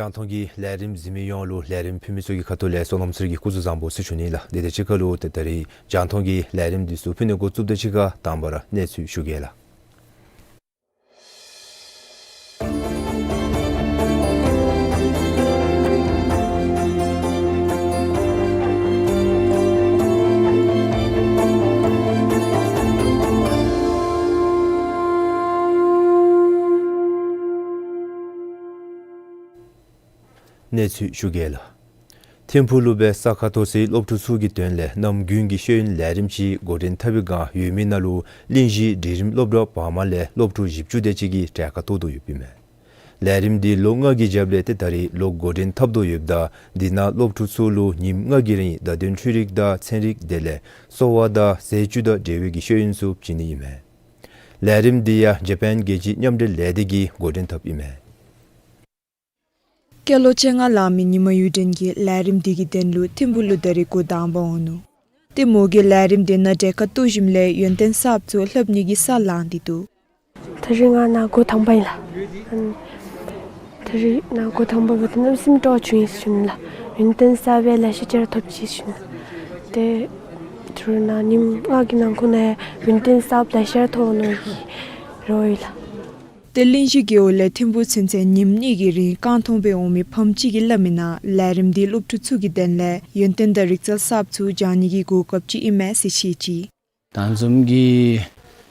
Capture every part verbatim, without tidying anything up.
རྒྱང་མཐོང་གི་ལས་རིམ་གཟིགས་མི་ཡོངས་ལུ་ལས་རིམ་ཕུལ་མི་ཚུ་གི་ཁ་ཐུག་ལས་བསོད་ནམས་ཚེ་རིང་གིས་སྐུ་གཟུགས་བཟང་པོ་ཟེར་ཞུ་ནི་ལགས། དེ་དང་གཅིག་ཁར་ལུ་ཏེ་ད་རིས་རྒྱང་མཐོང་གི་ལས་རིམ་འདི་ཚུ་ཕུལ་ནི་འགོ་བཙུགསཔ་དང་གཅིག་ཁར་དང་པ་ར་གནས་ཚུལ་ཞུ་གེ་ལགས། གནས་ཚུལ་ཞུ་གེ་ལགས། ཐིམ་ཕུག་ལུ་སྦེ་ས་ཁ་ཐོབ་སའི་སློབ་ཕྲུག་ཚུ་གི་དོན་ལས་གནམ་དགུན་གྱི་ཤེས་ཡོན་ལས་རིམ་ཅིག་འགོ་འདྲེན་འཐབ་པའི་བསྒང་ཡོད་མི་ནང་ལུ་གླིང་བཞི་འབྲིང་རིམ་སློབ་གྲྭ་བར་མ་ལས་སློབ་ཕྲུག་བཞི་བཅུ་དེ་ཅིག་གིས་གྲལ་ཁར་གཏོགས་དོ་ཡོདཔ་ཨིན་མས། ལས་རིམ་འདི་ལོ་ལྔ་གི་རྒྱབ་ལས་ཏེ་ད་རིས་ལོག་འགོ་འདྲེན་འཐབ་དོ་ཡོདཔ་ད་འདི་ནང་སློབ་ཕྲུག་ཚུ་ལུ་ཉིནམ་ལྔ་གི་རིང་བརྡ་དོན་འཕྲུལ་རིག་དང་ཚན་རིག་དེ་ལས་གསོ་བ་དང་ཟས་བཅུད་དང་འབྲེལ་བའི་གི་ཤེས་ཡོན་ཚུ་བྱིན་ནི་ཨིན་མས། ལས་རིམ་འདི་ཡང་ཇ་པཱན་རྒྱལ་སྤྱིའི་མཉམ་འབྲེལ་ལས་སྡེ་གིས་འགོ་འདྲེན་འཐབ་ཨིན་མས། སྐྱེས་ལོ་བཅོ་ལྔ་ལང་མི་ཉི་མ་གཡུ་སྒྲོན་གྱིས་ལས་རིམ་འདི་གི་དོན་ལུ་ཐིམ་ཕུག་ལུ་ད་རིས་འགོ་དང་པ་འོང་ནུག། ཏེ་མོ་གིས་ལས་རིམ་འདི་ནང་གྲལ་ཁར་གཏོགས་ཞིནམ་ལས་ཡོན་ཏན་གསརཔ་ཚུ་ལྷབ་ནི་གི་ས་ལང་སྟེ་འདུག། ད་རིས་ང་ནཱ་འགོ་དང་པ་ཨིན་ལགས། ཨ་ནི་ད་རིས་ནཱ་འགོ་དང་པ་འབདཝ་ད་གནམ་མེད་ས་མེད་སྤྲོ་བྱུང་ཡི་ཟེར་ཞུ་ནི་ལགས། ཡོན་ཏན་གསར་པའི་ལེ་ཤ་ཅིག་ར་ཐོབ་ཅི་ཟེར་ཞུ་ནི། ཏེ་ད་རིས་ནཱ་ཉིནམ་ལྔ་གི་ནང་འཁོད་ནང་ཡོན་ཏན་གསརཔ་ལེ་ཤ་ར་ཐོབ་ནི་གི་རེ་བ་ཡོད་ལགས། ཏེ་གླིང་བཞི་རྒེད་འོག་ལས་ཐིམ་ཕུག་ཚུན་ཚོད་ཉིནམ་གཉིས་ཀྱི་རིང་རྐང་ཐང་སྦེ་འོང་མི་ཕམ་ཅིག་གིས་སླབ་མིའི་ནང་ལས་རིམ་འདི་སློབ་ཕྲུག་ཚུ་གི་དོན་ལས་ཡོན་ཏན་དང་རིག་རྩལ་གསརཔ་ཚུ་སྦྱང་ནི་གི་གོ་སྐབས་ཅིག་ཨིན་མས་ཟེར་བཤད་ཅི། ད་བཟུམ་གྱི་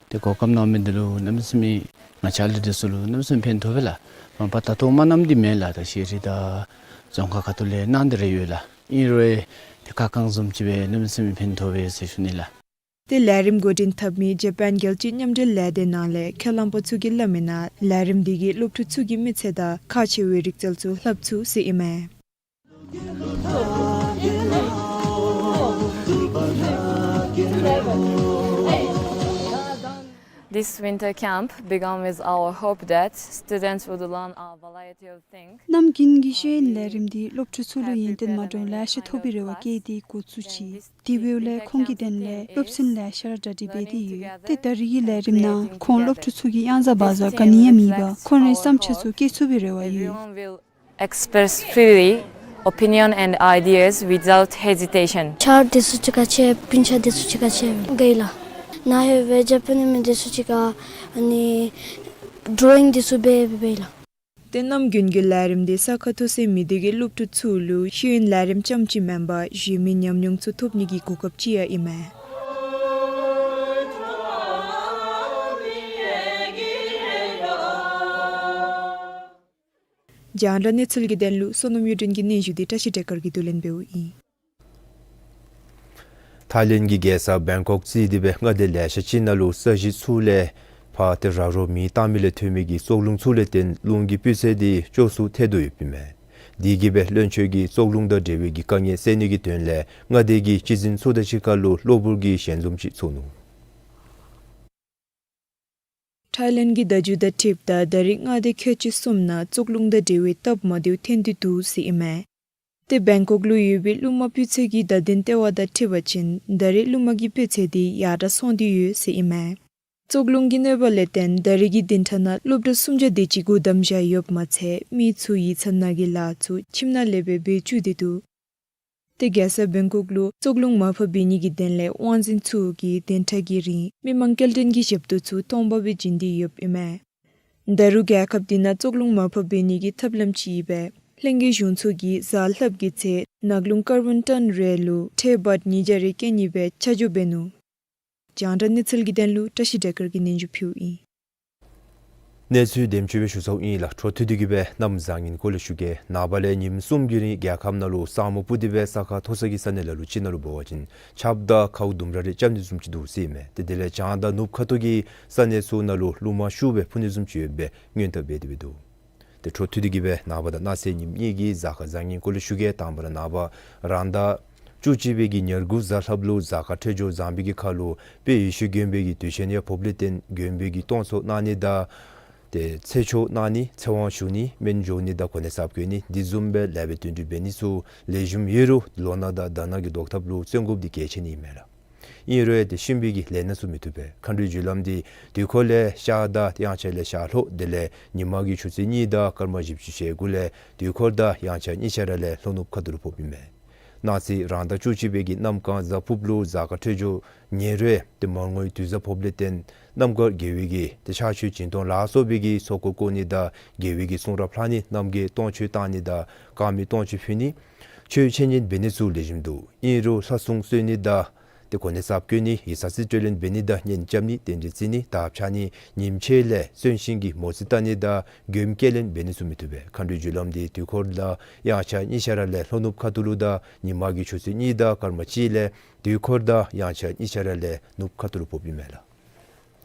ཏེ་གོ་སྐབས་གནང་མི་འདི་ལུ་གནམ་མེད་ས་མེད་ང་བཅས་ལས་འདི་ཚུ་ལུ་གནམ་མེད་ས་མེད་ཕན་ཐོགས་པས་ལགས། མ་པ་ད་ལྟོ་མ་གནངམ་འདི་མེན་ལགས། ད་ཤེས་རིག་དང་རྫོང་ཁག་ཁ་ཐུག་ལས་གནང་སྟེ་ར་ཡོད་ལགས། ཨིན་རུང་ཏེ་ཁ་བསྐངས་བཟུམ་ཅིག་སྦེ་གནམ་མེད་ས་མེད་ཕན་ཐོགས་པས་ཟེར་ཞུ་ནི་ལགས། ཏེ་ལས་རིམ་འགོ་འདྲེན་འཐབ་མི་ཇ་པཱན་རྒྱལ་སྤྱིའི་མཉམ་འབྲེལ་ལས་སྡེ་ནང་ལས་ཁས་བླངས་པ་ཚུ་གིས་སླབ་མིའི་ནང་ལས་རིམ་འདི་གིས་སློབ་ཕྲུག་ཚུ་གིས་མི་ཚེ་དང་ཁག་ཆེ་བའི་རིག་རྩལ་ཚུ་ལྷབ་ཚུགས་ཟེར་ཨིན་མས། This winter camp began with our hope that students would learn a variety of things. གནམ་དགུན་གྱི་ཤེས་ཡོན་ལས་རིམ་འདི་སློབ་ཕྲུག་ཚུ་ལུ་ཡོན་ཏན་མ་འདྲཝ་ལེ་ཤ་ཐོབ་པའི་རེ་བ་བསྐྱེད་དེ་འགོ་བཙུགས་ཅི། དེ་འབདཝ་ལས་ཁོང་གི་དོན་ལས་སློབ་ཚན་ལེ་ཤ་ར་གྲ་སྒྲིག་འབད་དེ་ཡོད། ཏེ་ད་རིས་ཀྱི་ལས་རིམ་ནང་ཁོང་སློབ་ཕྲུག་ཚུ་གིས་གཡང་ཟ་བག་ཟ་ག་ནི་ཡང་མེད་པར་ཁོང་རའི་བསམ་འཆར་ཚུ་བཀོད་ཚུགས་པའི་རེ་བ་ཡོད། Everyone will express freely opinion and ideas without hesitation. ཆརཔ་འདི་ཚུ་ཅིག་ཁར་ཕྱད་སྤུན་ཆ་འདི་ཚུ་ཅིག་ཁར་ཕྱད་འབད་ཡི་ལགས། ནཱ་ལྷོད་སྦེ་ཇ་པཱན་མི་འདི་ཚུ་ཅིག་ཁར་ཨ་ནི་ཌོ་རོ་ཡིང་འདི་ཚུ་འབད་འབད་ཡི་ལགས། ཏེ་གནམ་དགུན་གྱི་ལས་རིམ་འདི་ས་ཁ་ཐོབ་སའི་མི་སྡེ་གི་སློབ་ཕྲུག་ཚུ་ལུ་ཤེས་ཡོན་ལས་རིམ་རྐྱངམ་ཅིག་མེན་པར་གཞན་མི་ཉམས་མྱོང་ཚུ་ཐོབ་ནི་གི་གོ་སྐབས་ཅིག་ཡང་ཨིན་མས། རྒྱང་བསྒྲགས་གནས་ཚུལ་གྱི་དོན་ལུ་བསོད་ནམས་གཡུ་སྒྲོན་གྱིས་སྙན་ཞུ་འདི་བཀྲ་ཤིས་བདེ་དཀར་གྱིས་བསྡུ་ལེན་འབདཝ་ཨིན། ཐའི་ལེནཌ་གི་རྒྱལ་ས་བེང་ཀོག་རྩིས་ཏེ་སྦེ་མངའ་སྡེ་ལེ་ཤ་ཅིག་ནང་ལུ་ས་གཞི་ཚུ་ལས་ཕར་ཏེ་ར་རོ་མེ་བཏང་མི་ལས་ཐོན་མི་གི་སྲོག་རླུང་ཚུ་ལས་བརྟེན་རླུང་གི་སྤུས་ཚད་འདི་སྐྱོ་སུ་ཐལ་དོ་ཡོདཔ་ཨིན་མས། དེ་གིས་སྦེ་བློན་ཆེན་གྱིས་བཙོག་རླུང་དང་འབྲེལ་བའི་གི་དཀའ་ངལ་སེལ་ནི་གི་དོན་ལས་མངའ་སྡེ་གི་སྤྱི་འཛིན་ཚུ་དང་གཅིག་ཁར་ལུ་གློ་བུར་གྱི་ཞལ་འཛོམས་ཅིག་ཚོགས་ནུག། ཐའི་ལེནཌ་གི་བརྡ་བརྒྱུད་དང་འཁྲིལཝ་ད་ད་རེས་མངའ་སྡེ་ཁལ་གཅིག་གསུམ་ནང་བཙོག་རླུང་དང་འབྲེལ་བའི་སྟབས་མ་བདེཝ་ཐོན་ཏེ་འདུག་ཟེར་ཨིན་མས། ཏེ་བེང་ཀོག་ལུ་ཡོད་པའི་གླུ་མ་སྤུས་ཚད་ཀྱི་བརྡ་དོན་ལྟེ་བ་དང་འཁྲིལ་བ་ཅིན་ད་རེས་གླུ་མ་གི་སྤུས་ཚད་དེ་ཡར་དྲག་སོང་སྟེ་ཡོད་ཟེར་ཨིན་མས། བཙོག་རླུང་གི་གནོད་པ་ལས་བརྟེན་ད་རེས་ཀྱི་བདུན་ཕྲག་ནང་སློབ་གྲྭ་སུམ་བརྒྱ་དེ་ཅིག་སྒོ་བསྡམས་བཞག་ཡོདཔ་མ་ཚད་མི་ཚུ་ཡིག་ཚང་ནང་གི་ལཱ་ཚུ་ཁྱིམ་ནང་ལས་སྦེ་འབད་བཅུག་སྟེ་འདུག། ཏེ་རྒྱལ་ས་བེང་ཀོག་ལུ་བཙོག་རླུང་མར་ཕབ་འབད་ནི་གི་དོན་ལས་དབང་འཛིན་ཚུ་གིས་བདུན་ཕྲག་གི་རིང་མི་མང་སྐྱེལ་འདྲེན་གྱི་ཞབས་ཏོག་ཚུ་སྟོང་པ་སྦེ་བྱིན་ཏེ་ཡོདཔ་ཨིན་མས། ད་རུང་རྒྱལ་ཁབ་དེ་ནང་བཙོག་རླུང་མར་ཕབ་འབད་ནི་གི་ཐབས་ལམ་ཅིག་ཨིན་པས། ལྷན་རྒྱས་གཞུང་ཚོགས་ཀྱིས་གཟའ་ལྷགཔ་གི་ཚེ་ནགས་རླུང་ཀར་བཱན་ཊོན་རེ་ལུ་ཁྲལ་བཱཊ་ཉིས་བརྒྱ་རེ་བཀལ་ནི་སྦེ་ཆ་འཇོག་འབད་ནུག། རྒྱང་བསྒྲགས་གནས་ཚུལ་གྱི་དོན་ལུ་བཀྲ་ཤིས་བདེ་སྐར་གྱིས་སྙན་ཞུ་ཕུལཝ་ཨིན། གནས་ཚུལ་དེམ་ཅིག་སྦེ་ཞུ་ཚརཝ་ཨིན་ལགས། འཕྲོ་མཐུད་དེ་གིས་སྦེ་གནམ་བཟང་ངན་སྐོར་ལས་ཞུ་གེ། ནངས་པ་ལས་ཉིནམ་གསུམ་གྱི་རིང་རྒྱལ་ཁབ་ནང་ལུ་ས་སྨུག་སྤུབས་ཏེ་སྦེ་ས་ཁ་མཐོ་ས་གི་ས་གནས་ལ་ལུ་ཅིག་ནང་ལུ་འབད་བ་ཅིན་ཆརཔ་དང་ཁཝ་ལྡུམ་ར་རེ་རྐྱབ་ནི་བཟུམ་ཅིག་འདུག་ཟེར་ཨིན་མས། ཏེ་དེ་ལས་བྱང་དང་ནུབ་ཁ་ཐུག་གི་ས་གནས་ཚུ་ནང་ལུ་རླུང་མ་ཤུགས་སྦེ་འཕུ་ནི་བཟུམ་ཅིག་ཡོད་པའི་སྔོན་བརྡ་འབད་དེ་སྦེ་འདུག། ཏེ་འཕྲོ་མཐུད་དེ་གིས་སྦེ་ནངས་པ་དང་གནངས་ཚེ་ཉིནམ་གཉིས་ཀྱི་གཟའ་སྐར་བཟང་ངན་སྐོར་ལས་ཞུ་གེ། དང་པ་ར་ནངས་པ་རང་ཟླ་བཅུ་གཅིག་པའི་གི་ཉེར་དགུ་གཟའ་ལྷགཔ་ལུ་གཟའ་སྐར་འཕྲོད་སྦྱོར་བཟང་པའི་གི་ཁར་ལུ་དཔལ་ཡེ་ཤེས་མགོན་པོའི་གི་དུས་ཆེན་ཡང་ཕོགཔ་ལས་བརྟེན་མགོན་པོའི་གི་གཏོར་ཚོགས་གནང་ནི་དང་ཏེ་ཚེ་ཆོག་གནང་ནི་ཚེ་དབང་ཞུ་ནི་སྨན་འཇོམས་ནི་དང་གོ་གནས་གསརཔ་བསྐོ་ནི་དེ་བཟུམ་སྦེ་ལེགས་པའི་དོན་འགྲུབ་འབད་ནི་ཚུ་ལེགས་ཤོམ་ཡོད་རུང་ལོ་ན་དང་ཟླ་ན་གི་བཟློག་ཐབས་ལུ་བརྩོན་དགོཔ་འདི་གལ་ཆེ་ནི་ཨིན་མས་ལགས། ཨིན་རུང་ཏེ་གཤིན་པོའི་གི་ལས་སྣ་ཚུ་མི་བཏུབ་པས། མཁའ་འགྲོའི་རྒྱུ་ལམ་འདི་དུས་འཁོར་ལས་ཤར་དང་དབྱངས་འཆར་ལས་ཤར་ལྷོ། དེ་ལས་ཉིན་མ་གི་ཆུ་ཚོད་གཉིས་དང་སྐར་མ་བཞི་བཅུ་ཞེ་དགུ་ལས་དུས་འཁོར་དང་དབྱངས་འཆར་གཉིས་ཆ་ར་ལས་ལྷོ་ནུབ་ཁ་ཐུག་ལུ་ཕོགཔ་ཨིན་མས། གནངས་ཚེ་རང་ཟླ་བཅུ་གཅིག་པའི་གི་གནམ་གང་གཟའ་ཕུརཔ་ལུ་གཟའ་སྐར་འཕྲོད་སྦྱོར་ཉེ་རུང་ཏེ་མར་ངོའི་དུས་བཟང་ཕོགཔ་ལས་བརྟེན་རྣམ་དཀར་དགེ་བའི་གི་ཏེ་ཕྱག་མཆོད་སྦྱིན་གཏོང་ལ་སོགས་པའི་གི་ཚོགས་འཁོར་བསྐོར་ནི་དང་དགེ་བའི་གི་གསུང་རབ་ལྷག་ནི་རྣམ་རྒྱལ་གཏོར་མཆོད་བཏང་ནི་དང་དཀར་མེ་གཏོར་མཆོད་ཕུལ་ནི་ཆོས་འཆད་ཉན་འབད་ནི་ཚུ་ལེགས་ཤོམ་འདུག། ཨིན་རུང་ལྷ་སྲུང་གསོལ་ནི་དང་ཏེ་གོ་གནས་གསརཔ་བསྐོ་ནི་ཡིག་ཚང་རྩིས་སྤྲོད་ལེན་འབད་ནི་དང་གཉེན་རྐྱབ་ནི་རྟེན་འབྲེལ་བརྩི་ནི་དར་ཕྱར་ནི་ཉིནམ་ཕྱེད་ལས་གསོན་གཤིན་གྱི་མོ་རྩིས་བལྟ་ནི་དང་མགྱོནམ་སྐྱེལ་ལེན་འབད་ནི་ཚུ་མི་བཏུབ་པས། མཁའ་འགྲོའི་རྒྱུ་ལམ་འདི་དུས་འཁོར་དང་དབྱངས་འཆར་གཉིས་ཆ་ར་ལས་ལྷོ་ནུབ་ཁ་ཐུག་ལུ་དང་ཉིན་མ་གི་ཆུ་ཚོད་གཉིས་དང་སྐར་མ་གཅིག་ལས་དུས་འཁོར་དང་དབྱངས་འཆར་གཉིས་ཆ་ར་ལས་ནུབ་ཁ་ཐུག་ལུ་ཕོགཔ་ཨིན་མས་ལགས།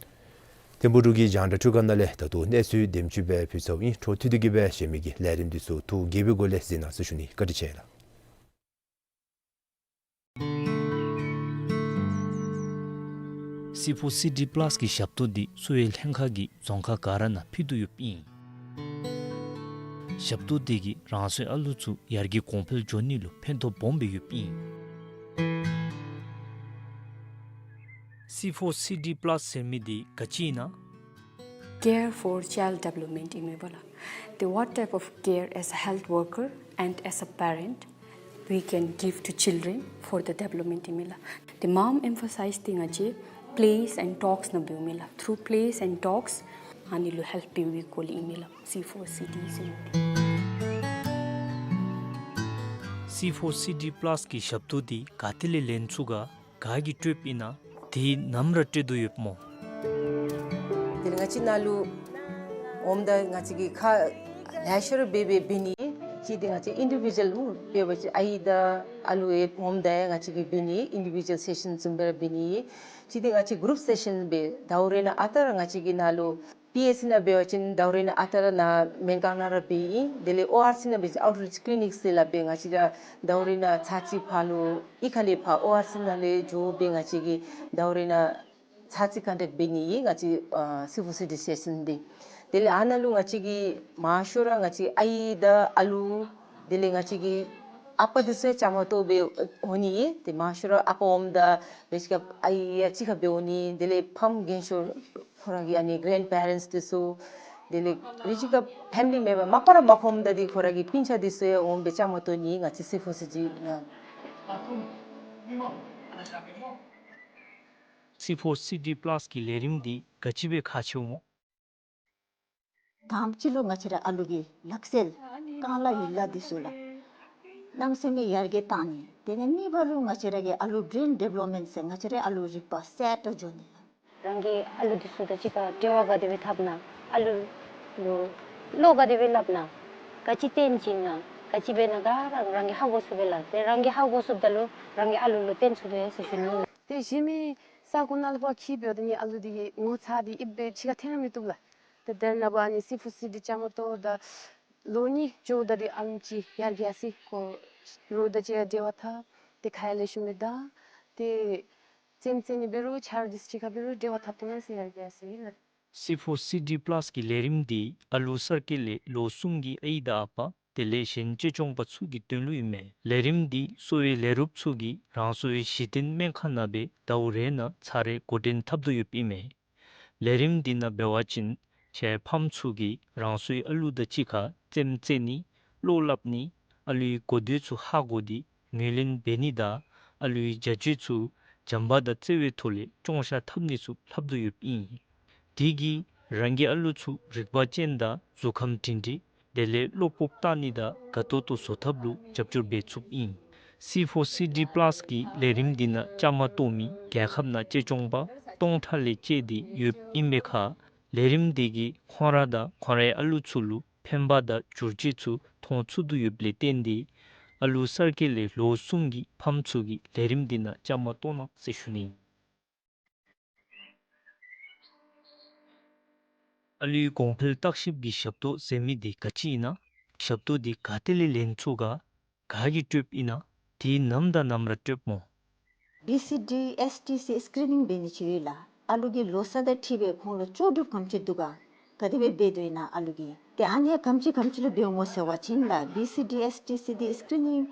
ཐིམ་ཕུག་འབྲུག་གི་རྒྱང་བསྒྲགས་ཁྲུས་ཁང་ནང་ལས་ད་ལྟོ་གནས་ཚུལ་དེམ་ཅིག་སྦེ་ཕུལ་ཚརཝ་ཨིན། འཕྲོ་མཐུད་དེ་གིས་སྦེ་གཞན་མི་གི་ལས་རིམ་འདི་ཚུ་ཐུགས་དགྱེས་པའི་སྒོ་ལས་གཟིགས་གནང་ཟེར་ཞུ་ནི། བཀའ་དྲིན་ཆེ་ལགས། སི་ཕོར་སི་ཌི་པ་ལཱསི་གི་ཞབས་ཏོག་འདི་བསུ་ཡོད་ལྷན་ཁག་གིས་རྫོང་ཁག་ག་ར་ནང་ཕུལ་དོ་ཡོདཔ་ཨིན། ཞབས་ཏོག་འདི་གིས་རང་སོའི་ཨ་ལུ་ཚུ་ཡར་རྒྱས་གོང་འཕེལ་འགྱོ་ནི་ལུ་ཕན་ཐོགས་སྦོམ་སྦེ་ཡོདཔ་ཨིན། སི་ཕོར་སི་ཌི་པ་ལཱསི་ཟེར་མི་འདི་ག་ཅི་ཨིན་ན། Care for child development ཨིན་མས་པ་ལགས། The what type of care as a health worker and as a parent we can give to children for the development ཨིན་མས་ལགས། The mom emphasize ཏེ་ང་བཅས་plays and talks ནང་འབདཝ་མས་ལགས། Through plays and talks ཨ་ནི་ལུ་ཧེལཔ་འབདཝ་གི་སྐོར་ལས་ཨིན་མས་ལགས། སི་ཕོར་སི་ཌི་ཟེར་མི་འདི། སི་ཕོར་སི་ཌི་པ་ལཱསི་གི་ཞབས་ཏོག་འདི་ག་ཏེ་ལས་ལེན་ཚུགས་ག་ག་གིས་སྤྲོདཔ་ཨིན་ན། དེ་ནམ་ར་སྤྲོད་དོ་ཡོདཔ་སྨོ། དེ་ལས་ང་བཅས་ནཱ་ལུ་འོངམ་ད་ང་བཅས་ཀྱིས་ཁག་ལེ་ཤ་ར་འབད་འབད་འབད་ནི། གཅིག་འདི་ང་བཅས་ཨིན་ཌི་བི་ཌུ་ཨལ་འབད་བ་ཅིན་ཨའི་དང་ཨ་ལུ་ཡང་འོངམ་ད་ཡང་ང་བཅས་ཀྱིས་འབད་ནི། ཨིན་ཌི་བི་ཌུ་ཨལ་སེ་ཤཱན་བཟུམ་སྦེ་ར་འབད་ནི། གཅིག་འདི་ང་བཅས་གུ་རུབ་སེ་ཤཱན་སྦེ་ཟླཝ་རེ་ནང་ཨ་རྟག་ར་ང་བཅས་ཀྱིས་ནཱ་ལུ་པི་ཨེཆ་སི་ནང་འབད་བ་ཅིན་ཟླཝ་རེ་ནང་ཨ་རྟག་ར་ནཱ་སྨན་ཁང་ནང་ར་འབད་ཡི། དེ་ལས་ཨོ་ཨར་སི་ནང་འབད་བ་ཅིན་ཨའུཊ་རིཆ་ཀི་ལི་ནིཀ་ཟེར་སླབ་སྦེ་ང་བཅས་ར་ཟླཝ་རེ་ནང་ཚར་གཅིག་ཕར་ལུ་གཡུས་ཁ་ལས་ཕར་ཨོ་ཨར་སི་ནང་ལས་འགྱོ་སྦེ་ང་བཅས་ཀྱིས་ཟླཝ་རེ་ནང་ཚར་གཅིག་ཀོན་ཊེཀཊ་འབད་ནི་ཨིན་ང་བཅས་ཨ་སི་ཕོར་སི་ཌི་སེ་ཤཱན་འདི། དེ་ལས་ཨ་ནཱ་ལུ་ང་བཅས་ཀྱིས་མང་ཤོས་ར་ང་བཅས་ཨའི་དང་ཨ་ལུ་དེ་ལས་ང་བཅས་ཀྱི་ཨ་པ་འདི་ཚུ་ཡང་བཅའ་མར་གཏོགས་སྦེ་འོང་ནི་ཨིན། ཏེ་མང་ཤོས་ར་ཨ་པ་འོངམ་ད་འབད་ཞིནམ་ཨའི་ཡང་གཅིག་ཁར་སྦེ་འོང་ནི། དེ་ལས་ཕམ་རྒན་ཤོས་ཁོ་ར་གི་ཨ་ནི་གེ་རེནཌ་པེ་རེནཊསི་འདི་ཚུ་དེ་ལས་རེ་ཅིག་ཁར་ཕེ་མི་ལི་མེམ་བར་མ་པ་ར་མ་ཁོམ་ད་འདི་ཁོ་ར་གི་སྤུན་ཆ་འདི་ཚུ་ཡང་འོང་སྦེ་བཅའ་མར་གཏོགས་ནི་ཨིན་ང་བཅས་སི་ཕོར་སི་ཌི་ནང་། སི་ཕོར་སི་ཌི་པ་ལཱསི་གི་ལས་རིམ་འདི་ག་ཅི་སྦེ་ཁག་ཆེཝ་སྨོ། དང་པ་ཅིག་ལུ་ང་བཅས་ར་ཨ་ལུ་གི་ལག་རྩལ་རྐང་ལག་ཡིག་ལགས་འདི་ཚུ་ལགས། གནམ་མེད་ས་མེད་ཡར་རྒྱས་བཏང་ནི། དེ་ལས་གཉིས་པ་ལུ་ང་བཅས་ར་གི་ཨ་ལུ་བརེན་ཌི་བེ་ལོབ་མེནཊ་ཟེར་ང་བཅས་ར་ཨ་ལུ་རིག་པ་གསལ་ཏོག་ཏོ་འགྱོ་ནི་ལགས། རང་གི་ཨ་ལུ་འདི་ཚུ་དང་གཅིག་ཁར་འབྲེལ་བ་ག་དེ་སྦེ་འཐབ་ན། ཨ་ལུ་ལུ་བློ་ག་དེ་སྦེ་སླབ་ན། ག་ཅི་སྟོན་བྱིན་ན། ག་ཅི་འབད་ན་ག་ར་རང་གིས་ཧ་གོ་ཚུགས་པས་ལགས། དེ་རང་གིས་ཧ་གོ་ཚུགསཔ་ད་ལུ་རང་གི་ཨ་ལུ་ལུ་སྟོན་ཚུགས་པས་ཟེར་ཞུ་ནི། དེ་གཞན་མི་ས་གོ་ནང་ལུ་ཕར་འཁྱིད་འབདཝ་ད་ནི་ཨ་ལུ་འདི་གི་ངོ་ཚ་འདི་ཨིབ་སྦེ་ཕྱི་ཁར་འཐོན་ར་མི་བཏུབ་ལགས། ཏེ་དེ་ནང་འབད་ནི་སི་ཕོར་སི་ཌི་བཅའ་མར་གཏོགས་ད་ ལོ་གཉིས་འགྱོཝ་ད་འདི་ཨམ་ཅིག་ཡར་རྒྱས་སི་ཁོ་རོགས་དང་གཅིག་ཁར་འབྲེལ་བ་འཐབ་སྟེ་ཁ་ཡ་ལེགས་ཤོམ་སྦེ་བདའ་སྟེ་རྩེདམོ་རྩེ་ནི་འབད་རུང་ཆ་རོགས་དང་གཅིག་ཁར་འབད་རུང་འབྲེལ་བ་འཐབ་ཐོག་ནང་ཟེར་ཡར་རྒྱས་སི་ལགས། སི་ཕོར་སི་ཌི་པ་ལཱསི་གི་ལས་རིམ་འདི་ཨ་ལུ་གསར་སྐྱེས་ལས་ལོ་གསུམ་གྱི་ཨའི་དང་ཨ་པ་དེ་ལས་གཞན་གཅེས་སྐྱོང་པ་ཚུ་གི་དོན་ལུ་ཨིན་མས། ལས་རིམ་འདི་གསོ་བའི་ལས་རོགསཔ་ཚུ་གིས་རང་སོའི་གཞི་རྟེན་སྨན་ཁང་ནང་སྦེ་ཟླཝ་རེ་ནང་ཚར་རེ་འགོ་འདྲེན་འཐབ་དོ་ཡོདཔ་ཨིན་མས། ལས་རིམ་འདི་ནང་འབད་བ་ཅིན་ཁྱེད་ཕམ་ཚུ་གིས་རང་སོའི་ཨ་ལུ་དང་གཅིག་ཁར་རྩེདམོ་རྩེ་ནི་བློ་སླབ་ནི་ཨ་ལུའི་གོ་བདེ་ཚུ་ཧ་གོ་སྟེ་ངོས་ལེན་འབད་ནི་དང་ཨ་ལུའི་བྱ་སྤྱོད་ཚུ་བྱམས་པ་དང་བརྩེ་བའི་ཐོག་ལས་སྐྱོང་བཞག་འཐབ་ནི་ཚུ་ལྷབ་དོ་ཡོདཔ་ཨིན། དེ་གིས་རང་གི་ཨ་ལུ་ཚུ་རིག་པ་ཅན་དང་གཟུགས་ཁམས་སྒྲིང་སྒྲིང་དེ་ལས་བློ་སྤོབས་བཏང་ནི་དང་དགའ་ཏོག་ཏོ་བཟོ་ཐབས་ལུ་རྒྱབ་སྐྱོར་འབད་ཚུགསཔ་ཨིན། སི་ཕོར་སི་ཌི་པ་ལཱསི་གི་ལས་རིམ་འདི་ནང་བཅའ་མར་གཏོགས་མི་རྒྱལ་ཁབ་ནང་གཅེས་སྐྱོང་པ་སྟོང་ཕྲག་ལས་བཅད་དེ་ཡོདཔ་ཨིན་པའི་ཁར་ལས་རིམ་འདི་གིས་ཁོང་ར་དང་ཁོང་རའི་ཨ་ལུ་ཚུ་ལུ་ཕན་པ་དང་བསྒྱུར་བཅོས་ཚུ་མཐོང་ཚུགས་དོ་ཡོདཔ་ལས་བརྟེན་ཏེ་ཨ་ལུ་གསར་སྐྱེས་ལས་ལོ་གསུམ་གྱི་ཕམ་ཚུ་གིས་ལས་རིམ་འདི་ནང་བཅའ་མར་གཏོགས་གནང་ཟེར་ཞུ་ནི། ཨ་ལུའི་གོང་འཕེལ་བརྟག་ཞིབ་ཀྱི་ཞབས་ཏོག་ཟེར་མི་འདི་ག་ཅི་ཨིན་ན། ཞབས་ཏོག་འདི་ག་ཏེ་ལས་ལེན་ཚུགས་ག། ག་གིས་སྤྲོདཔ་ཨིན་ན། དེ་ནམ་དང་ནམ་ར་སྤྲོདཔ་སྨོ། བི་སི་ཌི་ཨེསི་ཊི་སི་སི་ཀི་རི་ནིང་འབད་ནི་ཅིག་ཡོད་ལགས། ཨ་ལུ་གི་ལོ་ས་དང་འཁྲིལ་སྦེ་ཁོང་ལུ་ལྕོགས་གྲུབ་ག་དེམ་ཅིག་འདུག་ག། ག་དེ་སྦེ་འབད་དོ་ཨིན་ན་ཨ་ལུ་གིས། ཏེ་ཨ་ནི་ག་དེམ་ཅིག་ག་དེམ་ཅིག་ལུ་འབདཝ་སྨོ་ཟེར་བ་ཅིན་ལགས། བི་སི་ཌི་ཨེསི་ཊི་སི་འདི་སི་ཀི་རི་ནིང་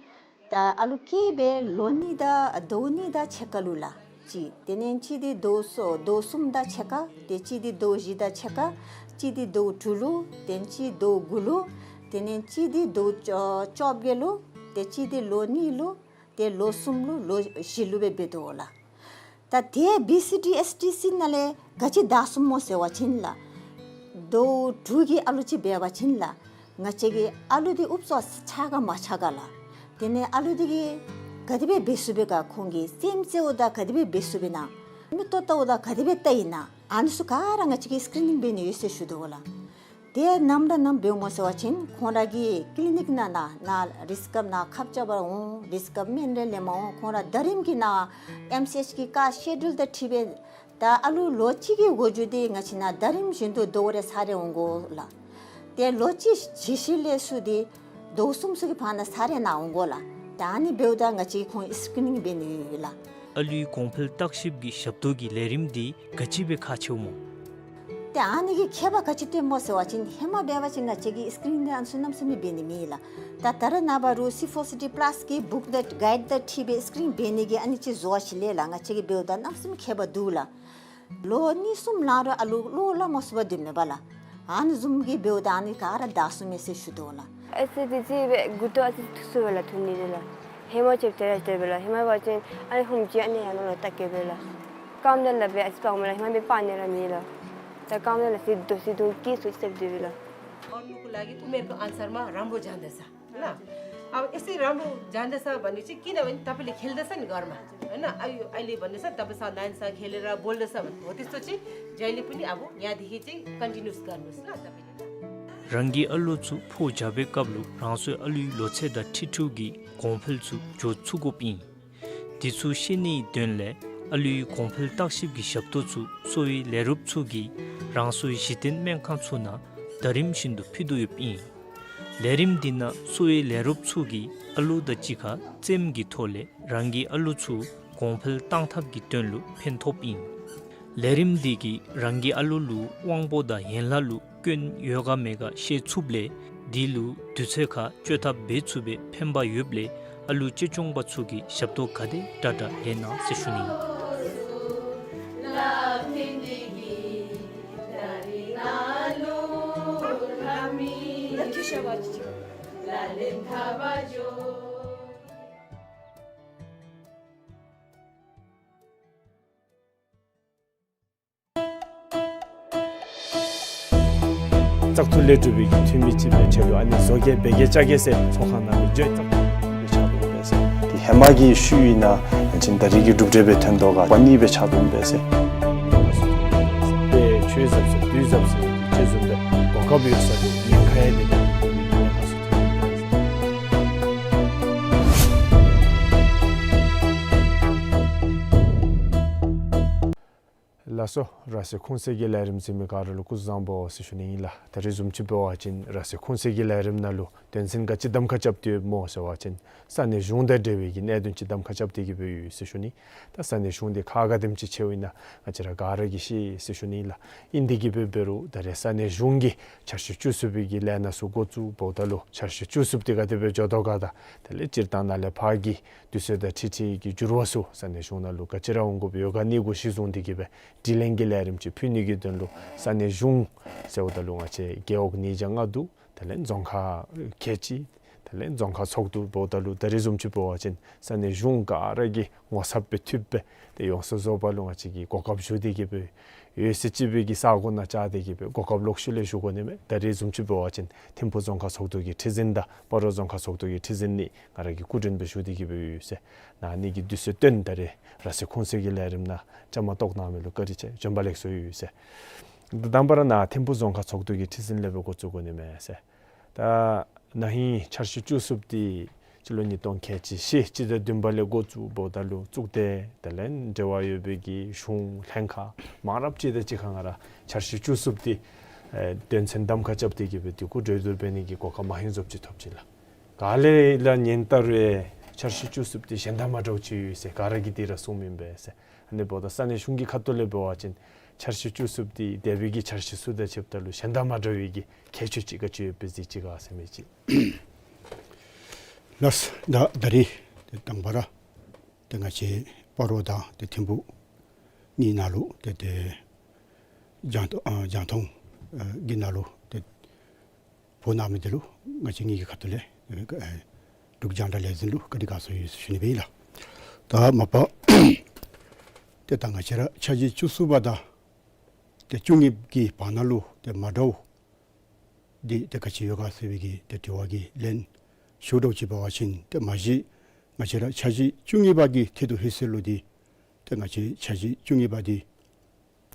ད་ཨ་ལུ་སྐྱེས་སྦེ་ལོ་གཉིས་དང་ཟླཝ་གཉིས་དང་ཕྱེད་ཀ་ལུ་ལགས། གཅིག། དེ་ལས་གཅིག་འདི་ཟླཝ་གསུམ་ཟླཝ་གསུམ་དང་ཕྱེད་ཀ། ཏེ་གཅིག་འདི་ཟླཝ་བཞི་དང་ཕྱེད་ཀ། གཅིག་འདི་ཟླཝ་དྲུག་ལུ། ཏེ་གཅིག་ཟླཝ་དགུ་ལུ། དེ་ལས་གཅིག་འདི་ཟླཝ་བཅོ་བཅོ་བརྒྱད་ལུ། ཏེ་གཅིག་འདི་ལོ་གཉིས་ལུ། ཏེ་ལོ་གསུམ་ལུ་ལོ་བཞི་ལུ་སྦེ་འབད་དོ་ལགས། ད་དེ་བི་སི་ཌི་ཨེསི་ཊི་སི་ནང་ལས་ག་ཅི་བདའ་ཚུགསཔ་སྨོ་ཟེར་བ་ཅིན་ལགས། ཟླཝ་དྲུག་གི་ཨ་ལུ་ཅིག་འབད་བ་ཅིན་ལགས། ང་བཅས་ཀྱི་ཨ་ལུ་འདི་ཨུབ་ཙམ་ཆགས་ག་མ་ཆགས་ག་ལགས། དེ་ལས་ཨ་ལུ་འདི་གིས་ག་དེ་སྦེ་འབད་ཚུགས་པས་ག། ཁོང་གིས་རྩེདམོ་རྩེཝ་ད་ག་དེ་སྦེ་འབད་ཚུགས་པས་ན། མིག་ཏོ་བལྟཝ་ད་ག་དེ་སྦེ་བལྟ་ཡི་ན། ཨ་ནི་ཚུ་ག་ར་ང་བཅས་ཀྱིས་སི་ཀི་རི་ནིང་འབད་ནི་ཡོད་ཟེར་ཞུ་དོ་ལགས། དེ་ནམ་ར་ནམ་འབདཝ་སྨོ་ཟེར་བ་ཅིན་ཁོང་ར་གི་ཀི་ལི་ནིག་ནང་ན་ན་རིགས་སྐྱབས་ནང་ཁབ་རྐྱབ་པར་འོང་། རིགས་སྐྱབས་སྨན་རེ་ལེནམ་འོང་། ཁོང་ར་ཟླ་རིམ་གྱི་ནང་ཨེམ་སི་ཨེཆ་གི་ཀ་སི་ཀེ་ཌུལ་དང་འཁྲིལ་སྦེ་ད་ཨ་ལུ་ལོ་གཅིག་གི་འགོ་འགྱོ་སྟེ་ང་བཅས་ནང་ཟླ་རིམ་བཞིན་དུ་ཟླཝ་རེ་ཚར་རེ་འོང་དགོ་ལགས། ཏེ་ལོ་གཅིག་ཇི་ཞིག་ལས་ཚུར་ཏེ་ཟླཝ་གསུམ་ཚུ་གི་བར་ན་ཚར་རེ་ནང་འོང་དགོ་ལགས། ད་ཨ་ནི་འབདཝ་ད་ང་བཅས་ཁོང་སི་ཀི་རི་ནིང་འབད་ནི་ཡོད་ལགས། ཨ་ལུའི་གོང་འཕེལ་བརྟག་ཞིབ་ཀྱི་ཞབས་ཏོག་གི་ལས་རིམ་འདི་ག་ཅི་སྦེ་ཁག་ཆེཝ་སྨོ། ཏེ་ཨ་ནི་གི་ཁྱད་པར་ག་ཅི་སྟོནམ་སྨོ་ཟེར་བ་ཅིན་ཧེ་མ་འབད་བ་ཅིན་ང་བཅས་ཀྱིས་སི་ཀི་རི་ནིང་འདི་ཨ་ནི་ཚུ་གནམ་མེད་ས་མེད་འབད་ནི་མེད་ལགས། ད་ད་རེས་ནངས་པ་རུང་སི་ཕོར་སི་ཌི་པ་ལཱསི་གི་བུཀ་ལེཊ་གའིཌ་དང་འཁྲིལ་སྦེ་སི་ཀི་རི་ནིང་འབད་ནི་གི་ཨ་ནི་ཅིག་བཟོ་བ་ཅིག་ལས་ལགས། ང་བཅས་ཀྱིས་འབདཝ་ད་གནམ་མེད་ས་མེད་ཁྱད་པར་འདུག་ལགས། ལོ་གཉིས་གསུམ་ལང་རུང་ཨ་ལུ་བློ་སླབ་མ་ཚུགས་པར་སྡོདཔ་མས་པ་ལགས། ཨ་ནི་བཟུམ་གྱི་འབདཝ་ད་ཨ་ནི་ག་ར་བདའ་ཚུགས་མས་ཟེར་ཞུ་དོ་ལགས། ཨེ་སི་ཌི་སི་སྦེ་མགུ་ཏོ་ཨ་ཙི་ཐུག་སོང་པས་ལགས། ཐུག་ནི་འདི་ལགས། ཧེ་མ་ཅིག་དེ་ར་དེ་སྦེ་ལགས། ཧེ་མ་འབད་བ་ཅིན་ཨ་ནི་ཧུམ་ཅིག་ཨ་ནི་ཡར་ནང་ལུ་བལྟ་གེ་སྦེ་ལགས། རྐངམ་དེ་ལག་པས་ཨ་ཙི་སྤར་མས་ལགས། ཧེ་མ་སྦེ་སྤར་ནི་ར་མེད་ལགས། ད་རྐངམ་དེ་ལག་པས་ཨ་ཙི་རྡོག་ཨ་ཙི་རྡོག་སྐྱེས་སོང་ཟེར་སྡོད་པས་ལགས། और लोग को लगे तो मेरे को आंसर में रामबो जान दे सा। ना? अब ऐसे रामबो जान दे सा बने ची किना बने तपेले खेल दे सा नि घर में, है ना? अयो, अहिले भन्ने सा, तपाईंसँग नानीसँग खेलेर बोल्दैछ भने हो त्यस्तो चाहिँ जहिले पनि अब यहाँदेखि चाहिँ कन्टिन्युस गर्नुस् न तपाईंले। རང་གི་ཨ་ལུ་ཚུ་ཕོ་རྒྱས་པའི་སྐབས་ལུ་རང་སོའི་ཨ་ལུའི་ལོ་ཚད་དང་འཁྲིལ་འཁྲིལཝ་གི་གོང་འཕེལ་ཚུ་འགྱོ་ཚུགས་དགོཔ་ཨིན། དེ་ཚུ་ཤེས་ནིའི་དོན་ལས་ཨ་ལུའི་གོང་འཕེལ་བརྟག་ཞིབ་ཀྱི་ཞབས་ཏོག་ཚུ་གསོ་བའི་ལས་རོགསཔ་ཚུ་གིས་རང་སོའི་གཞི་རྟེན་སྨན་ཁང་ཚུ་ནང་ཟླ་རིམ་བཞིན་དུ་ཕུལ་དོ་ཡོདཔ་ཨིན། ལས་རིམ་འདི་ནང་གསོ་བའི་ལས་རོགསཔ་ཚུ་གིས་ཨ་ལུ་དང་གཅིག་ཁར་རྩེདམོ་གི་ཐོག་ལས་རང་གི་ཨ་ལུ་ཚུ་གོང་འཕེལ་གཏང་ཐབས་ཀྱི་དོན་ལུ་ཕན་ཐོགསཔ་ཨིན། ལས་རིམ་འདི་གིས་རང་གི་ཨ་ལུ་ལུ་དབང་པོ་དང་ཡན་ལག་ལུ་སྐྱོན་ཡོད་ག་མེད་ག་ཤེས་ཚུགསཔ་ལས་འདི་ལུ་དུས་ཚོད་ཁར་བཅོས་ཐབས་འབད་ཚུགས་པའི་ཕན་པ་ཡོདཔ་ལས་ཨ་ལུ་གཅེས་སྐྱོང་པ་ཚུ་གིས་ཞབས་ཏོག་ག་དེ་དྲག་དྲག་ལེན་གནང་ཟེར་ཞུ་ནི། བཙག་འཐུ་ལས་གྲུབ་པའི་འཐུས་མི་ཅིག་སྦེ་ཁྲལ་ལུ་ཨ་ནི་བཟོ་གེ་འབད་གེ་རྐྱབ་གེ་ཟེར་ཚོགས་ཁང་ནང་ལུ་འགྱོ་བཙག་འཐུ་སྦེ་ཆགས་འདུག་པས་ཟེར། དེ་ཧེ་མ་གི་ཤུལ་ཨིན་ན་ཡང་ཅིན་ད་རིས་ཀྱི་གྲུབ་འབྲས་སྦེ་ཐོན་དོ་ག་པ་ནི་སྦེ་ཆགས་འདུག་པས་ཟེར། དཔེ་ཆོས་ཟབ་ཟེར་དུས་ཟབ་ཟེར་ཅིག་བཟུམ་སྦེ་གོ་སྐབས་ཡོད་ས་ལུ་ཉེན་ཁ་ཡང་མེད་པའི་ཐོག་ལུ་ཉེན་ཁ་ཚུ་ཐོན་འདུག་པས་ཟེར། ལ་ ལགས་སོ། ར་སའི་ཁུངས་གསལ་གྱི་ལས་རིམ་གཟིགས་མི་ག་ར་ལུ་སྐུ་གཟུགས་བཟང་པོ་ཟེར་ཞུ་ནི་ཨིན་ལགས། ད་རིས་བཟུམ་ཅིག་འབད་བ་ཅིན་ར་སའི་ཁུངས་གསལ་གྱི་ལས་རིམ་ནང་ལུ་དོན་ཚན་ག་ཅི་གདམ་ཁ་རྐྱབ་སྟེ་ཡོདཔ་སྨོ་ཟེར་བ་ཅིན་ས་གནས་གཞུང་དང་འབྲེལ་བའི་གི་གནད་དོན་ཅིག་གདམ་ཁ་རྐྱབ་སྟེ་གི་སྦེ་ཡོད་ཟེར་ཞུ་ནི། ད་ས་གནས་གཞུང་འདི་ཁག་ག་དེམ་ཅིག་ཆེཝ་ཨིན་ན་ང་བཅས་ར་ག་ར་གིས་ཤེས་ཟེར་ཞུ་ནི་ཨིན་ལགས། ཨིན་དེ་གིས་འབད་འབད་རུང་ད་རེས་ས་གནས་གཞུང་གིས་འཆར་གཞི་བཅུ་གསུམ་པའི་གི་ལས་སྣ་ཚུ་འགོ་བཙུགས་འབདཝ་ད་ལུ་འཆར་གཞི་བཅུ་གསུམ་འདི་ག་དེ་སྦེ་འགྱོ་དོ་ག་དང་དེ་ལས་སྤྱིར་བཏང་ནཱ་ལས་ཕར་གྱི་དུས་ཚོད་དང་འཁྲིལ་འཁྲིལ་གྱི་འགྱུར་བ་ཚུ་ས་གནས་གཞུང་ནང་ལུ་ག་ཅི་ར་འོང་དགོཔ་ཡོད་ག་ཨ་ནི་གུ་གཞི་བཟུང་སྟེ་གི་སྦེ་དྲི་ལན་གྱི་ལས་རིམ་ཅིག་ཕུལ་ནི་གི་དོན་ལུ་ས་གནས་གཞུང་ཟེརཝ་ད་ལུ་ང་བཅས་རྒེད་འོག་ཉིས་བརྒྱ་ལྔ་བཅུ་དེ་ལས་རྫོང་ཁག་ཁལ་གཅིག་དེ་ལས་རྫོང་ཁག་ཚོགས་འདུ་འབདཝ་ད་ལུ་ད་རིས་བཟུམ་ཅིག་འབད་བ་ཅིན་ས་གནས་གཞུང་ག་ར་གིས་ངོ་ཚབ་སྦེ་འཐུས་སྦེ་ཏེ་ཡོངས་སུ་རྫོགས་པ་ལུ་ང་བཅས་ཀྱིས་གོ་སྐབས་ཞུ་སྟེ་གི་སྦེ་ཡོད་ཟེར་ཅིག་སྦེ་གི་ས་གོ་ནང་བཅར་ཏེ་གི་སྦེ་གོ་སྐབས་ལོག་ཤུལ་ལས་ཞུ་དགོ་ནི་མས། ད་རིས་བཟུམ་ཅིག་འབད་བ་ཅིན་ཐིམ་ཕུག་རྫོང་ཁག་ཚོགས་འདུ་གི་ཁྲི་འཛིན་དང་སྤ་རོ་རྫོང་ཁག་ཚོགས་འདུ་གི་ཁྲི་འཛིན་ནི་ང་ར་གིས་སྐུ་མགྲོན་སྦེ་ཞུ་སྟེ་གི་སྦེ་ཡོད་ཟེར། ན་ནི་གི་དུས་ཚོད་བཏོན་ད་རེས་ར་སའི་ཁུངས་གསལ་གྱི་ལས་རིམ་ནང་བཅའ་མར་གཏོགས་གནང་མི་ལུ་བཀའ་དྲིན་ཆེ། བྱོན་པ་ལེགས་སོ་ཡོད་ཟེར། དང་པ་ར་ནཱ་ཐིམ་ཕུག་རྫོང་ཁག་ཚོགས་འདུ་གི་ཁྲི་འཛིན་ལས་སྦེ་འགོ་བཙུགས་དགོ་ནི་མས་ཟེར། ད་ན་ཧིང་འཆར་གཞི་བཅུ་གསུམ་འདི་སྤྱི་ལོ་ཉིས་སྟོང་ཁལ་གཅིག་བཞི་སྤྱི་ཟླ་བདུན་པ་ལས་འགོ་བཙུགས་འབདཝ་ད་ལུ་གཙུག་སྡེ་དེ་ལས་འབྲེལ་བ་ཡོད་པའི་གི་གཞུང་ལྷན་ཁག་མང་རབས་ཅིག་དང་གཅིག་ཁར་ང་ར་འཆར་གཞི་བཅུ་གསུམ་འདི་ཨེ་དོན་ཚན་གདམ་ཁ་རྐྱབ་སྟེ་གི་སྦེ་དེ་གུ་གྲོས་བསྡུར་འབད་ནི་གི་གོ་སྐབས་མ་ཧེང་བཟོཔ་ཅིག་ཐོབ་ཅི་ལགས། ག་ལས་ལགས་ཉིན་ལྟར་རེ་འཆར་གཞི་བཅུ་གསུམ་འདི་གཞན་དང་མ་འདྲཝ་ཅིག་ཡོད་ཟེར་ག་ར་གིས་དེ་ར་གསུངམ་ཨིན་པས་ཟེར། ཨ་ནི་འབདཝ་ད་ས་གནས་གཞུང་གི་ཁ་ཐུག་ལས་འབད་བ་ཅིན་འཆར་གཞི་བཅུ་གསུམ་འདི་འདས་པའི་གི་འཆར་གཞི་ཚུ་དང་ཕྱདཔ་ད་ལུ་གཞན་དང་མ་འདྲ་བའི་གི་ཁྱད་ཆོས་ཅིག་ག་ཅི་ཡོདཔ་སྦེ་གཟིགས་ཅི་ག་ཟེར་མི་ཅིག། ལགས། ད་ད་རིས་ཏེ་དང་པ་ར་ཏེ་ང་བཅས་སྤ་རོ་དང་ཏེ་ཐིམ་ཕུག་གཉིས་ནང་ལུ་ཏེ་ཏེ་རྒྱང་ཨ་རྒྱང་མཐོང་ཨ་གི་ནང་ལུ་ཏེ་འབོ་གནང་མི་འདི་ལུ་ང་བཅས་གཉིས་ཀྱི་ཁ་ཐུག་ལས་ཨེ་འབྲུག་རྒྱང་བསྒྲགས་ལས་འཛིན་ལུ་བཀའ་དྲིན་དགའ་ཚོར་ཡོད་ཟེར་ཞུ་ནི་སྦེ་ཨིན་ལགས། ད་མ་པ་ཏེ་ད་ང་བཅས་ར་འཆར་གཞི་བཅུ་གསུམ་པ་དང་ཏེ་བཅུ་གཉིས་པ་གི་བར་ན་ལུ་ཏེ་མ་འདྲཝ་འདི་ཏེ་ག་ཅི་ཡོད་ག་ཟེར་བའི་གི་ཏེ་དྲི་བ་གི་ལན་ཞུ་དོ་ཅིག་འབད་བ་ཅིན་ཏེ་མ་གཞི་ང་བཅས་ར་འཆར་གཞི་བཅུ་གཉིས་པ་གི་ཐད་དུ་ལྷོད་ཚད་ལུ་འདི་ཏེ་ང་བཅས་འཆར་གཞི་བཅུ་གཉིས་པ་འདི་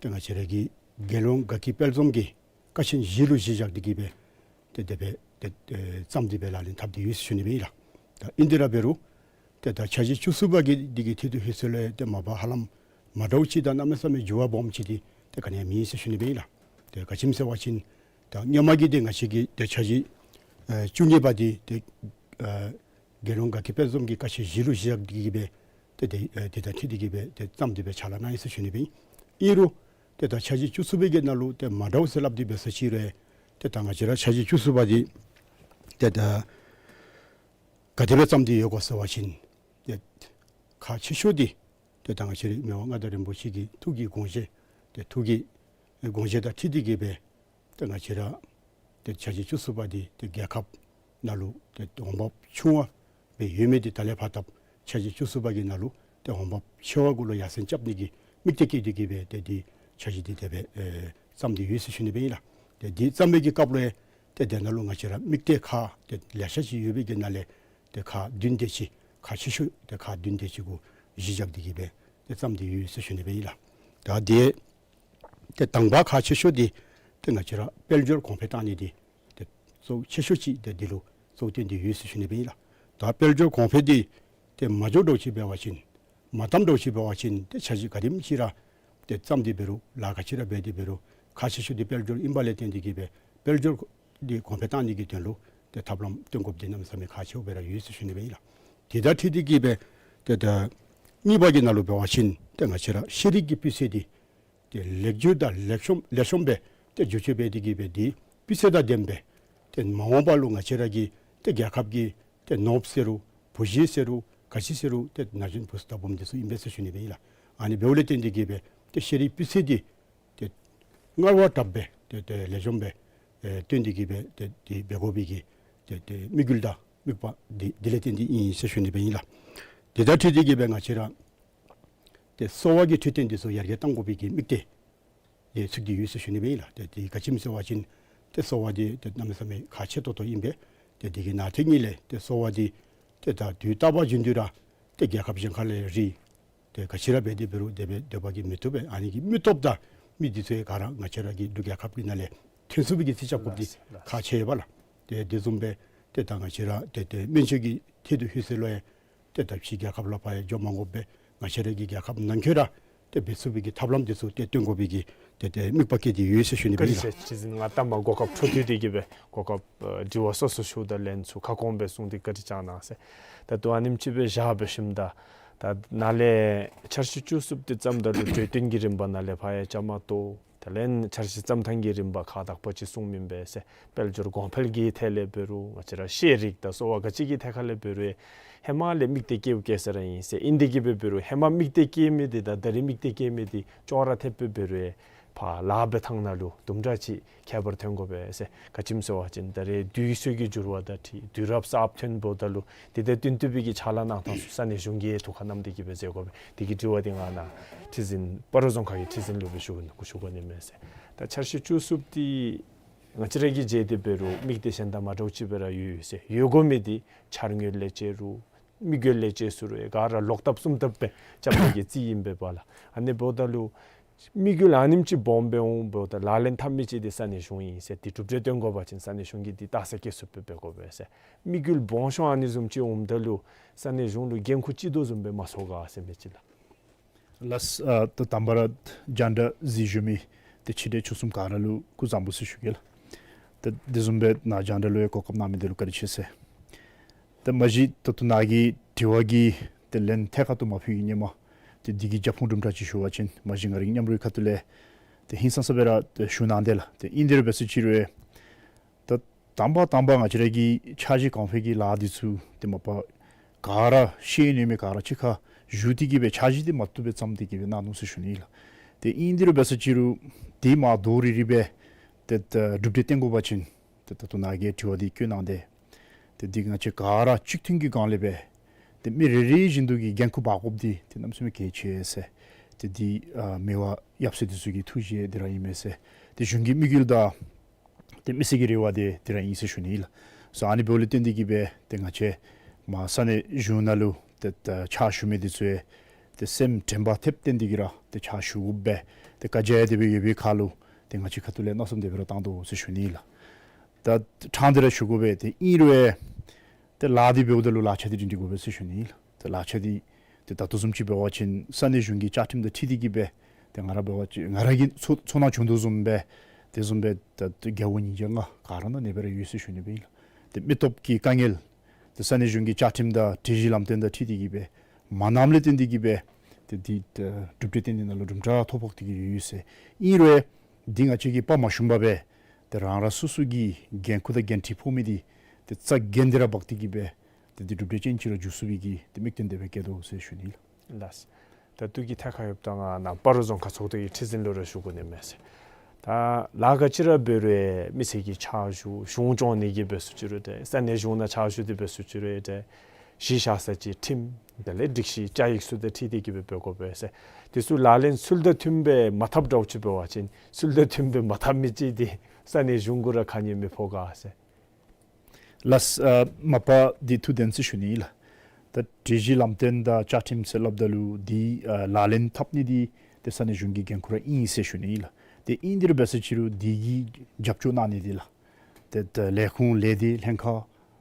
ཏེ་ང་བཅས་ར་གི་རྒྱལ་ཡོངས་དགའ་སྐྱིད་དཔལ་འཛོམས་ཀྱི་ཀ་ཆེན་བཞི་ལུ་གཞི་བཞག་སྟེ་གི་སྦེ་ཏེ་དེ་སྦེ་ཏེ་ཨེ་བརྩམས་ཏེ་སྦེ་ལག་ལེན་འཐབ་སྟེ་ཡོད་ཟེར་ཞུ་ནི་སྦེ་ཨིན་ལགས། ད་ཨིན་དེ་ར་འབད་རུང་ཏེ་ད་འཆར་གཞི་བཅུ་གསུམ་པ་གི་འདི་གི་ཐད་དུ་ལྷོད་ཚད་ལུ་ཏེ་མ་པ་ཧ་ལམ་མ་འདྲཝ་ཅིག་དང་གནམ་མེད་ས་མེད་འགྱུར་བ་སྦོམ་ཅིག་འདི་ཏེ་ག་ནི་ཡང་མེད་ཟེར་ཞུ་ནི་སྦེ་ཨིན་ལགས། ཏེ་ག་ཅི་སྨོ་ཟེར་བ་ཅིན་ད་སྔོན་མ་གི་འདི་ང་བཅས་ཀྱི་ཏེ་འཆར་གཞི་ཨེ་བཅུ་གཉིས་པ་འདི་ཏེ་ཨེ་རྒྱལ་ཡོངས་དགའ་སྐྱིད་དཔལ་འཛོམས་ཀྱི་ཀ་ཆེན་བཞི་ལུ་གཞི་བཞག་སྟེ་གི་སྦེ་ཏེ་ཏེ་ཨེ་ཏེ་ད་འཁྲིལ་ཏེ་གི་སྦེ་ཏེ་བརྩམས་ཏེ་སྦེ་ཕྱག་ལཱ་གནང་ཡི་ཟེར་ཞུ་ནི་སྦེ་ཨིན། ཨིན་རུང་ཏེ་ད་འཆར་གཞི་བཅུ་གསུམ་པའི་གི་ནང་ལུ་ཏེ་མ་འདྲཝ་ཟེར་སླབ་སྟེ་སྦེ་ཟེར་ཅི་རུང་ཏེ་ད་ང་བཅས་ར་འཆར་གཞི་བཅུ་གསུམ་པ་འདི་ཏེ་ད་ག་དེ་སྦེ་བརྩམས་ཏེ་ཡོད་ག་ཟེར་བ་ཅིན་ཏེ་ཁག་ཆེ་ཤོས་འདི་ཏེ་ད་ང་བཅས་རའི་མི་དབང་མངའ་བདག་རིན་པོ་ཆེ་གི་ཐུགས་ཀྱི་དགོངས་བཞེད་ཏེ་ཐུགས་ཀྱི་དགོངས་བཞེད་དང་འཁྲིལ་ཏེ་གི་སྦེ་ཏེ་ང་བཅས་ར་ཏེ་འཆར་གཞི་བཅུ་གསུམ་པ་འདི་ཏེ་རྒྱལ་ཁབ་ནང་ལུ་ཏེ་འོང་འབབ་ཆུང་བ་སྦེ་ཡོད་མི་འདི་ད་ལས་ཕར་ད་འཆར་གཞི་བཅུ་གསུམ་པ་གི་ནང་ལུ་ཏེ་འོང་འབབ་ཆེ་བ་གུ་ལུ་ཡར་སེང་རྐྱབ་ནི་གི་དམིགས་གཏད་བསྐྱེད་དེ་གི་སྦེ་ཏེ་འདི་འཆར་གཞི་འདི་དེ་སྦེ་ཨེ་བརྩམས་ཏེ་ཡོད་ཟེར་ཞུ་ནི་སྦེ་ཨིན་ལགས། ཏེ་འདི་བརྩམ་པའི་གི་སྐབས་ལུ་ཡང་ཏེ་དེ་ནང་ལུ་ང་བཅས་ར་དམིགས་གཏད་ཁག་ཏེ་ལེ་ཤ་ཅིག་ཡོད་པའི་གི་ནང་ལས་ཏེ་ཁག་བདུན་དེ་ཅིག་ཁག་ཆེ་ཤོས་ཏེ་ཁག་བདུན་དེ་ཅིག་གུ་གཞི་བཞག་སྟེ་གི་སྦེ་ཏེ་བརྩམས་ཏེ་ཡོད་ཟེར་ཞུ་ནི་སྦེ་ཨིན་ལགས། ད་འདི་ཏེ་དང་པ་ཁག་ཆེ་ཤོས་འདི་ཏེ་ང་བཅས་ར་དཔལ་འབྱོར་གོང་འཕེལ་བཏང་ནི་འདི་ཏེ་གཙོ་ཆེ་ཤོས་ཅིག་ཏེ་འདི་ལུ་གཙོ་བོ་བཏོན་ཏེ་ཡོད་ཟེར་ཞུ་ནི་སྦེ་ཨིན་ལགས། ད་དཔལ་འབྱོར་གོང་འཕེལ་འདི་ཏེ་མ་འགྱོ་དོ་ཅིག་འབད་བ་ཅིན་མ་བཏང་དོ་ཅིག་འབད་བ་ཅིན་ཏེ་འཆར་གཞི་ག་དེམ་ཅིག་ར་ཏེ་བརྩམས་ཏེ་འབད་རུང་ལཱ་ག་ཅི་ར་འབད་དེ་འབད་རུང་ཁག་ཆེ་ཤོས་འདི་དཔལ་འབྱོར་ཨིན་པ་ལས་བརྟེན་ཏེ་གི་སྦེ་དཔལ་འབྱོར་འདི་གོང་འཕེལ་བཏང་ནི་གི་དོན་ལུ་ཏེ་ཐབས་ལམ་སྟོན་དགོཔ་འདི་གནམ་མེད་ས་མེད་ཁག་ཆེཝ་སྦེ་ར་ཡོད་ཟེར་ཞུ་ནི་སྦེ་ཨིན་ལགས། དེ་དང་འཁྲིལ་ཏེ་གི་སྦེ་ཏེ་ད་གཉིས་པ་གི་ནང་ལུ་འབད་བ་ཅིན་ཏེ་ང་བཅས་ར་ཤེས་རིག་གི་སྤུས་ཚད་འདི་ཏེ་ལེགས་བཅོས་དང་ལེགས་ཤོམ་ལེགས་ཤོམ་སྦེ་ཏེ་བསྒྱུར་བཅོས་འབད་དེ་གི་སྦེ་འདི་སྤུས་ཚད་དང་ལྡནམ་སྦེ་ཏེ་མ་འོངས་པ་ལུ་ང་བཅས་ར་གི་ཏེ་རྒྱལ་ཁབ་ཀྱི་ཏེ་ནོར་བུ་ཟེར་རུང་བུ་གཞི་ཟེར་རུང་ག་ཅི་ཟེར་རུང་ཏེ་ན་གཞོན་བུ་ཚུ་དང་བུམོ་འདི་ཚུ་ཨིན་པས་ཟེར་ཞུ་ནི་སྦེ་ཨིན་ལགས། ཨ་ནི་འབདཝ་ལས་བརྟེན་ཏེ་གི་སྦེ་ཏེ་ཤེས་རིག་སྤུས་ཚད་འདི་ཏེ་སྔར་བ་དྲགཔ་སྦེ་ཏེ་ཏེ་ལེགས་ཤོམ་སྦེ་ཨེ་བཏོན་ཏེ་གི་སྦེ་ཏེ་འདི་འབད་དགོ་པའི་གི་ཏེ་ཏེ་དམིགས་ཡུལ་དང་དམིགས་པ་འདི་འདི་ལས་བརྟེན་ཏེ་ཨིན་ཟེར་ཞུ་ནི་སྦེ་ཨིན་ལགས། དེ་དང་འཁྲིལ་ཏེ་གི་སྦེ་ང་བཅས་ར་ཏེ་གསོ་བ་གི་འཕྲོད་བསྟེན་འདི་ཚུ་ཡར་རྒྱས་གཏང་དགོ་པའི་གི་དམིགས་གཏད་ཏེ་ཚུད་དེ་ཡོད་ཟེར་ཞུ་ནི་སྦེ་ཨིན་ལགས། ཏེ་འདི་ག་ཅི་སྨོ་ཟེར་བ་ཅིན་ཏེ་གསོ་བ་འདི་ཏེ་གནམ་མེད་ས་མེད་ཁག་ཆེ་ཏོག་ཏོ་ཨིན་པས། ཏེ་འདི་གི་ནང་དེ་ཉིད་ལས་ཏེ་གསོ་བ་འདི་ཏེ་ད་དུས་རྟག་པ་རྒྱུན་དུ་ར་ཏེ་རྒྱལ་ཁབ་གཞན་ཁ་ལས་རིགས་ཏེ་ག་ཅི་ར་འབད་དེ་འབད་རུང་དེ་སྦེ་སྡོད་པ་གིས་མི་བཏུབ་པས། ཨ་ནི་གི་མི་སྟོབས་དང་མི་འདི་ཚུ་ག་ར་ང་བཅས་ར་གི་འབྲུག་རྒྱལ་ཁབ་ཀྱི་ནང་ལས་ཐོན་ཚུགས་པའི་གི་རྩིས་རྐྱབ་དགོཔ་འདི་ཁག་ཆེ་བས་ལགས། ཏེ་དེ་བཟུམ་སྦེ་ཏེ་ད་ང་བཅས་ར་ཏེ་ཏེ་སྨན་བཅོས་ཀྱི་ཐད་དུ་ལྷོད་ཚད་ལུ་ཡང་ཏེ་ད་ཕྱི་རྒྱལ་ཁབ་ལུ་ཕར་ཡང་འགྱོ་མ་དགོ་པར་ང་བཅས་ར་གི་རྒྱལ་ཁབ་ནང་འཁོད་ར་ ཏེ་འབད་ཚུགས་པའི་གི་ཐབས་ལམ་འདི་ཚུ་ཏེ་སྟོན་དགོ་པའི་གི་ཏེ་ཏེ་དམིགས་པ་བསྐྱེད་དེ་ཡོད་ཟེར་ཞུ་ནི་སྦེ་ཨིན་ལགས། བཀའ་དྲིན་ཆེ། ཁྲི་འཛིན་ང་ལྟ་མ་གོ་སྐབས་འཕྲོ་མཐུད་དེ་གི་སྦེ་གོ་སྐབས་ཨ་དྲི་བ་སོ་སོ་ཞུཝ་ད་ལན་ཚུ་ཁ་སྐོང་སྦེ་གསུངས་ཏེ་བཀའ་དྲིན་བསྐྱང་གནང་ཟེར། ད་ལྟོ་ཨ་ནེམ་ཅིག་སྦེ་བཞག་འབད་ཞིནམ་ད་ད་ནཱ་ལས་འཆར་གཞི་བཅུ་གསུམ་འདི་བརྩམ་ད་ལུ་གྲོས་བསྟུན་གྱི་རིམ་པ་ནཱ་ལས་ཕར་ཡང་བཅའ་མར་གཏོགས། དེ་ལས་འཆར་གཞི་བརྩམ་ཐངས་ཀྱི་རིམ་པ་ཁག་དག་པ་ཅིག་གསུངམ་ཨིན་པས་ཟེར། དཔལ་འབྱོར་གོང་འཕེལ་གྱི་ཐད་ལས་འབད་རུང་ང་བཅས་ར་ཤེས་རིག་དང་གསོ་བ་ག་ཅི་གི་ཐད་ཁར་ལས་འབད་རུང་ཧེ་མ་ལས་དམིགས་གཏད་བསྐྱེདཔ་བསྐྱེད་ས་ར་ཨིན་ཟེར། ཨིན་དེ་གི་སྦེ་འབད་རུང་ཧེ་མ་དམིགས་གཏད་བསྐྱེད་མི་འདི་དང་ད་རེས་དམིགས་གཏད་བསྐྱེད་མི་འདི་ཅོག་ར་འཐདཔ་སྦེ་འབད་རུང་ཕར་ལཱ་འབད་ཐངས་ནང་ལུ་དུམ་གྲ་ཅིག་ཁྱད་པར་ཐོན་དགོ་པས་ཟེར། ག་ཅི་སྨོ་ཟེར་བ་ཅིན་ད་རེས་དུས་ཚོད་ཀྱི་འགྱུར་བ་དང་འཁྲིལ་དུས་རབས་གསརཔ་ཐོན་འབདཝ་ད་ལུ་དེ་དང་བསྟུན་ཏེ་སྦེ་གི་ཕྱག་ལཱ་གནང་ཐངས་ཚུ་ས་གནས་གཞུང་གིས་ཐུགས་ཁར་བསྣམས་ཏེ་གི་སྦེ་མཛད་དགོ་པས། དེ་གི་དྲི་བ་འདི་ང་ནཱ་ཁྲི་འཛིན་སྤ་རོ་རྫོང་ཁག་གི་ཁྲི་འཛིན་ལུ་སྦེ་ཞུ་ཞུ་དགོ་ནི་མས་ཟེར། ད་འཆར་གཞི་བཅུ་གསུམ་འདི་ང་བཅས་ར་གིས་མཇལ་ཏེ་འབད་རུང་དམིགས་གཏད་གཞན་དང་མ་འདྲཝ་ཅིག་སྦེ་ར་ཡོད་ཡོད་ཟེར། ཡོད་དགོ་མི་འདི་འཆར་དངོས་ལས་བཅད་རུང་དམིགས་ཡུལ་ལས་བཅད་ཟེར་རུང་ག་ར་ལོག་ལྟབ་གསུམ་ལྟབ་སྦེ་རྐྱབ་ནི་གི་རྩིས་ཨིན་པས་པ་ལགས། ཨ་ནི་འབདཝ་ད་ལུ་དམིགས་ཡུལ་ཨ་ནེམ་ཅིག་སྦོམ་སྦེ་འོང་འབདཝ་ད་ལག་ལེན་འཐབ་མི་ཅིག་འདི་ས་གནས་གཞུང་ཨིན་ཟེར། འདི་གྲུབ་འབྲས་སྟོན་དགོ་པ་ཅིན་ས་གནས་གཞུང་གིས་འདི་རྟགས་གསལ་བསྐྱེད་ཚུགསཔ་སྦེ་འབད་དགོ་པས་ཟེར། དམིགས་ཡུལ་སྦོམ་ཤོས་ཨ་ནི་བཟུམ་ཅིག་འོངམ་ད་ལུ་ས་གནས་གཞུང་ལུ་འགན་ཁུར་ཅིག་དོ་བཟུམ་སྦེ་མ་ཚོར་ག་ཟེར་མི་ཅིག་ལགས། ལགས། ཨ་ད་དང་པ་ར་རྒྱང་བསྒྲགས་གཟིགས་བཞུགས་མི་ཏེ་ཆེ་འབྲིང་ཆུང་གསུམ་ག་ར་ལུ་སྐུ་གཟུགས་བཟང་པོ་ཟེར་ཞུ་གེ་ལགས། ཏེ་དེ་བཟུམ་སྦེ་ནཱ་རྒྱང་བསྒྲགས་ལུ་ཡང་གོ་སྐབས་གནང་མི་འདི་ལུ་བཀའ་དྲིན་ཆེ་ཟེར། ཏེ་མ་གཞི་ད་ལྟོ་ནཱ་གི་དྲི་བ་གི་ཏེ་ལན་ཐད་ཀར་དུ་མ་ཕུལ་གི་ཧེ་མ་ཏེ་འདི་གི་རྒྱབ་ཁུངས་དུམ་གྲ་ཅིག་ཞུ་བ་ཅིན་མ་གཞི་ང་རའི་མཉམ་རོགས་ཁ་ཐུག་ལས་ཏེ་ཧིང་སངས་ས་སྦེ་ར་ཏེ་ཞུ་གནང་དེས་ལགས། ཏེ་ཨིན་དེ་རུང་འབད་ས་ཅིག་རུང་ད་དང་པ་དང་པ་ང་བཅས་ར་གི་འཆར་གཞི་གོང་འཕེལ་གྱི་ལཱ་འདི་ཚུ་ཏེ་མ་པ་ག་ར་ཤེས་ནི་མི་ག་ར་གཅིག་ཁར་བཞུགས་ཏེ་གི་སྦེ་འཆར་གཞི་འདི་མ་བཏུབ་སྦེ་བརྩམས་ཏེ་གི་སྦེ་གནང་ནུག་ཟེར་ཞུ་ནི་ལགས། ཏེ་ཨིན་དེ་རུང་འབད་ས་ཅིག་རུང་ཏེ་མ་དོ་རི་རི་སྦེ་ཏེ་ད་གྲུབ་འབྲས་བསྟན་དགོ་པ་ཅིན་ཏེ་ད་ལྟོ་ནཱ་གིས་དྲི་བ་འདི་བཀོད་གནང་དེས། ཏེ་འདི་ང་བཅས་ག་ར་གཅིག་མཐུན་གྱི་སྒང་ལས་སྦེ་ཏེ་མི་རེ་རེ་བཞིན་དུ་གི་འགན་ཁུར་འབག་དགོཔ་འདི་ཏེ་གནམ་མེད་ས་མེད་གལ་ཆེ་ཟེར། ཏེ་འདི་ཨ་མི་དབང་ཡབ་སྲས་འདི་ཚུ་གི་ཐུགས་བཞེད་འདི་ར་ཨིན་མས་ཟེར། ཏེ་གཞུང་གི་དམིགས་ཡུལ་དང་ཏེ་མི་སེར་གྱི་རེ་བ་འདི་འདི་ར་ཨིན་ཟེར་ཞུ་ནི་ལགས། སོ་ཨ་ནི་འབདཝ་ལས་བརྟེན་ཏེ་གི་སྦེ་ཏེ་ང་བཅས་མར་ས་གནས་གཞུང་ནང་ལུ་ཏེ་ད་ཕྱག་ཞུ་མི་འདི་ཚུ་ཡང་ཏེ་སེམས་དྲན་པ་ཐེབས་བརྟན་ཏེ་གི་ར་ཏེ་ཕྱག་ཞུ་དགོཔ་སྦེ་ཏེ་བཀའ་རྒྱ་ཡང་དེ་སྦེ་ཡོད་པའི་ཁར་ལུ་ཏེ་ང་བཅས་ཁ་ཐུག་ལས་མནོ་བསམ་དེ་སྦེ་ར་བཏང་དོ་ཟེར་ཞུ་ནི་ལགས། ད་ཕྲང་སྟེ་ར་ཞུ་དགོ་པས། ཏེ་ཨིན་རུང་ཡང་ཏེ་ལཱ་འདི་འབདཝ་ད་ལུ་ལག་ཆ་འདི་སྒྲིང་སྒྲི་དགོ་པས་ཟེར་ཞུ་ནི་ལགས། ཏེ་ལག་ཆ་འདི་ཏེ་ད་ལྟོ་བཟུམ་ཅིག་འབད་བ་ཅིན་ས་གནས་གཞུང་གི་བཅའ་ཁྲིམས་དང་འཁྲིལ་ཏེ་གི་སྦེ་ཏེ་ང་ར་འབད་བ་ཅིན་ང་ར་གིས་ཚོར་ཚོར་སྣང་བྱུང་དོ་བཟུམ་སྦེ་དེ་བཟུམ་སྦེ་ད་ཏེ་རྒྱལ་པོ་ཉིས་བརྒྱ་ལྔ་ག་ར་ནང་ཨ་ནེ་སྦེ་ར་ཡོད་ཟེར་ཞུ་ནི་སྦེ་ཨིན་ལགས། ཏེ་མི་སྟོབས་ཀྱི་དཀའ་ངལ་ཏེ་ས་གནས་གཞུང་གི་བཅའ་ཁྲིམས་དང་སྒྲིག་གཞི་ལམ་སྟོན་དང་འཁྲིལ་ཏེ་གི་སྦེ་མ་གནངམ་ལས་བརྟེན་ཏེ་གི་སྦེ་ཏེ་འདི་ཏེ་གྲུབ་འབྲས་བསྟན་ནི་ནང་ལུ་གྲུབ་འབྲས་ཐོ་ཕོག་སྟེ་གི་ཡོད་ཡོད་ཟེར། ཨིན་རུང་ཡང་འདི་ང་བཅས་ཀྱིས་དཔའ་མ་ཞུམ་པར་སྦེ་ཏེ་རང་རང་སོ་སོ་གི་འགན་ཁུར་དང་འགན་འཁྲི་ཕོག་མི་འདི་ཏེ་རྩ་འགེངས་ཏེ་ར་འབག་སྟེ་གི་སྦེ་ཏེ་འདི་གྲུབ་འབྲས་ཅན་ཅིག་ར་འགྱུར་ཚུགས་པའི་གི་ཏེ་དམིགས་དོན་དེ་སྦེ་བསྐྱེད་དོ་ཟེར་ཞུ་ནི་ལགས། ལགས། ད་ལྟོ་གི་ཐད་ཁར་ཡོདཔ་ད་ང་ནཱ་སྤ་རོ་རྫོང་ཁག་ཚོགས་འདུ་གི་ཁྲི་འཛིན་ལུ་ར་ཞུ་དགོ་ནི་མས་ཟེར། ད་ལཱ་ག་ཅི་ར་འབད་རུང་མི་སེར་གྱི་ཕྱག་ཞུ་གཞུང་སྐྱོང་ནི་གི་འབད་ཟེར་ཅི་རུང་ཏེ་ས་གནས་གཞུང་ནང་ཕྱག་ཞུ་སྟེ་འབད་ཟེར་ཅི་རུང་ཏེ་གཞི་བཞག་ས་ཅིག་ཁྲིམས་དེ་ལས་སྒྲིག་གཞི་བཅའ་ཡིག་ཚུ་དང་འཁྲིལ་ཏེ་གི་སྦེ་འབད་དགོ་པས་ཟེར། དེ་ཚུ་ལག་ལེན་ཚུལ་དང་མཐུནམ་སྦེ་མ་འཐབ་འདྲཝ་ཅིག་འབད་བ་ཅིན་ཚུལ་དང་མཐུནམ་སྦེ་མ་འཐབ་མི་ཅིག་འདི་ས་གནས་གཞུང་གུ་ར་ཁ་ཉེས་མི་ཕོག་ག་ཟེར། ལགས། ཨ་མ་པ་འདི་ཐུགས་བདེན་ཟེར་ཞུ་ནི་ལགས། ད་སྒྲིག་གཞི་ལམ་སྟོན་དང་བཅའ་ཁྲིམས་ཟེར་སླབ་ད་ལུ་འདི་ཨ་ལག་ལེན་འཐབ་ནི་འདི་ཏེ་ས་གནས་གཞུང་གི་འགན་ཁུར་ར་ཨིན་ཟེར་ཞུ་ནི་ལགས། ཏེ་ཨིན་དེ་རུང་འབད་ཟེར་ཅི་རུང་འདི་གི་རྒྱབ་སྐྱོར་གནང་ནི་འདི་ལགས། ཏེ་ད་ལས་ཁུངས་ལས་སྡེ་ལྷན་ཁག་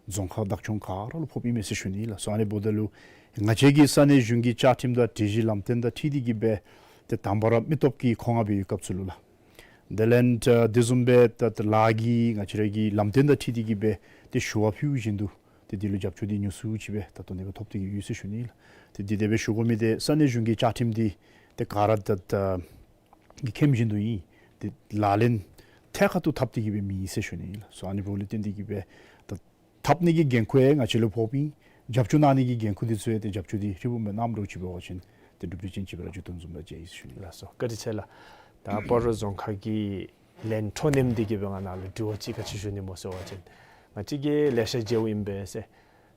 རྫོང་ཁག་བདག་སྐྱོང་ག་ར་ལུ་ཕོགཔ་ཨིན་མས་ཟེར་ཞུ་ནི་ལགས། སོ་ཨ་ནི་འབདཝ་ད་ལུ་ང་བཅས་ཀྱིས་ས་གནས་གཞུང་གི་བཅའ་ཁྲིམས་དང་སྒྲིག་གཞི་ལམ་སྟོན་དང་འཁྲིལ་ཏེ་གི་སྦེ་ཏེ་དང་པ་ར་མི་སྟོབས་ཀྱི་མཁོ་མངགས་སྦེ་ཡོད་སྐབས་སུ་ལུ་ལགས། དེ་ལས་ད་དེ་བཟུམ་སྦེ་ད་ད་ལཱ་གི་ང་བཅས་ར་གི་ལམ་སྟོན་དང་འཁྲིལ་ཏེ་གི་སྦེ་ཏེ་ཞུ་བ་ཕུལཝ་བཞིན་དུ་ཏེ་འདི་ལུ་རྒྱབ་སྐྱོར་འདི་ཉུང་སུ་ཅིག་སྦེ་ད་ལྟོ་ནེ་སྦེ་ཐོབ་སྟེ་གི་ཡོད་ཟེར་ཞུ་ནི་ལགས། ཏེ་འདི་དེ་སྦེ་ཞུ་དགོ་མི་འདི་ས་གནས་གཞུང་གི་བཅའ་ཁྲིམས་འདི་ཏེ་ག་ར་ད་ད་གི་ཁེམ་བཞིན་དུ་ཨིན། ཏེ་ལག་ལེན་ཐད་ཀར་དུ་འཐབ་སྟེ་གི་སྦེ་མེད་ཟེར་ཞུ་ནི་ལགས། སོ་ཨ་ནི་འབདཝ་ལས་བརྟེན་ཏེ་གི་སྦེ་ད་འཐབ་ནི་གི་འགན་ཁུར་ཡང་ང་བཅས་ལུ་ཕོགཔ་ཨིན། རྒྱབ་སྐྱོར་གནང་ནི་གི་འགན་ཁུར་འདི་ཚུ་ཡང་ཏེ་རྒྱབ་སྐྱོར་འདི་ཧྲིལ་བུམ་སྦེ་གནངམ་འདྲཝ་ཅིག་འབད་བ་ཅིན་ཏེ་གྲུབ་འབྲས་ཅན་ཅིག་སྦེ་ར་འགྱུར་དོ་བཟུམ་ར་མཇལ་ཡི་ཟེར་ཞུ་ནི་ལགས། ལགས་སོ། བཀའ་དྲིན་ཆེ་ལགས། ད་སྤ་རོ་རྫོང་ཁག་གི་ལན་འཕྲོ་མཉམ་འདི་གིས་སྦེ་ང་ནཱ་ལུ་དྲི་བ་ཅིག་ག་ཅི་ཞུ་ནི་སྨོ་ཟེར་བ་ཅིན་ང་བཅས་ཀྱིས་ལེ་ཤ་མཇལཝ་ཨིན་པས་ཟེར།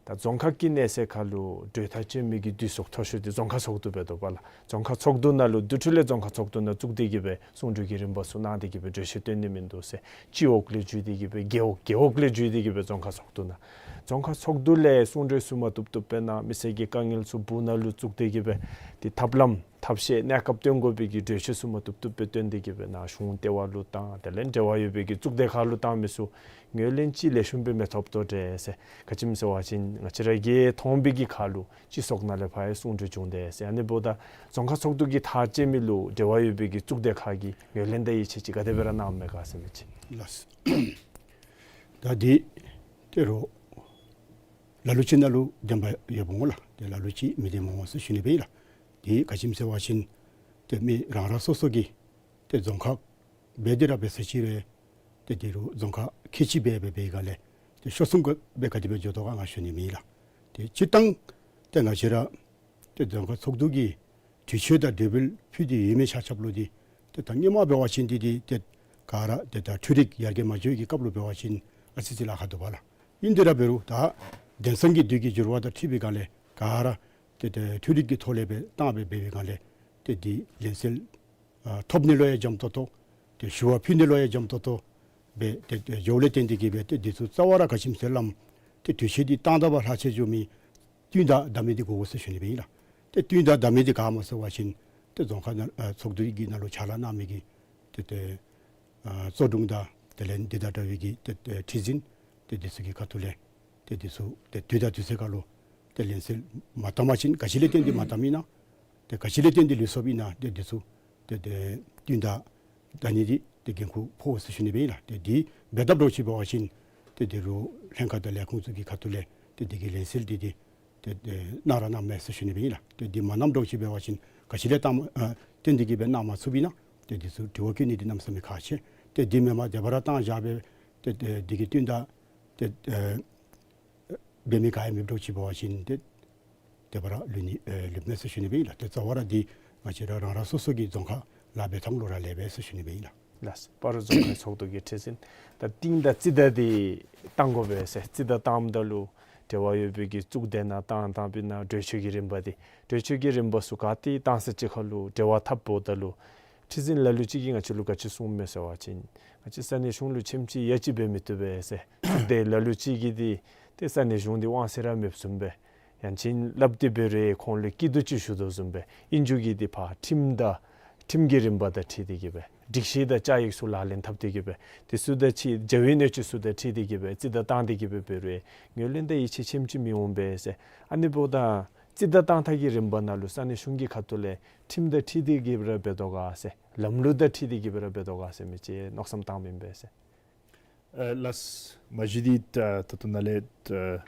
ད་རྫོང་ཁག་གི་གནས་ཚད་ཁར་ལུ་གྲོས་ཐག་བཅད་མི་གི་དུས་ཚོད་མཐོ་ཤོས་འདི་རྫོང་ཁག་ཚོགས་འདུ་འབད་དོ་པ་ལགས། རྫོང་ཁག་ཚོགས་འདུ་ནང་ལུ་དེ་འཕྲོ་ལས་རྫོང་ཁག་ཚོགས་འདུ་ནང་བཙུགས་ཏེ་གི་སྦེ་གསུང་གྲོས་ཀྱི་རིམ་པ་ཚུ་གནང་སྟེ་གི་སྦེ་གྲོས་ཆོད་བཏོན་ནི་མིན་འདུག་ཟེར། སྤྱི་འོག་ལས་བརྒྱུད་དེ་གི་སྦེ་རྒེད་འོག་རྒེད་འོག་ལས་བརྒྱུད་དེ་གི་སྦེ་རྫོང་ཁག་ཚོགས་འདུ་ནང་རྫོང་ཁག་ཚོགས་འདུ་ལས་གསུང་གྲོས་ཚུ་མ་བཏུབ་བཏུབ་སྦེ་གནང་། མི་སེར་གྱི་དཀའ་ངལ་ཚུ་སྦུག་ནང་ལུ་བཙུགས་ཏེ་གི་སྦེ་ཏེ་ཐབས་ལམ་ ཐབས་ཤེས་གནས་སྐབས་སྟོན་དགོ་པའི་གི་གྲོས་ཆོད་ཚུ་མ་བཏུབ་བཏུབ་སྦེ་བཏོན་ཏེ་གི་སྦེ་ནཱ་གཞུང་ལྟེ་བ་ལུ་བཏང་དེ་ལས་འབྲེལ་བ་ཡོད་པའི་གི་གཙུག་སྡེ་ཁག་ལུ་བཏང་མི་ཚུ་ངོས་ལེན་ཅིག་ལེགས་ཤོམ་སྦེ་མི་ཐོབ་དོ་འདྲས་ཟེར། ག་ཅི་སྨོ་ཟེར་བ་ཅིན་ང་བཅས་ར་གིས་མཐོང་བའི་གི་ཁར་ལུ་སྤྱི་ཚོགས་ནང་ལས་ཕར་ཡང་གསུང་གྲོས་བྱུང་དེས་ཟེར། ཨ་ནི་འབདཝ་ད་རྫོང་ཁག་ཚོགས་འདུ་གི་ཐག་བཅད་མི་ལུ་འབྲེལ་བ་ཡོད་པའི་གི་གཙུག་སྡེ་ཁག་གིས་ངོས་ལེན་དང་ཡིད་ཆེས་ཅིག་ག་དེ་སྦེ་ར་གནངམ་མས་ག་ཟེར་མི་ཅིག། ལགས། ད་འདི་ཏེ་རོགས་ལ་ལུ་ཅིག་ནང་ལུ་བདེན་པ་ཡོདཔ་འོང་ལགས། ཏེ་ལ་ལུ་ཅིག་མི་བདེནམ་འོང་ཟེར་ཞུ་ནི་སྦེ་ཨིན་ལགས། འདི་ག་ཅི་སྨོ་ཟེར་བ་ཅིན་ཏེ་མི་རང་རང་སོ་སོ་གི་ཏེ་རྫོང་ཁག་འབད་དེ་ར་འབད་ས་ཅིག་རུང་ཏེ་འདི་རུ་རྫོང་ཁག་ཁལ་གཅིག་སྦེ་འབད་བའི་སྒང་ལས་ཏེ་ཤོར་སོང་ག་སྦེ་ག་དེ་སྦེ་འགྱོ་དོ་ག་ང་ཞུ་ནི་མེད་ལགས། ཏེ་སྤྱིར་བཏང་ཏེ་ང་བཅས་ར་ཏེ་རྫོང་ཁག་ཚོགས་འདུ་གིས་དུས་ཆེན་དང་དེ་འབདཝ་ཕུལ་ཏེ་ཡོད་མི་ཆ་ཁྱབ་ལུ་འདི་ཏེ་ད་སྔོན་མ་འབད་བ་ཅིན་འདི་འདི་ཏེ་ག་ར་ཏེ་ད་འཕྲུལ་རིག་ཡར་རྒྱས་མ་འགྱོ་བའི་གི་སྐབས་ལུ་འབད་བ་ཅིན་ཨ་ཙི་ཙི་ལཱ་ཁག་འདུག་པ་ལགས། ཨིན་དེ་ར་འབད་རུང་ད་དེང་སང་གི་དུས་ཀྱི་འགྱུར་བ་དང་འཁྲིལ་བའི་སྒང་ལས་ག་ར་ཏེ་ཏེ་འཕྲུལ་རིག་གི་ཐོག་ལས་སྦེ་བཏང་སྦེ་འབད་བའི་སྒང་ལས་ཏེ་འདི་ལན་གསལ་ཨ་ཐོབ་ནི་ལུ་ཡང་འཇམ་ཏོང་ཏོ་ཏེ་ཞུ་བ་ཕུལ་ནི་ལུ་ཡང་འཇམ་ཏོང་ཏོ་སྦེ་ཏེ་ཏེ་འགྱོཝ་ལས་བརྟེན་ཏེ་གི་སྦེ་ཏེ་འདི་ཚུ་རྩ་བ་ར་ག་ཅི་སྨོ་ཟེར་སླབ་ཏེ་དུས་ཆེན་འདི་བཏང་ད་པ་ལྷག་ཆད་འགྱོ་མི་བསྟུན་ཟླ་བཏང་མི་འདི་དགོ་དགོ་ཟེར་ཞུ་ནི་སྦེ་ཨིན་ལགས། ཏེ་བསྟུན་ཟླ་བཏང་མི་འདི་ག་སྨོ་ཟེར་བ་ཅིན་ཏེ་རྫོང་ཁག་ནང་ཨ་ཚོགས་འདུ་གི་ནང་ལུ་ཕྱག་ལཱ་གནང་མི་གི་ཏེ་ཏེ་ཨ་གཙོ་དྲུང་དང་དེ་ལས་འདི་དང་འདྲ་བའི་གི་ཏེ་ཏེ་ཁྲི་འཛིན་ཏེ་འདི་ཚུ་གི་ཁ་ཐུག་ལས་ཏེ་འདི་ཚུ་ཏེ་དུས་དང་དུས་ཚོད་ཁར་ལུ་ཏེ་ལན་གསལ་མ་བཏང་པ་ཅིན་ག་ཅི་ལས་བརྟེན་ཏེ་མ་བཏངམ་ཨིན་ན་ཏེ་ག་ཅི་ལས་བརྟེན་ཏེ་ལུས་སོཔ་ཨིན་ན་ཏེ་འདི་ཚུ་ཏེ་ཏེ་བསྟུན་ཟླ་བཏང་ནི་འདི་ཏེ་འགན་ཁུར་ཕོག་ཟེར་ཞུ་ནི་སྦེ་ཨིན་ལགས། ཏེ་འདི་འབད་དཔ་འདྲཝ་ཅིག་འབད་བ་ཅིན་ཏེ་འདི་རུ་ལྷན་ཁག་དང་ལས་ཁུངས་ཚུ་གི་ཁ་ཐུག་ལས་ཏེ་འདི་གི་ལན་གསལ་འདི་འདི་ཏེ་ཏེ་གནང་ར་གནངམ་མས་ཟེར་ཞུ་ནི་སྦེ་ཨིན་ལགས། ཏེ་འདི་མ་གནངམ་འདྲཝ་ཅིག་འབད་བ་ཅིན་ག་ཅི་ལས་བཏང་ཨ་བརྟེན་ཏེ་གི་སྦེ་གནང་མ་ཚུགསཔ་ཨིན་ན་ཏེ་འདི་ཚུ་དྲི་བ་བཀོད་ནི་འདི་གནམ་མེད་ས་མེད་ཁག་ཆེ། ཏེ་འདི་མེན་པར་དེ་སྦེ་ར་བཏང་བཞག་སྦེ་ཏེ་ཏེ་འདི་གི་བསྟུན་ཟླ་ཏེ་ཨེ་འབད་མི་ག་ཡང་མེདཔ་འདྲཝ་ཅིག་འབད་བ་ཅིན་ཏེ་དེ་སྦེ་ར་ལུས་ནི་ཨེ་ལུསཔ་མས་ཟེར་ཞུ་ནི་སྦེ་ཨིན་ལགས། ཏེ་རྩ་བ་ར་འདི་ང་བཅས་ར་རང་རང་སོ་སོ་གི་རྫོང་ཁག་ལཱ་འབད་ཐངས་ལུ་ར་ལས་པས་ཟེར་ཞུ་ནི་སྦེ་ཨིན་ལགས། ལགས། སྤ་རོ་རྫོང་ཁག་ཚོགས་འདུ་གི་ཁྲི་འཛིན་ད་བསྟུན་ཟླ་རྩིས་ཟླ་འདི་བཏང་དགོ་པས་ཟེར། རྩིས་ཟླ་བཏངམ་ད་ལུ་འབྲེལ་བ་ཡོད་པའི་གི་གཙུག་སྡེ་ནང་བཏང་བཏངམ་ཨིན་ན་གྲོས་ཆོད་ཀྱི་རིམ་པ་འདི་གྲོས་ཆོད་ཀྱི་རིམ་པ་ཚུ་ག་ཏེ་བཏང་ས་ཅིག་ཁར་ལུ་འབྲེལ་བ་འཐབ་འོངམ་ད་ལུ་ཁྲི་འཛིན་ལ་ལུ་ཅིག་གིས་ང་བཅས་ལུ་ག་ཅི་གསུངམ་མས་ཟེར་བ་ཅིན་ང་བཅས་ས་གནས་གཞུང་ལུ་ཆེམ་ཅིག་ཡ་ཅིག་འབད་མི་བཏུབ་པས་ཟེར། གཙུག་སྡེ་ལ་ལུ་ཅིག་གིས་འདི་ཏེ་ས་གནས་གཞུང་འདི་དབང་ཚད་ར་མེདཔ་བཟུམ་སྦེ་ཡང་ཅིན་སླབ་སྟེ་འབད་རུང་ཁོང་ལུ་སྐྱིད་སྡུག་ཅིག་ཞུ་དོ་བཟུམ་སྦེ་ཨིན་རྒྱུ་གི་འདི་ཕར་ཁྲིམས་དང་ཁྲིམས་ཀྱི་རིམ་པ་དང་འཁྲིལ་ཏེ་གི་སྦེ་སྒྲིག་གཞི་དང་བཅའ་ཡིག་ཚུ་ལག་ལེན་འཐབ་སྟེ་གི་སྦེ་དེ་ཚུ་དང་ཅིག་འབྲེལ་བའི་གནད་སྤྱོད་ཚུ་དང་འཁྲིལ་ཏེ་གི་སྦེ་རྩིས་ཟླ་བཏང་སྟེ་གི་སྦེ་འབད་རུང་ངོས་ལེན་དང་ཡིད་ཆེས་ཆེམ་ཅིག་མི་འོང་པས་ཟེར། ཨ་ནི་འབདཝ་ད་རྩིས་ཟླ་བཏང་ཐངས་ཀྱི་རིམ་པ་ནང་ལུ་ས་གནས་གཞུང་གི་ཁ་ཐུག་ལས་ཁྲིམས་དང་འཁྲིལ་ཏེ་གི་སྦེ་ར་འབད་དོ་ག་ཟེར་ལམ་ལུགས་དང་འཁྲིལ་ཏེ་གི་སྦེ་ར་འབད་དོ་ག་ཟེར་མི་ཅིག་མནོ་བསམ་བཏངམ་ཨིན་པས་ཟེར། ཨ་ལགས། མ་གཞི་འདི་ད་ད་ལྟོ་ནཱ་ལས་ཨ་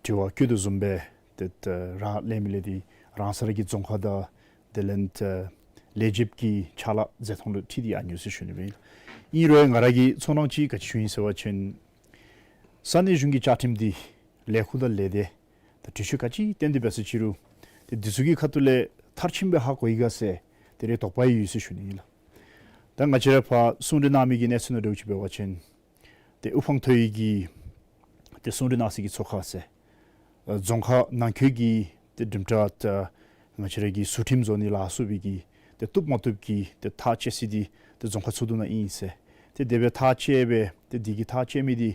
དྲི་བ་བཀོད་དོ་བཟུམ་སྦེ་ཏེ་ད་རང་ལས་མི་ལས་འདི་རང་ས་ར་གི་རྫོང་ཁག་དང་དེ་ལས་ཨ་ལས་བྱེདཔ་གི་ཕྱག་ལཱ་མཛད་ཐངས་ལུ་འཁྲིལ་ཏེ་ཨ་ནི་ཡོད་ཟེར་ཞུ་ནི་སྦེ་ཨིན། ཨིན་རུང་ང་ར་གི་ཚོར་སྣང་ཅིག་ག་ཅི་ཞུ་ཡི་ཟེར་བ་ཅིན་ས་གནས་གཞུང་གི་བཅའ་ཁྲིམས་འདི་ལས་ཁུངས་དང་ལས་སྡེ་ད་གྲོས་ཆོད་ག་ཅི་བཏོན་ཏེ་འབད་ས་ཅིག་རུང་ཏེ་འདི་ཚུ་གི་ཁ་ཐུག་ལས་མཐར་ཕྱིནམ་སྦེ་ཧ་གོ་ཡི་ག་ཟེར་ཏེ་རེ་དོགས་པ་ཡོད་ཟེར་ཞུ་ནི་ཨིན་ལགས། ད་ང་བཅས་ར་ཕར་གསུང་གྲོས་གནང་མི་གི་གནས་ཚུལ་ནང་འདྲཝ་ཅིག་འབད་བ་ཅིན་ཏེ་དབུ་འཕང་མཐོ་ཡི་གི་ཏེ་གསུང་གྲོས་གནང་ས་གི་ཚོགས་ཁང་ཟེར་ཨ་རྫོང་ཁག་ནང་འཁོད་ཀྱི་ཏེ་གྲུབ་མཐའ་ད་ང་བཅས་ར་གི་ཟུར་ཁྲིམས་བཟོ་ནི་ལ་སོགས་པའི་གི་ཏེ་བཏུབ་མ་བཏུབ་ཀྱི་ཏེ་ཐག་བཅད་ས་འདི་ཏེ་རྫོང་ཁག་ཚོགས་འདུ་ནང་ཨིན་ཟེར། ཏེ་དེ་སྦེ་ཐག་བཅད་སྦེ་ཏེ་འདི་གི་ཐག་བཅད་མི་འདི་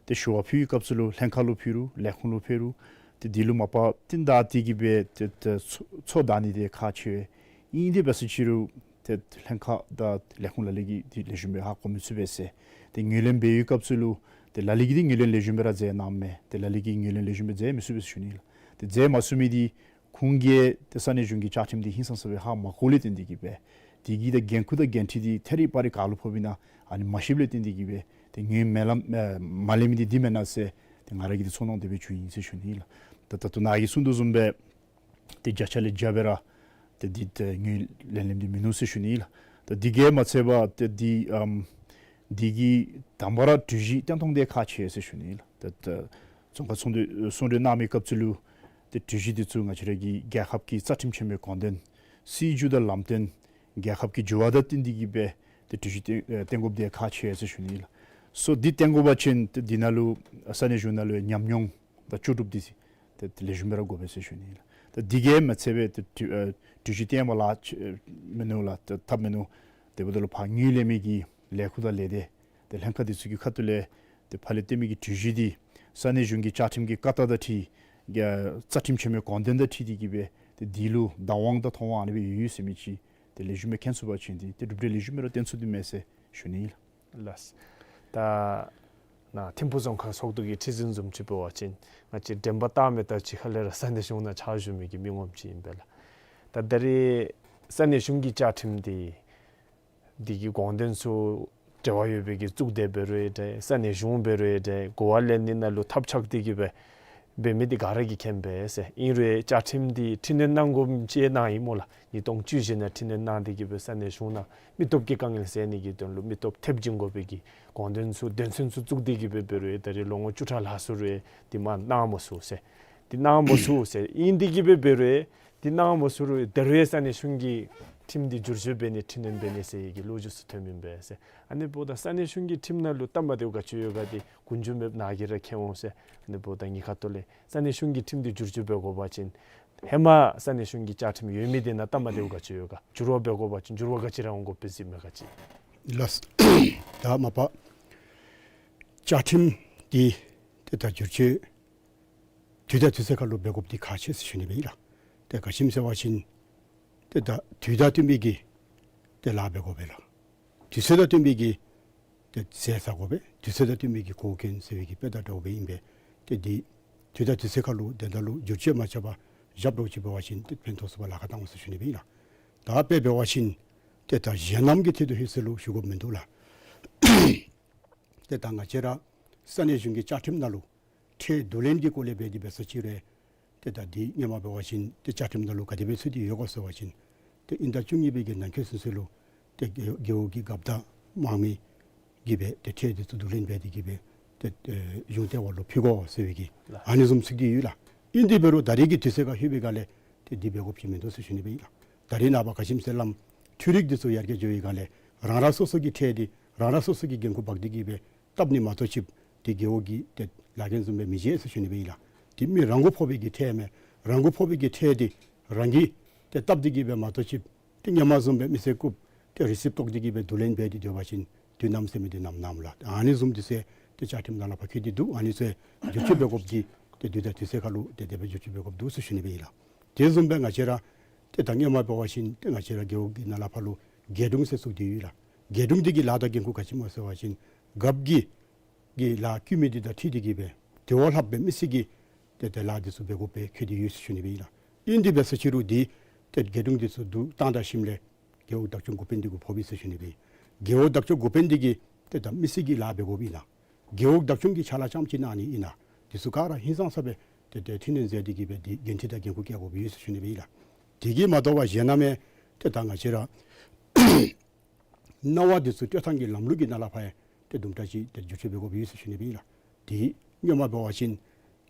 ཏེ་ཞུ་བ་ཕུལ་བའི་སྐབས་སུ་ལུ་ལྷན་ཁག་ལུ་ཕུལ་རུང་ལས་ཁུངས་ལུ་ཕུལ་རུང་ཏེ་འདི་ལུ་མ་པ་བསྟུན་ཟླ་འདི་གིས་སྦེ་ཏེ་ཏེ་ཚོ་ཚོགས་བསྡད་ནི་འདི་ཁག་ཆེ་བས། ཨིན་ཏེ་འབད་ས་ཅིག་རུང་ཏེ་ལྷན་ཁག་དང་ལས་ཁུངས་ལ་ལུ་གིས་འདི་ལེགས་ཤོམ་སྦེ་ཧ་གོ་མི་ཚུགས་པས་ཟེར། ཏེ་ངོས་ལེན་འབད་བའི་སྐབས་སུ་ལུ་ཏེ་ལ་ལུ་གིས་འདི་ངོས་ལེན་ལེགས་ཤོམ་སྦེ་ར་མཛད་གནངམ་མས། ཏེ་ལ་ལུ་གིས་ངོས་ལེན་ལེགས་ཤོམ་སྦེ་མཛད་མི་ཚུགས་པས་ཟེར་ཞུ་ནི་ལགས། ཏེ་མཛད་མ་ཚུགས་མི་འདི་ཁོང་གིས་ཏེ་ས་གནས་གཞུང་གི་བཅའ་ཁྲིམས་འདི་ཧིང་སངས་ས་སྦེ་ཧ་མ་གོཝ་ལས་བརྟེན་ཏེ་གིས་སྦེ་དེ་གི་ད་འགན་ཁུར་དང་འགན་འཁྲི་འདི་ཐད་རི་བ་རི་ག་ལུ་ཕོགཔ་ཨིན་ན་ཨ་ནི་མ་ཤེསཔ་ལས་བརྟེན་ཏེ་གིས་སྦེ་ཏེ་ངོས་མེད་ལམ་ཨེ་མ་ལེན་མི་འདི་འདི་མེན་ན་ཟེར་ཏེ་ང་ར་གི་ཏེ་ཚོར་སྣང་དེ་སྦེ་བྱུང་ཡི་ཟེར་ཞུ་ནི་ལགས། ད་ད་ལྟོ་ནཱ་གིས་གསུང་དོ་བཟུམ་སྦེ་ཏེ་བརྒྱ་ཆ་ལས་བརྒྱ་སྦེ་ར་ཏེ་འདི་ཏེ་ངོས་ལེན་ལེནམ་འདི་མིན་ནུག་ཟེར་ཞུ་ནི་ལགས། ད་འདི་གིས་མ་ཚད་པར་ཏེ་འདི་ཨམ་འདི་གི་དང་པ་ར་གྲོས་གཞི་བཏོན་ཐངས་འདི་ཁག་ཆེ་ཟེར་ཞུ་ནི་ལགས། ད་ད་རྫོང་ཁག་ཚོགས་འདུ་གསུང་གྲོས་གནང་མི་སྐབས་སུ་ལུ་ཏེ་གྲོས་གཞི་འདི་ཚུ་ང་བཅས་ར་གི་རྒྱལ་ཁབ་ཀྱི་རྩ་ཁྲིམས་ཆེན་མོའི་དགོངས་དོན་སྲིད་བྱུས་དང་ལམ་སྟོན་རྒྱལ་ཁབ་ཀྱི་འགྱུར་བ་དང་བསྟུན་ཏེ་གིས་སྦེ་ཏེ་གྲོས་གཞི་བཏོན་ཨེ་བཏོན་དགོཔ་འདི་ཁག་ཆེ་ཟེར་ཞུ་ནི་ལགས། སོ་འདི་བཏོན་དགོ་པ་ཅིན་ཏེ་འདི་ནང་ལུ་ས་གནས་གཞུང་ནང་ལུ་ཉམས་མྱོང་དང་ལྕོགས་གྲུབ་འདི་ཏེ་ཏེ་ལེགས་ཤོམ་སྦེ་ར་དགོ་པས་ཟེར་ཞུ་ནི་ལགས། ད་འདི་གིས་མ་ཚད་པར་ཏེ་གྲོས་ཨེ་གྲོས་གཞི་བཏོནམ་ལུ་ཅིག་མིན་ནུག་ལགས། ད་ཐབས་མིན་ནུག། དེ་འབདཝ་ད་ལུ་ཕར་ངོས་ལེན་མི་གི་ལས་ཁུངས་དང་ལས་སྡེ་ཏེ་ལྷན་ཁག་འདི་ཚུ་གི་ཁ་ཐུག་ལས་ཏེ་ཕར་ལས་བཏོན་མི་གི་གྲོས་གཞི་འདི་ས་གནས་གཞུང་གི་བཅའ་ཁྲིམས་ཀྱི་བཀའ་རྟགས་དང་འཁྲིལ་རྒྱ་རྩ་ཁྲིམས་ཆེན་མོའི་དགོངས་དོན་དང་འཁྲིལ་ཏེ་གིས་སྦེ་ ཏེ་འདི་ལུ་བདག་དབང་དང་ཐོབ་དབང་ཨ་ནི་སྦེ་ཡོད་ཡོད་ཟེར་མི་ཅིག་ཏེ་ལེགས་ཤོམ་སྦེ་མཁྱེན་ཚུགས་པ་ཅིན་འདི་ཏེ་གྲུབ་འབྲས་ལེགས་ཤོམ་སྦེ་ར་སྟོན་ཚུགས་ནི་མས་ཟེར་ཞུ་ནི་ཨིན་ལགས། ལགས། ད་ནཱ་ཐིམ་ཕུག་རྫོང་ཁག་ཚོགས་འདུ་གི་ཁྲི་འཛིན་བཟུམ་ཅིག་འབད་བ་ཅིན་ང་བཅས་དྲན་པ་བཏང་མི་ད་ཅི་ཁ་ལས་ར་ས་གནས་གཞུང་ནང་ཕྱག་ཞུ་མི་གི་མི་ངོམ་ཅིག་ཨིན་པས་ལགས། ད་ད་རེས་ས་གནས་གཞུང་གི་བཅའ་ཁྲིམས་འདི་འདི་གི་དགོངས་དོན་ཚུ་འབྲེལ་བ་ཡོད་པའི་གི་གཙུག་སྡེ་འབད་རུང་ཡང་འདྲ་ས་གནས་གཞུང་འབད་རུང་ཡང་འདྲ་གོ་བ་ལེན་ནི་ནང་ལུ་ཐབས་ཆག་སྟེ་གི་སྦེ་འབད་མི་འདི་ག་ར་གིས་མཁྱེན་པས་ཟེར། ཨིན་རུང་བཅའ་ཁྲིམས་འདི་འཕྲི་སྣོན་གནང་དགོཔ་ཅིག་གནང་ཡི་སྨོ་ལགས། ཉིས་སྟོང་བཅུ་བཞི་ནང་འཕྲི་སྣོན་གནང་སྟེ་གི་སྦེ་ས་གནས་གཞུང་ནང་མི་སྟོབས་ཀྱི་དཀའ་ངལ་སེལ་ནི་གི་དོན་ལུ་མི་སྟོབས་ཐེབས་བྱིན་དགོ་པའི་གི་དགོངས་དོན་ཚུ་དོན་ཚན་ཚུ་བཙུགས་ཏེ་གི་སྦེ་འབད་རུང་ཡང་ད་རེས་ལོ་ངོ་བཅུ་ཕྲག་ལྷག་སོང་རུང་ཡང་འདི་མ་གནང་མ་ཚུགས་ཟེར། འདི་གནང་མ་ཚུགས་ཟེར། ཨིན་ཏེ་གི་སྦེ་འབད་རུང་ཡང་འདི་གནང་མ་ཚུགས་རུང་ཡང་ད་རུང་ཡང་ས་གནས་གཞུང་གི་ཁྲིམས་འདི་བསྒྱུར་བཅོས་འབད་ནི་འཕྲི་སྣོན་འབད་ནི་ཟེར་བའི་གི་ལོ་རྒྱུས་ཚུ་ཐོནམ་ཨིན་པས་ཟེར། ཨ་ནི་འབདཝ་ད་ས་གནས་གཞུང་གི་ཁྲིམས་ནང་ལུ་སྟབས་མ་བདེཝ་ག་ཅི་ཡོད་ག་འདི་ཀུན་འབྱུང་མེདཔ་ནཱ་གིས་ར་མཁྱེན་འོང་ཟེར། ཨ་ནི་འབདཝ་ད་ངེའི་ཁ་ཐུག་ལས་ས་གནས་གཞུང་གི་ཁྲིམས་འདི་བསྒྱུར་བཅོས་འབད་དགོ་པ་ཅིན་ཧེ་མ་ས་གནས་གཞུང་གི་བཅའ་ཁྲིམས་ཡོད་མི་འདི་ནང་སྟབས་མ་བདེཝ་ག་ཅི་ཡོད་ག། འགྱུར་བ་འབད་དགོ་པ་ཅིན་འགྱུར་བ་ག་ཅི་ར་འོང་དགོཔ་སྦེ་གཟིགས་མི་ག་ཅི། ལགས། ད་མ་པ་བཅའ་ཁྲིམས་འདི་ཏེ་ད་བསྒྱུར་བཅོས་དུས་དང་དུས་ཚོད་ཁར་ལུ་འབད་དགོཔ་འདི་ཁག་ཆེ་ཟེར་ཞུ་ནི་སྦེ་ཨིན་ལགས། ཏེ་ག་ཅི་སྨོ་ཟེར་བ་ཅིན་ཏེ་ད་དུས་དང་བསྟུན་པའི་གི་ཏེ་ལཱ་འབད་དགོ་པས་ལགས། དུས་ཚོད་དང་བསྟུན་པའི་གི་ཏེ་ཟས་ཟ་དགོ་པས། དུས་ཚོད་དང་བསྟུན་པའི་གི་གོ་སྐོན་ཟེར་བའི་གི་དཔེ་དང་འདྲཝ་སྦེ་ཨིན་པས། ཏེ་འདི་དུས་དང་དུས་ཚོད་ཁར་ལུ་དེ་འདྲ་ལུ་བསྒྱུར་བཅོས་མ་རྐྱབ་པར་བཞགཔ་འདྲཝ་ཅིག་འབད་བ་ཅིན་ཏེ་ཕན་ཐོགས་ཚུགས་པར་ལཱ་ཁག་བཏང་འོང་ཟེར་ཞུ་ནི་སྦེ་ཨིན་ལགས། ད་དཔེ་འབད་བ་ཅིན་ཏེ་ད་གཞན་རྣམས་ཀྱི་ཐད་དུ་ཧེ་ཟེར་ལུ་ཞུ་དགོཔ་མིན་འདུག་ལགས། ཏེ་ད་ང་བཅས་ར་ས་གནས་གཞུང་གི་བཅའ་ཁྲིམས་ནང་ལུ་ཁྲལ་བསྡུ་ལེན་གྱི་སྐོར་ལས་འབད་དེ་འབད་ས་ཅིག་རུང་ཏེ་ད་འདི་སྔོན་མ་འབད་བ་ཅིན་ཏེ་བཅའ་ཁྲིམས་ནང་ལུ་ག་དེ་སྦེ་ཚུད་དེ་ཡོད་ག་ཟེར་བ་ཅིན་ཏེ་དབྱིན་ཟླ་བཅུ་གཉིས་པའི་གི་ནང་འཁོད་ཚུན་ཚོད་ལུ་ཏེ་རྒེད་རྒེད་འོག་གི་རྒཔོ་དང་དམངས་མི་གིས་སྦེ་ཏེ་ཁྲལ་འདི་ཚུ་བསྡུ་ལེན་འབད་དེ་གིས་སྦེ་ཏེ་ཨེ་གཞུང་ལྟེ་བ་ལུ་ཕུལ་དགོ་ཟེར་བའི་གི་ལགས། ཨ་ནི་བཟུམ་ཚུད་དེ་ཡོད་ལགས། ཨིན་ཏེ་འབད་རུང་ད་རེས་ཀྱི་དུས་ཚོད་ཁར་ལྷོད་པའི་སྒང་ལས་ཏེ་འདི་འབད་དགོཔ་ཅིག་མིན་འདུག་ཟེར་ཞུ་ནི་སྦེ་ཨིན་ལགས། ད་རེས་ནངས་པ་ག་ཅི་སྨོ་ཟེར་བ་ཅིན་འཕྲུལ་རིག་འདི་ཚུ་ཡར་རྒྱས་འགྱོ་བའི་སྒང་ལས་རང་རང་སོ་སོ་གི་ཁྲལ་འདི་རང་རང་སོ་སོ་གི་འགན་ཁུར་འབག་སྟེ་གིས་སྦེ་བཏབ་ནི་མ་གཏོགས་ཅིག་ཏེ་རྒེད་འོག་གི་ཏེ་ལཱ་འགན་བཟུམ་སྦེ་མི་བྱེད་ཟེར་ཞུ་ནི་སྦེ་ཨིན་ལགས། ཏེ་མི་རང་གུ་ཕོག་པའི་གི་ཁྲལ་མས། རང་གུ་ཕོག་པའི་གི་ཁྲལ་འདི་རང་གིས་ཏེ་བཏབ་སྟེ་གིས་སྦེ་མ་གཏོགས་ཅིག་ཏེ་སྔོན་མ་བཟུམ་སྦེ་མི་སེར་རྐུབ་ཏེ་རི་སིབ་བཏོག་སྟེ་གིས་སྦེ་བསྡུ་ལེན་འབད་དེ་སྡོད་པ་ཅིན་དུས་ནམ་ཟེར་མི་འདི་ནམ་ནམ་ལགས། ཨ་ནི་བཟུམ་འདི་ཚུ་ཏེ་བཅའ་ཁྲིམས་ནང་ལས་ཕར་བཀོད་དེ་འདུག། ཨ་ནི་ཚུ་བསྒྱུར་བཅོས་འབད་དགོཔ་འདི་ཏེ་དུས་དང་དུས་ཚོད་ཁར་ལུ་ཏེ་དེ་སྦེ་བསྒྱུར་བཅོས་འབད་དགོཔ་འདུག་ཟེར་ཞུ་ནི་སྦེ་ཨིན་ལགས། དེ་བཟུམ་སྦེ་ང་བཅས་ར་ཏེ་ད་སྔོན་མ་འབད་བ་ཅིན་ཏེ་ང་བཅས་ར་རྒེད་འོག་གི་ནང་ལས་ཕར་ལུ་རྒེད་དྲུང་ཟེར་ཚུད་དེ་ཡོད་ལགས། རྒེད་དྲུང་འདི་གི་ལཱ་དང་འགན་ཁུར་ག་ཅི་སྨོ་ཟེར་བ་ཅིན་རྒཔོ་གི་གི་ལཱ་བཀོད་མི་འདི་དང་འཁྲིལ་ཏེ་གིས་སྦེ་དེ་བ་ལྷགཔ་སྦེ་མི་སེར་གྱི་ཏེ་ཏེ་ལཱ་འདི་ཚུ་འབད་དགོཔ་སྦེ་བཀོད་དེ་ཡོད་ཟེར་ཞུ་ནི་སྦེ་ཨིན་ལགས། ཨིན་ཏེ་འབད་ས་ཅིག་རུང་འདི་ཏེ་རྒེད་དྲུང་འདི་ཚུ་བསྡུ་བཏང་ད་ཞིནམ་ལས་རྒེད་འོག་བདག་སྐྱོང་འགོ་དཔོན་འདི་གུ་ཕོག་པས་ཟེར་ཞུ་ནི་སྦེ། རྒེད་འོག་བདག་སྐྱོང་འགོ་དཔོན་འདི་གིས་ཏེ་ད་མི་སེར་གྱི་ལཱ་འབད་དགོཔ་ཨིན་ན། རྒེད་འོག་བདག་སྐྱོང་གི་ཕྱག་ལཱ་རྐྱངམ་ཅིག་གནང་ནི་ཨིན་ན། འདི་ཚུ་ག་ར་ཧིང་སངས་ས་སྦེ་ཏེ་ཏེ་འཕྲི་སྣོན་མཛད་དེ་གིས་སྦེ་འདི་འགན་འཁྲི་དང་འགན་ཁུར་བཀལ་དགོཔ་ཡོད་ཟེར་ཞུ་ནི་སྦེ་ཨིན་ལགས། དེ་གིས་མ་དོ་བར་གཞན་རྣམས་ཡང་ཏེ་ད་ང་བཅས་ར་གནང་བ་འདི་ཚུ་སྤྲོད་ཐངས་ཀྱི་ལམ་ལུགས་ཀྱི་ནང་ལས་ཕར་ཡང་ཏེ་དུམ་གྲ་ཅིག་ཏེ་བསྒྱུར་བཅོས་འབད་དགོཔ་ཡོད་ཟེར་ཞུ་ནི་སྦེ་ཨིན་ལགས། དེ་སྔོན་མ་འབད་བ་ཅིན་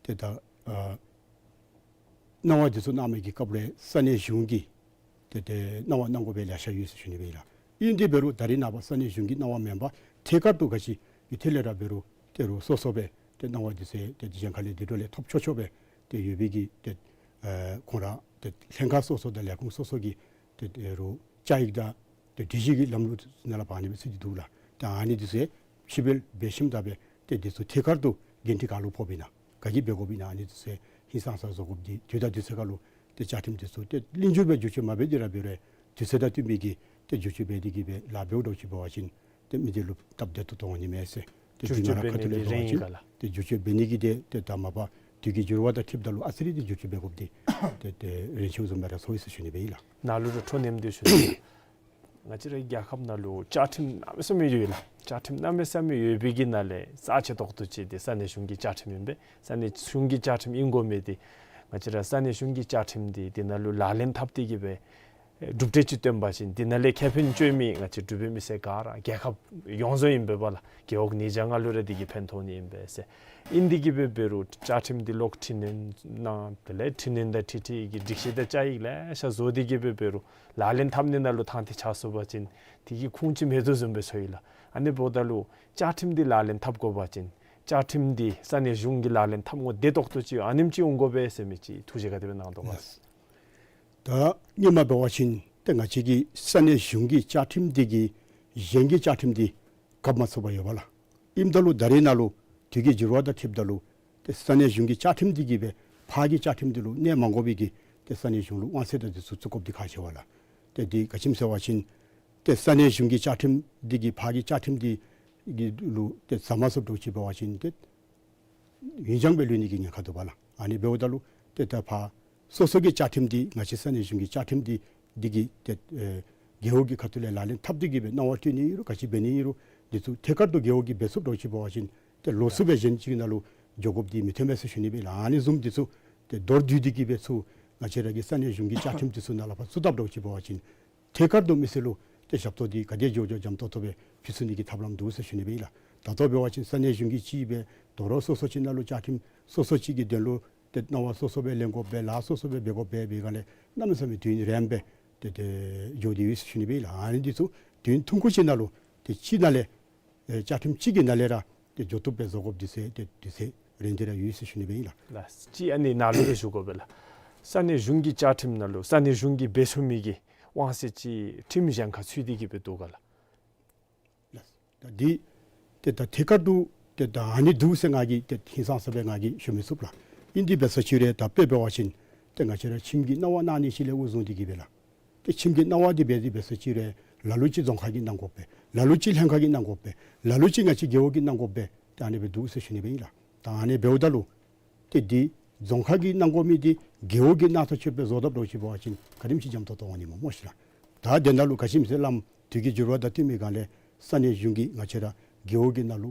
ཏེ་ད་ཨ་གནང་བ་འདི་ཚུ་གནང་མི་གི་སྐབས་ལས་ས་གནས་གཞུང་གིས་ཏེ་ཏེ་གནང་བ་གནང་དགོ་པའི་ལེ་ཤ་ཡོད་ཟེར་ཞུ་ནི་སྦེ་ཨིན་ལགས། ཨིན་ཏེ་འབད་རུང་ད་རེས་ནངས་པ་ས་གནས་གཞུང་གིས་གནང་བ་མེན་པར་ཐད་ཀར་དུ་ག་ཅི་གི་ཐད་ལས་ར་འབད་རུང་ཏེ་རུང་སོ་སོ་སྦེ་ཏེ་གནང་བ་འདི་ཚུ་ཏེ་གཞན་ཁ་ལས་འདི་འདྲཝ་ལས་ཐོབ་ཆོག་ཆོག་སྦེ་ཏེ་ཡོད་པའི་གི་ཏེ་ཨེ་ཁོང་ར་ཏེ་ལྷན་ཁག་སོ་སོ་དང་ལས་ཁུངས་སོ་སོ་གི་ཏེ་ཏེ་རུང་བཅའ་ཡིག་དང་ཏེ་སྒྲིག་གཞི་གི་ལམ་ལུགས་ནང་ལས་ཕར་ཨ་ནི་སྦེ་ཚུད་དེ་འདུག་ལགས། ཏེ་ཨ་ནི་འདི་ཚུ་ཕྱིར་བལྟ་འབད་ཞིནམ་ད་སྦེ་ཏེ་འདི་ཚུ་ཐད་ཀར་དུ་འགན་འཁྲི་ག་ལུ་ཕོགཔ་ཨིན་ན་ག་གིས་འབད་དགོཔ་ཨིན་ན་ཨ་ནི་འདི་ཚུ་ཧིང་སངས་ས་བཟོ་དགོཔ་འདི་དུས་དང་དུས་ཚོད་ཁར་ལུ་ཏེ་བཅའ་ཁྲིམས་འདི་ཚུ་ཏེ་གླིང་བསྒྱུར་སྦེ་བསྒྱུར་བཅོས་མ་འབད་དེ་ར་འབད་རུང་དུས་ཚོད་དང་བསྟུན་པའི་གི་ཏེ་བསྒྱུར་བཅོས་འབད་དེ་གིས་སྦེ་ལཱ་འབདཝ་འདྲཝ་ཅིག་འབད་བ་ཅིན་ཏེ་མི་སྡེ་ལུ་སྟབས་བདེ་ཏོག་ཏོ་འོང་ནི་མས་ཟེར། ཏེ་བསྒྱུར་བཅོས་འབད་ནི་གི་རན་ཡི་ག་ལགས། ཏེ་བསྒྱུར་བཅོས་འབད་ནི་གི་ཏེ་ཏེ་ད་མ་པ་དུས་ཀྱི་འགྱུར་བ་དང་འཁྲིལཝ་ད་ལུ་ཨ་ཙི་རེ་ཏེ་བསྒྱུར་བཅོས་འབད་དགོཔ་འདི་ཏེ་ཏེ་རན་ཆི་བཟུམ་སྦེ་ར་ཚོར་ཡི་ཟེར་ཞུ་ནི་སྦེ་ཨིན་ལགས། ནཱ་ལུ་ར་འཕྲོ་མཉམ་འདི་ཞུ་ནི་ལགས། ང་བཅས་རའི་རྒྱལ་ཁབ་ནང་ལུ་བཅའ་ཁྲིམས་གནམ་མེད་ས་མེད་ཡོད་ལགས། བཅའ་ཁྲིམས་གནམ་མེད་ས་མེད་ཡོད་པའི་གི་ནང་ལས་རྩ་ཆེ་ཏོག་ཏོ་ཅིག་འདི་ས་གནས་གཞུང་གི་བཅའ་ཁྲིམས་ཨིན་པས། ས་གནས་གཞུང་གི་བཅའ་ཁྲིམས་ཨིན་དགོ་མི་འདི་ང་བཅས་ར་ས་གནས་གཞུང་གི་བཅའ་ཁྲིམས་འདི་འདི་ནང་ལུ་ལག་ལེན་འཐབ་སྟེ་གིས་སྦེ་གྲུབ་འབྲས་ཅིག་བཏོན་པ་ཅིན་འདི་ནང་ལས་ཁེ་ཕན་སྤྱོད་མི་ང་བཅས་འབྲུག་པའི་མི་སེར་ག་ར་རྒྱལ་ཁབ་ཡོངས་རྫོགས་ཨིན་པས་པ་ལགས། རྒེད་འོག་ཉིས་བརྒྱ་ལྔ་ལུ་ར་འདི་གིས་ཕན་ཐོགས་ནི་ཨིན་པས་ཟེར། ཨིན་ཏེ་གིས་སྦེ་འབད་རུང་བཅའ་ཁྲིམས་འདི་ལོག་འཕྲི་སྣོན་གནང་། དེ་ལས་འཕྲི་སྣོན་དང་འཁྲིལ་འཁྲིལ་གྱི་སྒྲིག་གཞི་དང་བཅའ་ཡིག་ལེ་ཤ་བཟོ་སྟེ་གིས་སྦེ་འབད་རུང་ལག་ལེན་འཐབ་ནི་ནང་ལུ་ཐང་ཐིག་ཆགས་སོང་པ་ཅིན་དེ་གི་ཁུངས་ཅིག་མེད་དོ་བཟུམ་སྦེ་ཚོར་ཡི་ལགས། ཨ་ནི་འབདཝ་ད་ལུ་བཅའ་ཁྲིམས་འདི་ལག་ལེན་འཐབ་དགོ་པ་ཅིན་བཅའ་ཁྲིམས་འདི་ས་གནས་གཞུང་གིས་ལག་ལེན་འཐབ་དགོཔ་བདེ་ཏོག་ཏོ་ཅིག་ཨ་ནེམ་ཅིག་འོང་དགོ་པས་ཟེར་མི་ཅིག་ཐུགས་བཞེད་ག་དེ་སྦེ་གནང་དོ་ག། ད་སྔོན་མ་འབད་བ་ཅིན་ཏེ་ང་བཅས་ཀྱི་ས་གནས་གཞུང་གི་བཅའ་ཁྲིམས་འདི་གིས་གཞན་གྱི་བཅའ་ཁྲིམས་འདི་གབ་མ་ཚུགས་པར་ཡོད་པ་ལགས། ཨིནམ་ད་ལུ་ད་རེས་ནང་ལུ་དུས་ཀྱི་འགྱུར་བ་དང་འཁྲིལཝ་ད་ལུ་ཏེ་ས་གནས་གཞུང་གི་བཅའ་ཁྲིམས་འདི་གིས་སྦེ་ཕར་གྱི་བཅའ་ཁྲིམས་འདི་ལུ་གནས་མ་དགོ་པའི་གི་ ཏེ་ས་གནས་གཞུང་ལུ་དབང་ཚད་དང་འདི་ཚུ་བཙུགས་དགོཔ་འདི་ཁག་ཆེ་བས་ལགས། ཏེ་འདི་ག་ཅི་སྨོ་ཟེར་བ་ཅིན་ཏེ་ས་གནས་གཞུང་གི་བཅའ་ཁྲིམས་འདི་གིས་ཕར་གྱི་བཅའ་ཁྲིམས་འདི་གི་ལུ་ཏེ་ཟ་མ་ཚུགསཔ་འདྲཝ་ཅིག་འབད་བ་ཅིན་ཏེ་ཡུན་འགྱངས་སྦེ་ལུས་ནི་གི་ཉེན་ཁ་འདུག་པ་ལགས། ཨ་ནི་འབདཝ་ད་ལུ་ཏེ་ད་ཕར་སོ་སོ་གི་བཅའ་ཁྲིམས་འདི་ང་བཅས་ས་གནས་གཞུང་གི་བཅའ་ཁྲིམས་འདི་འདི་གིས་ཏེ་ཨེ་རྒེད་འོག་གི་ཁ་ཐུག་ལས་ལག་ལེན་འཐབ་སྟེ་གི་སྦེ་གནང་བ་སྤྲོད་ནི་ཨིན་རུང་ག་ཅི་འབད་ནི་ཨིན་རུང་འདི་ཚུ་ཐད་ཀར་དུ་རྒེད་འོག་གིས་འབད་ཚུགསཔ་འདྲཝ་ཅིག་འབད་བ་ཅིན་ཏེ་ལོགས་སུ་སྦེ་གཞན་ཅིག་ནང་ལུ་འགྱོ་དགོཔ་འདི་མི་འཐོན་པས་ཟེར་ཞུ་ནི་སྦེ་ལགས། ཨ་ནི་བཟུམ་འདི་ཚུ་ཏེ་མདོར་བསྡུས་ཏེ་གི་སྦེ་ཚུར་ང་བཅས་ར་གི་ས་གནས་གཞུང་གི་བཅའ་ཁྲིམས་འདི་ཚུ་ནང་ལུ་ཕར་བཙུགས་དཔ་འདྲཝ་ཅིག་འབད་བ་ཅིན་ཐད་ཀར་དུ་མི་སེར་ལུ་ཏེ་ཞབས་ཏོག་འདི་ག་དེ་མགྱོགས་མགྱོགས་འཇམ་ཏོག་ཏོ་སྦེ་ཕུལ་ཚུགས་ནི་གི་ཐབས་ལམ་འདུག་ཟེར་ཞུ་ནི་སྦེ་ཨིན་ལགས། ད་ལྟོ་འབད་བ་ཅིན་ས་གནས་གཞུང་གིས་ཅིག་སྦེ་དོ་རུང་སོ་སོ་ཅིག་ནང་ལུ་བཅའ་ཁྲིམས་སོ་སོ་ཅིག་གི་དོན་ལུ་ཏེ་གནང་བ་སོ་སོ་སྦེ་ལེན་དགོ་པས་ལཱ་སོ་སོ་སྦེ་འབད་དགོ་པས་འབད་སྒང་ལས་གནམ་མེད་ས་མེད་དུས་ཡུན་རིངམོ་སྦེ་ཏེ་ཏེ་འགྱོ་སྟེ་ཡོད་ཟེར་ཞུ་ནི་སྦེ་ཨིན་ལགས། ཨ་ནི་འདི་ཚུ་དུས་ཡུན་ཐུང་ཀུ་ཅིག་ནང་ལུ་ཏེ་ཅིག་ནང་ལས་ཨེ་བཅའ་ཁྲིམས་གཅིག་གི་ནང་ལས་ར་ཏེ་འགྱོ་བཏུབ་སྦེ་བཟོ་དགོཔ་འདི་ཚུ་ཏེ་འདི་ཚུ་རན་ཏེ་ར་ཡོད་ཟེར་ཞུ་ནི་སྦེ་ཨིན་ལགས། ལགས། ཅིག་ཨ་ནི་ནང་ལུ་ར་ཞུ་དགོ་པས་ལགས། ས་གནས་གཞུང་གི་བཅའ་ཁྲིམས་ནང་ལུ་ས་གནས་གཞུང་གིས་འབད་ཚུགས་མི་གི་དབང་ཚད་ཅིག་ཁྲིམས་གཞན་ཁར་ཚུད་དེ་གི་སྦེ་འདུག་ག་ལགས། ལགས། ད་འདི་ཏེ་ད་ཐད་ཀར་དུ་ཏེ་ད་ཨ་ནི་འདུག་ཟེར་ང་གིས་ཏེ་ཧིང་སངས་ས་སྦེ་ང་གིས་ཞུ་མི་ཚུགས་ལགས། ཨིན་དེ་འབད་ས་ཅིག་རུང་ད་དཔེ་འབད་བ་ཅིན་ཏེ་ང་བཅས་ར་ཁྱིམ་གྱི་གནང་བ་གནང་ནི་ཅིག་ལས་འགོ་བཟུང་སྟེ་གི་སྦེ་ལགས། ཏེ་ཁྱིམ་གྱི་གནང་བ་འདི་འབད་དེ་འབད་ས་ཅིག་རུང་ལ་ལུ་ཅིག་རྫོང་ཁག་གིས་གནང་དགོ་པས། ལ་ལུ་ཅིག་ལྷན་ཁག་གིས་གནང་དགོ་པས། ལ་ལུ་ཅིག་ང་བཅས་རྒེད་འོག་གིས་གནང་དགོ་པས། ཏེ་ཨ་ནི་སྦེ་འདུག་ཟེར་ཞུ་ནི་སྦེ་ཨིན་ལགས། ད་ཨ་ནི་འབདཝ་ད་ལུ་ཏེ་འདི་རྫོང་ཁག་གིས་གནང་དགོ་མི་འདི་རྒེད་འོག་གིས་གནང་ཐག་ཆོད་སྦེ་བཟོ་དཔ་འདྲཝ་ཅིག་འབད་བ་ཅིན་ག་དེམ་ཅིག་འཇམ་ཏོང་ཏོ་འོང་ནི་སྨོ་སྨོ་ཤིག་ལགས། ད་དེ་ནང་ལུ་ག་ཅི་སྨོ་ཟེར་བ་ཅིན་དུས་ཀྱི་འགྱུར་བ་དང་བསྟུན་པའི་སྒང་ལས་ས་གནས་གཞུང་གིས་ང་བཅས་ར་རྒེད་འོག་གི་ནང་ལུ་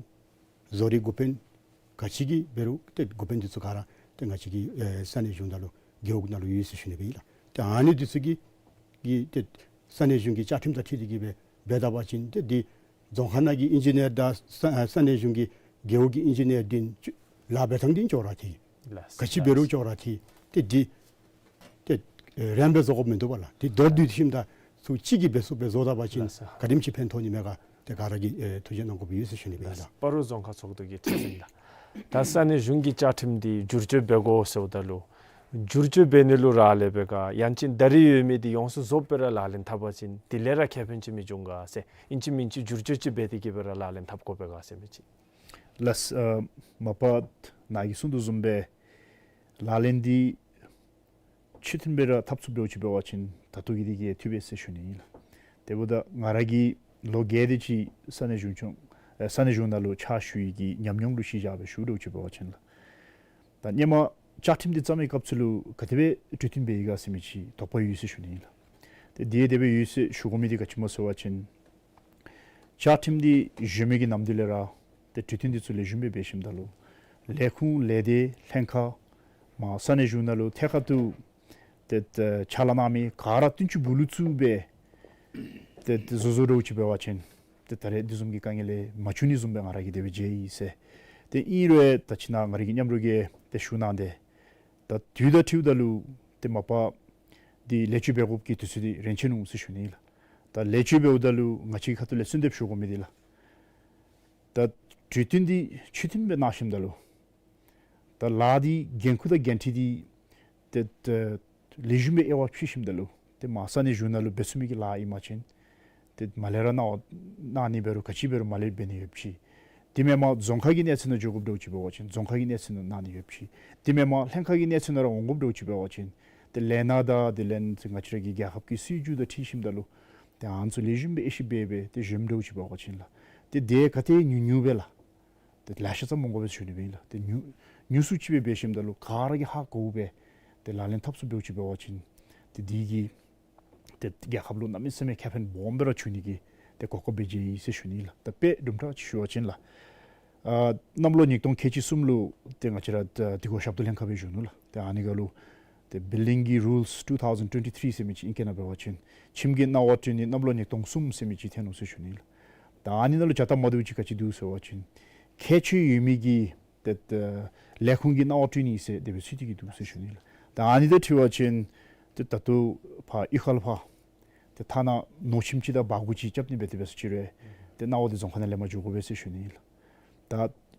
བཟོ་རིག་འགོ་དཔོན་ག་ཅི་གི་འབད་རུང་ཏེ་འགོ་དཔོན་འདི་ཚུ་ག་ར་ཏེ་ང་བཅས་ཀྱི་ཨེ་ས་གནས་གཞུང་ནང་ལུ་རྒེད་འོག་ནང་ལུ་ཡོད་ཟེར་ཞུ་ནི་སྦེ་ཨིན་ལགས། ཏེ་ཨ་ནི་འདི་ཚུ་གིས་གིས་ཏེ་ས་གནས་གཞུང་གི་བཅའ་ཁྲིམས་དང་འཁྲིལ་ཏེ་གི་སྦེ་འབད་ད་པ་ཅིན་ཏེ་འདི་རྫོང་ཁག་ནང་གི་ཨིན་ཇི་ནི་ཡར་དང་ས་ཨ་ས་གནས་གཞུང་གི་རྒེད་འོག་གི་ཨིན་ཇི་ནི་ཡར་འདི་ལཱ་འབད་ཐངས་འདི་ཅོག་ར་འཐད། ལགས། ག་ཅི་འབད་རུང་ཅོག་ར་འཐད། ཏེ་འདི་ཏེ་ཨེ་རན་སྦེ་བཟོ་དགོཔ་མིན་འདུག་པ་ལགས། འདི་མདོར་བསྡུས་ཏེ་ཞིནམ་ད་ཚུ་གཅིག་གིས་འབད་ཚུགསཔ་སྦེ་བཟོ་ད་པ་ཅིན་ལགས་སོ། ག་དེམ་ཅིག་ཕན་ཐོགས་ནི་མས་ག་ཏེ་ག་ར་གིས་ཨེ་ཐུགས་རྗེ་གནང་དགོཔ་ཡོད་ཟེར་ཞུ་ནི་སྦེ་ཨིན་ལགས། སྤ་རོ་རྫོང་ཁག་ཚོགས་འདུ་གི་ཁྲི་འཛིན་ལགས། ད་ས་གནས་གཞུང་གི་བཅའ་ཁྲིམས་འདི་བསྒྱུར་བཅོས་འབད་དགོ་ཟེརཝ་ད་ལུ་བསྒྱུར་བཅོས་འབད་ནི་ལུ་རག་ལས་པས་ག་ཡང་ཅིན་ད་རིས་ཡོད་མི་འདི་ཡོངས་སུ་རྫོགསཔ་སྦེ་ར་ལག་ལེན་འཐབ་པ་ཅིན་དེ་ལས་ར་ཁེ་ཕན་ཅིག་མི་འབྱུང་ག་ཟེར། ཨིན་ཅི་མིན་ཅི་བསྒྱུར་བཅོས་ཅིག་འབད་དེ་གི་སྦེ་ར་ལག་ལེན་འཐབ་དགོ་པས་ག་ཟེར་མི་ཅིག། ལགས། ཨ་མ་པ་ནཱ་གིས་གསུང་དོ་བཟུམ་སྦེ་ལག་ལེན་འདི་ཆོས་མཐུན་སྦེ་ར་འཐབ་ཚུགསཔ་འདྲཝ་ཅིག་འབད་བ་ཅིན་ད་ལྟོ་གི་འདི་གིས་འཐུས་པས་ཟེར་ཞུ་ནི་ཨིན་ལགས། དེ་འབདཝ་ད་ང་ར་གིས་ལོ་བརྒྱད་དེ་ཅིག་ས་གནས་གཞུང་སྐྱོང་ཨེ་ས་གནས་གཞུང་ནང་ལུ་ཕྱག་ཞུ་ཡི་གི་ཉམས་མྱོང་ལུ་གཞི་བཞག་སྦེ་ཞུ་འདྲཝ་ཅིག་འབད་བ་ཅིན་ལགས། ད་སྔོན་མ་བཅའ་ཁྲིམས་འདི་བརྩམ་མི་སྐབས་སུ་ལུ་ག་དེ་སྦེ་གྲོས་བསྟུན་འབད་ཡི་ག་ཟེར་མི་ཅིག་དོགས་པ་ཡོད་ཟེར་ཞུ་ནི་ཨིན་ལགས། ཏེ་འདི་དེ་སྦེ་ཡོད་ཟེར་ཞུ་དགོ་མི་འདི་ག་ཅི་སྨོ་ཟེར་བ་ཅིན་བཅའ་ཁྲིམས་འདི་གཞོན་མི་གི་ནམ་དུས་ལས་ར་ཏེ་གྲོས་བསྟུན་འདི་ཚུ་ལེགས་ཤོམ་སྦེ་འབད་ཞིནམ་ད་ལུ་ལས་ཁུངས་ལས་སྡེ་ལྷན་ཁག་མ་ས་གནས་གཞུང་ནང་ལུ་ཐད་ཀར་དུ་ཏེ་ཏེ་ཕྱག་ལཱ་གནང་མི་ག་ར་བསྟུན་ཅིག་སྦུག་ལུ་བཙུགས་སྦེ་ཏེ་ཏེ་བཟོ་བཟོཝ་འདྲཝ་ཅིག་འབད་བ་ཅིན་ཏེ་ད་རེས་འདི་བཟུམ་གྱི་དཀའ་ངལ་ལས་མ་བྱུང་ནི་བཟུམ་སྦེ་ང་ར་གིས་དེ་སྦེ་མཇལ་ཡི་ཟེར། ཏེ་ཨིན་རུང་ད་ཅི་ནཱ་ང་ར་གི་མཉམ་རོགས་ཀྱིས་ཏེ་ཞུ་གནང་སྟེ་ད་དུས་དང་འཁྲིལཝ་ད་ལུ་ཏེ་མ་པ་འདི་ལེགས་བཅོས་འབད་དགོཔ་གི་དུས་ཚོད་འདི་རན་ཆི་ནུག་ཟེར་ཞུ་ནི་ཨིན་ལགས། ད་ལེགས་བཅོས་འབདཝ་ད་ལུ་ང་བཅས་ཁ་ཐུག་ལས་གསོལ་འདེབས་ཞུ་དགོ་མི་འདི་ལགས། ད་གྲོས་བསྟུན་འདི་ཆོས་མཐུན་སྦེ་གནང་ཞིནམ་ད་ལུ་ད་ལཱ་འདི་འགན་ཁུར་དང་འགན་འཁྲི་འདི་ཏེ་ཏེ་ལེགས་ཤོམ་སྦེ་དབྱེ་བ་ཕྱེ་ཞིནམ་ད་ལུ་ཏེ་མ་ས་གནས་གཞུང་ནང་ལུ་འབད་ཚུགས་མི་གི་ལཱ་ཨིན་པ་ཅིན་ཏེ་མར་ལས་ར་གནང་བ་གནང་ནི་འབད་རུང་ག་ཅི་འབད་རུང་མར་ལས་འབད་ནི་ཡོདཔ་ཅིག། དེ་མེན་པར་རྫོང་ཁག་གི་གནས་ཚད་ནང་འགྱོ་དགོཔ་འདྲཝ་ཅིག་འབད་བ་ཅིན་རྫོང་ཁག་གི་གནས་ཚད་ནང་གནང་ནི་ཡོདཔ་ཅིག། དེ་མེན་པར་ལྷན་ཁག་གི་གནས་ཚད་ནང་ར་འོང་དགོཔ་འདྲཝ་ཅིག་འབད་བ་ཅིན་ཏེ་ལས་སྣ་དང་དེ་ལས་ང་བཅས་ར་གི་རྒྱལ་ཁབ་ཀྱི་སྲིད་བྱུས་དང་འཁྲིལ་ཞིནམ་ད་ལུ་ཏེ་ཨ་ནི་ཚུ་ལེགས་ཤོམ་སྦེ་དབྱེ་ཞིབ་འབད་སྦེ་ཏེ་གཞོནམ་འདྲཝ་ཅིག་འབད་བ་ཅིན་ལགས། ཏེ་དེ་ག་ཏེ་ཉུང་ཉུང་སྦེ་ལགས། ཏེ་ལེ་ཤ་ཙམ་འོང་དགོ་པས་ཟེར་ཞུ་ནི་སྦེ་ཨིན་ལགས། ཏེ་ཉུང་ཉུང་སུ་ཅིག་སྦེ་འབད་ཞིནམ་ད་ལུ་ག་ར་གིས་ཧ་གོཝ་སྦེ་ཏེ་ལག་ལེན་འཐབ་ཚུགསཔ་འདྲཝ་ཅིག་འབད་བ་ཅིན་ཏེ་འདི་གིས་ཏེ་རྒྱལ་ཁབ་ལུ་གནམ་མེད་ས་མེད་ཁེ་ཕན་སྦོམ་སྦེ་ར་འབྱུང་ནི་གི་ཏེ་གོ་སྐབས་སྦེ་མཇལ་ཡི་ཟེར་ཞུ་ནི་ལགས། ད་དཔེ་དུམ་གྲ་ཅིག་ཞུ་བ་ཅིན་ལགས། ཨ་གནམ་ལོ་ཉིས་སྟོང་ཁལ་གཅིག་གསུམ་ལུ་ཏེ་ང་བཅས་ར་ད་དེ་གུ་ཞབས་ཏོག་ལྷན་ཁག་སྦེ་བཞུགས་ནུག་ལགས། ཏེ་ཨ་ནི་ཁར་ལུ་ཏེ་Building Rules two thousand twenty-three ཟེར་མི་ཅིག་ཨིང་སྐད་ནང་འབད་བ་ཅིན་ཁྱིམ་གྱི་གནང་བ་སྤྲོད་ནི་གནམ་ལོ་ཉིས་སྟོང་གསུམ་ཟེར་མི་ཅིག་ཐོན་ནུག་ཟེར་ཞུ་ནི་ལགས། ད་ཨ་ནི་ནང་ལུ་བྱ་སྟབས་མ་བདེཝ་ཅིག་ག་ཅི་འདུག་ཟེར་བ་ཅིན་ཁྱད་ཆོས་ཡོད་མི་གི་ཏེ་ཏེ་ལས་ཁུངས་ཀྱི་གནང་བ་སྤྲོད་ནི་ཟེར་དེ་སྦེ་ཚུད་དེ་གི་འདུག་ཟེར་ཞུ་ནི་ལགས། ད་ཨ་ནི་དང་འཁྲིལ་བ་ཅིན་ཏེ་ད་ལྟོ་ཕར་གཡུས་ཁ་ལུ་ཕར་ཏེ་ཐ་ན་ནོར་ཁྱིམ་ཅིག་དང་བ་གུ་ཅིག་རྐྱབ་ནི་འབད་དེ་འབད་སོང་ཅི་རུང་ཏེ་གནང་བ་འདི་རྫོང་ཁག་ནང་ལེན་པར་འགྱོ་དགོ་པས་ཟེར་ཞུ་ནི་ལགས། ད་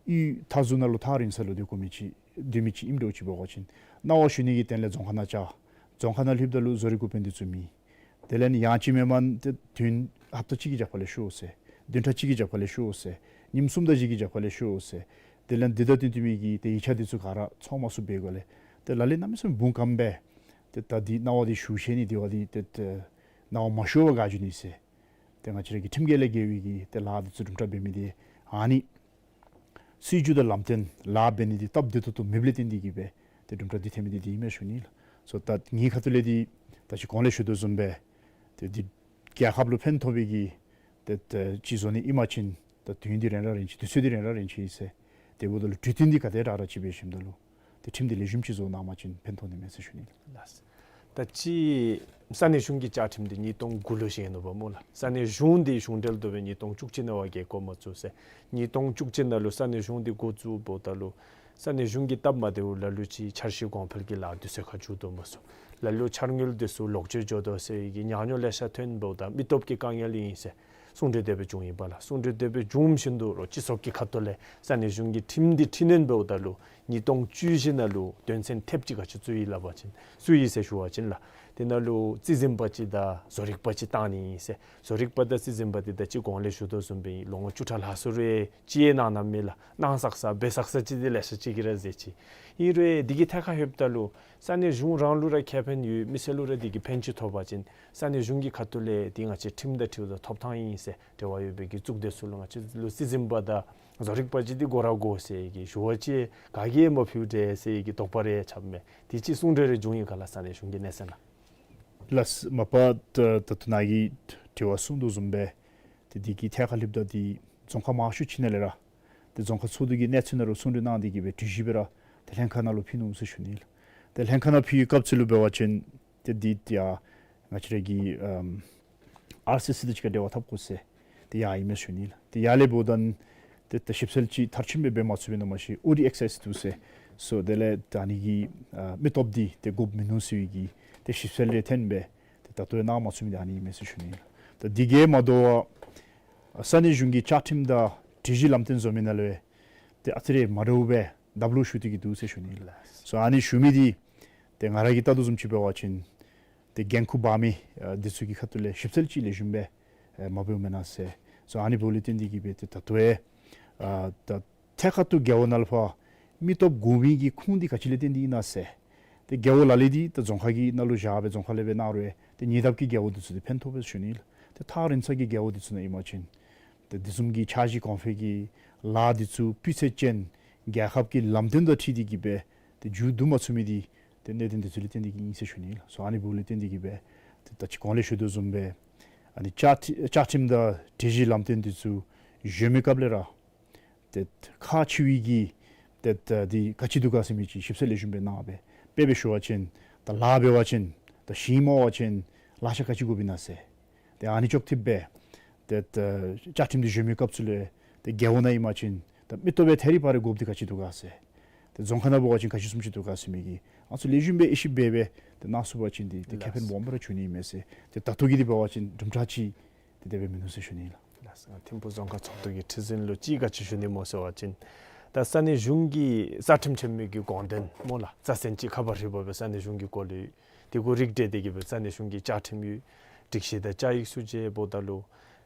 གཡུས་མཐའ་ཟུར་ནང་ལུ་ཐག་རིང་ས་ལུ་སྡོད་དགོ་མི་ཅིག་སྡོད་མི་ཅིག་ཨིནམ་འདྲཝ་ཅིག་འབད་བ་ཅིན་གནང་བ་ཞུ་ནི་གི་དོན་ལས་རྫོང་ཁག་ནང་བཅར། རྫོང་ཁག་ནང་ལྷོདཔ་ད་ལུ་བཟོ་རིག་འགོ་དཔོན་འདི་ཚུ་མེད། དེ་ལས་ཡང་ཅིན་མེན་མེན་ཏེ་བདུན་ཧབ་ཏ་གཅིག་གི་རྒྱབ་ཁ་ལས་ཤོག་ཟེར། བདུན་ཕྲག་གཅིག་གི་རྒྱབ་ཁ་ལས་ཤོག་ཟེར། ཉིནམ་གསུམ་དང་བཞི་གི་རྒྱབ་ཁ་ལས་ཤོག་ཟེར། དེ་ལས་འདི་དང་བསྟུན་བསྟུན་མི་གི་ཏེ་ཡིག་ཆ་འདི་ཚུ་ག་ར་ཚོགས་མ་ཚུགས་པའི་སྒང་ལས་ཏེ་ལག་ལེན་གནམ་མེད་ས་མེད་འབུངས་སྐམ་སྦེ་ཏེ་ ཏེ་ད་འདི་གནང་བ་འདི་ཞུ་ཞིནམ་ལས་འདི་བ་འདི་ཏེ་ཏེ་གནང་བ་མ་ཞུ་བར་བཀག་འགྱོ་ནི་ཟེར། ཏེ་ང་བཅས་ར་གི་ཁྲིམས་འགལ་ལས་འགལ་བའི་གི་ཏེ་ལཱ་འདི་ཚུ་གྲུབ་འབྲས་འབད་མི་འདི་ཨ་ནི་སྲིད་བྱུས་དང་ལམ་སྟོན་ལཱ་འབད་ནི་འདི་སྟབས་བདེ་ཏོག་ཏོ་མེདཔ་ལས་བརྟེན་ཏེ་གིས་སྦེ་ཏེ་གྲུབ་འབྲས་འདི་ཐོན་མི་འདི་འདི་ཨིན་མས་ཞུ་ནི་ལགས། སོ་ད་ངེའི་ཁ་ཐུག་ལས་འདི་ད་ཅི་གོང་ལས་ཞུ་དོ་བཟུམ་སྦེ་ཏེ་འདི་རྒྱལ་ཁབ་ལུ་ཕན་ཐོགས་པའི་གི་ཏེ་ཏེ་ཅིག་བཟོ་ནི་ཨིན་པ་ཅིན་ད་དུས་ཡུན་འདི་རིང་ར་རིང་ཅི་དུས་ཚོད་འདི་རིང་ར་རིང་ཅི་ཟེར། དེ་འབདཝ་ད་ལུ་གྲོས་བསྟུན་འདི་ག་དེ་དྲག་དྲག་ཅིག་འབད་ཞིནམ་ད་ལུ་ཏེ་ཁྲིམས་འདི་ལེགས་ཤོམ་ཅིག་བཟོ་གནང་པ་ཅིན་ཕན་ཐོགས་ནི་མས་ཟེར་ཞུ་ནི་ལགས། ད་ཅི་ས་གནས་གཞུང་གི་བཅའ་ཁྲིམས་འདི་ཉིས་སྟོང་དགུ་ལུ་བཞེངས་ནུག་པ་སྨོ་ལགས། ས་གནས་གཞུང་འདི་གཞུང་འབྲེལ་དུ་སྦེ་ཉིས་སྟོང་བཅུ་གཅིག་ནང་བ་གི་འགོ་མ་བཙུགས་ཟེར། ཉིས་སྟོང་བཅུ་གཅིག་ནང་ལུ་ས་གནས་གཞུང་འདི་འགོ་བཙུགས་འབདཝ་ད་ལུ་ས་གནས་གཞུང་གི་སྟབས་མ་བདེཝ་ལ་ལུ་ཅིག་འཆར་གཞི་གོང་འཕེལ་གྱི་ལཱ་འདི་ཚུ་ཁར་འགྱོ་དོ་མ་ཚུགས། ལ་ལུ་འཆར་དངུལ་འདི་ཚུ་ལོག་སྤྱོད་འགྱོ་དོ་ཟེར་བའི་གི་ཉག་ཉོག་ལེ་ཤ་ཐོན་འབདཝ་ད་མི་སྟོབས་ཀྱི་དཀའ་ངལ་ཨིན་ཟེར་གསུང་གྲོས་དེ་སྦེ་བྱུང་ཡི་པ་ལགས། གསུང་གྲོས་དེ་སྦེ་བྱུང་བཞིན་དུ་རོགས་སྤྱི་ཚོགས་ཀྱི་ཁ་ཐུག་ལས་ས་གནས་གཞུང་གི་ཁྲིམས་འདི་འཕྲི་སྣོན་འབདཝ་ད་ལུ་ཉིས་སྟོང་བཅུ་བཞི་ནང་ལུ་དོན་ཚན་ཐེབས་གཅིག་ག་ཅི་བཙུགས་ཡི་སླབ་པ་ཅིན་བཙུགས་ཡི་ཟེར་ཞུ་བ་ཅིན་ལགས། དེ་ནང་ལུ་རྩིས་འཛིན་པ་ཅིག་དང་བཟོ་རིག་པ་ཅིག་བཏང་ནི་ཨིན་ཟེར། བཟོ་རིག་པ་དང་རྩིས་འཛིན་པ་འདི་ད་ཅི་གོང་ལས་ཞུ་དོ་བཟུམ་སྦེ་ལོ་ངོ་བཅུ་ཕྲག་ལྷག་སུ་རེ་ཅིག་ཡང་གནང་གནངམ་མས་ལགས། གནང་ས་ས་འབད་ས་ས་ཅིག་འདི་ལེ་ཤ་ཅིག་གིས་ར་མཛད་ཅི། ཨིན་རུང་འདི་གི་ཐད་ཁར་ལྷོདཔ་ད་ལུ་ས་གནས་གཞུང་རང་ལུ་ར་ཁེ་ཕན་ཡོད། མི་སེར་ལུ་ར་འདི་གིས་ཕན་ཅིག་ཐོགས་པ་ཅིན་ས་གནས་གཞུང་གི་ཁ་ཐུག་ལས་འདི་ང་བཅས་ཁྲིམས་དང་འཁྲིལཝ་ད་ཐོབ་ཐང་ཨིན་ཟེར་འབྲེལ་བ་ཡོད་པའི་གི་གཙུག་སྡེ་ཚུ་ལུ་ང་བཅས་ལུ་རྩིས་འཛིན་པ་དང་བཟོ་རིག་པ་ཅིག་འདི་དགོ་ར་དགོ་ཟེར་གྱི་ཞུ་བ་ཅིན་ག་གིས་ཡང་མ་ཕུལ་འདྲས་ཟེར་གྱི་དོགས་པ་རེ་ཆགསཔ་མས། དེ་ཅིག་གསུང་གྲོས་རེ་བྱུང་ཡི་ག་ལགས། ས་གནས་གཞུང་གི་གནས་ཚད་ནང་། ལགས། མ་པ་ད་ད་ལྟོ་ནཱ་གིས་དྲི་བ་གསུངས་དོ་བཟུམ་སྦེ་ཏེ་འདི་གི་ཐད་ཁར་ལྷོདཔ་ད་འདི་རྫོང་ཁག་མང་ཤོས་ཅིག་ནང་ལས་ར་ཏེ་རྫོང་ཁག་ཚོགས་འདུ་གི་གནས་ཚུལ་ནང་ལུ་གསུང་གྲོས་གནང་སྟེ་གིས་སྦེ་གྲོས་གཞི་སྦེ་ར་ཏེ་ལྷན་ཁག་ནང་ལུ་ཕུལ་ནུག་ཟེར་ཞུ་ནི་ལགས། ཏེ་ལྷན་ཁག་ནང་ཕུལ་བའི་སྐབས་སུ་ལུ་འབད་བ་ཅིན་ཏེ་འདི་ཡང་ང་བཅས་ར་གི་ཨམ་ཨར་སི་སི་དང་གཅིག་ཁར་འབྲེལ་བ་འཐབ་དགོ་ཟེར་ཏེ་ཡར་ཨིན་མས་ཞུ་ནི་ལགས། ཏེ་ཡར་ལས་འབདཝ་ད་ཏེ་ཏེ་ཞིབ་འཚོལ་ཅིག་མཐར་ཕྱིནམ་སྦེ་འབད་མ་ཚུགས་པས་ན་མ་ཤེས། ཨོ་ཌི་ཨེག་སེས་འདུག་ཟེར། སོ་དེ་ལས་ད་ཨ་ནི་གི་ཨ་མི་སྟོབས་འདི་ཏེ་དགོཔ་མིན་ནུག་ཟེར་བའི་གི་ཏེ་ཞིབ་འཚོལ་རེ་ཐོན་སྦེ་ཏེ་ད་ལྟོ་ཡང་གནང་མ་ཚུགས་མི་འདི་ཨ་ནི་ཨིན་མས་ཟེར་ཞུ་ནི་ལགས། ད་འདི་གིས་མ་དོ་བར་ས་གནས་གཞུང་གི་བཅའ་ཁྲིམས་དང་སྒྲིག་གཞི་ལམ་སྟོན་བཟོ་མི་ནང་ལུ་ཏེ་ཨ་ཙི་རེ་མ་འདྲཝ་སྦེ་གདབ་ལོག་ཞུགས་ཏེ་གིས་འདུག་ཟེར་ཞུ་ནི་ལགས། སོ་ཨ་ནི་ཞུ་མི་འདི་ཏེ་ང་ར་གིས་བལྟ་དོ་བཟུམ་ཅིག་འབད་བ་ཅིན་ཏེ་འགན་ཁུར་འབག་མི་ཨ་འདི་ཚུ་གི་ཁ་ཐུག་ལས་ཞིབ་འཚོལ་ཅིག་ལེགས་ཤོམ་སྦེ་ཨེ་མ་འབདཝ་མེན་ན་ཟེར། སོ་ཨ་ནི་འབདཝ་ལས་བརྟེན་ཏེ་གིས་སྦེ་ཏེ་ད་ལྟོ་ཡང་ཨ་ད་ཐད་ཀར་དུ་རྒེད་འོག་ནང་ལུ་ཕར་མི་སྟོབས་དགོ་མི་གི་ཁུངས་འདི་ག་ཅི་ལས་བརྟེན་ཏེ་ཨིན་ན་ཟེར། ཏེ་རྒེད་འོག་ལ་ལུ་འདི་ད་རྫོང་ཁག་གི་ནང་ལུ་བཞག་སྦེ་རྫོང་ཁག་ལས་སྦེ་གནང་རུང་ཏེ་ཉེ་འདབས་ཀྱི་རྒེད་འོག་འདི་ཚུ་འདི་ཕན་ཐོགས་པས་ཟེར་ཞུ་ནི་ལགས། ཏེ་ཐག་རིང་ས་གི་རྒེད་འོག་འདི་ཚུ་ནང་ཨིན་པ་ཅིན་ཏེ་འདི་བཟུམ་གྱི་འཆར་གཞི་གོང་འཕེལ་གྱི་ལཱ་འདི་ཚུ་སྤུས་ཚད་ཅན་རྒྱལ་ཁབ་ཀྱི་ལམ་སྟོན་དང་འཁྲིལ་ཏེ་གིས་སྦེ་ཏེ་མཇུག་བསྡུ་མ་ཚུགས་མི་འདི་ཏེ་གནད་དོན་འདི་ཚུ་ལས་བརྟེན་ཏེ་གིས་ཨིན་ཟེར་ཞུ་ནི་ལགས། སོ་ཨ་ནི་འབདཝ་ལས་བརྟེན་ཏེ་གིས་སྦེ་ཏེ་ད་ཅི་གོང་ལས་ཞུ་དོ་བཟུམ་སྦེ་ཨ་ནི་བཅའ་ཁྲི་བཅའ་ཁྲིམས་དང་སྒྲིག་གཞི་ལམ་སྟོན་འདི་ཚུ་གཞོན་མི་སྐབས་ལས་ར་ཏེ་ཁག་ཆེ་བའི་གི་ཏེ་ད་འདི་ག་ཅི་འདུག་ག་ཟེར་མི་ཅིག་ཞིབ་འཚོལ་ལེགས་ཤོམ་སྦེ་གནང་སྦེ་དཔེ་སྦེ་ཞུ་བ་ཅིན་ད་ལཱ་འབད་བ་ཅིན་ད་ཞིང་རྨོ་བ་ཅིན་ལག་ཆ་ག་ཅི་དགོཔ་ཨིན་ན་ཟེར། ཏེ་ཨ་ནི་ཅོག་འཐདཔ་སྦེ་ཏེ་ད་བཅའ་ཁྲིམས་འདི་གཞོན་མི་སྐབས་སུ་ལས་ཏེ་རྒེད་འོག་ནང་ཨིན་པ་ཅིན་ད་མི་སྟོབས་སྦེ་ཐད་རི་བ་རི་དགོཔ་འདི་ག་ཅི་འདུག་ག་ཟེར། ཏེ་རྫོང་ཁག་ནང་འབད་བ་ཅིན་ག་ཅི་བཟུམ་ཅིག་འདུག་ག་ཟེར་མི་གི་ཨ་ནི་ཚུ་ལེགས་ཤོམ་སྦེ་དབྱེ་ཞིབ་འབད་སྦེ་ཏེ་གནང་ཚུགས་པ་ཅིན་འདི་ཏེ་ཁེ་ཕན་ལགས། སྦོམ་ར་འབྱུང་ནི་མས་ཟེར། ཏེ་ད་ལྟོ་གི་འདི་འབད་བ་ཅིན་གྲུབ་འབྲས་ཅིག་ཏེ་དེ་སྦེ་མིན་ནུག་ཟེར་ཞུ་ནི་ལགས། ལགས་སོ། ཐིམ་ཕུག་རྫོང་ཁག་ཚོགས་འདུ་གི་ཁྲི་འཛིན་ལུ་ཅིག་ག་ཅི་ཞུ་ནི་སྨོ་ཟེར་བ་ཅིན་ད་ས་གནས་གཞུང་གི་རྩ་ཁྲིམས་ཆེན་མོའི་གི་དགོངས་དོན་སྨོ་ལགས། རྩ་ཚན་ཅིག་ཁ་བ་རི་བ་སྦེ་ས་གནས་གཞུང་གི་སྐོར་ལས་ཡོད། དེ་གུ་རིགས་བསྒྲེས་ཏེ་གིས་སྦེ་ས་གནས་གཞུང་གི་བཅའ་ཁྲིམས་ཡོད། སྒྲིག་གཞི་དང་བཅའ་ཡིག་ཚུ་བཅས་འབདཝ་ད་ལུ་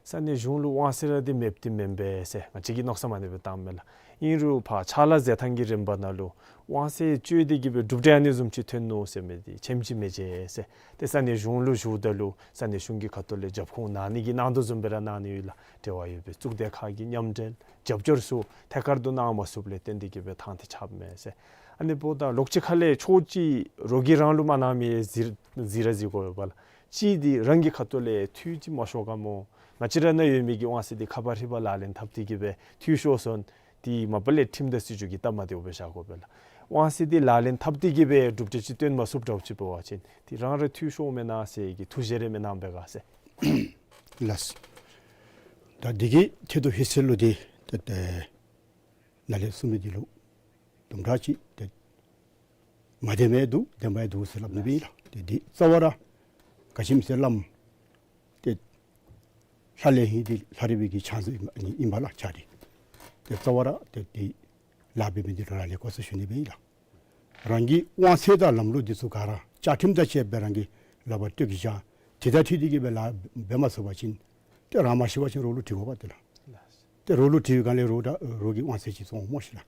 ས་གནས་གཞུང་ལུ་དབང་ཚད་ར་འདི་མེདཔ་འདི་མེན་པས་ཟེར་ང་བཅས་ཀྱིས་མནོ་བསམ་ཨ་ནི་སྦེ་བཏངམ་མས་ལགས། ཨིན་རུང་ཕར་ཕྱག་ལཱ་མཛད་ཐངས་ཀྱི་རིམ་པ་ནང་ལུ་དབང་ཚད་སྤྱོད་དེ་གིས་སྦེ་གྲུབ་འབྲས་ཨ་ནི་བཟུམ་ཅིག་ཐོན་ནུག་ཟེར་མི་འདི་ཆེམ་ཅིག་མི་མཇལ་ཟེར། ཏེ་ས་གནས་གཞུང་ལུ་ཞུཝ་ད་ལུ་ས་གནས་གཞུང་གི་ཁ་ཐུག་ལས་རྒྱབ་ཁུངས་གནང་ནི་གི་གནང་དོ་བཟུམ་སྦེ་ར་གནང་ནི་ཡོད་ལགས། འབྲེལ་བ་ཡོད་པའི་གཙུག་སྡེ་ཁག་གི་མཉམ་འབྲེལ་རྒྱབ་སྐྱོར་ཚུ་ཐད་ཀར་དུ་གནང་མ་ཚུགསཔ་ལས་བརྟེན་ཏེ་གིས་སྦེ་ཐང་འདི་ཆགསཔ་མས་ཟེར། ཨ་ནི་འབདཝ་ད་ལོགས་ཅིག་ཁ་ལས་ཕྱོགས་ཅིག་རོགས་ཀྱིས་རང་ལུ་མ་གནང་མི་གཟིགས་གཟིགས་ར་གཟིགས་དགོ་པས་ལགས། ཅིག་འདི་རང་གི་ཁ་ཐུག་ལས་འཐུས་ཅིག་མ་ཤོར་ག་སྨོ། ང་བཅས་ར་ནང་ཡོད་མི་གི་དབང་ཚད་འདི་ཁ་བ་རི་བ་ལག་ལེན་འཐབ་སྟེ་གིས་སྦེ་འཐུས་ཤོར་སོང་། འདི་མ་པ་ལས་ཁྲིམས་དང་སྲིད་བྱུས་ཀྱི་སྟབས་མ་བདེཝ་སྦེ་བཞག་དགོ་པས་ལགས། དབང་ཚད་འདི་ལག་ལེན་འཐབ་སྟེ་གིས་སྦེ་གྲུབ་འབྲས་ཅིག་སྟོན་མ་ཚུགསཔ་འདྲཝ་ཅིག་འབད་བ་ཅིན་འདི་རང་ར་འཐུས་ཤོརཝ་མེན་ན་ཟེར་གྱི་ཐུགས་བཞེད་རེ་མི་གནང་པས་ག་ཟེར། ལགས། ད་འདི་གི་ཐད་དུ་ཧེ་སེ་ལུ་འདི་ཏེ་ཏེ་ནཱ་ལས་གསུངས་མི་འདི་ལུ་དུམ་གྲ་ཅིག་ཏེ་མ་བདེན་མི་འདུག། བདེན་པ་འདུག་ཟེར་སླབ་ནི་སྦེ་ལགས། ཏེ་འདི་རྩ་བ་ར་ག་ཅི་སྨོ་ཟེར་བ་ཅིན་ཏེ་ལྷ་ལས་ཧིང་འདི་ལྷ་རི་བའི་གི་ཕྱག་མཛོད་ཨིན་པས་ལགས། ཕྱག་རི་ཏེ་རྩ་བ་ར་ཏེ་འདི་ལཱ་འབད་མི་འདི་རང་ལས་དགོ་ཟེར་ཞུ་ནི་སྦེ་ལགས། རང་གི་དབང་ཚད་དང་ལམ་ལུགས་འདི་ཚུ་ག་ར་བཅའ་ཁྲིམས་དང་བཅས་པའི་རང་གི་ལག་པར་སྤྲོད་དེ་བཞག། དེ་དང་འཁྲིལ་ཏེ་གིས་སྦེ་ལཱ་འབད་མ་ཚུགས་པ་ཅིན་ཏེ་རང་མ་ཤེས་པ་ཅིན་རོགས་ལུ་དྲི་དགོ་པས་ཏེ་ལགས། ཏེ་རོགས་ལུ་དྲི་བའི་སྒང་ལས་རོགས་དང་རོགས་ཀྱིས་དབང་ཚད་ཅིག་བཙོང་སྨོ་ཤེས་ལགས།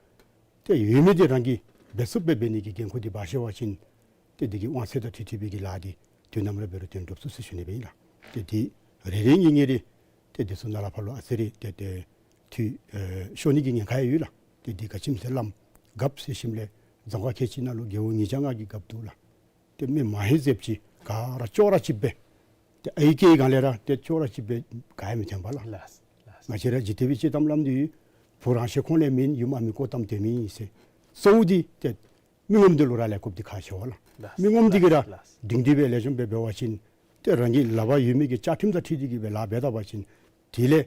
ཏེ་ཡོད་མི་འདི་རང་གིས་འབད་ཚུགསཔ་སྦེ་འབད་ནི་གི་འགན་ཁུར་འདི་འབག་ཤེས་པ་ཅིན་ ཏེ་འདི་གི་དབང་ཚད་དང་འཁྲིལ་འཁྲིལ་བའི་གི་ལཱ་འདི་དུས་ནམ་ར་འབད་རུང་དོན་འགྲུབ་ཚུགས་ཟེར་ཞུ་ནི་སྦེ་ཨིན་ལགས། ཏེ་འདི་རེ་རེ་གཉིས་གཉིས་རེ་ཏེ་འདི་ཚུ་ནཱ་ལས་ཕར་ལུ་ཨ་ཙི་རེ་ཏེ་ཏེ་འཐུས་ཨེ་ཤོར་ནི་གི་ཉེན་ཁ་ཡང་ཡོད་ལགས། ཏེ་འདི་ག་ཅི་སྨོ་ཟེར་བླམ་རྒཔོ་ཟེར་ཞིནམ་ལས་རྫོང་ཁག་ཁལ་གཅིག་ནང་ལུ་རྒེད་འོག་ཉིས་བརྒྱ་ལྔ་གི་རྒཔོ་འདུག་ལགས། ཏེ་མི་མང་ཧེང་ཟེརཝ་ཅིག་ག་ར་ཅོག་ར་གཅིགཔ་སྦེ་ཏེ་ཨའི་སྐད་སྒང་ལས་ར་ཏེ་ཅོག་ར་གཅིགཔ་སྦེ་ག་ཡང་མི་འཐོན་པས་ལགས། ལགས། ལགས། ང་བཅས་ར་ཇི་སྟེ་སྦེ་ཅིག་གཏམ་སླབ་དོ་ཡོད། བུ་རང་བཞིན་ཁོང་ལས་མེན། ཡུམ་ཨ་མི་ཀོ་གཏམ་དོན་མེན་ཟེར། གཙོ་བོ་འདི་ཏེ་མི་ངོམ་འདི་ལུ་རག་ལས་དགོཔ་འདི་ཁག་ཆེ་བས་ལགས། ལགས། མི་ངོམ་འདི་གིས་ར་ལགས། སྒྲིང་སྒྲི་སྦེ་ལེགས་ཤོམ་སྦེ་འབད་བ་ཅིན་ཏེ་རང་གི་ལག་པར་ཡོད་མི་གི་བཅའ་ཁྲིམས་དང་འཁྲིལ་ཏེ་གི་སྦེ་ལཱ་འབད་ད་པ་ཅིན་དེ་ལས་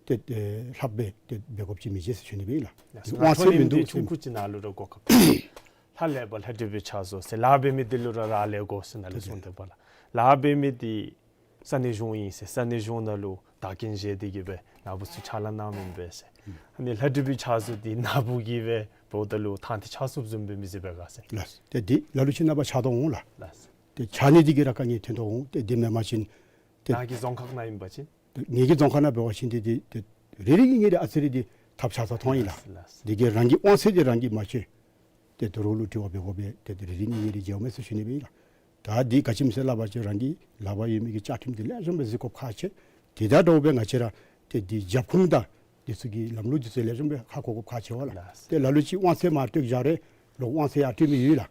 ཏེ་ཨེ་ལྷགཔ་སྦེ་ཏེ་འབད་དགོཔ་ཅིག་མི་མཇལ་ཟེར་ཞུ་ནི་སྦེ་ཨིན་ལགས། ལགས། དབང་ཚད་མིན་འདུག་ཆུང་ཀུ་ཅིག་ནཱ་ལུ་ར་གོ་སྐབས། ལྷ་ལས་པ་ལྷ་འདྲེ་བའི་ཕྱག་བཟོ་ཟེར། ལཱ་འབད་མི་འདི་ལུ་ར་རག་ལས་དགོ་ཟེར་ནཱ་ལས་གསུངས་ཏེ་འབདཝ་ལགས། ལཱ་འབད་མི་འདི་ས་གནས་གཞུང་ཨིན་ཟེར། ས་གནས་གཞུང་ནང་ལུ་བདག་རྐྱེན་བཞེས་ཏེ་གི་སྦེ་ནཱ་བུ་ཚུ་ཕྱག་ལཱ་གནངམ་ཨིན་པས་ཟེར། ཨ་ནི་ལྷ་འདྲེ་བའི་ཕྱག་བཟོ་འདི་ནཱ་བུ་གིས་སྦེ་འབདཝ་ད་ལུ་ཐང་འདི་ཕྱག་བཟོཝ་བཟུམ་སྦེ་མི་བཟོ་བས་ག་ཟེར། ལགས། ཏེ་འདི་ལ་ལུ་ཅིག་ནངས་པ་ཆགས་དོ་འོང་ལགས། ལགས། ཏེ་ཆགས་ནི་འདི་གིས་ར་དཀའ་ངལ་ཐོན་དོ་འོང་། ཏེ་འདི་མེན་པ་ཅིན་ཏེ་ནཱ་གི་རྫོང་ཁག་ནང་ཨིན་པ་ཅིན། ཏེ་ངེ་གི་རྫོང་ཁག་ནང་འབད་བ་ཅིན་ཏེ་ཏེ་ཏེ་རེ་རེ་གཉིས་གཉིས་རེ་ཨ་ཙི་རེ་འདི་ཐབས་ཆག་ས་མཐོང་ཡི་ལགས། ལགས། འདི་གིས་རང་གི་དབང་ཚད་འདི་རང་གིས་མ་ཆོད། ཏེ་དོ་རུང་ལུ་དྲི་བ་འབད་དགོ་པས། ཏེ་ཏེ་རེ་རེ་གཉིས་གཉིས་རེ་མཇལཝ་མས་ཟེར་ཞུ་ནི་སྦེ་ཨིན་ལགས། ད་འདི་ག་ཅི་སྨོ་ཟེར་སླབ་པ་ཅིན་རང་གི་ལག་པར་ཡོད་མི་གི་བཅའ་ཁྲིམས་འདི་ལེགས་ཤོམ་སྦེ་གཟིགས་དགོཔ་ཁག་ཆེ། དེ་དང་འདྲཝ་སྦེ་ང་བཅས་ར་ཏེ་འདི་རྒྱབ་ཁུངས་དང་འདི་ཚུ་གི་ལམ་ལུགས་འདི་ཚུ་ལེགས་ཤོམ་སྦེ་ཧ་གོ་དགོཔ་ཁག་ཆེ་བས་ལགས། ལགས། ཏེ་ལ་ལུ་ཅིག་དབང་ཚད་མར་སྤྲོད་བཞག་རུང་ལོག་དབང་ཚད་ཡར་སྤྲོད་མི་ཡོད་ལགས།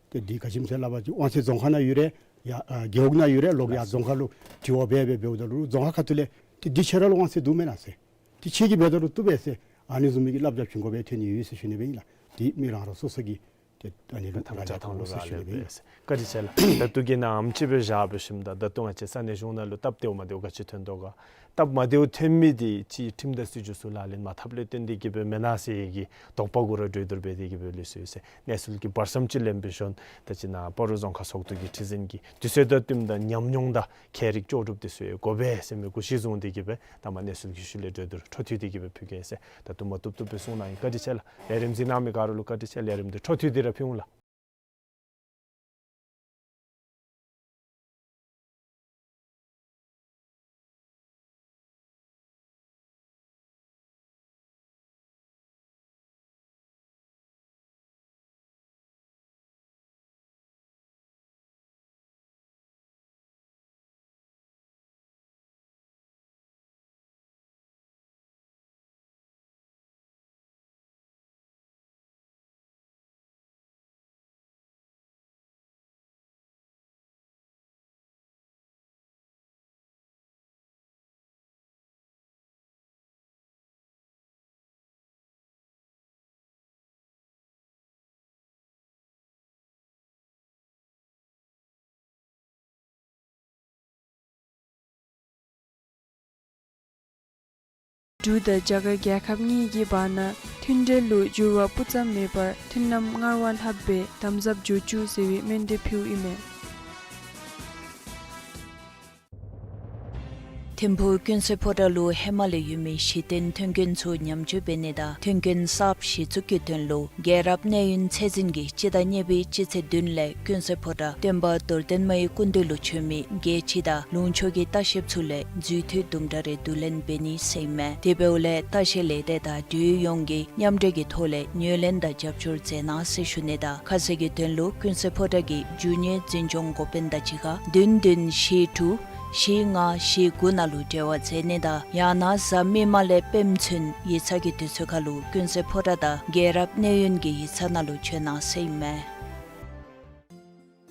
ཏེ་འདི་ག་ཅི་སྨོ་ཟེར་སླབ་པ་ཅིན་དབང་ཚད་རྫོང་ཁག་ནང་ཡོད་རུང་ཡར་ཨ་རྒེད་འོག་ནང་ཡོད་རུང་ལོག་ཡར་རྫོང་ཁག་ལུ་དྲི་བ་འབད་འབད་འབདཝ་ད་ལུ་རྫོང་ཁག་ཁ་ཐུག་ལས་ཏེ་འདི་ཁྱེད་ར་ལུ་དབང་ཚད་འདུག་མེན་ན་ཟེར། ཏེ་ཁྱེད་ཀྱིས་འབད་ད་ལུ་བཏུབ་པས་ཟེར། ཨ་ནི་བཟུམ་མའི་གི་བསླབ་བྱ་བྱིན་དགོ་པའི་ཐོན་ནི་ཡོད་ཟེར་ཞུ་ནི་སྦེ་ཨིན་ལགས། འདི་མི་རང་རང་སོ་སོ་གི་ཏེ་ཨ་ནི་ལུ་ཐམས་ཅད་ཐང་ལུ་རག་ལས་པས། བཀའ་དྲིན་ཆེ་ལགས། ད་ལྟོ་གི་ནང་ཨམ་ཅིག་སྦེ་བཞག་འབད་ཞིནམ་ད་ད་ལྟོ་ང་བཅས་ས་གནས་གཞུང་ནང་ལུ་སྟབས་བདེཝ་མ་བདེཝ་ག་ཅི་ཐོན་དོ་ག། སྟབས་མ་བདེཝ་ཐོན་མི་འདི་ཅིག་ཁྲིམས་དང་སྲིད་བྱུས་ཚུ་ལག་ལེན་མ་འཐབ་ལས་བརྟེན་ཏེ་གི་སྦེ་མེན་ན་ཟེར་གྱི་དོགས་པ་གུ་ར་གྲོས་བསྡུར་འབད་དེ་གི་སྦེ་ལུས་སོ་ཡི་ཟེར། གནས་ཚུལ་གྱི་བར་མཚམས་ཅིག་ལེན་འབད་ཞིནམ་ད་ཅི་ནཱ་སྤ་རོ་རྫོང་ཁག་ཚོགས་འདུ་གི་ཁྲི་འཛིན་གྱིས་དུས་ཚོད་དང་བསྟུནམ་ད་ཉམས་མྱོང་དང་ཁྱད་རིག་ལྕོགས་གྲུབ་འདི་ཚུ་ཡང་དགོ་པས་ཟེར་མི་གུ་གཞི་བཟུང་སྟེ་གི་སྦེ་ད་མ་གནས་ཚུལ་གྱི་ཤུལ་ལས་གྲོས་བསྡུར་འཕྲོ་མཐུད་དེ་གི་སྦེ་ཕུལ་གེ་ཟེར། ད་ལྟོ་མ་བཏུབ་བཏུབ་སྦེ་གསུང་གནང་ཡི། བཀའ་དྲིན་ཆེ་ལགས། ལས་རིམ་གཟིགས་གནང་མི་ག་ར་ལུ་བཀའ་དྲིན་ཆེ། ལས་རིམ་འདི་འཕྲོ་མཐུད་དེ་ར་ཕུལ་འོང་ལགས། འབྲུག་དང་རྒྱ་གར་རྒྱལ་ཁབ་གཉིས་ཀྱི་བར་ན་མཐུན་འབྲེལ་ལུ་འགྱུར་བ་སྤུ་ཙམ་མེད་པར་མཐུན་ལམ་སྔར་བ་ལྷགཔ་སྦེ་དམ་ཟབ་འགྱོ་བཅུག་ཟེར་བའི་སྨོན་འདུན་ཕུལཝ་ཨིན་མས། ཐིམ་ཕུག་ཀུན་གསལ་ཕོ་བྲང་ལུ་ཧེ་མ་ལས་ཡོད་མི་གཞི་རྟེན་མཐུན་རྐྱེན་ཚུ་ཉམས་བཅོས་འབད་ནི་དང་མཐུན་རྐྱེན་གསརཔ་གཞི་བཙུགས་ཀྱི་དོན་ལུ་རྒྱལ་རབས་གནས་ཡུན་ཚད་འཛིན་གྱིས་སྤྱི་ཟླ་གཉིས་པའི་སྤྱི་ཚེས་བདུན་ལས་ཀུན་གསལ་ཕོ་བྲང་སྟོན་པ་རྡོར་གདན་མའི་སྐུ་མདུན་ལུ་བྱོན་མི་རྒྱལ་སྤྱི་དང་ལུང་ཕྱོགས་ཀྱི་ལྟ་བཤལཔ་ཚུ་ལས་རྫུས་མཐུད་དུམ་གྲ་རེ་བསྡུ་ལེན་འབད་ནི་ཟེར་ཨིན་མས། དེ་འབདཝ་ལས་ལྟ་བཤལ་ལས་སྡེ་དང་འབྲེལ་ཡོད་ཡོངས་ཀྱིས་མཉམ་འབྲེལ་གྱི་ཐོག་ལས་ཉོ་ལེན་དང་རྒྱབ་སྐྱོར་མཛད་གནང་ཟེར་ཞུ་ནི་དང་ཁ་གསལ་གྱི་དོན་ལུ་ཀུན་གསལ་ཕོ་བྲང་གི་རྒྱུ་དངོས་འཛིན་སྐྱོང་འགོ་དཔོན་དང་གཅིག་ཁར་བདུན་བདུན་བཞི་དྲུག་བཞི་ལྔ་བཞི་དགུ་ནང་ལུ་འབྲེལ་བ་མཛད་ནི་དང་ཡང་ན་གཟའ་མིག་དམར་ལས་སྤེནམ་ཚུན་ཡིག་ཚང་གི་དུས་ཚོད་ཁར་ལུ་ཀུན་གསལ་ཕོ་བྲང་དང་རྒྱལ་རབས་གནས་ཡུན་གྱི་ཡིག་ཚང་ནང་ལུ་བྱོན་གནང་ཟེར་ཨིན་མས།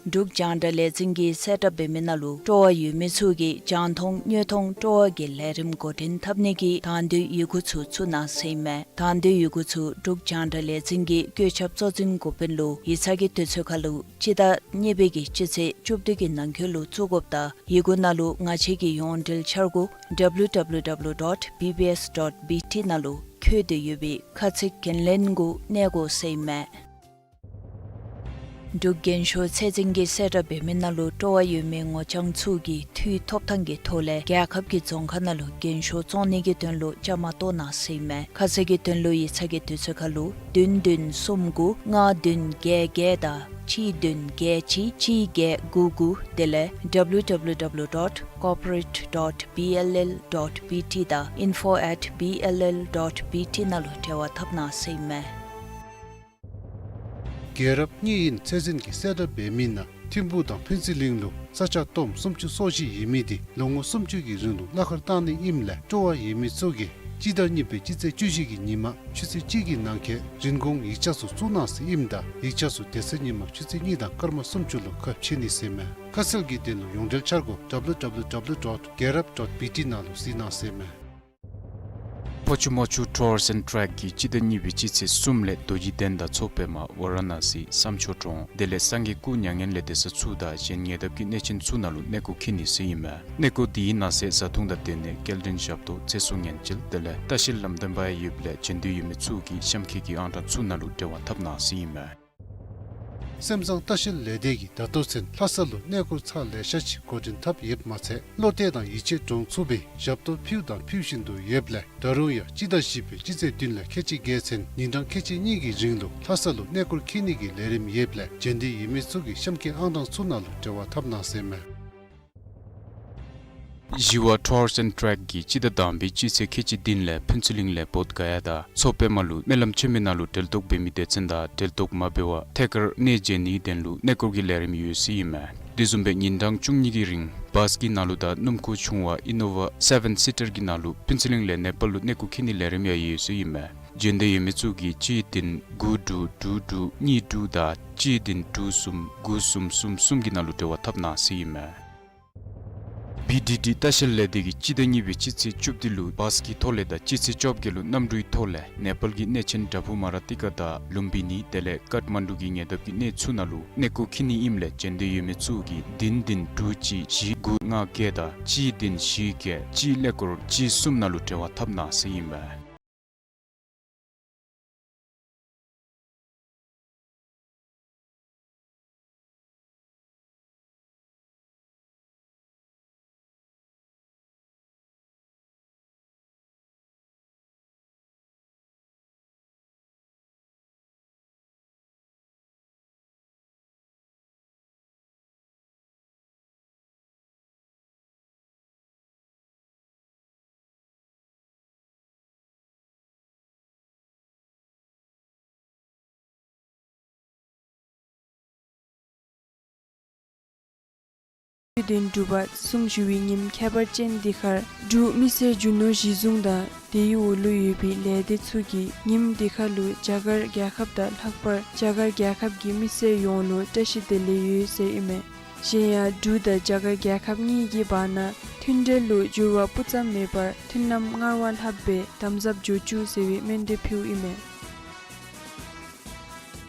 འབྲུག་རྒྱང་བསྒྲགས་ལས་འཛིན་གྱིས་གསལ་བསྒྲགས་འབད་མི་ནང་ལུ་སྤྲོ་བ་ཡོད་མི་ཚུ་གིས་རྒྱང་མཐོང་དངོས་མཐོང་སྤྲོ་བ་གི་ལས་རིམ་འགོ་འདྲེན་འཐབ་ནི་གི་དང་འདོད་ཡི་གུ་ཚུ་བཙུགས་གནང་ཟེར་ཨིན་མས། དང་འདོད་ཡི་གུ་ཚུ་འབྲུག་རྒྱང་བསྒྲགས་ལས་འཛིན་གྱི་བཀོད་ཁྱབ་གཙོ་འཛིན་འགོ་དཔོན་ལུ་ཡིག་ཚང་གི་དུས་ཚོད་ཁར་ལུ་སྤྱི་ཟླ་གཉིས་པའི་གི་སྤྱི་ཚེས་བཅུ་བདུན་གྱི་ནང་འཁོད་ལུ་བཙུགས་དགོཔ་དང་ཡི་གུ་ནང་ལུ་ང་བཅས་ཀྱི་ཡོངས་འབྲེལ་འཆར་སྒོ་W W W dot B B S dot B T ནང་ལུ་འཁོད་དེ་ཡོད་པའི་ཁ་ཚིག་འགན་ལེན་གུ་གནས་དགོ་ཟེར་ཨིན་མས། འབྲུག་རྒན་ཤོས་ཚད་འཛིན་གྱིས་གསལ་བསྒྲགས་འབད་མི་ནང་ལུ་སྤྲོ་བ་ཡོད་མི་ངོ་རྐྱང་ཚུ་གིས་འཐུས་ཐོབ་ཐང་གི་ཐོག་ལས་རྒྱལ་ཁབ་ཀྱི་རྫོང་ཁག་ནང་ལུ་རྒན་ཤོས་བཙོང་ནི་གི་དོན་ལུ་བཅའ་མར་གཏོགས་གནང་ཟེར་ཨིན་མས། ཁ་གསལ་གྱི་དོན་ལུ་ཡིག་ཚང་གི་དུས་ཚོད་ཁར་ལུ་བདུན་བདུན་གསུམ་དགུ་ལྔ་བདུན་བརྒྱད་བརྒྱད་དང་གཅིག་བདུན་བརྒྱད་གཅིག་གཅིག་བརྒྱད་དགུ་དགུ་དེ་ལས་W W W dot corporate dot B L L dot B T དང་info at B L L dot B T ནང་ལུ་འབྲེལ་བ་འཐབ་གནང་ཟེར་ཨིན་མས། རྒྱལ་རབས་གཉིས་ཡིན་ཚད་འཛིན་གྱིས་གསལ་བསྒྲགས་འབད་མི་ནང་ཐིམ་ཕུག་དང་ཕུན་ཚོགས་གླིང་ལུ་ས་ཆ་སྟོངམ་སུམ་ཅུ་སོ་བཞི་ཡོད་མི་དེ་ལོ་ངོ་སུམ་ཅུ་གི་རིང་ལུ་གླ་ཁར་བཏང་ནི་ཨིནམ་ལས་སྤྲོ་བ་ཡོད་མི་ཚུ་གིས་སྤྱི་ཟླ་གཉིས་པའི་སྤྱི་ཚེས་བཅུ་བཞི་གི་ཉིན་མ་ཆུ་ཚོད་གཅིག་གི་ནང་འཁོད་རིན་གོང་ཡིག་ཆ་ཚུ་བཙུགས་གནང་ཟེར་ཨིནམ་ད་ཡིག་ཆ་ཚུ་དེ་ཚེ་ཉིན་མ་ཆུ་ཚོད་གཉིས་དང་སྐར་མ་སུམ་ཅུ་ལུ་ཁ་ཕྱེ་ནི་ཟེར་མས། ཁ་གསལ་གྱི་དོན་ལུ་ཡོངས་འབྲེལ་འཆར་སྒོ་W W W dot gerap dot B T ནང་ལུ་གཟིགས་གནང་ཟེར་མས། ཕོ་ཆུ་མོ་ཆུ་ཊུར་སི་ཨེནཌ་ཊེག་གིས་སྤྱི་ཟླ་གཉིས་པའི་སྤྱི་ཚེས་གསུམ་ལས་རྡོ་རྗེ་གདན་དང་མཚོ་པདྨ་ཝཱ་ར་ཎ་སི་བསམ་མཆོག་གྲོང་དེ་ལས་སངས་རྒྱས་སྐུ་མྱ་ངན་ལས་འདས་ས་ཚུ་དང་གཞན་ཉེ་འདབས་ཀྱི་གནས་ཆེན་ཚུ་ནང་ལུ་གནས་སྐོར་འཁྱིད་ནི་ཟེར་ཨིན་མས། གནས་སྐོར་དེའི་ནང་གསེས་བཟའ་འཐུང་དང་སྡོད་གནས་སྐྱེལ་འདྲེན་ཞབས་ཏོག་ཚེ་སྲོག་ཉེན་བཅོལ་དེ་ལས་ལྟ་བཤལ་ལམ་སྟོན་པ་ཡོདཔ་ལས་བྱོན་འདོད་ཡོད་མི་ཚུ་གིས་གཤམ་འཁོད་ཀྱི་ཨང་གྲངས་ཚུ་ནང་ལུ་འབྲེལ་བ་འཐབ་གནང་ཟེར་ཨིན་མས། སེམས་བཟང་ལྟ་བཤལ་ལས་སྡེ་གིས་ད་ལྟོ་ཚུན་ལྷ་ས་ལུ་གནས་སྐོར་ཚར་ལེ་ཤ་ཅིག་འགོ་འདྲེན་འཐབ་ཡོདཔ་མ་ཚད་བློ་གཏད་དང་ཡིད་ཆེས་འདྲོངས་ཚུགས་པའི་ཞབས་ཏོག་ཕུལཝ་དང་ཕུལ་བཞིན་དུ་ཡོདཔ་ལས་ད་རུང་ཡང་སྤྱི་ཟླ་བཞི་པའི་སྤྱི་ཚེས་བདུན་ལས་ཁལ་གཅིག་བརྒལ་ཚུན་ཉིན་གྲངས་ཁལ་གཅིག་གཉིས་ཀྱི་རིང་ལུ་ལྷ་ས་ལུ་གནས་སྐོར་འཁྱིད་ནི་གི་ལས་རིམ་ཡོདཔ་ལས་བྱོན་འདོད་ཡོད་མི་ཚུ་གིས་གཤམ་འཁོད་ཨང་གྲངས་ཚུ་ནང་ལུ་འབྲེལ་བ་འཐབ་གནང་ཟེར་མས། ཞི་བ་ཊུར་སི་ཨེནཌ་ཊེག་གིས་སྤྱི་ཟླ་དང་པའི་སྤྱི་ཚེས་ཁལ་གཅིག་བདུན་ལས་ཕུན་ཚོགས་གླིང་ལས་བོདྷ་ག་ཡ་དང་མཚོ་པདྨ་ལུ་སྨོན་ལམ་ཆེན་མོའི་ནང་ལུ་གྲལ་གཏོགས་འབད་མི་སྡེ་ཚན་དང་གྲལ་གཏོགས་མ་འབད་བར་ཐད་ཀར་གནས་མཇལ་ནིའི་དོན་ལུ་གནས་སྐོར་གྱི་ལས་རིམ་ཡོད་ཟེར་ཨིན་མས། དེ་བཟུམ་སྦེ་ཉིན་གྲངས་བཅུ་གཉིས་ཀྱི་རིང་བཱས་ཀྱི་ནང་ལུ་དང་སྣུམ་འཁོར་ཆུང་བ་ཨི་ནོ་ཝ་སེ་བེན་སི་ཊར་གྱི་ནང་ལུ་ཕུན་ཚོགས་གླིང་ལས་ནེ་པཱལ་ལུ་གནས་སྐོར་འཁྱིད་ནིའི་ལས་རིམ་ཡང་ཡོད་ཟེར་ཨིན་མས། བྱོན་འདོད་ཡོད་མི་ཚུ་གིས་གཅིག་བདུན་དགུ་དྲུག་དྲུག་དྲུག་གཉིས་དྲུག་དང་གཅིག་བདུན་དྲུག་གསུམ་དགུ་གསུམ་གསུམ་གསུམ་གྱི་ནང་ལུ་འབྲེལ་བ་འཐབ་གནང་ཟེར་ཨིན་མས། བི་ཌི་ཌི་ལྟ་བཤལ་ལས་སྡེ་གིས་སྤྱི་ཟླ་གཉིས་པའི་སྤྱི་ཚེས་བཅུ་བདུན་ལུ་བཱས་ཀྱི་ཐོག་ལས་དང་སྤྱི་ཚེས་བཅོ་བརྒྱད་ལུ་གནམ་གྲུའི་ཐོག་ལས་ནེ་པཱལ་གྱི་གནས་ཆེན་བྲག་ཕུག་མ་ར་ཏི་ཀ་དང་ལུམ་བི་ནི་དེ་ལས་ཀཏ་མན་ཌུ་གི་ཉེ་འདབས་ཀྱི་གནས་ཚུ་ནང་ལུ་གནས་སྐོར་འཁྱིད་ནི་ཨིནམ་ལས་བྱོན་འདོད་ཡོད་མི་ཚུ་གིས་བདུན་བདུན་དྲུག་གཅིག་བཞི་དགུ་ལྔ་བརྒྱད་དང་གཅིག་བདུན་བཞི་བརྒྱད་གཅིག་ཀླད་ཀོར་གཅིག་གསུམ་ནང་ལུ་འབྲེལ་བ་འཐབ་གནང་ཟེར་ཨིན་མས། བདུན་དྲུག་པ་གསུང་ཞུ་བའི་ཉིནམ་ཁྱད་པར་ཅན་འདི་ཁར་འབྲུག་མི་སེར་རྒྱུ་ནོར་གཞི་བཟུང་དང་དེའི་འོག་ལུ་ཡོད་པའི་ལས་སྡེ་ཚུ་གིས་ཉིནམ་འདི་ཁར་ལུ་རྒྱ་གར་རྒྱལ་ཁབ་དང་ལྷག་པར་རྒྱ་གར་རྒྱལ་ཁབ་ཀྱི་མི་སེར་ཡོངས་ལུ་བཀྲ་ཤིས་བདེ་ལེགས་ཡོད་ཟེར་ཨིན་མས། གཞན་ཡང་འབྲུག་དང་རྒྱ་གར་རྒྱལ་ཁབ་གཉིས་ཀྱི་བར་ན་མཐུན་འབྲེལ་ལུ་འགྱུར་བ་སྤུ་ཙམ་མེད་པར་མཐུན་ལམ་སྔར་བ་ལྷགཔ་སྦེ་དམ་ཟབ་འགྱོ་བཅུག་ཟེར་བའི་སྨོན་འདུན་ཕུལཝ་ཨིན་མས།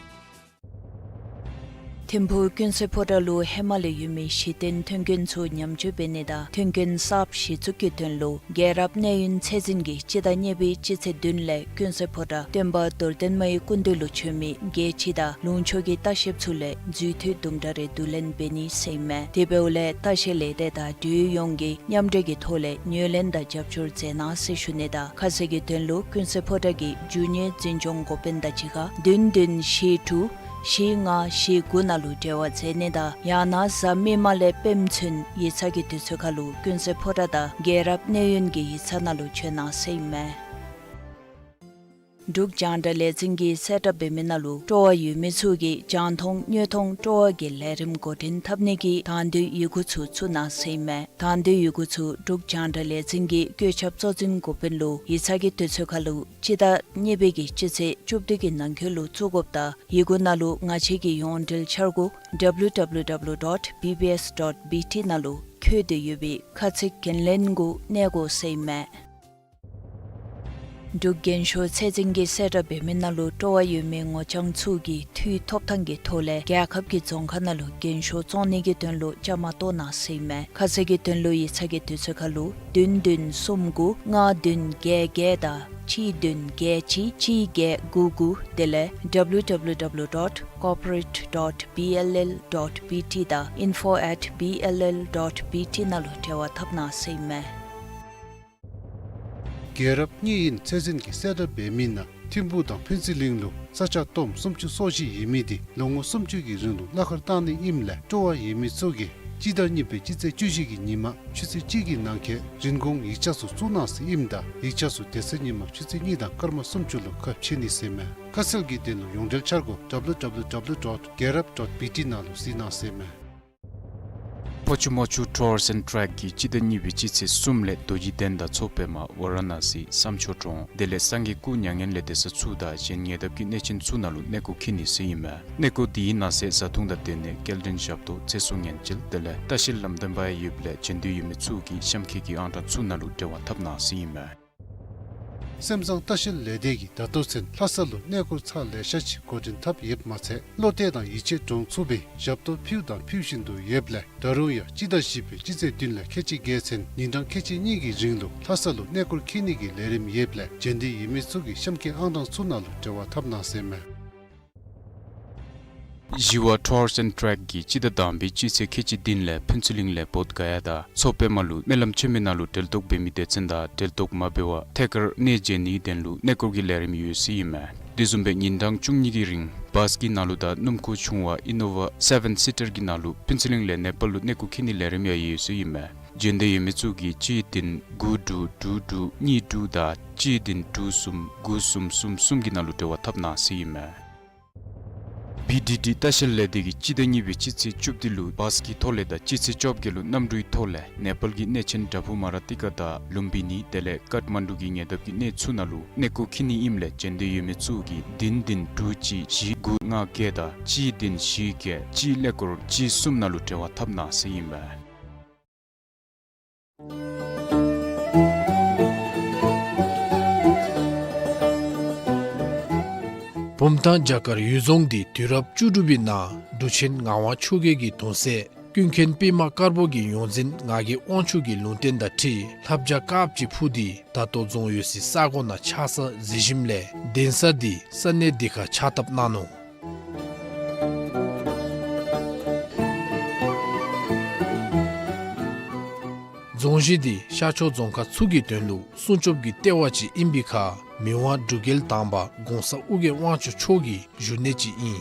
ཐིམ་ཕུག་ཀུན་གསལ་ཕོ་བྲང་ལུ་ཧེ་མ་ལས་ཡོད་མི་གཞི་རྟེན་མཐུན་རྐྱེན་ཚུ་ཉམས་བཅོས་འབད་ནི་དང་མཐུན་རྐྱེན་གསརཔ་གཞི་བཙུགས་ཀྱི་དོན་ལུ་རྒྱལ་རབས་གནས་ཡུན་ཚད་འཛིན་གྱིས་སྤྱི་ཟླ་གཉིས་པའི་སྤྱི་ཚེས་བདུན་ལས་ཀུན་གསལ་ཕོ་བྲང་སྟོན་པ་རྡོར་གདན་མའི་སྐུ་མདུན་ལུ་བྱོན་མི་རྒྱལ་སྤྱི་དང་ལུང་ཕྱོགས་ཀྱི་ལྟ་བཤལཔ་ཚུ་ལས་འཛུལ་མཐུད་དུམ་གྲ་རེ་བསྡུ་ལེན་འབད་ནི་ཟེར་ཨིན་མས། དེ་འབདཝ་ལས་ལྟ་བཤལ་ལས་སྡེ་དང་འབྲེལ་ཡོད་ཡོངས་ཀྱིས་མཉམ་འབྲེལ་གྱི་ཐོག་ལས་ཉོ་ལེན་དང་རྒྱབ་སྐྱོར་མཛད་གནང་ཟེར་ཞུ་ནི་དང་ཁ་གསལ་གྱི་དོན་ལུ་ཀུན་གསལ་ཕོ་བྲང་གི་རྒྱུ་དངོས་འཛིན་སྐྱོང་འགོ་དཔོན་དང་གཅིག་ཁར་བདུན་བདུན་བཞི་དྲུག་བཞི་ལྔ་བཞི་དགུ་ནང་ལུ་འབྲེལ་བ་མཛད་ནི་དང་ཡང་ན་གཟའ་མིག་དམར་ལས་སྤེནམ་ཚུན་ཡིག་ཚང་གི་དུས་ཚོད་ཁར་ལུ་ཀུན་གསལ་ཕོ་བྲང་དང་རྒྱལ་རབས་གནས་ཡུན་གྱི་ཡིག་ཚང་ནང་ལུ་བྱོན་གནང་ཟེར་ཨིན་མས། འབྲུག་རྒྱང་བསྒྲགས་ལས་འཛིན་གྱིས་གསལ་བསྒྲགས་འབད་མི་ནང་ལུ་སྤྲོ་བ་ཡོད་མི་ཚུ་གིས་རྒྱང་མཐོང་དངོས་མཐོང་སྤྲོ་བ་གི་ལས་རིམ་འགོ་འདྲེན་འཐབ་ནི་གི་དང་འདོད་ཡི་གུ་ཚུ་བཙུགས་གནང་ཟེར་ཨིན་མས། དང་འདོད་ཡི་གུ་ཚུ་འབྲུག་རྒྱང་བསྒྲགས་ལས་འཛིན་གྱི་བཀོད་ཁྱབ་གཙོ་འཛིན་འགོ་དཔོན་ལུ་ཡིག་ཚང་གི་དུས་ཚོད་ཁར་ལུ་སྤྱི་ཟླ་གཉིས་པའི་གི་སྤྱི་ཚེས་བཅུ་བདུན་གྱི་ནང་འཁོད་ལུ་བཙུགས་དགོཔ་དང་ཡི་གུ་ནང་ལུ་ང་བཅས་ཀྱི་ཡོངས་འབྲེལ་འཆར་སྒོ་W W W dot B B S dot B T ནང་ལུ་འཁོད་དེ་ཡོད་པའི་ཁ་ཚིག་འགན་ལེན་གུ་གནས་དགོ་ཟེར་ཨིན་མས། འབྲུག་རྒན་ཤོས་ཚད་འཛིན་གྱིས་གསལ་བསྒྲགས་འབད་མི་ནང་ལུ་སྤྲོ་བ་ཡོད་མི་ངོ་རྐྱང་ཚུ་གིས་འཐུས་ཐོབ་ཐང་གི་ཐོག་ལས་རྒྱལ་ཁབ་ཀྱི་རྫོང་ཁག་ནང་ལུ་རྒན་ཤོས་བཙོང་ནི་གི་དོན་ལུ་བཅའ་མར་གཏོགས་གནང་ཟེར་ཨིན་མས། ཁ་གསལ་གྱི་དོན་ལུ་ཡིག་ཚང་གི་དུས་ཚོད་ཁར་ལུ་བདུན་བདུན་གསུམ་དགུ་ལྔ་བདུན་བརྒྱད་བརྒྱད་དང་གཅིག་བདུན་བརྒྱད་གཅིག་གཅིག་བརྒྱད་དགུ་དགུ་དེ་ལས་W W W dot corporate dot B L L dot B T དང་info at B L L dot B T ནང་ལུ་འབྲེལ་བ་འཐབ་གནང་ཟེར་ཨིན་མས། རྒྱལ་རབས་གཉིས་ཡིན་ཚད་འཛིན་གྱིས་གསལ་བསྒྲགས་འབད་མི་ནང་ཐིམ་ཕུག་དང་ཕུན་ཚོགས་གླིང་ལུ་ས་ཆ་སྟོངམ་སུམ་ཅུ་སོ་བཞི་ཡོད་མི་དེ་ལོ་ངོ་སུམ་ཅུ་གི་རིང་ལུ་གླ་ཁར་བཏང་ནི་ཨིནམ་ལས་སྤྲོ་བ་ཡོད་མི་ཚུ་གིས་ སྤྱི་ཟླ་གཉིས་པའི་སྤྱི་ཚེས་བཅུ་བཞི་གི་ཉིན་མ་ཆུ་ཚོད་གཅིག་གི་ནང་འཁོད་རིན་གོང་ཡིག་ཆ་ཚུ་བཙུགས་གནང་ཟེར་ཨིནམ་ད་ཡིག་ཆ་ཚུ་དེ་ཚེ་ཉིན་མ་ཆུ་ཚོད་གཉིས་དང་སྐར་མ་སུམ་ཅུ་ལུ་ཁ་ཕྱེ་ནི་ཟེར་མས། ཁ་གསལ་གྱི་དོན་ལུ་ཡོངས་འབྲེལ་འཆར་སྒོ་W W W dot Gerup dot B T ནང་ལུ་གཟིགས་གནང་ཟེར་མས། ཕོ་ཆུ་མོ་ཆུ་Tours and Trek གིས་སྤྱི་ཟླ་གཉིས་པའི་སྤྱི་ཚེས་གསུམ་ལས་རྡོ་རྗེ་གདན་དང་མཚོ་པདྨ་ཝ་ར་ཎ་སི་བསམ་འཕྲུལ་གྲོང་དེ་ལས་སངས་རྒྱས་སྐུ་མྱ་ངན་ལས་འདས་ས་ཚུ་དང་གཞན་ཉེ་འདབས་ཀྱི་གནས་ཆེན་ཚུ་ནང་ལུ་གནས་སྐོར་འཁྱིད་ནི་ཟེར་ཨིན་མས། གནས་སྐོར་དེའི་ནང་གསེས་བཟའ་འཐུང་དང་སྡོད་གནས་སྐྱེལ་འདྲེན་ཞབས་ཏོག་ཚེ་སྲོག་ཉེན་བཅོལ་དེ་ལས་ལྟ་བཤལ་ལམ་སྟོན་པ་ཡང་ཡོདཔ་ལས་བྱོན་འདོད་ཡོད་མི་ཚུ་གིས་གཤམ་འཁོད་ཀྱི་ཨང་གྲངས་ཚུ་ནང་ལུ་འབྲེལ་བ་འཐབ་གནང་ཟེར་ཨིན་མས། སེམས་བཟང་ལྟ་བཤལ་ལས་སྡེ་གིས་ད་ལྟོ་ཚུན་ལྷ་ས་ལུ་གནས་སྐོར་ཚར་ལེ་ཤ་ཅིག་འགོ་འདྲེན་འཐབ་ཡོདཔ་མ་ཚད་བློ་གཏད་དང་ཡིད་ཆེས་འདྲོངས་ཚུགས་པའི་ཞབས་ཏོག་ཕུལ་དང་ཕུལ་བཞིན་དུ་ཡོདཔ་ལས་ད་རུང་ཡང་སྤྱི་ཟླ་བཞི་པའི་སྤྱི་ཚེས་བདུན་ལས་ཁལ་གཅིག་བརྒལ་ཚུན་ཉིན་གྲངས་ཁལ་གཅིག་གཉིས་ཀྱི་རིང་ལུ་ལྷ་ས་ལུ་གནས་སྐོར་འཁྱིད་ནི་གི་ལས་རིམ་ཡོདཔ་ལས་བྱོན་འདོད་ཡོད་མི་ཚུ་གིས་གཤམ་འཁོད་ཨང་གྲངས་ཚུ་ནང་ལུ་འབྲེལ་བ་འཐབ་གནང་ཟེར་མས། ཞི་བ་Tours and Trek གིས་སྤྱི་ཟླ་དང་པའི་སྤྱི་ཚེས་ཁལ་གཅིག་བདུན་ལས་ཕུན་ཚོགས་གླིང་ལས་བོདྷ་ག་ཡ་དང་མཚོ་པདྨ་ལུ་སྨོན་ལམ་ཆེན་མོའི་ནང་ལུ་གྲལ་གཏོགས་འབད་མི་སྡེ་ཚན་དང་གྲལ་གཏོགས་མ་འབད་བར་ཐད་ཀར་གནས་མཇལ་ནིའི་དོན་ལུ་གནས་སྐོར་གྱི་ལས་རིམ་ཡོད་ཟེར་ཨིན་མས། དེ་བཟུམ་སྦེ་ཉིན་གྲངས་བཅུ་གཉིས་ཀྱི་རིང་བཱས་ཀྱི་ནང་ལུ་དང་སྣུམ་འཁོར་ཆུང་བ་ཨི་ནོ་ཝ་སེ་བེན་སི་ཊར་གྱི་ནང་ལུ་ཕུན་ཚོགས་གླིང་ལས་ནེ་པཱལ་ལུ་གནས་སྐོར་འཁྱིད་ནིའི་ལས་རིམ་ཡང་ཡོད་ཟེར་ཨིན་མས། བྱོན་འདོད་ཡོད་མི་ཚུ་གིས་གཅིག་བདུན་དགུ་དྲུག་དྲུག་དྲུག་གཉིས་དྲུག་དང་གཅིག་བདུན་དྲུག་གསུམ་དགུ་གསུམ་གསུམ་གསུམ་གྱི་ནང་ལུ་འབྲེལ་བ་འཐབ་གནང་ཟེར་ཨིན་མས། བི་ཌི་ཌི་ལྟ་བཤལ་ལས་སྡེ་གིས་སྤྱི་ཟླ་གཉིས་པའི་སྤྱི་ཚེས་བཅུ་བདུན་ལུ་བཱས་ཀྱི་ཐོག་ལས་དང་སྤྱི་ཚེས་བཅོ་བརྒྱད་ལུ་གནམ་གྲུའི་ཐོག་ལས་ནེ་པཱལ་གྱི་གནས་ཆེན་བྲག་ཕུག་མ་ར་ཏི་ཀ་དང་ལུམ་བི་ནི་དེ་ལས་ཀཏ་མན་ཌུ་གི་ཉེ་འདབས་ཀྱི་གནས་ཚུ་ནང་ལུ་གནས་སྐོར་འཁྱིད་ནི་ཨིནམ་ལས་བྱོན་འདོད་ཡོད་མི་ཚུ་གིས་བདུན་བདུན་དྲུག་གཅིག་བཞི་དགུ་ལྔ་བརྒྱད་དང་གཅིག་བདུན་བཞི་བརྒྱད་གཅིག་ཀླད་ཀོར་གཅིག་གསུམ་ནང་ལུ་འབྲེལ་བ་འཐབ་གནང་ཟེར་ཨིན་མས། བུམ་ཐང་རྒྱ་གར་ཡུལ་རྫོང་འདི་དུས་རབས་བཅུ་དྲུག་པའི་ནང་འབྲུག་ཆེན་ངག་དབང་ཆོས་རྒྱལ་གྱི་གདུང་སྲས་ཀུན་མཁྱེན་པདྨ་དཀར་པོ་གི་ཡོངས་འཛིན་ངག་གི་དབང་ཕྱུག་གི་ལུང་བསྟན་དང་འཁྲིལ་ལྷ་བྱ་དཀརཔོ་ཅིག་འཕུར་ཏེ་ད་ལྟོ་རྫོང་ཡོད་སའི་ས་གོ་ནང་ཆགས་ས་གཟིགས་ཞིནམ་ལས་གདན་ས་འདི་ས་གནས་འདི་ཁར་ཕྱག་བཏབ་གནང་ནུག། རྫོང་གཞི་འདི་ཤར་ཕྱོགས་རྫོང་ཁག་ཚུ་གི་དོན་ལུ་སྲུང་སྐྱོབ་ཀྱི་ལྟེ་བ་ཅིག་ཨིན་པའི་ཁར་མི་དབང་འབྲུག་རྒྱལ་དང་པ་གོང་ས་ཨོ་རྒྱན་དབང་ཕྱུག་མཆོག་གི་བཞུགས་གནས་ཅིག་ཨིན།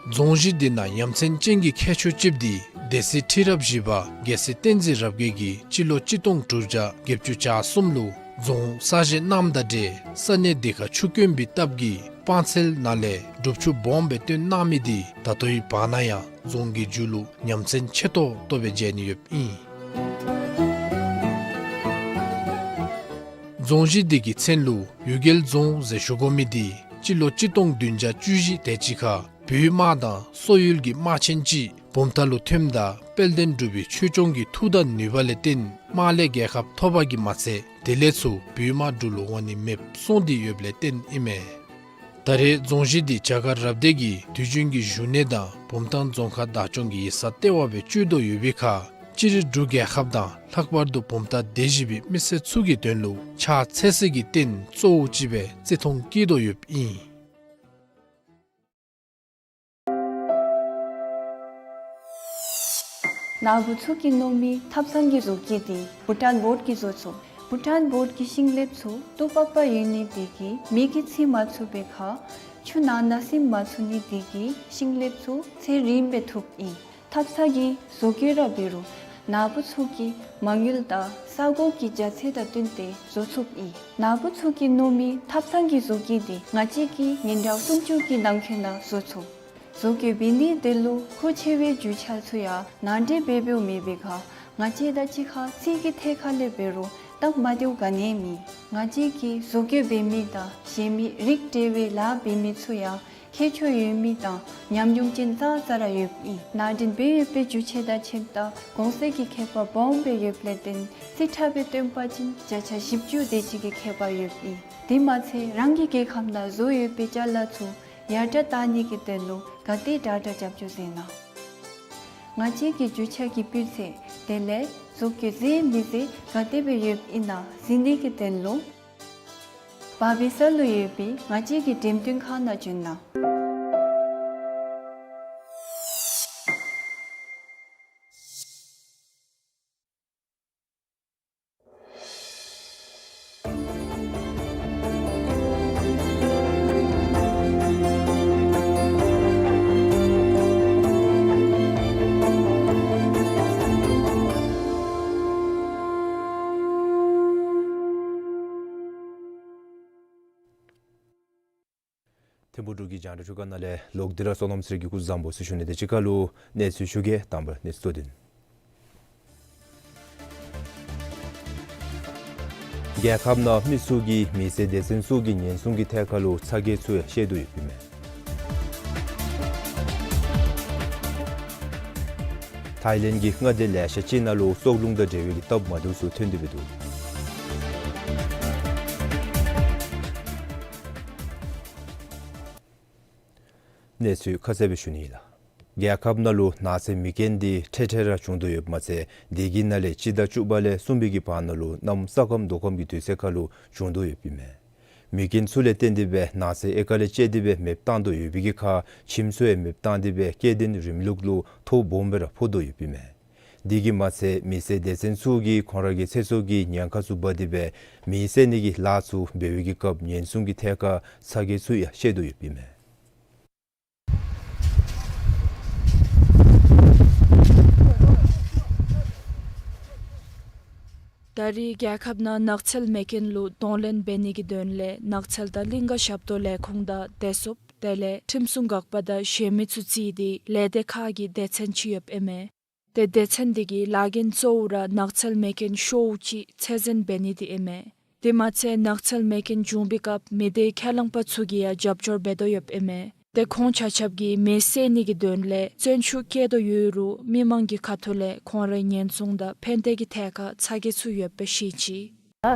རྫོང་གཞི་འདི་ནང་ཡ་མཚན་ཅན་གྱི་ཁྱད་ཆོས་ཅིག་འདི་སྡེ་སྲིད་ཁྲི་རབས་བཞི་པ་རྒྱལ་སྲས་བསྟན་འཛིན་རབ་རྒྱས་ཀྱིས་སྤྱི་ལོ་གཅིག་སྟོང་དྲུག་བརྒྱ་བརྒྱད་ཅུ་གྱ་གསུམ་ལུ་རྫོང་གསར་བཞེངས་གནངམ་དང་འབྲེལ་ས་གནས་འདི་ཁར་ཆུ་དཀོན་པའི་སྟབས་ཀྱིས་སྤང་ཚལ་ནང་ལས་སྒྲུབ་ཆུ་སྦོམ་སྦེ་བཏོན་གནང་མི་འདི་ད་ལྟོའི་བར་ན་ཡང་རྫོང་གི་མཇུག་ལུ་ཡ་མཚན་ཆེ་ཏོག་ཏོ་སྦེ་མཇལ་ནི་ཡོདཔ་ཨིན། རྫོང་གཞི་འདི་གི་མཚན་ལུ་གཡུལ་རྒྱལ་རྫོང་ཟེར་ཞུ་དགོ་མི་འདི་སྤྱི་ལོ་གཅིག་སྟོང་བདུན་བརྒྱ་བཅུ་བཞི་དེ་ཅིག་ཁར་བོད་དམག་དང་སོག་ཡུལ་གྱི་དམག་ཆེན་ཅིག་བུམ་ཐང་ལུ་ཐོནམ་ད་དཔལ་ལྡན་འབྲུག་པའི་ཆོས་སྐྱོང་གི་མཐུ་དང་ནུས་པ་ལས་བརྟེན་དམག་ལས་རྒྱལ་ཁ་ཐོབ་པ་གིས་མ་ཚད་དེ་ལས་ཚུར་བོད་དམག་འབྲུག་ལུ་འོང་ནི་མེདཔ་སོང་སྟེ་ཡོདཔ་ལས་བརྟེན་ཨིན་མས། ད་རེས་རྫོང་གཞི་འདི་རྒྱ་གར་རབ་སྡེ་གི་དུས་རྒྱུན་གྱི་བཞུགས་གནས་དང་བུམ་ཐང་རྫོང་ཁག་བདག་སྐྱོང་གི་ཡིག་ཚང་ལྟེ་བ་སྦེ་སྤྱོད་དོ་ཡོད་པའི་ཁར་སྤྱིར་འབྲུག་རྒྱལ་ཁབ་དང་ལྷག་པར་དུ་བུམ་ཐང་སྡེ་བཞི་པའི་མི་སེར་ཚུ་གི་དོན་ལུ་ཕྱག་འཚལ་ས་གི་རྟེན་གཙོ་བོ་ཅིག་སྦེ་བརྩི་མཐོང་བསྐྱེད་དོ་ཡོདཔ་ཨིན། ནཱ་བུ་ཚུ་གིས་མནོ་མི་ཐབ་ཚང་གི་བཟོ་བཀོད་འདི་བྷུ་ཊཱན་བོཌ་ཀྱིས་བཟོ་ཚུགས། བྷུ་ཊཱན་བོཌ་ཀྱི་ཤིང་ལེབ་ཚུ་སྟུག་པག་པ་ཡོད་ནི་དེ་གིས་མེ་གིས་འཚིག་མ་ཚུགས་པའི་ཁར་ཆུ་ནང་ན་ཟིམ་མ་ཚུགས་ནི་དེ་གིས་ཤིང་ལེབ་ཚུ་ཚད་རིངམོ་སྦེ་ཐུགཔ་ཨིན། ཐབ་ཚང་གི་བཟོ་བཀོད་ར་འབད་རུང་ནཱ་བུ་ཚུ་གིས་མ་དངུལ་དང་ས་གོ་གི་རྒྱ་ཚད་དང་བསྟུན་ཏེ་བཟོ་ཚུགསཔ་ཨིན། ནཱ་བུ་ཚུ་གིས་མནོ་མི་ཐབ་ཚང་གི་བཟོ་བཀོད་འདི་ང་བཅས་ཀྱིས་ཉིན་གྲངས་སུམ་ཅུ་གི་ནང་འཁོད་ནང་བཟོ་ཚུགས། བཟོ་བཀོད་འབད་ནིའི་དོན་ལུ་མཁོ་ཆེ་བའི་རྒྱུ་ཆ་ཚུ་ཡང་ནང་འདྲེན་འབད་འབདཝ་མེད་པའི་ཁར་ང་བཅས་དང་གཅིག་ཁར་རྩིས་ཀྱི་ཐད་ཁར་ལས་འབད་རུང་སྟབས་མ་བདེཝ་ག་ནི་ཡང་མེད། ང་བཅས་ཀྱིས་བཟོ་བཀོད་འབད་མི་དང་གཞན་མི་རིགས་འདྲ་བའི་ལཱ་འབད་མི་ཚུ་ཡང་ཁྱད་ཆོས་ཡོད་མི་དང་ཉམས་མྱོང་ཅན་ཙང་ཙ་ར་ཡོདཔ་ཨིན། ནང་འདྲེན་འབད་ཡོད་པའི་རྒྱུ་ཆ་དང་ཁྱིམ་ཐབ་གོང་ཚད་ཀྱི་ཁྱད་པར་སྦོམ་སྦེ་ཡོདཔ་ལས་བརྟེན་རྩིས་ཁྲ་སྦེ་སྟོན་པ་ཅིན་བརྒྱ་ཆ་བཞི་བཅུ་དེ་ཅིག་གི་ཁྱད་པར་ཡོདཔ་ཨིན། དེ་མ་ཚད་རང་གི་རྒྱལ་ཁབ་ནང་བཟོ་ཡོད་པའི་ཅ་ལ་ཚུ་ཡར་དྲག་བཏང་ནི་གི་དོན་ལུ་ག་དེ་དྲག་དྲག་རྒྱབ་སྐྱོར་མཛད་གནང་། ང་བཅས་ཀྱི་རྒྱུ་ཆ་གི་སྤུས་ཚད་དེ་ལས་བཟོ་བཀོད་མཛད་མི་མཛད་ག་དེ་སྦེ་ཡོདཔ་ཨིན་ན་གཟིགས་ནི་གི་དོན་ལུ་བར་པི་ས་ལུ་ཡོད་པའི་ང་བཅས་ཀྱི་འགྲེམས་སྟོན་ཁང་ནང་བྱོན་གནང་། ཐིམ་ཕུག་འབྲུག་གི་རྒྱང་བསྒྲགས་ཁང་ནང་ལས་ལོག་སྟེ་ར་སོ་ནམ་ཟེར་གྱི་སྐུ་གཟུགས་བཟང་པོ་ཟེར་ཞུ་ནི། དེ་གཅིག་ཁར་ལུ་གནས་ཚུལ་ཞུ་གེ། དང་པ་གནས་ཚུལ་སྟོན་དོན། རྒྱལ་ཁབ་ནང་མི་ཚུ་གིས་མི་སེར་སྡེ་ཚན་ཚུ་གི་ཉེན་སྲུང་གི་ཐད་ཁར་ལུ་ཚ་གྱང་ཚུ་ཡང་བཤད་དོ་ཡོདཔ་ཨིན་མས། ཐའི་ལེནཌ་གི་མངའ་སྡེ་ལེ་ཤ་ཅིག་ནང་ལུ་སྲོག་རླུང་དང་འབྲེལ་བའི་གི་སྟབས་མ་བདེཝ་ཚུ་ཐོན་ཏེ་འབད་འདུག། གནས་ཚུལ་ཁ་གསལ་སྦེ་ཞུ་ནི་ལགས། རྒྱལ་ཁབ་ནང་ལུ་ནགས་ཚལ་མེ་རྐྱེན་འདི་འཕྲལ་འཕྲལ་ར་བྱུང་དོ་ཡོདཔ་མ་ཚད་དེ་གི་ནང་ལས་སྤྱི་ཟླ་བཅུ་པ་ལས་གསུམ་པའི་གི་བར་ན་ལུ་གནམ་ས་སྐམ་དོ་སྐམ་གྱི་དུས་ཚོད་ཁར་ལུ་བྱུང་དོ་ཡོདཔ་ཨིན་མས། མེ་རྐྱེན་ཚུ་ལས་བརྟེན་ཏེ་སྦེ་ནགས་ཚལ་ཨེ་ཀར་ལས་བཅད་དེ་སྦེ་མེདཔ་བཏང་དོ་ཡོད་པའི་གི་ཁར་ཁྱིམ་ཚུ་ཡང་མེདཔ་བཏང་སྟེ་སྦེ་སྐྱེ་ལྡན་རིམ་ལུགས་ལུ་ཐོ་སྦོམ་སྦེ་ར་ཕོག་དོ་ཡོདཔ་ཨིན་མས། དེ་གིས་མ་ཚད་མི་སེར་སྡེ་ཚན་ཚུ་གིས་ཁོང་ར་གི་ཚེ་སྲོག་གི་ཉེན་ཁ་ཚུ་འབག་སྟེ་སྦེ་མེ་བསད་ནི་གི་ལཱ་ཚུ་འབད་བའི་གི་སྐབས་ཉེན་སྲུང་གི་ཐད་ཁར་ཚ་གྱང་ཚུ་ཡང་བཤད་དོ་ཡོདཔ་ཨིན་མས། ད་རེས་རྒྱལ་ཁབ་ནང་ནགས་ཚལ་མེ་རྐྱེན་ལུ་གདོང་ལེན་འབད་ནི་གི་དོན་ལས་ནགས་ཚལ་དང་གླིང་ག་ཞབས་ཏོག་ལས་ཁུངས་དང་བདེ་སྲུངཔ་དེ་ལས་ཁྲིམས་སྲུང་འགག་པ་དང་གཞན་མི་ཚུ་བརྩིས་ཏེ་ལས་སྡེ་ཁག་གི་སྡེ་ཚན་ཅིག་ཡོདཔ་ཨིན་མས། ཏེ་སྡེ་ཚན་འདི་གི་ལཱ་འགན་གཙོ་བོ་ར་ནགས་ཚལ་མེ་རྐྱེན་ཤོརཝ་ཅིག་ཚད་འཛིན་འབད་ནི་འདི་ཨིན་མས། དེ་མ་ཚད་ནགས་ཚལ་མེ་རྐྱེན་བྱུང་པའི་སྐབས་མི་སྡེ་ཁས་བླངས་པ་ཚུ་གིས་ཡང་རྒྱབ་སྐྱོར་འབད་དོ་ཡོདཔ་ཨིན་མས། ཏེ་ཁོང་ཆ་ཁྱབ་ཀྱིས་མེ་བསད་ནི་གི་དོན་ལས་བརྩོན་ཤུགས་བསྐྱེད་དོ་ཡོད་རུང་མི་མང་གི་ཁ་ཐུག་ལས་ཁོང་རའི་ཉེན་སྲུང་དང་ཕན་བདེ་གི་ཐད་ཁར་ཚ་གྱང་ཚུ་ཡོདཔ་སྦེ་བཤད་ཅི།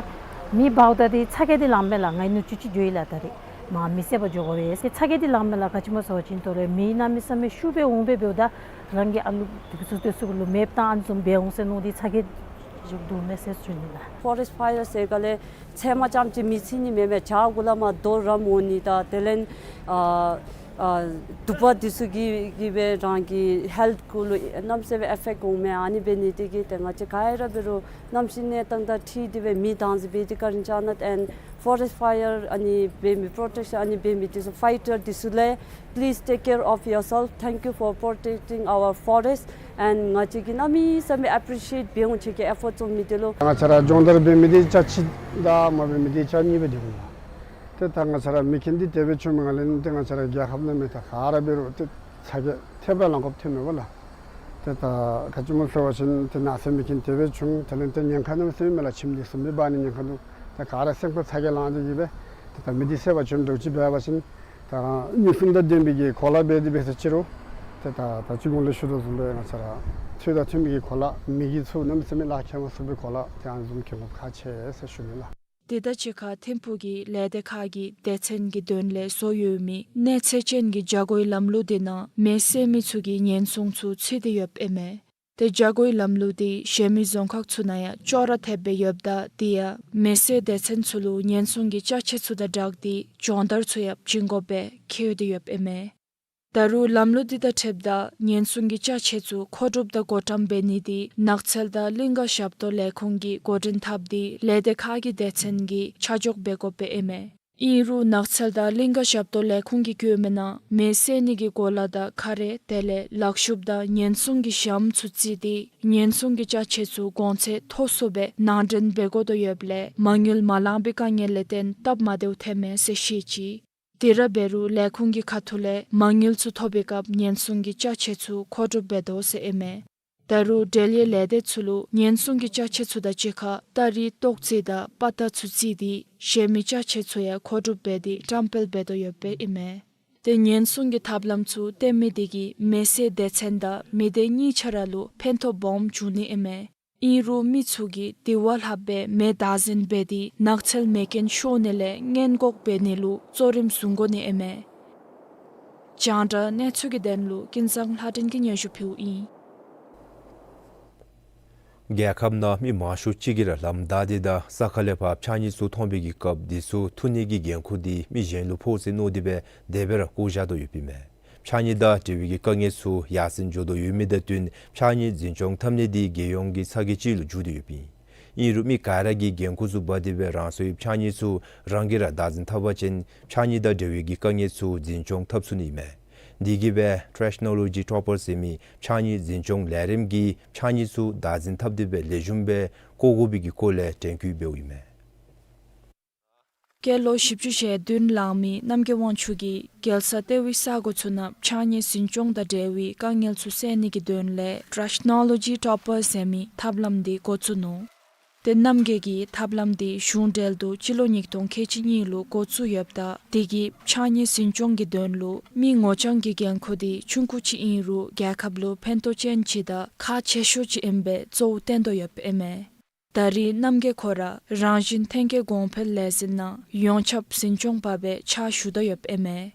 མེ་འབརཝ་ད་འདི་ཚ་གྱང་འདི་ལངམ་མས་ལགས། ང་ནུ་གཅུང་ཅིག་འགྱོ་ཡི་ལགས། ད་རེས་མ་མེ་བསད་པར་འགྱོ་དགོ་པས། ཏེ་ཚ་གྱང་འདི་ལངམ་མས་ལགས། ག་ཅི་སྨོ་ཟེར་བ་ཅིན་ད་རེས་མེ་གནམ་མེད་ས་མེད་ཤུགས་སྦེ་འོང་སྦེ་འབདཝ་ད་རང་གི་ཨ་ལུ་འདི་ཚུ་འདི་ཚུ་གུ་ལུ་མེདཔ་བཏང་ཨ་ནི་བཟུམ་སྦེ་འོང་ཟེར་མནོ་སྟེ་ཚ་གྱང་འགྱོཝ་མས་ཟེར་ཞུ་ནི་ལགས། ཕོ་རེསཊ་ཕ་ཡར་ཟེར་ག་ལས་ཚལ་མ་རྐྱངམ་ཅིག་མེ་འཚིག་ནི་མེན་མས། བྱག་གུ་ལས་མར་རྡོ་རམ་འོང་ནི་དང་དེ་ལས་ཨ་ཨ་དུ་པ་འདི་ཚུ་གིས་གིས་སྦེ་རང་གི་ཧེལཐ་གུ་ལུ་གནམ་མེད་ས་མེད་ཨེ་ཕེཀཊ་འོང་མས། ཨ་ནི་འབད་ནི་འདི་གིས་ཏེ་ང་བཅས་ག་ར་འབད་རུང་གནམ་གཤིས་གནས་སྟངས་དང་འཁྲིལ་ཏེ་སྦེ་མེ་དང་འཛིང་འབད་དེ་བཀར་ནི་ཅ་ན། and forest fire ཨ་ནི་འབད་མི་པྲོ་ཊེཀ་ཤཱན་ཨ་ནི་འབད་མི་འདི་ཚུ་ཕའི་ཊར་འདི་ཚུ་ལས་please take care of yourself. Thank you for protecting our forest. And ང་བཅས་ཀྱིས་གནམ་མེད་ས་མེད་ཨེ་པི་རི་ཤི་ཨེཊ་འབད་འོང་། ཁྱེད་ཀྱི་ཨེ་ཕོརཊ་བརྩོན་མི་འདི་ལུ། ང་བཅས་ར་སྦྱོང་བརྡར་འབད་མི་འདི་ཆ་གཅིག་དང་མ་འབད་མི་འདི་ཆ་གཉིས་སྦེ་སྡོད་འོང་ལགས། ཏེ་ད་ང་བཅས་ར་མེ་རྐྱེན་འདི་དེ་སྦེ་བྱུངམ་ལས་ཏེ་ང་བཅས་ར་རྒྱལ་ཁབ་ནང་མི་ད་ག་ར་འབད་རུང་ཏེ་ཚ་གྱང་ཐེབས་ར་ལང་དགོཔ་ཐོན་མས་པ་ལགས། ཏེ་ད་ག་ཅི་སྨོ་ཟེར་བ་ཅིན་ཏེ་ནགས་ཚལ་མེ་རྐྱེན་དེ་སྦེ་བྱུང་དེ་ལས་ཏེ་ཉེན་ཁ་གནམ་མེད་ས་མེད་མས་ལགས། ཁྱིམ་འདི་ཚུ་མེ་འབར་ནི་ཉེན་ཁ་འདུག། ད་ག་ར་སེམས་ཁར་ཚ་གྱང་ལང་སྟེ་གིས་སྦེ་ཏེ་ད་མེ་འདི་བསད་པར་བྱོནམ་འདྲཝ་ཅིག་འབད་བ་ཅིན་ད་ཉེན་སྲུང་དང་ལྡན་པའི་གི་གོ་ལ་འབད་དེ་འབད་ས་ཅིག་རུང་ཏེ་ད་ད་ཅི་གོང་ལས་ཞུ་དོ་བཟུམ་སྦེ་ང་བཅས་ར་ཚོད་དང་མཐུན་པའི་གི་གོ་ལ་མེ་གིས་ཚུ་གནམ་མེད་ས་མེད་ལཱ་ཁྱད་མ་ཚུགས་པའི་གོ་ལ་ཏེ་ཨ་ནི་བཟུམ་གྱོན་དགོཔ་ཁག་ཆེ་ཟེར་ཞུ་ནི་ལགས། དེ་དང་གཅིག་ཁར་ཐིམ་ཕུག་གི་ལས་སྡེ་ཁག་གི་སྡེ་ཚན་གྱི་དོན་ལས་བཟོ་ཡོད་མི་གནས་ཚད་ཅན་གྱི་བྱ་སྒོའི་ལམ་ལུགས་འདི་ནང་མེ་བསད་མི་ཚུ་གི་ཉེན་སྲུང་ཚུ་ཚུད་དེ་ཡོདཔ་ཨིན་མས། ཏེ་བྱ་སྒོའི་ལམ་ལུགས་འདི་གཞན་མི་རྫོང་ཁག་ཚུ་ནང་ཡང་ཅོག་ར་འཐདཔ་སྦེ་ཡོདཔ་ད་དེ་ཡང་མེ་བསད་སྡེ་ཚན་ཚུ་ལུ་ཉེན་སྲུང་གི་ཅ་ཆས་ཚུ་དང་སྦྲགས་ཏེ་སྦྱོང་བརྡར་ཚུ་ཡང་བྱིན་དགོཔ་སྦེ་འཁོད་དེ་ཡོདཔ་ཨིན་མས། ད་རུང་ལམ་ལུགས་འདི་དང་འཁྲིལཝ་ད་ཉེན་སྲུང་གི་ཅ་ཆས་ཚུ་མཁོ་སྒྲུབ་དང་བགོ་བཀྲམ་འབད་ནི་འདི་ནགས་ཚལ་དང་གླིང་ག་ཞབས་ཏོག་ལས་ཁུངས་ཀྱིས་འགོ་འདྲེན་འཐབ་སྟེ་ལས་སྡེ་ཁག་གི་སྡེ་ཚན་གྱིས་ཆ་འཇོག་འབད་དགོཔ་སྦེ་ཨིན་མས། ཨིན་རུང་ནགས་ཚལ་དང་གླིང་ག་ཞབས་ཏོག་ལས་ཁུངས་ཀྱིས་བཀོད་མི་ནང་མེ་བསད་ནི་གི་གོ་ལ་དང་ཁ་རས་དེ་ལས་ལག་ཤུབས་དང་ཉེན་སྲུང་གི་ཞྭམོ་ཚུ་བརྩིས་ཏེ་ཉེན་སྲུང་གི་ཅ་ཆས་ཚུ་གོང་ཚད་མཐོ་སུ་སྦེ་ནང་འདྲེན་འབད་དགོ་དོ་ཡོདཔ་ལས་མ་དངུལ་མ་ལང་པའི་དཀའ་ངལ་ལས་བརྟེན་སྟབས་མ་བདེཝ་ཐོནམ་མས་ཟེར་བཤད་ཅི། དེ་ར་འབད་རུང་ལས་ཁུངས་ཀྱི་ཁ་ཐུག་ལས་མ་དངུལ་ཚུ་ཐོབ་པའི་སྐབས་ཉེན་སྲུང་གི་ཅ་ཆས་ཚུ་མཁོ་སྒྲུབ་འབད་དོ་ཟེར་ཨིན་མས། ད་རུང་འབྲེལ་ཡོད་ལས་སྡེ་ཚུ་ལུ་ཉེན་སྲུང་གི་ཅ་ཆས་ཚུ་དང་གཅིག་ཁར་སྟ་རེའི་ཏོག་ཙེ་དང་པ་ཏ་ཚུ་བརྩིས་ཏེ་གཞན་མི་ཅ་ཆས་ཚུ་ཡང་མཁོ་སྒྲུབ་འབད་དེ་བཀྲམ་སྤེལ་འབད་དོ་ཡོདཔ་སྦེ་ཨིན་མས། ཏེ་ཉེན་སྲུང་གི་ཐབས་ལམ་ཚུ་བཏོན་མི་འདི་གིས་མེ་བསད་སྡེ་ཚན་དང་མི་སྡེ་གཉིས་ཆ་ར་ལུ་ཕན་ཐོགས་སྦོམ་བྱུང་ནི་ཨིན་མས། ཨིན་རུང་མི་ཚུ་གིས་དེ་བ་ལྷགཔ་སྦེ་མེ་བདག་འཛིན་འབད་དེ་ནགས་ཚལ་མེ་རྐྱེན་ཤོར་ནི་ལས་སྔོན་འགོག་འབད་ནི་ལུ་གཙོ་རིམ་བཟུང་དགོ་ནི་ཨིན་མས། རྒྱང་བསྒྲགས་གནས་ཚུལ་གྱི་དོན་ལུ་ཀུན་བཟང་ལྷ་སྒྲོན་གྱིས་སྙན་ཞུ་ཕུལཝ་ཨིན། རྒྱལ་ཁབ་ནང་མི་མང་ཤོས་ཅིག་གིས་ར་ལམ་བདའ་སྟེ་དང་ས་ཁ་ལས་ཕར་ཕྱགས་སྙིགས་ཚུ་མཐོང་པའི་གི་སྐབས་འདི་ཚུ་འཐུ་ནི་གི་འགན་ཁུར་འདི་མི་གཞན་ལུ་ཕོག་ཟེར་མནོ་སྟེ་སྦེ་དེ་སྦེ་ར་བཀོ་བཞག་དོ་ཡོདཔ་ཨིན་མས། ཕྱགས་སྙིགས་དང་འབྲེལ་བའི་གི་དཀའ་ངལ་ཚུ་ཡར་སེང་འགྱོ་དོ་ཡོད་མི་དང་བསྟུན་ཕྱགས་སྙིགས་འཛིན་སྐྱོང་འཐབ་ནི་འདི་རྒྱལ་ཡོངས་ཀྱི་ཚ་གྱང་ཅིག་ལུ་འགྱུར་ཏེ་ཡོདཔ་ཨིན། ཨིན་རུང་མི་ག་ར་གིས་འགན་ཁུར་ཚུ་འབག་སྟེ་སྦེ་རང་སོའི་ཕྱགས་སྙིགས་ཚུ་རང་གིས་ར་བདག་འཛིན་འཐབ་པ་ཅིན་ཕྱགས་སྙིགས་དང་འབྲེལ་བའི་གི་དཀའ་ངལ་ཚུ་འཛིན་སྐྱོང་འཐབ་ཚུགས་ནི་ཨིན་མས། འདི་གིས་སྦེ་ཊེཀ་ནོ་ལོ་ཇི་ཊོ་པར་ཟེར་མི་ཕྱགས་སྙིགས་འཛིན་སྐྱོང་ལས་རིམ་གྱི་ཕྱགས་སྙིགས་ཚུ་བདག་འཛིན་འཐབ་སྟེ་སྦེ་ལེགས་ཤོམ་སྦེ་བཀོ་དགོ་པའི་གི་སྐོར་ལས་དྲན་སྐུལ་འབདཝ་ཨིན་མས། སྐྱེས་ལོ་བཞི་བཅུ་ཞེ་བདུན་ལང་མི་རྣམ་རྒྱལ་དབང་ཕྱུག་གིས་རྒྱལ་ས་ལྟེ་བའི་ས་གོ་ཚུ་ནང་ཕྱགས་སྙིགས་འཛིན་སྐྱོང་དང་འབྲེལ་བའི་དཀའ་ངལ་ཚུ་བསལ་ནི་གི་དོན་ལས་Technology Toppers ཟེར་མི་ཐབས་ལམ་འདི་འགོ་བཙུགས་ནུག། ཏེ་རྣམ་རྒྱལ་གྱིས་ཐབས་ལམ་འདི་གཞུང་འབྲེལ་དུ་སྤྱི་ལོ་ཉིས་སྟོང་ཁལ་གཅིག་གཉིས་ལུ་འགོ་བཙུགས་ཡོདཔ་ད་དེ་གིས་ཕྱགས་སྙིགས་འཛིན་སྐྱོང་གི་དོན་ལུ་མི་ངོ་རྐྱང་གི་འགན་ཁུར་འདི་ཆུང་ཀུ་ཅིག་ཨིན་རུང་རྒྱལ་ཁབ་ལུ་ཕན་ཐོགས་ཅན་ཅིག་དང་ཁག་ཆེ་ཤོས་ཅིག་ཨིནམ་སྦེ་གཙོ་བོ་བཏོན་དོ་ཡོདཔ་ཨིན་མས། ད་རེས་རྣམ་རྒྱལ་ཁོ་ར་རང་བཞིན་ཐོན་སྐྱེད་གོང་འཕེལ་ལས་འཛིན་ནང་ཡོངས་ཁྱབ་འཛིན་སྐྱོང་པ་སྦེ་ཕྱག་ཞུ་དོ་ཡོདཔ་ཨིན་མས།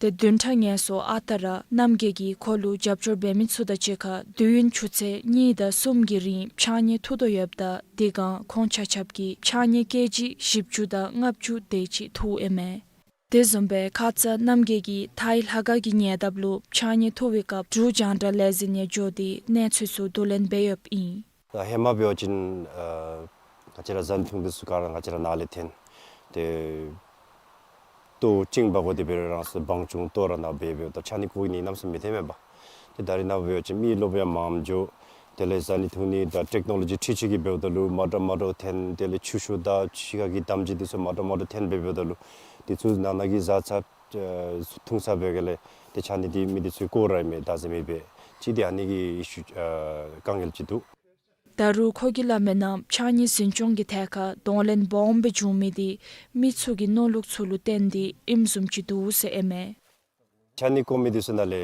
ཏེ་བདུན་ཕྲག་ངལ་གསོ་ཨ་རྟག་ར་རྣམ་རྒྱལ་གྱིས་ཁོ་ལུ་རྒྱབ་སྐྱོར་འབད་མི་ཚུ་དང་གཅིག་ཁར་དུས་ཡུན་ཆུ་ཚོད་གཉིས་དང་གསུམ་གྱི་རིང་ཕྱགས་སྙིགས་འཐུ་དོ་ཡོདཔ་ད་དེ་སྒང་ཁོང་ཆ་ཁྱབ་ཀྱིས་ཕྱགས་སྙིགས་ཀེ་ཇི་བཞི་བཅུ་དང་ལྔ་བཅུ་དེ་ཅིག་འཐུཝ་ཨིན་མས། དེ་བཟུམ་སྦེ་ཁ་ཙ་རྣམ་རྒྱལ་གྱིས་ཐའི་ལྷ་ཁང་གི་ཉེ་འདབས་ལུ་ཕྱགས་སྙིགས་འཐུ་བའི་སྐབས་འབྲུག་རྒྱང་བསྒྲགས་ལས་འཛིན་ནང་འགྱོ་སྟེ་གནས་ཚུལ་ཚུ་བསྡུ་ལེན་འབད་ཡོདཔ་ཨིན། ཧེ་མ་འབད་བ་ཅིན་ཨ་ང་བཅས་ར་བཟའ་ནི་འཐུང་ནི་འདི་ཚུ་ག་ར་ང་བཅས་ར་ནཱ་ལས་འཐོན། ཏེ་ལྟོ་ཅིག་འབག་དགོ་དེ་འབད་རུང་རང་སོའི་སྦང་ཆུང་ལྟོ་ར་ནཱ་འབད་འབདཝ་ད་ཕྱགས་སྙིགས་བཀོ་ནི་གནམ་མེད་ས་མེད་མེད་པས། ཏེ་ད་རེས་ནངས་པ་འབད་བ་ཅིན་མི་རློབས་ཡང་མངམ་འགྱོ། དེ་ལས་བཟའ་ནི་འཐུང་ནི་དང་ཊེཀ་ནོ་ལོ་ཇི་འཕྲུལ་ཆས་ཀྱིས་འབདཝ་ད་ལུ་མ་འདྲཝ་མ་འདྲཝ་འཐོན། དེ་ལས་ཆུ་ཤུགས་དང་ཕྱི་ཁ་གི་དམ་སྦྱིས་འདི་ཚུ་མ་འདྲཝ་མ་འདྲཝ་འཐོན་འབད་འབདཝ་ད་ལུ་དེ་ཚུ་ནང་ན་གི་བཟའ་ཚང་ཨེ་འཐུང་ཚར་བའི་སྒང་ལས་ཏེ་ཕྱགས་སྙིགས་འདི་མི་འདི་ཚུ་བཀོ་ར་མེད་ད་ཟེར་མི་སྦེ་ཅིག་ཏེ་ཨ་ནི་གི་ཨི་ཤུ་ཨ་དཀའ་ངལ་ཅིག་འདུག། ད་རུང་ཁོ་གིས་སླབ་མིའི་ནང་ཕྱགས་སྙིགས་འཛིན་སྐྱོང་གི་ཐད་ཁར་གདོང་ལེན་སྦོམ་སྦེ་འབྱུང་མི་འདི་མི་ཚུ་གི་མནོ་ལུགས་ཚུ་ལུ་བརྟེན་ཏེ་ཨིནམ་བཟུམ་ཅིག་འདུག་ཟེར་ཨིན་མས། ཕྱགས་སྙིགས་བཀོ་མི་འདི་ཚུ་ནང་ལས་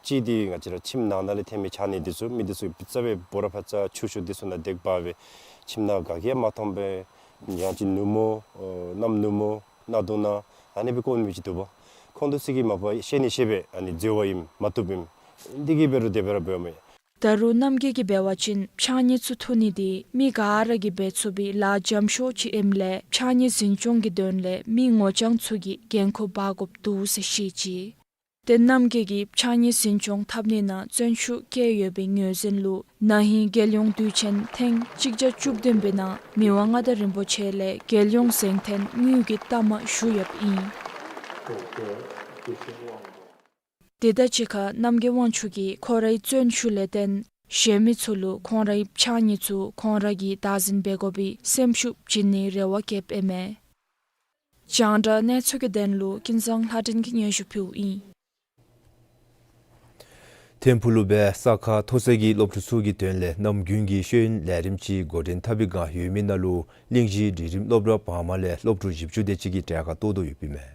ཅིག་འདི་ང་བཅས་ར་ཁྱིམ་ནང་ན་ལས་འཐོན་མི་ཕྱགས་སྙིགས་འདི་ཚུ་མི་འདི་ཚུ་རྩ་བའི་འབོ་ར་ཕར་ཚུར་ཆུ་ཤུགས་འདི་ཚུ་ནང་འདེགས་འབག་སྦེ་ཁྱིམ་ནང་ག་གིས་ཡང་མ་མཐོངམ་སྦེ་ཡང་ཅིན་ནུབ་མོ་ཨོ་གནམ་ནུབ་མོ་གནམ་དུང་ནང་ཨ་ནི་སྦེ་བཀོ་མི་ཅིག་འདུག་པ། ཁོང་འདི་ཚུ་གིས་མ་པ་ཤེས་ནི་ཤེས་པས་ཨ་ནི་འཛོལ་བ་ཨིནམ་མ་བཏུབ་ཨིནམ་འདི་གིས་འབད་རུང་དེ་སྦེ་ར་འབདཝ་མས། ད་རུང་རྣམ་རྒྱལ་གྱིས་འབད་བ་ཅིན་ཕྱགས་སྙིགས་ཚུ་འཐུ་ནི་འདི་མི་ག་ར་གིས་འབད་ཚུགས་པའི་ལཱ་འཇམ་ཤོས་ཅིག་ཨིནམ་ལས་ཕྱགས་སྙིགས་འཛིན་སྐྱོང་གི་དོན་ལས་མི་ངོ་རྐྱང་ཚུ་གིས་འགན་ཁུར་འབག་དགོཔ་འདུག་ཟེར་བཤད་ཅི། ཏེ་རྣམ་རྒྱལ་གྱིས་ཕྱགས་སྙིགས་འཛིན་སྐྱོང་འཐབ་ནི་ནང་བརྩོན་ཤུགས་བསྐྱེད་ཡོད་པའི་ངོས་འཛིན་ལུ་ན་ཧིང་རྒྱལ་ཡོངས་དུས་ཆེན་ཐེངས་གཅིག་བརྒྱ་བཅུ་བདུན་པའི་ནང་མི་དབང་མངའ་བདག་རིན་པོ་ཆེ་ལས་རྒྱལ་ཡོངས་གཟེངས་བསྟོད་དངུལ་གྱི་རྟགས་མ་ཞུ་ཡོདཔ་ཨིན། དེ་དང་གཅིག་ཁར་རྣམ་རྒྱལ་དབང་ཕྱུག་གིས་ཁོ་རའི་བརྩོན་ཤུགས་ལས་བརྟེན་གཞན་མི་ཚུ་ལུ་ཁོང་རའི་ཕྱགས་སྙིགས་ཚུ་ཁོང་ར་གིས་བདག་འཛིན་འབད་དགོ་པའི་སེམས་ཤུགས་བྱིན་ནིའི་རེ་བ་བསྐྱེདཔ་ཨིན་མས། རྒྱང་བསྒྲགས་གནས་ཚུལ་གྱི་དོན་ལུ་ཀུན་བཟང་ལྷ་སྒྲོན་གྱིས་སྙན་ཞུ་ཕུལཝ་ཨིན། ཐིམ་ཕུག་ལུ་སྦེ་ས་ཁ་མཐོ་ས་གི་སློབ་ཕྲུག་ཚུ་གི་དོན་ལས་གནམ་དགུན་གྱི་ཤེས་ཡོན་ལས་རིམ་ཅིག་འགོ་འདྲེན་འཐབ་པའི་བསྒང་ཡོད་མི་ནང་ལུ་གླིང་བཞི་འབྲིང་རིམ་སློབ་གྲྭ་བར་མ་ལས་སློབ་ཕྲུག་བཞི་བཅུ་དེ་ཅིག་གིས་གྲལ་ཁར་གཏོགས་དོ་ཡོདཔ་ཨིན་མས།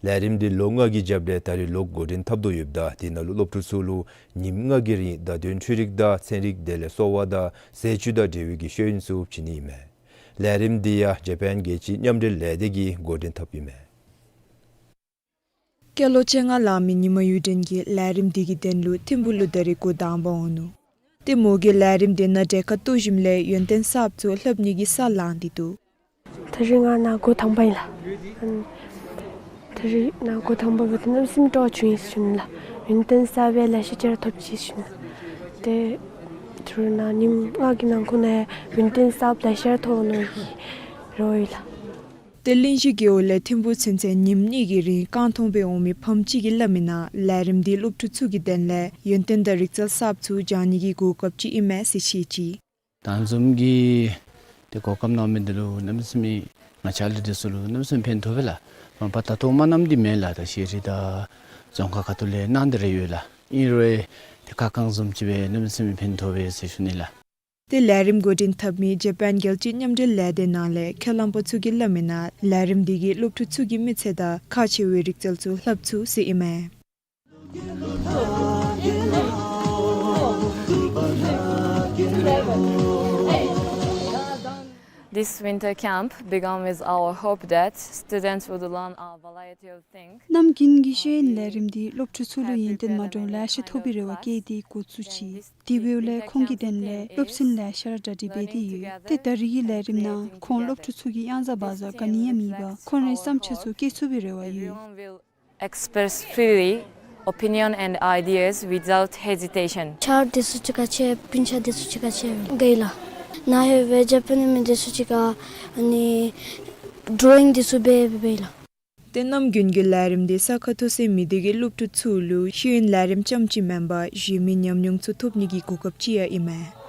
ལས་རིམ་འདི་ལོ་ལྔ་གི་རྒྱབ་ལས་ད་རེས་ལོག་འགོ་འདྲེན་འཐབ་དོ་ཡོདཔ་ད་དེ་ནང་ལུ་སློབ་ཕྲུག་ཚུ་ལུ་ཉིནམ་ལྔ་གི་རིང་བརྡ་དོན་འཕྲུལ་རིག་དང་ཚན་རིག་དེ་ལས་གསོ་བ་དང་ཟས་བཅུད་དང་འབྲེལ་བའི་གི་ཤེས་ཡོན་ཚུ་བྱིན་ནི་ཨིན་མས། ལས་རིམ་འདི་ཡང་ཇ་པཱན་རྒྱལ་སྤྱིའི་མཉམ་འབྲེལ་ལས་སྡེ་གིས་འགོ་འདྲེན་འཐབ་ཨིན་མས། སྐྱེས་ལོ་བཅོ་ལྔ་ལང་མི་ཉི་མ་གཡུ་སྒྲོན་གྱིས་ལས་རིམ་འདི་གི་དོན་ལུ་ཐིམ་ཕུག་ལུ་ད་རེས་འགོ་དང་པ་འོང་ནུག། ཏེ་མོ་གིས་ལས་རིམ་འདི་ནང་གྲལ་ཁར་གཏོགས་ཞིནམ་ལས་ཡོན་ཏན་གསརཔ་ཚུ་ལྷབ་ནི་གི་ས་ལང་སྟེ་འདུག། ད་རེས་ང་ནཱ་འགོ་དང་པ་ཨིན་ལགས། ཨ་ནི་ད་རེས་ནཱ་འགོ་དང་པ་འབདཝ་ད་གནམ་མེད་ས་མེད་སྤྲོ་བ་བྱུང་ཡི་ཟེར་ཞུ་ནི་ལགས། ཡོན་ཏན་གསརཔ་ལེ་ཤ་ཅིག་ར་ཐོབ་ཅི་ཟེར་ཞུ་ནི། ཏེ་ད་རེས་ནཱ་ཉིནམ་ལྔ་གི་ནང་འཁོད་ནང་ཡོན་ཏན་གསརཔ་ལེ་ཤ་ར་ཐོབ་ནི་གི་རེ་བ་ཡོད་ལགས། ཏེ་གླིང་བཞི་རྒེད་འོག་ལས་ཐིམ་ཕུག་ཚུན་ཚོད་ཉིནམ་གཉིས་ཀྱི་རིང་རྐང་འཐུང་སྦེ་འོང་མི་ཕམ་ཅིག་གིས་སླབ་མིའི་ནང་ལས་རིམ་འདི་སློབ་ཕྲུག་ཚུ་གི་དོན་ལས་ཡོན་ཏན་དང་རིག་རྩལ་གསརཔ་ཚུ་སྦྱང་ནི་གི་གོ་སྐབས་ཅིག་ཨིན་མས་ཟེར་བཤད་ཅི། ད་བཟུམ་གྱི་ཏེ་གོ་སྐབས་གནང་མི་འདི་ལུ་གནམ་མེད་ས་མེད་ང་བཅས་ལུ་འདི་ཚུ་ལུ་གནམ་མེད་ས་མེད་ཕན་ཐོགས་པས་ལགས། མ་པ་ད་ལྟོ་མ་གནངམ་འདི་མེན་ལགས། ད་ཤེས་རིག་དང་རྫོང་ཁག་ཁ་ཐུག་ལས་གནང་སྟེ་ར་ཡོད་ལགས། ཨིན་རུང་ཏེ་ཁ་བསྐངས་བཟུམ་ཅིག་སྦེ་གནམ་མེད་ས་མེད་ཕན་ཐོགས་པས་ཟེར་ཞུ་ནི་ལགས། ཏེ་ལས་རིམ་འགོ་འདྲེན་འཐབ་མི་ཇ་པཱན་རྒྱལ་སྤྱིའི་མཉམ་འབྲེལ་ལས་སྡེ་ནང་ལས་ཁས་བླངས་པ་ཚུ་གིས་སླབ་མིའི་ནང་ལས་རིམ་འདི་གིས་སློབ་ཕྲུག་ཚུ་གི་མི་ཚེ་དང་ཁག་ཆེ་བའི་རིག་རྩལ་ཚུ་ལྷབ་ཚུགས་ཟེར་ཨིན་མས། This winter camp began with our hope that students would learn a variety of things. གནམ་དགུན་གྱི་ཤེས་ཡོན་ལས་རིམ་འདི་སློབ་ཕྲུག་ཚུ་ལུ་ཡོན་ཏན་མ་འདྲཝ་ལེ་ཤ་ཐོབ་པའི་རེ་བ་བསྐྱེད་དེ་འགོ་བཙུགས་ཅི། དེ་འབདཝ་ལས་ཁོང་གི་དོན་ལས་སློབ་ཚན་ལེ་ཤ་ར་གྲ་སྒྲིག་འབད་དེ་ཡོད། ཏེ་ད་རེས་ཀྱི་ལས་རིམ་ནང་ཁོང་སློབ་ཕྲུག་ཚུ་གིས་གཡང་ཟ་བག་ཟ་ག་ནི་ཡང་མེད་པར་ཁོང་རའི་བསམ་འཆར་ཚུ་བཀོད་ཚུགས་པའི་རེ་བ་ཡོད། Express freely opinion and ideas without hesitation. ཆརཔ་འདི་ཚུ་ཅིག་ཁར་ཆེ་སྤུན་ཆ་འདི་ཚུ་ཅིག་ཁར་ཆེ་གེ་ལགས། ནཱ་ལྷོད་སྦེ་ཇ་པཱན་མི་འདི་ཚུ་ཅིག་ཁར་ཨ་ནི་ཌོ་རོ་ཡིང་འདི་ཚུ་འབད་འབདཝ་ཨིན་ལགས། ཏེ་གནམ་དགུན་གྱི་ལས་རིམ་འདི་ས་ཁ་མཐོ་སའི་མི་སྡེ་གི་སློབ་ཕྲུག་ཚུ་ལུ་ཤེས་ཡོན་ལས་རིམ་རྐྱངམ་ཅིག་མེན་པར་གཞན་མི་ཉམས་མྱོང་ཚུ་ཐོབ་ནི་གི་གོ་སྐབས་ཅིག་ཡང་ཨིན་མས།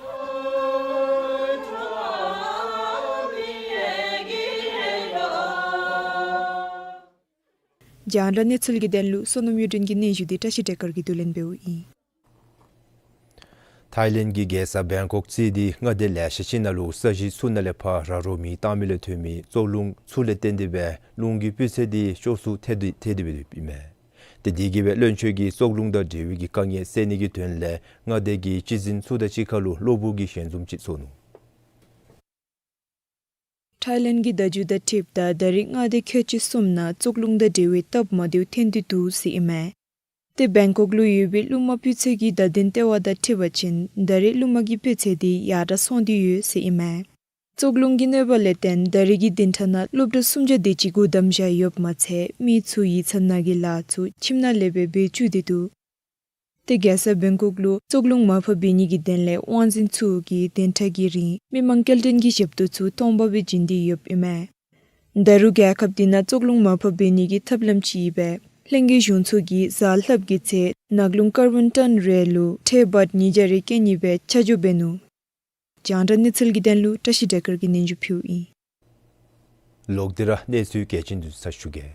རྒྱང་བསྒྲགས་གནས་ཚུལ་གྱི་དོན་ལུ་བསོད་ནམས་གཡུ་སྒྲོན་གྱི་སྙན་ཞུ་འདི་བཀྲ་ཤིས་བདེ་སྐར་གྱིས་བསྡུ་ལེན་འབདཝ་ཨིན། ཐའི་ལེནཌ་གི་རྒྱལ་ས་བེང་ཀོག་རྩིས་ཏེ་མངའ་སྡེ་ལེ་ཤ་ཅིག་ནང་ལུ་ས་གཞི་ཚུ་ནང་ལས་ཕར་ར་རོ་མེ་བཏང་མི་ལས་ཐོན་མི་བཙོག་རླུང་ཚུ་ལས་བརྟེན་ཏེ་སྦེ་རླུང་གི་སྤུས་ཚད་འདི་སྐྱོ་སུ་ཐལ་ཏེ་ཐལ་ཏེ་སྦེ་ཡོདཔ་ཨིན་མས། ཏེ་དེ་གིས་སྦེ་བློན་ཆེན་གྱིས་བཙོག་རླུང་དང་འབྲེལ་བའི་གི་དཀའ་ངལ་སེལ་ནི་གི་དོན་ལས་མངའ་སྡེ་གི་སྤྱི་འཛིན་ཚུ་དང་གཅིག་ཁར་ལུ་གློ་བུར་གྱི་ཞལ་འཛོམས་ཅིག་ཚོགས་ནུག། ཐའི་ལེནཌ་གི་བརྡ་བརྒྱུད་དང་འཁྲིལཝ་ད་ད་རེས་མངའ་སྡེ་ཁལ་གཅིག་གསུམ་ནང་བཙོག་རླུང་དང་འབྲེལ་བའི་སྟབས་མ་བདེཝ་ཐོན་ཏེ་འདུག་ཟེར་ཨིན་མས། ཏེ་བེང་ཀོག་ལུ་ཡོད་པའི་རླུང་མ་སྤུས་ཚད་ཀྱི་བརྡ་དོན་ལྟེ་བ་དང་འཁྲིལ་བ་ཅིན་ད་རེས་རླུང་མ་གི་སྤུས་ཚད་འདི་ཡར་དྲག་སོང་སྟེ་ཡོད་ཟེར་ཨིན་མས། བཙོག་རླུང་གི་གནོད་པ་ལས་བརྟེན་ད་རེས་ཀྱི་བདུན་ཕྲག་ནང་སློབ་གྲྭ་སུམ་བརྒྱ་དེ་ཅིག་སྒོ་བསྡམས་བཞག་ཡོདཔ་མ་ཚད་མི་ཚུ་ཡིག་ཚང་ནང་གི་ལཱ་ཚུ་ཁྱིམ་ནང་ལས་སྦེ་འབད་བཅུག་སྟེ་འདུག། ཏེ་རྒྱལ་ས་བེང་ཀོག་ལུ་བཙོག་རླུང་མར་ཕབ་འབད་ནི་གི་དོན་ལས་དབང་འཛིན་ཚུ་གིས་བདུན་ཕྲག་གི་རིང་མི་མང་སྐྱེལ་འདྲེན་གྱི་ཞབས་ཏོག་ཚུ་སྟོང་པ་སྦེ་བྱིན་ཏེ་ཡོདཔ་ཨིན་མས། ད་རུང་རྒྱལ་ཁབ་འདི་ནང་བཙོག་རླུང་མར་ཕབ་འབད་ནི་གི་ཐབས་ལམ་ཅིག་སྦེ་ལྷན་རྒྱས་གཞུང་ཚོགས་ཀྱིས་གཟའ་ལྷགཔ་གི་ཚེ་ནགས་རླུང་ཀར་བོན་ཊོན་རེ་ལུ་ཁྲལ་བཱཊ་ཉིས་བརྒྱ་རེ་བཀལ་ནི་སྦེ་ཆ་འཇོག་འབད་ནུག། རྒྱང་བསྒྲགས་གནས་ཚུལ་གྱི་དོན་ལུ་བཀྲ་ཤིས་བདེ་སྐར་གྱིས་སྙན་ཞུ་ཕུལཝ་ཨིན། ལོག་སྟེ་ར་གནས་ཚུལ་གལ་ཆེན་འདི་ཚུ་ཞུ་གེ།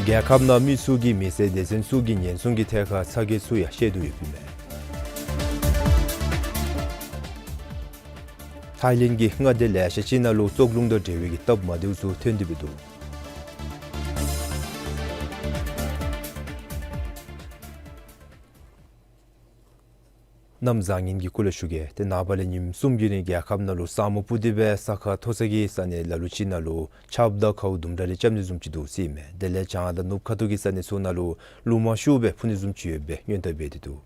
རྒྱལ་ཁབ་ནང་མི་ཚུ་གི་མི་སེར་སྡེ་ཚན་ཚུ་གི་ཉེན་སྲུང་གི་ཐད་ཁར་ཚ་གྱང་ཚུ་ཡང་བཤད་དོ་ཡོདཔ་ཨིན་མས། ཐའི་ལེནཌ་གི་མངའ་སྡེ་ལེ་ཤ་ཅིག་ནང་ལུ་བཙོག་རླུང་དང་འབྲེལ་བའི་གི་སྟབས་མ་བདེཝ་ཚུ་ཐོན་ཏེ་འདུག། གནམ་བཟང་ངན་གྱི་སྐོར་ལས་ཞུ་གེ། ཏེ་ནངས་པ་ལས་ཉིནམ་གསུམ་གྱི་རིང་རྒྱལ་ཁབ་ནང་ལུ་ས་སྨུག་སྤུབས་ཏེ་སྦེ་ས་ཁ་མཐོ་ས་གི་ས་གནས་ལ་ལུ་ཅིག་ནང་ལུ་ཆརཔ་དང་ཁཝ་དུམ་གྲ་རེ་རྐྱབ་ནི་བཟུམ་ཅིག་འདུག་ཟེར་ཨིན་མས། དེ་ལས་བྱང་དང་ནུབ་ཁ་ཐུག་གི་ས་གནས་ཚུ་ནང་ལུ་རླུང་མ་ཤུགས་སྦེ་འཕུ་ནི་བཟུམ་ཅིག་ཡོད་པའི་སྔོན་བརྡ་འབད་དེ་འདུག།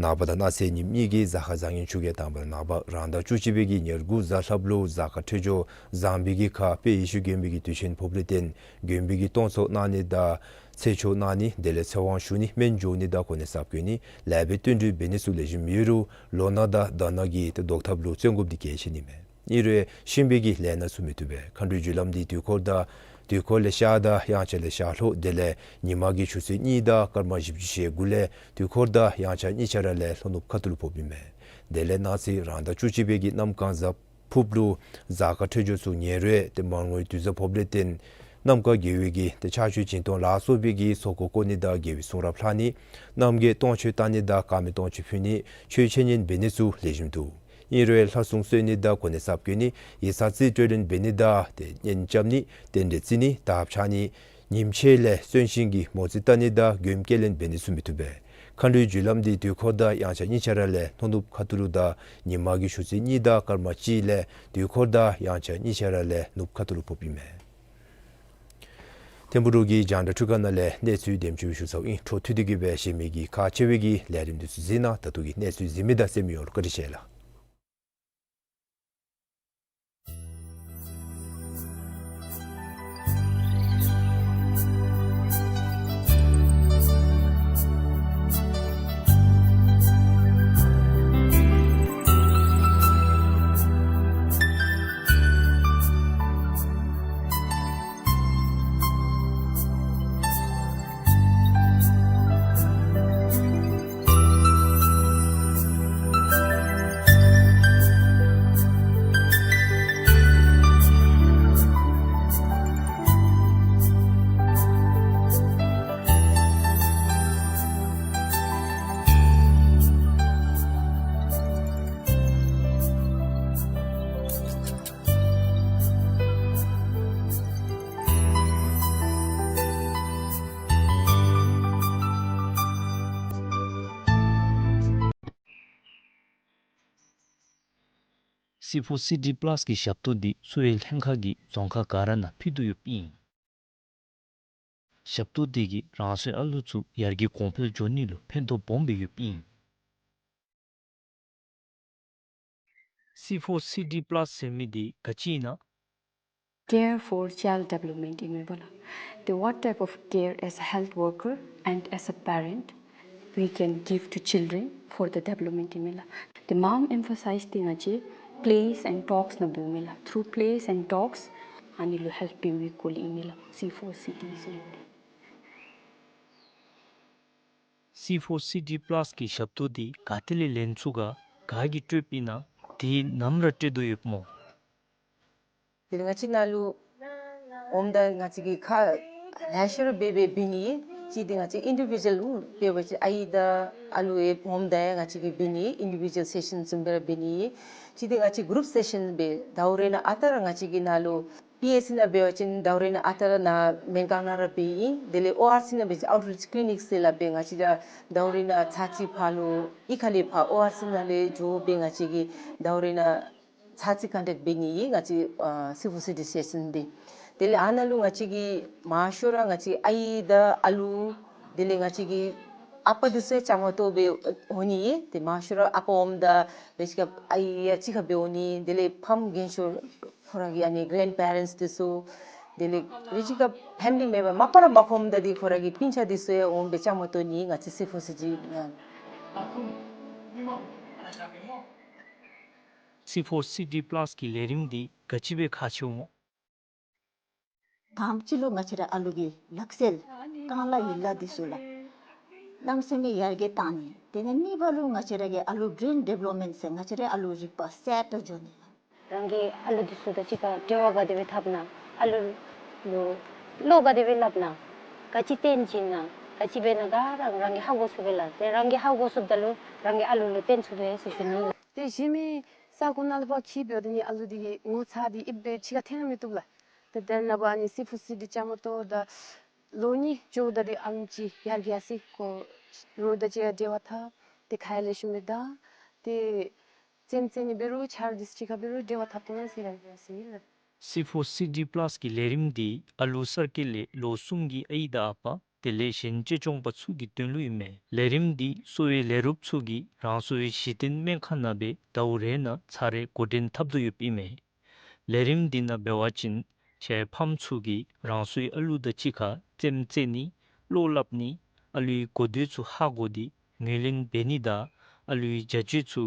ནངས་པ་དང་གནངས་ཚེ་ཉིནམ་གཉིས་ཀྱི་གཟའ་སྐར་བཟང་ངན་ཞུ་གེ། དང་པ་ར་ནངས་པ་རང་ཟླ་བཅུ་གཅིག་པའི་གི་ཉེར་དགུ་གཟའ་ལྷགཔ་ལུ་གཟའ་སྐར་འཕྲོད་སྦྱོར་བཟང་པའི་གི་ཁར་དཔལ་ཡེ་ཤེས་མགོན་པོའི་གི་དུས་ཆེན་ཕོགཔ་ལས་བརྟེན་མགོན་པོའི་གི་གཏོརམ་ཚོགས་གནང་ནི་དང་ཚེ་ཆོག་གནང་ནི་དེ་ལས་ཚེ་དབང་ཞུ་ནི་སྨན་འཇོག་ནི་དང་གོ་གནས་གསརཔ་བསྐོ་ནི་ལེགས་པའི་བསྟུན་གྲོས་འབད་ནི་ཚུ་ལེགས་ཤོམ་ཡོད་རུང་ལོ་ན་དང་ཟླ་ན་གི་ཏེ་བཟློག་ཐབས་ལུ་བརྩོན་དགོཔ་འདི་གལ་ཆེ་ནི་མས། ཨིན་རུང་ཤུལ་མའི་གི་ལས་སྣ་ཚུ་མི་བཏུབ་པས། མཁའ་འགྲོའི་རྒྱུ་ལམ་འདི་དུས་འཁོར་དང་དུས་འཁོར་ལས་ཤར་དང་དབྱངས་འཆར་ལས་ཤར་ལྷོ་དེ་ལས་ཉིན་མ་གི་ཆུ་ཚོད་གཉིས་དང་སྐར་མ་བཞི་བཅུ་ཞེ་དགུ་ལས་དུས་འཁོར་དང་དབྱངས་འཆར་གཉིས་ཆ་ར་ལས་ལྷོ་ནུབ་ཁ་ཐུག་ལུ་ཕོགཔ་ཨིན་མས། དེ་ལས་གནངས་ཚེ་རང་ཟླ་བཅུ་གཅིག་པའི་གི་གནམ་གང་གཟའ་ཕུརཔ་ལུ་གཟའ་སྐར་འཕྲོད་སྦྱོར་ཚུ་ཉེ་རུང་ཏེ་མར་ངོའི་དུས་བཟང་ཕོགཔ་ལས་བརྟེན་ནམ་མཁའ་དགེ་བའི་གི་ཏེ་ཕྱག་མཆོད་སྦྱིན་གཏོང་ལ་སོགས་པའི་གི་ཚོགས་འཁོར་བསྐོར་ནི་དང་དགེ་བའི་གསུང་རབ་ལྷག་ནི་རྣམ་རྒྱལ་སྟོང་མཆོད་བཏང་ནི་དང་དཀར་མེ་སྟོང་མཆོད་ཕུལ་ནི་ཆོས་འཆད་ཉན་འབད་ནི་ཚུ་ལེགས་ཤོམ་འདུག། ཨིན་རུང་ལྷ་སྲུང་གསོལ་ནི་དང་གོ་གནས་གསརཔ་བསྐོ་ནི་ཡིག་ཚང་རྩིས་སྤྲོད་ལེན་འབད་ནི་དང་ཏེ་གཉེན་རྐྱབ་ནི་རྟེན་འབྲེལ་བརྩི་ནི་དར་འཕྱར་ནི་ཉིནམ་ཕྱེད་ལས་གསོན་གཤིན་གྱི་མོ་རྩིས་བལྟ་ནི་དང་མགྱོནམ་སྐྱེལ་ལེན་འབད་ནི་ཚུ་མི་བཏུབ་པས། མཁའ་འགྲོའི་རྒྱུ་ལམ་འདི་དུས་འཁོར་དང་དབྱངས་འཆར་གཉིས་ཆ་ར་ལས་ལྷོ་ནུབ་ཁ་ཐུག་ལུ་དང་ཉིན་མ་གི་ཆུ་ཚོད་གཉིས་དང་སྐར་མ་གཅིག་ལས་དུས་འཁོར་དང་དབྱངས་འཆར་གཉིས་ཆ་ར་ལས་ནུབ་ཁ་ཐུག་ལུ་ཕོགཔ་ཨིན་མས། ཐིམ་ཕུག་རུ་གི་རྒྱང་བསྒྲགས་ཁྲུས་ཁང་ནང་ལས་གནས་ཚུལ་འདེམས་སྤྱོད་ཞུ་ཚརཝ་ཨིན། འཕྲོ་མཐུད་དེ་གི་སྦེ་གཞན་མི་གི་ཁག་ཆེ་བའི་གི་ལས་རིམ་འདི་ཚུ་གཟིགས་གནང་། ད་ལྟོ་གི་གནས་ཚུལ་གཟིགས་མི་དང་གསན་མི་ཡོངས་ལུ་བཀའ་དྲིན་ཆེ་ལགས། སི་ཕོར་སི་ཌི་པ་ལཱས་ཀྱི་ཞབས་ཏོག་འདི་གསོ་བའི་ལྷན་ཁག་གིས་རྫོང་ཁག་ག་ར་ནང་ཕུལ་དོ་ཡོདཔ་ཨིན། ཞབས་ཏོག་འདི་གིས་རང་སོའི་ཨ་ལུ་ཚུ་ཡར་རྒྱས་གོང་འཕེལ་འགྱོ་ནི་ལུ་ཕན་ཐོགས་སྦོམ་སྦེ་ཡོདཔ་ཨིན། སི་ཕོར་སི་ཌི་པ་ལཱས་ཟེར་མི་འདི་ག་ཅི་ཨིན་ན། Care for child development ཨིན་མས་པ་ལགས། ཏེ་what type of care as a health worker and as a parent we can give to children for the development ཨིན་མས་ལགས། ཏེ་མངམ་ཨེམ་ཕ་སའིཛ་འདི་ང་བཅས་plays and talks ནང་འབདཝ་མས་ལགས། Through plays and talks ཨ་ནི་ལུ་ཧེལཔ་འབད་བའི་སྐོར་ལས་ཨིན་མས་ལགས། སི་ཕོར་སི་ཌི་ཟེར་མི་འདི། སི་ཕོར་སི་ཌི་པ་ལཱས་ཀྱི་ཞབས་ཏོག་འདི་ག་ཏེ་ལས་ལེན་ཚུགས་ག་ག་གིས་སྤྲོདཔ་ཨིན་ན། དེ་ནམ་ར་སྤྲོད་དོ་ཡོདཔ་སྨོ། དེ་ལས་ང་བཅས་ནཱ་ལུ་འོངམ་ད་ང་བཅས་ཀྱིས་ཁ་ལེ་ཤ་ར་འབད་འབད་འབད་ནི། གཅིག་འདི་ང་བཅས་ཨིན་ཌི་བི་ཌུ་ཨལ་འབད་བ་ཅིན་ཨའི་དང་ཨ་ལུ་ཡང་འོངམ་ད་ཡང་ང་བཅས་ཀྱིས་འབད་ནི། ཨིན་ཌི་བི་ཌུ་ཨལ་སེ་ཤཱན་བཟུམ་སྦེ་ར་འབད་ནི། གཅིག་འདི་ང་བཅས་གུ་རུབ་སེ་ཤཱན་འབད། ཟླཝ་རེ་ནང་ཨ་རྟག་ར་ང་བཅས་ཀྱིས་ནཱ་ལུ་པི་ཨེཆ་སི་ནང་འབད་བ་ཅིན་ཟླཝ་རེ་ནང་ཨ་རྟག་ར་ནཱ་སྨན་ཁང་ནང་ར་འབད་ཨིན། དེ་ལས་ཨོ་ཨར་སི་ནང་འབད་བ་ཅིན་ཨའུཊ་རིཅ་ཀི་ལི་ནིཀ་ཟེར་སླབ་སྦེ་ང་བཅས་ར་ཟླཝ་རེ་ནང་ཚར་གཅིག་ཕར་ལུ་གཡུས་ཁ་ལས་ཕར་ཨོ་ཨར་སི་ནང་ལས་འགྱོ་སྦེ་ང་བཅས་ཀྱིས་ཟླཝ་རེ་ནང་ཚར་གཅིག་ཀོན་ཊེཀཊ་འབད་ནི་ཨིན། ང་བཅས་ཨ་སི་ཕོར་སི་ཌི་སེ་ཤཱན་འབད། དེ་ལས་ཨ་ནཱ་ལུ་ང་བཅས་ཀྱིས་མང་ཤོས་ར་ང་བཅས་ཨའི་དང་ཨ་ལུ་དེ་ལས་ང་བཅས་ཀྱི་ཨ་པ་འདི་ཚུ་ཡང་བཅའ་མར་གཏོགས་སྦེ་འོང་ནི་ཨིན། ཏེ་མང་ཤོས་ར་ཨ་པ་འོངམ་ད་རེ་ཅིག་ཁར་ཨའི་ཡང་གཅིག་ཁར་སྦེ་འོང་ནི། དེ་ལས་ཕམ་རྒན་ཤོས་ཁོང་ར་གི་ཨ་ནི་གེ་རེནཌ་པེ་རེནཊསི་འདི་ཚུ་དེ་ལས་རེ་ཅིག་ཁར་ཕེ་མི་ལི་མེམ་བར་མ་པ་ར་མ་ཁོམ་ད་འདི་ཁོང་ར་གི་སྤུན་ཆ་འདི་ཚུ་ཡང་འོངམ་སྦེ་བཅའ་མར་གཏོགས་ནི་ང་བཅས་སི་ཕོར་སི་ཌི་ནང་། སི་ཕོར་སི་ཌི་པ་ལཱསི་གི་ལས་རིམ་འདི་ག་ཅི་སྦེ་ཁག་ཆེཝ་སྨོ། དང་པ་ཅིག་ལུ་ང་བཅས་ར་ཨ་ལུ་གི་ལག་རྩལ་རྐང་ལག་ཡིག་ལགས་འདི་ཚུ་ལགས་གནམ་མེད་ས་མེད་ཡར་རྒྱས་བཏང་ནི། དེ་ལས་གཉིས་པ་ལུ་ང་བཅས་ར་གི་ཨ་ལུ་བརེན་ཌི་བེ་ལོབ་མེནཊ་ཟེར་ང་བཅས་ར་ཨ་ལུ་རིག་པ་གསརཔ་འགྱོ་ནི་ལགས། རང་གི་ཨ་ལུ་འདི་ཚུ་དང་གཅིག་ཁར་འབྲེལ་བ་ག་དེ་སྦེ་འཐབ་ན། ཨ་ལུ་ལུ་བློ་ག་དེ་སྦེ་སླབ་ན། ག་ཅི་སྟོན་བྱིན་ན་ག་ཅི་འབད་ན་ག་ར་རང་གིས་ཧ་གོ་ཚུགས་པས་ལགས། ཏེ་རང་གིས་ཧ་གོ་ཚུགསཔ་ད་ལུ་རང་གི་ཨ་ལུ་ལུ་སྟོན་ཚུགས་པས་ཟེར་ཞུ་ནི་ལགས། ཏེ་གཞན་མི་ས་གོ་ནང་ལུ་ཕར་འཁྱིད་འབདཝ་ད་ནི་ཨ་ལུ་འདི་གི་ངོ་ཚ་འདི་ཨིབ་སྦེ་ཕྱི་ཁར་འཐོན་ར་མི་བཏུབ་ལགས། ཏེ་དེ་ནང་པ་ནི་སི་ཕོར་སི་ཌི་བཅའ་མར་གཏོགས་ད་ལོ་གཉིས་འགྱོཝ་ད་འདི་ཨ་ལུ་ཅིག་ཡར་རྒྱས་སི་ཁོ་རོགས་དང་གཅིག་ཁར་འབྲེལ་བ་འཐབ། ཏེ་ཁ་ཡང་ལེགས་ཤོམ་སྦེ་བདའ། ཏེ་རྩེདམོ་རྩེ་ནི་འབད་རུང་ཆ་རོགས་འདི་ཚུ་གཅིག་ཁར་འབད་རུང་འབྲེལ་བ་འཐབ་བཏང་ཟེར་ར་འབད་ཟེར་ལགས། སི་ཕོར་སི་ཌི་པ་ལཱསི་གི་ལས་རིམ་འདི་ཨ་ལུ་གསར་སྐྱེས་ལས་ལོ་གསུམ་གྱི་ཨའི་དང་ཨ་པ་དེ་ལས་གཞན་གཅེས་སྐྱོང་པ་ཚུ་གི་དོན་ལུ་ཨིན་མས། ལས་རིམ་འདི་གསོ་བའི་ལས་རོགསཔ་ཚུ་གིས་རང་སོའི་གཞི་རྟེན་སྨན་ཁང་ནང་སྦེ་ཟླཝ་རེ་ནང་ཚར་རེ་འགོ་འདྲེན་འཐབ་དོ་ཡོདཔ་ཨིན་མས། ལས་རིམ་འདི་ནང་འབད་བ་ཅིན་ཕྱིའི་ཕམ་ཚུ་གིས་རང་སོའི་ཨ་ལུ་དང་གཅིག་ཁར་རྩེདམོ་རྩེ་ནི་བློ་སླབ་ནི་ཨ་ལུའི་གོ་ཐོས་ཚུ་ཧ་གོ་སྟེ་ངོས་ལེན་འབད་ནི་དང་ཨ་ལུའི་བྱ་སྤྱོད་ཚུ་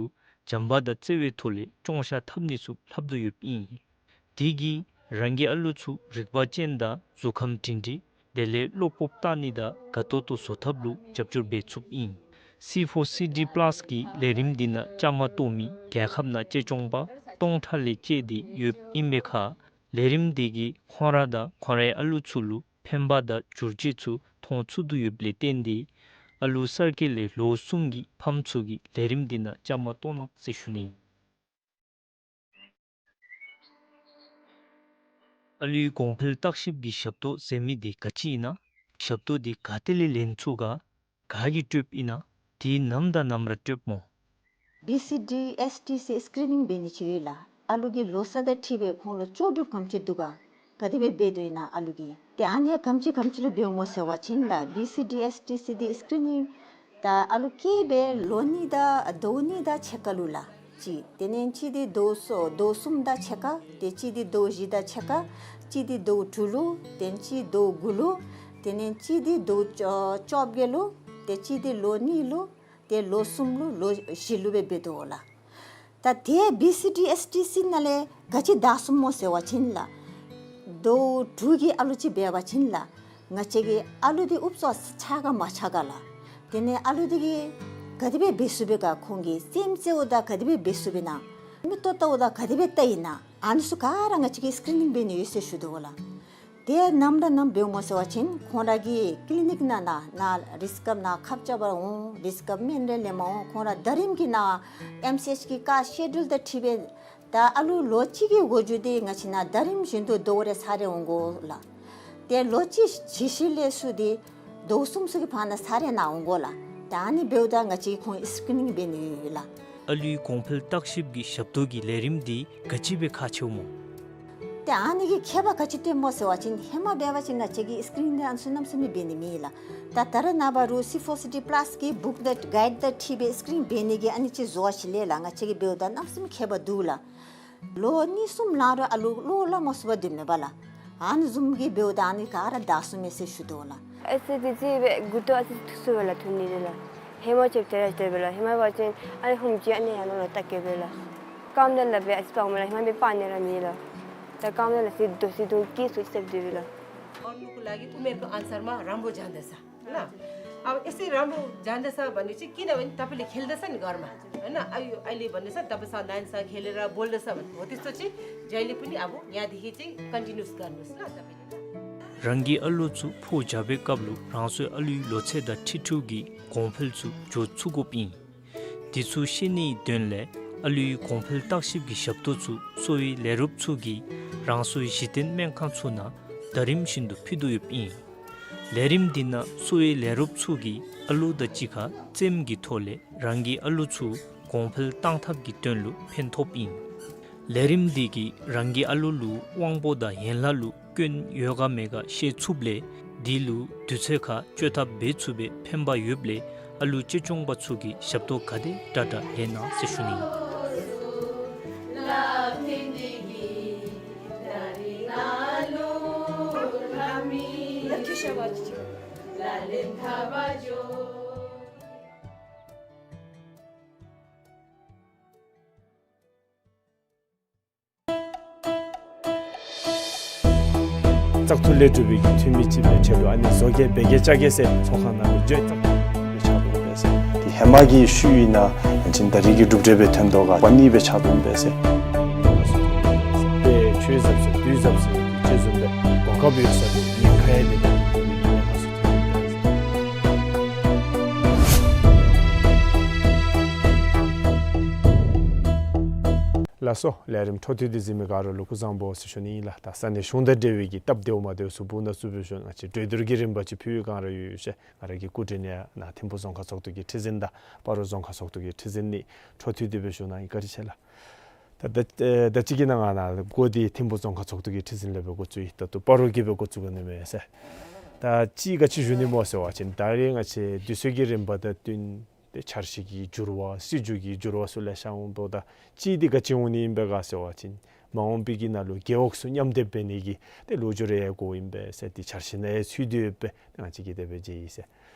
བྱམས་པ་དང་བརྩེ་བའི་ཐོག་ལས་སྐྱོང་བཤད་འཐབ་ནི་ཚུ་ལྷབ་དོ་ཡོདཔ་ཨིན། དེ་གིས་རང་གི་ཨ་ལུ་ཚུ་རིག་པ་ཅན་དང་གཟུགས་ཁམས་སྒྲིང་སྒྲིང་དེ་ལས་བློ་སྤོབས་བཏང་ནི་དང་དགའ་ཏོག་ཏོ་བཟོ་ཐབས་ལུ་རྒྱབ་སྐྱོར་འབད་ཚུགསཔ་ཨིན། སི་ཕོར་སི་ཌི་པ་ལཱསི་གི་ལས་རིམ་འདི་ནང་བཅའ་མར་གཏོགས་མི་རྒྱལ་ཁབ་ནང་གཅེས་སྐྱོང་པ་སྟོང་ཕྲག་ལས་བཅད་དེ་ཡོདཔ་ཨིན་པའི་ཁར་ལས་རིམ་འདི་གིས་ཁོང་ར་དང་ཁོང་རའི་ཨ་ལུ་ཚུ་ལུ་ཕན་པ་དང་བསྒྱུར་བཅོས་ཚུ་མཐོང་ཚུགས་དོ་ཡོདཔ་ལས་བརྟེན་ཏེ་ཨ་ལུ་གསར་སྐྱེས་ལས་ལོ་གསུམ་གྱི་ཕམ་ཚུ་གིས་ལས་རིམ་འདི་ནང་བཅའ་མར་གཏོགས་གནང་ཟེར་ཞུ་ནི། ཨ་ལུའི་གོང་འཕེལ་བརྟག་ཞིབ་ཀྱི་ཞབས་ཏོག་ཟེར་མི་འདི་ག་ཅི་ཨིན་ན། ཞབས་ཏོག་འདི་ག་ཏེ་ལས་ལེན་ཚུགས་ག། ག་གིས་སྤྲོདཔ་ཨིན་ན། དེ་ནམ་དང་ནམ་ར་སྤྲོདཔ་སྨོ། བི་སི་ཌི་ཨེསི་ཊི་སི་སི་ཀི་རི་ནིང་འབད་ནི་ཅིག་ཡོད་ལགས། ཨ་ལུ་གི་ལོ་ཚད་དང་འཁྲིལ་སྦེ་ཁོང་ལུ་ལྕོགས་གྲུབ་ག་དེམ་ཅིག་འདུག་ག། ག་དེ་སྦེ་འབད་དོ་ཨིན་ན་ཨ་ལུ་གིས། ཏེ་ཨ་ནི་ག་དེམ་ཅིག་ག་དེམ་ཅིག་ལུ་འབདཝ་སྨོ་ཟེར་བ་ཅིན་ལགས་བི་སི་ཌི་ཨེསི་ཊི་སི་འདི་སི་ཀི་རི་ནིང་ད་ཨ་ལུ་སྐྱེས་སྦེ་ལོ་གཉིས་དང་ཟླཝ་གཉིས་དང་ཕྱེད་ཀ་ལུ་ལགས། གཅིག། དེ་ལས་གཅིག་འདི་ཟླཝ་གསུམ་ཟླཝ་གསུམ་དང་ཕྱེད་ཀ། ཏེ་གཅིག་འདི་ཟླཝ་བཞི་དང་ཕྱེད་ཀ། གཅིག་འདི་ཟླཝ་དྲུག་ལུ། དེ་ལས་གཅིག་ཟླཝ་དགུ་ལུ། དེ་ལས་གཅིག་འདི་ཟླཝ་བཅོ་བཅོ་བརྒྱད་ལུ། ཏེ་གཅིག་འདི་ལོ་གཉིས་ལུ། ཏེ་ལོ་གསུམ་ལུ་ལོ་བཞི་ལུ་སྦེ་འབད་དོ་ལགས། ད་ཏེ་བི་སི་ཌི་ཨེསི་ཊི་སི་ནང་ལས་ག་ཅི་བདའ་ཚུགསཔ་སྨོ་ཟེར་བ་ཅིན་ལགས། ཟླཝ་དྲུག་གི་ཨ་ལུ་ཅིག་འབད་བ་ཅིན་ལགས། ང་བཅས་ཀྱི་ཨ་ལུ་འདི་ཨུབ་ཙམ་ཆགས་ག་མ་ཆགས་ག་ལགས། དེ་ལས་ཨ་ལུ་འདི་གིས་ག་དེ་སྦེ་འབད་ཚུགས་པས་ག། ཁོང་གིས་རྩེདམོ་རྩེཝ་ད་ག་དེ་སྦེ་འབད་ཚུགས་པས་ན། མིག་ཏོ་བལྟཝ་ད་ག་དེ་སྦེ་བལྟ་ཡི་ན། ཨ་ནི་ཚུ་ག་ར་ང་བཅས་ཀྱིས་སི་ཀི་རི་ནིང་འབད་ནི་ཡོད་ཟེར་ཞུ་དོ་ལགས། ཏེ་ནམ་ར་ནམ་འབདཝ་སྨོ་ཟེར་བ་ཅིན་ཁོང་ར་གི་ཀི་ལི་ནིཀ་ནང་ན་ན་རིགས་སྐྱབས་ནང་ཁབ་རྐྱབ་པར་འོང་། རིགས་སྐྱབས་སྨན་རིན་ལེནམ་འོང་། ཁོང་ར་ཟླ་རིམ་གྱི་ནང་ཨེམ་སི་ཨེཆ་གི་ཀ་སི་ཀེ་ཌུལ་དང་འཁྲིལ་སྦེ་ད་ཨ་ལུ་ལོ་གཅིག་གི་འགོ་འགྱོ་སྟེ་ང་བཅས་ནང་ཟླ་རིམ་བཞིན་དུ་ཟླཝ་རེ་ཚར་རེ་འོང་དགོ་ལགས། ཏེ་ལོ་གཅིག་གི་ཤུལ་ལས་ཚུར་ཏེ་ཟླཝ་གསུམ་ཚུ་གི་བར་ན་ཚར་རེ་ནང་འོང་དགོ་ལགས། ད་ཨ་ནི་འབདཝ་ད་ང་བཅས་ཁོང་སི་ཀི་རི་ནིང་འབད་ནི་ཡོད་ལགས། ཨ་ལུའི་གོང་འཕེལ་བརྟག་ཞིབ་ཀྱི་ཞབས་ཏོག་གི་ལས་རིམ་འདི་ག་ཅི་སྦེ་ཁག་ཆེཝ་སྨོ། ཏེ་ཨ་ནི་གི་ཁྱད་པར་ག་ཅི་སྟོནམ་སྨོ་ཟེར་བ་ཅིན་ཧེ་མ་འབད་བ་ཅིན་ང་བཅས་ཀྱིས་སི་ཀི་རི་ནིང་འདི་ཨ་ནི་ཚུ་གནམ་མེད་ས་མེད་འབད་ནི་མེད་ལགས། ད་ད་རེས་ནངས་པ་རུང་སི་ཕོར་སི་ཌི་པ་ལཱསི་གི་བུཀ་དང་གའིཌ་དང་འཁྲིལ་སྦེ་སི་ཀི་རི་ནིང་འབད་ནི་གི་ཨ་ནི་ཅིག་བཟོ་བ་ཅིན་ལས་ལགས་ང་བཅས་ཀྱིས་འབདཝ་ད་གནམ་མེད་ས་མེད་ཁྱད་པར་འདུག་ལགས། ལོ་གཉིས་གསུམ་ལང་རུང་ཨ་ལུ་བློ་སླབ་མ་ཚུགས་པར་སྡོདཔ་མས་པ་ལགས། ཨ་ནི་བཟུམ་གྱི་འབདཝ་ད་ཨ་ནི་ག་ར་བདའ་ཚུགས་མས་ཟེར་ཞུ་དོ་ལགས། ཨེ་སི་ཌི་སི་སྦེ་མགུ་ཏོ་ཨ་ཙི་ཐུག་སོང་པས་ལགས། ཐུག་ནི་རེ་ལགས། ཧེ་མ་ཅིག་དེ་ར་དེ་སྦེ་ལགས། ཧེ་མ་འབད་བ་ཅིན་ཨ་ནི་ཧུམ་ཅིག་ཨ་ནི་ཡར་ལོང་ལུ་བལྟ་གེ་སྦེ་ལགས། རྐངམ་དེ་ལག་པས་ཨ་ཙི་སྤརཝ་མས་ལགས། ཧེ་མ་འབད་སྤར་ནི་ར་མེད་ལགས། ད་རྐངམ་དེ་ལགས་ཏེ་དོ་ཤིང་དུང་སྐྱེས་སུ་སེབ་དེ་སྦེ་ལགས། और लोग लागी उमेर का अनुसार मा राम्बो जाँदैछ, है ना? अब यसै राम्रो जाँदैछ भनेपछि किनभने तपाईँले खेल्दैछ नि घरमा, होइन? अहिले, अहिले भन्दैछ तपाईँ स-, नानीसँग खेलेर बोल्दैछ भने हो, त्यस्तो चाहिँ जहिले पनि अब यहाँदेखि चाहिँ कन्टिन्युस गर्नुहोस् ल तपाईँले। རང་གི་ཨ་ལོ་ཚུ་ཕོ་བྱ་བའི་སྐབས་ལུ་རང་སོའི་ཨ་ལོའི་ལོ་ཚད་དང་འཁྲིལ་འཁྲིལཝ་གི་གོང་འཕེལ་ཚུ་འགྱོ་ཚུགས་དགོཔ་ཨིན། དེ་ཚུ་ཤེས་ནིའི་དོན་ལས་ཨ་ལོའི་གོང་འཕེལ་བརྟག་ཞིབ་ཀྱི་ཞབས་ཏོག་ཚུ་གསོ་བའི་ལས་རོགསཔ་ཚུ་གིས་རང་སོའི་གཞི་རྟེན་སྨན་ཁང་ཚུ་ནང་ཟླ་རིམ་བཞིན་དུ་ཕུལ་དོ་ཡོདཔ་ཨིན། ལས་རིམ་འདི་ནང་གསོ་བའི་ལས་རོགསཔ་ཚུ་གིས་ཨ་ལོ་དང་གཅིག་ཁར་རྩེདམོ་གི་ཐོག་ལས་རང་གི་ཨ་ལོ་ཚུ་གོང་འཕེལ་བཏང་ཐབས་ཀྱི་དོན་ལུ་ཕན་ཐོགསཔ་ཨིན། ལས་རིམ་འདི་གིས་རང་གི་ཨ་ལོ་ལུ་དབང་པོ་དང་ཡན་ལག་ལུ་སྐྱོན་ཡོད་ག་མེད་ག་ཤེས་ཚུགསཔ་ལས་དེ་ལུ་དུས་ཚོད་ཁར་བཅོས་ཐབས་འབད་ཚུགས་པའི་ཕན་པ་ཡོདཔ་ལས་ཨ་ལོ་གཅེས་སྐྱོང་པ་ཚུ་གིས་ཞབས་ཏོག་ག་དེ་དྲག་དྲག་ལེན་གནང་ཟེར་ཞུ་ནི། བཙག་འཐུ་ལས་གྲུབ་པའི་གི་འཐུས་མི་ཅིག་སྦེ་ཆ་ལུ་ཨ་ནི་བཟོ་གེ་འབད་གེ་ཅ་གེ་ཟེར་ཚོགས་ཁང་ནང་ལུ་འགྱོ་བཙག་འཐུ་ལས་ཆ་ལུ་འབད་ཟེར། དེ་ཧེ་མ་གི་ཤུལ་ཨིན་ན་ཡང་ཅིན་ད་རིས་ཀྱི་གྲུབ་འབྲས་སྦེ་ཐོན་དོ་ག་པ་ནི་སྦེ་ཆ་ལུ་འབད་ཟེར། དེ་ཆོས་ཟབ་ཟེར་དུས་ཟབ་ཟེར་ཅིག་བཟུམ་སྦེ་གོ་སྐབས་ཡོད་ས་དེ་ཉེན་ཁ་ཡང་མེད་པའི་གི་ཐོན་ཡོད་ནི་ཁ་སོ་ཐོན་ཡོད་ཟེར། ལགས་སོ། ལས་རིམ་འཕྲོ་མཐུད་དེ་གཟིགས་མི་ག་ར་ལུ་སྐུ་གཟུགས་བཟང་པོ་ཟེར་ཞུ་ནི་ཨིན་ལགས། ད་ས་གནས་གཞུང་དང་འབྲེལ་བའི་གི་སྟབས་བདེཝ་མ་བདེཝ་ཚུ་བུ་ན་ཚུ་སྦེ་ཞུ་ང་བཅས་གྲོས་བསྡུར་གྱི་རིམ་པ་ཅིག་ཕུལ་བའི་སྒང་ར་ཡོད་ཡོད་ཤེས། ང་ར་གི་སྐུ་མགྲོན་ཡང་ནཱ་ཐིམ་ཕུ་རྫོང་ཁག་ཚོགས་འདུ་གི་ཁྲི་འཛིན་དང་སྤ་རོ་རྫོང་ཁག་ཚོགས་འདུ་གི་ཁྲི་འཛིན་ནི་འཕྲོ་མཐུད་དེ་སྦེ་ཞུ་ནི་ཨིན། བཀའ་དྲིན་ཆེ་ལགས། ད་ད་ད་ཅི་གི་ནང་ང་ནཱ་འགོ་འདི་ཐིམ་ཕུ་རྫོང་ཁག་ཚོགས་འདུ་གི་ཁྲི་འཛིན་ལས་སྦེ་འགོ་བཙུགས་ཡི། ད་ལྟོ་སྤ་རོ་གི་སྦེ་འགོ་བཙུགས་དགོ་ནི་མས་ཟེར། ད་ཅི་ག་ཅི་ཞུ་ནི་སྨོ་ཟེར་བ་ཅིན་ད་རིས་ང་བཅས་དུས་ཚོད་ཀྱི་རིམ་པ་དང་བསྟུན་ཏེ་འཆར་གཞི་གི་འགྱུར་བ་སྲིད་བྱུས་ཀྱི་འགྱུར་བ་ཚུ་ལེ་ཤ་འོང་དོ། ད་ཅི་འདི་ག་ཅི་འོང་ནི་ཨིན་པས་ག་ཟེར་བ་ཅིན་མ་འོངས་པའི་གི་ནང་ལུ་རྒེད་འོག་ཚུ་མཉམ་སྡེབ་འབད་ནི་གི་ཏེ་ལོ་རྒྱུས་རེ་ཡང་གོཝ་ཨིན་པས་ཟེར། ཏེ་འཆར་གཞི་ནང་ཡང་ཚུད་དེ་ཡོད་པས། ང་བཅས་ཀྱིས་དེ་སྦེ་མཇལ་ཡི་ཟེར།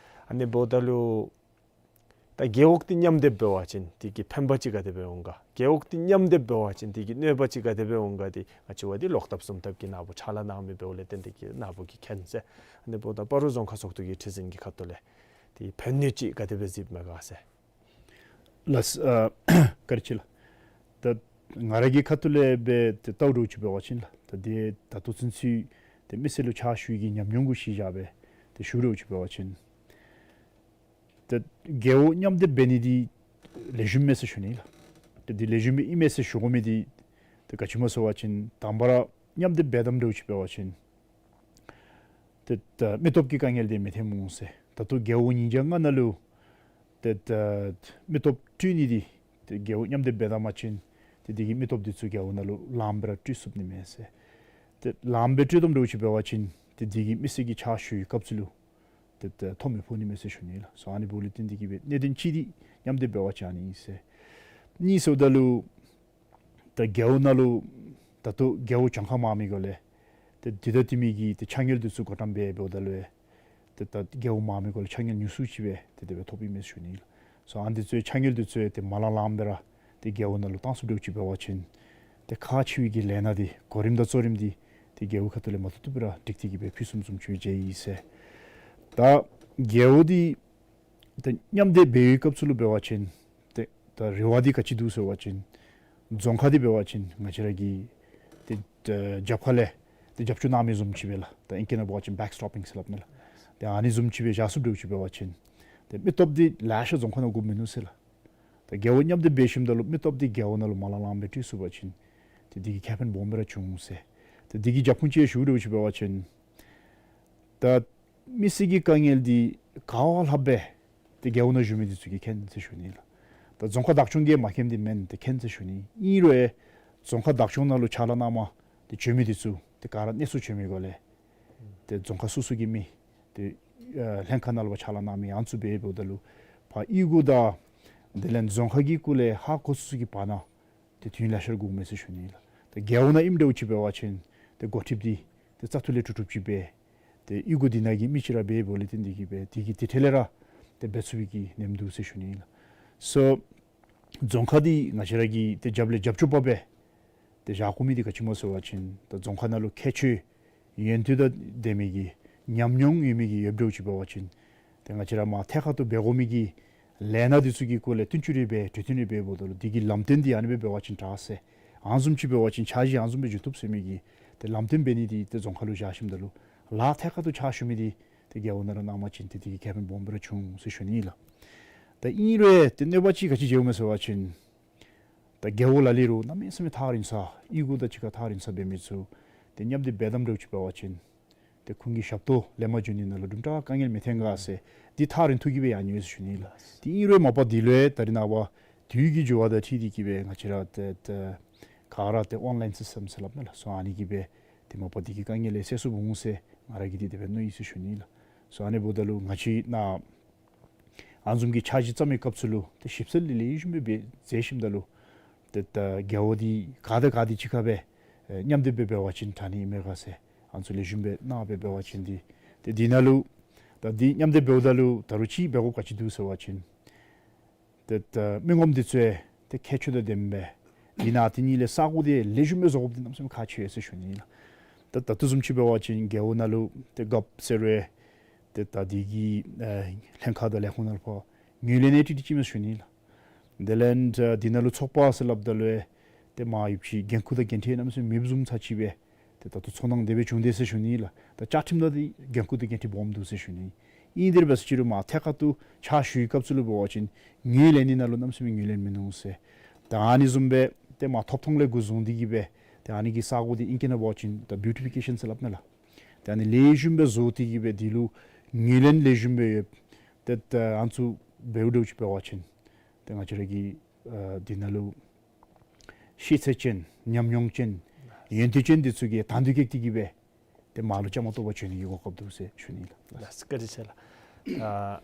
ཨ་ནི་འབདཝ་ད་ལུ་ད་རྒེད་འོག་འདི་མཉམ་སྡེབ་འབད་བ་ཅིན་དེ་གི་ཕན་པ་ཅིག་ག་དེ་སྦེ་འོང་ག། རྒེད་འོག་འདི་མཉམ་སྡེབ་འབད་བ་ཅིན་དེ་གི་གནོད་པ་ཅིག་ག་དེ་སྦེ་འོང་ག། དེ་ང་བཅས་འབདཝ་ད་ལོག་ཐབས་ཟུམ་ཐབས་ཀྱི་ནང་ཕུ་ཕྱག་ལཱ་གནང་མི་འབདཝ་ལས་བརྟེན་དེ་གི་ནང་ཕུ་གིས་མཁྱེན་ཟེར། ཨ་ནི་འབདཝ་ད་སྤ་རོ་རྫོང་ཁག་ཚོགས་འདུ་གི་ཁྲི་འཛིན་གྱི་ཁ་ཐུག་ལས་དེ་ཕན་གནོད་ཅིག་ག་དེ་སྦེ་གཟིགསཔ་མས་ག་ཟེར། ལགས་སོ། ཨ་བཀའ་དྲིན་ཆེ་ལགས། ད་ང་ར་གི་ཁ་ཐུག་ལས་སྦེ་ཏེ་བལྟཝ་འདྲཝ་ཅིག་འབད་བ་ཅིན་ལགས། ད་དེ་ད་ལྟོ་ཚུན་ཚོད་ཏེ་མི་སེར་ལུ་ཕྱག་ཞུ་ནི་གི་ཉམས་མྱོང་གུ་གཞི་བཞག་སྦེ་ཏེ་ཞུཝ་འདྲཝ་ཅིག་འབད་བ་ཅིན་ཏེ་རྒེད་འོག་མཉམ་སྡེབ་འབད་ནི་འདི་ལེགས་ཤོམ་མས་ཟེར་ཞུ་ནི་ལགས། ཏེ་འདི་ལེགས་ཤོམ་ཨིན་མས་ཟེར་ཞུ་དགོ་མི་འདི་ཏེ་ག་ཅི་སྨོ་ཟེར་བ་ཅིན་དང་པ་ར་མཉམ་སྡེབ་འབད་དམ་འདྲཝ་ཅིག་འབད་བ་ཅིན་ཏེ་ད་མི་སྟོབས་ཀྱི་དཀའ་ངལ་འདི་མི་ཐོན་འོང་ཟེར། ད་ལྟོ་རྒེད་འོག་ཉིས་བརྒྱ་ལྔ་ནང་ལུ་ཏེ་ད་མི་སྟོབས་སྤྲོད་ནི་འདི་ཏེ་རྒེད་འོག་མཉམ་སྡེབ་འབད་དམ་ཅིན་ཏེ་འདི་གིས་མི་སྟོབས་འདི་ཚུ་རྒེད་འོག་ནང་ལུ་ལངམ་སྦེ་ར་སྤྲོད་ཚུགས་ནི་མས་ཟེར། ཏེ་ལངམ་སྦེ་སྤྲོད་དམ་འདྲཝ་ཅིག་འབད་བ་ཅིན་ཏེ་འདི་གིས་མི་སེར་གྱི་ཕྱག་ཞུ་བའི་སྐབས་སུ་ལུ་ཏེ་ད་ཐོ་མི་ཕོག་ནི་མས་ཟེར་ཞུ་ནི་ལགས། སོ་ཨ་ནི་འབདཝ་ལས་བརྟེན་འདི་གིས་སྦེ་གནད་དོན་གཅིག་འདི་མཉམ་སྡེབ་འབད་བ་ཅིན་ཨ་ནི་ཨིན་ཟེར། གཉིས་ཟེརཝ་ད་ལུ་ད་རྒེད་འོག་ནང་ལུ་ད་ལྟོ་རྒེད་འོག་གྱངས་ཁ་མང་མི་སྒང་ལས་ཏེ་འདི་དང་འདི་མི་གི་ཏེ་ཕྱག་དངུལ་འདི་ཚུ་བགོ་བཀྲམ་འབད་འབདཝ་ད་ལུ་ཏེ་ད་རྒེད་འོག་མང་མི་སྒང་ལས་ཕྱག་དངུལ་ཉུང་སུ་ཅིག་སྦེ་ཏེ་དེ་སྦེ་ཐོབ་ཨིན་མས་ཟེར་ཞུ་ནི་ལགས། སོ་ཨ་ནི་འདི་ཚུ་ཕྱག་དངུལ་འདི་ཚུ་ཏེ་མ་ལང་ལངམ་སྦེ་ར་ཏེ་རྒེད་འོག་ནང་ལུ་བཏང་ཚུགསཔ་འདྲཝ་ཅིག་འབད་བ་ཅིན་ཏེ་ཁག་ཆེ་བའི་གི་ལས་སྣ་འདི་གོ་རིམ་དང་གཙོ་རིམ་འདི་ཏེ་རྒེད་འོག་ཁ་ཐུག་ལས་མ་བཏུབ་བཏུབ་སྦེ་ར་སྒྲིག་སྟེ་གིས་སྦེ་ཕུལ་ཚུགསཔ་བཟུམ་ཅིག་མཇལ་ཡི་ཟེར། ད་རྒེད་འོག་འདི་ད་མཉམ་སྡེབ་འབད་བའི་སྐབས་སུ་ལུ་འབད་བ་ཅིན་ཏེ་ད་རེ་བ་འདི་ག་ཅི་འདུག་ཟེར་བ་ཅིན་རྫོང་ཁག་འདི་འབད་བ་ཅིན་ང་བཅས་ར་གི་ཏེ་ད་རྒྱབ་ཁ་ལས་ཏེ་རྒྱབ་སྐྱོར་གནང་མི་བཟུམ་ཅིག་སྦེ་ལགས། ད་ཨིང་སྐད་ནང་འབད་བ་ཅིན་བེཀ་སི་ཊོཔ་པིང་ཟེར་སླབ་ནི་ལགས། ཏེ་ཨ་ནི་བཟུམ་ཅིག་སྦེ་བཞག་ཚུགསཔ་འདྲཝ་ཅིག་འབད་བ་ཅིན་ཏེ་མི་སྟོབས་འདི་ལེ་ཤ་རྫོང་ཁག་ནང་དགོཔ་མིན་ནུག་ཟེར་ལགས། ད་རྒེད་འོག་མཉམ་སྡེབ་འབད་ཞིནམ་ད་ལུ་མི་སྟོབས་འདི་རྒེད་འོག་ནང་ལུ་མ་ལང་ལངམ་སྦེ་སྤྲོད་ཚུགས་པ་ཅིན་ཏེ་འདི་གིས་ཁེ་ཕན་སྦོམ་སྦེ་ར་འབྱུང་ཟེར། ཏེ་འདི་གི་རྒྱབ་ཁུངས་ཅིག་ཞུཝ་འདྲཝ་ཅིག་འབད་བ་ཅིན་ད་མི་སེར་གྱི་དཀའ་ངལ་འདི་ག་བ་ལྷགཔ་སྦེ་ཏེ་རྒེད་འོག་ནང་བཞུགས་མི་འདི་ཚུ་གིས་མཁྱེན་ཟེར་ཞུ་ནི་ལགས། ད་རྫོང་ཁག་བདག་སྐྱོང་གིས་མ་མཁྱེནམ་འདི་མེན། ཏེ་མཁྱེན་ཟེར་ཞུ་ནི། ཨིན་རུང་རྫོང་ཁག་བདག་སྐྱོང་ནང་ལུ་ཕྱག་ལཱ་གནངམ་ཏེ་བྱོན་མི་འདི་ཚུ་ཏེ་ག་ར་གནས་ཚུལ་བྱོན་མི་སྒང་ལས་ཏེ་རྫོང་ཁག་སོ་སོ་གི་མི་ཏེ་ཨ་ལྷན་ཁག་ནང་ལུ་ཕྱག་ལཱ་གནང་མི་ཡང་ཚུ་འབད་འབདཝ་ད་ལུ་ཕར་གཡུས་སྒོ་དང་དེ་ལས་རྫོང་ཁག་གི་སྐོར་ལས་ཧ་གོ་ཚུགས་ཚུགས་ཀྱི་བར་ན་ཏེ་དུས་ཡུན་ལེ་ཤ་ར་འགོརཝ་མས་ཟེར་ཞུ་ནི་ལགས། ཏེ་རྒེད་འོག་ནང་ཨིནམ་འདྲཝ་ཅིག་འབད་བ་ཅིན་ཏེ་འགོ་ཁྲིདཔ་འདི་ཏེ་བཙག་འཐུ་ལས་གྲུབ་གྲུབ་ཅིག་སྦེ་ཏེ་གཡུས་སྒོ་འདི་ནང་གི་མི་ཅིག་ར་འབད་འབདཝ་ལས་བརྟེན་འདི་གིས་སྦེ་འདི་གིས་ཏེ་ཐད་ལས་ར་ཏེ་འབད་ཚུགས་པའི་གི་ནེམ་འདུག་ཟེར་ཞུ་ནི་ལགས། སོ་རྫོང་ཁག་འདི་ང་བཅས་ར་གིས་ཏེ་རྒྱབ་ལས་རྒྱབ་སྐྱོར་པ་སྦེ་ཏེ་བཞག་དགོ་མི་འདི་ག་ཅི་སྨོ་ཟེར་བ་ཅིན་ད་རྫོང་ཁག་ནང་ལུ་ཁྱད་ཆོས་ཡོན་ཏན་དང་ལྡན་མི་གི་ཉམས་མྱོང་ཡོད་མི་གི་ཡོདཔ་འདྲཝ་ཅིག་འབད་བ་ཅིན་ ཏེ་ང་བཅས་ར་མར་ཐད་ཀར་དུ་འབད་དགོ་མི་གི་ལས་སྣ་འདི་ཚུ་གི་སྐོར་ལས་བསྟུན་ཅུ་རེ་འབད་གྲོས་བསྟུན་རེ་འབདཝ་ད་ལུ་འདི་གི་ལམ་སྟོན་འདི་ཨ་ནི་སྦེ་འབད་བ་ཅིན་དྲག་ཟེར། ཨ་ནི་བཟུམ་ཅིག་འབད་བ་ཅིན་འཆར་གཞི་ཨ་ནི་བཟུམ་སྦེ་འགྱོ་བཏུབ་ཟེར་མི་གི་ཏེ་ལམ་སྟོན་འབད་ནི་འདི་ཏེ་རྫོང་ཁ་ལུ་བཞག་ཞིནམ་ད་ལུ་ལཱ་ཐད་ཀར་དུ་ཕྱག་ཞུ་མི་འདི་ཏེ་རྒེད་འོག་ནང་ར་གནང་པ་ཅིན་ཏེ་དེ་གིས་ཁེ་ཕན་སྦོམ་སྦེ་ར་འབྱུང་ཟེར་ཞུ་ནི་ལགས། ད་ཨིན་རུང་ཏེ་གནོད་པ་ཅིག་ག་ཅི་འབྱུངམ་མས་ཟེར་བ་ཅིན་ད་རྒེད་འོག་ལ་ལུ་རུང་གནམ་མེད་ས་མེད་ཐག་རིང་ས་གཡུས་སྒོ་དང་གཅིག་ཁར་ཐག་རིང་ས་འབད་མི་ཚུ་ཏེ་མཉམ་སྡེབ་འབད་དམ་འདྲཝ་ཅིག་འབད་བ་ཅིན་ཏེ་ཁོང་གི་ཞབས་ཏོག་ལེན་པར་འགྱོ་ནི་ནང་ལུ་དུམ་གྲ་དཀའ་ངལ་མི་འཐོན་ག་ཟེར་འདི་ཐག་རིང་ཐུག་གི་སྦེ་ཡར་འགྱོ་ཡི་ཟེར་ཞུ་ནི་ལགས། ཏེ་ཨིན་རུང་མ་པ་འདི་ལུ་ཡང་ད་རེས་ནངས་པ་དུས་ཀྱི་འགྱུར་བ་དང་འཁྲིལ་ཏེ་གིས་སྦེ་ང་བཅས་ར་ཏེ་ཏེ་ག་ར་ཏེ་ཨོན་ལའིན་སིསི་ཊམ་ཟེར་སླབ་མས་ལགས་སོ། ཨ་ནི་གིས་སྦེ་ཏེ་མ་པ་འདི་གི་དཀའ་ངལ་ཡང་སེལ་ཚུགས་འོང་ཟེར་ང་ར་གིས་འདི་དེ་སྦེ་མནོ་ཡི་ཟེར་ཞུ་ནི་ལགས་སོ། ཨ་ནི་འབདཝ་ད་ལུ་ང་བཅས་ནཱ་ཨ་ནི་བཟུམ་གྱི་འཆར་གཞི་བརྩམ་པའི་སྐབས་སུ་ལུ་ཏེ་ཞིབ་འཚོལ་ལེགས་ལེགས་ཤོམ་སྦེ་མཛད་ཞིནམ་ད་ལུ་ཏེ་ད་རྒེད་འོག་འདི་ག་དང་ག་འདི་གཅིག་ཁར་སྦེ་ཨེ་མཉམ་སྡེབ་སྦེ་འབད་བ་ཅིན་དྲག་ནི་ཨིན་མས་ག་ཟེར་ཨ་ནི་ཚུ་ལེགས་ཤོམ་སྦེ་གནང་སྦེ་འབད་བ་ཅིན་འདི་ཏེ་འདི་ནང་ལུ་ད་འདི་མཉམ་སྡེབ་འབདཝ་ད་ལུ་ད་རུང་ཅིག་འབད་དགོཔ་ག་ཅི་འདུག་ཟེར་བ་ཅིན་ཏེ་ད་མི་ངོམ་འདི་ཚུ་ཡང་ཏེ་ཁྱད་ཆོས་དང་ལྡནམ་སྦེ་འདི་ནང་དེ་གཉིས་ལས་ས་གོ་འདི་ལེགས་ཤོམ་སྦེ་བཟོ་དགོཔ་འདི་གནམ་མེད་ས་མེད་ཁག་ཆེ་ཟེར་ཞུ་ནི་ལགས། ད་ད་ལྟོ་བཟུམ་ཅིག་འབད་བ་ཅིན་རྒེད་འོག་ནང་ལུ་ཏེ་རྒཔོ་ཟེར་རུང་ཏེ་ད་འདི་གི་ཨེ་ལྷན་ཁག་དང་ལས་ཁུངས་ནང་ལུ་ཕར་ངོས་ལེན་ནི་ཏིག་ཏིག་ཅིག་མས་ཞུ་ནི་ལགས། དེ་ལས་ཨ་འདི་ནང་ལུ་ཚོགས་པ་ཟེར་སླབ་ད་ལུ་ཡང་ཏེ་མར་ཡོད་པའི་འགན་ཁུར་དང་འགན་འཁྲི་གནམ་མེད་ས་མེད་མེདཔ་བཟུམ་ཚར་ཅིག་སྦེ་ཏེ་ད་ལྟོ་ཚོར་སྣང་དེ་སྦེ་བྱུང་དེས་ཟེར་ཞུ་ནི་ལགས། ད་བཅའ་ཁྲིམས་ནང་འདི་འགན་ཁུར་དང་འགན་འཁྲི་སྦོམ་འདུག་ཟེར་ཞུ་ནི། ཨིན་དེ་ར་འབད་ས་ཅི་རུང་མར་ཐད་ཀར་དུ་ཕྱག་ཞུ་བའི་སྐབས་སུ་ལུ་འབད་བ་ཅིན་ངོས་ལེན་ནི་ནང་ལུ་གནམ་མེད་ས་མེད་ངོས་ལེན་མིན་འདུག་ཟེར། ད་ཨ་ནི་བཟུམ་སྦེ་ཏེ་མར་ཐོབ་ཐངས་ལས་འགོ་བཟུང་སྟེ་གིས་སྦེ་ཏེ་ཨ་ནི་གི་ས་གོ་འདི་ཨིང་སྐད་ནང་འབད་བ་ཅིན་ད་བིའུ་ཊི་ཕི་ཀེ་ཤཱན་ཟེར་སླབ་མས་ལགས། ཏེ་ཨ་ནི་ལེགས་ཤོམ་སྦེ་བཟོ་སྟེ་གིས་སྦེ་འདི་ལུ་ངོས་ལེན་ལེགས་ཤོམ་སྦེ་ཡོད། ཏེ་ད་ཨ་ནི་ཚུ་འབདཝ་འདྲཝ་ཅིག་འབད་བ་ཅིན་ཏེ་ང་བཅས་ར་གི་ཨ་འདི་ནང་ལུ་ཤེས་ཚད་ཅན་ཉམས་མྱོང་ཅན་ཡོན་ཏན་ཅན་འདི་ཚུ་གིས་དང་འདོད་སྐྱེས་ཏེ་གིས་སྦེ་ཏེ་མར་ལུ་བཅའ་མར་གཏོགས་པར་འགྱོ་ནི་གི་གོ་སྐབས་འདུག་ཟེར་ཞུ་ནི་ལགས། ལགས་བཀའ་དྲིན་ཆེ་ལགས། ཨ་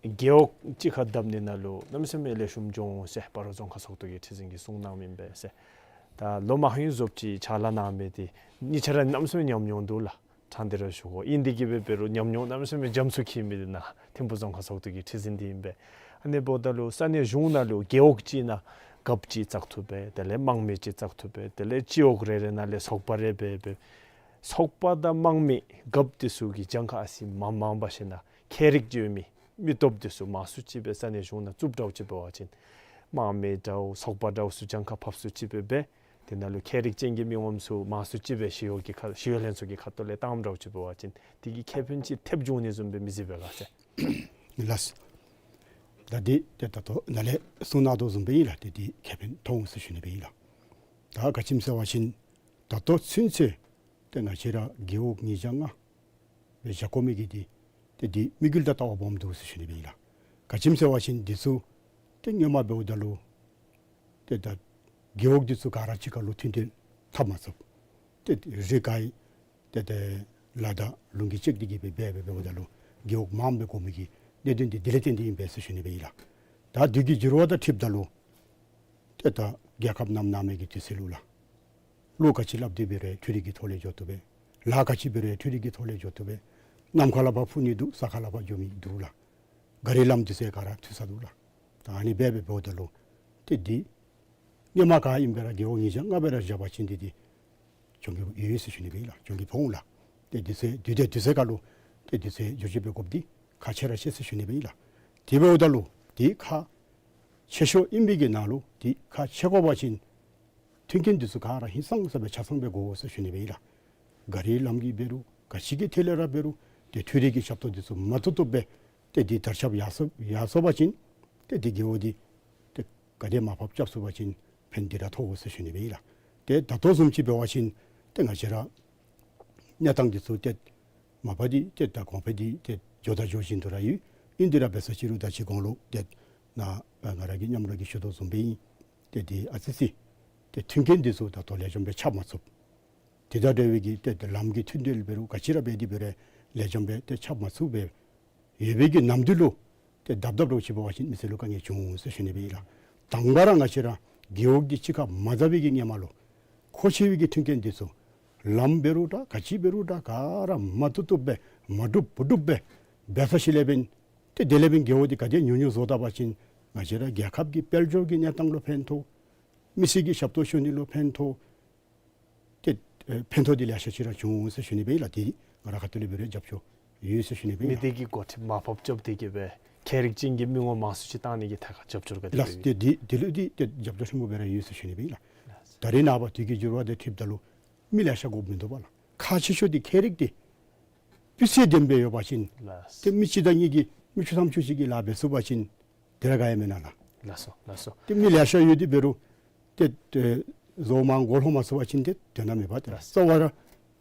རྒེད་འོག་གཅིག་ཁར་བསྡབ་ནི་ནང་ལུ་གནམ་མེད་ས་མེད་ལེགས་ཤོམ་འབྱུང་འོང་ཟེར་སྤ་རོ་རྫོང་ཁག་ཚོགས་འདུ་གི་ཁྲི་འཛིན་གྱིས་གསུངས་གནངམ་ཨིན་པས་ཟེར། ད་ལོ་མང་རིང་བཟོ་ཅིག་ཕྱག་ལཱ་གནང་མི་འདི་གཉིས་ཆ་ར་གནམ་མེད་ས་མེད་ཉམས་མྱོང་འདུག་ལགས། དྲང་སྟེ་ར་ཞུ་དགོ། ཨིན་དེ་གིས་སྦེ་འབད་རུང་ཉམས་མྱོང་གནམ་མེད་ས་མེད་འཇམ་སུ་འཁྱིལ་མི་འདི་ནཱ་ཐིམ་ཕུ་རྫོང་ཁག་ཚོགས་འདུ་གི་ཁྲི་འཛིན་འདི་ཨིན་པས། ཨ་ནི་འབདཝ་ད་ལུ་ས་གནས་གཞུང་ནང་ལུ་རྒེད་འོག་གཅིག་ནང་རྒཔོ་གཅིག་བཙག་འཐུ་འབད། དེ་ལས་དམངས་མི་གཅིག་བཙག་འཐུ་འབད། དེ་ལས་སྤྱི་འོག་རེ་རེ་ནང་ལས་ཚོགས་པ་རེ་འབད་འབད། ཚོགས་པ་དང་དམངས་མི་རྒཔོ་འདི་ཚུ་གིས་གྱངས་ཁ་ཨ་ཙི་མངམ་མངམ་འབག་ཞིནམ་ན་མཁས་རིག་ཡོད་མི་མི་སྟོབས་འདི་ཚུ་མང་སུ་ཅིག་སྦེ་ས་གནས་གཞུང་ནང་བཙུགསཔ་འདྲཝ་ཅིག་འབད་བ་ཅིན་དམངས་མི་འདྲཝ་ཚོགས་པ་འདྲཝ་ཚུ་གྱངས་ཁ་ཕབ་སུ་ཅིག་སྦེ་འབད། དེ་ནང་ལུ་མཁས་རིག་ཅན་གྱི་མི་ངོམ་ཚུ་མང་སུ་ཅིག་སྦེ་ཞི་གཡོག་གི་ཁ་ཞི་གཡོག་ལྷན་ཚོགས་ཀྱི་ཁ་ཐུག་ལས་བཏངམ་འདྲཝ་ཅིག་འབད་བ་ཅིན་དེ་གིས་ཁེ་ཕན་ཅིག་ཐེབས་འབྱུང་ནི་བཟུམ་སྦེ་མི་གཟིགས་པས་ག་ཟེར། ལགས། ད་འདི་ཏེ་ད་ལྟོ་ནཱ་ལས་གསུངས་གནང་དོ་བཟུམ་སྦེ་ཨིན་ལགས། ཏེ་འདི་ཁེ་ཕན་ཐོགས་འོང་ཟེར་ཞུ་ནི་སྦེ་ཨིན་ལགས། ད་ག་ཅི་སྨོ་ཟེར་བ་ཅིན་ད་ལྟོ་ཚུན་ཚོད་ཏེ་ང་བཅས་ར་རྒེད་འོག་ཉིས་བརྒྱ་ལྔ་སྦེ་བཞག་དགོ་མི་གི་འདི་ཏེ་འདི་དམིགས་ཡུལ་དང་ལྟ་བ་སྦོམ་འདུག་ཟེར་ཞུ་ནི་སྦེ་ཨིན་ལགས། ག་ཅི་སྨོ་ཟེར་བ་ཅིན་འདི་ཚུ་ཏེ་སྔོན་མ་འབདཝ་ད་ལུ་ཏེ་ད་རྒེད་འོག་འདི་ཚུ་ག་ར་གཅིག་ཁར་ལུ་མཐུན་འབྲེལ་འཐབ་མ་ཚུགས། ཏེ་རི་ཁའི་ཏེ་ཏེ་ལ་དང་ལུང་གིས་བཅད་དེ་གིས་སྦེ་འབད་འབད་འབདཝ་ད་ལུ་རྒེད་འོག་མངམ་སྦེ་དགོ་མི་གི་གནད་དོན་འདི་དེ་ལས་བརྟེན་ཏེ་ཨིན་པས་ཟེར་ཞུ་ནི་སྦེ་ཨིན་ལགས། ད་དུས་ཀྱི་འགྱུར་བ་དང་འཁྲིལཝ་ད་ལུ་ཏེ་ད་རྒྱལ་ཁབ་ནང་ནང་མི་གི་དུས་ཚོད་ལུ་ལགས། གླུ་ག་ཅི་སླབ་སྟེ་འབད་རུང་འཕྲུལ་རིག་གི་ཐོག་ལས་འགྱོ་བཏུབ་པས། ལཱ་ག་ཅི་འབད་རུང་འཕྲུལ་རིག་གི་ཐོག་ལས་འགྱོ་བཏུབ་པས། གནམ་ཁ་ལས་ཕར་འཕུར་ནི་འདུག། ས་ཁ་ལས་ཕར་འགྱོ་མི་འདུག་ལགས། ག་རི་ལམ་འདི་ཚུ་ག་ར་ཐུག་ས་འདུག་ལགས། ད་ཨ་ནི་སྦེ་འབད་འབདཝ་ད་ལུ་ཏེ་འདི་སྔོན་མ་ག་ཨིནམ་སྦེ་ར་རྒེད་འོག་ཉིས་བརྒྱ་ལྔ་སྦེ་ར་བཞག་པ་ཅིན་འདི་འདི་གྱོང་གུད་ཡོད་ཟེར་ཞུ་ནི་སྦེ་ཨིན་ལགས། གྱོང་གུད་ཕོག་འོང་ལགས། ཏེ་འདི་ཚུ་དུས་དེ་དུས་ཚོད་ཁར་ལུ་ཏེ་འདི་ཚུ་བསྒྱུར་བཅོས་འབད་དགོཔ་འདི་ཁག་ཆེ་ར་ཆེ་ཟེར་ཞུ་ནི་སྦེ་ཨིན་ལགས། དེ་འབདཝ་ད་ལུ་འདི་ཁག་ཆེ་ཤོས་ཨིན་པའི་གི་ནང་ལུ་འདི་ཁག་ཆེ་དགོ་པ་ཅིན་མཐུན་རྐྱེན་འདི་ཚུ་ག་ར་ཧིང་སངས་ས་སྦེ་ཆ་ཚང་སྦེ་དགོ་ཟེར་ཞུ་ནི་སྦེ་ཨིན་ལགས། ག་རི་ལམ་གྱི་འབད་རུང་ག་ཅི་གི་ཐད་ལས་ར་འབད་རུང་ཏེ་འཕྲུལ་རིག་གི་ཞབས་ཏོག་འདི་ཚུ་མ་བཏུབ་བཏུབ་སྦེ་ཏེ་འདི་དར་ཁྱབ་ཡར་སོ་ཡར་སོ་བ་ཅིན་ཏེ་འདི་རྒེད་འོག་འདི་ཏེ་ག་དེ་མར་ཕབ་རྐྱབ་ཚུགས་པ་ཅིན་ཕན་འདི་ར་ཐོགས་འོང་ཟེར་ཞུ་ནི་སྦེ་ཨིན་ལགས། ཏེ་ད་ལྟོ་བཟུམ་ཅིག་འབད་བ་ཅིན་ཏེ་ང་བཅས་ར་གནས་སྟངས་འདི་ཚུ་ཏེ་མ་པ་འདི་ཏེ་ད་གོང་འཕེལ་འདི་ཏེ་འགྱོ་དང་འགྱོ་བཞིན་དུ་ར་ཡོད། ཨིན་དེ་ར་འབད་ས་ཅི་རུང་ད་ཅི་གོང་ལུ་ཏེ་ནཱ་ང་ར་གིས་མཉམ་རོགས་ཀྱིས་ཞུ་དོ་བཟུམ་སྦེ་ཨིན། ཏེ་འདི་ཨ་ཙི་ཙི་ཏེ་མཐུན་རྐྱེན་འདི་ཚུ་ད་ལྟོ་ལེགས་ཤོམ་སྦེ་ཁྱབ་མ་ཚུགས། དེ་དང་འབྲེལ་བའི་གི་ཏེ་ལམ་གྱི་མཐུན་འབྲེལ་འབད་རུང་ག་ཅི་ར་འབད་དེ་འབད་རུང་ལེགས་ཤོམ་སྦེ་ཏེ་ཁྱབ་མ་ཚུགས་པས། ཡོད་པའི་གི་ནམ་དུས་ལུ་ཏེ་དག་དག་རོགས་ཅིག་འབད་བ་ཅིན་མི་སེར་ལུ་དཀའ་ངལ་འབྱུང་ཟེར་ཞུ་ནི་སྦེ་ཨིན་ལགས། དང་པ་ར་ང་བཅས་ར་རྒེད་འོག་འདི་གཅིག་ཁར་མ་བསྡབ་པའི་གི་སྔོན་མ་ལུ་མཁོ་ཆེ་བའི་གི་མཐུན་རྐྱེན་འདི་ཚུ་ལམ་འབད་རུང་འདྲ་ག་ཅི་འབད་རུང་འདྲ་ག་ར་མ་བཏུབ་བཏུབ་སྦེ་མ་འགྲུབ་བུ་འགྲུབ་སྦེ་འབད་ས་ཅིག་ལས་འབདན་ཏེ་དེ་ལས་འབདན་རྒེད་འོག་འདི་ག་དེ་ཉུང་ཉུང་བཟོ་ད་པ་ཅིན་ང་བཅས་ར་རྒྱལ་ཁབ་ཀྱི་དཔལ་འབྱོར་གྱི་གནས་སྟངས་ལུ་ཕན་ཐོགས། མི་སེར་གྱི་ཞབས་ཏོག་ཞུ་ནི་ལུ་ཕན་ཐོགས། ཏེ་ཨེ་ཕན་ཐོགས་འདི་ལེ་ཤ་ཅིག་ར་འབྱུང་ཟེར་ཞུ་ནི་སྦེ་ཨིན་ལགས། འདི་ང་ར་ཁ་ཐུག་ལས་འབད་རུང་རྒྱབ་སྐྱོར་ ཡོད་ཟེར་ཞུ་ནི་སྦེ་ཨིན་ལགས། མི་སྡེ་གི་འགོ་ཁྲིདཔ་མར་ཕབ་རྐྱབ་སྟེ་གི་སྦེ་མཁས་རིག་ཅན་གྱི་མི་ངོམ་མང་སུ་ཅིག་བཏང་ནི་གི་ཐད་ཁར་རྒྱབ་སྐྱོར་ག་དེ་ལགས། སྦེ་ཏེ་འདི་འདི་ལུ་འདི་ཏེ་རྒྱབ་སྐྱོར་ཆེན་པོ་སྦེ་ར་ཡོད་ཟེར་ཞུ་ནི་སྦེ་ཨིན་ལགས། ལགས། ད་རེས་ནངས་པ་དུས་ཀྱི་འགྱུར་བ་དང་འཁྲིལཝ་ད་ལུ་མི་ལེ་ཤ་དགོཔ་མིན་འདུག་པ་ལགས། ཁག་ཆེ་ཤོས་འདི་མཁས་རིག་འདི་སྤུས་ཚད་ལྡན་སྦེ་ཡོད་པ་ཅིན། ལགས། ཏེ་མི་གཅིག་དང་གཉིས་ཀྱིས་མི་བཅུ་ཐམ་ཅུ་ཅིག་གིས་ལཱ་འབད་ཚུགས་པ་ཅིན་དེ་ར་དགའ་ཡི་མེན་ན་ལགས། ལགས་སོ་ལགས་སོ། ཏེ་མི་ལེ་ཤ་ཡོད་དེ་འབད་རུང་ཏེ་ཏེ་བཟོ་མ་མགོ་ལྷོ་མ་ཚུགས་པ་ཅིན་ཏེ་དོན་དག་མེད་པ། ཏེ་ལགས། རྩ་བ་ར་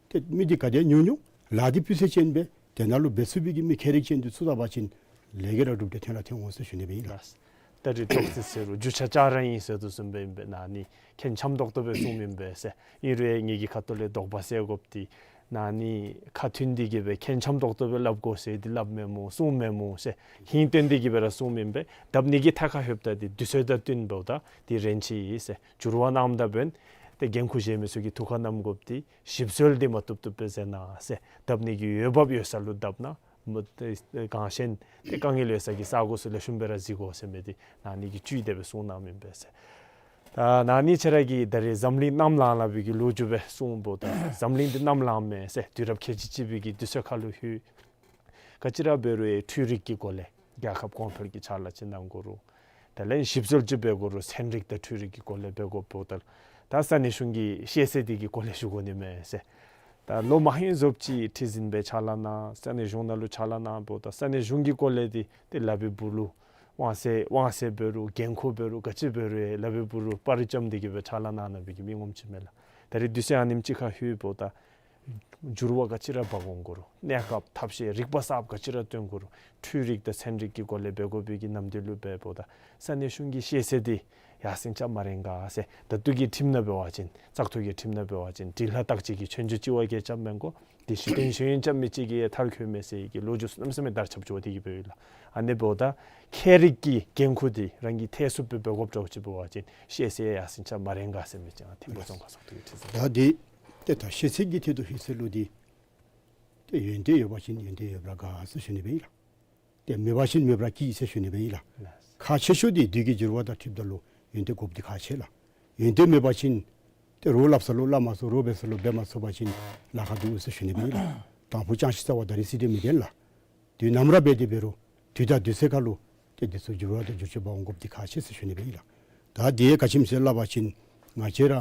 ཏེ་མི་འདི་ག་དེ་ཉུང་ཉུང་ལཱ་འདི་སྤུས་ཚད་ཅན་སྦེ་དེ་ནང་ལུ་འབད་ཚུགས་པའི་གི་མི་མཁས་རིག་ཅན་འདི་ཚུད་ད་པ་ཅིན་ལས་ཀ་ར་གྲུབ་འབྲས་ཐོན་ར་ཐོན་འོང་ཟེར་ཞུ་ནི་སྦེ་ཨིན་ལགས། ལགས། ད་རིས་ཏོག་ཙེ་ཟེར་རུང་རྒྱུ་ཆ་ལྕགས་ར་ཨིན་ཟེར་དོ་བཟུམ་སྦེ་ཨིན་པས། ན་ནི་ཁེན་འཆམ་ཏོག་ཏོ་སྦེ་གསུངམ་ཨིན་པས་ཟེར། ཨིན་རུང་ངེ་གི་ཁ་ཐུག་ལས་དོགས་པ་སེལ་དགོཔ་འདི་ན་ནི་ཁ་མཐུན་ཏེ་གི་སྦེ་ཁེན་འཆམ་ཏོག་ཏོ་སྦེ་སླབ་དགོ་ཟེར་འདི་སླབ་མེན་སྨོ་གསུངམ་མེན་སྨོ་ཟེར་ཧིང་སྟོན་ཏེ་གི་སྦེ་ར་གསུངམ་ཨིན་པས། ད་ནི་གི་ཐད་ཁར་ལྷོདཔ་ད་འདི་དུས་ཚོད་དང་བསྟུན་འབདཝ་ད་འདི་རན་ཆི་ཡི་ཟེར་འགྱུར་བ་གནངམ་ད་འབདན་ཏེ་འགན་ཁུར་བཞེས་མི་ཚུ་གིས་ཐུགས་ཁར་བསྣམ་དགོཔ་འདི་ཞིབ་འཚོལ་འདི་མ་བཏུབ་བཏུབ་སྦེ་མཛད་གནང་ཟེར། ད་ནི་གི་འོས་འབབ་ཡོད་ས་ལུ་བཏབ་གནང་། མི་ཏེ་གང་ཤེས་ཏེ་དཀའ་ངལ་ཡོད་ས་གི་ས་གོ་ཚུ་ལེགས་ཤོམ་སྦེ་ར་གཟིགས་དགོ་ཟེར་མི་འདི་ན་ནི་གིས་བཅུད་དེ་སྦེ་གསུངས་གནངམ་ཨིན་པས་ཟེར། ད་ན་ནི་ཁྱེད་ར་གིས་ད་རེས་འཛམ་གླིང་གནམ་ལངས་ལངས་པའི་གི་ལོ་རྒྱུས་སྦེ་གསུངས་འབདཝ་ད་འཛམ་གླིང་འདི་གནམ་ལངས་མས་ཟེར་དུས་རབས་ཁལ་གཅིག་གཅིག་པའི་གི་དུས་ཚོད་ཁར་ལུ་ལྷོད། ག་ཅི་ར་འབད་རུང་འཕྲུལ་རིག་གི་སྒོ་ལས་རྒྱལ་ཁབ་གོང་འཕེལ་གྱི་ཕྱག་ལཱ་ཅིག་གནང་དགོ་རུང་དེ་ལས་ཞིབ་འཚོལ་ཅིག་འབད་དགོ་རུང་ཚན་རིག་དང་འཕྲུལ་རིག་གི་སྒོ་ལས་འབད་དགོཔ་འབདཝ་ད་ད་ས་གནས་གཞུང་གི་ཤེས་ཚད་འདི་གི་སྒོ་ལས་ཞུ་དགོ་ནི་མས་ཟེར། ད་ལོ་མང་ཧེང་བཟུམ་ཅིག་ཁྲི་འཛིན་སྦེ་ཕྱག་ལཱ་གནང་ས་གནས་གཞུང་ནང་ལུ་ཕྱག་ལཱ་གནངམ་ད་ས་གནས་གཞུང་གི་སྒོ་ལས་འདི་ཏེ་ལག་པའི་སྦུག་ལུ་དབང་ཚད་དབང་ཚད་འབད་རུང་འགན་ཁུར་འབད་རུང་ག་ཅི་འབད་རུང་ལག་པའི་སྦུག་ལུ་པར་རྐྱབ་སྟེ་གི་སྦེ་ཕྱག་ལཱ་གནང་གནང་པའི་གི་མི་ངོམ་ཅིག་མས་ལགས། ད་རེས་དུས་ཚོད་ཨ་ནེམ་ཅིག་ཁར་ལྷོདཔ་ད་འགྱུར་བ་ག་ཅི་ར་འབག་འོང་དགོ་རུང་གནས་སྐབས་ཐབས་ཤེས་རིག་པ་གསརཔ་ག་ཅི་ར་སྟོན་དགོ་རུང་འཕྲུལ་རིག་དང་ཚན་རིག་གི་སྒོ་ལས་འབད་དགོ་པའི་གི་ནམ་དུས་ལུ་འབདཝ་ད་ས་གནས་གཞུང་གི་ཤེས་ཚད་འདི་ཡར་སེང་རྐྱབ་མ་རན་ག་ཟེར། ད་ལྟོ་གི་ཁྲིམས་ནང་འབད་བ་ཅིན་བཙག་འཐུ་གི་ཁྲིམས་ནང་འབད་བ་ཅིན་འབྲི་ལྷག་བརྟག་དཔྱད་ཀྱི་ཆོས་རྒྱུགས་ཅིག་བ་གིས་རྐྱབ་མི་དགོ། དེ་ཞུ་དོན་ཞུ་ཡིན་རྐྱབ་མི་ཅིག་གིས་མཐར་འཁྱོལ་མས་ཟེར་གྱི་ལོ་རྒྱུས་གནམ་མེད་ས་མེད་དར་ཁྱབ་འགྱོ་སྟེ་གི་སྦེ་ཡོད་ལགས། ཨ་ནི་འབདཝ་ད་མཁས་རིག་གི་འགན་ཁུར་འདི་རང་གིས་ཐེག་ཚུགསཔ་སྦེ་འབད་དགོཔ་འདྲཝ་ཅིག་འབད་བ་ཅིན་ཤེས་ཚད་ཡར་སེང་རྐྱབ་མ་རན་ག་ཟེར་མི་ཅིག་ཨ་ཐིམ་ཕུ་རྫོང་ཁག་ཚོགས་འདུ་གི་ཁྲི་འཛིན། ད་འདི་ཏེ་ད་ཤེས་ཚད་ཀྱི་ཐད་དུ་ལྷོད་ཚར་ལུ་འདི་ཏེ་ཡོན་ཏན་ཡོད་པ་ཅིན་ཡོན་ཏན་ཡོདཔ་ར་དགའ་ཟེར་ཞུ་ནི་སྦེ་ཨིན་ལགས། ཏེ་མེད་པ་ཅིན་མེདཔ་ར་སྐྱིད་ཟེར་ཞུ་ནི་སྦེ་ཨིན་ལགས། ཁག་ཆེ་ཤོས་འདི་དུས་ཀྱི་འགྱུར་བ་དང་འཁྲིལཝ་ད་ལུ་ཡོན་ཏན་དགོཔ་འདི་ཁག་ཆེ་ལགས། ཡོན་ཏན་མེད་པ་ཅིན་ཏེ་རོགས་སླབ་ས་ལུ་སླབ་མ་ཚུགས། རོགས་འབད་ས་ལུ་འབད་མ་ཚུགས་པ་ཅིན་ལཱ་ཁག་འདུག་ཟེར་ཞུ་ནི་སྦེ་ཨིན་ལགས། དང་ཕུ་ཅང་ཤེས་རྩ་བ་ད་རིས་སྲིད་དེ་མི་བདེན་ལགས། དུས་ནམ་ར་འབད་དེ་འབད་རུང་དུས་དང་དུས་ཚོད་ཁར་ལུ་ཏེ་འདི་ཚུ་འགྱུར་བ་དང་འགྱུར་བཅོས་འབག་འོང་དགོཔ་འདི་ཁག་ཆེ་ཟེར་ཞུ་ནི་སྦེ་ཨིན་ལགས། ད་འདི་ག་ཅི་སྨོ་ཟེར་སླབ་པ་ཅིན་ང་བཅས་ར་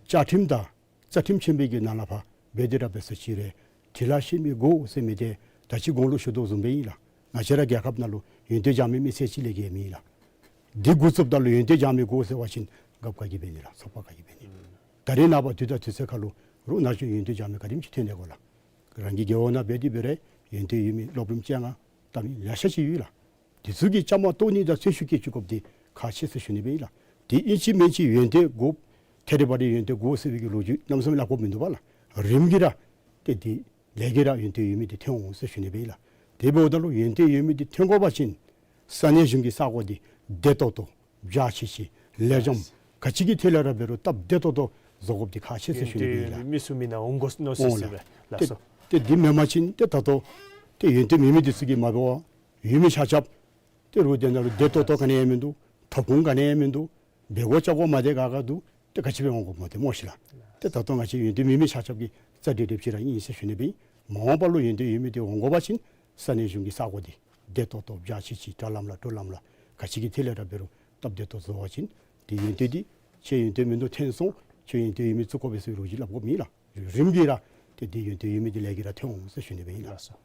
བཅའ་ཁྲིམས་དང་རྩ་ཁྲིམས་ཆེན་པོའི་གི་ནང་ལས་ཕར་འབད་དེ་ར་འབད་ས་ཅིག་ར་འབྲི་ལྷག་ཤེས་མི་དགོ་ཟེར་མི་འདི་ད་ཅི་གོང་ལུ་ཞུ་དོ་བཟུམ་སྦེ་ཨིན་ལགས། ང་བཅས་ར་རྒྱལ་ཁབ་ནང་ལུ་ཡོན་ཏན་སྦྱང་མི་མི་སེར་ཅིག་ལས་བརྒལ་མེད་ལགས། འདི་འགོ་བཙུགསཔ་ད་ལུ་ཡོན་ཏན་སྦྱང་མི་དགོ་ཟེར་བ་ཅིན་རྒཔོ་ག་གིས་འབད་ནི་ལགས། ཚོགས་པ་ག་གིས་འབད་ནི། ད་རེས་ནངས་པ་དུས་དང་དུས་ཚོད་ཁར་ལུ་རོགས་ནཱ་ཅིག་ཡོན་ཏན་སྦྱང་མི་ག་དེམ་ཅིག་ཐོན་ཏེ་གོ་ལགས། རང་གི་རྒེད་འོག་ནང་འབད་དེ་འབད་རུང་ཡོན་ཏན་ཡོད་མི་སློབ་རིམ་བཅོ་ལྔ་བལྟ་མི་ལེ་ཤ་ཅིག་ཡོད་ལགས། དེ་ཚུ་གིས་བཅའ་མར་གཏོགས་ནི་དང་ཚོན་ཤུགས་བསྐྱེད་བཅུག་དགོཔ་འདི་ཁག་ཆེ་ཟེར་ཞུ་ནི་སྦེ་ཨིན་ལགས། དེ་ཨིན་ཅི་མིན་ཅི་ཡོན་ཏན་དགོ། ཐད་རི་བ་རི་ཡོན་ཏན་དགོ་ཟེར་བའི་གི་ལོ་རྒྱུས་གནམ་མེད་ས་མེད་སླབ་དགོཔ་མིན་འདུག་པ་ལགས། རིམ་གྱིས་ར་ཏེ་འདི་ལས་ཀྱིས་ར་ཡོན་ཏན་ཡོད་མི་འདི་ཐོན་འོང་ཟེར་ཞུ་ནི་སྦེ་ཨིན་ལགས། དེ་འབདཝ་ད་ལུ་ཡོན་ཏན་ཡོད་མི་འདི་ཐོན་དགོ་པ་ཅིན་ས་གནས་གཞུང་གི་ས་གོ་འདི་བདེ་ཏོག་ཏོ་འཇའ་ཆི་ཆི་ལེགས་ཤོམ་ག་ཅི་གི་ཐད་ལས་ར་འབད་རུང་སྟབས་བདེ་ཏོག་ཏོ་བཟོ་དགོཔ་འདི་ཁག་ཆེ་ཟེར་ཞུ་ནི་སྦེ་ཨིན་ལགས། མི་ཚུ་མི་ནང་འོང་དགོ་མནོ་སི་ཨོ་ཟེར་ལགས། སྦེ་ལགས་ཏེ་སོ། ཏེ་འདི་མེན་པ་ཅིན་ཏེ་ད་ལྟོ་ཏེ་ཡོན་ཏན་མེད་མི་འདི་ཚུ་གིས་མ་འབད་བར་ཡོད་མི་ཆ་ཁྱབ་ཏེ་རོགས་དེ་ནང་ལུ་བདེ་ཏོག་ཏོ་ག་ནི་ཡང་མིན་འདུག། ཐོབ་ཁུངས་ག་ནི་ཡང་མིན་འདུག། འབད་དགོ་བཅའ་དགོ་མ་བདེ་ག་ག་འདུག། ཏེ་ག་ཅི་འབད་འོང་དགོཔ་སྨོ་ཏེ་སྨོ་ཤིག་ལགས། ཏེ་ད་ལྟོ་ང་བཅས་ཡོན་ཏན་མེད་མི་ཆ་ཁྱབ་ཀྱི་རྩ་འགྲིག་འགྲིགཔ་ཅིག་ར་ཨིན་ཟེར་ཞུ་ནི་སྦེ་ཨིན། མ་འོངས་པ་ལུ་ཡོན་ཏན་ཡོད་མི་འདི་འོང་དགོ་པ་ཅིན་ས་གནས་གཞུང་གི་ས་གོ་འདི་བདེ་ཏོག་ཏོ་འཇའ་ཆི་ཆི་དྲ་ལམ་ལ་དྲོ་ལམ་ལ་ག་ཅི་གི་ཐད་ལས་ར་འབད་རུང་སྟབས་བདེ་ཏོག་བཟོ་བ་ཅིན་ཏེ་ཡོན་ཏན་འདི་ཁྱོད་ཡོན་ཏན་མིན་འདུག་ཐོན་སོང་། ཁྱོད་ཡོན་ཏན་ཡོད་མི་བཙུགས་དགོ་པས་ཟེར་ལོ་རྒྱུས་སླབ་དགོཔ་མེད་ལགས། རིམ་གྱིས་ར་ཏེ་འདི་ཡོན་ཏན་ཡོད་མི་འདི་ལས་ཀྱིས་ར་ཐོན་འོང་ཟེར་ཞུ་ནི་སྦེ་ཨིན་ལགས། ལགས་སོ།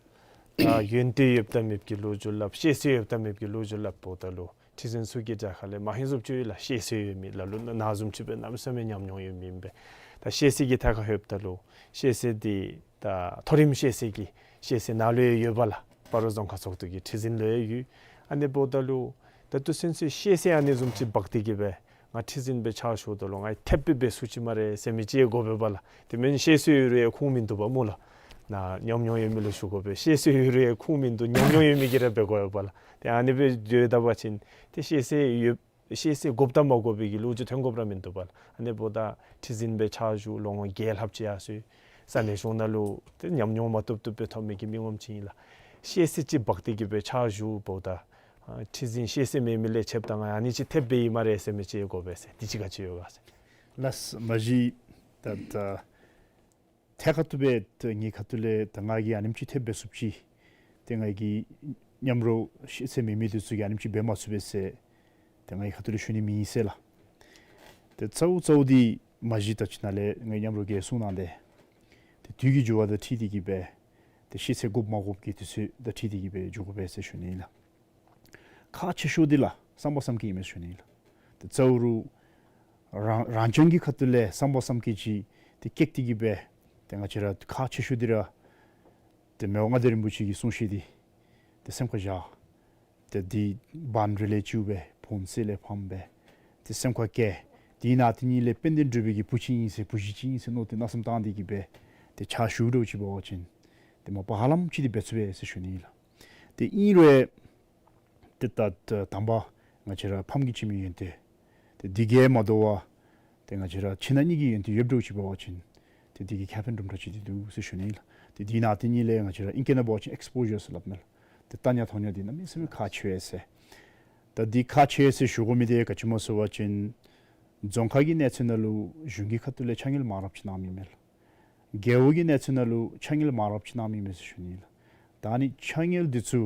ད་ཡོན་ཏན་ཡོདཔ་དང་མེདཔ་ཀྱི་ལོ་རྒྱུས་སླབ། ཤེས་ཚད་ཡོདཔ་དང་མེདཔ་ཀྱི་ལོ་རྒྱུས་སླབ་འབདཝ་ད་ལུ་ཁྲི་འཛིན་ཚུ་གི་གྲལ་ཁ་ལས་མ་ཧེང་བཟུམ་ཅིག་ཡོད་ལགས། ཤེས་ཚད་ཡོད་མི་ལ་ལུ་ནཱ་བཟུམ་ཅིག་སྦེ་གནམ་མེད་ས་མེད་ཉམས་མྱོང་ཡོད་མི་ཨིན་པས། ད་ཤེས་ཚད་ཀྱི་ཐད་ཁར་ལྷོདཔ་ད་ལུ་ཤེས་ཚད་འདི་ད་མཐོ་རིམ་ཤེས་ཚད་ཀྱི་ཤེས་ཚད་ནཱ་ལུ་ཡང་ཡོད་པ་ལགས། སྤ་རོ་རྫོང་ཁག་ཚོགས་འདུ་གི་ཁྲི་འཛིན་ལུ་ཡང་ཡོད། ཨ་ནི་འབདཝ་ད་ལུ་ད་ལྟོ་ཚུན་ཚོད་ཤེས་ཚད་ཨ་ནི་བཟུམ་ཅིག་འབག་སྟེ་གི་སྦེ་ང་ཁྲི་འཛིན་སྦེ་ཕྱག་ཞུཝ་ད་ལུ་ང་ཐེབས་སྦེ་འབད་ཚུགས་ཅི་སྨ་རེ་ཟེར་མི་ཅིག་དགོ་པས་པ་ལགས། དེ་མེན་ཤེས་ཚད་ཡོད་རུང་ཡང་ཁུངས་མིན་འདུག་པ་སྨོ་ལགས། ནཱ་ཉམས་མྱོང་ཡོད་མི་ལུ་ཞུ་དགོ་པས། ཤེས་ཚད་ཡོད་རུང་ཡང་ཁུངས་མིན་འདུག། ཉམས་མྱོང་ཡོད་མི་གིས་ར་འབད་དགོ་པས་པ་ལགས། ཏེ་ཨ་ནི་སྦེ་སྡོད་ད་པ་ཅིན་ཏེ་ཤེས་ཚད་ཡོད་ཤེས་ཚད་དགོཔ་དང་མ་དགོ་པའི་གི་ལོ་རྒྱུས་ཐོན་དགོཔ་ར་མིན་འདུག་པ་ལགས། ཨ་ནི་འབདཝ་ད་ཁྲི་འཛིན་སྦེ་ཕྱག་ཞུ་ལོ་ངོ་བརྒྱད་ལྷགཔ་ཅིག་ཡར་སོང་ཡི། ས་གནས་གཞུང་ནང་ལུ་ཏེ་ཉམས་མྱོང་མ་བཏུབ་བཏུབ་སྦེ་ཐོབ་མི་གི་མི་ངོམ་ཅིག་ཨིན་ལགས། ཤེས་ཚད་ཅིག་འབག་སྟེ་གི་སྦེ་ཕྱག་ཞུཝ་ད་ཨ་ཁྲི་འཛིན་ཤེས་ཚད་མེད་མི་ལས་ཆེཝ་ད་ང་ཨ་ནི་ཅིག་ཐེབས་སྦེ་ཨིན་སྨ་རེ་ཟེར་མི་ཅིག་དགོ་པས་ཟེར། དེ་ཅིག་ག་ཅི་ཡོད་ག་ཟེར། ལགས་མ་གཞི་ད་ད་ཐད་ཁར་ཐུག་སྦེ་ད་ངེའི་ཁ་ཐུག་ལས་ད་ང་གིས་ཨ་ནེམ་ཅིག་ཐེབས་འབད་ཚུགསཔ་ཅིག་ ཏེ་ང་གིས་མཉམ་རོགས་ཤེས་ཚད་མེད་མི་འདི་ཚུ་གིས་ཨ་ནེམ་ཅིག་འབད་མ་ཚུགས་པས་ཟེར་ཏེ་ང་གིས་ཁ་ཐུག་ལས་ཞུ་ནི་མེད་ཟེར་ལགས། ཏེ་གཙོ་བོ་གཙོ་བོ་འདི་མ་གཞི་ད་ཅི་ནཱ་ལས་ངེའི་མཉམ་རོགས་ཀྱིས་གསུང་གནང་སྟེ་ཏེ་དུས་ཀྱི་འགྱུར་བ་དང་འཁྲིལ་ཏེ་གིས་སྦེ་ཏེ་ཤེས་ཚད་དགོཔ་མ་དགོཔ་ཀྱི་དུས་ཚོད་དང་འཁྲིལ་ཏེ་གིས་སྦེ་འགྱོ་དགོ་པས་ཟེར་ཞུ་ནི་ཨིན་ལགས། ཁག་ཆེ་ཤོས་འདི་ལགས་བསམ་པ་བསམ་འཁྱེར་ཨིན་མས་ཟེར་ཞུ་ནི་ཨིན་ལགས། ཏེ་གཙོ་བོ་རང་རང་རྐྱང་གི་ཁ་ཐུག་ལས་བསམ་པ་བསམ་འཁྱེར་ཅིག་ཏེ་བསྐྱེད་དེ་གིས་སྦེ་ཏེ་ང་བཅས་ར་ཁག་ཆེ་ཤོས་འདི་ར་ཏེ་མི་དབང་མངའ་བདག་རིན་པོ་ཆེ་གི་གསུང་བཤད་འདི་ཏེ་སེམས་ཁར་བཞག། ཏེ་འདི་བར་རེ་ལས་ཅིག་སྦེ་བོན་སྲིད་ལས་ཕམ་སྦེ་ཏེ་སེམས་ཁར་བཀལ། དེ་ནང་དེ་ཉིད་ལས་དཔལ་ལྡན་འབྲུག་པའི་གི་བུ་ཅིག་ཨིན་ཟེར་བུ་གཞི་ཅིག་ཨིན་ཟེར་མནོ་སྟེ་མནོ་བསམ་བཏང་སྟེ་གིས་སྦེ་ཏེ་ཕྱག་ཞུ་འགྱོ་ཅིག་འབད་བ་ཅིན་ཏེ་མ་པ་ཧ་ལམ་ཅིག་འདི་འབད་ཚུགས་པས་ཟེར་ཞུ་ནི་ཨིན་ལགས། ཏེ་ཨིན་རུང་ཏེ་ད་ད་དང་པ་ང་བཅས་ར་ཕམ་གྱི་སྤྱི་མི་ཡོན་ཏན་ཏེ་འདི་གིས་མ་དོ་བར་ཏེ་ང་བཅས་ར་ཕྱི་ནང་གཉིས་ཀྱི་ཡོན་ཏན་ཡོདཔ་འདྲཝ་ཅིག་འབད་བ་ཅིན་ཏེ་འདི་གིས་ཁེ་ཕན་དུམ་གྲ་ཅིག་འདི་འདུག་ཟེར་ཞུ་ནི་ཨིན་ལགས། ཏེ་དེ་ནང་དེ་ཉིད་ལས་ང་བཅས་ར་ཨིང་སྐད་ནང་འབད་བ་ཅིན་ཨེགསི་པོ་ཞར་ཟེར་སླབ་མས་ལགས། ཏེ་ལྟ་རྙོག་མཐོང་རྙོག་འདི་གནམ་མེད་ས་མེད་ཁག་ཆེ་བས་ཟེར། ད་འདི་ཁག་ཆེ་བས་ཟེར་ཞུ་དགོ་མི་འདི་ག་ཅི་སྨོ་ཟེར་བ་ཅིན་རྫོང་ཁག་གི་གནས་ཚུལ་ནང་ལུ་གཞུང་གི་ཁ་ཐུག་ལས་ཕྱག་སྙིགས་མང་རབས་ཅིག་གནང་མི་མས་ལགས། རྒེད་འོག་གི་གནས་ཚུལ་ནང་ལུ་ཕྱག་སྙིགས་མང་རབས་ཅིག་གནང་མི་མས་ཟེར་ཞུ་ནི་ཨིན་ལགས། ད་ཨ་ནི་ཕྱག་སྙིགས་འདི་ཚུ་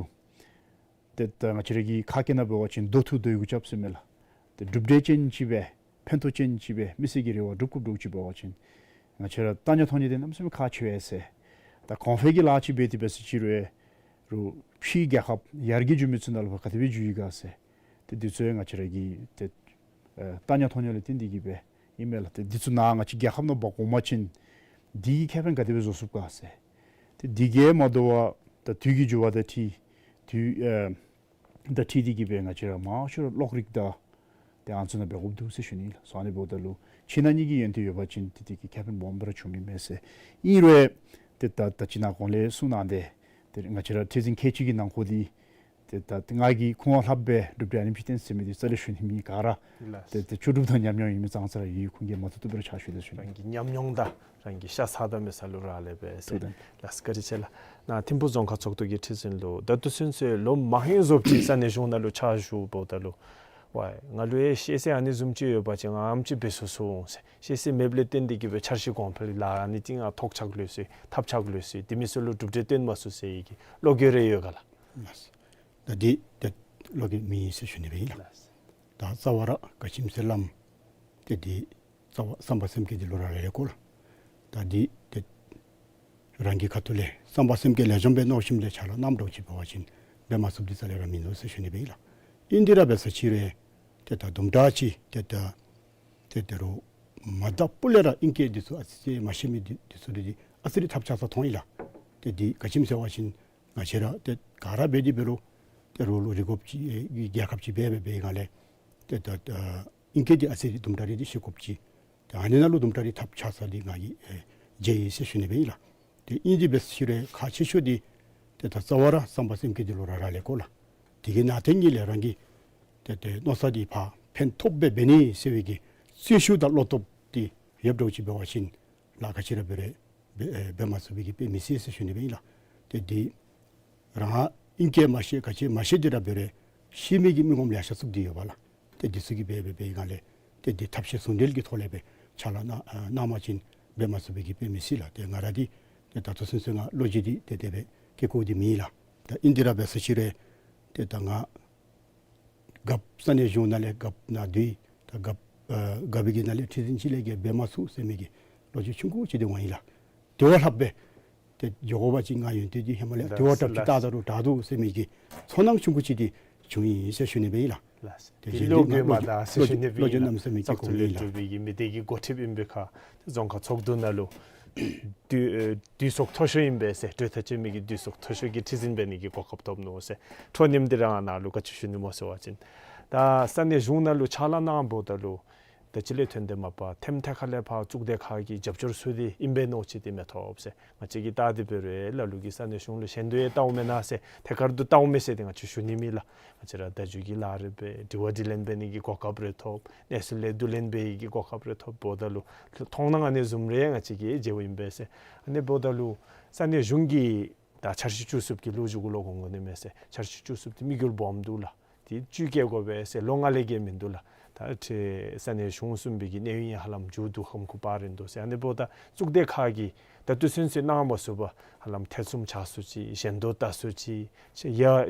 ཏེ་ད་ང་བཅས་ར་གི་ཁ་སྐད་ནང་འབད་བ་ཅིན་རྡོ་ཐུག་རྡོ་གུ་རྐྱབ་ཟེར་མས་ལགས། ཏེ་གྲུབ་འབྲས་ཅན་ཅིག་སྦེ་ཕན་ཐོགས་ཅན་ཅིག་སྦེ་མི་སེར་གྱི་རེ་བ་སྒྲུབ་དགོཔ་འདྲཝ་ཅིག་འབད་བ་ཅིན་ང་བཅས་ར་ལྟ་རྙོག་མཐོང་རྙོག་འདི་གནམ་མེད་ས་མེད་ཁག་ཆེ་བས་ཟེར། ད་གོང་འཕེལ་གྱི་ལཱ་ཅིག་འབད་དེ་འབད་ཟེར་ཅི་རུང་རུང་ཕྱིའི་རྒྱལ་ཁབ་ཡར་རྒྱས་འགྱོ་མི་ཚུ་ནང་ལུ་ག་དེ་སྦེ་འགྱོ་ཡི་ག་ཟེར། ཏེ་འདི་ཚུ་ཡང་ང་བཅས་ར་གི་ཏེ་ཨེ་ལྟ་རྙོག་མཐོང་རྙོག་ལས་བརྟེན་ཏེ་གིས་སྦེ་ཨིན་མས་ལགས། ཏེ་འདི་ཚུ་ནང་ང་བཅས་རྒྱལ་ཁབ་ནང་འབག་འོང་པ་ཅིན་འདི་གིས་ཁེ་ཕན་ག་དེ་སྦེ་བཟོ་ཚུགས་ག་ཟེར། ཏེ་འདི་གིས་མ་དོ་བར་ད་དུས་ཀྱི་འགྱུར་བ་དང་འཁྲིལ་དུས་ཨེ་དང་འཁྲིལ་ཏེ་གིས་སྦེ་ང་བཅས་ར་མང་ཤོས་ར་གློག་རིག་དང་ཏེ་ཨ་ནི་ཚུ་ནང་འབད་དགོཔ་འདུག་ཟེར་ཞུ་ནི་ལགས། སོ་ཨ་ནི་འབདཝ་ད་ལུ་ཕྱི་ནང་གཉིས་ཀྱི་ཡོན་ཏན་ཡོད་པ་ཅིན་ཏེ་དེ་གིས་ཁེ་ཕན་སྦོམ་སྦེ་ར་འབྱུང་མི་མས་ཟེར། ཨིན་རུང་ཏེ་ད་ད་ཅི་ནཱ་གོང་ལས་གསུང་གནང་སྟེ་ཏེ་ང་བཅས་ར་ཁྲི་འཛིན་ཁལ་གཅིག་གི་ནང་འཁོད་འདི་ཏེ་ད་ང་གིས་ཁོང་ལྷགཔ་སྦེ་གྲུབ་འབྲས་ཨ་ནེམ་ཅིག་བཏོན་ཟེར་མི་འདི་རྩ་ལས་ཞུ་ནི་མེད། ག་ར་ལགས། ཏེ་ཏེ་ལྕོགས་གྲུབ་དང་ཉམས་མྱོང་ཡོད་མི་ཙང་ཙ་ར་ཡོད། ཁོང་གིས་མ་བཏུབ་བཏུབ་སྦེ་ར་ཕྱག་ཞུ་དོ་ཞུ་ནི། རང་གི་ཉམས་མྱོང་དང་རང་གི་ཤ་ཚ་དང་མི་ཚ་ལུ་རག་ལས་པས་ཟེར། ཐུགས་དམ། ལགས་བཀའ་དྲིན་ཆེ་ལགས། ནཱ་ཐིམ་ཕུག་རྫོང་ཁག་ཚོགས་འདུ་གི་ཁྲི་འཛིན་ལུ་ད་ལྟོ་ཚུན་ཚོད་ལོ་མང་རབས་ཅིག་ས་གནས་གཞུང་ནང་ལུ་ཕྱག་ཞུ་འབདཝ་ད་ལུ་ཝའི་ང་ལུ་ཡང་ཤེས་ཚད་ཨ་ནི་བཟུམ་ཅིག་ཡོད་པ་ཅིན་ང་ཨ་ནེམ་ཅིག་འབད་ཚུགས་ཚུགས་འོང་ཟེར། ཤེས་ཚད་མེདཔ་ལས་བརྟེན་ཏེ་གིས་སྦེ་འཆར་གཞི་གོང་འཕེལ་ལཱ་ཨ་ནི་ཅིག་ང་ཐོག་ཆགས་ལོས་ཟེར་ཐབས་ཆགས་ལོས་ཟེར་དེ་མི་ཚུ་ལུ་གྲུབ་འབྲས་བཏོན་མ་ཚུགས་ཟེར་བའི་གི་བློ་འགྱོད་རེ་ཡོད་ག་ལགས། ལགས། ད་འདི་ཏེ་བློ་འགྱོད་མེད་ཟེར་ཞུ་ནི་སྦེ་ཨིན་ལགས། ལགས། ད་རྩ་བ་ར་ག་ཅི་སྨོ་ཟེར་སླབ་ཏེ་འདི་རྩ་བ་བསམ་པ་སེམས་བསྐྱེད་འདི་ལུ་རག་ལས་ལས་དགོ་ལགས། ད་འདི་ཏེ་རང་གི་ཁ་ཐུག་ལས་བསམ་པ་སེམས་བསྐྱེད་ལེགས་ཤོམ་སྦེ་མནོ་བཞིན་ལས་ཕྱག་ལཱ་གནངམ་འདྲཝ་ཅིག་འབད་བ་ཅིན་འབད་མ་ཚུགསཔ་འདི་རྩ་ལས་ར་མིན་ནུག་ཟེར་ཞུ་ནི་སྦེ་ཨིན་ལགས། ཨིན་ཏེ་ར་འབད་ཟེར་ཅི་རུང་ཏེ་ད་དུམ་གྲ་ཅིག་ཏེ་ད་ཏེ་ད་རུང་མ་དག་པ་ལས་ར་ཨིང་སྐད་འདི་ཚུ་ཨ་ཙི་ཅིག་མ་ཤེས་མི་འདི་འདི་ཚུ་འདི་ཨ་ཙི་རེ་ཐབས་ཆག་ས་མཐོང་ཡི་ལགས། ཏེ་འདི་ག་ཅི་སྨོ་ཟེར་བ་ཅིན་ང་བཅས་ར་ཏེ་ག་ར་འབད་དེ་འབད་རུང་ཏེ་རོགས་ལུ་རིག་དགོཔ་ཅིག་ཨེ་རྒྱལ་ཁབ་ཅིག་འབད་འབད་འབད་སྒང་ལས་ཏེ་ད་ཨ་ཨིང་སྐད་འདི་ཨ་ཙི་རེ་དུམ་གྲ་རེ་འདི་ཤེས་དགོཔ་ཅིག་ཏེ་ཨ་ནི་ནང་ལུ་དུམ་གྲ་རེ་ཐབས་ཆག་ས་འདི་ང་གིས་ཨེ་མཇལ་ཡི་ཟེར་ཞུ་ནི་སྦེ་ཨིན་ལགས། ཏེ་ཨིན་ཏེ་འབད་ཟེར་ཅི་རུང་ཁག་ཆེ་ཤོས་འདི་ཏེ་ད་རྩ་བ་ར་བསམ་པ་སེམས་བསྐྱེད་འདི་ལུ་རག་ལས་ལས་དགོ་ལགས། དེ་གི་ནང་དེ་ཉིད་ལས་རང་གི་ཏེ་ཏེ་མནོ་ས་འདི་ཕར་ཕན་ཐོགས་སྦེ་འབད་ནི་ཟེར་བའི་གི་སེམས་ཤུགས་དང་བློ་སྟོབས་འདི་ཡོདཔ་འདྲཝ་ཅིག་འབད་བ་ཅིན་ལཱ་ག་ཅི་ར་འབད་རུང་འབད་ཨེ་འབད་མ་ཚུགས་པའི་གི་དཔེ་མི་སྲིད་ཟེར་ཞུ་ནི་སྦེ་ཨིན་ལགས། ཏེ་འདི་རང་ཨིང་སྐད་མ་ཤེས་ག་ཅི་མ་ཤེས་ཏེ་ར་འབད་རུང་ཤེས་མི་གི་མི་ངོམ་ལེ་ཤ་ཚུདཔ་འདི་ཡོད་པ་ལགས། ཏེ་འདི་ཚུ་གིས་འབད་འབད་འབད་སྒང་ལས་ཏེ་འདི་ཐབས་ཤེས་ཟུང་འབྲེལ་གྱི་ཐོག་ལས་སྦེ་ཕྱག་ལཱ་གནང་ཨ་གནང་པ་ཅིན་འབད་མ་ཚུགས་པའི་གི་དཔེ་མི་སྲིད་ལགས། ཏེ་ང་ར་འདི་ཏེ་ད་ལྟོ་ཚུན་ཚོད་ང་བློ་འགྱོད་འདི་ཏེ་དེ་སྦེ་བསྐྱེད་དགོཔ་འདི་མེད་ལགས། ད་ཨིན་ཏེ་ར་འབད་ཟེར་ཅི་རུང་ཏེ་ད་ང་རྒཔོ་ས་གནས་གཞུང་ནང་ལས་རྒཔོ་ནང་འདི་ད་རྒཔོ་ཨ་རྒཔོ་གི་ནང་ལས་ཁྲི་འཛིན་ཅིག་ལས་བརྒལ་འབད་མ་ཚུགས་ཟེར་མི་གི་བློ་འགྱོད་ཆུང་ཀུ་ཅིག་འདི་འོང་ཡི་ལགས། དེ་བ་ལྷགཔ་སྦེ་ཏེ་འགྱོ་དགོ་པ་ཅིན་ང་ཡོན་ཏན་འདི་ཧེ་མ་ལས་དེ་བ་ལྷགཔ་ཅིག་བལྟ་ད་རུང་དྲག་འདུག་ཟེར་མི་གི་ཚོར་སྣང་ཆུང་ཀུ་ཅིག་འདི་བྱུང་ཡི་ཟེར་ཞུ་ནི་སྦེ་ཨིན་ལགས། ལགས། ཏེ་ཏེ་གཞན་བློ་འདི་འགྱོད་མ་བློ་དགའ་ཟེར་ཞུ་ནི་སྦེ་བློ་ཨིན་འགྱོད་ལགས། གནམ་མེད་ས་མེད་བཙག་འཐུ་ལས་གྲུབ་པའི་གི་མི་སྡེ་གི་འགོ་ཁྲིདཔ་ཨིན་པའི་ཁར་རྫོང་ཁག་ཚོགས་འདུ་ནང་ལུ་དུས་ཨེ་དུས་ཚོད་མཐོ་ཤོས་ཨིན་པས་ཟེར། གྲོས་ཐག་བཅད་མི་གི་དུས་ཚོད་མཐོ་ཤོས་ཀྱི་ཁྲི་འཛིན་འབད་ནི་གི་གོ་སྐབས་ཐོབ་ནུག་ཟེར། འཕྲོ་མཉམ་འདི་ར་ང་ནཱ་ལུ་ག་ཅི་ཞུ་ནི་སྨོ་ཟེར་བ་ཅིན་ད་ས་གནས་གཞུང་ནང་ལུ་ཕྱག་ལཱ་གནངམ་ད་ལུ་ད་ཅི་ལས་ཐོན་ཏེ་མ་པ་ཐེམ་ཐེ་ཁ་ལས་ཕར་གཙུག་སྡེ་ཁག་གི་རྒྱབ་སྐྱོར་ཚུ་འདི་ཨིན་པས་མནོ་ཅི་འདི་མི་ཐོབ་ཟེར། ང་བཅས་ཀྱིས་བལྟ་སྟེ་འབད་རུང་ལ་ལུ་གིས་ས་གནས་གཞུང་ལུ་ཞལ་འདོན་ཡང་བལྟཝ་མེན་ན་ཟེར། ཐད་ཀར་དུ་བལྟཝ་མས་ཟེར་ཏེ་ང་བཅས་ཞུ་ནི་མེད་ལགས། ང་བཅས་ར་བརྡ་བརྒྱུད་ཀྱི་ལཱ་རེ་འབད་དྲི་བ་དྲིས་ལན་འབད་ནི་གི་གོ་སྐབས་རེ་ཐོབ། གནས་ཚུལ་ལས་བསྡུ་ལེན་འབད་ནི་གི་གོ་སྐབས་རེ་ཐོབ་འབདཝ་ད་ལུ་མཐོང་སྣང་ཨ་ནི་བཟུམ་རེ་ང་བཅས་ཀྱིས་མཇལཝ་ཨིན་པས་ཟེར། ཨ་ནི་འབདཝ་ད་ལུ་ས་གནས་གཞུང་གིས་ད་འཆར་གཞི་བཅུ་གསུམ་གྱི་ལོ་མཇུག་གུ་ལོག་འོང་དགོ་ནི་མས་ཟེར། འཆར་གཞི་བཅུ་གསུམ་འདི་དམིགས་ཡུལ་སྦོམ་འདུག་ལགས། ཏེ་བཅུད་བསྐྱེད་དགོ་པས་ཟེར་ལོ་ལྔ་ལས་བརྒལ་མིན་འདུག་ལགས། ད་ཏེ་ས་གནས་གཞུང་གསུམ་པའི་གི་གནས་ཡུན་ཧ་ལམ་མཇུག་བསྡུ་ཁམ་ཁུ་པ་རན་དོ་ཟེར། ཨ་ནི་འབདཝ་ད་གཙུག་སྡེ་ཁག་གིས་ད་ལྟོ་ཚུན་ཚོད་གནང་མ་ཚུགས་པར་ཧ་ལམ་ཐེ་ཚོམ་ཆགས་སུ་ཅིག་ཞེན་དོ་ལྟ་སུ་ཅིག་ཡ་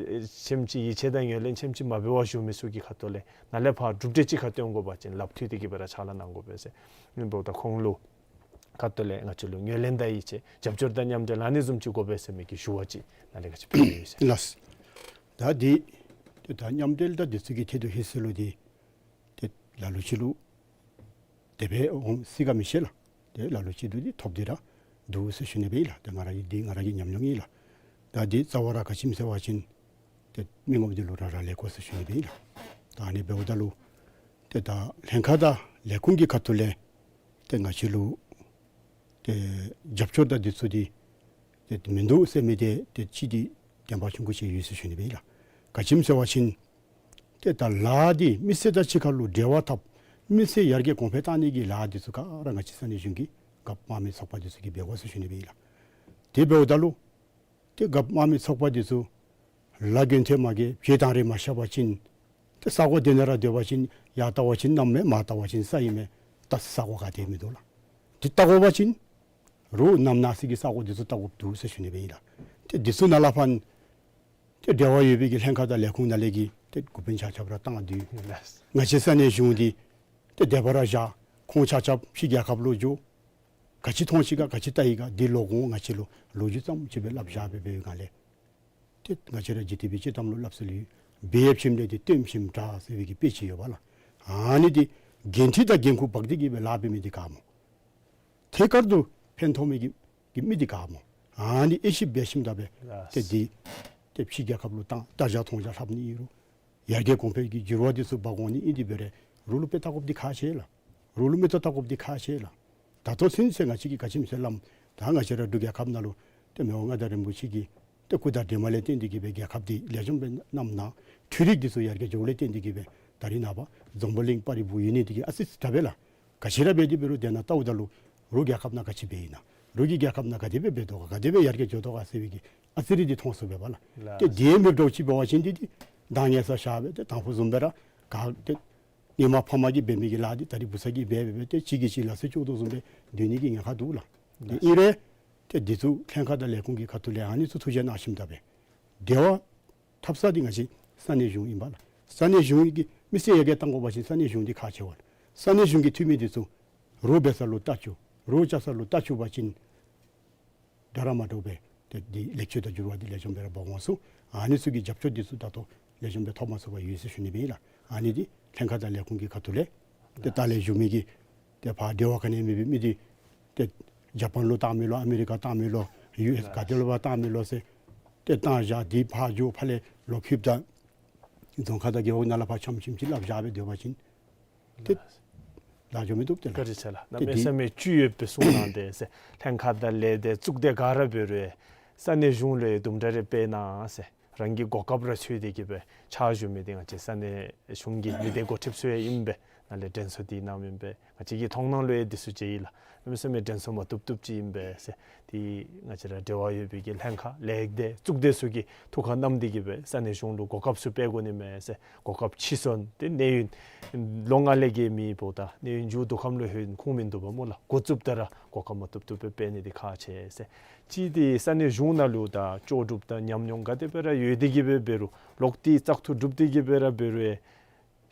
ཆེམ་ཅིག་ཡིད་ཆེས་དང་ངོས་ལེན་ཆེམ་ཅིག་མ་འབད་བར་བཞུགས་མི་ཚུ་གི་ཁ་ཐུག་ལས་ནཱ་ལས་ཕར་གྲུབ་འབྲས་ཅིག་ཁར་སྟོན་དགོ་པ་ཅིན་ལགཔ་མཐུད་དེ་གི་སྦེ་ར་ཕྱག་ལཱ་གནང་དགོ་པས་ཟེར། ཨ་ནི་འབདཝ་ད་ཁོང་ལུ་ཁ་ཐུག་ལས་ང་བཅས་ལུ་ངོས་ལེན་དང་ཡིད་ཆེས་རྒྱབ་སྐྱོར་དང་མཉམ་འབྲེལ་ཨ་ནི་བཟུམ་ཅིག་དགོ་པས་ཟེར་མི་གི་ཞུ་བ་ཅིག་ནཱ་ལས་ང་བཅས་ཕུལ་ཡོད་ཟེར། ལགས། ད་འདི་ཏེ་ད་མཉམ་འབྲེལ་དང་འདི་ཚུ་གི་ཐད་དུ་ཧེ་སེ་ལུ་འདི་ཏེ་ལ་ལུ་ཅིག་ལུ་དེ་སྦེ་འོང་སྲིད་ག་མི་ཤེས་ལགས། ཏེ་ལ་ལུ་ཅིག་ཏུ་འདི་ཐོབ་སྟེ་ར་འདུག་ཟེར་ཞུ་ནི་སྦེ་ཨིན་ལགས། ཏེ་ང་ར་གི་འདི་ང་ར་གི་ཉམས་མྱོང་ཨིན་ལགས། ད་འདི་རྩ་བ་ར་ག་ཅི་སྨོ་ཟེར་བ་ཅིན་ཏེ་མི་ངོམ་འདི་ལུ་ར་ར་ལེགས་སྐོར་ཟེར་ཞུ་ནི་སྦེ་ཨིན་ལགས། ད་ཨ་ནི་འབདཝ་ད་ལུ་ཏེ་ད་ལྷན་ཁག་དང་ལས་ཁུངས་ཀྱི་ཁ་ཐུག་ལས་ཏེ་ང་བཅས་ལུ་ཏེ་རྒྱབ་སྐྱོར་དང་འདི་ཚུ་འདི་ཏེ་མིན་འདུག་ཟེར་མི་འདི་ཏེ་ཅིག་འདི་བདེན་པ་ཆུང་ཀུ་ཅིག་ཡོད་ཟེར་ཞུ་ནི་སྦེ་ཨིན་ལགས། ག་ཅི་སྨོ་ཟེར་བ་ཅིན་ཏེ་ད་ལཱ་འདི་མི་སེར་དང་གཅིག་ཁར་ལུ་འབྲེལ་བ་འཐབ་མི་སེར་ཡར་རྒྱས་གོང་འཕེལ་བཏང་ནི་གི་ལཱ་འདི་ཚུ་ག་ར་ང་བཅས་ས་གནས་གཞུང་གི་རྒཔོ་དམངས་མི་ཚོགས་པ་འདི་ཚུ་གིས་འབད་དགོ་ཟེར་ཞུ་ནི་སྦེ་ཨིན་ལགས། དེ་འབདཝ་ད་ལུ་ཏེ་རྒཔོ་དམངས་མི་ཚོགས་པ་འདི་ཚུ་ལཱ་འགན་ཐེ་མ་གེ་བྱེ་ཐང་རེ་མ་ཤར་བ་ཅིན་ཏེ་ས་གོ་དེ་ནང་ར་སྡོད་པ་ཅིན་ཡར་བལྟ་བ་ཅིན་གནམ་མས། མར་བལྟ་བ་ཅིན་ས་ཨིན་མས། བལྟ་ས་གོ་ག་ཏེ་མིན་འདུག་ལགས། འདི་བལྟ་དགོ་པ་ཅིན་རོགས་ནམ་ནང་ཟེར་གི་ས་གོ་འདི་ཚུ་བལྟ་དགོཔ་འདུག་ཟེར་ཞུ་ནི་སྦེ་ཨིན་ལགས། ཏེ་འདི་ཚུ་ནང་ལས་ཕར་ཏེ་འབྲེལ་བ་ཡོད་པའི་གི་ལྷན་ཁག་དང་ལས་ཁུངས་ནང་ལས་ཀྱི་ཏེ་འགོ་དཔོན་ཆ་ཁྱབ་ར་བཏང་སྟེ་ལགས། ང་བཅས་ས་གནས་གཞུང་འདི་ཏེ་དེ་སྦེ་ར་བཞག་ཁོང་ཆ་ཁྱབ་ཕྱི་རྒྱལ་ཁབ་ལུ་འགྱོ། ག་ཅི་མཐོང་ཅི་ག་ག་ཅི་བལྟ་ཡི་ག་འདི་ལོག་འོང་ང་བཅས་ལུ་ལོ་རྒྱུས་ཙམ་ཅིག་སྦེ་སླབ་བཞག་སྦེ་འབད་བའི་སྒང་ལས་ཏེ་ང་བཅས་ར་ཇི་ཏི་བི་སྤྱིར་བཏང་ལུ་སླབ་ས་ལུ་འབད་ཡོདཔ་ཅིག་འདི་ཏེ་སྟོནམ་ཤིམ་དྲག་ཟེར་བའི་གི་དཔེ་ཅིག་ཡོད་པ་ལགས། ཨ་ནི་འདི་འགན་འཁྲི་དང་འགན་ཁུར་འབག་སྟེ་གི་སྦེ་ལཱ་འབད་མི་འདི་ག་སྨོ། ཐད་ཀར་དུ་ཕན་ཐོགས་མི་གི་གི་མི་འདི་ག་སྨོ། ཨ་ནི་དབྱེ་ཞིབ་འབད་ཞིནམ་ད་སྦེ་ཏེ་འདི་ཏེ་ཕྱི་རྒྱལ་ཁབ་ལུ་བཏང་ལྟ་བཞག་མཐོང་བཞག་ལྷབ་ནི་ཨིན་རུང་ཡར་རྒྱས་གོང་འཕེལ་གྱི་འགྱུར་བ་འདི་ཚུ་འབག་འོང་ནི་ཨིན་ཏེ་འབད་རུང་རོགས་ལུ་དཔེ་བལྟ་དགོཔ་འདི་ཁག་ཆེ་ལགས། རོགས་ལུ་མིག་ཏོ་བལྟ་དགོཔ་འདི་ཁག་ཆེ་ལགས། ད་ལྟོ་ཚུན་ཚོད་ང་བཅས་ཀྱིས་ག་ཅི་སྨོ་ཟེར་སླབ་ད་ང་བཅས་ར་འབྲུག་རྒྱལ་ཁབ་ནང་ལུ་ཏེ་མི་དབང་མངའ་བདག་རིན་པོ་ཆེ་གི་ཏེ་སྐུ་དྲིན་མ་ལས་བརྟེན་ཏེ་གི་སྦེ་རྒྱལ་ཁབ་འདི་ལེགས་ཤོམ་སྦེ་གནངམ་ད་འཕྲུལ་རིག་འདི་ཚུ་ཡར་རྒྱས་འགྱོཝ་ལས་བརྟེན་ཏེ་གི་སྦེ་ད་རིས་ནངས་པ་འཛམ་བུ་གླིང་པར་རིས་འབུ་ཡོད་ནི་འདི་གིས་ཨ་ཙི་ཙི་དྲག་པས་ལགས། ག་ཅི་ར་འབད་དེ་འབད་རུང་དེ་ནང་བལྟཝ་ད་ལུ་རོགས་རྒྱལ་ཁབ་ནང་ག་ཅི་འབད་ཡི་ན་རོགས་ཀྱི་རྒྱལ་ཁབ་ནང་ག་དེ་སྦེ་འབད་དོ་ག་ག་དེ་སྦེ་ཡར་རྒྱས་འགྱོ་དོ་ག་ཟེར་བའི་གི་ཨ་ཙི་རེ་འདི་མཐོང་ཚུགས་པས་ལགས། ལགས། ཏེ་དེ་མེདཔ་འདྲཝ་ཅིག་འབད་བ་ཅིན་འདི་འདི་ད་ངན་ས་ཤར་སྦེ་ཏེ་དང་ཕུ་བཟུམ་སྦེ་ར་ག་ཏེ་ཨེ་མ་ཕ་མ་གིས་འབད་མི་གི་ལཱ་འདི་ད་རིས་བུ་ཚ་གིས་འབད་འབད་འབད་ཏེ་གཅིག་གིས་གཅིག་ལ་སོགས་སྐྱོ་དོ་བཟུམ་སྦེ་སྡོད་ནི་གི་ཉེན་ཁ་འདུག་ལགས། ཏེ་ཨིན་རུང་ཏེ་འདི་ཚུ་ལྷན་ཁག་དང་ལས་ཁུངས་ཀྱི་ཁ་ཐུག་ལས་ཨ་ནི་ཚུ་ཐུགས་རྗེ་གནང་ཞིནམ་ད་སྦེ་དེ་བ་འཐབ་ས་འདི་ང་བཅས་ས་གནས་གཞུང་ཨིན་པས་ལགས། ས་གནས་གཞུང་གིས་མི་སེར་ཡར་རྒྱས་གཏང་དགོ་པ་ཅིན་ས་གནས་གཞུང་འདི་ཁག་ཆེ་བས་ལགས། ས་གནས་གཞུང་གི་འཐུས་མི་འདི་ཚུ་རོགས་འབད་ས་ལུ་ལྟ་བཅུག་རོགས་བཅའ་ས་ལུ་ལྟ་བཅུག་པ་ཅིན་འདྲ་ར་མ་འདྲཝ་སྦེ་ཏེ་འདི་ལེགས་བཅོས་དང་འགྱུར་བ་འདི་ལེགས་ཤོམ་སྦེ་ར་འབག་འོང་ཚུགས། ཨ་ནི་ཚུ་གི་རྒྱབ་སྐྱོར་འདི་ཚུ་ད་ལྟོ་ལེགས་ཤོམ་སྦེ་ཐོབ་མ་ཚུགས་པར་ཡོད་ཟེར་ཞུ་ནི་སྦེ་ཨིན་ལགས། ཨ་ནི་འདི་ལྷན་ཁག་དང་ལས་ཁུངས་ཀྱི་ཁ་ཐུག་ལས་ཏེ་ལྟག་ལས་བཞུགས་མི་གིས་ཏེ་ཕར་འབྲེལ་བ་ག་ནི་མེད་པའི་མི་འདི་ཏེ་ཇ་པཱན་ལུ་བཏང་མི་ལོ་ཨ་མི་རི་ཀ་བཏང་མི་ལོ་ཡུ་ཨེསི་ག་ཏེ་ལུ་ཕར་བཏང་མི་ལོ་ཟེར་ཏེ་བཏང་བཞག་འདི་ཕར་འགྱོ་ཕར་ལས་ལོག་ཁིབ་ད་རྫོང་ཁག་དང་རྒེད་འོག་ནང་ལས་ཕར་འཆམ་ཞིནམ་ཅིག་སླབ་བཞག་སྦེ་སྡོད་པ་ཅིན་ཏེ་ལཱ་འགྱོ་མི་བཏུབ་ཏེ་ལགས། བཀའ་དྲིན་ཆེ་ལགས། ཏེ་གནམ་མེད་འདི་ས་མེད་བཅུད་ཡོད་པའི་གསུང་གནང་སྟེ་ཟེར་ལྷན་ཁག་དང་ལས་སྡེ་གཙུག་སྡེ་ག་ར་འབད་རུང་ས་གནས་གཞུང་ལུ་དུམ་གྲ་རེ་སྤེལ་གནང་ཟེར་རང་གི་གོ་སྐབས་ར་འཚོལ་ཏེ་གི་སྦེ་ཕྱག་ཞུ་མི་འདི་ང་བཅས་ས་གནས་གཞུང་གི་མི་སྡེ་འགོ་ཁྲིདཔ་ཚུ་ཡང་ཨིན་པས། ནཱ་ལས་དྲན་གསོ་འདི་གནངམ་ཨིན་པས། ང་བཅས་ཀྱི་མཐོང་སྣང་ལུ་ཡང་འདི་ཚུ་མཇལ་ཡི་ལགས། གནམ་མེད་ས་མེད་དྲན་གསོ་མ་བཏུབ་བཏུབ་ཅིག་ཨིན་པས་ཟེར། འདི་ང་བཅས་ར་འབྲེལ་བ་ཡོད་པའི་གི་ལྷན་ཁག་ལས་སྡེ་གཙུག་སྡེ་ཚུ་གིས་ཐུགས་ཁར་བསྣམས་ཏེ་གི་སྦེ་ས་གནས་གཞུང་ལུ་གོ་སྐབས་ཚུ་སྤེལ་དགོ་ནི་མས་ཟེར། གོ་སྐབས་ཕྱིས་སོང་སྟེ་གནས་ཡུན་ལོ་ལྔ་ལས་བརྒལ་མི་འབདཝ་ད་གནས་ཡུན་མཇུག་བསྡུ་ཁམས་ལུ་ཧེ་ཁུངས་མིན་འདུག་པ་སྨོ་ལགས། འགོ་བཙུགསཔ་ད་ར་གོ་སྐབས་མ་བཏུབ་བཏུབ་སྦེ་སྤེལ་ནི་འདི་ཁག་ཆེ་ཟེར། གཅིག་འདི་ས་གནས་གཞུང་ནང་ལུ་ད་ལྕོགས་གྲུབ་དང་ཉམས་མྱོང་ག་དེ་སྦེ་ར་ཡོད་དེ་གི་སྦེ་འབད་རུང་ལོག་སྟེ་བཙག་འཐུ་གྲུབ་སྟེ་གི་སྦེ་ར་འབད་རུང་ཡང་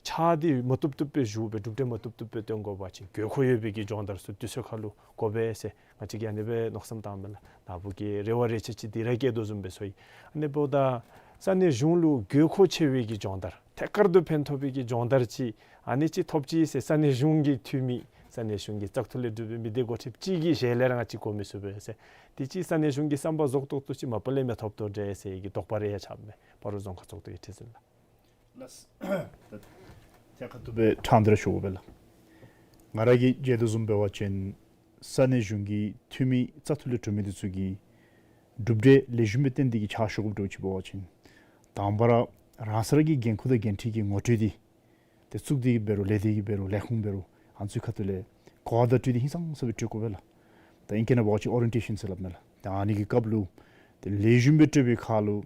ཕྱག་འདི་མ་བཏུབ་བཏུབ་སྦེ་ཞུ་སྦེ་གྲུབ་འབྲས་མ་བཏུབ་བཏུབ་སྦེ་སྟོན་དགོ་པ་ཅིན་དགོས་མཁོ་ཡོད་པའི་གི་སྦྱོང་བརྡར་ཚུ་དུས་ཚོད་ཁར་ལུ་དགོ་པས་ཟེར་ང་བཅས་ཀྱིས་ཨ་ནི་སྦེ་མནོ་བསམ་བཏངམ་མས་ལགས། ནཱ་བུ་གིས་རེ་བ་རེ་ཆེ་ཅིག་འདི་ར་བསྐྱེད་དོ་བཟུམ་སྦེ་ཚོར་ཡི། ཨ་ནི་འབདཝ་ད་ས་གནས་གཞུང་ལུ་དགོས་མཁོ་ཆེ་བའི་གི་སྦྱོང་བརྡར་ཐད་ཀར་དུ་ཕན་ཐོགས་པའི་གི་སྦྱོང་བརྡར་ཅིག་ཨ་ནི་ཅིག་ཐོབ་ཅི་ཟེར་ས་གནས་གཞུང་གི་འཐུས་མི་ས་གནས་གཞུང་གི་བཙག་འཐུ་ལས་གྲུབ་པའི་མི་སྡེ་འགོ་ཁྲིདཔ་ཅིག་གི་ཞལ་ལས་ར་ང་བཅས་གོ་མི་ཚུགས་པས་ཟེར། དེ་ཅིག་ས་གནས་གཞུང་གི་བསམ་པ་རྫོགས་ཏོག་ཏོ་ཅིག་མ་པ་ལས་མི་ཐོབ་དོ་འདྲས་ཟེར་གྱི་དོགས་པ་རེ་ཡང་ཆགསཔ་མས། སྤ་རོ་རྫོང་ཁག་ཚོགས་འདུ་གི་ཁྲི་འཛིན་ལགས། ལགས། ད་ཐད་ཀར་དུ་སྦེ་ཕྲང་སྟེ་ར་ཞུ་དགོ་པས་ལགས། ང་ར་གིས་མཇལ་དོ་བཟུམ་འབད་བ་ཅིན་ས་གནས་གཞུང་གི་འཐུས་མི་བཙག་འཐུ་ལས་གྲུབ་མི་འདི་ཚུ་གིས་གྲུབ་འབྲས་ལེགས་ཤོམ་སྦེ་བཏོན་ཏེ་གི་ཕྱག་ཞུ་དགོཔ་འདྲཝ་ཅིག་འབད་བ་ཅིན་དང་པ་ར་རང་སོ་ར་གི་འགན་ཁུར་དང་འགན་འཁྲི་གི་ངོ་སྤྲོད་འདི་ཏེ་གཙུག་སྡེ་གིས་འབད་རུང་ལས་སྡེ་གིས་འབད་རུང་ལས་ཁུངས་འབད་རུང་ཨ་ནི་ཚུ་ཁ་ཐུག་ལས་གོ་བ་བརྡ་སྤྲོད་འདི་ཧིང་སངས་ས་སྦེ་སྤྲོད་དགོ་པས་ལགས། ད་ཨིང་སྐད་ནང་འབད་བ་ཅིན་ཨོ་རི་ཡེན་ཊེ་ཤཱན་ཟེར་སླབ་མས་ལགས། ད་ཨ་ནི་གི་སྐབས་ལུ་ཏེ་ལེགས་ཤོམ་སྦེ་སྤྲོད་པའི་ཁར་ལུ་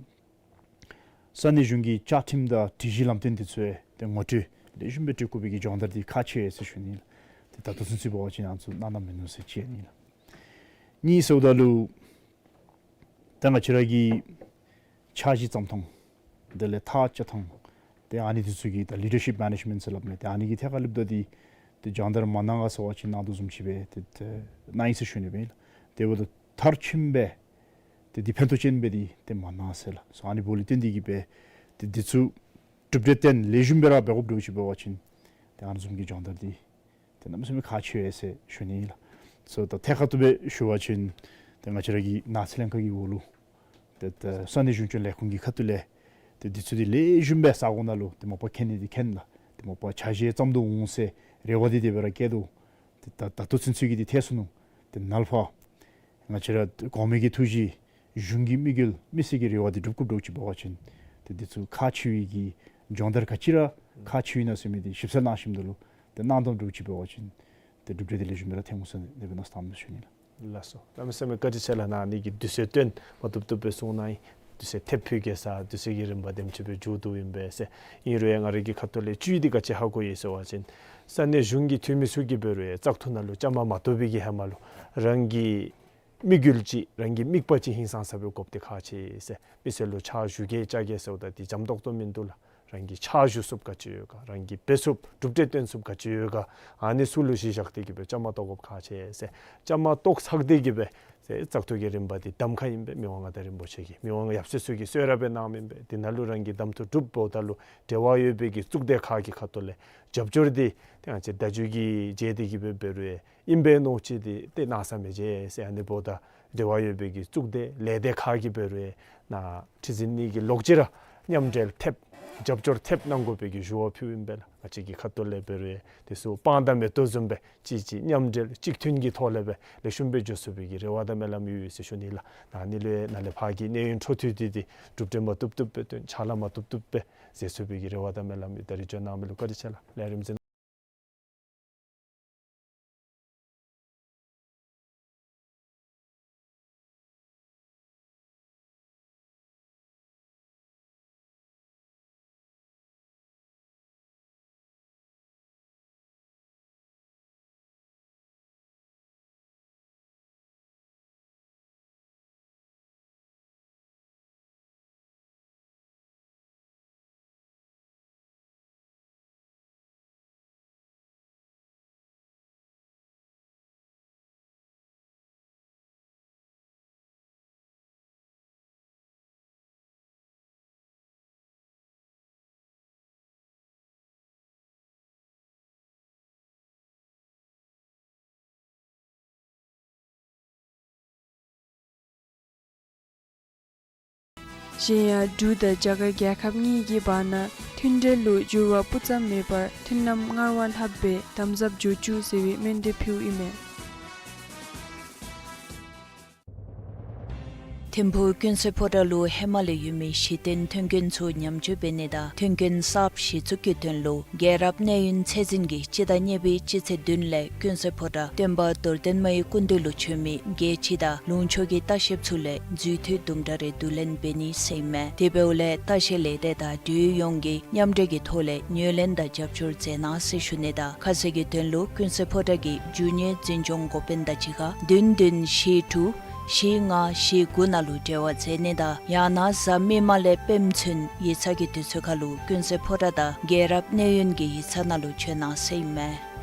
ས་གནས་གཞུང་གི་བཅའ་ཁྲིམས་དང་སྒྲིག་གཞི་ལམ་སྟོན་འདི་ཚུ་ཏེ་ངོ་སྤྲོད་ ལེགས་ཤོམ་སྦེ་སྤྲོད་དགོ་པའི་གི་སྦྱོང་བརྡར་འདི་ཁག་ཆེ་བས་ཟེར་ཞུ་ནི་ལགས། ཏེ་ད་ལྟོ་ཚུན་ཚོད་འབད་བ་ཅིན་ང་བཅས་གནང་གནངམ་མིན་ནུག་ཟེར་ཅིག་ཨ་ནི་ལགས། གཉིས་ཟེརཝ་ད་ལུ་ད་ང་བཅས་ར་གི་འཆར་གཞི་བརྩམ་ཐངས་དེ་ལས་ཐག་བཅད་ཐངས་ཏེ་ཨ་ནི་འདི་ཚུ་གི་ད་ལི་ཌར་ཤིཔ་མེ་ནེཇ་མེནཊ་ཟེར་སླབ་མི་ཏེ་ཨ་ནི་གི་ཐད་ཁར་ལུ་ད་འདི་ཏེ་སྦྱོང་བརྡར་མ་གནང་ག་ཟེར་བ་ཅིན་གནང་དོ་བཟུམ་ཅིག་སྦེ་ཏེ་ཏེ་གནང་ཡི་ཟེར་ཞུ་ནི་སྦེ་ལགས། དེ་འབདཝ་ད་མཐར་ཕྱིནམ་སྦེ་ཏེ་འདི་ཕན་ཐོགས་ཅན་སྦེ་འདི་ཏེ་མ་གནང་ཟེར་ལགས། སོ་ཨ་ནི་འབདཝ་ལས་བརྟེན་ཏེ་གིས་སྦེ་ཏེ་འདི་ཚུ་གྲུབ་འབྲས་བཏོན་ལེགས་ཤོམ་སྦེ་ར་འབད་དགོཔ་འདྲཝ་ཅིག་འབད་བ་ཅིན་ཏེ་ཨ་ནི་བཟུམ་གྱི་སྦྱོང་བརྡར་འདི་ཏེ་གནམ་མེད་ས་མེད་ཁག་ཆེ་བས་ཟེར་ཞུ་ནི་ལགས། སོ་ད་ཐད་ཀར་དུ་སྦེ་ཞུ་བ་ཅིན་ཏེ་ང་བཅས་ར་གི་ནགས་ཚལ་ལྷན་ཁག་གི་འོག་ལུ་ཏེ་ཏེ་ས་གནས་གཞུང་སྐྱོང་ལས་ཁུངས་ཀྱི་ཁ་ཐུག་ལས་ཏེ་འདི་ཚུ་འདི་ལེགས་ཤོམ་སྦེ་ས་གོ་ནང་ལུ་ཏེ་མ་པ་མཁྱེན་ནི་འདི་མཁྱེན་ལགས། ཏེ་མ་པ་འཆར་གཞི་བརྩམ་དོ་འོང་ཟེར་རེ་བ་འདི་དེ་སྦེ་ར་བསྐྱེད་དོ། ཏེ་ད་ད་ལྟོ་ཚུན་ཚོད་ཀྱི་འདི་ཐལ་སོ་ནུག། ཏེ་ནཱ་ལས་ཕར་ང་བཅས་ར་གོང་མའི་གི་ཐུགས་བཞེད་གཞུང་གི་དམིགས་ཡུལ་མི་སེར་གྱི་རེ་བ་འདི་སྒྲུབ་དགོཔ་འདྲཝ་ཅིག་འབད་བ་ཅིན་ཏེ་འདི་ཚུ་ཁག་ཆེ་བའི་གི་སྦྱོང་བརྡར་ག་ཅི་ར་ཁག་ཆེ་བས་ན་ཟེར་མི་འདི་ཞིབ་གསལ་གནང་ཞིནམ་ད་ལུ་ཏེ་གནང་དོ་འདྲཝ་ཅིག་འབད་བ་ཅིན་ཏེ་གྲུབ་འབྲས་འདི་ལེགས་ཤོམ་སྦེ་ར་ཐོན་འོང་ཟེར་དེ་སྦེ་མནོ་བསམ་བཏང་ཞུ་ནི་ལགས། ལགས་སོ། གནམ་མེད་ས་མེད་བཀའ་དྲིན་ཆེ་ལགས། ནཱ་ནི་གི་དུས་ཚོད་བཏོན་མ་བཏུབ་བཏུབ་སྦེ་གསུང་གནང་ཡི། དུས་ཚོད་ཐེབས་ཕུད་གེ་ཟེར་དུས་ཚོད་ཀྱི་རིམ་པ་དེམ་ཅིག་སྦེ་མཇུག་བསྡུཝ་ཨིན་པས་ཟེར། ཨིན་རུང་ཡང་ང་རའི་གི་ཁ་ཐུག་ལས་ཅིག་འདི་ག་ཅི་ཧ་གོ་ཡི་ཟེར་བ་ཅིན་ས་གནས་གཞུང་གི་འཐུས་མི་ཚུ་གིས་འབད་རུང་ཡང་བཙག་འཐུ་ནང་ལུ་བཅའ་མར་མ་གཏོགས་པའི་གི་ཧེ་མ་ལུ་རང་གི་དམིགས་ཡུལ་ཅིག་རང་གི་དམིགས་པ་ཅིག་ཧིང་སངས་ས་སྦེ་དགོཔ་འདི་ཁག་ཆེ་ཟེར། མི་སེར་ལུ་ཕྱག་ཞུ་གེ་བཅར་གེ་ཟེརཝ་ད་འདི་འཇམ་ཏོག་ཏོ་མིན་འདུག་ལགས། རང་གིས་ཕྱག་ཞུ་ཚུགསཔ་ག་ཅི་ཡོད་ག་རང་གིས་འབད་ཚུགསཔ་གྲུབ་འབྲས་བཏོན་ཚུགསཔ་ག་ཅི་ཡོད་ག་ཨ་ནི་ཚུ་ལུ་གཞི་བཞག་སྟེ་གིས་སྦེ་བཅའ་མར་གཏོགས་དགོཔ་ཁག་ཆེ་ཟེར། བཅའ་མར་གཏོགས་ཚར་ཏེ་གིས་སྦེ་ཟེར་བཙག་འཐུ་གི་རིམ་པ་འདི་གདམ་ཁ་ཨིན་པས། མི་དབང་མངའ་བདག་རིན་པོ་ཆེ་གིས་མི་དབང་ཡབ་སྲས་ཚུ་གིས་གསོལ་རས་སྦེ་གནངམ་ཨིན་པས། འདི་ནང་ལུ་རང་གིས་གདམ་འཐུ་གྲུབ་འབདཝ་ད་ལུ་འབྲེལ་བ་ཡོད་པའི་གི་གཙུག་སྡེ་ཁག་གི་ཁ་ཐུག་ལས་རྒྱབ་སྐྱོར་འདི་ཏེ་ང་བཅས་བརྡ་བརྒྱུད་ཀྱི་རྗེས་འདི་གིས་སྦེ་འབད་རུང་ཡང་ཨིན་པས་མནོ་ཅི་འདི་ཏེ་གནང་ས་མེད་ཟེར་ཟེར། ཨ་ནི་འབདཝ་ད་འབྲེལ་བ་ཡོད་པའི་གི་གཙུག་སྡེ་ལས་སྡེ་ཁག་གིས་འབད་རུང་ཡང་ནཱ་ཁྲི་འཛིན་ནི་གི་ལོག་ཅི་ར་མཉམ་འབྲེལ་ཐེབས་རྒྱབ་སྐྱོར་ཐེབས་གནང་དགོ་པའི་གི་ཞུ་བ་ཕུལཝ་ཨིན་པས་ལགས། ང་བཅས་ཀྱི་ཁ་ཐུག་ལས་འབད་རུང་ཡང་དེ་ཚུ་སྤང་དང་མེ་ཏོག་བཟུམ་སྦེ་གཅིག་གཅིག་མཉམ་འབྲེལ་གཅིག་མཐུན་གྱི་ཐོག་ལས་སྦེ་ལེགས་ཤོམ་སྦེ་འགྱོ་ཚུགས་པའི་གི་རེ་བ་དང་སྨོན་ལམ་ཡོད་ཡོད་ཟེར་ཞུ་ནི་ལགས། ནཱ་ནི་ལུ་ཡང་ནཱ་ལས་ཕར་གྱི་གནས་ཡུན་འཕྲོ་མཐུད་དེ་འདི་གྲུབ་འབྲས་མ་བཏུབ་བཏུབ་སྦེ་བཏོན་ཕྱག་ལཱ་མ་བཏུབ་བཏུབ་སྦེ་མཛད་ཚུགས་པའི་གི་རེ་བ་དང་སྨོན་ལམ་ཡོད། ད་རིས་འབྱོན་གནང་མི་ལུ་བཀའ་དྲིན་ཆེ་ལགས། ལས་རིམ་གཟིགས། གཞན་ཡང་འབྲུག་དང་རྒྱ་གར་རྒྱལ་ཁབ་གཉིས་ཀྱི་བར་ན་མཐུན་འབྲེལ་ལུ་འགྱུར་བ་སྤུ་ཙམ་མེད་པར་མཐུན་ལམ་སྔར་བ་ལྷག་སྦེ་དམ་ཟབ་འགྱོ་བཅུག་ཟེར་བའི་སྨོན་འདུན་ཕུལཝ་ཨིན་མས། ཐིམ་ཕུག་ཀུན་གསལ་ཕོ་བྲང་ལུ་ཧེ་མ་ལས་ཡོད་མི་གཞི་རྟེན་མཐུན་རྐྱེན་ཚུ་ཉམས་བཅོས་འབད་ནི་དང་མཐུན་རྐྱེན་གསརཔ་གཞི་བཙུགས་ཀྱི་དོན་ལུ་རྒྱལ་རབས་གནས་ཡུན་ཚད་འཛིན་གྱིས་སྤྱི་ཟླ་གཉིས་པའི་སྤྱི་ཚེས་བདུན་ལས་ཀུན་གསལ་ཕོ་བྲང་སྟོན་པ་རྡོར་གདན་མའི་སྐུ་མདུན་ལུ་བྱོན་མི་རྒྱལ་སྤྱི་དང་ལུང་ཕྱོགས་ཀྱི་ལྟ་བཤལཔ་ཚུ་ལས་འཛུལ་འཐུས་དུམ་གྲ་རེ་བསྡུ་ལེན་འབད་ནི་ཟེར་ཨིན་མས། དེ་འབདཝ་ལས་ལྟ་བཤལ་ལས་སྡེ་དང་འབྲེལ་ཡོད་ཡོངས་ཀྱིས་མཉམ་འབྲེལ་གྱི་ཐོག་ལས་ངོས་ལེན་དང་རྒྱབ་སྐྱོར་མཛད་གནང་ཟེར་ཞུ་ནི་དང་ཁ་གསལ་གྱི་དོན་ལུ་ཀུན་གསལ་ཕོ་བྲང་གི་རྒྱུ་དངོས་འཛིན་སྐྱོང་འགོ་དཔོན་དང་གཅིག་ཁར་བདུན་བདུན་བཞི་དྲུག་བཞི་ལྔ་བཞི་དགུ་ནང་ལུ་འབྲེལ་བ་མཛད་ནི་དང་ཡང་ན་གཟའ་མིག་དམར་ལས་སྤེནམ་ཚུན་ཡིག་ཚང་གི་དུས་ཚོད་ཁར་ལུ་ཀུན་གསལ་ཕོ་བྲང་དང་རྒྱལ་རབས་གནས་ཡུན་གྱི་ཡིག་ཚང་ནང་ལུ་བྱོན་གནང་ཟེར་ཨིན་མས།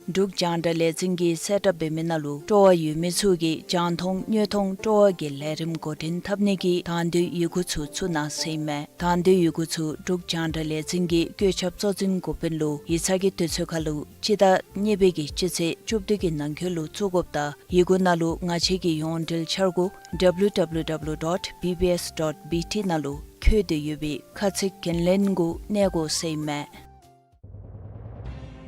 འབྲུག་རྒྱང་བསྒྲགས་ལས་འཛིན་གྱིས་གསལ་བསྒྲགས་འབད་མི་ནང་ལུ་སྤྲོ་བ་ཡོད་མི་ཚུ་གིས་རྒྱང་མཐོང་དངོས་མཐོང་སྤྲོ་བ་གི་ལས་རིམ་འགོ་འདྲེན་འཐབ་ནི་གི་དང་འདོད་ཡི་གུ་ཚུ་བཙུགས་གནང་ཟེར་ཨིན་མས། དང་འདོད་ཡི་གུ་ཚུ་འབྲུག་རྒྱང་བསྒྲགས་ལས་འཛིན་གྱི་བཀོད་ཁྱབ་གཙོ་འཛིན་འགོ་དཔོན་ལུ་ཡིག་ཚང་གི་དུས་ཚོད་ཁར་ལུ་སྤྱི་ཟླ་གཉིས་པའི་གི་སྤྱི་ཚེས་བཅུ་བདུན་གྱི་ནང་འཁོད་ལུ་བཙུགས་དགོཔ་དང་ཡི་གུ་ནང་ལུ་ང་བཅས་ཀྱི་ཡོངས་འབྲེལ་འཆར་སྒོ་W W W dot B B S dot B T ནང་ལུ་འཁོད་དེ་ཡོད་པའི་ཁ་ཚིག་འགན་ལེན་གུ་གནས་དགོ་ཟེར་ཨིན་མས།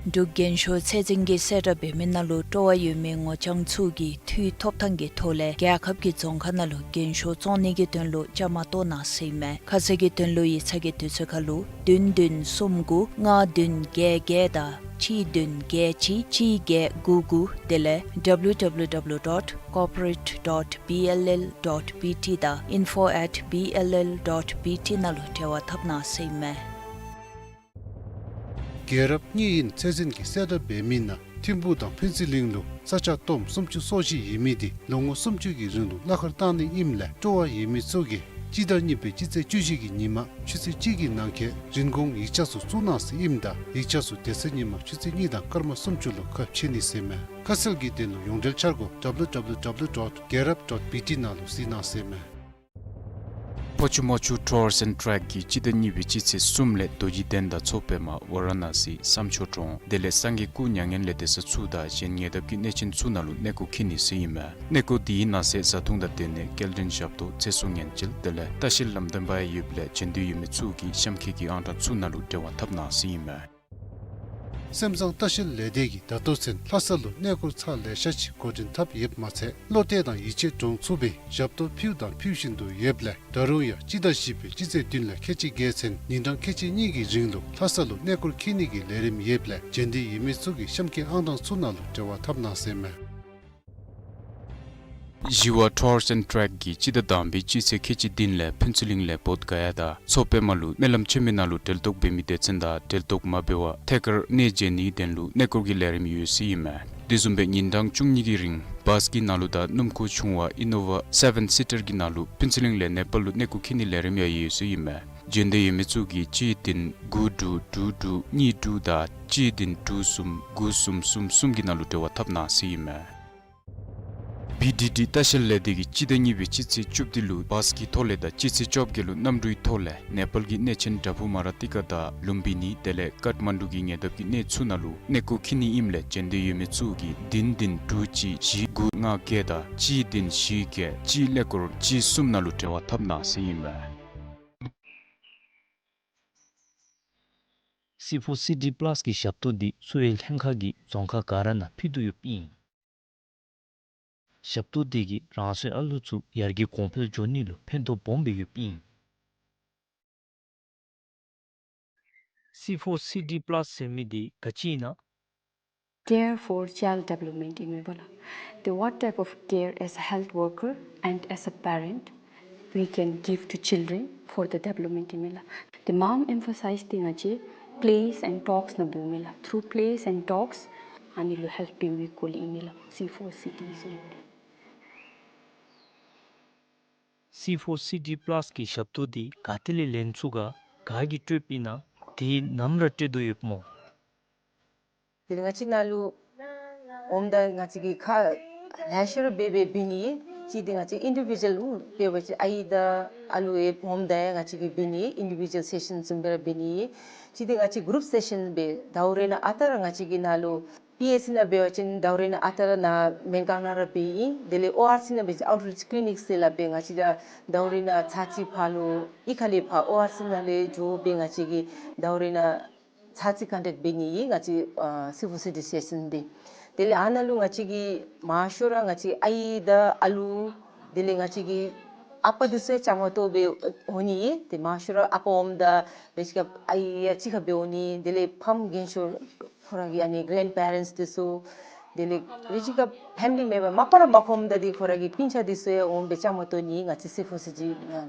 འབྲུག་རྒན་ཤོས་ཚད་འཛིན་གྱིས་གསལ་བསྒྲགས་འབད་མི་ནང་ལུ་སྤྲོ་བ་ཡོད་མི་ངོ་རྐྱང་ཚུ་གིས་འཐུས་ཐོབ་ཐང་གི་ཐོག་ལས་རྒྱལ་ཁབ་ཀྱི་རྫོང་ཁག་ནང་ལུ་རྒན་ཤོས་བཙོང་ནི་གི་དོན་ལུ་བཅའ་མར་གཏོགས་གནང་ཟེར་ཨིན་མས། ཁ་གསལ་གྱི་དོན་ལུ་ཡིག་ཚང་གི་དུས་ཚོད་ཁར་ལུ་བདུན་བདུན་གསུམ་དགུ་ལྔ་བདུན་བརྒྱད་བརྒྱད་དང་གཅིག་བདུན་བརྒྱད་གཅིག་གཅིག་བརྒྱད་དགུ་དགུ་དེ་ལས་W W W dot corporate dot B L L dot B T དང་info at B L L dot B T ནང་ལུ་འབྲེལ་བ་འཐབ་གནང་ཟེར་ཨིན་མས། རྒྱལ་རབས་གཉིས་ཡན་ཚད་འཛིན་གྱིས་གསལ་བསྒྲགས་འབད་མི་ནང་ཐིམ་ཕུག་དང་ཕུན་ཚོགས་གླིང་ལུ་ས་ཆ་བསྡོམས་སུམ་ཅུ་སོ་བཞི་ཡོད་མི་དེ་ལོ་ངོ་སུམ་ཅུ་གི་རིང་ལུ་གླ་ཁར་བཏང་ནི་ཨིནམ་ལས་སྤྲོ་བ་ཡོད་མི་ཚུ་གིས་སྤྱི་ཟླ་གཉིས་པའི་སྤྱི་ཚེས་བཅུ་བཞི་གི་ཉིན་མ་ཆུ་ཚོད་གཅིག་གི་ནང་འཁོད་རིན་གོང་ཡིག་ཆ་ཚུ་བཙུགས་གནང་ཟེར་ཨིནམ་ད་ཡིག་ཆ་ཚུ་དེ་ཚེ་ཉིན་མ་ཆུ་ཚོད་གཉིས་དང་སྐར་མ་སུམ་ཅུ་ལུ་ཁ་ཕྱེ་ནི་ཟེར་མས། ཁ་གསལ་གྱི་དོན་ལུ་ཡོངས་འབྲེལ་འཆར་སྒོ་www dot gerab dot bt ནང་ལུ་གཟིགས་གནང་ཟེར་མས། ཕོ་ཆུ་མོ་ཆུ་ཊུརསི་ཨེནཌ་ཊེཀ་གིས་སྤྱི་ཟླ་གཉིས་པའི་སྤྱི་ཚེས་གསུམ་ལས་རྡོ་རྗེ་གདན་དང་མཚོ་པདྨ་ཝཱ་ར་ཎ་སི་བསམ་འཕྲུལ་གྲོང་དེ་ལས་སངས་རྒྱས་སྐུ་མྱ་ངན་ལས་འདས་ས་ཚུ་དང་གཞན་ཉེ་འདབས་ཀྱི་གནས་ཆེན་ཚུ་ནང་ལུ་གནས་སྐོར་འཁྱིད་ནི་ཟེར་ཨིན་མས། གནས་སྐོར་དེའི་ནང་གསེས་བཟའ་འཐུང་དང་སྡོད་གནས་སྐྱེལ་འདྲེན་ཞབས་ཏོག་ཚེ་སྲོག་ཉེན་བཅོལ་དེ་ལས་ལྟ་བཤལ་ལམ་སྟོན་པ་ཡང་ཡོདཔ་ལས་བྱོན་འདོད་ཡོད་མི་ཚུ་གིས་གཤམ་འཁོད་ཀྱི་ཨང་གྲངས་ཚུ་ནང་ལུ་འབྲེལ་བ་འཐབ་གནང་ཟེར་ཨིན་མས། སེམས་བཟང་ལྟ་བཤལ་ལས་སྡེ་གིས་ད་ལྟོ་ཚུན་ལྷ་ས་ལུ་གནས་སྐོར་ཚར་ལེ་ཤ་ཅིག་འགོ་འདྲེན་འཐབ་ཡོདཔ་མ་ཚད་བློ་གཏད་དང་ཡིད་ཆེས་འདྲོངས་ཚུགས་པའི་ཞབས་ཏོག་ཕུལ་དང་ཕུལ་བཞིན་དུ་ཡོདཔ་ལས་ད་རུང་ཡང་སྤྱི་ཟླ་བཞི་པའི་སྤྱི་ཚེས་བདུན་ལས་ཁལ་གཅིག་བརྒལ་ཚུན་ཉིན་གྲངས་ཁལ་གཅིག་གཉིས་ཀྱི་རིང་ལུ་ལྷ་ས་ལུ་གནས་སྐོར་འཁྱིད་ནི་གི་ལས་རིམ་ཡོདཔ་ལས་བྱོན་འདོད་ཡོད་མི་ཚུ་གིས་གཤམ་འཁོད་ཨང་གྲངས་ཚུ་ནང་ལུ་འབྲེལ་བ་འཐབ་གནང་ཟེར་མས། ཞི་བ་ཊུརསི་ཨེནཌ་ཊེཀ་གིས་སྤྱི་ཟླ་དང་པའི་སྤྱི་ཚེས་ཁལ་གཅིག་བདུན་ལས་ཕུན་ཚོགས་གླིང་ལས་བོདྷ་ག་ཡ་དང་མཚོ་པདྨ་ལུ་སྨོན་ལམ་ཆེན་མོའི་ནང་ལུ་གྲལ་གཏོགས་འབད་མི་སྡེ་ཚན་དང་གྲལ་གཏོགས་མ་འབད་བར་ཐད་ཀར་གནས་མཇལ་ནིའི་དོན་ལུ་གནས་སྐོར་གྱི་ལས་རིམ་ཡོད་ཟེར་ཨིན་མས། དེ་བཟུམ་སྦེ་ཉིན་གྲངས་བཅུ་གཉིས་ཀྱི་རིང་བཱས་ཀྱི་ནང་ལུ་དང་སྣུམ་འཁོར་ཆུང་བ་ཨི་ནོ་ཝ་སེ་བེན་སི་ཊར་གྱི་ནང་ལུ་ཕུན་ཚོགས་གླིང་ལས་ནེ་པཱལ་ལུ་གནས་སྐོར་འཁྱིད་ནིའི་ལས་རིམ་ཡང་ཡོད་ཟེར་ཨིན་མས། བྱོན་འདོད་ཡོད་མི་ཚུ་གིས་གཅིག་བདུན་དགུ་དྲུག་དྲུག་དྲུག་གཉིས་དྲུག་དང་གཅིག་བདུན་དྲུག་གསུམ་དགུ་གསུམ་གསུམ་གསུམ་གྱི་ནང་ལུ་འབྲེལ་བ་འཐབ་གནང་ཟེར་ཨིན་མས། བི་ཌི་ཌི་ལྟ་བཤལ་ལས་སྡེ་གིས་སྤྱི་ཟླ་གཉིས་པའི་སྤྱི་ཚེས་བཅུ་བདུན་ལུ་བཱས་ཀྱི་ཐོག་ལས་དང་སྤྱི་ཚེས་བཅོ་བརྒྱད་ལུ་གནམ་གྲུའི་ཐོག་ལས་ནེ་པཱལ་གྱི་གནས་ཆེན་བྲག་ཕུག་མ་ར་ཏི་ཀ་དང་ལུམ་བི་ནི་དེ་ལས་ཀཏ་མན་ཌུ་གི་ཉེ་འདབས་ཀྱི་གནས་ཚུ་ནང་ལུ་གནས་སྐོར་འཁྱིད་ནི་ཨིནམ་ལས་བྱོན་འདོད་ཡོད་མི་ཚུ་གིས་བདུན་བདུན་དྲུག་གཅིག་བཞི་དགུ་ལྔ་བརྒྱད་དང་གཅིག་བདུན་བཞི་བརྒྱད་གཅིག་ཀླད་ཀོར་གཅིག་གསུམ་ནང་ལུ་འབྲེལ་བ་འཐབ་གནང་ཟེར་ཨིན་མས། སི་ཕོར་སི་ཌི་པ་ལཱས་ཀྱི་ཞབས་ཏོག་འདི་གསོ་བའི་ལྷན་ཁག་གིས་རྫོང་ཁག་ག་ར་ནང་ཕུལ་དོ་ཡོདཔ་ཨིན། ཞབས་ཏོག་འདི་གིས་རང་སོའི་ཨ་ལུ་ཚུ་ཡར་རྒྱས་གོང་འཕེལ་འགྱོ་ནི་ལུ་ཕན་ཐོགས་སྦོམ་སྦེ་ཡོདཔ་ཨིན། སི་ཕོར་སི་ཌི་པ་ལཱས་ཟེར་མི་འདི་ག་ཅི་ཨིན་ན། Care for child development ཨིན་མས་པ་ལགས། The what type of care as a health worker and as a parent we can give to children for the development ཨིན་མས་ལགས། The མངམ་ཨེམ་ཕ་སའིཛ་འདི་ང་བཅས་plays and talks ནང་འབདཝ་མས་ལགས། Through plays and talks ཨ་ནི་ལུ་ཧེལཔ་འབདཝ་གི་སྐོར་ལས་ཨིན་མས་ལགས། སི་ཕོར་སི་ཌི་ཟེར་མི་འདི། སི་ཕོར་སི་ཌི་པ་ལཱས་ཀྱི་ཞབས་ཏོག་འདི་ག་ཏེ་ལས་ལེན་ཚུགས་ག་ག་གིས་སྤྲོདཔ་ཨིན་ན། དེ་ནམ་ར་སྤྲོད་དོ་ཡོདཔ་སྨོ། དེ་ལས་ང་བཅས་ནཱ་ལུ་འོངམ་ད་ང་བཅས་ཀྱི་ཁག་ལེ་ཤ་ར་འབད་འབད་འབད་ནི་ཨིན། གཅིག་འདི་ང་བཅས་ཨིན་ཌི་བི་ཌུ་ཨལ་འབད་བ་ཅིན་ཨའི་དང་ཨ་ལུ་ཡང་འོངམ་ད་ཡང་ང་བཅས་ཀྱིས་འབད་ནི་ཨིན། ཨིན་ཌི་བི་ཌུ་ཨལ་སེ་ཤཱན་བཟུམ་སྦེ་ར་འབད་ནི་ཨིན། གཅིག་འདི་ང་བཅས་གུ་རུབ་སེ་ཤཱན་སྦེ་ཟླཝ་རེ་ནང་ཨ་རྟག་ར་ང་བཅས་ཀྱིས་ནཱ་ལུ་པི་ཨེཆ་སི་ནང་འབད་བ་ཅིན་ཟླཝ་རེ་ནང་ཨ་རྟག་ར་ནཱ་སྨན་ཁང་ནང་ར་འབད་ཨིན། དེ་ལས་ཨོ་ཨར་སི་ནང་འབད་བ་ཅིན་ཨའུཊ་རིཆ་ཀི་ལི་ནིཀ་ཟེར་སླབ་སྦེ་ང་བཅས་ར་ཟླཝ་རེ་ནང་ཚར་གཅིག་ཕར་ལུ་གཡུས་ཁ་ལས་ཕར་ཨོ་ཨར་སི་ནང་ལས་འགྱོ་སྦེ་ང་བཅས་ཀྱིས་ཟླཝ་རེ་ནང་ཚར་གཅིག་ཀོན་ཊེཀཊ་འབད་ནི་ཨིན་ང་བཅས་ཨ་སི་ཕོར་སི་ཌི་སེ་ཤཱན་འདི། དེ་ལས་ཨ་ནཱ་ལུ་ང་བཅས་ཀྱིས་མང་ཤོས་ར་ང་བཅས་ཨའི་དང་ཨ་ལུ་དེ་ལས་ང་བཅས་ཀྱི་ཨ་པ་འདི་ཚུ་ཡང་བཅའ་མར་གཏོགས་སྦེ་འོང་ནི་ཨིན། ཏེ་མང་ཤོས་ར་ཨ་པ་འོངམ་ད་རེ་ཅིག་ཁར་ཨའི་ཡང་གཅིག་ཁར་སྦེ་འོང་ནི། དེ་ལས་ཕམ་རྒན་ཤོས་ཁོ་ར་གི་ཨ་ནི་གྲེནཌ་པེ་རེནཊསི་འདི་ཚུ་དེ་ལས་རེ་ཅིག་ཁར་ཕེ་མི་ལི་མེམ་བར་མ་པ་ར་མ་ཁོམ་ད་འདི་ཁོ་ར་གི་སྤུན་ཆ་འདི་ཚུ་ཡང་འོང་སྦེ་བཅའ་མར་གཏོགས་ནི་ཨིན་ང་བཅས་སི་ཕོར་སི་ཌི་ནང་།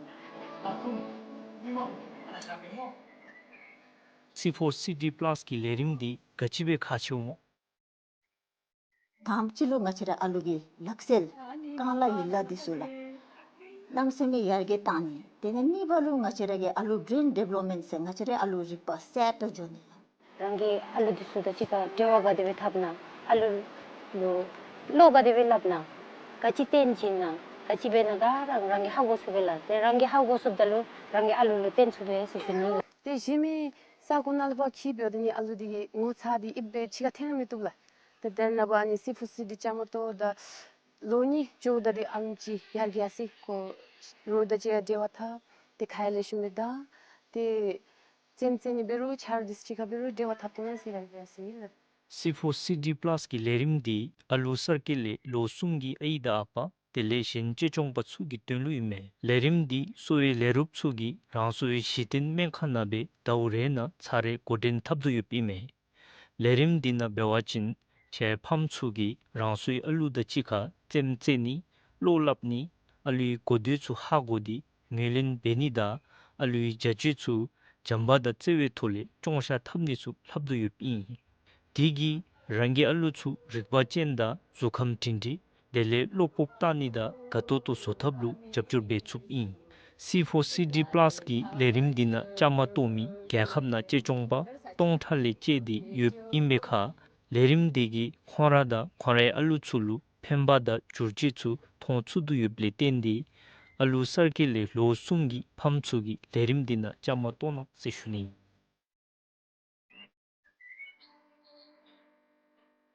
སི་ཕོར་སི་ཌི་པ་ལཱས་ཀྱི་ལས་རིམ་འདི་ག་ཅི་སྦེ་ཁག་ཆེཝ་སྨོ། དང་པ་ཅིག་ལུ་ང་བཅས་ར་ཨ་ལུ་གི་ལག་རྩལ་རྐང་ལག་ཡིག་ལག་འདི་ཚུ་ལགས་གནམ་མེད་ས་མེད་ཡར་རྒྱས་བཏང་ནི། དེ་ལས་གཉིས་པ་ལུ་ང་བཅས་ར་གི་ཨ་ལུ་བརེན་ཌི་བེ་ལོབ་མེནཊ་ཟེར་ང་བཅས་ར་ཨ་ལུ་རིག་པ་གསརཔ་འགྱོ་ནི། རང་གི་ཨ་ལུ་འདི་ཚུ་དང་གཅིག་ཁར་འབྲེལ་བ་ག་དེ་སྦེ་འཐབ་ན། ཨ་ལུ་ལུ་བློ་ག་དེ་སྦེ་སླབ་ན། ག་ཅི་སྟོན་བྱིན་ན། ག་ཅི་འབད་ན་ག་ར་རང་གིས་ཧ་གོ་ཚུགས་པས་ལགས། ཏེ་རང་གིས་ཧ་གོ་ཚུགསཔ་ད་ལུ་རང་གིས་ཨ་ལུ་ལུ་སྟོན་ཚུགས་པས་ཟེར་ཞུ་ནི། ཏེ་གཞན་མི་ས་གོ་ནང་ལུ་ཕར་འཁྱིད་འབདཝ་ད་ནི་ཨ་ལུ་འདི་གིས་ངོ་ཚ་སྟེ་ཨིབ་སྦེ་གཅིག་ཁར་འཐོན་མི་བཏུབ་ལགས། ཏེ་དེ་ནང་ཕར་ཨ་ནི་སི་ཕོར་སི་ཌི་བཅའ་མར་གཏོགས་ད་ལོ་གཉིས་འགྱོཝ་ད་འདི་ཨ་ལུ་ཅིག་ཡར་རྒྱས་སི་ཁོ་རོགས་དང་གཅིག་ཁར་འབྲེལ་བ་འཐབ། ཏེ་ཁ་ཡང་ལེགས་ཤོམ་སྦེ་བརྡ། ཏེ་རྩེདམོ་རྩེ་ནི་འབད་རུང་ཆ་རོགས་འདི་ཚུ་གཅིག་ཁར་འབད་རུང་འབྲེལ་བ་འཐབ་ཐོབ་ནི་ཟེར་ཡར་རྒྱས་སི་ལགས། སི་ཕོར་སི་ཌི་པ་ལཱས་ཀྱི་ལས་རིམ་འདི་ཨ་ལུ་གསར་སྐྱེས་ལས་ལོ་གསུམ་གྱི་ཨའི་དང་ཨ་པ་དེ་ལས་གཞན་གཅེས་སྐྱོང་པ་ཚུ་གི་དོན་ལུ་ཨིན་མས། ལས་རིམ་འདི་གསོ་བའི་ལས་རོགསཔ་ཚུ་གིས་རང་སོའི་གཞི་རྟེན་སྨན་ཁང་ནང་སྦེ་ཟླཝ་རེ་ནང་ཚར་རེ་འགོ་འདྲེན་འཐབ་དོ་ཡོདཔ་ཨིན་མས། ལས་རིམ་འདི་ནང་འབད་བ་ཅིན་ཁྱེད་ཕམ་ཚུ་གིས་རང་སོའི་ཨ་ལུ་དང་གཅིག་ཁར་རྩེདམོ་རྩེ་ནི་བློ་སླབ་ནི་ཨ་ལུའི་གོ་ཐོས་ཚུ་ཧ་གོ་སྟེ་ངོས་ལེན་འབད་ནི་དང་ཨ་ལུའི་བྱ་སྤྱོད་ཚུ་ བྱམས་པ་དང་བརྩེ་བའི་ཐོག་ལས་སྐྱོང་བཤགས་འཐབ་ནི་ཚུ་ལྷབ་དོ་ཡོདཔ་ཨིན། དེ་གིས་རང་གི་ཨ་ལུ་ཚུ་རིག་པ་ཅན་དང་གཟུགས་ཁམས་སྒྲིང་སྒྲིང་དེ་ལས་བློ་སྤོབས་བཏང་ནི་དང་དགའ་ཏོག་ཏོ་བཟོ་ཐབས་ལུ་རྒྱབ་སྐྱོར་འབད་ཚུགསཔ་ཨིན། སི་ཕོར་སི་ཌི་པ་ལཱས་ཀྱི་ལས་རིམ་འདི་ནང་བཅའ་མར་གཏོགས་མི་རྒྱལ་ཁབ་ནང་གཅེས་སྐྱོང་པ་སྟོང་ཕྲག་ལས་བཅད་དེ་ཡོདཔ་ཨིན་པའི་ཁར་ལས་རིམ་འདི་གིས་ཁོང་ར་དང་ཁོང་རའི་ཨ་ལུ་ཚུ་ལུ་ཕན་པ་དང་བསྒྱུར་བཅོས་ཚུ་མཐོང་ཚུགས་དོ་ཡོདཔ་ལས་བརྟེན་ཏེ་ཨ་ལུ་གསར་སྐྱེས་ལས་ལོ་གསུམ་གྱི་ཕམ་ཚུ་གིས་ལས་རིམ་འདི་ནང་བཅའ་མར་གཏོགས་གནང་ཟེར་ཞུ་ནི་ཨིན།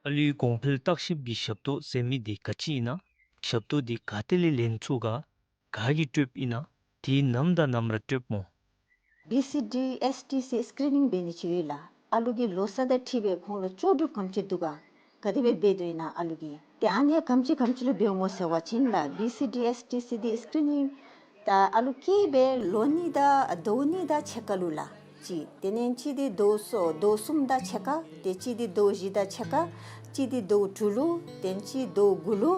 ཨ་ལུའི་གོང་འཕེལ་བརྟག་ཞིབ་ཀྱི་ཞབས་ཏོག་ཟེར་མི་འདི་ག་ཅི་ཨིན་ན། ཞབས་ཏོག་འདི་ག་ཏེ་ལས་ལེན་ཚུགས་ག། ག་གིས་སྤྲོདཔ་ཨིན་ན། དེ་ནམ་དང་ནམ་ར་སྤྲོདཔ་སྨོ། བི་སི་ཌི་ཨེསི་ཊི་སི་སི་ཀི་རི་ནིང་འབད་ནི་ཅིག་ཡོད་ལགས། ཨ་ལུ་གི་ལོ་ས་དང་འཁྲིལ་བའི་ཁོང་ལུ་ལྕོགས་གྲུབ་ག་དེམ་ཅིག་འདུག་ག། ག་དེ་སྦེ་འབད་དོ་ཨིན་ན་ཨ་ལུ་གིས། ཏེ་ཨ་ནི་ག་དེམ་ཅིག་ག་དེམ་ཅིག་ལུ་འབདཝ་སྨོ་ཟེར་བ་ཅིན་ལགས། བི་སི་ཌི་ཨེསི་ཊི་སི་འདི་སི་ཀི་རི་ནིང་ད་ཨ་ལུ་སྐྱེས་པའི་ལོ་གཉིས་དང་ཟླཝ་གཉིས་དང་ཕྱེད་ཀ་ལུ་ལགས། གཅིག། དེ་ལས་གཅིག་འདི་ཟླཝ་གསུམ་ཟླཝ་གསུམ་དང་ཕྱེད་ཀ། ཏེ་གཅིག་འདི་ཟླཝ་བཞི་དང་ཕྱེད་ཀ། གཅིག་འདི་ཟླཝ་དྲུག་ལུ། ཏེ་གཅིག་ཟླཝ་དགུ་ལུ།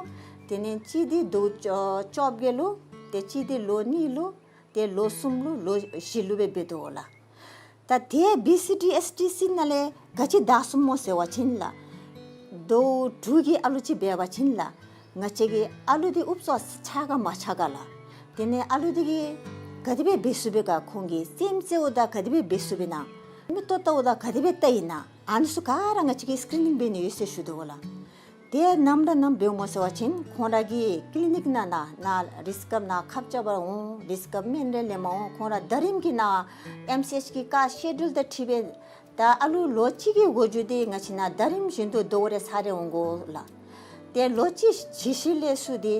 དེ་ལས་གཅིག་འདི་ཟླཝ་བཅོ་བཅོ་བརྒྱད་ལུ། ཏེ་གཅིག་འདི་ལོ་གཉིས་ལུ། ཏེ་ལོ་གསུམ་ལུ་ལོ་བཞི་ལུ་སྦེ་འབད་དོ་ལགས། ད་དེ་བི་སི་ཌི་ཨེསི་ཊི་སི་ནང་ལས་ག་ཅི་དྲག་སོང་སྨོ་ཟེར་བ་ཅིན་ལགས། ཟླཝ་དྲུག་གི་ཨ་ལུ་ཅིག་འབད་བ་ཅིན་ལགས། ང་བཅས་ཀྱི་ཨ་ལུ་འདི་ཨུབ་ཙམ་ཆགས་ག་མ་ཆགས་ག་ལགས། དེ་ལས་ཨ་ལུ་འདི་གིས་ག་དེ་སྦེ་འབད་ཚུགས་པས་ག། ཁོང་གི་སེམས་རྩ་བ་དང་ག་དེ་སྦེ་འབད་ཚུགས་པས་ན། མིག་ཏོ་ལྟཝ་ད་ག་དེ་སྦེ་ལྟ་ཡི་ན། ཨ་ནི་ཚུ་ག་ར་ང་བཅས་ཀྱིས་སི་ཀི་རི་ནིང་འབད་ནི་ཡོད་ཟེར་ཞུ་དོ་ལགས། དེ་ནམ་ར་ནམ་འབདཝ་སྨོ་ཟེར་བ་ཅིན་ཁོང་ར་གི་ཀི་ལི་ནིག་ནང་ན་ན་རིགས་སྐྱབས་ནང་ཁབ་རྐྱབ་པར་འོང་། རིགས་སྐྱབས་སྨན་རིན་ལེནམ་འོང་། ཁོང་ར་ཟླ་རིམ་གྱི་ནང་ཨེམ་སི་ཨེཆ་གི་ཀ་སི་ཀེ་ཌུལ་དང་འཁྲིལ་སྦེ་ད་ཨ་ལུ་ལོ་གཅིག་གི་འགོ་འགྱུར་འདི་ང་བཅས་ནང་ཟླ་རིམ་བཞིན་དུ་ཟླཝ་རེ་ཚར་རེ་འོང་དགོ་ལགས། ཏེ་ལོ་གཅིག་གཞི་ལས་ཚུར་འདི་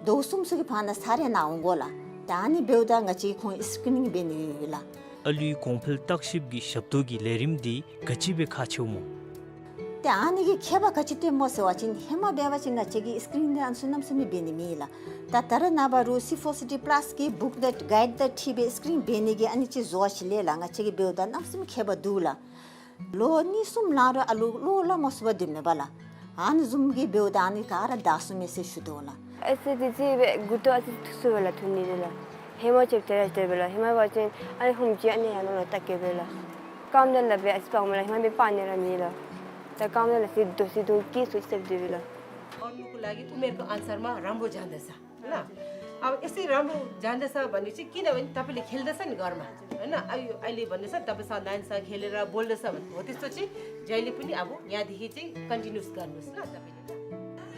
ཟླཝ་གསུམ་ཚུ་གི་བར་ན་ཚར་རེ་ནང་འོང་དགོ་ལགས། ད་ཨ་ནི་འབདཝ་ད་ང་བཅས་ཁོང་སི་ཀི་རི་ནིང་འབད་ནི་ཡོད་ལགས། ཨ་ལུའི་གོང་འཕེལ་བརྟག་ཞིབ་ཀྱི་ཞབས་ཏོག་གི་ལས་རིམ་འདི་ག་ཅི་སྦེ་ཁག་ཆེཝ་སྨོ། ཏེ་ཨ་ནི་གི་ཁྱད་པར་ག་ཅི་སྟོནམ་སྨོ་ཟེར་བ་ཅིན་ཧེ་མ་འབད་བ་ཅིན་ང་བཅས་ཀྱིས་སི་ཀི་རི་ནིང་འདི་ཨ་ནི་ཚུ་གནམ་མེད་ས་མེད་འབད་ནི་མེད་ལགས། ད་ད་རེས་ནངས་པ་རུང་སི་ཕོར་སི་ཌི་པ་ལཱས་ཀྱི་བུཀ་དང་གའིཌ་དང་འཁྲིལ་སྦེ་སི་ཀི་རི་ནིང་འབད་ནི་གི་ཨ་ནི་ཅིག་བཟོ་བ་ཅིག་ལས་ལགས། ང་བཅས་ཀྱིས་འབདཝ་ད་གནམ་མེད་ས་མེད་ཁྱད་པར་འདུག་ལགས། ལོ་གཉིས་གསུམ་ལང་རུང་ཨ་ལུ་བློ་སླབ་མ་ཚུགས་པར་སྡོདཔ་མས་པ་ལགས། ཨ་ནི་བཟུམ་གྱི་འབདཝ་ད་ཨ་ནི་ག་ར་དྲག་སོང་མས་ཟེར་ཞུ་དོ་ལགས། ཨེ་སི་ཌི་སི་སྦེ་མགུ་ཏོ་ཨ་ཙི་ཐུག་སོང་པས་ལགས། ཐུག་ནི་འདི་ལགས། ཧེ་མ་ཅིག་དེ་ར་དེ་སྦེ་ལགས། ཧེ་མ་འབད་བ་ཅིན་ཨ་ནི་ཧོམ་ཅིག་ཨ་ནི་ཡར་ལོང་ལུ་བཏགས་ཀྱི་སྦེ་ལགས། རྐངམ་དེ་ལགས་སྦེ་ཨ་ཙི་སྤརཝ་མས་ལགས། ཧེ་མ་སྦེ་སྤར་ནི་ར་མེད་ལགས། ད་རྐངམ་དེ་ལགས་ཟེར་དོ་ཟེར་དོ་ཀི་སུ་ཅིག་སྦེ་སྡོད་པས་ལགས། और लोग लागे तो मेरे को आंसर में रामबो जान दे सा। ना? अब यसरी राम्रो जान्दछ भने चाहिँ किनभने तपाईँले खेल्दछ नि घरमा, होइन? अहिले, अहिले भन्दैछ, तपाईँ सदान छ खेलेर बोल्दछ भने हो, त्यस्तो चाहिँ जहिले पनि अब यहाँदेखि चाहिँ कन्टिन्युस गर्नुहोस् न तपाईँले।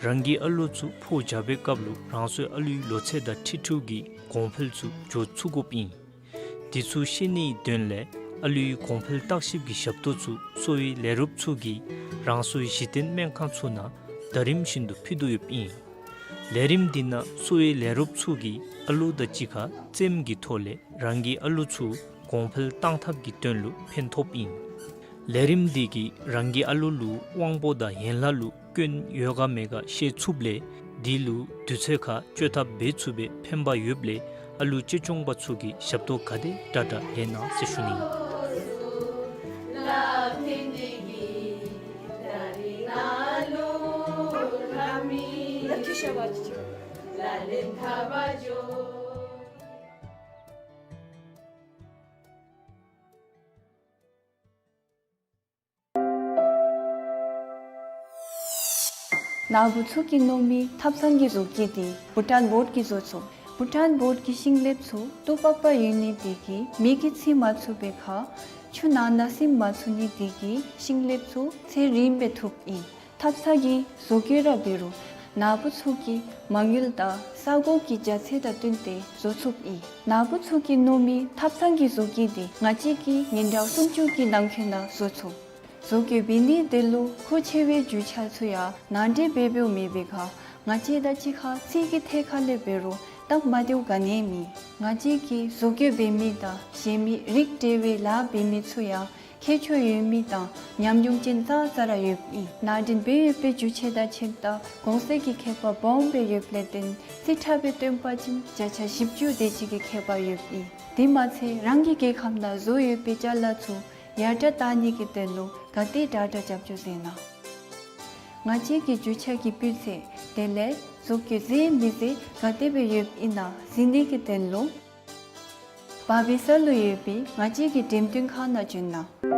རང་གི་ཨ་ལུ་ཚུ་ཕོ་རྒྱས་པའི་སྐབས་ལུ་རང་སོའི་ཨ་ལུའི་ལོ་ཚད་དང་འཁྲིལ་འཁྲིལཝ་གི་གོང་འཕེལ་ཚུ་འགྱོ་ཚུགས་དགོཔ་ཨིན། དེ་ཚུ་ཤེས་ནིའི་དོན་ལས་ཨ་ལུའི་གོང་འཕེལ་བརྟག་ཞིབ་ཀྱི་ཞབས་ཏོག་ཚུ་གསོ་བའི་ལས་རོགསཔ་ཚུ་གིས་རང་སོའི་གཞི་རྟེན་སྨན་ཁང་ཚུ་ནང་ཟླ་རིམ་བཞིན་དུ་ཕུལ་དོ་ཡོདཔ་ཨིན། ལས་རིམ་འདི་ནང་གསོ་བའི་ལས་རོགསཔ་ཚུ་གིས་ཨ་ལུ་དང་གཅིག་ཁར་རྩེདམོ་གི་ཐོག་ལས་རང་གི་ཨ་ལུ་ཚུ་གོང་འཕེལ་བཏང་ཐབས་ཀྱི་དོན་ལུ་ཕན་ཐོགསཔ་ཨིན། ལས་རིམ་འདི་གིས་རང་གི་ཨ་ལུ་ལུ་དབང་པོ་དང་ཡན་ལག་ལུ་སྐྱོན་ཡོད་ག་མེད་ག་ཤེས་ཚུགསཔ་ལས་དེ་ལུ་དུས་ཚོད་ཁར་བཅོས་ཐབས་འབད་ཚུགས་པའི་ཕན་པ་ཡོདཔ་ལས་ཨ་ལུ་གཅེས་སྐྱོང་པ་ཚུ་གིས་ཞབས་ཏོག་ག་དེ་དྲག་དྲག་ལེན་གནང་ཟེར་ཞུ་ནི། ནཱ་བུ་ཚུ་གིས་མནོ་མི་ཐབ་ཚང་གི་བཟོ་བཀོད་འདི་བྷུ་ཊཱན་བོཌ་ཀྱིས་བཟོ་ཚུགས། བྷུ་ཊཱན་བོཌ་ཀྱི་ཤིང་ལེབ་ཚུ་ཏོག་པག་པ་ཡོད་ནི་དེ་གིས་མེ་གིས་འཚིག་མ་ཚུགས་པའི་ཁར་ཆུ་ནང་ན་ཟིམ་མ་ཚུགས་ནི་དེ་གིས་ཤིང་ལེབ་ཚུ་ཚད་རིངམོ་སྦེ་ཐུགཔ་ཨིན། ཐབ་ཚང་གི་བཟོ་བཀོད་ར་འབད་རུང་ནཱ་བུ་ཚུ་གིས་མ་དངུལ་དང་ས་གོ་གི་རྒྱ་ཚད་དང་བསྟུན་ཏེ་བཟོ་ཚུགསཔ་ཨིན། ནཱ་བུ་ཚུ་གིས་མནོ་མི་ཐབ་ཚང་གི་བཟོ་བཀོད་འདི་ང་བཅས་ཀྱིས་ཉིན་གྲངས་སུམ་ཅུ་གི་ནང་འཁོད་ནང་བཟོ་ཚུགས། བཟོ་བཀོད་འབད་ནི་དེ་ལུ་མཁོ་ཆེ་བའི་རྒྱུ་ཆ་ཚུ་ཡང་ནང་འདྲེན་འབད་འབདཝ་མེད་པའི་ཁར་ང་བཅས་དང་གཅིག་ཁར་རྩིས་ཀྱི་ཐད་ཁར་ལས་འབད་རུང་སྟབས་མ་བདེཝ་ག་ནི་ཡང་མེད། ང་བཅས་ཀྱིས་བཟོ་བཀོད་འབད་མི་དང་བཞེངས་མི་རིགས་འདྲ་བའི་ལཱ་འབད་མི་ཚུ་ཡང་ཁྱད་ཆོས་ཡོད་མི་དང་ཉམས་མྱོང་ཅན་ཙང་ཙ་ར་ཡོདཔ་ཨིན། ནང་འདྲེན་འབད་ཡོད་པའི་རྒྱུ་ཆ་དང་ཁྱིམ་ཐབ་གོང་ཚད་ཀྱི་ཁྱད་པར་སྦོམ་སྦེ་ཡོདཔ་ལས་བརྟེན་རྩིས་ཁྲ་སྦེ་སྟོན་པ་ཅིན་བརྒྱ་ཆ་བཞི་བཅུ་དེ་ཅིག་གི་ཁྱད་པར་ཡོདཔ་ཨིན། དེ་མ་ཚད་རང་གི་རྒྱལ་ཁབ་ནང་བཟོ་ཡོད་པའི་ཅ་ལ་ཚུ་ཡར་དྲག་བཏང་ནི་གི་དོན་ལུ་ག་དེ་དྲག་དྲག་རྒྱབ་སྐྱོར་མཛད་གནང་། ང་བཅས་ཀྱི་རྒྱུ་ཆ་གི་སྤུས་ཚད་དེ་ལས་བཟོ་བཀོད་མཛེས་མི་མཛེས་ག་དེ་སྦེ་ཡོདཔ་ཨིན་ན་གཟིགས་ནི་གི་དོན་ལུ་ བར་པའི་ས་ལུ་ཡོད་པའི་ང་བཅས་ཀྱི་འགྲེམས་སྟོན་ཁང་ནང་བྱོན་གནང་།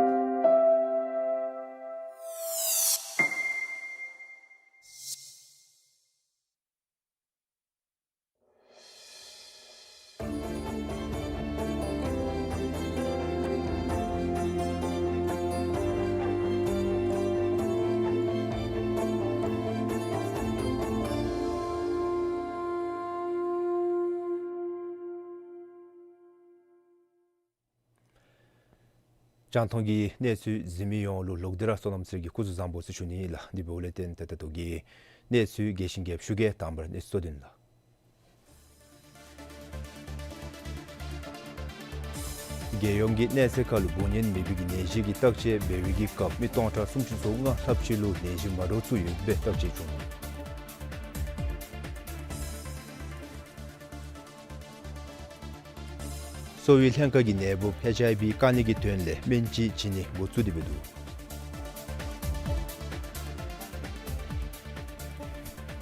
རྒྱང་མཐོང་གི་གནས་ཚུལ་གཟིགས་མི་ཡོངས་ལུ་ལོག་སྟེ་ར་བསོད་ནམས་ཚེ་རིང་གིས་སྐུ་གཟུགས་བཟང་པོ་ཟེར་ཞུ་ནི་ཨིན་ལགས། དེ་འབདཝ་ལས་བརྟེན་ད་ལྟོ་གི་གནས་ཚུལ་རྒྱས་ཤིང་རྒྱསཔ་ཞུ་གེ། དང་པ་ར་གནས་ཚུལ་གཙོ་དོན་ལགས། རྒྱལ་ཡོངས་ཀྱི་གནས་ཚད་ཁར་ལུ་འབུ་གཉན་མེད་པའི་གི་ནད་གཞི་གི་བརྟག་དཔྱད་འབད་བའི་གི་སྐབས་མི་སྟོང་ཕྲག་སུམ་ཅུ་སོ་ལྔ་ལྷགཔ་ཅིག་ལུ་ནད་གཞི་མ་འདྲཝ་ཚུ་ཡོདཔ་སྦེ་བརྟག་དཔྱད་བྱུང་ནུག། གསོ་བའི་ལྷན་ཁག་གིས་ནད་འབུཔ་ཨེཆ་ཨའི་བི་བཀག་ནི་གི་དོན་ལས་སྨན་དཔྱད་བྱིན་ནི་འགོ་བཙུགས་ཏེ་འབད་འདུག།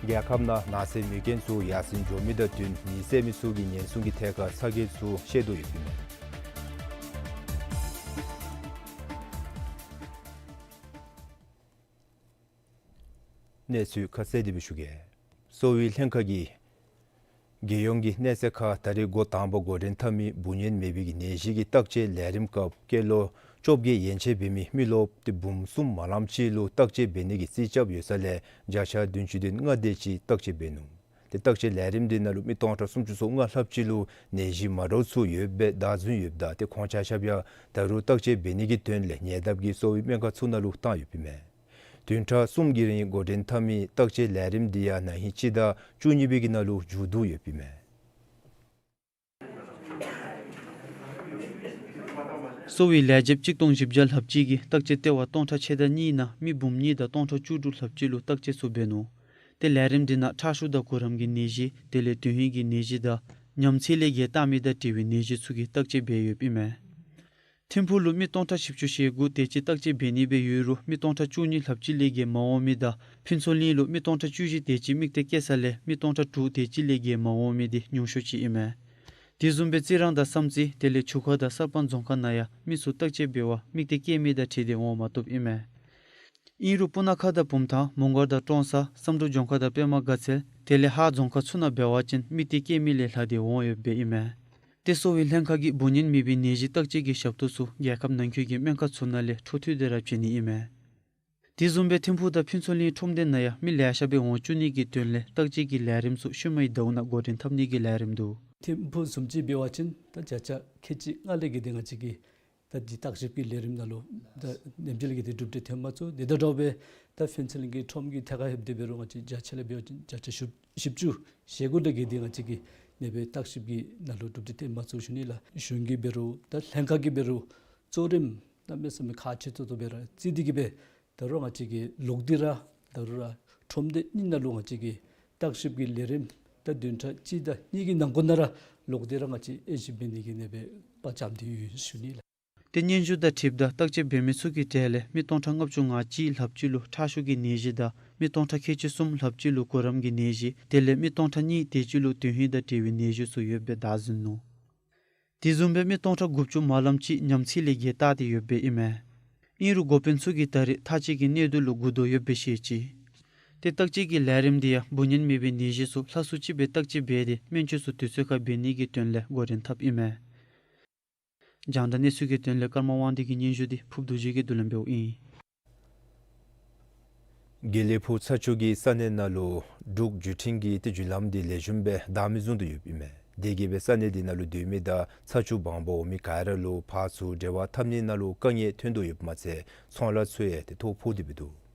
རྒྱལ་ཁབ་ནང་ནགས་ཚལ་མེ་རྐྱེན་ཚུ་ཡར་སེང་འགྱོ་མི་དང་བསྟུན་ནད་བསད་མི་ཚུ་གི་ཉེན་སྲུང་གི་ཐད་ཁར་ཚ་གྱང་ཚུ་བཤད་དོ་ཡོདཔ་ཨིན་མས། གནས་ཚུལ་ཁ་གསལ་དེ་སྦེ་ཞུ་གེ། གསོ་བའི་ལྷན་ཁག་གིས་རྒྱལ་ཡོངས་ཀྱི་གནས་ཚད་ཁར་ད་རེས་འགོ་དང་པ་འགོ་འདྲེན་འཐབ་མི་འབུ་གཉན་མེད་པའི་གི་ནད་གཞི་གི་བརྟག་དཔྱད་ལས་རིམ་སྐབས་སྐྱེས་ལོ་བཅོ་བརྒྱད་ཡན་ཆད་འབད་མི་མི་རློབས་ཏེ་འབུམ་གསུམ་མ་ལངམ་ཅིག་ལུ་བརྟག་དཔྱད་འབད་ནི་གི་རྩིས་རྐྱབ་ཡོད་ས་ལས་བརྒྱ་ཆ་བདུན་ཅུ་དོན་ལྔ་དེ་ཅིག་བརྟག་དཔྱད་འབད་ནུག། ཏེ་བརྟག་དཔྱད་ལས་རིམ་འདི་ནང་ལུ་མི་སྟོང་ཕྲག་སུམ་ཅུ་སོ་ལྔ་ལྷགཔ་ཅིག་ལུ་ནད་གཞི་མ་འདྲཝ་ཚུ་ཡོདཔ་སྦེ་བདའ་ཟུན་ཡོདཔ་ད་ཏེ་ཁོང་ཆ་ཁྱབ་ཡང་ད་རུང་བརྟག་དཔྱད་འབད་ནི་གི་དོན་ལས་ཉེ་འདབས་ཀྱི་གསོ་བའི་སྨན་ཁང་ཚུ་ནང་ལུ་བཏང་ཡོདཔ་ཨིན་མས། བདུན་ཕྲག་གསུམ་གྱི་རིང་འགོ་འདྲེན་འཐབ་མི་བརྟག་དཔྱད་ལས་རིམ་འདི་ཡང་ན་ཧིང་སྤྱི་ཟླ་བཅུ་གཉིས་པའི་གི་ནང་ལུ་མཇུག་བསྡུ་ཡོདཔ་ཨིན་མས། གསོ་བའི་ལས་བྱེདཔ་གཅིག་སྟོང་བཞི་བརྒྱ་ལྷགཔ་ཅིག་གིས་བརྟག་དཔྱད་ལྟེ་བ་སྟོང་ཕྲག་ཕྱེད་དང་གཉིས་ནང་མི་འབུམ་གཉིས་དང་སྟོང་ཕྲག་བཅུ་དྲུག་ལྷགཔ་ཅིག་ལུ་བརྟག་དཔྱད་ཚུ་འབད་ནུག། ཏེ་ལས་རིམ་འདི་ནང་ཁྲག་ཤུགས་དང་གུ་རམ་གྱི་ནད་གཞི་དེ་ལས་དོན་ཧིང་གི་ནད་གཞི་དང་ཉམས་ཚད་ལས་བརྒལ་བཏང་མི་དང་འབྲེལ་བའི་ནད་གཞི་ཚུ་གི་བརྟག་དཔྱད་འབད་ཡོདཔ་ཨིན་མས། ཐིམ་ཕུག་ལུ་མི་སྟོང་ཕྲག་བཞི་བཅུ་ཞེ་དགུ་དེ་ཅིག་བརྟག་དཔྱད་འབད་ནི་སྦེ་ཡོད་རུང་མི་སྟོང་ཕྲག་བཅུ་གཉིས་ལྷགཔ་ཅིག་ལས་བརྒལ་མ་འོང་མི་དང་ཕུན་ཚོགས་གླིང་ལུ་མི་སྟོང་ཕྲག་བཅུ་བཞི་དེ་ཅིག་དམིགས་གཏད་བསྐྱེད་ས་ལས་མི་སྟོང་ཕྲག་དྲུག་དེ་ཅིག་ལས་བརྒལ་མ་འོང་མི་འདི་ཉུང་ཤོས་ཅིག་ཨིན་མས། དེ་བཟུམ་སྦེ་རྩི་རང་དང་བསམ་རྩེ་དེ་ལས་ཆུ་ཁ་དང་གསར་སྤང་རྫོང་ཁག་ནང་ཡང་མི་ཚུ་བརྟག་དཔྱད་འབད་བར་དམིགས་གཏད་བསྐྱེད་མི་དང་འཁྲིལ་ཏེ་འོང་མ་བཏུབ་ཨིན་མས། ཨིན་རུང་སྤུ་ན་ཁ་དང་བུམ་ཐང་མོང་སྒར་དང་ཀྲོང་གསར་བསམ་གྲུབ་ལྗོངས་མཁར་དང་པདྨ་དགའ་ཚལ་དེ་ལས་ཧཱ་རྫོང་ཁག་ཚུ་ནང་འབད་བ་ཅིན་དམིགས་གཏད་བསྐྱེད་མི་ལས་ལྷག་སྟེ་འོང་ཡོདཔ་ཨིན་མས། ཏེ་གསོ་བའི་ལྷན་ཁག་གིས་འབུ་གཉན་མེད་པའི་ནད་གཞི་བརྟག་དཔྱད་ཀྱི་ཞབས་ཏོག་ཚུ་རྒྱལ་ཁབ་ནང་འཁོད་ཀྱི་སྨན་ཁང་ཚུ་ནང་ལས་འཕྲོ་མཐུད་དེ་ར་བྱིན་ནི་ཨིན་མས། དེ་བཟུམ་སྦེ་ཐིམ་ཕུག་དང་ཕུན་ཚོགས་གླིང་ཁྲོམ་སྡེ་ནང་ཡང་མི་ལེ་ཤ་སྦེ་འོང་བཅུག་ནི་གི་དོན་ལས་བརྟག་དཔྱད་ཀྱི་ལས་རིམ་ཚུ་ཤུལ་མའི་ཟླཝ་ནང་འགོ་འདྲེན་འཐབ་ནི་གི་ལས་རིམ་འདུག། ཐིམ་ཕུག་བཟུམ་ཅིག་འབད་བ་ཅིན་ད་བརྒྱ་ཆ་ཁལ་གཅིག་ལྔ་ལས་བརྒལ་ཏེ་ང་བཅས་ཀྱི་ད་འདི་བརྟག་ཞིབ་ཀྱི་ལས་རིམ་ནང་ལུ་ད་ནེམ་ཅིག་ལས་བརྒལ་ཏེ་གྲུབ་འབྲས་ཐོན་མ་ཚུགས། དེ་དང་འདྲཝ་སྦེ་ད་ཕུན་ཚོགས་གླིང་གི་ཁྲོམ་གྱི་ཐད་ཁར་ལྷོདཔ་ད་འབད་རུང་ང་བཅས་བརྒྱ་ཆ་ལས་འབད་བ་ཅིན་བརྒྱ་ཆ་བཞི་བཅུ་ཞེ་དགུ་ལས་བརྒལ་ཏེ་ང་བཅས་ཀྱི་ནེ་སྦེ་བརྟག་ཞིབ་ཀྱི་ནང་ལུ་གྲུབ་འབྲས་ཐོན་མ་ཚུགས་ཞུ་ནི་ལགས། གཞུང་གིས་འབད་རུང་ད་ལྷན་ཁག་གིས་འབད་རུང་གཙོ་རིམ་གནམ་མེད་ས་མེད་ཁག་ཆེ་ཏོག་ཏོ་སྦེ་ར་བརྩི་སྟེ་གིས་སྦེ་ད་རུང་ང་བཅས་ཀྱིས་ལོག་སྟེ་ར་ད་རུང་ར་ཁྲོམ་སྡེ་གཉིས་ནང་ལུ་ང་བཅས་ཀྱིས་བརྟག་ཞིབ་ཀྱི་ལས་རིམ་ད་བདུན་ཕྲག་གཅིག་དང་གཉིས་ཀྱི་ནང་འཁོད་ནང་ར་ལོག་སྟེ་ར་ང་བཅས་དབྱེ་ཞིབ་འབད་ནི་གི་ནེ་སྦེ་དཔའ་བཅམ་སྟེ་ཡོད་ཞུ་ནི་ལགས། ཏེ་སྙན་ཞུ་དང་འཁྲིལཝ་ད་བརྟག་དཔྱད་འབད་མི་ཚུ་གི་གྲས་ལས་མི་སྟོང་ཕྲག་ལྔ་བཅུ་ང་གཅིག་ལྷགཔ་ཅིག་ལུ་ཁྲག་ཤུགས་ཀྱི་ནད་གཞི་དང་མི་སྟོང་ཕྲག་ཁལ་གཅིག་གསུམ་ལྷགཔ་ཅིག་ལུ་གུ་རམ་གྱི་ནད་གཞི་དེ་ལས་མི་སྟོང་ཕྲག་གཉིས་དེ་ཅིག་ལུ་དོན་ཧིང་དང་འབྲེལ་བའི་ནད་གཞི་ཚུ་ཡོདཔ་སྦེ་བདའ་ཟུན་ནུག། དེ་བཟུམ་སྦེ་མི་སྟོང་ཕྲག་དགུ་བཅུ་མ་ལངམ་ཅིག་ཉམས་ཚད་ལས་བརྒལ་བཏང་སྟེ་ཡོདཔ་སྦེ་ཨིན་མས། ཨིན་རུང་འགོ་དཔོན་ཚུ་གིས་ད་རེས་མཐའ་དཔྱད་ཀྱི་གནས་སྡུད་ལུ་སྒུག་དོ་ཡོདཔ་སྦེ་བཤད་ཅི། ཏེ་བརྟག་དཔྱད་ཀྱི་ལས་རིམ་འདི་ཡང་འབུ་གཉན་མེད་པའི་ནད་གཞི་ཚུ་ལྷག་སུ་ཅིག་སྦེ་བརྟག་དཔྱད་འབད་དེ་སྨན་བཅོས་ཚུ་དུས་ཚོད་ཁར་འབད་ནི་གི་དོན་ལས་འགོ་འདྲེན་འཐབ་ཨིན་མས། རྒྱང་བསྒྲགས་གནས་ཚུལ་གྱི་དོན་ལས་ཀརྨ་དབང་འདུས་ཀྱི་སྙན་ཞུ་འདི་ཕུརབ་རྡོ་རྗེ་གིས་བསྡུ་ལེན་འབདཝ་ཨིན། དགེ་ལེགས་ཕུག་ཚ་ཆུ་གི་ས་གནས་ནང་ལུ་འབྲུག་བརྒྱུད་འཕྲིན་གྱི་ཏེ་བརྒྱུད་ལམ་འདི་ལེགས་ཤོམ་སྦེ་བདའ་མི་བཟུང་དོ་ཡོདཔ་ཨིན་མས། དེ་གིས་སྦེ་ས་གནས་འདི་ནང་ལུ་སྡོད་མི་དང་ཚ་ཆུ་བང་པ་འོ་མི་ག་ར་ལུ་ཕར་ཚུར་འབྲེལ་བ་འཐབ་ནི་ནང་ལུ་དཀའ་ངལ་ཐོན་དོ་ཡོདཔ་མ་ཚད་ཚོང་ལཱ་ཚུ་ཡང་ཏེ་ཐོ་ཕོག་སྟེ་འབད་འདུག།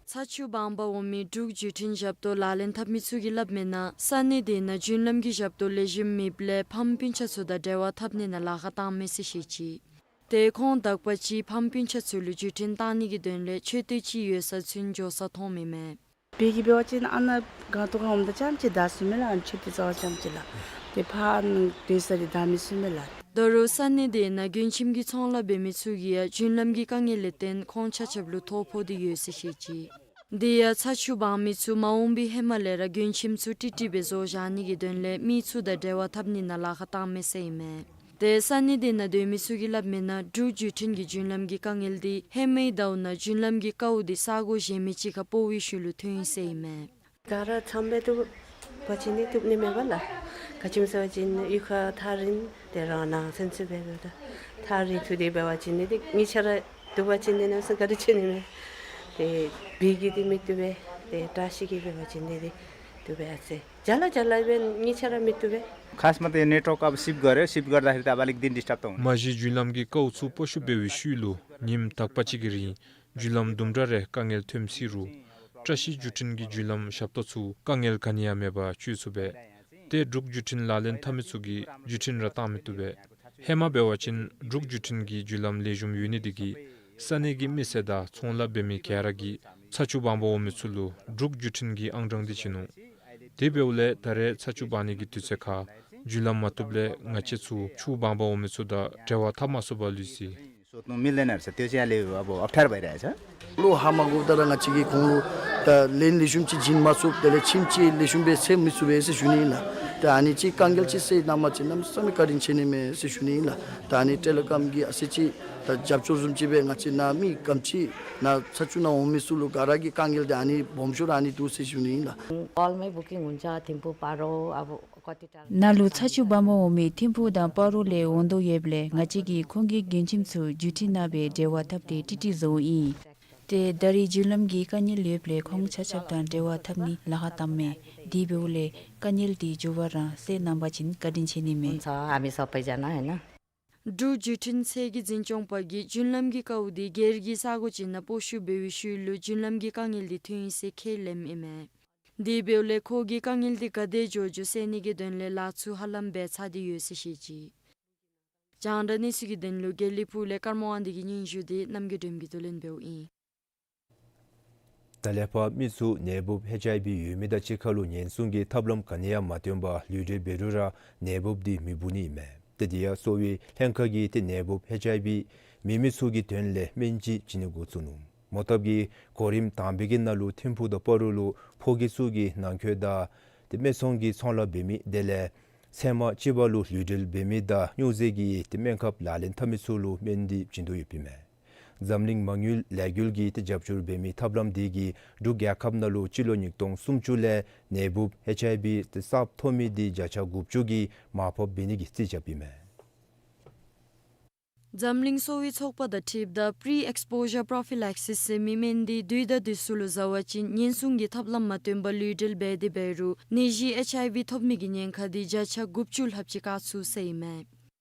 ཚ་ཆུ་བང་པ་འོ་མི་འབྲུག་བརྒྱུད་འཕྲིན་ཞབས་ཏོག་ལག་ལེན་འཐབ་མི་ཚུ་གིས་སླབ་མིའི་ནང་ས་གནས་འདི་ནང་རྒྱུན་ལམ་གྱི་ཞབས་ཏོག་ལེགས་ཤོམ་མེདཔ་ལས་ཕམ་སྤུན་ཆ་ཚུ་དང་འབྲེལ་བ་འཐབ་ནི་ནང་ལཱ་ཁག་བཏང་མས་ཟེར་བཤད་ཅི། ཏེ་ཁོང་དག་པ་ཅིག་ཕམ་སྤུན་ཆ་ཚུ་ལུ་བརྒྱུད་འཕྲིན་བཏང་ནི་གི་དོན་ལས་མཆོད་རྟེན་ཅིག་ཡོད་ས་ཚུན་འགྱོ་ས་མཐོང་མི་མས། བོད་ཀྱི་འབད་བ་ཅིན་ཨ་ནཱ་སྒང་ཏོག་ཁར་འོངམ་ད་རྐྱངམ་ཅིག་བདའ་ཚུགས་མས་ལགས། ཨ་ནི་མཆོད་རྟེན་རྩ་བ་རྐྱངམ་ཅིག་ལགས། ཏེ་ཕར་ནང་སྡོད་ས་འདི་བདའ་མི་ཚུགས་མས་ལགས། ད་རུང་ས་གནས་འདི་ནང་མགྱོནམ་གྱི་ཚོང་ལཱ་འབད་མི་ཚུ་གིས་ཡང་རྒྱུན་ལམ་གྱི་དཀའ་ངལ་ལས་བརྟེན་ཁོང་ཆ་ཁྱབ་ལུ་ཐོ་ཕོག་སྟེ་ཡོད་ཟེར་བཤད་ཅི། དེ་ཡང་ཚ་ཆུ་འབག་མི་ཚུ་མ་འོངས་པའི་ཧེ་མ་ལས་ར་མགྱོནམ་ཁྱིམ་ཚུ་ཀྲིག་ཀྲི་སྦེ་བཟོ་བཞག་ནི་གི་དོན་ལས་མི་ཚུ་དང་འབྲེལ་བ་འཐབ་ནི་ནང་ལཱ་ཁག་བཏངམ་མས་ཟེར་ཨིན་མས། ཏེ་ས་གནས་དེ་ནང་སྡོད་མི་ཚུ་གིས་སླབ་མིའི་ནང་འབྲུག་བརྒྱུད་འཕྲིན་གྱི་རྒྱུན་ལམ་གྱི་དཀའ་ངལ་དེ་ཧེ་མའི་ཟླཝ་ནང་རྒྱུན་ལམ་གྱི་ཀཝ་དེ་ས་གོ་གཞན་མི་ཅིག་ཁར་སྤོ་བའི་ཤུལ་ལུ་ཐོན་ཡི་ཟེར་ཨིན་མས། ག་ར་ཚངམ་སྦེ་བཏུབ་པ་ཅིན་ནི་བཏུབ་ནི་མས་པ་ལགས། ག་ཅི་སྨོ་ཟེར་བ་ཅིན་གཡུས་ཁར་ཐག་རིང་སྟེ་རང་ནང་སེམས་ཅིག་སྦེ་འབདཝ་ད་ཐག་རིང་ཐུག་སྟེ་འབད་བ་ཅིན་ནི་ཏེ་གཉིས་ཆ་ར་བཏུབ་པ་ཅིན་ནི་ནམ་སེམས་ག་དེ་ཆེ་ནི་མས། ཏེ་བི་གི་འདི་མི་བཏུབ་པས། ཏེ་བཀྲ་ཤིས་ཀྱི་འབད་བ་ཅིན་ནི་ཏེ་བཏུབ་པས་ཨ་ཙི། ཇ་ལ་ཇ་ལ་སྦེ་གཉིས་ཆ་ར་མི་བཏུབ་པས། ཁཱས་མ་ཏེ་ནེཊ་ཝརཀ་ཨབ་སིབ་ག་རེ་སིབ་ག་རེ་ད་ཧིར་ད་བ་ལིག་དིན་ཌིསི་ཊབ་ཏོང་། མ་གཞི་རྒྱུན་ལམ་གྱི་ཀཝ་ཚུ་སྤོ་བཤུབ་འབད་བའི་ཤུལ་ལུ་ཉིནམ་དག་པ་ཅིག་གི་རིང་རྒྱུན་ལམ་དུམ་གྲ་རེ་དཀའ་ངལ་ཐོནམ་ཅིག་རུང་བཀྲ་ཤིས་བརྒྱུད་འཕྲིན་གྱི་རྒྱུན་ལམ་ཞབས་ཏོག་ཚུ་དཀའ་ངལ་ག་ནི་ཡང་མེད་པར་སྤྱོད་ཚུགས་པས། ཏེ་འབྲུག་བརྒྱུད་འཕྲིན་ལག་ལེན་འཐབ་མི་ཚུ་གིས་བརྒྱུད་འཕྲིན་ར་བཏང་མི་བཏུབ་པས། ཧེ་མ་འབད་བ་ཅིན་འབྲུག་བརྒྱུད་འཕྲིན་གྱི་རྒྱུན་ལམ་ལེགས་ཤོམ་ཡོད་ནི་དེ་གིས་ས་གནས་ཀྱི་མི་སེར་དང་ཚོང་ལཱ་འབད་མི་ག་ར་གིས་ཚ་ཆུ་སྦང་པར་འོང་མི་ཚུ་ལུ་འབྲུག་བརྒྱུད་འཕྲིན་གྱི་ཨང་གྲངས་དེ་བྱིན་ནུག། དེ་འབདཝ་ལས་ད་རེས་ཚ་ཆུ་སྦང་ནི་གི་དུས་ཚོད་ཁར་རྒྱུན་ལམ་མ་བཏུབ་ལས་ང་བཅས་ཚུ་ཆུ་སྦང་པར་འོང་མི་ཚུ་དང་འབྲེལ་བ་འཐབ་མ་ཚུགས་པར་ལུས་ཅི། སོ་ནུ་མི་ལེན་ནར་ས་ཏེ་ཅ་ལེ་བ་བོ་ཨབ་ཐར་བའི་ར་ཆ། ལོ་ཧ་མ་གོ་ད་ར་ང་བཅས་ཀྱིས་ཁོང་ལུ་ད་ལན་ལེགས་ཤོམ་ཅིག་བྱིན་མ་ཚུགས། དེ་ལས་ཁྱིམ་ཅིག་ལེགས་ཤོམ་སྦེ་སེལ་མི་ཚུགས་པས་ཟེར་ཞུ་ནི་ཨིན་ལགས། ད་ཨ་ནི་ཅིག་དཀའ་ངལ་ཅིག་སེལ་གནང་པ་ཅིན་གནམ་མེད་ས་མེད་བཀའ་དྲིན་ཆེ་ནི་མས་ཟེར་ཞུ་ནི་ཨིན་ལགས། ད་ཨ་ནི་འབྲེལ་ཡོད་ཁམས་ཀྱིས་ཨ་ཙི་ཅིག་ད་རྒྱབ་སྐྱོར་བཟུམ་ཅིག་སྦེ་ང་བཅས་ནཱ་མི་ག་དེམ་ཅིག་ནཱ་ཚ་ཆུ་ནང་འོང་མི་ཚུ་ལུ་ག་ར་གི་དཀའ་ངལ་དེ་ཨ་ནི་སྦོམ་ཤོས་ར་ཨ་ནི་འདུག་ཟེར་ཞུ་ནི་ཨིན་ལགས། All my booking हुन्छ थिम्पू पारो अब कति टाढा ནཱ་ལུ་ཚ་ཆུ་སྦང་པར་འོང་མི་ཐིམ་ཕུག་དང་སྤ་རོ་ལས་འོང་དོ་ཡོདཔ་ལས་ང་བཅས་ཀྱིས་ཁོང་གི་མགྱོནམ་ཁྱིམ་ཚུ་བརྒྱུད་འཕྲིན་ནང་སྦེ་འབྲེལ་བ་འཐབ་སྟེ་ཀྲིག་ཀྲི་བཟོཝ་ཨིན། ཏེ་ད་རེས་རྒྱུན་ལམ་གྱི་དཀའ་ངལ་ཡོདཔ་ལས་ཁོང་ཆ་ཁྱབ་དང་འབྲེལ་བ་འཐབ་ནི་ལཱ་ཁག་བཏངམ་མས། དེ་འབདཝ་ལས་དཀའ་ངལ་དེ་མགྱོགས་པ་ར་སེལ་གནང་པ་ཅིན་བཀའ་དྲིན་ཆེ་ནི་མས། हुन्छ, हामी सबैजना, होइन। འབྲུག་བརྒྱུད་འཕྲིན་ཚད་ཀྱི་འཛིན་སྐྱོང་པ་གིས་རྒྱུན་ལམ་གྱི་ཀཝ་དེ་སྒེར་གྱི་ས་གོ་ཅིག་ནང་སྤོ་བཤུབ་འབད་བའི་ཤུལ་ལུ་རྒྱུན་ལམ་གྱི་དཀའ་ངལ་དེ་ཐོན་ཡི་ཟེར་ཁས་ལེནམ་ཨིན་མས། དེ་འབདཝ་ལས་ཁོ་གིས་དཀའ་ངལ་དེ་ག་དེ་མགྱོགས་མགྱོགས་སེལ་ནི་གི་དོན་ལས་ལཱ་ཚུ་ཧ་ལམ་འབད་ཚར་ཏེ་ཡོད་ཟེར་བཤད་ཅི། རྒྱང་བསྒྲགས་གནས་ཚུལ་གྱི་དོན་ལུ་དགེ་ལེགས་ཕུག་ལས་ཀརྨ་དབང་འདུས་ཀྱི་སྙན་ཞུ་དེ་རྣམ་རྒྱལ་སྒྲོལམ་གྱིས་བསྡུ་ལེན་འབདཝ་ཨིན། ད་ལས་ཕར་མི་ཚུ་ནད་འབུབ་ཨེཆ་ཨའི་བི་ཡོད་མི་དང་གཅིག་ཁར་ལུ་ཉེན་སྲུང་གི་ཐབས་ལམ་ག་ནི་ཡང་མ་བཏོན་པར་ལུས་འབྲེལ་འབད་རུང་ར་ནད་འབུབ་དེ་མི་འབུ་ནི་ཨིན་མས། ཏེ་དེ་ཡང་གསོ་བའི་ལྷན་ཁག་གིས་ཏེ་ནད་འབུབ་ཨེཆ་ཨའི་བི་མེད་མི་ཚུ་གི་དོན་ལས་སྨན་ཅིག་བྱིན་ནི་འགོ་བཙུགས་ནུག། མོ་བཏབ་ཀྱི་གོ་རིམ་དང་པའི་གི་ནང་ལུ་ཐིམ་ཕུག་དང་སྤ་རོ་ལུ་ཕོ་སྐྱེས་ཚུ་གི་ནང་འཁོད་དང་ཏེ་སྨད་འཚོང་གི་ཚོང་ལཱ་འབད་མི་དེ་ལས་ཚལ་མ་ལྕི་བ་ལུ་ལུས་འབྲེལ་འབད་མི་དང་སྨྱོ་རྫས་ཀྱི་ཏེ་སྨན་ཁབ་ལག་ལེན་འཐབ་མི་ཚུ་ལུ་སྨན་དེ་བྱིན་དོ་ཡོདཔ་ཨིན་མས། འཛམ་གླིང་མ་དངུལ་ལས་འགུལ་གྱིས་ཏེ་རྒྱབ་སྐྱོར་འབད་མི་ཐབས་ལམ་དེ་གིས་འབྲུག་རྒྱལ་ཁབ་ནང་ལུ་སྤྱི་ལོ་ཉིས་སྟོང་སུམ་ཅུ་ལས་ནད་འབུབ་ཨེཆ་ཨའི་བི་ཏེ་གསརཔ་ཐོབ་མི་དེ་བརྒྱ་ཆ་དགུ་བཅུ་གིས་མར་ཕབ་འབད་ནི་གི་རྩིས་རྐྱབ་ཨིན་མས། འཛམ་གླིང་གསོ་བའི་ཚོགས་པ་དང་འཁྲིལཝ་ད་Pre-Exposure Prophylaxis ཟེར་མི་སྨན་དེ་དུས་དང་དུས་སུ་ལུ་བཟའ་བ་ཅིན་ཉེན་སྲུང་གི་ཐབས་ལམ་མ་བཏོན་པར་ལུས་འབྲེལ་འབད་དེ་འབད་རུང་ནད་གཞི་ཨེཆ་ཨའི་བི་ཐོབ་ནི་གི་ཉེན་ཁ་དེ་བརྒྱ་ཆ་དགུ་བཅུ་ལྷགཔ་ཅིག་བཀག་ཚུགས་ཟེར་ཨིན་མས།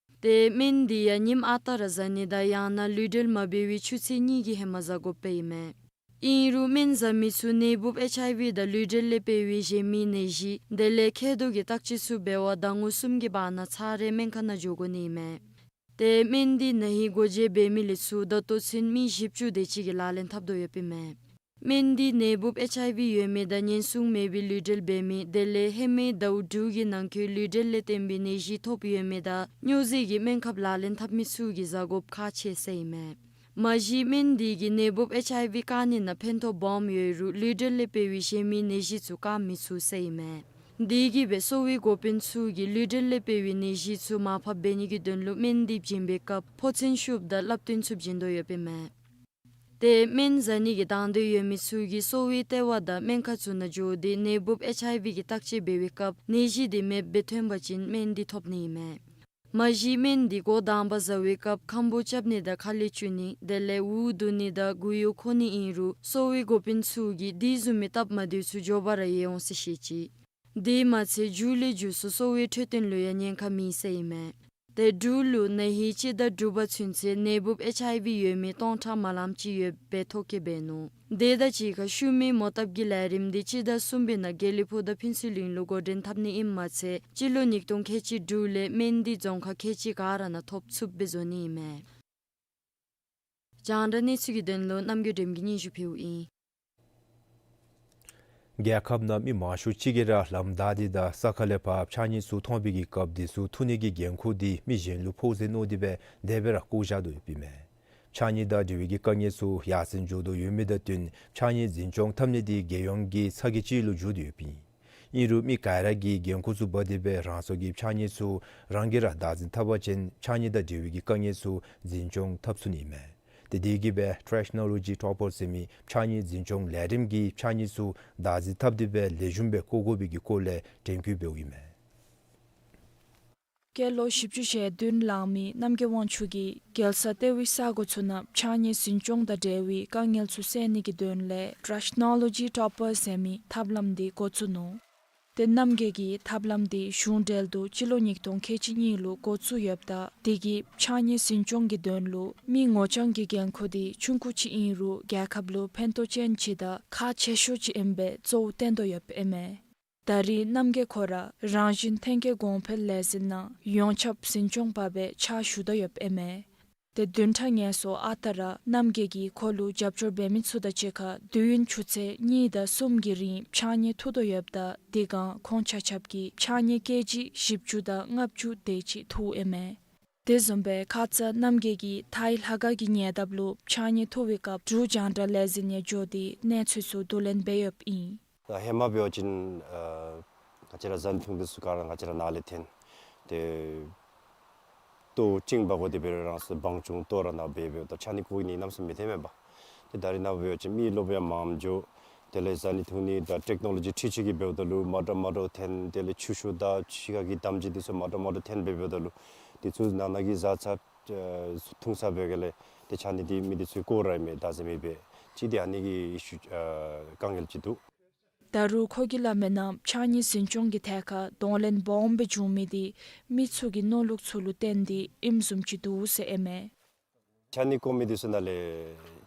ཏེ་སྨན་དེ་ཡང་ཉིནམ་ཨ་རྟག་ར་བཟའ་ནི་དང་ཡང་ན་ལུས་འབྲེལ་མ་འབད་བའི་ཆུ་ཚོད་གཉིས་ཀྱི་ཧེ་མ་བཟའ་དགོཔ་ཨིན་མས། ཨིན་རུང་སྨན་བཟའ་མི་ཚུ་ནད་འབུབ་ཨེཆ་ཨའི་བི་དང་ལུས་འབྲེལ་ལས་འཕེལ་བའི་གཞན་མི་ནད་གཞི་དེ་ལས་མཁལ་རྡོག་གི་བརྟག་དཔྱད་ཚུ་འབད་བར་ཟླ་ངོ་གསུམ་གྱི་བར་ན་ཚར་རེ་སྨན་ཁང་ནང་འགྱོ་དགོ་ནི་ཨིན་མས། ཏེ་སྨན་དེ་ན་ཧིང་འགོ་འབྱེད་འབད་མི་ལས་ཚུར་ད་ལྟོ་ཚུན་མི་བཞི་བཅུ་དེ་ཅིག་གིས་ལག་ལེན་འཐབ་དོ་ཡོདཔ་ཨིན་མས། སྨན་དེ་ནད་འབུབ་ཨེཆ་ཨའི་བི་ཡོད་མི་དང་ཉེན་སྲུང་མེད་པའི་ལུས་འབྲེལ་འབད་མི་དེ་ལས་ཧེ་མའི་ཟླཝ་དྲུག་གི་ནང་འཁོད་ལུས་འབྲེལ་ལས་བརྟེན་པའི་ནད་གཞི་ཐོབ་ཡོད་མི་དང་སྨྱོ་རྫས་ཀྱི་སྨན་ཁབ་ལག་ལེན་འཐབ་མི་ཚུ་གིས་བཟའ་དགོཔ་ཁག་ཆེ་ཟེར་ཨིན་མས། མ་གཞི་སྨན་དེ་གིས་ནད་འབུབ་ཨེཆ་ཨའི་བི་བཀག་ནི་ནང་ཕན་ཐོགས་སྦོམ་ཡོད་རུང་ལུས་འབྲེལ་ལས་འཕེལ་བའི་གཞན་མི་ནད་གཞི་ཚུ་བཀག་མི་ཚུགས་ཟེར་ཨིན་མས། དེ་གིས་སྦེ་གསོ་བའི་འགོ་དཔོན་ཚུ་གིས་ལུས་འབྲེལ་ལས་འཕེལ་བའི་ནད་གཞི་ཚུ་མར་ཕབ་འབད་ནི་གི་དོན་ལུ་སྨན་དེ་བྱིན་པའི་སྐབས་ཕོ་མཚན་ཤུབས་དང་བསླབ་སྟོན་ཚུ་བྱིན་དོ་ཡོདཔ་ཨིན་མས། ཏེ་སྨན་བཟའ་ནི་གི་དང་འདོད་ཡོད་མི་ཚུ་གིས་གསོ་བའི་ལྟེ་བ་དང་སྨན་ཁང་ཚུ་ནང་འགྱོ་སྟེ་ནད་འབུབ་ཨེཆ་ཨའི་བི་གི་བརྟག་དཔྱད་འབད་བའི་སྐབས་ནད་གཞི་དེ་མེདཔ་སྦེ་ཐོན་པ་ཅིན་སྨན་དེ་ཐོབ་ནི་ཨིན་མས། མ་གཞི་སྨན་དེ་འགོ་དང་པ་བཟའ་བའི་སྐབས་ཁམ་བུ་རྐྱབ་ནི་དང་ཁ་ལས་བཅུག་ནི་དེ་ལས་འུ་བསྡུ་ནི་དང་མགུ་ཡུ་འཁོར་ནི་ཨིན་རུང་གསོ་བའི་འགོ་དཔོན་ཚུ་གིས་དེ་བཟུམ་མའི་སྟབས་མ་བདེཝ་ཚུ་མགྱོགས་པ་ར་ཡལ་འོང་ཟེར་བཤད་ཅི། དེ་མ་ཚད་མཇུག་ལས་མཇུག་སུ་གསོ་བའི་འཕྲོད་བསྟེན་ལུ་ཡང་ཉེན་ཁ་མེད་ཟེར་ཨིན་མས། ཏེ་འབྲུག་ལུ་ན་ཧིང་སྤྱི་ཟླ་དྲུག་པ་ཚུན་ཚོད་ནད་འབུབ་ཨེཆ་ཨའི་བི་ཡོད་མི་སྟོང་ཕྲག་མ་ལངམ་ཅིག་ཡོདཔ་སྦེ་ཐོ་བཀོད་འབད་ནུག། དེ་དང་གཅིག་ཁར་ཤུལ་མའི་མོ་བཏབ་ཀྱི་ལས་རིམ་དེ་སྤྱི་ཟླ་གསུམ་པའི་ནང་དགེ་ལེགས་ཕུག་དང་ཕུན་ཚོགས་གླིང་ལུ་འགོ་འདྲེན་འཐབ་ནི་ཨིནམ་མ་ཚད་སྤྱི་ལོ་ཉིས་སྟོང་ཁལ་གཅིག་དྲུག་ལས་སྨན་དེ་རྫོང་ཁག་ཁལ་གཅིག་ག་ར་ནང་ཐོབ་ཚུགསཔ་སྦེ་བཟོ་ནི་ཨིན་མས། རྒྱང་བསྒྲགས་གནས་ཚུལ་གྱི་དོན་ལུ་རྣམ་རྒྱལ་སྒྲོལམ་གྱིས་སྙན་ཞུ་ཕུལཝ་ཨིན། རྒྱལ་ཁབ་ནང་མི་མང་ཤོས་ཅིག་གིས་ར་ལམ་བདའ་སྟེ་དང་ས་ཁ་ལས་ཕར་ཕྱགས་སྙིགས་ཚུ་འཐོར་བའི་གི་སྐབས་དེ་ཚུ་འཐུ་ནི་གི་འགན་ཁུར་དེ་མི་གཞན་ལུ་ཕོག་ཟེར་མནོ་སྟེ་སྦེ་དེ་སྦེ་ར་བཀོ་བཞག་དོ་ཡོདཔ་ཨིན་མས། ཕྱགས་སྙིགས་དང་འབྲེལ་བའི་གི་དཀའ་ངལ་ཚུ་ཡར་སེང་འགྱོ་དོ་ཡོད་མི་དང་བསྟུན་ཕྱགས་སྙིགས་འཛིན་སྐྱོང་འཐབ་ནི་འདི་རྒྱལ་ཡོངས་ཀྱི་ཚ་གྱང་ཅིག་ལུ་འགྱུར་ཏེ་ཡོདཔ་ཨིན། ཨིན་རུང་མི་ག་ར་གིས་འགན་ཁུར་ཚུ་འབག་སྟེ་སྦེ་རང་སོའི་གི་ཕྱགས་སྙིགས་ཚུ་རང་གིས་ར་བདག་འཛིན་འཐབ་པ་ཅིན་ཕྱགས་སྙིགས་དང་འབྲེལ་བའི་གི་དཀའ་ངལ་ཚུ་འཛིན་སྐྱོང་འཐབ་ཚུགས་ནི་ཨིན་མས། དེ་དེ་གིས་སྦེ་Trashnology Topper ཟེར་མི་ཕྱགས་སྙིགས་འཛིན་སྐྱོང་ལས་རིམ་གྱིས་ཕྱགས་སྙིགས་ཚུ་བདག་འཛིན་འཐབ་སྟེ་སྦེ་ལེགས་ཤོམ་སྦེ་བཀོ་དགོ་པའི་གི་སྐོར་ལས་དྲན་སྐུལ་འབདཝ་ཨིན་མས། སྐྱེས་ལོ་བཞི་བཅུ་ཞེ་བདུན་ལང་མི་རྣམ་རྒྱལ་དབང་ཕྱུག་གིས་རྒྱལ་ས་ལྟེ་བའི་ས་གོ་ཚུ་ནང་ཕྱགས་སྙིགས་འཛིན་སྐྱོང་དང་འབྲེལ་བའི་དཀའ་ངལ་ཚུ་སེལ་ནི་གི་དོན་ལས་Trashnology Topper ཟེར་མི་ཐབས་ལམ་འདི་འགོ་བཙུགས་ནུག། ཏེ་རྣམ་རྒྱལ་གྱིས་ཐབས་ལམ་འདི་གཞུང་འབྲེལ་དུ་སྤྱི་ལོ་ཉིས་སྟོང་ཁལ་གཅིག་གཉིས་ལུ་འགོ་བཙུགས་ཡོདཔ་ད་དེ་གིས་ཕྱགས་སྙིགས་འཛིན་སྐྱོང་གི་དོན་ལུ་མི་ངོ་རྐྱང་གི་འགན་ཁུར་འདི་ཆུང་ཀུ་ཅིག་ཨིན་རུང་རྒྱལ་ཁབ་ལུ་ཕན་ཐོགས་ཅན་ཅིག་དང་ཁག་ཆེ་ཤོས་ཅིག་ཨིན་པའི་གཙོ་བོ་བསྟན་དོ་ཡོདཔ་ཨིན་མས། ད་རེས་རྣམ་རྒྱལ་ཁོ་ར་རང་བཞིན་ཐོན་སྐྱེད་གོང་འཕེལ་ལས་འཛིན་ནང་ཡོངས་ཁྱབ་འཛིན་སྐྱོང་པ་སྦེ་ཕྱག་ཞུ་དོ་ཡོདཔ་ཨིན་མས། ཏེ་བདུན་ཕྲག་ངལ་གསོ་ཨ་རྟག་ར་རྣམ་རྒྱལ་གྱིས་ཁོ་ལུ་རྒྱབ་སྐྱོར་འབད་མི་ཚུ་དང་གཅིག་ཁར་དུས་ཡུན་ཆུ་ཚོད་གཉིས་དང་གསུམ་གྱི་རིང་ཕྱགས་སྙིགས་འཐུ་དོ་ཡོདཔ་ད་དེ་སྒང་ཁོང་ཆ་ཁྱབ་ཀྱིས་ཕྱགས་སྙིགས་ཀེ་ཇི་བཞི་བཅུ་དང་ལྔ་བཅུ་དེ་ཅིག་འཐུཝ་ཨིན་མས། དེ་བཟུམ་སྦེ་ཁ་ཙ་རྣམ་རྒྱལ་གྱིས་ཐའི་ལྷ་ཁང་གི་ཉེ་འདབས་ལུ་ཕྱགས་སྙིགས་འཐུ་བའི་སྐབས་འབྲུག་རྒྱང་བསྒྲགས་ལས་འཛིན་ནང་འགྱོ་སྟེ་གནས་ཚུལ་ཚུ་བསྡུ་ལེན་འབད་ཡོདཔ་ཨིན། ད་ཧེ་མ་འབད་བ་ཅིན་ཨ་ང་བཅས་ར་བཟའ་ནི་འཐུང་ནི་འདི་ཚུ་ག་ར་ང་བཅས་ར་ནཱ་ལས་འཐོན། ཏེ་ལྟོ་ཅིག་འབག་དགོ་དེ་འབད་རུང་རང་སོའི་བང་ཅུང་ལྟོ་ར་ནཱ་འབད་འབདཝ་ད་ཕྱགས་སྙིགས་བཀོ་ནི་གནམ་མེད་ས་མེད་འཐོན་མས་པ། ཏེ་ད་རེས་ནངས་པ་འབད་བ་ཅིན་མི་རློབས་ཡང་མངམ་འགྱོ། དེ་ལས་བཟའ་ནི་འཐུང་ནི་དང་ཊེཀ་ནོ་ལོ་ཇི་འཕྲུལ་ཆས་ཀྱིས་འབདཝ་ད་ལུ་མ་འདྲཝ་མ་འདྲཝ་འཐོན། དེ་ལས་ཆུ་ཤུགས་དང་ཕྱི་ཁ་གི་དམ་སྦྱིས་འདི་ཚུ་མ་འདྲཝ་མ་འདྲཝ་འཐོན་འབད་འབདཝ་ད་ལུ་དེ་ཚུ་ནང་ན་གི་བཟའ་ཚང་ཨ་འཐུང་ཚར་བའི་སྒང་ལས་ཏེ་ཕྱགས་སྙིགས་འདི་མི་འདི་ཚུ་བཀོ་ར་མི་བདག་འཛིན་མེད་པས། ཅིག་ཏེ་ཨ་ནི་གི་ཨི་ཤུ་ཨ་དཀའ་ངལ་ཅིག་འདུག། ད་རུང་ཁོ་གིས་སླབ་མིའི་ནང་ཕྱགས་སྙིགས་འཛིན་སྐྱོང་གི་ཐད་ཁར་གདོང་ལེན་སྦོམ་སྦེ་འབྱུང་མི་འདི་མི་ཚུ་གི་མནོ་ལུགས་ཚུ་ལུ་བརྟེན་ཏེ་ཨིནམ་བཟུམ་ཅིག་འདུག་ཟེར་ཨིན་མས། ཕྱགས་སྙིགས་བཀོ་མི་འདི་ཚུ་ནང་ལས་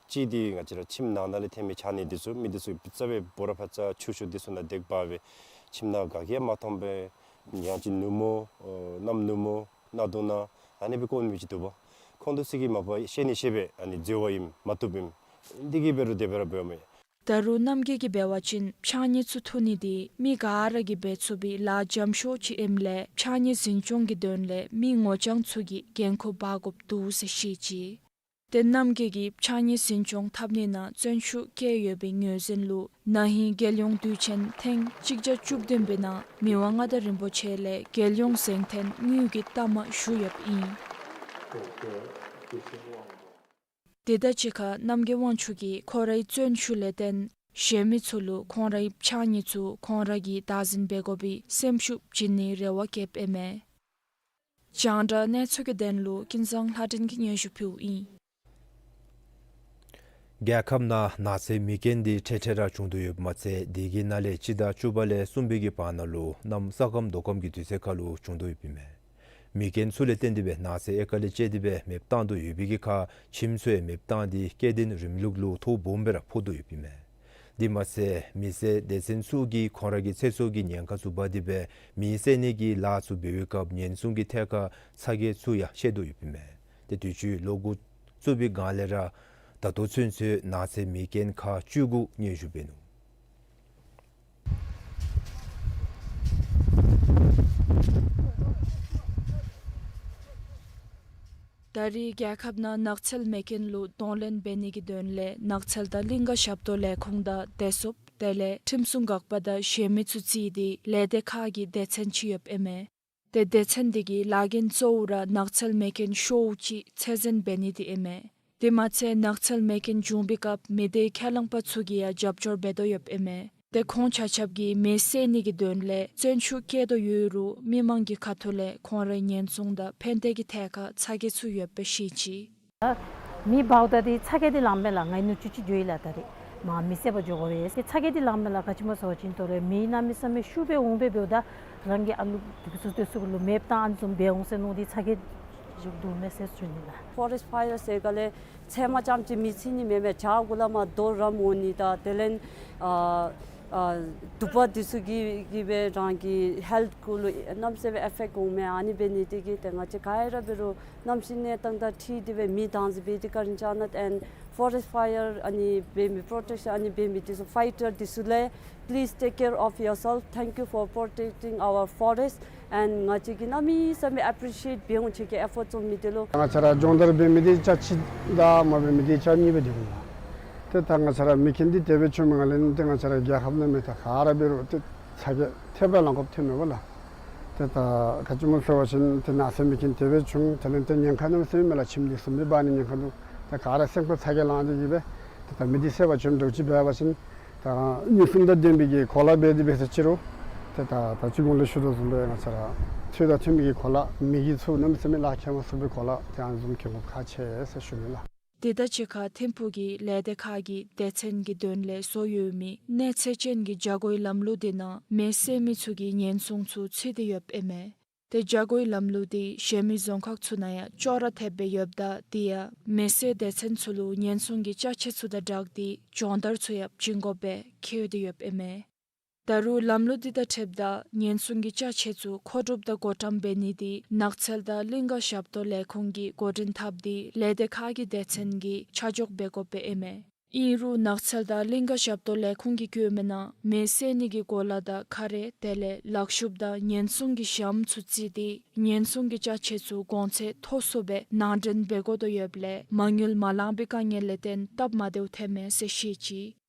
གཅིག་འདི་ང་བཅས་ར་ཁྱིམ་ནང་ན་ལས་འཐོན་མི་ཕྱགས་སྙིགས་འདི་ཚུ་མི་འདི་ཚུ་རྩ་བའི་འབོ་ར་ཕར་ཚུར་ཆུ་ཤུགས་འདི་ཚུ་ནང་འདེགས་འབག་སྦེ་ཁྱིམ་ནང་ག་གིས་ཡང་མ་མཐོང་པས། ཡང་ཅིན་ནུབ་མོ་ཨོ་གནམ་ནུབ་མོ་གནག་དུང་ནང་ཨ་ནི་སྦེ་བཀོ་མི་ཅིག་འདུག་པ། ཁོང་འདི་ཚུ་གིས་མ་པ་ཤེས་ནི་ཤེས་པས་ཨ་ནི་འཛོལ་བ་ཨིནམ་མ་བཏུབ་ཨིནམ་འདི་གིས་འབད་རུང་དེ་སྦེ་ར་འབདཝ་མས། ད་རུང་རྣམ་རྒྱལ་གྱིས་འབད་བ་ཅིན་ཕྱགས་སྙིགས་ཚུ་འཐུ་ནི་འདི་མི་ག་ར་གིས་འབད་ཚུགས་པའི་ལཱ་འཇམ་ཤོས་ཅིག་ཨིནམ་ལས་ཕྱགས་སྙིགས་འཛིན་སྐྱོང་གི་དོན་ལས་མི་ངོ་རྐྱང་ཚུ་གིས་འགན་ཁུར་འབག་དགོཔ་འདུག་ཟེར་བཤད་ཅི། ཏེ་རྣམ་རྒྱལ་གྱིས་ཕྱགས་སྙིགས་འཛིན་སྐྱོང་འཐབ་ནི་ནང་བརྩོན་ཤུགས་བསྐྱེད་ཡོད་པའི་ངོས་འཛིན་ལུ་ན་ཧིང་རྒྱལ་ཡོངས་དུས་ཆེན་ཐེངས་གཅིག་བརྒྱ་བཅུ་བདུན་པའི་ནང་མི་དབང་མངའ་བདག་རིན་པོ་ཆེ་ལས་རྒྱལ་ཡོངས་གཟེངས་རྟེན་དངུལ་གྱི་རྟགས་མ་ཞུ་ཡོདཔ་ཨིན། དེ་དང་གཅིག་ཁར་རྣམ་རྒྱལ་དབང་ཕྱུག་གིས་ཁོ་རའི་བརྩོན་ཤུགས་ལས་བརྟེན་གཞན་མི་ཚུ་ལུ་ཁོང་རའི་ཕྱགས་སྙིགས་ཚུ་ཁོང་ར་གིས་བདག་འཛིན་འབད་དགོ་པའི་སེམས་ཤུགས་བྱིན་ནིའི་རེ་བ་བསྐྱེདཔ་ཨིན་མས། རྒྱང་བསྒྲགས་གནས་ཚུལ་གྱི་དོན་ལུ་ཀུན་བཟང་ལྷ་སྒྲོན་གྱིས་སྙན་ཞུ་ཕུལཝ་ཨིན། རྒྱལ་ཁབ་ནང་ནགས་ཚལ་མེ་རྐྱེན་འདི་འཕྲལ་འཕྲལ་ར་བྱུང་དོ་ཡོདཔ་མ་ཚད་དེ་གི་ནང་ལས་སྤྱི་ཟླ་བཅུ་པ་ལས་གསུམ་པའི་གི་བར་ན་ལུ་གནམ་ས་སྐམ་དོ་སྐམ་གྱི་དུས་ཚོད་ཁར་ལུ་བྱུང་དོ་ཡོདཔ་ཨིན་མས། མེ་རྐྱེན་ཚུ་ལས་བརྟེན་ཏེ་སྦེ་ནགས་ཚལ་ཨེ་ཀར་ལས་བཅད་དེ་སྦེ་མེདཔ་བཏང་དོ་ཡོད་པའི་གི་ཁར་ཁྱིམ་ཚུ་ཡང་མེདཔ་བཏང་སྟེ་སྐྱེ་ལྡན་རིམ་ལུགས་ལུ་ཐོ་སྦོམ་སྦེ་ར་ཕོག་དོ་ཡོདཔ་ཨིན་མས། དེ་མ་ཚད་མེ་བསད་སྡེ་ཚན་ཚུ་གིས་ཁོང་ར་གི་ཚེ་སྲོག་གི་ཉེན་ཁ་ཚུ་འབག་སྟེ་སྦེ་མེ་བསད་ནི་གི་ལཱ་ཚུ་འབད་བའི་སྐབས་ཉེན་སྲུང་གི་ཐད་ཁར་ཚ་གྱང་ཚུ་ཡང་བཤད་དོ་ཡོདཔ་ཨིན་མས། ཏེ་དུས་ཅི་ལོ་འགོ་བཙུགས་པའི་སྒང་ལས་ར་ད་ལྟོ་ཚུན་ཚོད་ནགས་ཚལ་མེ་རྐྱེན་ཁག་བཅུ་དགུ་སྙན་ཞུ་འབད་ནུག། ད་རེས་རྒྱལ་ཁབ་ནང་ནགས་ཚལ་མེ་རྐྱེན་ལུ་གདོང་ལེན་འབད་ནི་གི་དོན་ལས་ནགས་ཚལ་དང་གླིང་ག་ཞབས་ཏོག་ལས་ཁུངས་དང་བདེ་སྲུངཔ་དེ་ལས་ཁྲིམས་སྲུང་འགག་པ་དང་གཞན་མི་ཚུ་བརྩིས་ཏེ་ལས་སྡེ་ཁག་གི་སྡེ་ཚན་ཅིག་ཡོདཔ་ཨིན་མས། ཏེ་སྡེ་ཚན་འདི་གི་ལཱ་འགན་གཙོ་བོ་ར་ནགས་ཚལ་མེ་རྐྱེན་ཤོརཝ་ཅིག་ཚད་འཛིན་འབད་ནི་འདི་ཨིན་མས། དེ་མ་ཚད་ནགས་ཚལ་མེ་རྐྱེན་བྱུང་པའི་སྐབས་མི་སྡེའི་ཁས་བླངས་པ་ཚུ་གིས་ཡང་རྒྱབ་སྐྱོར་འབད་དོ་ཡོདཔ་ཨིན་མས། ཏེ་ཁོང་ཆ་ཁྱབ་ཀྱིས་མེ་བསད་ནི་གི་དོན་ལས་བརྩོན་ཤུགས་བསྐྱེད་དོ་ཡོད་རུང་མི་མང་གི་ཁ་ཐུག་ལས་ཁོང་རའི་ཉེན་སྲུང་དང་ཕན་བདེ་གི་ཐད་ཁར་ཚ་གྱང་ཚུ་ཡོདཔ་སྦེ་བཤད་ཅི། མེ་འབརཝ་ད་འདི་ཚ་གྱང་འདི་ལངམ་མས་ལགས། ང་ནུ་གཅུང་ཅིག་འགྱོ་ཡི་ལགས། ད་རེས་མ་མེ་བསད་པར་འགྱོ་དགོ་པས། ཏེ་ཚ་གྱང་འདི་ལངམ་མས་ལགས། ག་ཅི་སྨོ་ཟེར་བ་ཅིན་ད་རེས་མེ་གནམ་མེད་ས་མེད་ཤུགས་སྦེ་འོང་སྦེ་འབདཝ་ད་རང་གི་ཨ་ལུ་འདི་ཚུ་སྡོད་ས་གུ་ལུ་མེདཔ་བཏང་ཨ་ནི་བཟུམ་འབད་འོང་ཟེར་མནོ་སྟེ་ཚ་གྱང་ཅིག་འདུག་མས་ཟེར་ཞུ་ནི་ལགས། ཕོ་རེསཊ་ཕ་ཡར་ཟེར་ག་ལས་ཚལ་མ་རྐྱངམ་ཅིག་མེ་འཚིག་ནི་མེན་མས། བྱག་གུ་ལས་མར་རྡོ་རམ་འོང་ནི་དང་དེ་ལས་ཨ་ ཨ་དུ་པ་འདི་ཚུ་གིས་གིས་སྦེ་རང་གི་ཧེལཐ་གུ་ལུ་གནམ་མེད་ས་མེད་ཨེ་ཕེཀཊ་འོང་མས། ཨ་ནི་འབད་ནི་འདི་གིས་ཏེ་ང་བཅས་ག་ར་འབད་རུང་གནམ་གཤིས་གནས་སྟངས་དང་འཁྲིལ་ཏེ་སྦེ་མེ་དྭངས་གཙང་འབད་དེ་བཀའ་དྲིན་བསྐྱང་གནང་། and forest fire ཨ་ནི་འབད་མི་པྲོ་ཊེཀ་ཤཱན་ཨ་ནི་འབད་མི་འདི་ཚུ་ཕའི་ཊར་འདི་ཚུ་ལས། Please take care of yourself. Thank you for protecting our forest. And ང་བཅས་ཀྱིས་གནམ་མེད་ས་མེད་ཨེ་པི་རི་ཤི་ཨེཊ་འབད་འོང་ཁྱེད་ཀྱི་ཨེ་ཕོརཊ་བརྩོན་མི་འདི་ལུ། ང་བཅས་ར་སྦྱོང་བརྡར་འབད་མི་འདི་ཆ་གཅིག་དང་མ་འབད་མི་འདི་ཆ་གཉིས་སྦེ་སྡོད་འོང་ལགས། ཏེ་ད་ང་བཅས་ར་མེ་རྐྱེན་འདི་དེ་སྦེ་བྱུང་མི་ང་ལས་ཏེ་ང་བཅས་ར་རྒྱལ་ཁབ་ནང་མེད་ད་ག་ར་འབད་རུང་ཏེ་ཚ་གྱང་ཐེབས་ར་ལང་དགོཔ་ཐོནམ་མས་པ་ལགས། ཏེ་ད་ག་ཅི་སྨོ་ཟེར་བ་ཅིན་ཏེ་ནགས་ཚལ་མེ་རྐྱེན་དེ་སྦེ་བྱུང་དེ་ལས་ཏེ་ཉེན་ཁ་གནམ་མེད་ས་མེད་མས་ལགས། ཁྱིམ་འདི་བཟུམ་སྦེ་འབར་ནི་ཉེན་ཁ་འདུག། ད་ག་ར་སེམས་ཁར་ཚ་གྱང་ལང་སྟེ་གིས་སྦེ་ཏེ་ད་མེ་འདི་སེལ་བར་བྱོན་འགྱོ་ཅིག་འབད་བ་ཅིན་ད་ཉེན་སྲུང་དང་ལྡན་པའི་གི་གོ་ལ་འབད་དེ་འབད་ས་ཅིག་རུང་ཏེ་ད་ད་ཅི་གོང་ལས་ཞུ་དོ་བཟུམ་སྦེ་ང་བཅས་ར་ཚོད་དང་མཐུན་པའི་གི་གོ་ལ་མེ་གིས་ཚུར་གནམ་མེད་ས་མེད་ལག་ཁྱེར་མ་ཚུགས་པའི་གོ་ལ་ཏེ་ཨ་ནི་བཟུམ་གྱོན་དགོཔ་ཁག་ཆེ་ཟེར་ཞུ་ནི་ལགས། དེ་དང་གཅིག་ཁར་ཐིམ་ཕུག་གི་ལས་སྡེ་ཁག་གི་སྡེ་ཚན་གྱི་དོན་ལས་བཟོ་ཡོད་མི་གནས་ཚད་ཅན་གྱི་ཇ་གོའི་ལམ་ལུགས་དེ་ནང་མེ་བསད་མི་ཚུ་གི་ཉེན་སྲུང་ཚུ་ཚུད་དེ་ཡོདཔ་ཨིན་མས། ཏེ་ཇ་གོའི་ལམ་ལུགས་དེ་གཞན་མི་རྫོང་ཁག་ཚུ་ནང་ཡང་ཅོག་ར་འཐདཔ་སྦེ་ཡོདཔ་ད་དེ་ཡང་མེ་བསད་སྡེ་ཚན་ཚུ་ལུ་ཉེན་སྲུང་གི་ཅ་ཆས་ཚུ་དང་སྦྲགས་ཏེ་སྦྱོང་བརྡར་ཚུ་ཡང་བྱིན་དགོཔ་སྦེ་བཀོད་དེ་ཡོདཔ་ཨིན་མས། ད་རུང་ལམ་ལུགས་འདི་དང་འཁྲིལཝ་ད་ཉེན་སྲུང་གི་ཅ་ཆས་ཚུ་མཁོ་སྒྲུབ་དང་བགོ་བཀྲམ་འབད་ནི་དེ་ནགས་ཚལ་དང་གླིང་ག་ཞབས་ཏོག་ལས་ཁུངས་ཀྱིས་འགོ་འདྲེན་འཐབ་སྟེ་ལས་སྡེ་ཁག་གི་སྡེ་ཚན་གྱིས་ཆ་འཇོག་འབད་དགོཔ་སྦེ་ཨིན་མས། ཨིན་རུང་ནགས་ཚལ་དང་གླིང་ག་ཞབས་ཏོག་ལས་ཁུངས་ཀྱིས་བཀོད་མི་ནང་མེ་བསད་ནི་གི་གོ་ལ་དང་ཁ་རས་དེ་ལས་ལག་ཤུབས་དང་ཉེན་སྲུང་གི་ཞྭམོ་ཚུ་བརྩིས་ཏེ་ཉེན་སྲུང་གི་ཅ་ཆས་ཚུ་གོང་ཚད་མཐོ་སུ་སྦེ་ནང་འདྲེན་འབད་དགོ་དོ་ཡོདཔ་ལས་མ་དངུལ་མ་ལང་པའི་དཀའ་ངལ་ལས་བརྟེན་སྟབས་མ་བདེཝ་ཐོནམ་མས་ཟེར་བཤད་ཅི།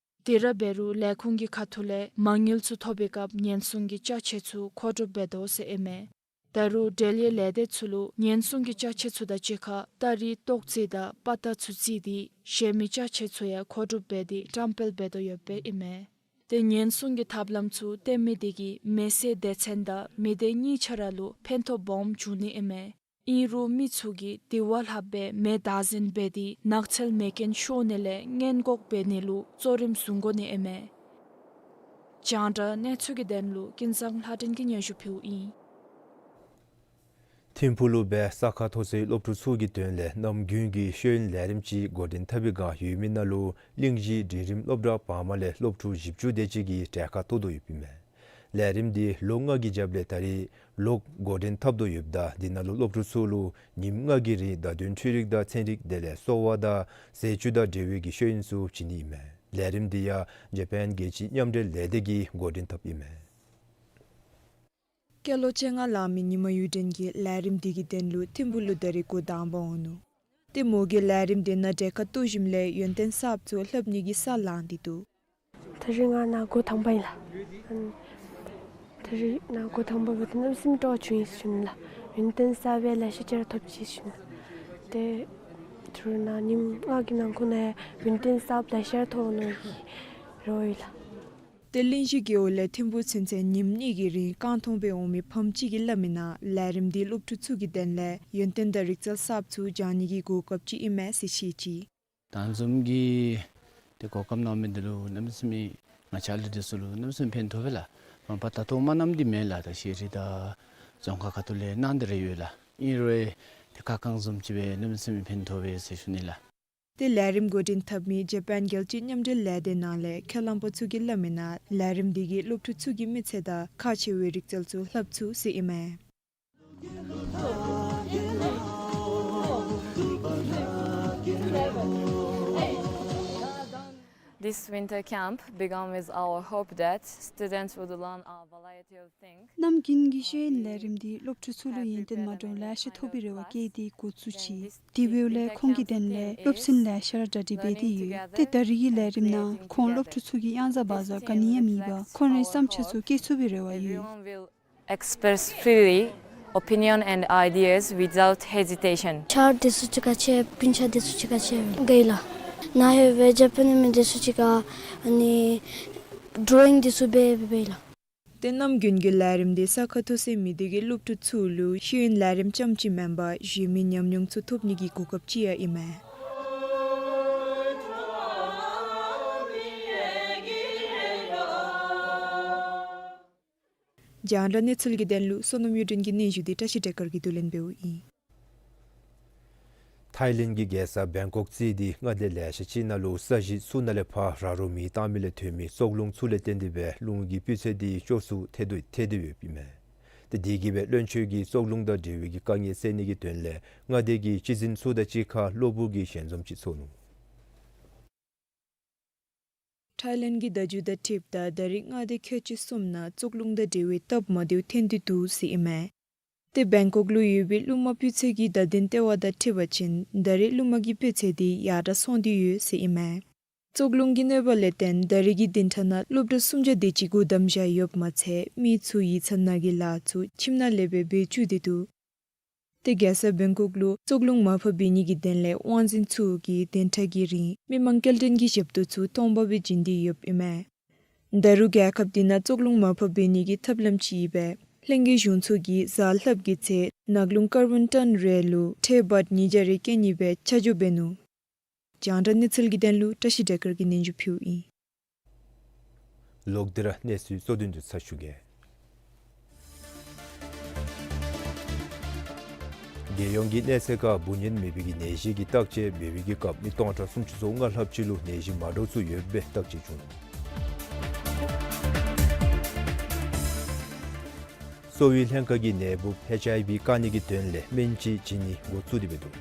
དེ་ར་འབད་རུང་ལས་ཁུངས་ཀྱི་ཁ་ཐུག་ལས་མ་དངུལ་ཚུ་ཐོབ་པའི་སྐབས་ཉེན་སྲུང་གི་ཅ་ཆས་ཚུ་མཁོ་སྒྲུབ་འབད་དོ་ཟེར་ཨིན་མས། ད་རུང་འབྲེལ་ཡོད་ལས་སྡེ་ཚུ་ལུ་ཉེན་སྲུང་གི་ཅ་ཆས་ཚུ་དང་གཅིག་ཁར་སྟ་རེའི་ཏོག་ཙེ་དང་པ་ཏ་ཚུ་བརྩིས་ཏེ་གཞན་མི་ཅ་ཆས་ཚུ་ཡང་མཁོ་སྒྲུབ་འབད་དེ་བཀྲམ་སྤེལ་འབད་དོ་ཡོདཔ་སྦེ་ཨིན་མས། ཏེ་ཉེན་སྲུང་གི་ཐབས་ལམ་ཚུ་བཏོན་མི་དེ་གིས་མེ་བསད་སྡེ་ཚན་དང་མི་སྡེ་གཉིས་ཆ་ར་ལུ་ཕན་ཐོགས་སྦོམ་བྱུང་ནི་ཨིན་མས། ཨིན་རུང་མི་ཚུ་གིས་དེ་བ་ལྷགཔ་སྦེ་མེ་བདག་འཛིན་འབད་དེ་ནགས་ཚལ་མེ་རྐྱེན་ཤོར་ནི་ལས་སྔོན་འགོག་འབད་ནི་ལུ་གཙོ་རིམ་བཟུང་དགོ་ནི་ཨིན་མས། རྒྱང་བསྒྲགས་གནས་ཚུལ་གྱི་དོན་ལུ་ཀུན་བཟང་ལྷ་སྒྲོན་གྱིས་སྙན་ཞུ་ཕུལཝ་ཨིན། ཐིམ་ཕུག་ལུ་སྦེ་ས་ཁ་མཐོ་ཚད་སློབ་ཕྲུག་ཚུ་གི་དོན་ལས་གནམ་དགུན་གྱི་ཤེས་ཡོན་ལས་རིམ་ཅིག་འགོ་འདྲེན་འཐབ་པའི་བསྒང་ཡོད་མི་ནང་ལུ་གླིང་བཞི་འབྲིང་རིམ་སློབ་གྲྭ་བར་མ་ལས་སློབ་ཕྲུག་བཞི་བཅུ་དེ་ཅིག་གིས་གྲལ་ཁར་གཏོགས་དོ་ཡོདཔ་ཨིན་མས། ལས་རིམ་འདི་ལོ་ལྔ་གི་རྒྱབ་ལས་ད་རེས་ལོག་འགོ་འདྲེན་འཐབ་དོ་ཡོདཔ་ད་འདི་ནང་ལུ་སློབ་ཕྲུག་ཚུ་ལུ་ཉིནམ་ལྔ་གི་རིང་བརྡ་དོན་འཕྲུལ་རིག་དང་ཚན་རིག་དེ་ལས་གསོ་བ་དང་ཟས་བཅུད་དང་འབྲེལ་བའི་གི་ཤེས་ཡོན་ཚུ་བྱིན་ནི་ཨིན་མས། ལས་རིམ་འདི་ཡང་ཇ་པཱན་རྒྱལ་སྤྱིའི་མཉམ་འབྲེལ་ལས་སྡེ་གིས་འགོ་འདྲེན་འཐབ་ཨིན་མས། སྐྱེས་ལོ་བཅོ་ལྔ་ལང་མི་ཉི་མ་གཡུ་སྒྲོན་གྱིས་ལས་རིམ་འདི་གི་དོན་ལུ་ཐིམ་ཕུག་ལུ་ད་རེས་འགོ་དང་པ་འོང་ནུག། ཏེ་མོ་གིས་ལས་རིམ་འདི་ནང་གྲལ་ཁར་གཏོགས་ཞིནམ་ལས་ཡོན་ཏན་གསརཔ་ཚུ་ལྷབ་ནི་གི་ས་ལང་སྟེ་འདུག། ད་རེས་ང་ནཱ་འགོ་དང་པ་ཨིན་ལགས། ཨ་ནི་ད་རེས་ནཱ་འགོ་དང་པ་འབད་དེ་གནམ་མེད་ས་མེད་སྤྲོ་བ་བྱུང་ཡི་ཟེར་ཞུ་ནི་ལགས། ཡོན་ཏན་གསརཔ་ལེ་ཤ་ཅིག་ར་ཐོབ་ཅི་ཟེར་ཞུ་ནི། ཏེ་ད་རུང་ནཱ་ཉིནམ་ལྔ་གི་ནང་འཁོད་ནང་ཡོན་ཏན་གསརཔ་ལེ་ཤ་ར་ཐོབ་ནི་གི་རེ་བ་ཡོད་ལགས། ཏེ་གླིང་བཞི་རྒེད་འོག་ལས་ཐིམ་ཕུག་ཚུན་ཚོད་ཉིནམ་གཉིས་ཀྱི་རིང་རྐང་ཐང་སྦེ་འོང་མི་ཕམ་ཅིག་གིས་སླབ་མི་ནང་ལས་རིམ་འདི་སློབ་ཕྲུག་ཚུ་གི་དོན་ལས་ཡོན་ཏན་དང་རིག་རྩལ་གསརཔ་ཚུ་སྦྱང་ནི་གི་གོ་སྐབས་ཅིག་ཨིན་མས་ཟེར་བཤད་ཅི། ད་བཟུམ་གྱི་ཏེ་གོ་སྐབས་གནང་མི་འདི་ལུ་གནམ་མེད་ས་མེད་ང་བཅས་ལུ་འདི་ཚུ་ལུ་གནམ་མེད་ས་མེད་ཕན་ཐོགས་པས་ལགས། མ་པ་ད་ལྟོ་མ་གནངམ་འདི་མེན་ལགས། ད་ཤེས་རིག་དང་རྫོང་ཁག་ཁ་ཐུག་ལས་གནང་སྟེ་ར་ཡོད་ལགས། ཨིན་རུང་ཏེ་ཁ་བསྐངས་བཟུམ་ཅིག་སྦེ་གནམ་མེད་ས་མེད་ཕན་ཐོགས་པས་ཟེར་ཞུ་ནི་ལགས། ཏེ་ལས་རིམ་འགོ་འདྲེན་འཐབ་མི་ཇ་པཱན་རྒྱལ་སྤྱིའི་མཉམ་འབྲེལ་ལས་སྡེ་ནང་ལས་ཁས་བླངས་པ་ཚུ་གིས་སླབ་མི་ནང་ལས་རིམ་འདི་གིས་སློབ་ཕྲུག་ཚུ་གི་མི་ཚེ་དང་ཁག་ཆེ་བའི་རིག་རྩལ་ཚུ་ལྷབ་ཚུགས་ཟེར་ཨིན་མས། This winter camp began with our hope that students would learn a variety of things. གནམ་དགུན་གྱི་ཤེས་ཡོན་ལས་རིམ་འདི་སློབ་ཕྲུག་ཚུ་ལུ་ཡོན་ཏན་མ་འདྲཝ་ལེ་ཤ་ཐོབ་པའི་རེ་བ་བསྐྱེད་དེ་འགོ་བཙུགས་ཅི། དེ་འབདཝ་ལས་ཁོང་གི་དོན་ལས་སློབ་ཚན་ལེ་ཤ་ར་གྲ་སྒྲིག་འབད་དེ་ཡོད། ཏེ་ད་རེས་ཀྱི་ལས་རིམ་ནང་ཁོང་སློབ་ཕྲུག་ཚུ་གིས་གཡང་ཟ་བག་ཟ་ག་ནི་ཡང་མེད་པར་ཁོང་རའི་བསམ་འཆར་ཚུ་བཀོད་ཚུགས་པའི་རེ་བ་ཡོད། Everyone will express freely opinion and ideas without hesitation. ཆརཔ་འདི་ཚུ་གཅིག་ཁར་ཕྱད་སྤུན་ཆ་འདི་ཚུ་གཅིག་ཁར་ཕྱད་སྦེ་ག་ཨིན་ལགས། ནཱ་ཡོད་པའི་ཇ་པཱན་མི་འདི་ཚུ་གཅིག་ཁར་ཨ་ནི་ཌོ་རོ་ཡིང་འདི་ཚུ་འབད་སྦེ་འབད་ལགས། ཏེ་གནམ་དགུན་གྱི་ལས་རིམ་འདི་ས་ཁ་མཐོ་ཚད་མི་སྡེ་གི་སློབ་ཕྲུག་ཚུ་ལུ་ཤེས་ཡོན་ལས་རིམ་རྐྱངམ་ཅིག་མེན་པར་གཞན་མི་ཉམས་མྱོང་ཚུ་ཐོབ་ནི་གི་གོ་སྐབས་ཅིག་ཡང་ཨིན་མས། རྒྱང་བསྒྲགས་གནས་ཚུལ་གྱི་དོན་ལུ་བསོད་ནམས་གཡུ་སྒྲོན་གྱི་སྙན་ཞུ་འདི་བཀྲ་ཤིས་བདེ་སྐར་གྱིས་བསྡུ་ལེན་འབདཝ་ཨིན། ད་ ཐའི་ལེནཌ་གི་རྒྱལ་ས་བེང་ཀོག་རྩིས་ཏེ་མངའ་སྡེ་ལེ་ཤ་ཅིག་ནང་ལུ་ས་གཞི་ཚུ་ནང་ལས་ཕར་ར་རོ་མེ་བཏང་མི་ལས་ཐོན་མི་བཙོག་རླུང་ཚུ་ལས་བརྟེན་ཏེ་སྦེ་རླུང་གི་སྤུས་ཚད་འདི་སྐྱོ་སུ་ཐལ་དོ་ཐལ་ཏེ་ཡོདཔ་ཨིན་མས། ཏེ་དེ་གིས་སྦེ་བློན་ཆོས་ཀྱིས་བཙོག་རླུང་དང་འབྲེལ་བའི་གི་དཀའ་ངལ་སེལ་ནི་གི་དོན་ལས་མངའ་སྡེ་གི་སྤྱི་འཛིན་ཚུ་དང་གཅིག་ཁར་གློ་བུར་གྱི་ཞལ་འཛོམས་ཅིག་ཚོགས་ནུག། ཐའི་ལེནཌ་གི་བརྡ་བརྒྱུད་དང་འཁྲིལཝ་ད་ད་རེས་མངའ་སྡེ་ཁལ་གཅིག་གསུམ་ནང་བཙོག་རླུང་དང་འབྲེལ་བའི་སྟབས་མ་བདེཝ་ཐོན་ཏེ་འདུག་ཟེར་ཨིན་མས། ཏེ་བེང་ཀོག་ལུ་ཡོད་པའི་རླུང་མ་སྤུས་ཚད་ཀྱི་བརྡ་དོན་ལྟེ་བ་དང་འཁྲིལ་བ་ཅིན་ད་རེས་རླུང་མ་གི་སྤུས་ཚད་འདི་ཡར་དྲག་སོང་སྟེ་ཡོད་ཟེར་ཨིན་མས། བཙོག་རླུང་གི་གནོད་པ་ལས་བརྟེན་ད་རེས་ཀྱི་བདུན་ཕྲག་ནང་སློབ་གྲྭ་སུམ་བརྒྱ་དེ་ཅིག་སྒོ་བསྡམ་བཞག་ཡོདཔ་མ་ཚད་མི་ཚུ་ཡིག་ཚང་ནང་གི་ལཱ་ཚུ་ཁྱིམ་ནང་ལས་སྦེ་འབད་བཅུག་སྟེ་འདུག། ཏེ་རྒྱལ་ས་བེང་ཀོག་ལུ་བཙོག་རླུང་མར་ཕབ་འབད་ནི་གི་དོན་ལས་དབང་འཛིན་ཚུ་གིས་བདུན་ཕྲག་གི་རིང་མི་མང་སྐྱེལ་འདྲེན་གྱི་ཞབས་ཏོག་ཚུ་སྟོང་པ་སྦེ་བྱིན་ཏེ་ཡོདཔ་ཨིན་མས། ད་རུང་རྒྱལ་ཁབ་འདི་ནང་བཙོག་རླུང་མར་ཕབ་འབད་ནི་གི་ཐབས་ལམ་ཅིག་ཨིན་པས། ལྷན་རྒྱས་གཞུང་ཚོགས་ཀྱིས་གཟའ་ལྷགཔ་གི་ཚེ་ནགས་རླུང་ཀར་བཱོན་ཊོན་རེ་ལུ་ཊེ་བཱཊ་ཉིས་བརྒྱ་རེ་བཀལ་ནི་སྦེ་ཆ་འཇོག་འབད་ནུག། རྒྱང་བསྒྲགས་གནས་ཚུལ་གྱི་དོན་ལུ་བཀྲ་ཤིས་སྒྲོལ་དཀར་གྱིས་སྙན་ཞུ་ཕུལཝ་ཨིན། ལོག་སྟེ་ར་གནས་ཚུལ་གཙོ་དོན་འདི་ཚར་ཞུ་གེ། རྒྱལ་ཡོངས་ཀྱི་གནས་ཚད་ཁར་འབུ་གཉན་མེད་པའི་གི་ནད་གཞི་གི་བརྟག་དཔྱད་འབད་བའི་གི་སྐབས་མི་སྟོང་ཕྲག་སུམ་ཅུ་སོ་ལྔ་ལྷགཔ་ཅིག་ལུ་ནད་གཞི་མ་འདྲཝ་ཚུ་ཡོདཔ་སྦེ་བརྟག་དཔྱད་བྱུང་ནུག། གསོ་བའི་ལྷན་ཁག་གིས་ནད་འབུཔ་ཨེཆ་ཨའི་བི་བཀག་ནི་གི་དོན་ལས་སྨན་ཅིག་བྱིན་ནི་འགོ་བཙུགས་ཏེ་འབད་འདུག།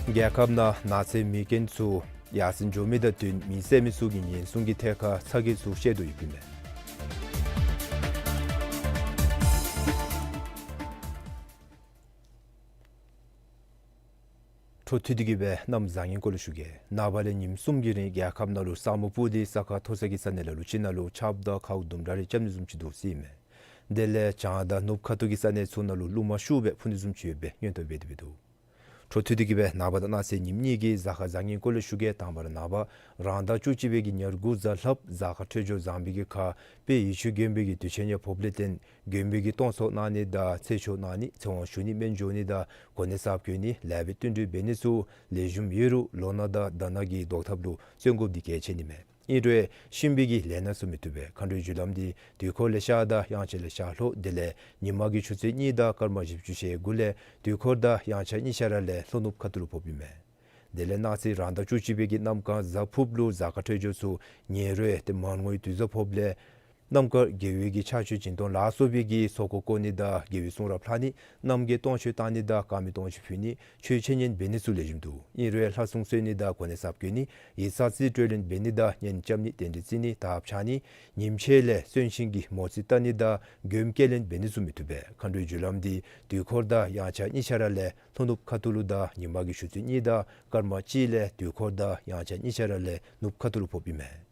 རྒྱལ་ཁབ་ནང་ནགས་ཚལ་མེ་རྐྱེན་ཚུ་ཡར་སེང་འགྱོ་མི་དང་བསྟུན་མེ་བསད་མི་ཚུ་གི་ཉེན་སྲུང་གི་ཐད་ཁར་ཚ་གྱང་ཚུ་བཤད་དོ་ཡོདཔ་ཨིན་མས། འཕྲོ་མཐུད་དེ་གི་སྦེ་གནམ་བཟང་ངན་སྐོར་ལས་ཞུ་གེ། ནངས་པ་ལས་ཉིནམ་གསུམ་གྱི་རིང་རྒྱལ་ཁབ་ནང་ལུ་ས་སྨུག་སྤུབས་ཏེ་ས་ཁ་མཐོ་ས་གི་ས་གནས་ལ་ལུ་ཅིག་ནང་ལུ་ཆརཔ་དང་ཁཝ་དུམ་གྲ་རེ་རྐྱབ་ནི་བཟུམ་ཅིག་འདུག་ཟེར་ཨིན་མས། དེ་ལས་བྱང་དང་ནུབ་ཁ་ཐུག་གི་ས་གནས་ཚུ་ནང་ལུ་རླུང་མ་ཤུགས་སྦེ་འཕུ་ནི་བཟུམ་ཅིག་ཡོད་པའི་སྔོན་ཐོན་འབད་དེ་འབད་འདུག། འཕྲོ་མཐུད་དེ་གི་སྦེ་ནངས་པ་དང་གནངས་ཚེ་ཉིནམ་གཉིས་ཀྱི་གཟའ་སྐར་བཟང་ངན་སྐོར་ལས་ཞུ་གེ། དང་པ་ར་ནངས་པ་རང་ཟླ་བཅུ་གཅིག་པའི་གི་ཉེར་དགུ་གཟའ་ལྷགཔ་གཟའ་སྐར་འཕྲོད་སྦྱོར་བཟང་པའི་གི་ཁར་དཔལ་ཡེ་ཤེས་མགོན་པོའི་གི་དུས་ཆེན་ཡང་ཕོགཔ་ལས་བརྟེན་མགོན་པོའི་གི་གཏོར་ཚོགས་གནང་ནི་དང་ཚེ་ཆོག་གནང་ནི་ཚེ་དབང་ཞུ་ནི་སྨན་འཇོག་ནི་དང་གོ་གནས་གསརཔ་གྱོན་ནི་ལེགས་པའི་བསྟུན་གྲོས་འབད་ནི་ཚུ་ལེགས་ཤོམ་ཡོད་རུང་ལོ་ན་དང་ཟླ་ན་གི་བཟློག་ཐབས་ལུ་བརྩོན་དགོཔ་འདི་གལ་ཆེ་ནི་མས། ཨིན་རུང་གཤིན་པོའི་གི་ལས་སྣ་ཚུ་མི་བཏུབ་པས། མཁའ་འགྲོའི་རྒྱུ་ལམ་འདི་དུས་འཁོར་ལས་ཤར་དང་དབྱངས་འཆར་ལས་ཤར་ལྷོ། དེ་ལས་ཉི་མ་གི་ཆུ་ཚོད་གཉིས་དང་སྐར་མ་བཞི་བཅུ་ཞེ་དགུ་ལས་དུས་འཁོར་དང་དབྱངས་འཆར་གཉིས་ཆ་ར་ལས་ལྷོ་ནུབ་ཁ་ཐུག་ལུ་ཕོགཔ་ཨིན་མས། དེ་ལས་གནངས་ཚེ་རང་ཟླ་བཅུ་གཅིག་པའི་གི་གནམ་གང་གཟའ་ཕུརཔ་ལུ་གཟའ་སྐར་འཕྲོད་སྦྱོར་ཚུ་ཉེ་རོལ་ཏེ་མར་ངོའི་དུས་བཟང་ཕོགཔ་ལས་རྣམ་དཀར་དགེ་བའི་གི་ཕྱག་མཆོད་སྦྱིན་གཏོང་ལ་སོགས་པའི་གི་ཚོགས་འཁོར་བསྐོར་ནི་དང་དགེ་བའི་གསུང་རབ་ལྷག་ནི་རྣམ་རྒྱལ་གཏོར་མཆོད་བཏང་ནི་དང་དཀར་མེ་གཏོར་མཆོད་ཕུལ་ནི་ཆོས་འཆད་ཉན་འབད་ནི་ཚུ་ལེགས་ཤོམ་འདུག། ཨིན་རུང་ལྷ་སྲུང་གསོལ་ནི་དང་གོ་གནས་གསརཔ་གྱོན་ནི་ཡིག་ཚང་རྩིས་སྤྲོད་ལེན་འབད་ནི་དང་གཉེན་རྐྱབ་ནི་རྟེན་འབྲེལ་བརྩི་ནི་དར་འཕྱར་ནི་ཉིམ་ཕྱེད་ལས་གསོན་གཤིན་གྱི་མོ་རྩིས་བལྟ་ནི་དང་མགྱོནམ་སྐྱེལ་ལེན་འབད་ནི་ཚུ་མི་བཏུབ་པས། མཁའ་འགྲོའི་རྒྱུ་ལམ་འདི་དུས་འཁོར་དང་དབྱངས་འཆར་གཉིས་ཆ་ར་ལས་ལྷོ་ནུབ་ཁ་ཐུག་ལུ་དང་ཉི་མ་གི་ཆུ་ཚོད་གཉིས་དང་སྐར་མ་གཅིག་ལས་དུས་འཁོར་དང་དབྱངས་འཆར་གཉིས་ཆ་ར་ལས་ནུབ་ཁ་ཐུག་ལུ་ཕོགཔ་ཨིན་མས།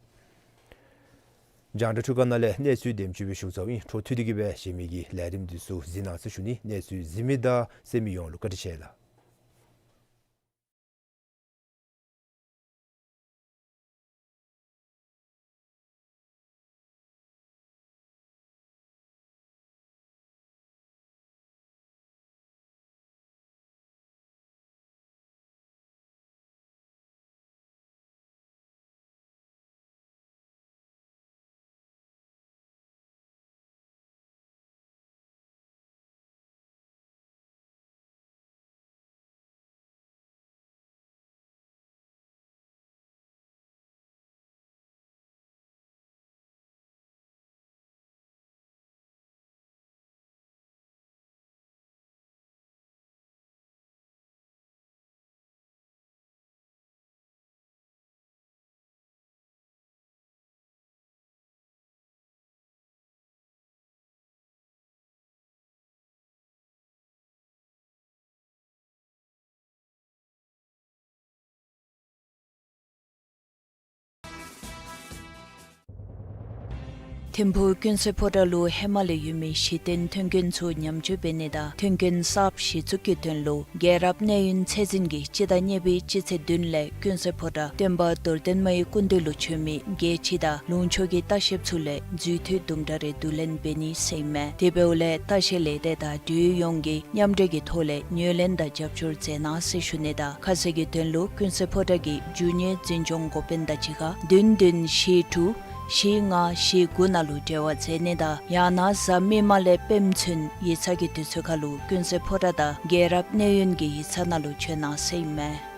རྒྱང་བསྒྲགས་འཕྲུལ་ཁང་ནང་ལས་གནས་ཚུལ་འདེམས་སྤྱོད་འབད་ཞུ་ཚརཝ་ཨིན། འཕྲོ་མཐུད་དེ་གི་སྦེ་གཞན་མི་གི་ལས་རིམ་འདི་ཚུ་གཟིགས་གནང་ཟེར་ཞུ་ནི། གནས་ཚུལ་གཟིགས་མི་དང་གསན་མི་ཡོངས་ལུ་བཀའ་དྲིན་ཆེ་ལགས། ཐིམ་ཕུག་ཀུན་གསལ་ཕོ་བྲང་ལུ་ཧེ་མ་ལས་ཡོད་མི་གཞི་རྟེན་མཐུན་རྐྱེན་ཚུ་ཉམས་བཅོས་འབད་ནི་དང་མཐུན་རྐྱེན་གསརཔ་གཞི་བཙུགས་ཀྱི་དོན་ལུ་རྒྱལ་རབས་གནས་ཡུན་ཚད་འཛིན་གྱིས་སྤྱི་ཟླ་གཉིས་པའི་སྤྱི་ཚེས་བདུན་ལས་ཀུན་གསལ་ཕོ་བྲང་སྟོན་པ་རྡོར་གདན་མའི་སྐུ་མདུན་ལུ་བྱོན་མི་རྒྱལ་སྤྱི་དང་ལུང་ཕྱོགས་ཀྱི་ལྟ་བཤལཔ་ཚུ་ལས་རྫུས་མཐུད་དུམ་གྲ་རེ་བསྡུ་ལེན་འབད་ནི་ཟེར་ཨིན་མས། དེ་འབདཝ་ལས་ལྟ་བཤལ་ལས་སྡེ་དང་འབྲེལ་ཡོད་ཡོངས་ཀྱིས་མཉམ་འབྲེལ་གྱི་ཐོག་ལས་ངོས་ལེན་དང་རྒྱབ་སྐྱོར་མཛད་གནང་ཟེར་ཞུ་ནི་དང་ཁ་གསལ་གྱི་དོན་ལུ་ཀུན་གསལ་ཕོ་བྲང་གི་རྒྱུ་དངོས་འཛིན་སྐྱོང་འགོ་དཔོན་དང་གཅིག་ཁར་བདུན་བདུན་བཞི་དྲུག་ བཞི་ལྔ་བཞི་དགུ་ནང་ལུ་འབྲེལ་བ་མཛད་ནི་དང་ཡང་ན་གཟའ་མིག་དམར་ལས་སྤེནམ་ཚུན་ཡིག་ཚང་གི་དུས་ཚོད་ཁར་ལུ་ཀུན་གསལ་ཕོ་བྲང་དང་རྒྱལ་རབས་གནས་ཡུན་གྱི་ཡིག་ཚང་ནང་ལུ་བྱོན་གནང་ཟེར་ཨིན་མས།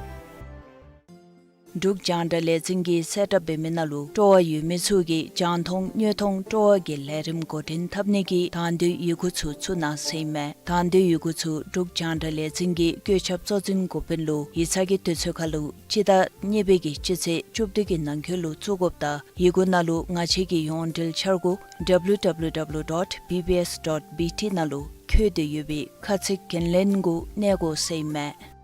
འབྲུག་རྒྱང་བསྒྲགས་ལས་འཛིན་གྱིས་གསལ་བསྒྲགས་འབད་མི་ནང་ལུ་སྤྲོ་བ་ཡོད་མི་ཚུ་གིས་རྒྱང་མཐོང་དངོས་མཐོང་སྤྲོ་བ་གི་ལས་རིམ་འགོ་འདྲེན་འཐབ་ནི་གི་དང་འདོད་ཡི་གུ་ཚུ་བཙུགས་གནང་ཟེར་ཨིན་མས། དང་འདོད་ཡི་གུ་ཚུ་འབྲུག་རྒྱང་བསྒྲགས་ལས་འཛིན་གྱི་བཀོད་ཁྱབ་གཙོ་འཛིན་འགོ་དཔོན་ལུ་ཡིག་ཚང་གི་དུས་ཚོད་ཁར་ལུ་སྤྱི་ཟླ་གཉིས་པའི་གི་སྤྱི་ཚེས་བཅུ་བདུན་གྱི་ནང་འཁོད་ལུ་བཙུགས་དགོཔ་དང་ཡི་གུ་ནང་ལུ་ང་བཅས་ཀྱི་ཡོངས་འབྲེལ་འཆར་སྒོ་W W W dot B B S dot B T ནང་ལུ་བཀོད་དེ་ཡོད་པའི་ཁ་ཚིག་འགན་ལེན་གུ་གནས་དགོ་ཟེར་ཨིན་མས།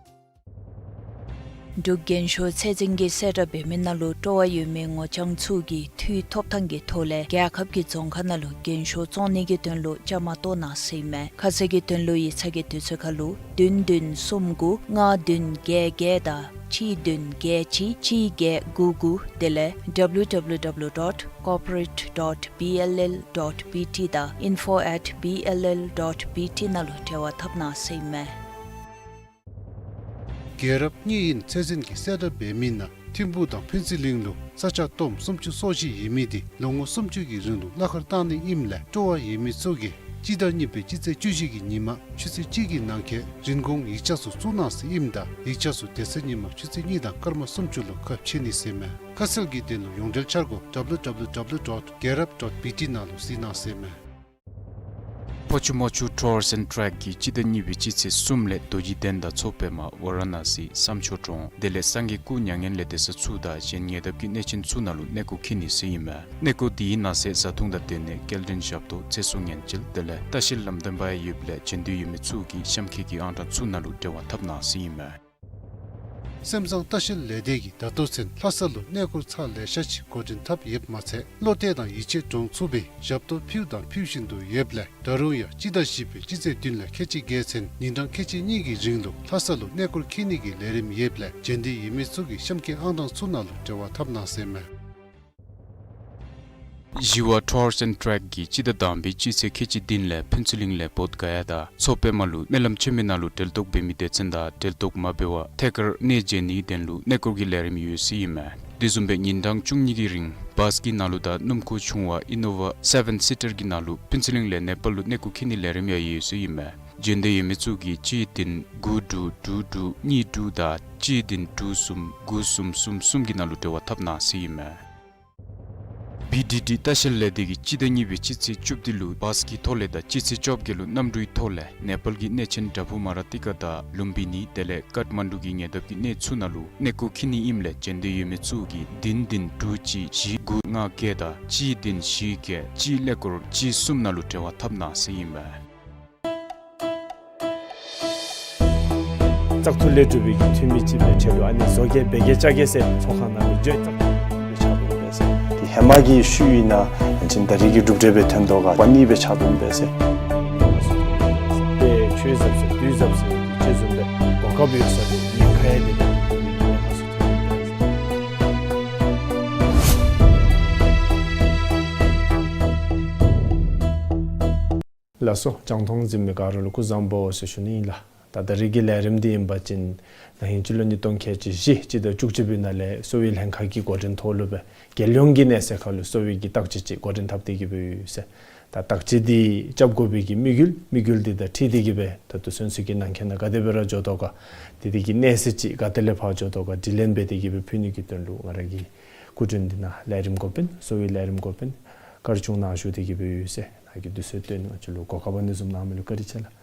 འབྲུག་རྒན་ཤོས་ཚད་འཛིན་གྱིས་གསལ་བསྒྲགས་འབད་མི་ནང་ལུ་སྤྲོ་བ་ཡོད་མི་ངོ་རྐྱང་ཚུ་གིས་འཐུས་ཐོབ་ཐང་གི་ཐོག་ལས་རྒྱལ་ཁབ་ཀྱི་རྫོང་ཁག་ནང་ལུ་རྒན་ཤོས་བཙོང་ནི་གི་དོན་ལུ་བཅའ་མར་གཏོགས་གནང་ཟེར་ཨིན་མས། ཁ་གསལ་གྱི་དོན་ལུ་ཡིག་ཚང་གི་དུས་ཚོད་ཁར་ལུ་བདུན་བདུན་གསུམ་དགུ་ལྔ་བདུན་བརྒྱད་བརྒྱད་དང་གཅིག་བདུན་བརྒྱད་གཅིག་གཅིག་བརྒྱད་དགུ་དགུ་དེ་ལས་W W W dot corporate dot B L L dot B T དང་info at B L L dot B T ནང་ལུ་འབྲེལ་བ་འཐབ་གནང་ཟེར་ཨིན་མས། རྒྱལ་རབས་གནས་ཡུན་ཚད་འཛིན་གྱིས་གསལ་བསྒྲགས་འབད་མི་ནང་ཐིམ་ཕུག་དང་ཕུན་ཚོགས་གླིང་ལུ་ས་ཆ་སྟོངམ་སུམ་ཅུ་སོ་བཞི་ཡོད་མི་དེ་ལོ་ངོ་སུམ་ཅུ་གི་རིང་ལུ་གླ་ཁར་བཏང་ནི་ཨིནམ་ལས་སྤྲོ་བ་ཡོད་མི་ཚུ་གིས་སྤྱི་ཟླ་གཉིས་པའི་སྤྱི་ཚེས་བཅུ་བཞི་གི་ཉིན་མ་ཆུ་ཚོད་གཅིག་གི་ནང་འཁོད་རིན་གོང་ཡིག་ཆ་ཚུ་བཙུགས་གནང་ཟེར་ཨིནམ་ད་ཡིག་ཆ་ཚུ་དེ་ཚེ་ཉིན་མ་ཆུ་ཚོད་གཉིས་དང་སྐར་མ་སུམ་ཅུ་ལུ་ཁ་ཕྱེ་ནི་ཟེར་ཨིན་མས། ཁ་གསལ་གྱི་དོན་ལུ་ཡོངས་འབྲེལ་འཆར་སྒོ་W W W dot རྒྱལ་རབས་dot B T ནང་ལུ་གཟིགས་གནང་ཟེར་ཨིན་མས། ཕོ་ཆུ་མོ་ཆུ་ཊུར་སི་ཨེནཌ་ཊུར་གིས་སྤྱི་ཟླ་གཉིས་པའི་སྤྱི་ཚེས་གསུམ་ལས་རྡོ་རྗེ་གདན་དང་མཚོ་པདྨ་ཝ་ར་ཎ་སི་བསམ་མཆོག་གྲོང་དེ་ལས་སངས་རྒྱས་སྐུ་མྱ་ངན་ལས་འདས་ས་ཚུ་དང་གཞན་ཉེ་འདབས་ཀྱི་གནས་ཆེན་ཚུ་ནང་ལུ་གནས་སྐོར་འཁྱིད་ནི་ཟེར་ཨིན་མས། གནས་སྐོར་དེའི་ནང་གསེས་བཟའ་འཐུང་དང་སྡོད་གནས་སྐྱེལ་འདྲེན་ཞབས་ཏོག་ཚེ་སྲོག་ཉེན་བཅོལ་དེ་ལས་ལྟ་བཤལ་ལམ་སྟོན་པ་ཡང་ཡོདཔ་ལས་བྱོན་འདོད་ཡོད་མི་ཚུ་གིས་གཤམ་འཁོད་ཀྱི་ཨང་གྲངས་ཚུ་ནང་ལུ་འབྲེལ་བ་འཐབ་གནང་ཟེར་ཨིན་མས། སེམས་བཟང་ལྟ་བཤལ་ལས་སྡེ་གིས་ད་ལྟོ་ཚུན་ལྷ་ས་ལུ་གནས་སྐོར་ཚར་ལེ་ཤ་ཅིག་འགོ་འདྲེན་འཐབ་ཡོདཔ་མ་ཚད་བློ་གཏད་དང་ཡིད་ཆེས་འདྲོངས་ཚུགས་པའི་ཞབས་ཏོག་ཕུལ་དང་ཕུལ་བཞིན་དུ་ཡོདཔ་ལས་ད་རུང་ཡང་སྤྱི་ཟླ་བཞི་པའི་སྤྱི་ཚེས་བདུན་ལས་ཁལ་གཅིག་བརྒལ་ཚུན་ཉིན་གྲངས་ཁལ་གཅིག་གཉིས་ཀྱི་རིང་ལུ་ལྷ་ས་ལུ་གནས་སྐོར་འཁྱིད་ནི་གི་ལས་རིམ་ཡོདཔ་ལས་བྱོན་འདོད་ཡོད་མི་ཚུ་གིས་གཤམ་འཁོད་ཨང་གྲངས་ཚུ་ནང་ལུ་འབྲེལ་བ་འཐབ་གནང་ཟེར་ཨིན་མས། ཞི་བ་ཊུར་སི་ཨེནཌ་ཊུར་གིས་སྤྱི་ཟླ་དང་པའི་སྤྱི་ཚེས་ཁལ་གཅིག་བདུན་ལས་ཕུན་ཚོགས་གླིང་ལས་བོདྷ་ག་ཡ་དང་མཚོ་པདྨ་ལུ་སྨོན་ལམ་ཆེན་མོའི་ནང་ལུ་གྲལ་གཏོགས་འབད་མི་སྡེ་ཚན་དང་གྲལ་གཏོགས་མ་འབད་བར་ཐད་ཀར་གནས་མཇལ་ནིའི་དོན་ལུ་གནས་སྐོར་གྱི་ལས་རིམ་ཡོད་ཟེར་ཨིན་མས། དེ་བཟུམ་སྦེ་ཉིན་གྲངས་བཅུ་གཉིས་ཀྱི་རིང་བཱས་ཀྱི་ནང་ལུ་དང་སྣུམ་འཁོར་ཆུང་བ་ཨི་ནོ་ཝ་སེ་བེན་སི་ཊར་གྱི་ནང་ལུ་ཕུན་ཚོགས་གླིང་ལས་ནེ་པཱལ་ལུ་གནས་སྐོར་འཁྱིད་ནིའི་ལས་རིམ་ཡང་ཡོད་ཟེར་ཨིན་མས། བྱོན་འདོད་ཡོད་མི་ཚུ་གིས་གཅིག་བདུན་དགུ་དྲུག་དྲུག་དྲུག་གཉིས་དྲུག་དང་གཅིག་བདུན་དྲུག་གསུམ་དགུ་གསུམ་གསུམ་གསུམ་གྱི་ནང་ལུ་འབྲེལ་བ་འཐབ་གནང་ཟེར་ཨིན་མས། བི་ཌི་ཌི་ལྟ་བཤལ་ལས་སྡེ་གིས་སྤྱི་ཟླ་གཉིས་པའི་སྤྱི་ཚེས་བཅུ་བདུན་ལུ་བཱས་ཀྱི་ཐོག་ལས་དང་སྤྱི་ཚེས་བཅོ་བརྒྱད་ལུ་གནམ་གྲུའི་ཐོག་ལས་ནེ་པཱལ་གྱི་གནས་ཆེན་པྲ་བྷུ་མ་ར་ཏི་ཀ་དང་ལུམ་བི་ནི་དེ་ལས་ཀཏ་མན་ཌུ་གི་ཉེ་འདབས་ཀྱི་གནས་ཚུ་ནང་ལུ་གནས་སྐོར་འཁྱིད་ནི་ཨིནམ་ལས་བྱོན་འདོད་ཡོད་མི་ཚུ་གིས་བདུན་བདུན་དྲུག་གཅིག་བཞི་དགུ་ལྔ་བརྒྱད་དང་གཅིག་བདུན་བཞི་བརྒྱད་གཅིག་ཀླད་ཀོར་གཅིག་གསུམ་ནང་ལུ་འབྲེལ་བ་འཐབ་གནང་ཟེར་ཨིན་མས། བཙག་འཐུ་ལས་གྲུབ་པའི་གི་འཐུས་མི་ཅིག་སྦེ་ཁྲལ་ལུ་ཨ་ནི་བཟོ་བཀོད་འབད་གེ་བཅའ་གེ་ཟེར་ཚོགས་ཁང་ནང་ལུ་འགྱོ་ཡི། བཙག་འཐུ་ལས་གྲུབ་པའི་ཕྱག་དོན་འབད་ཟེར། ཏེ་ཧེ་མ་གི་ཤུལ་ཨིན་ན་ཡང་ཅིན་ད་རེས་ཀྱི་གྲུབ་འབྲས་སྦེ་ཐོན་དོ་ག་པ་ནི་སྦེ་ཕྱག་དོན་འབད་ཟེར། ཏེ་ཆོས་ཟབ་ཟེར་དུས་ཟབ་ཟེར་ཅིག་བཟུམ་སྦེ་གོ་སྐབས་ཡོད་ས་དེ་ཉེན་ཁ་ཡང་དེ་དེ་ལས་ཕར་ཚུར་ཐོན་འབད་ཟེར། ལགས་སོ། རྒྱང་མཐོང་གཟིགས་མི་ག་ར་ལུ་སྐུ་གཟུགས་བཟང་པོ་ཟེར་ཞུ་ནི་ཨིན་ལགས། ད་ད་རེས་ཀྱི་ལས་རིམ་འདི་ཨིན་པ་ཅིན་ན་ཧིང་སྤྱི་ལོ་ཉིས་སྟོང་ཁལ་གཅིག་བཞི་སྤྱི་ཟླ་བཅུ་གཅིག་པའི་ནང་ལས་གསོ་བའི་ལྷན་ཁག་གི་འགོ་འདྲེན་ཐོག་ལུ་སྦེ་རྒྱལ་ཡོངས་ཀྱི་གནས་ཚད་ཁར་ལུ་གསོ་བའི་གི་བརྟག་དཔྱད་ཅིག་འགོ་འདྲེན་འཐབ་སྟེ་གི་སྦེ་ཡོད་ཟེར། ད་བརྟག་དཔྱད་འདི་རྐྱབ་དགོ་པའི་གི་དམིགས་ཡུལ་དམིགས་ཡུལ་འདི་དང་འཁྲིལ་ཏེ་གི་སྦེ་ད་ལྟོ་ཚུན་ཚོད་ཀྱི་ནང་འཁོད་ནང་ག་དེ་སྦེ་ར་འགྱོ་དོ་ག་དེ་དེ་གི་གནས་ཚད་ཅིག་ག་ཏེ་ལས་ཕར་འགྱོ་དོ་ག་དྲི་ལན་འབད་དེ་གི་སྦེ་ཕུལ་ནི་གི་དོན་ལུ་ང་ར་གི་སྐུ་མགྲོན་འདི་ནཱ་ལས་རིམ་འགོ་དཔོན་གསོ་བའི་ལས་རིམ་འགོ་དཔོན་དཀར་ཆུང་ནཱ་བཞུགས་ཏེ་གི་སྦེ་ཡོད་ཟེར། ནཱ་གི་དུས་ཚོད་བཏོན་ང་བཅས་ལུ་གོ་སྐབས་ཨ་ནི་བཟུམ་གནང་མི་ལུ་བཀའ་དྲིན་ཆེ་ལགས།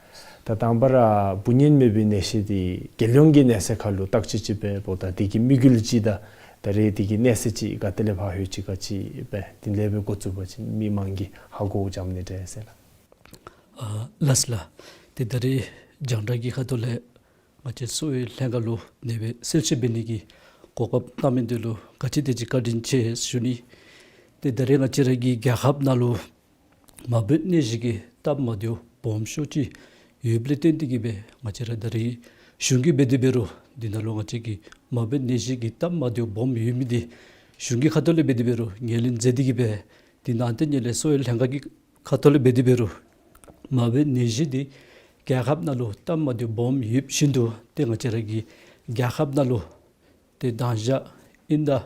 ད་དང་པ་ར་འབུ་གཉན་མེད་པའི་ནད་གཞི་འདི་རྒྱལ་ཡོངས་ཀྱི་གནས་ཚད་ཁར་ལུ་བརྟག་དཔྱད་ཅིག་འབད་འབདཝ་ད་དེ་གི་དམིགས་ཡུལ་ཅིག་དང་ད་རེས་དེ་གི་གནས་ཚད་ཅིག་ག་ཏེ་ལས་ཕར་ལྷོད་ཅི་ག་ཅི་སྦེ་དེ་ལས་སྦེ་འགོ་བཙུགས་པ་ཅིན་མི་མང་གིས་ཧ་གོ་འཇམ་ནི་འདྲས་ཟེར་ལགས། ཨ་ལགས་ལགས། ཏེ་ད་རེས་རྒྱང་བསྒྲགས་ཀྱི་ཁ་ཐུག་ལས་ང་བཅས་གསོ་བའི་ལྷན་ཁག་ལུ་དེ་སྦེ་གསལ་བཤད་འབད་ནི་གི་གོ་སྐབས་གནང་མི་འདི་ལུ་ག་ཅི་དེ་ཅིག་བཀའ་དྲིན་ཆེ་ཞུ་ནི། ཏེ་ད་རེས་ང་བཅས་ར་གི་རྒྱལ་ཁབ་ནང་ལུ་མ་འབདཝ་ནད་གཞི་གི་སྟབས་མ་བདེཝ་སྦོམ་ཤོས་ཅིག་ཡོདཔ་ལས་བརྟེན་ཏེ་གི་སྦེ་ང་བཅས་ར་ད་རེས་གཞུང་གིས་འབད་དེ་འབད་རུང་འདི་ནང་ལུ་ང་བཅས་ཀྱི་མ་འབདཝ་ནད་གཞི་གི་སྟབས་མ་བདེཝ་སྦོམ་ཡོད་མི་འདི་གཞུང་གི་ཁ་ཐུག་ལས་འབད་དེ་འབད་རུང་ངོས་ལེན་མཛད་དེ་གི་སྦེ་འདི་ནང་ཏེ་ངོས་ལེན་གསོ་བའི་ལྷན་ཁག་གི་ཁ་ཐུག་ལས་འབད་དེ་འབད་རུང་མ་འབདཝ་ནད་གཞི་འདི་རྒྱལ་ཁབ་ནང་ལུ་སྟབས་མ་བདེཝ་སྦོམ་ཡོདཔ་བཞིན་དུ་ཏེ་ང་བཅས་ར་གི་རྒྱལ་ཁབ་ནང་ལུ་ཏེ་མདང་ཞག་དབྱིན་ཟླ་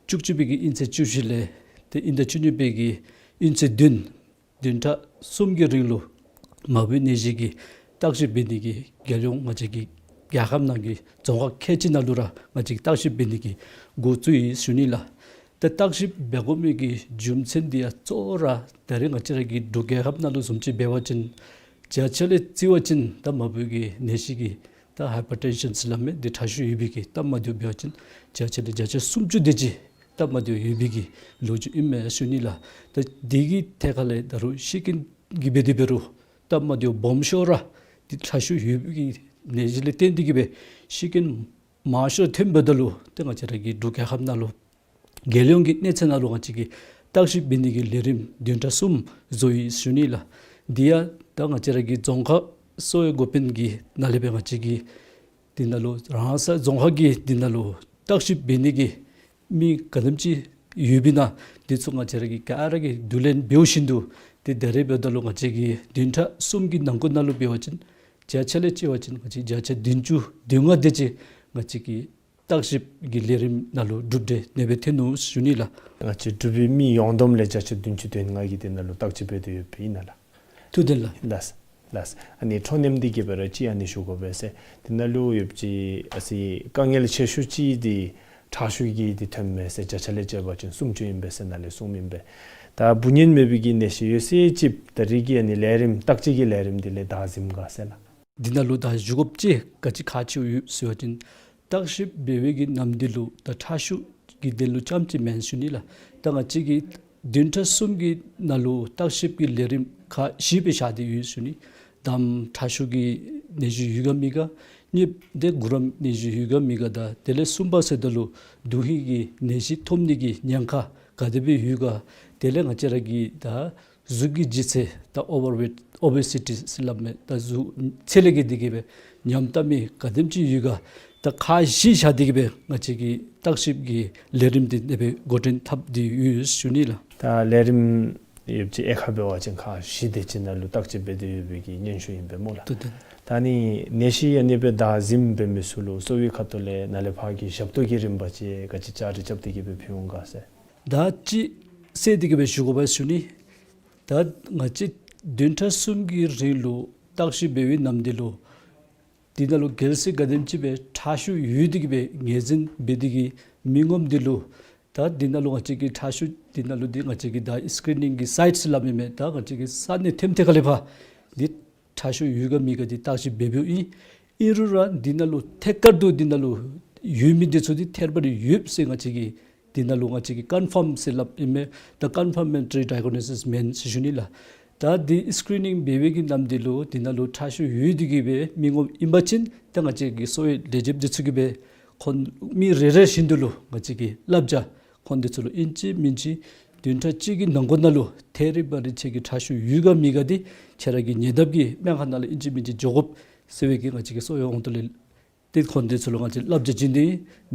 བཅུ་གཅིག་པའི་གི་དབྱིན་ཚེས་བཅུ་བཞི་ལས་ ཏེ་དབྱིན་ཟླ་བཅུ་གཉིས་པའི་གི་དབྱིན་ཚེས་བདུན་བདུན་ཕྲག་གསུམ་གྱི་རིང་ལུ་མ་བུའི་ནད་གཞི་གི་བརྟག་ཞིབ་འབད་ནི་གི་རྒྱལ་ཡོངས་ང་བཅས་ཀྱི་རྒྱལ་ཁབ་ནང་གི་རྫོང་ཁག་ཁལ་གཅིག་ནང་ལུ་ར་ང་བཅས་ཀྱིས་བརྟག་ཞིབ་འབད་ནི་གི་འགོ་བཙུགས་ཡི་ཟེར་ཞུ་ནི་ལགས། ཏེ་བརྟག་ཞིབ་འབད་དགོ་མི་གི་རྒྱུ་མཚན་འདི་ཡང་གཙོ་བོ་ར་ད་རེས་ང་བཅས་ར་གི་འབྲུག་རྒྱལ་ཁབ་ནང་ལུ་བཟུམ་ཅིག་འབད་བ་ཅིན་བརྒྱ་ཆ་ལས་བརྩི་བ་ཅིན་ད་མ་བུ་གི་ནད་གཞི་གི་ད་ཧའི་པར་ཊེན་ཤཱན་ཟེར་སླབ་མི་འདི་ཁྲག་ཤུགས་ཡོད་པའི་གི་སྟབས་མ་བདེཝ་འབད་བ་ཅིན་བརྒྱ་ཆ་ལས་བརྒྱ་ཆ་སུམ་ཅུ་དེ་ཅིག་སྟབས་མ་བདེཝ་ཡོད་པའི་གི་ལོ་རྒྱུས་ཨིན་མས་ཟེར་ཞུ་ནི་ལགས། ད་འདི་གི་ཐད་ཁར་ལས་ད་རུང་ཤི་རྐྱེན་གྱི་སྦེ་དེ་འབད་རུང་སྟབས་མ་བདེཝ་སྦོམ་ཤོས་ར་འདི་ཁྲག་ཤུགས་ཡོད་པའི་གི་ནད་གཞི་ལས་བརྟེན་ཏེ་གི་སྦེ་ཤི་རྐྱེན་མང་ཤོས་ཐོནམ་འབདཝ་ད་ལུ་ཏེ་ང་བཅས་ར་གི་འབྲུག་རྒྱལ་ཁབ་ནང་ལུ་རྒྱལ་ཡོངས་ཀྱི་གནས་ཚད་ནང་ལུ་ང་བཅས་ཀྱིས་བརྟག་ཞིབ་འབད་ནི་གི་ལས་རིམ་བདུན་ཕྲག་གསུམ་བཟོ་ཡི་ཟེར་ཞུ་ནི་ལགས། འདི་ཡང་ད་ང་བཅས་ར་གི་རྫོང་ཁག་གསོ་བའི་འགོ་དཔོན་གྱི་ནང་ལས་སྦེ་ང་བཅས་ཀྱིས་འདི་ནང་ལུ་རང་སོའི་རྫོང་ཁག་གི་འདི་ནང་ལུ་བརྟག་ཞིབ་འབད་ནི་གི་མི་ག་དེམ་ཅིག་ཡོདཔ་ཨིན་ན་འདི་ཚུ་ང་བཅས་ར་གིས་ག་ར་གིས་བསྡུ་ལེན་འབདཝ་བཞིན་དུ་ཏེ་ད་རེས་འབདཝ་ད་ལུ་ང་བཅས་ཀྱིས་བདུན་ཕྲག་གསུམ་གྱི་ནང་འཁོད་ནང་ལུ་འབད་བ་ཅིན་བརྒྱ་ཆ་ལས་བརྩི་བ་ཅིན་ང་བཅས་བརྒྱ་ཆ་བདུན་ཅུ་དོན་ལྔ་དེ་ཅིག་ང་བཅས་ཀྱིས་བརྟག་ཞིབ་ཀྱི་ལས་རིམ་ནང་ལུ་གྲུབ་འབྲས་ཨ་ནེ་སྦེ་ཐོན་ནུག་ཟེར་ཞུ་ནི་ལགས། ང་བཅས་འབྲུག་པའི་མི་ཡོངས་བསྡོམས་ལས་བརྒྱ་ཆ་བདུན་ཅུ་དོན་ལྔ་གིས་འདི་ནང་ལུ་བརྟག་དཔྱད་འབད་དེ་ཡོདཔ་ཨིན་ན་ལགས། ཐུགས་བདེན་ལགས། ལགས་ལགས། ཨ་ནི་འཕྲོ་མཉམ་འདི་གི་སྦེ་ར་ཅིག་ཨ་ནི་ཞུ་དགོ་པས་ཟེར། འདི་ནང་ལུ་ཡོདཔ་ཅིག་ཨ་ཙི་དཀའ་ངལ་ཆེ་ཤོས་ཅིག་འདི་ཁྲག་ཤུགས་ཀྱི་འདི་ཐོནམ་མས་ཟེར་བརྒྱ་ཆ་ལས་བརྩི་བ་ཅིན་སུམ་ཅུ་ཨིན་པས་ཟེར་ནཱ་ལས་གསུངམ་ཨིན་པས། ད་འབུ་གཉན་མེད་པའི་གི་ནད་གཞི་ཡོད་ཚད་ཅིག་ད་རེས་ཀྱི་ཨ་ནི་ལས་རིམ་བརྟག་དཔྱད་ཀྱི་ལས་རིམ་འདི་ལས་བདའ་ཟིམ་ག་ཟེར་ལགས། འདི་ནང་ལུ་ད་ཞུ་དགོཔ་ཅིག་ག་ཅི་ཁག་ཆེཝ་ཡོད་ཟེར་བ་ཅིན་བརྟག་ཞིབ་འབད་བའི་གི་ནམ་དུས་ལུ་ད་ཁྲག་ཤུགས་ཀྱི་དོན་ལུ་རྐྱངམ་ཅིག་མེན་ཟེར་ཞུ་ནི་ལགས། ད་ང་བཅས་ཀྱིས་བདུན་ཕྲག་གསུམ་གྱི་ནང་ལུ་བརྟག་ཞིབ་ཀྱི་ལས་རིམ་ཁག་བཞི་སྦེ་བཞག་སྟེ་ཡོད་ཟེར་ཞུ་ནི། དང་པ་ཁྲག་ཤུགས་ཀྱི་ནད་གཞི་ཡོད་ག་མེད་ག། གཉིས་པ་འདི་གུ་རམ་ནད་གཞི་ཡོད་ག་མེད་ག། ད་དེ་ལས་གསུམ་པ་ཟེརཝ་ད་ལུ་དུག་ཤིང་གི་ནད་གཞི་ཐོབ་ནི་གི་ཉེན་ཁ་ག་དེ་སྦེ་ཡོད་ག། དེ་ལས་ང་བཅས་ར་གི་ད་གཟུགས་ཀྱི་ལྗིད་ཚད་ད་ཨོ་བར་ཝེཊ་ཨོ་བེ་སི་ཊི་ཟེར་སླབ་མི་ད་གཟུགས་ཚད་ལས་བརྒལ་ཏེ་གི་སྦེ་ཉམས་བཏབ་མི་ག་དེམ་ཅིག་ཡོད་ག། ད་ཁག་བཞི་བཞག་སྟེ་གི་སྦེ་ང་བཅས་ཀྱིས་བརྟག་ཞིབ་ཀྱི་ལས་རིམ་འདི་ཨ་ནེ་སྦེ་འགོ་འདྲེན་འཐབ་སྟེ་ཡོད་ཟེར་ཞུ་ནི་ལགས། ད་ལས་རིམ་ཡོདཔ་ཅིག་ཨེ་ཁ་འབད་བ་ཅིན་ཁག་བཞི་དེ་ཅིག་ནང་ལུ་བརྟག་དཔྱད་འབད་དེ་ཡོད་པའི་གི་སྙན་ཞུ་ཨིན་པས་སྨོ་ལགས། ཏེ་ཏེ། ད་ཨ་ནི་ནད་གཞི་ཨ་ནེ་སྦེ་བདའ་ཟིམ་འབད་མི་ཚུ་ལུ་གསོ་བའི་ཁ་ཐུག་ལས་ནཱ་ལས་ཕར་གྱི་ཞབས་ཏོག་གི་རིམ་པ་ཅིག་ག་ཅི་བཅའ་སྒྲིག་རྐྱབ་སྟེ་གི་སྦེ་ཕུལ་འོང་ག་ཟེར། ད་ཅིག་གསལ་ཏེ་གི་སྦེ་ཞུ་དགོ་པས་ཟེར་ཞུ་ནི། ད་ང་བཅས་བདུན་ཕྲག་གསུམ་གྱི་རིང་ལུ་བརྟག་ཞིབ་འབད་བའི་ནམ་དུས་ལུ་འདི་ནང་ལུ་གལ་སྲིད་ག་དེམ་ཅིག་སྦེ་ཁྲག་ཤུགས་ཡོད་དེ་གི་སྦེ་ངོས་འཛིན་འབད་དེ་གི་མི་ངོམ་འདི་ལུ་ད་འདི་ནང་ལུ་ང་བཅས་ཀྱིས་ཁྲག་ཤུགས་འདི་ནང་ལུ་འདི་ང་བཅས་ཀྱིས་ད་སི་ཀི་རི་ནིང་གི་སའིཊ་ཟེར་སླབ་མི་མས། ད་ང་བཅས་ཀྱིས་ས་གནས་ཐེམ་ཐེ་ཁ་ལས་ཕར་འདི་ཁྲག་ཤུགས་ཡོད་ག་མེད་ག་འདི་བརྟག་ཞིབ་འབད་འབདཝ་ཨིན། ཨིན་རུང་ར་འདི་ནང་ལུ་ཐད་ཀར་དུ་འདི་ནང་ལུ་ཡོད་མི་འདི་ཚུ་འདི་ཐད་རི་བ་རི་ཡོདཔ་ཟེར་ང་བཅས་ཀྱིས་འདི་ནང་ལུ་ང་བཅས་ཀྱིས་ཀོན་ཕརམ་ཟེར་སླབ་ཨིན་མས། ད་ཀོན་ཕར་མེན་ཊ་རི་ཌའི་གོ་ནོ་སིས་མེན་ཟེར་ཞུ་ནི་ལགས། ད་འདི་སི་ཀི་རི་ནིང་འབད་བའི་གི་ནམ་དུས་ལུ་འདི་ནང་ལུ་ཁྲག་ཤུགས་ཡོད་དེ་གི་སྦེ་མི་ངོམ་ཨིན་པ་ཅིན་ད་ང་བཅས་ཀྱི་གསོ་བའི་ལས་བྱེདཔ་འདི་ཚུ་གིས་སྦེ་ཁོང་མི་རེ་རེ་བཞིན་དུ་ལུ་ང་བཅས་ཀྱིས་བསླབ་བྱ་ཁོང་འདི་ཚུ་ལུ་ཨིན་ཅི་མིན་ཅི་བདུན་ཕྲག་གཅིག་གི་ནང་འཁོད་ནང་ལུ་ཐད་རི་བ་རི་ཁྱོད་ཀྱི་ཁྲག་ཤུགས་ཡོད་ག་མེད་ག་འདི་ཁྱོད་ར་གི་ཉེ་འདབས་ཀྱི་སྨན་ཁང་ནང་ལུ་ཨིན་ཅི་མིན་ཅི་འགྱོ་དགོཔ་ཟེར་བའི་གི་ང་བཅས་ཀྱི་གསོ་བའི་དབང་དུ་ལས་ཏེ་ཁོང་འདི་ཚུ་ལུ་ང་བཅས་བསླབ་བྱ་བྱིན་ཏེ་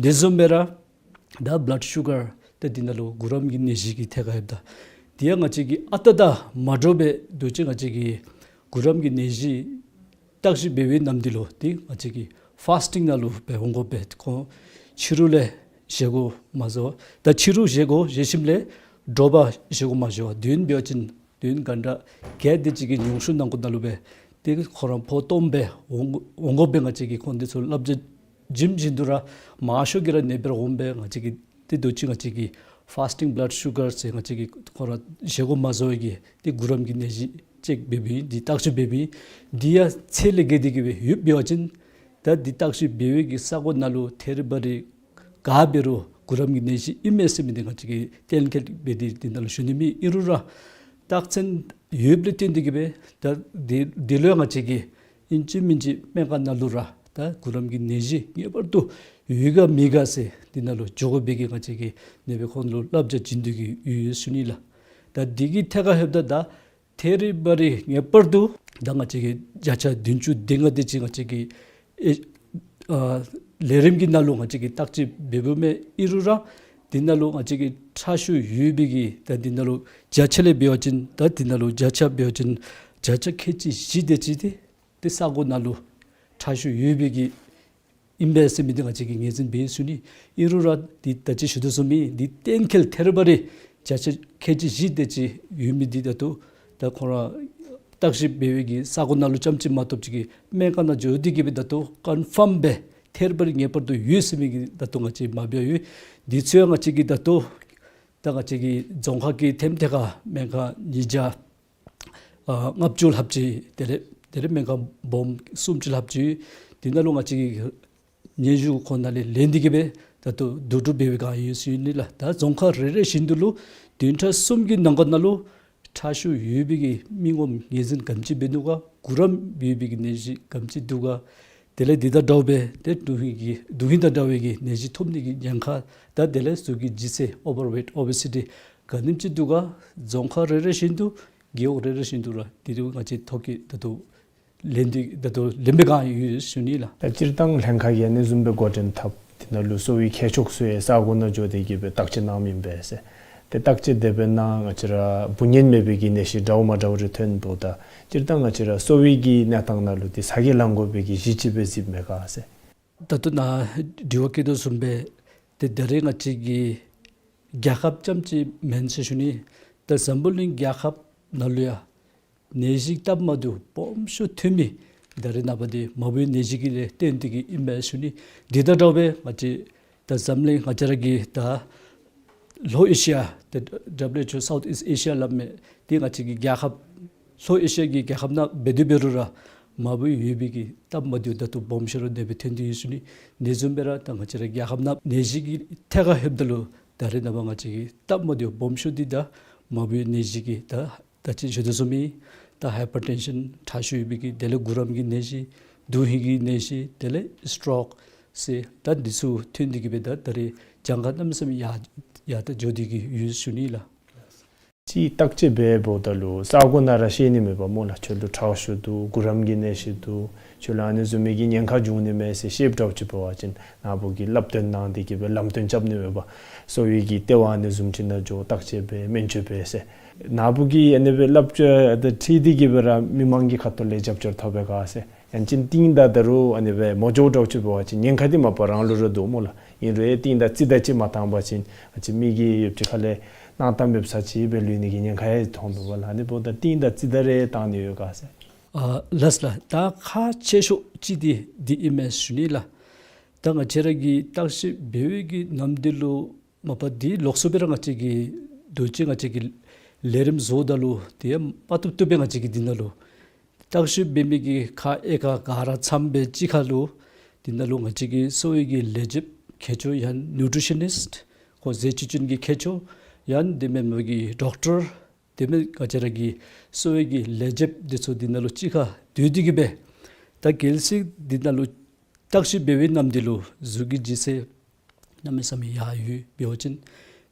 འདི་བཟུམ་སྦེ་ར་ད་བླཌ་ཤུ་གར་ཏེ་འདི་ནང་ལུ་གུ་རམ་གྱི་ནད་གཞི་གི་ཐད་ཁར་ཡོདཔ་ད་འདི་ཡང་ང་བཅས་ཀྱིས་ཨ་རྟག་དང་མ་འདྲཝ་སྦེ་འདུག་ཅི། ང་བཅས་ཀྱིས་གུ་རམ་གྱི་ནད་གཞི་བརྟག་ཞིབ་འབད་བའི་ནམ་དུས་ལུ་ཏེ་ང་བཅས་ཀྱིས་ཕཱསི་ཊིང་ནང་ལུ་སྦེ་འོང་དགོ་པས། ཁོང་ཕྱི་རུ་ལས་བཞེས་སྒོ་མ་བཟོ་བར་ད་ཕྱི་རུ་བཞེས་སྒོ་བཞེས་ཞིནམ་ལས་དྲོ་པ་བཞེས་སྒོ་མ་བཟོ་བར་དུས་ཡུན་འབད་བ་ཅིན་དུས་ཡུན་ག་འདྲ་གལ་ཏེ་ཅིག་གི་ཉུང་ཤོས་ནང་འཁོད་ནང་ལུ་སྦེ་ཏེ་ཁོང་ར་ཕོ་སྟོངམ་སྦེ་འོང་འོང་དགོ་པས། ང་བཅས་ཀྱིས་ཁོང་འདི་ཚུ་བསླབ་བྱ་བྱིན་བཞིན་དུ་ར་མང་ཤོས་ཀྱིས་ར་ཨ་ནེ་སྦེ་ར་འོངམ་སྦེ་ང་བཅས་ཀྱིས་ཏེ་འདུག་ཅི། ང་བཅས་ཀྱིས་ཕཱསི་ཊིང་བླཌ་ཤུ་གར་ཟེར་ང་བཅས་ཀྱིས་ཁོང་ར་བཞེས་སྒོ་མ་བཟོ་བའི་གི་ཏེ་གུ་རམ་གྱི་ནད་གཞི་ཅིག་འབད་བའི་འདི་བརྟག་ཞིབ་འབད་བའི་འདི་ཡང་ཚད་ལས་བརྒལ་ཏེ་གི་སྦེ་ཡོདཔ་འབད་བ་ཅིན་ད་འདི་བརྟག་ཞིབ་འབད་བའི་གི་ས་གོ་ནང་ལུ་ཐད་རི་བ་རི་ག་འབད་རུང་གུ་རམ་གྱི་ནད་གཞི་ཨིན་མས་ཟེར་མི་འདི་ང་བཅས་ཀྱིས་གཏན་འཁེལ་འབད་དེ་འདི་ནང་ལུ་ཞུ་ནི་མེད། ཨིན་རུང་ར་རྟགས་མཚན་ཡོདཔ་ལས་བརྟེན་ཏེ་གི་སྦེ་ད་འདི་འདི་ལུ་ཡང་ང་བཅས་ཀྱིས་ཨིན་ཅི་མིན་ཅི་སྨན་ཁང་ནང་ལུ་ར་ད་གུ་རམ་གྱི་ནད་གཞི་ངེས་པར་དུ་ཡོད་ག་མེད་ག་ཟེར་འདི་ནང་ལུ་འགྱོ་དགོ་པའི་གི་ང་བཅས་ཀྱིས་ཨ་ནེ་སྦེ་ཁོང་ལུ་བསླབ་བྱ་བྱིན་དོ་གི་ཡོད་ཟེར་ཞུ་ནི་ལགས། ད་འདི་གི་ཐད་ཁར་ལྷོདཔ་ད་ད་ཐད་རི་བ་རི་ངེས་པར་དུ་ད་ང་བཅས་ཀྱིས་བརྒྱ་ཆ་བདུན་ཅུ་དོན་ལྔ་དེ་ཅིག་ང་བཅས་ཀྱིས་ཨེ་ཨ་ལས་རིམ་གྱི་ནང་ལུ་ང་བཅས་ཀྱིས་བརྟག་དཔྱད་འབད་འབདཝ་མས། ཨིན་རུང་ར་འདི་ནང་ལུ་ང་བཅས་ཀྱིས་ཁྲག་ཤུགས་ཡོད་པའི་གི་ད་འདི་ནང་ལུ་བརྒྱ་ཆ་ལས་འབད་བ་ཅིན་ད་འདི་ནང་ལུ་བརྒྱ་ཆ་འབད་བ་ཅིན་བརྒྱ་ཆ་ཁལ་གཅིག་བཞི་དེ་ཅིག་ཏེ་ཏེ་ས་གོ་ནང་ལུ་ཁྲག་ཤུགས་ཡོད་པའི་གི་ཨིན་པས་ཟེར་མི་འདི་ང་བཅས་ཀྱིས་ངོས་འཛིན་འབད་ཡི་ཟེར་ཞུ་ནི། ཨིན་རུང་ར་འདི་ད་ཅི་ཞུ་དོ་བཟུམ་སྦེ་འདི་གཏན་འཁེལ་ཐད་རི་བ་རི་ བརྒྱ་ཆ་ཁལ་གཅིག་བཞི་དེ་ཅིག་ཡོད་མི་འདི་ད་ལྟོ་ད་ཁོང་ར་བརྟག་ཞིབ་འབད་བའི་གི་ས་གོ་ནང་ལུ་རྐྱངམ་ཅིག་མ་གཏོགས་ཅིག་གི་སྨན་ཁང་ནང་འགྱོ་སྟེ་གི་སྦེ་ད་ལྟོ་ཀོན་ཕརམ་སྦེ་ཐེར་པ་རེ་ངེས་པར་དུ་ཡོད་ཟེར་མི་གི་ད་ལྟོ་ང་བཅས་མ་འབད་ཡོད། འདི་ཚུ་ཡང་ང་བཅས་ཀྱིས་ད་ལྟོ་ད་ང་བཅས་ཀྱི་རྫོང་ཁག་གི་ཐེམ་ཐེ་ཁར་སྨན་ཁང་ཉིས་བརྒྱ་ཨ་ལྔ་བཅུ་ལྷགཔ་ཅིག་དེ་ལས་དེ་ལས་སྨན་ཁང་སྦོམ་སུམ་ཅུ་ལྷགཔ་ཅིག་འདི་ནང་ལུ་ང་བཅས་ཀྱིས་སྙན་ཞུ་ཁོང་ནང་ལས་ལེན་ཏེ་གི་སྦེ་ད་ལྟོ་བསྡུ་སྒྲུབ་འབད་བའི་བསྒང་ཡོད་ཟེར་ཞུ་ནི་ལགས། ད་རྫོང་ཁག་རེ་རེ་བཞིན་དུ་ལུ་བདུན་ཕྲག་གསུམ་གྱི་ནང་འཁོད་ནང་ལུ་ཁྲག་ཤུགས་ཡོད་པའི་གི་མི་ངོམ་ངོས་འཛིན་ག་དེམ་ཅིག་འབད་ནུག་ག། གུ་རམ་ཡོད་པའི་གི་ནད་གཞི་ག་དེམ་ཅིག་འདུག་ག། དེ་ལས་འདི་དང་འདྲཝ་སྦེ་ཏེ་དོན་ཧིང་གི་དོན་ཧིང་དང་འདྲ་བའི་གི་ནད་གཞི་ཐོབ་ནི་གི་ཉེན་ཁ་དང་དེ་ལས་གཟུགས་ཀྱི་ལྗིད་ཚད་ཨོ་བར་ཝེཊ་ཨོ་བེ་སི་ཊི་ག་དེམ་ཅིག་འདུག་ག། རྫོང་ཁག་རེ་རེ་བཞིན་དུ་རྒེད་འོག་རེ་རེ་བཞིན་དུ་ར་དེ་རུ་ང་བཅས་ཐོ་བཀོད་ད་ལྟོ་ལེན་ཏེ་ད་ལྟོ་ལེན་པའི་བསྒང་ཡོད་ཟེར་ཞུ་ནི་ལགས། ད་སྤྱིར་བཏང་ལྷན་ཁག་གིས་ཨ་ནི་བཟུམ་སྦེ་འགོ་འདྲེན་འཐབ་དེ་ནང་ལུ་གསོ་བའི་མཁས་མཆོག་ཚུ་ཡང་ས་གོ་ནང་འགྱོ་སྟེ་གི་སྦེ་བརྟག་དཔྱད་གནང་མི་ཨིན་པས་ཟེར། ཏེ་བརྟག་དཔྱད་དེ་སྦེ་གནང་ང་བཅས་ར་འབུ་གཉན་མེད་པའི་གི་ནད་གཞི་འདྲཝ་མ་འདྲཝ་རེ་ཐོན་འདུག། ད་སྤྱིར་བཏང་ང་བཅས་ར་གསོ་བའི་གི་གནས་སྟངས་ནང་ལུ་ཏེ་ཚ་གྱང་ལང་དགོ་པའི་གི་གཞི་ཅིག་སྦེ་གཟིགསཔ་མས་ག་ཟེར། ད་ལྟོ་ནཱ་དྲི་བ་བཀོད་དོ་བཟུམ་སྦེ་ཏེ་ད་རེས་ང་བཅས་ཀྱི་རྒྱལ་ཁབ་རྐྱངམ་ཅིག་མེན་ཟེར་ཞུ་ནི། ད་འཛམ་བུ་གླིང་རྒྱལ་ཁབ་ནང་ལུ་ཡང་ནད་གཞི་སྟབས་མ་བདེཝ་སྦོམ་ཤོས་ཐོན་མི་ད་རེས་ནངས་པ་འདི་མ་བུའི་ནད་གཞི་གིས་ལས་བརྟེན་ཏེ་གི་ཨིན་མས་ཟེར་ཞུ་ནི། འདི་དང་འདྲཝ་སྦེ་ང་བཅས་ད་འཛམ་གླིང་ང་བཅས་ར་གི་ད་ལྷོ་ཨེ་ཤི་ཡ་ད་ཌབ་ལིའུ་ཨེཆ་ཨོ་སའུཐ་ཨིསཊ་ཨེ་ཤི་ཡ་སླབ་མི་འདི་ང་བཅས་ཀྱི་རྒྱལ་ཁབ་ལྷོ་ཨེ་ཤི་ཡ་གི་རྒྱལ་ཁབ་ནང་འབད་དེ་འབད་རུང་ར་མ་བུ་ཡོད་པའི་གི་སྟབས་མ་བདེཝ་ད་ལྟོ་སྦོམ་ཤོས་ར་དེ་སྦེ་ཐོན་ཏེ་ཡོད་ཟེར་ཞུ་ནི། དེ་བཟུམ་སྦེ་ར་ད་ང་བཅས་ར་རྒྱལ་ཁབ་ནང་ནད་གཞི་གི་ཐད་ཁར་ལྷོདཔ་ད་ལུ་ད་རེས་ནངས་པ་ང་བཅས་ཀྱི་སྟབས་མ་བདེཝ་སྦོམ་ཤོས་འདི་ད་མ་བུའི་ནད་གཞི་གིས་ད་ད་ཅི་ཞུ་དོ་བཟུམ་སྦེ་ད་ཧའི་པར་ཊེན་ཤཱན་ཁྲག་ཤུགས་ཡོད་པའི་གི་དེ་ལས་གུ་རམ་གྱི་ནད་གཞི་དོན་ཧིང་གི་ནད་གཞི་དེ་ལས་སི་ཊོག་ཟེར་ད་འདི་ཚུ་ཐོན་ཏེ་གི་སྦེ་ད་ད་རེས་གྱངས་ཁ་གནམ་མེད་ས་མེད་ཡར་ཡར་ད་འགྱོ་སྟེ་གི་ཡོད་ཟེར་ཞུ་ནི་ལགས། ཅིག་བརྟག་དཔྱད་འབད་འབདཝ་ད་ལུ་ས་གོ་ནང་ར་ཤེས་ནི་མས་པ་སྨོ་ལགས། ཁྱོད་ལུ་ཁྲག་ཤུགས་འདུག། གུ་རམ་གྱི་ནད་གཞི་འདུག། ཁྱོད་ལུ་ཨ་ནི་བཟུམ་མའི་གི་ཉེན་ཁ་འབྱུང་ནི་མས་ཟེར་ཤེསཔ་འདྲཝ་ཅིག་འབད་བ་ཅིན་ནཱ་བུ་གིས་སླབ་སྟོན་གནང་སྟེ་གི་སྦེ་ལམ་སྟོན་རྐྱབ་ནི་མས་པ། གསོ་བའི་གི་ལྟེ་བ་ཨ་ནི་བཟུམ་ཅིག་ནང་འགྱོ་བརྟག་དཔྱད་འབད་སྨན་བཅོས་འབད་ཟེར། ནཱ་བུ་གིས་ཨ་ནི་སྦེ་སླབ་བཅོས་དང་འཁྲིལ་ཏེ་གི་སྦེ་ར་མི་མང་གི་ཁ་ཐུག་ལས་རྒྱབ་སྐྱོར་ཐོབ་པས་ག་ཟེར། ཡང་ཅིན་གཏིང་བདག་ད་རུང་ཨ་ནི་སྦེ་མ་འགྱོཝ་འདྲཝ་ཅིག་འབད་བ་ཅིན་ཉེན་ཁ་འདི་མ་པ་རང་ལུ་ར་འདུག་སྨོ་ལགས། ཨིན་རུང་གཏིང་བདག་རྩིས་བདའ་ཅིག་མ་བཏང་པ་ཅིན་ཨ་ཙི་མི་གིས་ཡོདཔ་ཅིག་ཁ་ལས་གནང་སྟངས་མེདཔ་ས་ཅིག་སྦེ་ལུས་ནི་གི་ཉེན་ཁ་ཡང་མཐོང་འདུག་པ་ལགས། ཨ་ནི་འབདཝ་ད་གཏིང་བདག་རྩིས་བདའ་རེ་བཏང་ནི་ཡོད་ག་ཟེར། ཨ་ལགས་ལགས། ད་ཁག་ཆེ་ཤོས་ཅིག་འདི་འདི་ཨིན་མས་ཟེར་ཞུ་ནི་ལགས། ད་ང་བཅས་ར་གིས་བརྟག་ཞིབ་འབད་བའི་གི་ནམ་དུས་ལུ་མ་པ་འདི་ལོགས་སུ་སྦེ་ར་ང་བཅས་ཀྱིས་དུས་ཅི་ང་བཅས་ཀྱིས་ལས་རིམ་བཟོཝ་ད་ལུ་དེ་ཡང་མ་བཏུབ་བཏུབ་སྦེ་ང་བཅས་ཀྱིས་འདི་ནང་ལུ་བརྟག་ཞིབ་འབད་མི་གི་ཁག་ཨེ་ཁག་ག་ར་ཚངམ་སྦེ་གཅིག་ཁར་ལུ་འདི་ནང་ལུ་ང་བཅས་ཀྱི་གསོ་བའི་གི་ལས་བྱེདཔ་མཁས་མཆོག་ཡང་ནིའུ་ཊི་ཤ་ནིསཊ་ཁོང་ཟས་བཅུད་ཅན་གྱི་མཁས་མཆོག་ཡང་དེ་མེན་པའི་གི་ཌོག་ཊར་དེ་མེན་ང་བཅས་ར་གི་གསོ་བའི་གི་ལས་བྱེདཔ་འདི་ཚུ་འདི་ནང་ལུ་གཅིག་ཁར་སྡོད་དེ་གི་སྦེ་ད་གལ་སྲིད་འདི་ནང་ལུ་བརྟག་ཞིབ་འབད་བའི་ནམ་དུས་ལུ་གཟུགས་ཀྱི་ལྗིད་ཚད་གནམ་མེད་ས་མེད་ཡར་ཡོད་འབད་བ་ཅིན་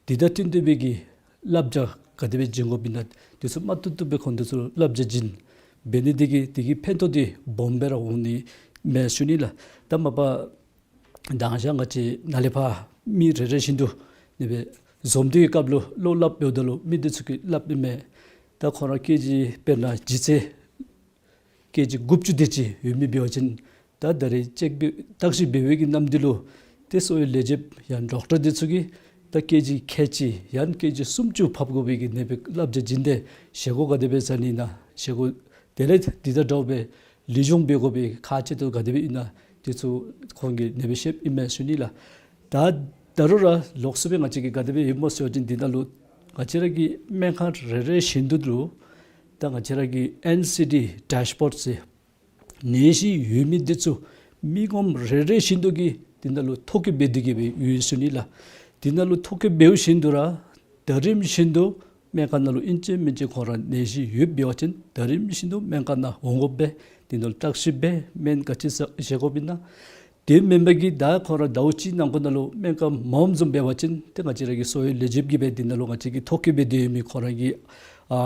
དེ་དང་བསྟུན་ཏེ་སྦེ་གི་བསླབ་བྱ་ག་དེ་སྦེ་བྱིན་དགོཔ་ཨིན་ན་དེ་ཚུ་མ་བཏུབ་བཏུབ་སྦེ་ཁོང་དེ་ཚུ་བསླབ་བྱ་བྱིན་འབད་ནི་དེ་གིས་དེ་གི་ཕན་ཐོགས་འདི་སྦོམ་སྦེ་ར་འོང་ནི་མས་ཟེར་ཞུ་ནི་ལགས། ད་མ་པ་མདང་ཞག་ང་བཅས་ནཱ་ལས་ཕར་མི་རེ་རེ་བཞིན་དུ་ཨ་ནི་སྦེ་འཛོམས་ཏེ་གི་སྐབས་ལུ་བློ་སླབ་འབདཝ་ད་ལུ་མི་དེ་ཚུ་གིས་སླབ་ཨིན་མས། ད་ཁོང་ར་ཀེ་ཇི་དཔེར་ན་ལྗིད་ཚད་ཀེ་ཇི་དགུ་བཅུ་དེ་ཅིག་ཡོད་མི་འབད་བ་ཅིན་ད་ད་རེས་ཅེཀ་འབད་བརྟག་ཞིབ་འབད་བའི་གི་ནམ་དུས་ལུ་ཏེ་གསོ་བའི་ལས་བྱེདཔ་ཡང་ཌོག་ཊར་དེ་ཚུ་གིས་ད་ཀེ་ཇི་ཁལ་གཅིག་ཡང་ཀེ་ཇི་སུམ་ཅུ་ཕབ་དགོ་པའི་གི་ཨ་ནི་སྦེ་བསླབ་བྱ་བྱིན་ཏེ་བཞེས་སྒོ་ག་དེ་སྦེ་བཟའ་ནི་ཨིན་ན་བཞེས་སྒོ་དེ་ལས་འདི་དང་འདྲཝ་སྦེ་ལེགས་ཤོམ་འབད་དགོ་པའི་ཁག་ཆེ་ཏོག་ཏོ་ག་དེ་སྦེ་ཨིན་ན་དེ་ཚུ་ཁོང་གིས་ཨ་ནི་སྦེ་བཤདཔ་ཨིན་མས་ཟེར་ཞུ་ནི་ལགས། ད་ད་རུང་ར་ལོགས་སུ་སྦེ་ང་བཅས་ཀྱིས་ག་དེ་སྦེ་ཡོདཔ་སྨོ་ཟེར་བ་ཅིན་འདི་ནང་ལུ་ང་བཅས་ར་གི་སྨན་ཁང་རེ་རེ་བཞིན་དུ་ལུ་ད་ང་བཅས་ར་གི་ཨེན་སི་ཌི་ཌེཤ་བོརཌ་ཟེར་ནད་གཞི་ཡོད་མི་འདི་ཚུ་མི་ངོམ་རེ་རེ་བཞིན་དུ་གིས་འདི་ནང་ལུ་ཐོ་བཀོད་འབད་དེ་གི་སྦེ་ཡོད་ཟེར་ཞུ་ནི་ལགས། འདི་ནང་ལུ་ཐོ་བཀོད་འབདཝ་བཞིན་དུ་ར་ད་རིམ་བཞིན་དུ་སྨན་ཁང་ནང་ལུ་ཨིན་ཅི་མིན་ཅི་ཁོང་ར་ནད་གཞི་ཡོདཔ་འབད་བ་ཅིན་ད་རིམ་བཞིན་དུ་སྨན་ཁང་ནང་འོང་དགོཔ་སྦེ་འདི་ནང་ལུ་བརྟག་ཞིབ་འབད་སྨན་ག་ཅི་བཟའ་བཞེས་དགོཔ་ཨིན་ན། དེ་མེན་པའི་གི་ད་ཁོང་ར་ཟླཝ་གཅིག་ནང་འཁོད་ནང་ལུ་སྨན་ཁང་མངམ་བཟུམ་འབད་བ་ཅིན་ཏེ་ང་བཅས་ར་གི་གསོ་བའི་ལས་བྱེདཔ་གིས་སྦེ་འདི་ནང་ལུ་ང་བཅས་ཀྱིས་ཐོ་བཀོད་འབད་དེ་ཡོད་མི་ཁོང་ར་གི་ཨ་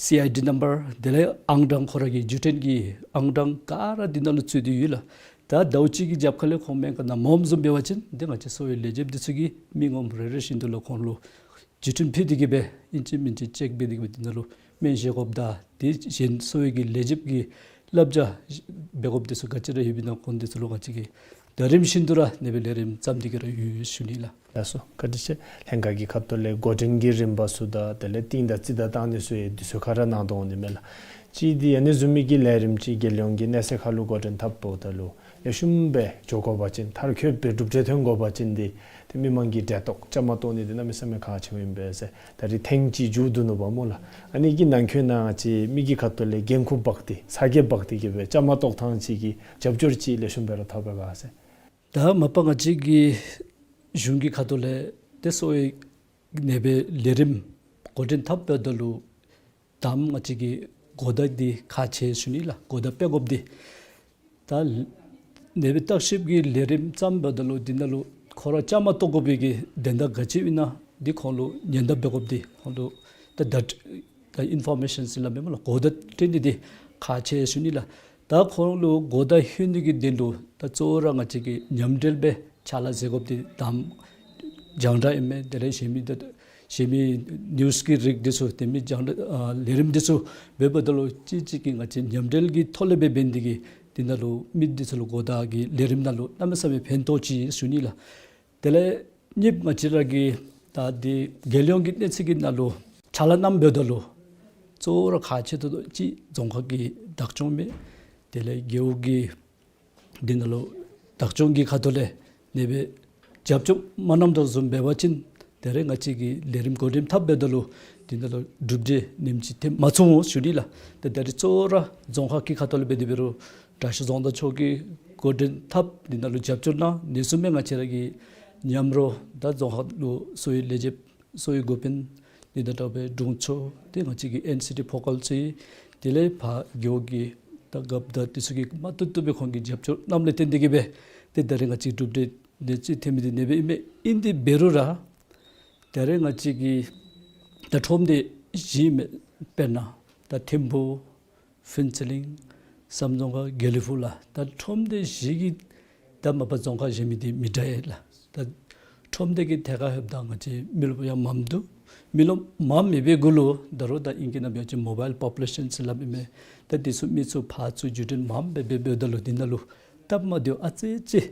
སི་ཨའི་ཌི་ནམ་བར་དེ་ལས་ཨང་གྲངས་ཁོང་ར་གི་བརྒྱུད་འཕྲིན་གྱི་ཨང་གྲངས་ག་ར་འདི་ནང་ལུ་ཚུད་དེ་ཡོད་ལགས། ད་ཟླཝ་གཅིག་གི་རྒྱབ་ཁ་ལས་ཁོང་སྨན་ཁང་ནང་མངམ་བཟུམ་འབད་བ་ཅིན་ཏེ་ང་བཅས་གསོ་བའི་ལས་བྱེདཔ་འདི་ཚུ་གིས་མི་ངོམ་རེ་རེ་བཞིན་དུ་ལུ་ཁོང་ལུ་བརྒྱུད་འཕྲིན་ཕུལ་ཏེ་གི་སྦེ་ཨིན་ཅི་མིན་ཅི་ཅེཀ་འབད་དེ་གི་སྦེ་འདི་ནང་ལུ་སྨན་བཞེས་དགོཔ་དང་དེ་གཞན་གསོ་བའི་གི་ལས་བྱེདཔ་གི་བསླབ་བྱ་འབད་དགོཔ་འདི་ཚུ་ག་ཅི་ར་ཡོདཔ་ཨིན་ན་ཁོང་འདི་ཚུ་ལུ་ང་བཅས་ཀྱིས་ ད་རིམ་བཞིན་དུ་ར་ཨ་ནི་སྦེ་ལས་རིམ་བརྩམས་ཏེ་གི་ར་ཡོད་ཞུ་ནི་ལགས། ལགས་སོ། བཀའ་དྲིན་ཆེ། ལྷན་ཁག་གི་ཁ་ཐུག་ལས་འགོ་འདྲེན་གྱི་རིམ་པ་ཚུ་དང་དེ་ལས་རྟིང་བདའ་རྩིས་བདའ་བཏང་ནི་ཚུ་ཡང་འདི་ཚུ་ག་ར་གནང་དོ་འོང་ནི་མས་ལགས། གཅིག་འདི་ཨ་ནི་བཟུམ་མའི་གི་ལས་རིམ་ཅིག་རྒྱལ་ཡོངས་ཀྱི་གནས་ཚད་ཁར་ལུ་འགོ་འདྲེན་འཐབ་འབདཝ་ད་ལུ་ལེགས་ཤོམ་སྦེ་འགྱོ་དགོ་པ་ཅིན་མཐར་འཁྱོལ་སྦེ་གྲུབ་འབྲས་ཐོན་དགོ་པ་ཅིན་འདི་ཏེ་མི་མང་གི་འབྲེལ་གཏོགས་བཅའ་མར་གཏོགས་ནི་འདི་གནམ་མེད་ས་མེད་ཁག་ཆེཝ་ཨིན་པས་ཟེར། ད་རིས་ཐེངས་གཅིག་མཇུག་བསྡུ་ནུག་པ་སྨོ་ལགས། ཨ་ནི་གི་ནང་འཁོད་ནང་ཅིག་མི་གི་ཁ་ཐུག་ལས་འགན་ཁུར་འབག་སྟེ་ཚ་གྱང་འབག་སྟེ་གི་སྦེ་བཅའ་མར་གཏོགས་ཐངས་ཅིག་གི་རྒྱབ་སྐྱོར་ཅིག་ལེགས་ཤོམ་སྦེ་ར་ཐོབ་པས་ག་ཟེར། ད་མ་པ་ང་བཅས་ཀྱི་གཞུང་གི་ཁ་ཐུག་ལས་ཏེ་གཙོ་བོ་ཨ་ནི་སྦེ་ལས་རིམ་འགོ་འདྲེན་འཐབ་འབདཝ་ད་ལུ་དང་པ་ང་བཅས་ཀྱི་གོ་བརྡ་འདི་ཁག་ཆེ་ཞུ་ནི་ལགས། གོ་བརྡ་སྤེལ་དགོཔ་འདི། ད་ཨ་ནི་སྦེ་བརྟག་ཞིབ་ཀྱི་ལས་རིམ་བརྩམས་འབདཝ་ད་ལུ་འདི་ནང་ལུ་ཁོང་ར་བཅའ་མར་གཏོགས་དགོ་པའི་གི་དོན་དག་ག་ཅི་ཨིན་ན་འདི་ཁོང་ལུ་ཉེན་བརྡ་འབད་དགོཔ་འདི་ཁོང་ལུ་ད་ད་ད་ཨིན་ཕོར་མེ་ཤཱན་ཟེར་སླབ་མས་སྨོ་ལགས། གོ་བརྡ་སྤྲོད་ནི་འདི་ཁག་ཆེ་ཞུ་ནི་ལགས། ད་ཁོང་ལུ་གོ་བརྡ་ལྷོད་ནི་གི་དོན་ལུ་ད་གཙོ་བོ་ར་ང་བཅས་ཀྱིས་མཉམ་འབྲེལ་སྦེ་ཕྱག་ལཱ་མཛད་དགོཔ་འདི་དང་པ་རྒྱང་བསྒྲགས་ཨིན་མས། དེ་ལས་གཞན་མི་ད་གཞན་མི་ནིའུསི་གི་རིགས་འདི་ཚུ་དེ་མི་རྒྱང་བསྒྲགས་ཨ་ལས་རིམ་འདི་ཚུ་འབདཝ་ད་ལུ་གཅིག་གཅིག་གིས་ང་བཅས་མཉམ་འབྲེལ་གྱི་ཐོག་ལས་སྦེ་འབད་ནི་དེ་གིས་འདི་ནང་ལུ་མི་འདི་ཚུ་ལུ་གོ་བརྡ་གི་ལས་རིམ་ནང་ལུ་གནམ་མེད་ས་མེད་ཕན་ཐོགས་ཅི་ཞུ་ནི་ལགས། དེ་ལས་གཉིས་པ་ང་བཅས་ར་གི་ད་འདི་རྒྱལ་ཡོངས་ཀྱི་གནས་ཚད་ཀྱི་ནང་ལུ་ཕྱག་ལཱ་གནངམ་འབདཝ་ད་ལུ་གཙོ་བོ་ར་ཁག་ཆེ་ཏོག་ཏོ་ཅིག་རྫོང་ཁག་གི་བདག་སྐྱོང་མས། དེ་ལས་རྒེད་འོག་གི་འདི་ནང་ལུ་བདག་སྐྱོང་གི་ཁ་ཐུག་ལས་ཨ་ནི་སྦེ་རྒྱབ་སྐྱོར་མ་གནངམ་དོ་བཟུམ་འབད་བ་ཅིན་ད་རེས་ང་བཅས་ཀྱིས་ལས་རིམ་འགོ་འདྲེན་འཐབ་འབདཝ་ད་ལུ་འདི་ནང་ལུ་གྲུབ་འབྲས་ཨ་ནེམ་ཅིག་ཐོན་མ་ཚུགས་འོང་ཞུ་ནི་ལགས། ད་ད་རེས་གཙོ་བོ་ར་རྫོང་ཁག་གི་ཁ་ཐུག་ལས་འབད་དེ་འབད་རུང་དྲག་ཤོས་རྫོང་བདག་མཆོག་གིས་འགོ་འདྲེན་འཐབ་འདི་ནང་ལུ་རྒྱབ་སྐྱོར་གནང་། ཨ་ནི་བཟུམ་སྦེ་ང་བཅས་ར་གིས་མཉམ་རོགས་ད་རྫོང་ཁག་ལུ་གསོ་བའི་ལས་བྱེདཔ་གསོ་བའི་འགོ་དཔོན་འདི་དང་འདྲ་བའི་དྲུང་འཚོ་ཏེ་ང་བཅས་ཀྱི་ཨེན་སི་ཌི་ཕོ་ཀཱལ་ཚུ་དེ་ལས་ཕར་རྒེད་འོག་གི་ད་རྒཔོ་དང་འདི་ཚུ་གིས་མ་ཏོག་ཏོ་སྦེ་ཁོང་གིས་རྒྱབ་སྐྱོར་གནངམ་ལས་བརྟེན་ཏེ་གི་སྦེ་ཏེ་ད་རེས་ང་བཅས་གྲུབ་འབྲས་ཨ་ནེམ་ཅིག་ཐོན་མི་འདི་ཨ་ནི་སྦེ་ཨིན་མས། ཨིན་ཏེ་འབད་རུང་ར་ད་རེས་ང་བཅས་ཀྱི་ད་ཁྲོམ་སྡེ་བཞི་ཨིན་མས། དཔེར་ན་ད་ཐིམ་ཕུག་ཕུན་ཚོགས་གླིང་བསམ་རྫོང་ཁག་དགེ་ལེགས་ཕུག་ལགས། ད་ཁྲོམ་སྡེ་བཞི་གི་ད་མ་པ་རྫོང་ཁག་གཞན་མི་འདི་མི་འདྲ་ཡི་ལགས། ད་ཁྲོམ་སྡེ་གི་ཐད་ཁར་ལྷོདཔ་ད་ང་བཅས་མི་རློབས་ཡང་མངམ་འདུག། མི་རློབས་མངམ་མེད་པའི་གུ་ལུ་ད་རུང་ད་ཨིང་སྐད་ནང་འབད་བ་ཅིན་མོ་བཱའིལ་པོ་པུ་ལེ་ཤཱན་ཟེར་སླབ་ཨིན་མས། ད་འདི་ཚུ་མི་ཚུ་ཕར་ཚུར་བརྒྱུད་འདྲེན་མངམ་སྦེ་འབད་འབདཝ་ད་ལུ་འདི་ནང་ལུ་སྟབས་མ་བདེཝ་ཨ་ཙི་ཅིག་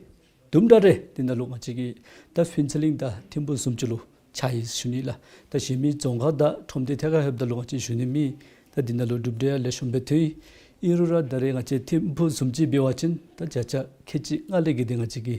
དུམ་གྲ་རེ་འདི་ནང་ལུ་ང་བཅས་ཀྱི་ད་ཕུན་ཚོགས་གླིང་དང་ཐིམ་ཕུག་བཟུམ་ཅིག་ལུ་ཆགས་ཡི་ཞུ་ནི་ལགས། ད་གཞན་མི་རྫོང་ཁག་དང་ཁྲོམ་སྡེ་ཐད་ཁར་ལྷོདཔ་ད་ལུ་ང་བཅས་ཞུ་ནི་མེད། ད་འདི་ནང་ལུ་གྲུབ་འབྲས་ཡང་ལེགས་ཤོམ་སྦེ་ཐོན་ཡི། ཨིན་རུང་ར་ད་རེས་ང་བཅས་ཐིམ་ཕུག་བཟུམ་ཅིག་འབད་བ་ཅིན་ད་བརྒྱ་ཆ་ཁལ་གཅིག་ལྔ་ལས་བརྒལ་ཏེ་ང་བཅས་ཀྱི་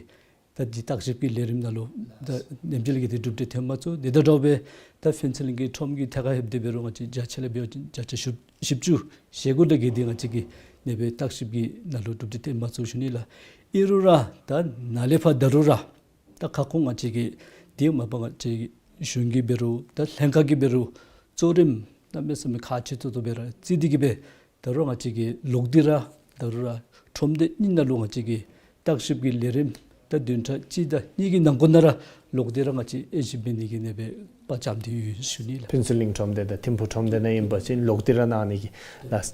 ད་འདི་བརྟག་ཞིབ་ཀྱི་ལས་རིམ་ནང་ལུ་ད་ཨ་ནེམ་ཅིག་ལས་བརྒལ་ཏེ་གྲུབ་འབྲས་ཐོན་མ་ཚུགས། དེ་དང་འདྲ་བའི་ད་ཕུན་ཚོགས་གླིང་གི་ཁྲོམ་གྱི་ཐད་ཁར་ལྷོདཔ་ད་འབད་རུང་ང་བཅས་བརྒྱ་ཆ་ལས་འབད་བ་ཅིན་བརྒྱ་ཆ་བཞི་བཅུ་ཞེ་དགུ་ལས་བརྒལ་ཏེ་ང་བཅས་ཀྱི་ཨ་ནི་སྦེ་བརྟག་ཞིབ་ཀྱི་ནང་ལུ་གྲུབ་འབྲས་ཐོན་མ་ཚུགས་ཞུ་ནི་ལགས། ཨིན་རུང་ར་ད་ནཱ་ལས་ཕར་ད་རུང་ར་ད་ཁ་སྐོང་ང་བཅས་ཀྱི་འདི་མ་པ་ང་བཅས་ཀྱི་གཞུང་གིས་འབད་རུང་ད་ལྷན་ཁག་གིས་འབད་རུང་གཙོ་རིམ་གནམ་མེད་ས་མེད་ཁག་ཆེ་ཏོག་ཏོ་སྦེ་ར་བརྩི་སྟེ་གི་སྦེ་ད་རུང་ང་བཅས་ཀྱིས་ལོག་སྟེ་ར་ད་རུང་ར་ཁྲོམ་སྡེ་གཉིས་ནང་ལུ་ང་བཅས་ཀྱིས་བརྟག་ཞིབ་ཀྱི་ལས་རིམ་ད་བདུན་ཕྲག་གཅིག་དང་གཉིས་ཀྱི་ནང་འཁོད་ནང་ར་ལོག་སྟེ་ར་ང་བཅས་དབྱེ་ཞིབ་འབད་ནི་གི་ཨ་ནི་སྦེ་དཔའ་བཅམས་ཏེ་ཡོད་ཞུ་ནི་ལགས། ཕུན་ཚོགས་གླིང་ཁྲོམ་སྡེ་དང་ཐིམ་ཕུག་ཁྲོམ་སྡེ་ནང་ཨིན་པ་ཅིན་ལོག་སྟེ་ར་གནང་ནི་གི་ལགས།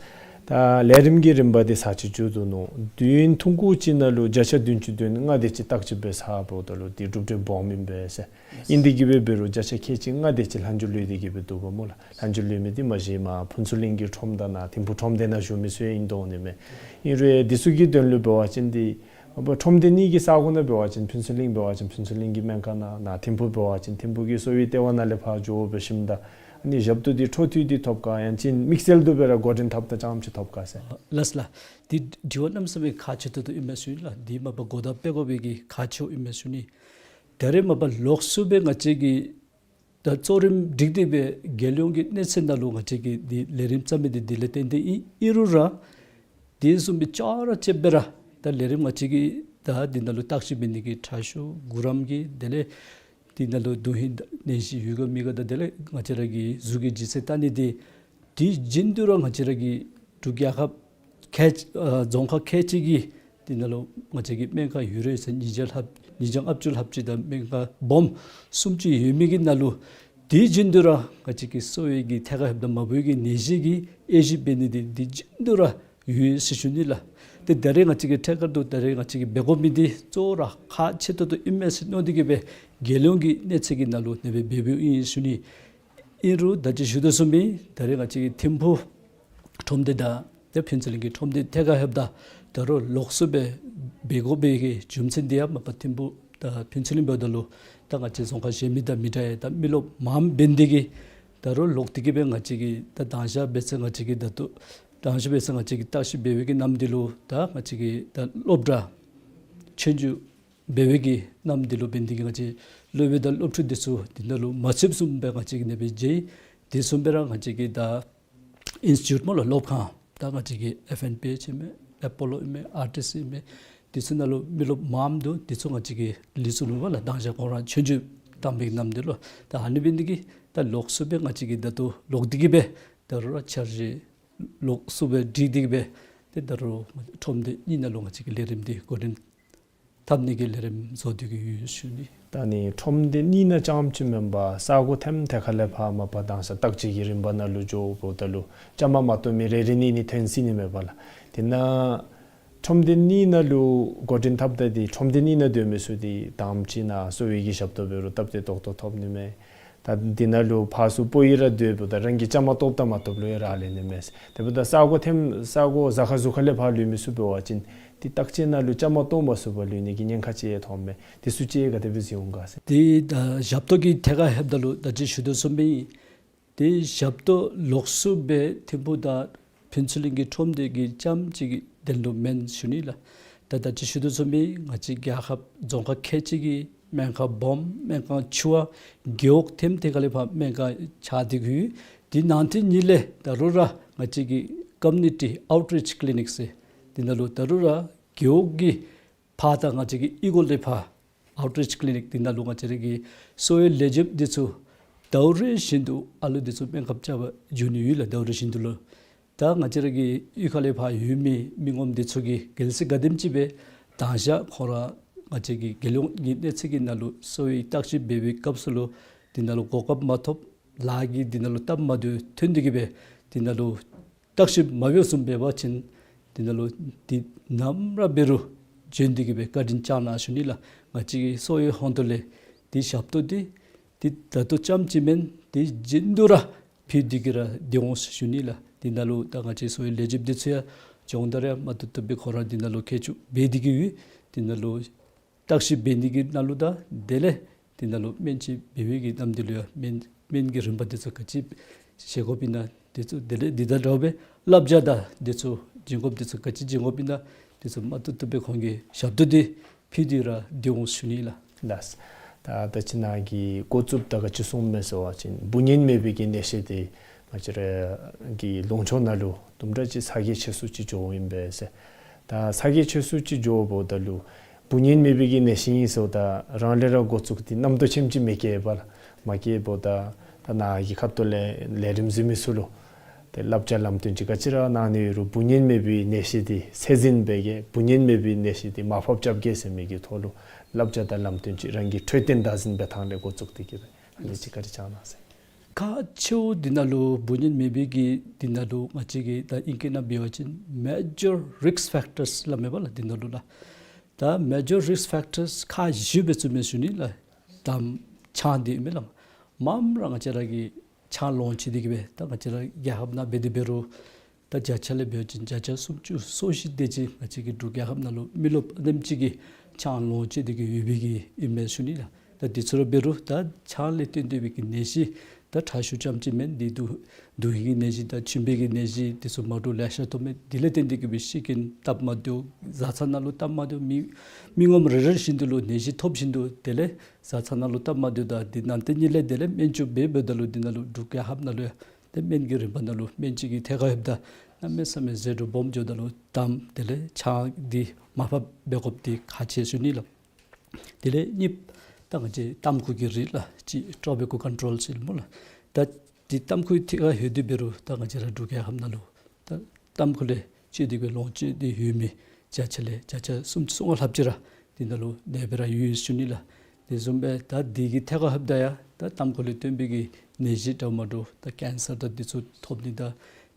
ད་ལས་རིམ་གྱི་རིམ་པ་འདི་ཚར་གཅིག་མཇུག་བསྡུ་ནུག། དུས་ཡུན་ཐུང་ཀུ་ཅིག་ནང་ལུ་བརྒྱ་ཆ་བདུན་ཅུ་དོན་ལྔ་དེ་ཅིག་བརྟག་ཞིབ་འབད་ཚརཝ་ད་ལུ་འདི་གྲུབ་འབྲས་སྦོམ་ཨིན་པས་ཟེར། ཨིན་ཏེ་གི་སྦེ་འབད་རུང་བརྒྱ་ཆ་ཁལ་གཅིག་ལྔ་དེ་ཅིག་ལྷག་མཇུག་ལུས་ཏེ་གི་སྦེ་འདུག་པ་སྨོ་ལགས། ལྷག་མཇུག་ལུས་མི་འདི་མ་གཞི་མར་ཕུན་ཚོགས་གླིང་གི་ཁྲོམ་དང་ནཱ་ཐིམ་ཕུག་ཁྲོམ་སྡེ་ནང་བཞུགས་མི་ཚུ་ཡང་ཨིན་དོ་འོང་ནི་མས། ཨིན་རུང་འདི་ཚུ་གི་དོན་ལུ་འབད་བ་ཅིན་འདི་མ་པ་ཁྲོམ་སྡེ་གཉིས་ཀྱི་ས་གོ་ནང་འབད་བ་ཅིན་ཕུན་ཚོགས་གླིང་འབད་བ་ཅིན་ཕུན་ཚོགས་གླིང་གི་སྨན་ཁང་ནང་ནཱ་ཐིམ་ཕུག་འབད་བ་ཅིན་ཐིམ་ཕུག་གི་གསོ་བའི་ལྟེ་བ་ནང་ལས་ཕར་འགྱོ་འབད་ཞིནམ་ད་ཨ་ནི་ཞབས་ཏོག་འདི་འཕྲོ་མཐུད་དེ་ཐོབ་ག་ཡང་ཅིན་དམིགས་བསལ་དུ་སྦེ་ར་འགོ་འདྲེན་འཐབ་ད་ཙམ་ཅིག་ཐོབ་ག་ཟེར། ལགས་ལགས། འདི་དྲི་བ་གནམ་མེད་ས་མེད་ཁག་ཆེ་ཏོག་ཏོ་ཨིན་མས་ཞུ་ནི་ལགས། འདི་མ་པ་གོ་བརྡ་སྤེལ་དགོ་པའི་གི་ཁག་ཆེཝ་ཨིན་མས་ཞུ་ནི། ད་རེས་མ་པ་ལོགས་སུ་སྦེ་ང་བཅས་ཀྱིས་ད་གཙོ་རིམ་བསྒྲིགས་ཏེ་སྦེ་རྒྱལ་ཡོངས་ཀྱི་གནས་ཚད་ནང་ལུ་ང་བཅས་ཀྱིས་འདི་ལས་རིམ་བརྩམས་མི་འདི་འདི་ལས་བརྟེན་ཏེ་ཨིན། ཨིན་རུང་ར་དེ་བཟུམ་སྦེ་ཅོག་ར་འཐདཔ་སྦེ་ར་ད་ལས་རིམ་ང་བཅས་ཀྱིས་ད་འདི་ནང་ལུ་བརྟག་ཞིབ་འབད་ནི་གི་ཁྲག་ཤུགས་གུ་རམ་གྱི་དེ་ལས་འདི་ནང་ལུ་དོན་ཧིང་ནད་གཞི་ཡོད་ག་མེད་ག་དང་དེ་ལས་ང་བཅས་ར་གི་གཟུགས་ཀྱི་ལྗིད་ཚད་བལྟ་ནི་འདི་དེ་བཞིན་དུ་ར་ང་བཅས་ར་གི་འབྲུག་རྒྱལ་ཁབ་ཁལ་ཨ་རྫོང་ཁག་ཁལ་གཅིག་གི་འདི་ནང་ལུ་ང་བཅས་ཀྱི་སྨན་ཁང་ཡོད་རེ་ས་ཉིས་བརྒྱ་ལྷགཔ་ཉིས་བརྒྱ་ལྔ་བཅུ་ལྷགཔ་ཅིག་དང་སྨན་ཁང་སྦོམ་སུམ་ཅུ་ཡོད་མི་གི་ནང་ལུ་དེ་བཞིན་དུ་ར་ང་བཅས་ཀྱི་གསོ་བའི་གི་ཐད་ཁར་ལྷོདཔ་ད་མ་བུ་གི་ནད་གཞི་གི་དབྱེ་ཞིབ་འབད་ནི་འདི་དེ་བཞིན་དུ་ར་ཡོད་ཟེར་ཞུ་ནི་ལགས། ཏེ་ད་རེས་ང་བཅས་ཀྱི་ཐད་ཀར་དུ་ད་རེས་ང་བཅས་ཀྱིས་འབད་དགོ་མི་འདི་གཙོ་བོ་ར་ཁག་ཆེ་ཏོག་ཏོ་ཨིན་མས་ཟེར་མནོ་སྟེ་གི་སྦེ་རྒྱལ་ཡོངས་ཀྱི་གནས་ཚད་ཀྱི་ནང་ལུ་ཨ་ནི་སྦེ་འབདཝ་ཨིན་ཞུ་ནི། ཨིན་རུང་ད་ཅི་ཞུ་དོ་བཟུམ་སྦེ་ད་རེས་ང་བཅས་ཀྱི་ཐིམ་ཕུག་ཁྲོམ་སྡེ་དང་ཏེ་ཕུན་ཚོགས་གླིང་གི་ཁྲོམ་སྡེ་ཐད་ཁར་ལྷོདཔ་ད་ ད་རུང་ལོགས་སུ་སྦེ་འབད་དགོ་པའི་གི་རྒྱུ་མཚན་འདི་ཡང་མ་པ་ཐིམ་ཕུ་དང་ཕུན་ཚོགས་གླིང་འབདཝ་ད་ལུ་ད་ང་བཅས་རྫོང་ཁག་གཞན་མི་དང་མི་འདྲ་ཡ་ད་མི་རློབས་མངམ་འབད་ནི་དེ་གིས་ད་རུང་ལོག་སྟེ་གི་སྦེ་ང་བཅས་ཀྱིས་ད་མདང་ཞག་འབད་ཚེ་ང་བཅས་ཀྱིས་ད་ལྟོ་མདང་ཞག་འབད་ཚེ་ང་བཅས་ཀྱིས་བརྟག་ཞིབ་འབད་བའི་གི་ནམ་དུས་ལུ་ད་ང་བཅས་ཀྱིས་ད་སློབ་གྲྭ་ཆོས་རྒྱུགས་འབད་བའི་གི་ནམ་དུས་ལུ་འབད་ནི་དེ་གིས་ང་བཅས་སློབ་དཔོན་དང་སློབ་ཕྲུག་འདི་ཚུ་འདི་ནང་ལུ་མ་ཚུདཔ་བཟུམ་སྦེ་ང་བཅས་ཀྱིས་ནེ་སྦེ་མཇལ། དེ་བཟུམ་སྦེ་ར་ང་བཅས་ཀྱིས་ད་ཨིནསི་ཊི་ཊིའུཊ་སྨོ་ལགས་སློབ་ཁང་ད་ང་བཅས་ཀྱི་ཨེཕ་ཨེན་པི་ཨེཆ་ཨིན་མས། ཨེ་པོ་ལོ་ཨིན་མས། ཨར་ཊི་སི་ཨིན་མས། དེ་ཚུ་ནང་ལུ་མི་རློབས་མངམ་འདུག། དེ་ཚུ་ང་བཅས་ཀྱིས་ལས་ཚུགས་ནུག་པ་ལགས། མདང་ཞག་ཁོང་ར་ཆོས་རྒྱུགས་བཏང་བའི་གི་ནམ་དུས་ལུ། ད་ཨ་ནི་འབད་ནི་དེ་གིས་ད་ལོགས་སུ་སྦེ་ང་བཅས་ཀྱིས་ད་ལྟོ་ལོག་སྟེ་གི་སྦེ་ད་རུང་ར་འཆར་གཞི་ལོགས་སུ་སྦེ་སྒྲིག་སྟེ་གི་སྦེ་ཏེ་ད་རུང་ཁྲོམ་སྡེ་གཉིས་ནང་ལུ་ང་བཅས་ཀྱིས་ལས་རིམ་འདི་འགོ་འདྲེན་འཐབ་ནི་གི་ལས་རིམ་བཟོ་སྟེ་གི་ཡོད་ཞུ་ནི། ད་ནི་ཁྲོམ་སྡེ་གཉིས་ནང་རྐྱངམ་ཅིག་མེན་པར་ས་གོ་ཐེམ་ཐེ་ཁ་ལས་ཕར་མ་པ་མདང་ཞག་བརྟག་དཔྱད་ཀྱི་རིམ་པ་ནང་ལུ་འགྱོཝ་ད་ལུ་བཅའ་མར་མ་གཏོགས་མི་རེ་རེ་གཉིས་གཉིས་ཐོན་སྲིད་ནི་མས་པ་ལགས། དེ་ནང་ཁྲོམ་སྡེ་གཉིས་ནང་ལུ་འགོ་འདྲེན་འཐབ་ད་འདི་ཁྲོམ་སྡེ་གཉིས་ནང་སྡོད་མི་ཚུ་འདི་དང་པ་ཅིག་ནང་གསོ་བའི་གི་ཞབས་ཏོག་འབད་རུང་སྟབས་བདེ་ཏོག་ཏོ་ཐོབ་ནི་མས། ད་འདི་ནང་ལུ་ཕར་ཚུར་སྤོ་ཡི་ར་སྡོདཔ་ད་རང་གིས་བཅའ་མར་གཏོགསཔ་དང་མ་གཏོགསཔ་ལུ་ཡང་རག་ལས་ནི་མས། དེ་འབདཝ་ད་ས་གོ་ཐེམ་ས་གོ་གཟའ་ཁར་ཟུར་ཁ་ལས་ཕར་ལུས་མི་ཚུ་འབད་བ་ཅིན་འདི་བརྟག་དཔྱད་ནང་ལུ་བཅའ་མར་གཏོགས་མ་ཚུགས་པར་ལུས་ནི་གི་ཉེན་ཁ་ཅིག་ཡང་ཐོནམ་མས། དེ་ཚུ་ཅིག་ག་དེ་སྦེ་གཟིགས་འོང་ག་ཟེར། འདི་ད་ཞབས་ཏོག་གི་ཐད་ཁར་ལྷོདཔ་ད་ལུ་ད་ཅི་ཞུ་དོ་བཟུམ་སྦེ་ཏེ་ཞབས་ཏོག་ལོགས་སུ་སྦེ་ཐིམ་ཕུ་དང་ཕུན་ཚོགས་གླིང་གི་ཁྲོམ་སྡེ་གི་རྐྱངམ་ཅིག་གི་དོན་ལུ་མེན་ཞུ་ནི་ལགས། ད་ད་ཅི་ཞུ་དོ་བཟུམ་སྦེ་ང་བཅས་རྒྱལ་ཁབ་རྫོང་ཁག་ཁལ་གཅིག་གི་སྨན་ཁང་སྦོམ་སྨན་ཁང་ཆུང་བ་རྒེད་འོག་ཐེམ་ཐེ་ཁ་ལས་ཕར་སྨན་ཁང་ཆགས་ཏེ་གི་ཡོད། དེ་ནང་དེ་གཉིས་ལས་ད་རུང་ར་ང་བཅས་ཀྱི་ཀོ་མིའུ་ནི་ཊི་ཨའུཊ་རིཆ་ཀི་ལི་ནིཀ་ཟེར་འདི་ནང་ལུ་ད་རུང་ར་རྒེད་འོག་གི་ཕར་དང་ང་བཅས་ཀྱི་ཨི་གོ་ལས་ཕར་ཨའུཊ་རིཆ་ཀི་ལི་ནིཀ་འདི་ནང་ལུ་ང་བཅས་ར་གི་གསོ་བའི་ལས་བྱེདཔ་འདི་ཚུ་ཟླཝ་རེ་བཞིན་དུ་ཨ་ལུ་འདི་ཚུ་སྨན་ཁབ་རྐྱབ་པར་འགྱོ་ནི་ཡོད་ལགས། ཟླཝ་རེ་བཞིན་དུ་ལུ། ད་ང་བཅས་ར་གི་གཡུས་ཁ་ལས་ཕར་ཡོད་མི་མི་ངོམ་འདི་ཚུ་གིས་གལ་སྲིད་ག་དེམ་ཅིག་སྦེ་མདང་ཞག་ཁོང་ར་ང་བཅས་ཀྱི་རྒྱལ་ཡོངས་ཀྱི་གནས་ཚད་ཀྱི་ནང་ལུ་གསོ་བའི་བརྟག་ཞིབ་འབད་བའི་སྐབས་སུ་ལུ་འདི་ནང་ལུ་གོ་སྐབས་མ་ཐོབ་ལཱ་གི་འདི་ནང་ལུ་སྟབས་མ་བདེཝ་ཐོན་ཏེ་གི་སྦེ་འདི་ནང་ལུ་བརྟག་ཞིབ་མ་འབད་བཟུམ་འབད་བ་ཅིན་འདི་ནང་ལུ་འདི་ནམ་ར་འབད་རུང་བྱོན་ཏེ་གི་སྦེ་བཀའ་དྲིན་བསྐྱང་གནང་ཞུ་ནི་ལགས། ང་བཅས་ཀྱི་གསོ་བའི་ཧོང་ཏོ་ལས་འདི་ཞབས་ཏོག་འདི་འདི་ད་ལྟོ་རྐྱངམ་ཅིག་མེན། འདི་རྒྱུན་དུ་ར་ཕུལ་ཏེ་གི་ར་སྡོད་འོང་ཞུ་ནི་ལགས། འདི་ནང་ལུ་ད་ང་བཅས་གསོ་བའི་ལས་བྱེདཔ་འདི་ཚུ་ཡང་སྦྱོང་བརྡར་ཡང་མ་ཐུབ་ཐུབ་སྦེ་ཁོང་ར་འདི་ནང་ལུ་མཁས་མཆོག་འབད་དེ་གི་ཡོད། འདི་ནང་ལུ་བརྟག་ཞིབ་འབད་ནི་གི་ནང་ལུ་དང་དེ་ལས་འདི་ནང་ལུ་སྨན་བཅོས་འབད་བའི་གི་ནམ་དུས་ལུ་ཡང་སྨན་སྨན་གྱི་རིམ་པ་འདི་ཚུ་ག་ཅི་བཞེས་དགོཔ་ཨིན་ན་འདི་ཚུ་དེ་ལས་འདི་དང་འདྲཝ་སྦེ་བསླབ་བྱ་དང་འདི་ཚུ་སྦྱིན་དགོཔ་འདི་ཚུ་ག་ཅི་སྦྱིན་དགོཔ་ཨིན་ན་འདི་ཚུ་མ་ཐུབ་ཐུབ་སྦེ་ཁོང་གི་ཞབས་ཏོག་འདི་ཕུལ་ཏེ་ར་སྡོད་འོང་ཞུ་ནི་ལགས། ལགས། ད་ད་ཅི་ནཱ་གི་འགོ་བཙུགསཔ་ད་ག་ཅི་གསུངམ་མས་ཟེར་བ་ཅིན་འབུ་གཉན་མེད་པའི་གི་ནད་གཞི་འདི་ང་བཅས་ར་གི་ལུང་ཕྱོགས་ནང་ལུ་དུམ་གྲ་ཅིག་ཚ་གྱང་ཆེ་སུ་ཅིག་འགྱོཝ་ཨིན་པས་ཟེར། ད་ཚ་གྱང་ཆེ་སུ་ཅིག་འགྱོཝ་ད་ལུ་འབུ་གཉན་མེད་པའི་གི་ནད་གཞི་ཨིན་ཟེརཝ་ད་རང་ལས་ར་འགོ་བཙུགས་ཏེ་རྣམ་རྟོག་ཆེམ་ཅིག་མི་སྐྱེ་བར་མ་སྐྱེཝ་ད་ད་ནཱ་གི་ཁ་ཐུག་ལས་ལས་རིམ་གཟིགས་མི་ཚུ་ལུ་ཏེ་བསླབ་བྱ་ལམ་སྟོན་ཅིག་ག་ཅི་ར་གནང་ནི་ཡོད་རུང་འབུ་གཉན་མེད་པའི་ནད་གཞི་འདི་ཚད་འཛིན་འབད་གེ་འབུ་གཉན་མེད་པའི་ནད་གཞི་འདི་མར་ཕབ་རྐྱབ་གེ་ཟེར་མི་གི་ཐོག་ལུ་བསླབ་བྱ་དང་ལམ་སྟོན་ཅིག་རང་གི་འཕྲོད་བསྟེན་བདག་འཛིན་འབད་ཐངས་ལས་འགོ་བཙུགས་ཏེ་གི་སྦེ་ཨ་ནི་ཅིག་བཀའ་དྲིན་བསྐྱང་གནང་ཟེར། ཁག་ཆེཝ་འདི་ནང་ལུ་འབུ་གཉན་མེད་པའི་གི་འདི་ནང་ལུ་ང་བཅས་ཀྱིས་ད་ཨིང་སྐད་ནང་འབད་བ་ཅིན་མེ་ཇར་རིསཀ་ཕེཀ་ཊརསི་སླབ་མས་པ་ལགས་འདི་ནང་ལུ་ལགས། ད་མེ་ཇར་རིསཀ་ཕེཀ་ཊརསི་ཁག་བཞི་སྦེ་བརྩི་མི་ཞུ་ནི་ལགས། དང་པ་ཆང་འདི་ཨིན་མས་ལགས། མངམ་ར་ང་བཅས་ར་གི་ཆང་ལོངས་སྤྱོད་དེ་གི་སྦེ་ད་ང་བཅས་ར་རྒྱལ་ཁབ་ནང་འབད་དེ་འབད་རུང་ད་བརྒྱ་ཆ་ལས་འབད་བ་ཅིན་བརྒྱ་ཆ་སུམ་ཅུ་སོ་བཞི་དེ་ཅིག་ང་བཅས་ཀྱི་འབྲུག་རྒྱལ་ཁབ་ནང་ལུ་མི་རློབས་ཨ་ནེམ་ཅིག་གིས་ཆང་ལོངས་སྤྱོད་དེ་གི་ཡོད་པའི་གི་ཨིན་མས་ཞུ་ནི་ལགས། ད་འདི་ཚུ་ར་འབད་རུང་ད་ཆང་ལས་བརྟེན་ཏེ་འབད་གི་ནད་གཞི་ད་ཁྲག་ཤུགས་རྐྱངམ་ཅིག་མེན། འདི་དུ་དུག་གི་ནད་གཞི་དང་མཆིན་པའི་གི་ནད་གཞི་འདི་ཚུ་མ་འདྲཝ་ལེ་ཤ་ཐོབ་མས། འདི་ལས་བརྟེན་ཏེ་གི་སྦེ་ཤི་རྐྱེན་སྟབས་མ་བདེཝ་བཟའ་ཚང་ནང་ལུ་སྟབས་མ་བདེཝ་མི་མི་ངོམ་རེ་རེ་བཞིན་དུ་ལུ་ནད་གཞི་ཐོབ་བཞིན་དུ་དེ་ལས་བཟའ་ཚང་ནང་ལུ་སྟབས་མ་བདེཝ་དང་འདི་ནང་དེ་གཉིས་ལས་དེ་ལས་སྨན་བཅོས་འབད་འབདཝ་ད་ལུ་འདི་ནང་ལུ་འབྲུག་རྒྱལ་ཁབ་ནང་ལུ་ཡང་ཏེ་སྨན་གྱི་རིམ་པ་ནང་ལུ་སྨན་བཅོས་ཀྱི་ཐད་ཁར་ལྷོདཔ་ད་གནམ་མེད་ས་མེད་ཟད་འགྲོ་སྦོམ་འགྱོཝ་ད་ལུ་དང་པ་དེ་ལས་ཆང་འདི་མར་ཕབ་འབད་དགོཔ་འདི་ཁག་ཆེ་ཞུ་ནི་ལགས། དེ་ལས་གཉིས་པ་ད་ང་བཅས་ཏམ་ཁུ་གི་རིགས་ལགས་ཅིག་ཊོ་བེ་ཀོ་ཀོན་ཊོལ་ཟེར་སྨོ་ལགས། ད་འདི་ཏམ་ཁུ་ཐད་ཁར་ལྷོད་དེ་འབད་རུང་ད་ང་བཅས་ར་འབྲུག་རྒྱལ་ཁབ་ནང་ལུ་ད་ཏམ་ཁུ་ལས་སྤྱོད་དེ་གི་ལོངས་སྤྱོད་དེ་ཡོད་མི་བརྒྱ་ཆ་ལས་བརྒྱ་ཆ་སུམ་ཅུ་སོ་ལྔ་ལྷགཔ་ཅིག་ར་འདི་ནང་ལུ་ནད་པ་ར་ཡོད་ཞུ་ནི་ལགས། དེ་བཟུམ་སྦེ་ད་འདི་གི་ཐད་ཁར་ལྷོདཔ་ད་ཡང་ད་ཏམ་ཁུ་ལས་བརྟེན་པའི་གི་ནད་གཞི་འདྲཝ་མ་འདྲཝ་ད་ཀེན་སར་དང་འདི་ཚུ་ཐོབ་ནི་དང་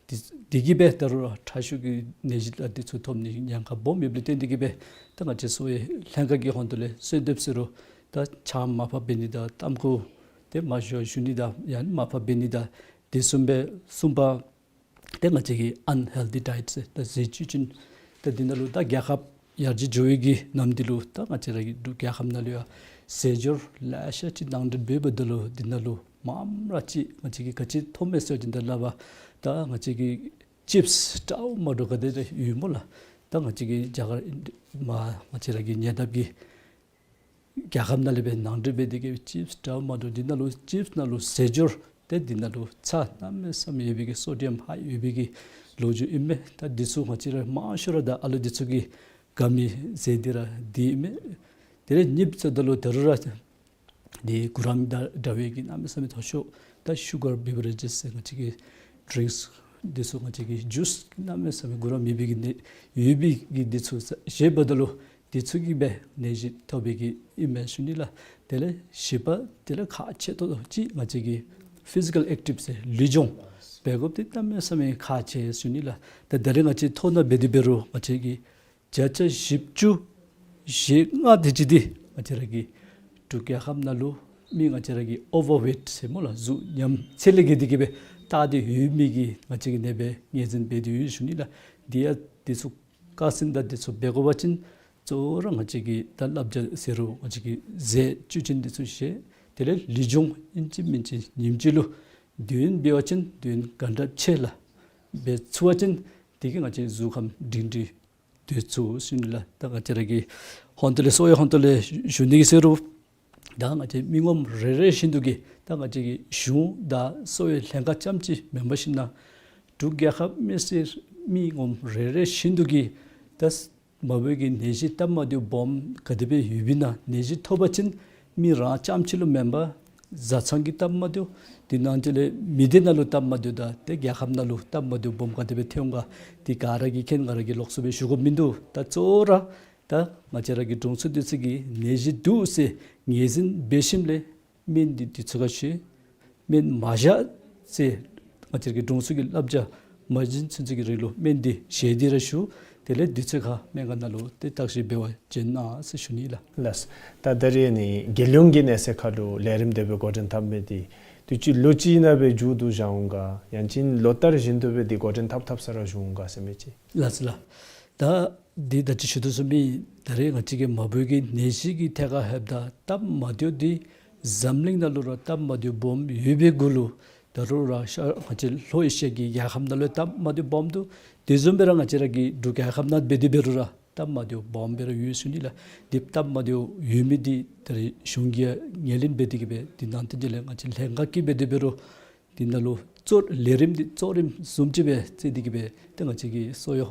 འདི་འདི་གིས་སྦེ་ད་རུང་ཁྲག་ཤུགས་ཀྱི་ནད་གཞི་དང་འདི་ཚུ་ཐོབ་ནི་ཉེན་ཁ་སྦོམ་ཡོདཔ་ལས་བརྟེན་ཏེ་གི་སྦེ་ད་ང་བཅས་གསོ་བའི་ལྷན་ཁག་གི་ཧོང་ཏོ་ལས་གསོལ་འདེབས་ཟེར་རུང་ད་ཆང་མར་ཕབ་འབད་ནི་དང་ཏམ་ཁུ་དེ་མར་བཞོ་བཞུ་ནི་དང་ཡང་མར་ཕབ་འབད་ནི་དང་དེ་བཟུམ་སྦེ་གསུམ་པ་ཏེ་ང་བཅས་ཀྱི་ཨན་ཧེལ་ཐི་ཌའེཊ་ཟེར་ད་ཟས་བཅུད་ཅན་ ད་འདི་ནང་ལུ་ད་རྒྱལ་ཁབ་ཡར་རྒྱས་འགྱོ་བའི་གི་ནམ་དུས་ལུ་ད་ང་བཅས་ར་གི་འབྲུག་རྒྱལ་ཁབ་ནང་ལུ་ཡང་ཟས་སྦྱོར་ལེ་ཤ་ཅིག་ནང་འདྲེན་འབདཝ་ད་ལུ་འདི་ནང་ལུ་མངམ་ར་ཅིག་ང་བཅས་ཀྱིས་ག་ཅི་མཐོང་མས་ཟེར་བ་ཅིན་ད་ལགས་པ། ད་ང་བཅས་ཀྱི་ཅིབསི་འདྲཝ་མ་འདྲཝ་ག་དེ་དེ་ཡོད་སྨོ་ལགས། ད་ང་བཅས་ཀྱི་རྒྱ་གར་མ་ང་བཅས་ར་གི་ཉེ་འདབས་ཀྱི་རྒྱལ་ཁབ་ནང་ལས་སྦེ་ནང་འདྲེན་འབད་དེ་གི་ཅིབསི་འདྲཝ་མ་འདྲཝ་འདི་ནང་ལུ་ཅིབསི་ནང་ལུ་ཟས་སྦྱོར་ཏེ་འདི་ནང་ལུ་ཚྭ་གནམ་མེད་ས་མེད་ཡོད་པའི་གི་སོ་ཌི་ཡམ་ཧའི་ཡོད་པའི་གི་ལོ་རྒྱུས་ཨིན་མས། ད་འདི་ཚུ་ང་བཅས་ར་མང་ཤོས་ར་ད་ཨ་ལུ་འདི་ཚུ་གིས་དགའ་མི་ཟས་འདི་ར་འདི་ཨིན་མས། དེ་ལས་གཉིས་ཟེརཝ་ད་ལུ་ད་རུང་ར་འདི་གུ་རམ་དང་འདྲ་བའི་གི་གནམ་མེད་ས་མེད་མཐོ་ཤོས་ད་ཤུ་གར་བི་བི་རེ་ཇེསི་ཟེར་ང་བཅས་ཀྱི་ཌིརིངསི་འདི་ཚུ་ང་བཅས་ཀྱི་ཇུསི་གནམ་མེད་ས་མེད་གུ་རམ་ཡོད་པའི་གི་ནི་ཡོད་པའི་གི་འདི་ཚུ་བཞེསཔ་ད་ལུ་འདི་ཚུ་གིས་སྦེ་ནད་གཞི་ཐོབ་པའི་གི་ཨིན་མས་ཞུ་ནི་ལགས། དེ་ལས་བཞི་པ་དེ་ལས་ཁག་ཆེ་ཏོག་ཏོ་ཅིག་ང་བཅས་ཀྱི་ཕི་ཟི་ཀལ་ཨེག་ཊིབ་ཟེར་ལུས་སྦྱོང་འབད་དགོཔ་འདི་གནམ་མེད་ས་མེད་ཁག་ཆེ་ཞུ་ནི་ལགས། ད་ད་རེས་ང་བཅས་ཐོག་ནང་འབད་དེ་འབད་རུང་ང་བཅས་ཀྱི་བརྒྱ་ཆ་བཞི་བཅུ་ཞེ་ལྔ་དེ་ཅིག་འདི་ང་བཅས་ར་གི་འབྲུག་རྒྱལ་ཁབ་ནང་ལུ་མི་ང་བཅས་ར་གི་ཨོ་ཝར་ཝེཊ་ཟེར་སྨོ་ལགས། གཟུགས་ཉམས་ཚད་ལས་བརྒལ་ཏེ་གི་སྦེ་བཏགས་ཏེ་ཡོད་མི་གིས་ང་བཅས་ཀྱི་ནད་པ་ངོས་འཛིན་འབད་དེ་ཡོད་ཞུ་ནི་ལགས། འདི་ཡང་འདི་ཚུ་བཀག་ཟིན་དང་འདི་ཚུ་འབད་དགོ་པ་ཅིན་གཙོ་བོ་ར་ང་བཅས་ཀྱི་ད་བསླབ་བྱ་ཟེར་རུང་ང་བཅས་ཀྱི་ཟས་བཅུད་ཅན་འདི་ཚུ་བཞེས། དེ་ལས་ལུས་སྦྱོང་ཨིན་ཅི་མིན་ཅི་ཉིནམ་གཅིག་ལུ་དུས་ཡུན་འབད་བ་ཅིན་དུས་ཡུན་ག་འདྲ་ཅིག་ལུ་འབད་ཚུགས་པ་ཅིན་དེ་གིས་ང་བཅས་གཟུགས་ཁམས་སྒྲིང་སྒྲིང་སྡོད་ཚུགས་ཟེར་ཞུ་ནི་ལགས། ད་ང་བཅས་ར་གི་ཧོང་ཏོ་ལས་གསོ་བའི་ཧོང་ཏོ་ལས་ཞུ་ནི་གི་ཟེར་རུང་ད་ང་བཅས་མི་ངོམ་རེ་རེ་བཞིན་དུ་གིས་ད་ང་བཅས་ཀྱི་གཞུང་དང་གསོ་བའི་ལྷན་ཁག་རྐྱངམ་ཅིག་མེན་པར་ཞིན་ན་འབྲུག་རྒྱལ་ཁབ་མི་སེར་མི་ངོམ་རེ་རེ་བཞིན་དུ་གིས་ད་མ་འབོ་གི་ནད་གཞི་སྟབས་མ་བདེཝ་སྦོམ་ག་དེ་སྦེ་ཡོདཔ་ཨིན་ན། ནད་གཞི་ཐོབ་པ་ཅིན་མི་རང་རྐྱངམ་ཅིག་ལུ་མེན་པར་བཟའ་ཚང་གི་སྟབས་མ་བདེཝ་དེ་ནང་དེ་ལས་མི་སྡེ་ནང་ལུ་སྟབས་མ་བདེཝ་དང་ཏེ་རྒྱལ་ཁབ་ནང་ལུ་སྟབས་མ་བདེཝ་སྦོམ་ག་དེ་སྦེ་ཐོན་ག་དེ་ག་ར་གིས་མཁྱེན། ང་ར་གིས་ལོགས་སུ་སྦེ་ཞུ་དགོཔ་མིན་འདུག། ད་གཙོ་བོ་ར་ད་ང་བཅས་ར་གི་དྲུང་འཚོ་འདི་ཚུ་གིས་ནད་གཞི་འདུག་ཟེར་ངོས་འཛིན་འབད་ཞིནམ་ལས་སྨན་འདི་དུས་ཚོད་ཁར་བཞེས། སྨན་མ་བཞག་ཟེར་ང་བཅས་ཀྱི་དྲུང་འཚོ་གི་བསླབ་བྱ་མ་བྱིན་ཚུན་ཚོད་ཀྱི་རིང་ལུ་སྨན་འདི་བཞེས་ཏེ་ར་བཞུགས། དེ་ལས་དུས་ཚོད་ཁར་སྨན་ཁང་ནང་ལུ་ཏེ་བརྟག་ཞིབ་འབད་བར་བྱོན་གནང་ཟེར་ཞུ་ནི་ལགས། ལགས། ད་ད་རེས་ནི་རྒྱལ་ཡོངས་ཀྱི་གནས་ཚད་ཁར་ལུ་ལས་རིམ་དེ་སྦེ་འགོ་འདྲེན་འཐབ་མི་འདི་དུས་ཅི་ལོ་ཅིག་ནང་སྦེ་མཇུག་བསྡུ་བཞག་འོང་ག་ཡང་ཅིན་ལོ་ལྟར་བཞིན་དུ་སྦེ་འདི་འགོ་འདྲེན་འཐབ་འཐབ་ས་ར་བཞུགས་འོང་ག་ཟེར་མི་ཅིག། ལགས་ལགས། ད་འདི་ད་ཅི་ཞུ་དོ་བཟུམ་སྦེ་ད་རེས་ང་བཅས་ཀྱི་མ་འབོ་གི་ནད་གཞི་གི་ཐད་ཁར་ལྷོདཔ་ད་སྟབས་མ་བདེཝ་འདི་འཛམ་གླིང་ནང་ལུ་ར་སྟབས་མ་བདེཝ་སྦོམ་ཡོད་པའི་གུ་ལུ་ད་རུང་ར་ཤར་ང་བཅས་ལྷོ་ཨེ་ཤི་ཡ་གི་རྒྱལ་ཁབ་ནང་ལུ་སྟབས་མ་བདེཝ་སྦོམ་འདུག། དེ་བཟུམ་སྦེ་ར་ང་བཅས་ར་གི་འབྲུག་རྒྱལ་ཁབ་ནང་འབད་དེ་འབད་རུང་ར་སྟབས་མ་བདེཝ་སྦོམ་སྦེ་ར་ཡོད་ཞུ་ནི་ལགས། འདི་སྟབས་མ་བདེཝ་ཡོད་མི་འདི་ད་རེས་གཞུང་གིས་ཡང་ངོས་ལེན་འབད་དེ་གི་སྦེ་འདི་ནང་དོན་ཅིག་ལས་ང་བཅས་ལྷན་ཁག་གིས་འབད་དེ་འབད་རུང་འདི་ནང་ལུ་གཙོ་ལས་རིམ་འདི་གཙོ་རིམ་བཟུམ་ཅིག་སྦེ་བརྩི་སྟེ་གི་སྦེ་ཏེ་ང་བཅས་ཀྱི་གསོ་བའི་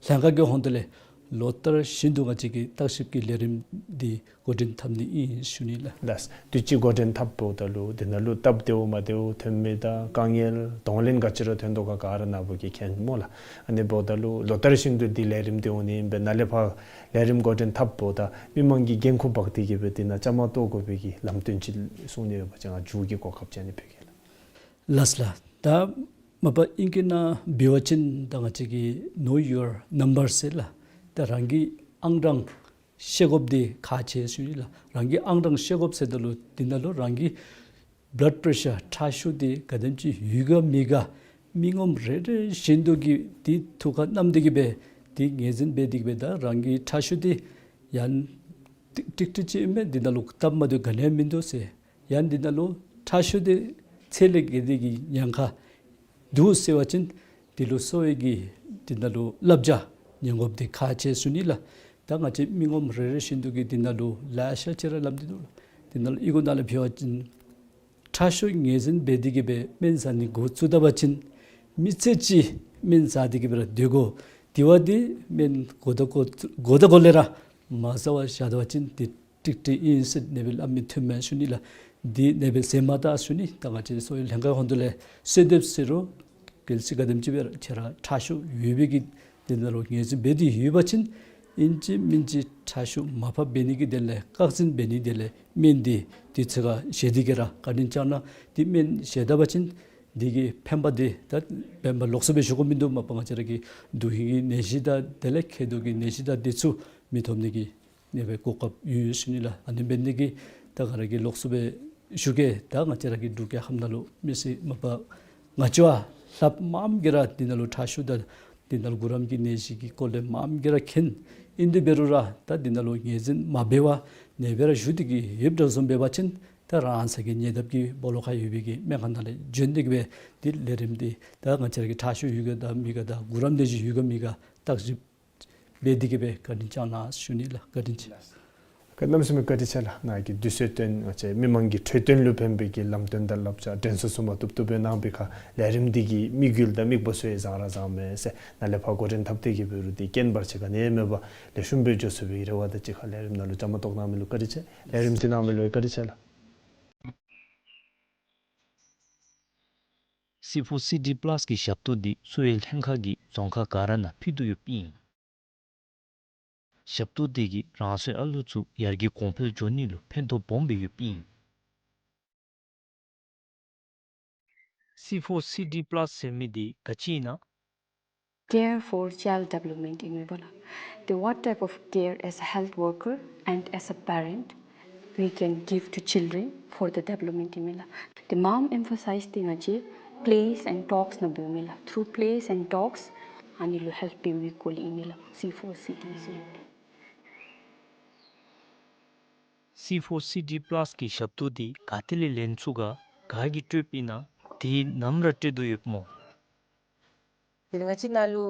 ལྷན་ཁག་གི་ཧོང་ཏོ་ལས་ལོ་ལྟར་བཞིན་དུ་ང་བཅས་ཀྱི་བརྟག་ཞིབ་ཀྱི་ལས་རིམ་འདི་འགོ་འདྲེན་འཐབ་ནི་ཨིན་ཞུ་ནི་ལགས། ལགས། དུས་ཅི་འགོ་འདྲེན་འཐབ་འབདཝ་ད་ལུ་འདི་ནང་ལུ་སྟབས་བདེཝ་མ་བདེཝ་ཐོན་མི་དང་དཀའ་ངལ་གདོང་ལེན་ག་ཅི་ར་ཐོན་དོ་ག་ག་ར་ནཱ་བུ་གིས་མཁྱེན་སྨོ་ལགས། ཨ་ནི་འབདཝ་ད་ལུ་ལོ་ལྟར་བཞིན་དུ་འདི་ལས་རིམ་འདི་འོང་ནི་ཨིན་པས། ནཱ་ལས་ཕར་ལས་རིམ་འགོ་འདྲེན་འཐབ་འབདཝ་ད་མི་མང་གིས་འགན་ཁུར་འབག་སྟེ་གི་སྦེ་འདི་ནང་བཅའ་མར་གཏོགས་དགོ་པའི་གི་ལམ་སྟོན་ཅིག་གསུང་ནི་ཡོད་པ་ཅིན་ང་མཇུག་གི་གོ་སྐབས་ཅིག་ཨ་ནི་ཕུལ་གེ་ལགས། ལགས་ལགས། ད་མ་པ་ཨིང་སྐད་ནང་འབད་བ་ཅིན་ད་ང་བཅས་ཀྱི་know your number ཟེར་ལགས། ད་རང་གི་ཨང་གྲངས་ཤེས་དགོཔ་འདི་ཁག་ཆེ་ཞུ་ནི་ལགས། རང་གི་ཨང་གྲངས་ཤེས་དགོཔ་ཟེརཝ་ད་ལུ་འདི་ནང་ལུ་རང་གི་བླཌ་པེ་རེ་ཤར་ཁྲག་ཤུགས་འདི་ག་དེམ་ཅིག་ཡོད་ག་མེད་ག་མི་ངོམ་རེ་རེ་བཞིན་དུ་གིས་འདི་ཐུགས་ཁར་བསྣམས་ཏེ་གི་སྦེ་འདི་ངོས་འཛིན་འབད་དེ་གི་སྦེ་ད་རང་གི་ཁྲག་ཤུགས་འདི་ཡང་ཏིག་ཏིག་ཏིག་ཅིག་ཨིན་མས། འདི་ནང་ལུ་སྟབས་མ་བདེཝ་ག་ནི་ཡང་མིན་འདུག་ཟེར། ཡང་འདི་ནང་ལུ་ཁྲག་ཤུགས་འདི་ཚད་ལས་བརྒལ་ཏེ་གི་ཉེན་ཁ་འདུག་ཟེར་བ་ཅིན་འདི་ལུ་གསོ་བའི་གི་འདི་ནང་ལུ་བསླབ་བྱ་ཉན་དགོཔ་འདི་ཁག་ཆེ་ཞུ་ནི་ལགས། ད་ང་བཅས་མི་ངོམ་རེ་རེ་བཞིན་དུ་གིས་འདི་ནང་ལུ་ལེ་ཤ་ཅིག་ར་སླབ་སྟེ་འདུག་ལགས། འདི་ནང་ལུ་ཨི་གུ་ནང་ལས་ཕུལ་བ་ཅིན་ཁྲག་ཤུགས་ངོས་འཛིན་འབད་དེ་གི་སྦེ་སྨན་ཟ་ནི་འགོ་བཙུགས་ད་པ་ཅིན་མི་ཚེ་གཅིག་སྨན་ཟ་སྟེ་གི་སྦེ་ར་སྡོད་དགོ། དེ་བ་འདི་སྨན་འགོ་ད་འགོ་འགོ་ད་འགོ་ལས་ར་མ་ཟ་བར་བཞག་ད་པ་ཅིན་འདི་ཀྲིག་ཀྲི་ཨིན་ཟེར་ནད་པ་སླབ་མི་ཐོན་མས་ཞུ་ནི་ལགས། འདི་ནད་པ་ཟེར་མ་ད་ཞུ་ནི། ད་ང་བཅས་གསོ་བའི་ལྷན་ཁག་ཧོང་ཏོ་ལས་གསོལ་འདེབས་ཟེར་རུང་གལ་སྲིད་ག་དེམ་ཅིག་སྦེ་ར་ཁྱེད་ར་ཁྲག་ཤུགས་ཡོད་པའི་གི་འདི་ནང་ལུ་ངོས་འཛིན་འབད་དེ་ཡོད་པ་ཅིན་ཨིན་ཅི་མིན་ཅི་ཁྲག་ཤུགས་མར་ཕབ་འབད་ནི་གི་དོན་ལས་བཀག་འཛིན་འབད་ནི་དོན་ལས་སྨན་འདི་དུས་ཚོད་ཁར་བཞེས་ཏེ་གི་ར་བཀའ་དྲིན་བསྐྱང་གནང་། འདི་སྨན་བཞེས་ད་པ་ཅིན་འདི་གི་ཕན་པ་འདི་ད་ཕན་པ་ལོགས་སུ་སྦེ་ཞུ་དགོཔ་མིན་འདུག། མ་པ་ང་བཅས་ར་གི་དུས་ཧིང་གི་ནད་གཞི་དང་དེ་ལས་མཁལ་རྡོག་གི་ནད་གཞི་དང་འདི་ཚུ་མི་ཐོབ་ནི་གི་ནད་པའི་གོ་སྐབས་ཡོད་ཡོད་ཞུ་ནི་ལགས། ཨ་ནི་འབད་ནི་གིས་ད་ག་ར་གིས་ལོགས་སུ་སྦེ་ཞུ་གེ། ད་ང་བཅས་ར་གི་འབྲུག་རྒྱལ་ཁབ་ནང་ལུ་མི་སེར་མ་པ་ང་བཅས་ལྷགཔ་མངམ་གིས་ར་འདི་ནང་ལུ་ཁྲག་ཤུགས་དང་ འདི་ནང་གུ་རམ་གྱི་ནད་གཞི་གི་སྐོར་ལས་མངམ་གིས་ར་མཁྱེན། ཨིན་དེ་འབད་རུང་ར་ད་འདི་ནང་ལུ་ངོས་འཛིན་མ་འབད་བར་ནེ་སྦེ་ར་བཞུགས་ཏེ་གི་ཡོདཔ་འདྲཝ་བཟུམ་འབད་བ་ཅིན་ད་རང་སོའི་གི་ཉེ་འདབས་ཀྱི་སྦོ་ལོགས་ཁར་ཡོད་པའི་གི་སྨན་ཁང་ནང་ལས་བྱོན་ཏེ་གི་སྦེ་འདི་ལས་རིམ་འདི་ད་ང་བཅས་ར་གི་ཁྲག་ཤུགས་ཡོད་ག་དང་མེད་ག་དང་གུ་རམ་ནད་གཞི་ཡོད་ག་མེད་ག་བརྟག་ཞིབ་འབད་དེ་གི་སྦེ་བཀའ་དྲིན་བསྐྱང་གནང་ཞུ་ནི་ལགས། བཀའ་དྲིན་ཆེ། གནམ་མེད་ས་མེད་བཀའ་དྲིན་ཆེ་ལགས། ནཱ་གི་དུས་ཚོད་བཏོན་ང་བཅས་མི་མང་གི་འཕྲོད་བསྟེན་ལུ་ཕན་པའི་གི་ལམ་སྟོན་དང་བསླབ་བྱ་དྲན་གསོ་ཚུ་མ་བཏུབ་བཏུབ་སྦེ་གནང་པའི་ཁར་ལས་རིམ་འདི་གི་དམིགས་ཡུལ་དང་དམིགས་པ་ཚུ་ཡང་བཟང་ར་བཟང་མས་ཟེར། ནཱ་ལས་ཕར་འགོ་འདྲེན་འཐབ་སྟེ་གི་འབད་རུང་འདི་རྐྱེན་བར་ཆད་ག་ནི་ཡང་མེད་པར་ལེགས་ཤོམ་སྦེ་འགྱོ་ཚུགས་པའི་རེ་བ་དང་གཅིག་ཁར་ལས་རིམ་ནང་ལུ་བཅའ་མར་གཏོགས་གནང་མི་ལུ་བཀའ་དྲིན་ཆེ། ལས་རིམ་གཟིགས་གནང་མི་ལུ་བཀའ་དྲིན་ཆེ་ལགས། སི་ཕོར་སི་ཌི་པ་ལཱས་ཀྱི་ཞབས་ཏོག་འདི་གསོ་བའི་ལྷན་ཁག་གིས་རྫོང་ཁག་ག་ར་ནང་ཕུལ་དོ་ཡོདཔ་ཨིན། ཞབས་ཏོག་འདི་གིས་རང་སོའི་ཨ་ལུ་ཚུ་ཡར་རྒྱས་གོང་འཕེལ་འགྱོ་ནི་ལུ་ཕན་ཐོགས་སྦོམ་སྦེ་ཡོདཔ་ཨིན། སི་ཕོར་སི་ཌི་པ་ལཱས་ཟེར་མི་འདི་ག་ཅི་ཨིན་ན། Care for child development ཨིན་མས་པ་ལགས། The what type of care as a health worker and as a parent we can give to children for the development ཨིན་མས་ལགས། The མངམ་ཨེམ་ཕ་སའིཛ་འདི་ང་བཅས་plays and talks ནང་འབདཝ་མས་ལགས། Through plays and talks ཨ་ནི་ལུ་ཧེལཔ་འབད་བའི་སྐོར་ལས་ཨིན་མས་ལགས། སི་ཕོར་སི་ཌི་ཟེར་མི་འདི། སི་ཕོར་སི་ཌི་པ་ལཱས་ཀྱི་ཞབས་ཏོག་འདི་ག་ཏེ་ལས་ལེན་ཚུགས་ག། ག་གིས་སྤྲོདཔ་ཨིན་ན། དེ་ནམ་ར་སྤྲོད་དོ་ཡོདཔ་སྨོ། དེ་ལས་ང་བཅས་ནཱ་ལུ་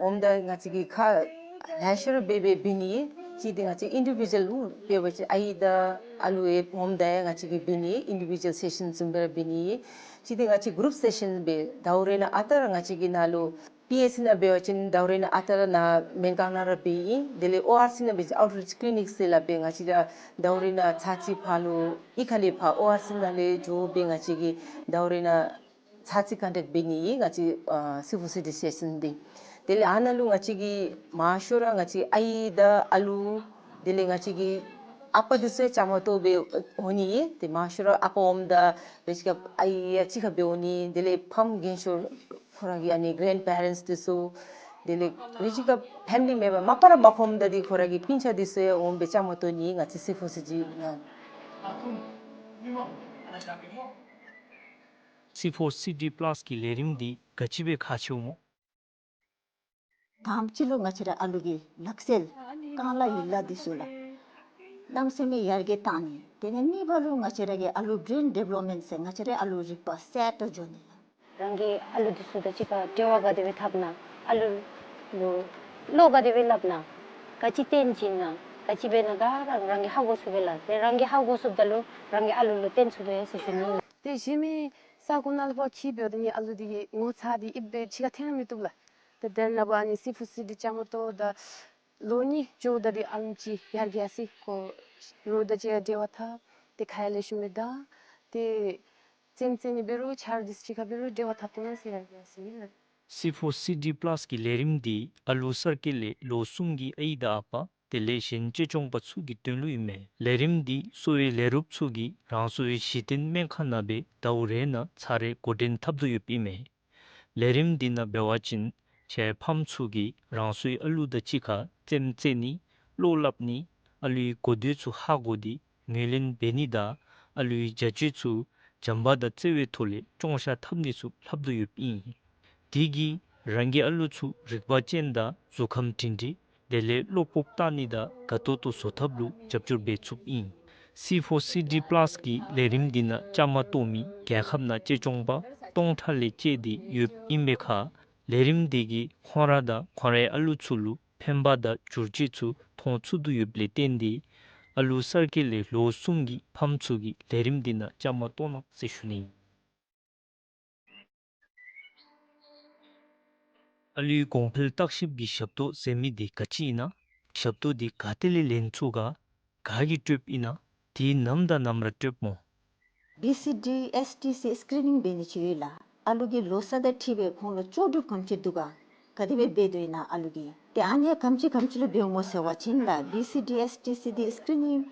འོངམ་ད་ང་བཅས་ཀྱིས་ཁག་ལེ་ཤ་ར་འབད་འབད་འབད་ནི། གཅིག་འདི་ང་བཅས་ཨིན་ཌི་བི་ཌུ་ཨལ་ལུ་འབད་བ་ཅིན་ཨའི་དང་ཨ་ལུ་ཡང་འོངམ་ད་ཡང་ང་བཅས་ཀྱིས་འབད་ནི། ཨིན་ཌི་བི་ཌུ་ཨལ་སེ་ཤཱན་བཟུམ་སྦེ་ར་འབད་ནི། གཅིག་འདི་ང་བཅས་གུ་རུབ་སེ་ཤཱན་འབད། ཟླཝ་རེ་ནང་ཨ་རྟག་ར་ང་བཅས་ཀྱིས་ནཱ་ལུ་པི་ཨེཆ་སི་ནང་འབད་བ་ཅིན་ཟླཝ་རེ་ནང་ཨ་རྟག་ར་ནཱ་སྨན་ཁང་ནང་ར་འབད་ཨིན། དེ་ལས་ཨོ་ཨར་སི་ནང་འབད་བ་ཅིན་ཨའུཊ་རིཅ་ཀི་ལི་ནིཀ་ཟེར་སླབ་སྦེ་ང་བཅས་ར་ཟླཝ་རེ་ནང་ཚར་གཅིག་ཕར་ལུ་གཡུས་ཁ་ལས་ཕར་ཨོ་ཨར་སི་ནང་ལས་འགྱོ་སྦེ་ང་བཅས་ཀྱིས་ཟླཝ་རེ་ནང་ཚར་གཅིག་ཀོན་ཊེཀཊ་འབད་ནི་ཨིན། ང་བཅས་ཨ་སི་ཕོར་སི་ཌི་སེ་ཤཱན་འདི། དེ་ལས་ཨ་ནཱ་ལུ་ང་བཅས་ཀྱིས་མང་ཤོས་ར་ང་བཅས་ཨའི་དང་ཨ་ལུ་དེ་ལས་ང་བཅས་ཀྱི་ཨ་པ་འདི་ཚུ་ཡང་བཅའ་མར་གཏོགས་སྦེ་འོང་ནི་ཨིན། ཏེ་མང་ཤོས་ར་ཨ་པ་འོངམ་ད་རེ་ཅིག་ཁར་ཨའི་ཡང་གཅིག་ཁར་སྦེ་འོང་ནི། དེ་ལས་ཕམ་རྒན་ཤོས་ཁོ་ར་གི་ཨ་ནི་གེ་རེནཌ་པེ་རེནཊསི་འདི་ཚུ་དེ་ལས་རེ་ཅིག་ཁར་ཕེ་མི་ལི་མེམ་བར་མ་པ་ར་མ་ཕམ་ད་འདི་ཁོ་ར་གི་སྤུན་ཆ་འདི་ཚུ་ཡང་འོང་སྦེ་བཅའ་མར་གཏོགས་ནི་ཨིན། ང་བཅས་སི་ཕོར་སི་ཌི་ནང་། སི་ཕོར་སི་ཌི་པ་ལཱས་ཀྱི་ལས་རིམ་འདི་ག་ཅི་སྦེ་ཁག་ཆེཝ་སྨོ། དང་པ་ཅིག་ལུ་ང་བཅས་ར་ཨ་ལུ་གི་ལག་རྩལ་རྐང་ལག་ཡིག་ལག་འདི་ཚུ་ལགས་གནམ་མེད་ས་མེད་ཡར་རྒྱས་བཏང་ནི། དེ་ལས་གཉིས་པ་ལུ་ང་བཅས་ར་གི་ཨ་ལུ་བི་རེན་ཌི་ཝེ་ལོབ་མེནཊ་ཟེར་ང་བཅས་ར་ཨ་ལུ་རིག་པ་གསལ་ཏོག་ཏོ་འགྱོ་ནི་ལགས། རང་གི་ཨ་ལུ་འདི་ཚུ་དང་གཅིག་ཁར་འབྲེལ་བ་ག་དེ་སྦེ་འཐབ་ན། ཨ་ལུ་ལུ་བློ་ག་དེ་སྦེ་སླབ་ན། ག་ཅི་སྟོན་བྱིན་ན། ག་ཅི་འབད་ན་ག་ར་རང་གིས་ཧ་གོ་ཚུགས་པས་ལགས། ཏེ་རང་གིས་ཧ་གོ་ཚུགསཔ་ད་ལུ་རང་གིས་ཨ་ལུ་ལུ་སྟོན་ཚུགས་པས་ཟེར་ཞུ་ནི། ཏེ་གཞན་མི་ས་གོ་ནང་ལུ་ཕར་འཁྱིད་འབདཝ་ད་ནི་ཨ་ལུ་འདི་གིས་ངོ་ཚ་སྟེ་ཨིབ་སྦེ་ཕྱི་ཁར་འཐོན་ར་མི་བཏུབ་ལགས། ཏེ་དེ་ནང་ཕར་ཨ་ནི་སི་ཕོར་སི་ཌི་བཅའ་མར་གཏོགས་ད་ལོ་གཉིས་འགྱོཝ་ད་འདི་ཨ་ལུ་ཅིག་ཡར་རྒྱས་སི་ཁོ་རོགས་དང་གཅིག་ཁར་འབྲེལ་བ་འཐབ། ཏེ་ཁ་ཡང་ལེགས་ཤོམ་སྦེ་བརྡ། ཏེ་རྩེདམོ་རྩེ་ནི་འབད་རུང་ཆ་རོགས་འདི་ཚུ་གཅིག་ཁར་འབད་རུང་འབྲེལ་བ་འཐབ་བཏུབ་མས་ཟེར་ཡར་རྒྱས་སི་ཨིན་ལགས། སི་ཕོར་སི་ཌི་པ་ལཱས་ཀྱི་ལས་རིམ་འདི་ཨ་ལུ་གསར་སྐྱེས་ལས་ལོ་གསུམ་གྱི་ཨའི་དང་ཨ་པ་དེ་ལས་གཞན་གཅེས་སྐྱོང་པ་ཚུ་གི་དོན་ལུ་ཨིན་མས། ལས་རིམ་འདི་གསོ་བའི་ལས་རོགསཔ་ཚུ་གིས་རང་སོའི་གཞི་རྟེན་སྨན་ཁང་ནང་སྦེ་ཟླཝ་རེ་ནང་ཚར་རེ་འགོ་འདྲེན་འཐབ་དོ་ཡོདཔ་ཨིན་མས། ལས་རིམ་འདི་ནང་འབད་བ་ཅིན་ཁྱེད་ཕམ་ཚུ་གིས་རང་སོའི་ཨ་ལུ་དང་གཅིག་ཁར་རྩེདམོ་རྩེ་ནི། བློ་སླབ་ནི། ཨ་ལུའི་གོ་ཐོས་ཚུ་ཧ་གོ་སྟེ་ངོས་ལེན་འབད་ནི་དང་ཨ་ལུའི་བྱ་སྤྱོད་ཚུ་བྱམས་པ་དང་བརྩེ་བའི་ཐོག་ལས་ཅོང་ཤ་འཐབ་ནི་ཚུ་ལྷབ་དོ་ཡོདཔ་ཨིན། དེ་གིས་རང་གི་ཨ་ལུ་ཚུ་རིག་པ་ཅན་དང་གཟུགས་ཁམས་སྒྲིང་སྒྲིང་དེ་ལས་བློ་སྤོབས་བཏང་ནི་དང་དགའ་ཏོག་ཏོ་བཟོ་ཐབས་ལུ་རྒྱབ་སྐྱོར་འབད་ཚུགསཔ་ཨིན། སི་ཕོར་སི་ཌི་པ་ལཱས་ཀྱི་ལས་རིམ་འདི་ནང་བཅའ་མར་གཏོགས་མི་རྒྱལ་ཁབ་ནང་གཅེས་སྐྱོང་པ་སྟོང་ཕྲག་ལས་བཅད་དེ་ཡོདཔ་ཨིན་པའི་ཁར་ལས་རིམ་འདི་གིས་ཁོང་ར་དང་ཁོང་རའི་ཨ་ལུ་ཚུ་ལུ་ཕན་པ་དང་བསྒྱུར་བཅོས་ཚུ་མཐོང་ཚུགས་དོ་ཡོདཔ་ལས་བརྟེན་ཏེ་ཨ་ལུ་གསར་སྐྱེས་ལས་ལོ་གསུམ་གྱི་ཕམ་ཚུ་གིས་ལས་རིམ་འདི་ནང་བཅའ་མར་གཏོགས་གནང་ཟེར་ཞུ་ནི། ཨ་ལུའི་གོང་འཕེལ་བརྟག་ཞིབ་ཀྱི་ཞབས་ཏོག་ཟེར་མི་འདི་ག་ཅི་ཨིན་ན། ཞབས་ཏོག་འདི་ག་ཏེ་ལས་ལེན་ཚུགས་ག། ག་གིས་སྤྲོདཔ་ཨིན་ན། དེ་ནམ་དང་ནམ་ར་སྤྲོདཔ་སྨོ། བི་སི་ཌི་ཨེསི་ཊི་སི་སི་ཀི་རི་ནིང་འབད་ནི་ཅིག་ཡོད་ལགས། ཨ་ལུ་གི་ལོ་ས་དང་འཁྲིལ་སྦེ་ཁོང་ལུ་ལྕོགས་གྲུབ་ག་དེམ་ཅིག་འདུག་ག། ག་དེ་སྦེ་འབད་དོ་ཨིན་ན་ཨ་ལུ་གིས། ཏེ་ཨ་ནི་ག་དེམ་ཅིག་ག་དེམ་ཅིག་ལུ་འབདཝ་སྨོ་ཟེར་བ་ཅིན་ལགས་བི་སི་ཌི་ཨེསི་ཊི་སི་འདི་སི་ཀི་རི་ནིང་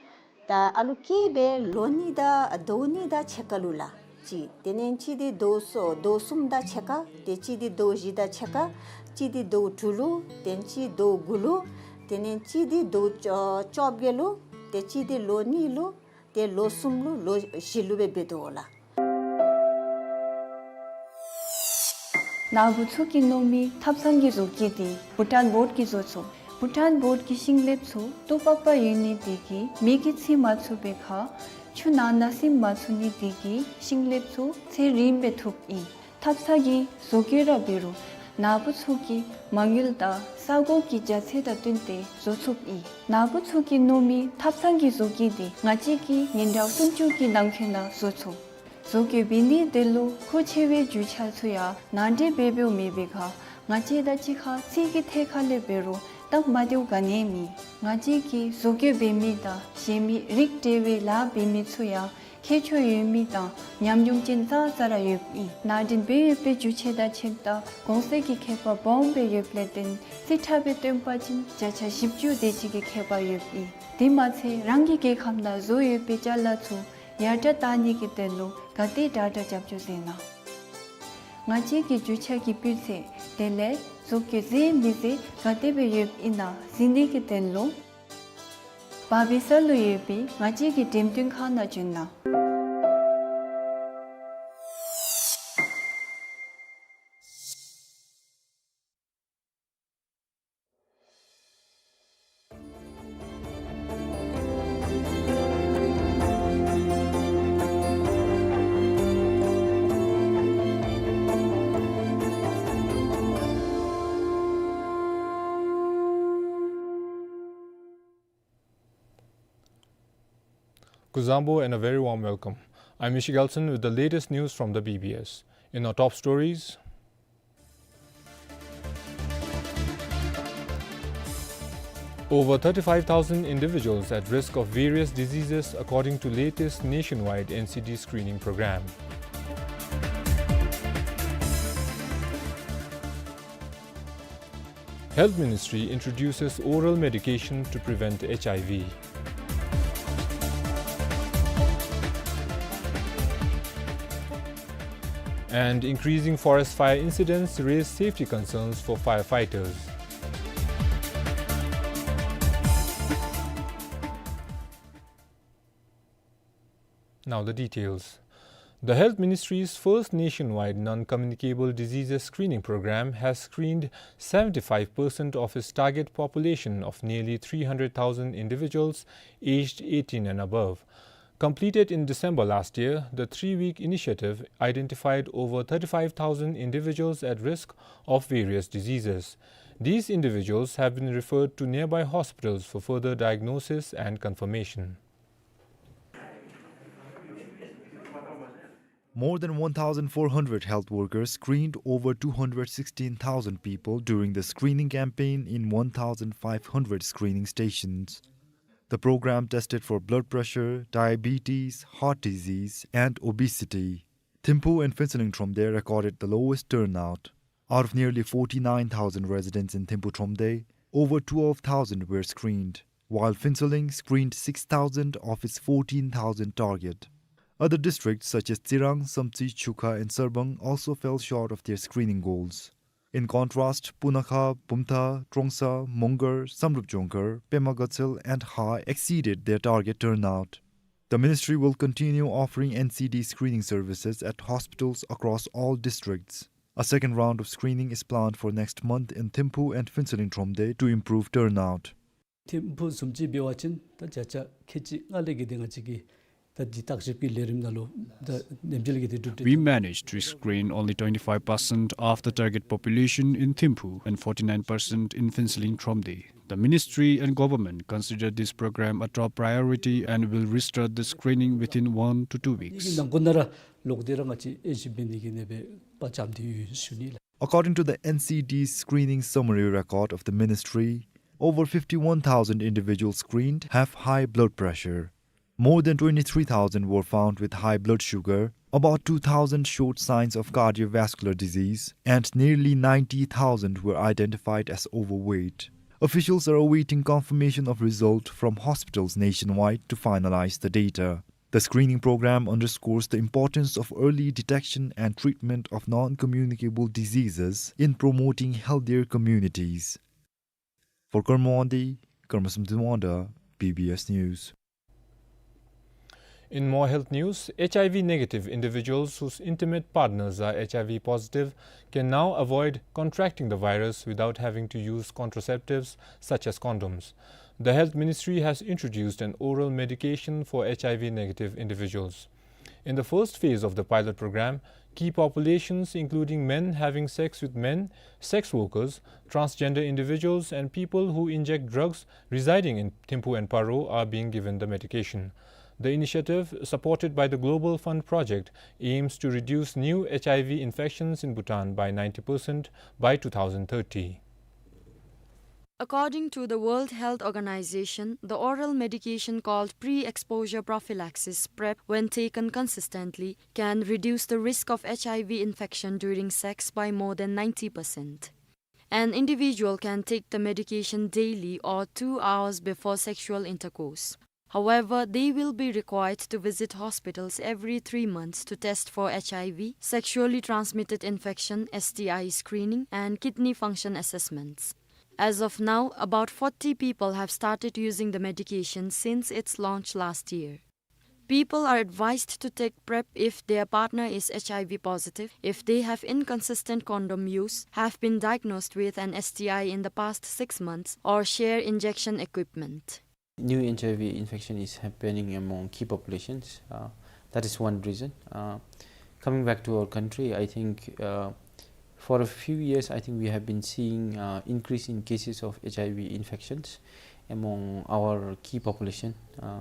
ད་ཨ་ལུ་སྐྱེས་སྦེ་ལོ་གཉིས་དང་ཟླཝ་གཉིས་དང་ཕྱེད་ཀ་ལུ་ལགས། གཅིག། དེ་ལས་གཅིག་འདི་ཟླཝ་གསུམ་ཟླཝ་གསུམ་དང་ཕྱེད་ཀ། ཏེ་གཅིག་འདི་ཟླཝ་བཞི་དང་ཕྱེད་ཀ། གཅིག་འདི་ཟླཝ་དྲུག་ལུ། ཏེ་གཅིག་ཟླཝ་དགུ་ལུ། དེ་ལས་གཅིག་འདི་ཟླཝ་བཅོ་བཅོ་བརྒྱད་ལུ། ཏེ་གཅིག་འདི་ལོ་གཉིས་ལུ། ཏེ་ལོ་གསུམ་ལུ་ལོ་བཞི་ལུ་སྦེ་འབད་དོ་ལགས། ནཱ་བུ་ཚུ་གིས་མནོ་མི་ཐབ་ཚང་གི་བཟོ་བཀོད་འདི་བྷུ་ཊཱན་བོརཌ་ཀྱིས་བཟོ་ཚུགས། བྷུ་ཊཱན་བོརཌ་ཀྱི་ཤིང་ལེབ་ཚུ་ཏོག་པག་པ་ཡོད་ནི་དེ་གིས་མེ་གིས་འཚིག་མ་ཚུགས་པའི་ཁར་ཆུ་ནང་ན་སིམ་མ་ཚུགས་ནི་དེ་གིས་ཤིང་ལེབ་ཚུ་ཚད་རིངམོ་སྦེ་ཐུབ་ཨིན། ཐབ་ཚང་གི་བཟོ་བཀོད་ར་འབད་རུང་ནཱ་བུ་ཚུ་གི་མ་དངུལ་དང་ས་གོ་གི་རྒྱ་ཚད་དང་བསྟུན་ཏེ་བཟོ་ཚུགསཔ་ཨིན། ནཱ་བུ་ཚུ་གིས་མནོ་མི་ཐབ་ཚང་གི་བཟོ་བཀོད་འདི་ང་བཅས་ཀྱིས་ཉིན་གྲངས་སུམ་ཅུ་གི་ནང་འཁོད་ནང་བཟོ་ཚུགས། བཟོ་བཀོད་འབད་ནི་དེ་ལུ་མཁོ་ཆེ་བའི་རྒྱུ་ཆ་ཚུ་ཡང་ནང་འདྲེན་འབད་འབདཝ་མེད་པའི་ཁར་ང་བཅས་དང་གཅིག་ཁར་ཚིག་གི་ཐད་ཁར་ལས་འབད་རུང་སྟབས་མ་བདེཝ་ག་ནི་ཡང་མེད། ང་བཅས་ཀྱིས་བཟོ་བཀོད་འབད་མི་དང་གཞན་མི་རིགས་འབྲེལ་བའི་ལཱ་འབད་མི་ཚུ་ཡང་མཁས་མཆོག་ཡོད་མི་དང་ཉམས་མྱོང་ཅན་ཙང་ཙ་ར་ཡོདཔ་ཨིན། ནང་འདྲེན་འབད་ཡོད་པའི་རྒྱུ་ཆ་དང་ཁྱད་དང་གོང་ཚད་ཀྱི་ཁྱད་པར་སྦོམ་སྦེ་ཡོདཔ་ལས་བརྟེན་རྩིས་ཁྲ་སྦེ་སྟོན་པ་ཅིན་བརྒྱ་ཆ་བཞི་བཅུ་དེ་ཅིག་གི་ཁྱད་པར་ཡོདཔ་ཨིན། དེ་མ་ཚད་རང་གི་རྒྱལ་ཁམས་ནང་བཟོ་ཡོད་པའི་ཅ་ལ་ཚུ་ཡར་དྲག་བཏང་ནི་གི་དོན་ལུ་ག་དེ་དྲག་དྲག་རྒྱབ་སྐྱོར་མཛད་གནང་། ང་བཅས་ཀྱི་རྒྱུ་ཆ་གི་སྤུས་ཚད་དེ་ལས་བཟོ་བཀོད་མཛེས་མི་མཛེས་ག་དེ་སྦེ་ཡོདཔ་ཨིན་ན་གཟིགས་ནི་གི་དོན་ལུ་བར་སྦིས་ས་ལུ་ཡོད་པའི་ང་བཅས་ཀྱི་འགྲེམས་སྟོན་ཁང་ནང་བྱོན་གནང་། Kuzuzangpo and a very warm welcome. I'm Mishi Gelson with the latest news from the B B S. In our top stories, over thirty-five thousand individuals at risk of various diseases according to latest nationwide N C D screening program. Health Ministry introduces oral medication to prevent H I V. And increasing forest fire incidents raise safety concerns for firefighters. Now the details. The Health Ministry's first nationwide non-communicable diseases screening program has screened seventy-five percent of its target population of nearly three hundred thousand individuals aged eighteen and above. Completed in December last year, the three-week initiative identified over thirty-five thousand individuals at risk of various diseases. These individuals have been referred to nearby hospitals for further diagnosis and confirmation. More than one thousand four hundred health workers screened over two hundred sixteen thousand people during the screening campaign in one thousand five hundred screening stations. The program tested for blood pressure, diabetes, heart disease, and obesity. Thimphu and Phuentsholing Thromde recorded the lowest turnout. Out of nearly forty-nine thousand residents in Thimphu Thromde, over twelve thousand were screened, while Phuentsholing screened six thousand of its fourteen thousand target. Other districts such as Tsirang, Samtse, Chukha, and Sarbang also fell short of their screening goals. In contrast, Punakha, Pumtha, Trongsa, Mongar, Samdrup Jongkhar, Pema Gatshel, and Ha exceeded their target turnout. The ministry will continue offering N C D screening services at hospitals across all districts. A second round of screening is planned for next month in Thimphu and Phuentsholing Thromde to improve turnout. ཐིམ་ཕུ་བཟུམ་ཅིག་འབད་བ་ཅིན་ད་བརྒྱ་ཆ་ཁལ་གཅིག་ལྔ་ལས་བརྒལ་ཏེ་ང་བཅས་ཀྱིས་ད་འདི་བརྟག་ཞིབ་ཀྱི་ལས་རིམ་ནང་ལུ་ད་ནེམ་ཅིག་ལས་བརྒལ་ཏེ་གྲུབ་སྟེ། We managed to screen only twenty-five percent of the target population in Thimphu and forty-nine percent in Phuentsholing Thromde. The ministry and government consider this program a top priority and will restart the screening within one to two weeks. ནང་འཁོད་ནང་ར་ལོག་སྟེ་ར་ང་བཅས་དབྱེ་ཞིབ་འབད་ནི་གི་ནེ་སྦེ་དཔའ་བཅམ་སྟེ་ཡོད་ཞུ་ནི་ལགས། According to the N C D screening summary record of the ministry, over fifty-one thousand individuals screened have high blood pressure. More than twenty-three thousand were found with high blood sugar, about two thousand showed signs of cardiovascular disease, and nearly ninety thousand were identified as overweight. Officials are awaiting confirmation of result from hospitals nationwide to finalize the data. The screening program underscores the importance of early detection and treatment of non-communicable diseases in promoting healthier communities. For Karma Wangdi, Karma Samdin Wangda, B B S News. In more health news, H I V negative individuals whose intimate partners are H I V positive can now avoid contracting the virus without having to use contraceptives such as condoms. The Health Ministry has introduced an oral medication for H I V negative individuals. In the first phase of the pilot program, key populations including men having sex with men, sex workers, transgender individuals, and people who inject drugs residing in Thimphu and Paro are being given the medication. The initiative, supported by the Global Fund Project, aims to reduce new H I V infections in Bhutan by ninety percent by two thousand thirty. According to the World Health Organization, the oral medication called pre-exposure prophylaxis, PrEP, when taken consistently, can reduce the risk of H I V infection during sex by more than ninety percent. An individual can take the medication daily or two hours before sexual intercourse. However, they will be required to visit hospitals every three months to test for H I V, sexually transmitted infection, S T I screening, and kidney function assessments. As of now, about forty people have started using the medication since its launch last year. People are advised to take PrEP if their partner is H I V positive, if they have inconsistent condom use, have been diagnosed with an S T I in the past six months, or share injection equipment. New H I V infection is happening among key populations. Uh, that is one reason. Uh, coming back to our country, I think, uh, for a few years, I think we have been seeing, uh, increase in cases of H I V infections among our key population. Uh,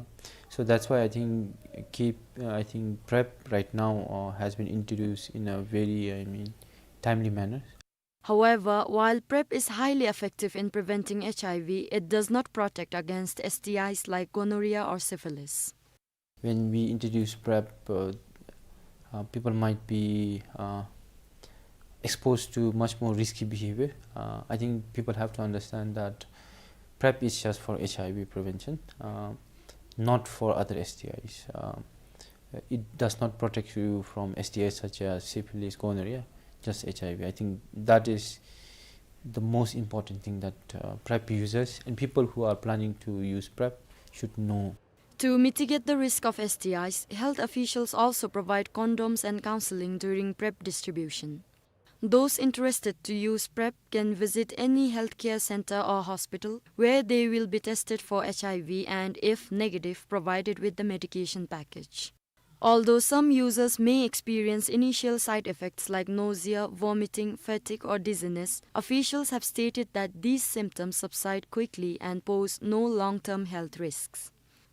so that's why I think key, uh, I think PrEP right now, uh, has been introduced in a very, I mean, timely manner. However, while PrEP is highly effective in preventing H I V, it does not protect against S T Is like gonorrhea or syphilis. When we introduce PrEP, uh, uh, people might be, uh, exposed to much more risky behavior. Uh, I think people have to understand that PrEP is just for H I V prevention, uh, not for other S T Is. Uh, it does not protect you from S T Is such as syphilis, gonorrhea, just H I V. I think that is the most important thing that, uh, PrEP users and people who are planning to use PrEP should know. To mitigate the risk of S T Is, health officials also provide condoms and counseling during PrEP distribution. Those interested to use PrEP can visit any healthcare center or hospital where they will be tested for H I V and, if negative, provided with the medication package. Although some users may experience initial side effects like nausea, vomiting, fatigue, or dizziness, officials have stated that these symptoms subside quickly and pose no long-term health risks.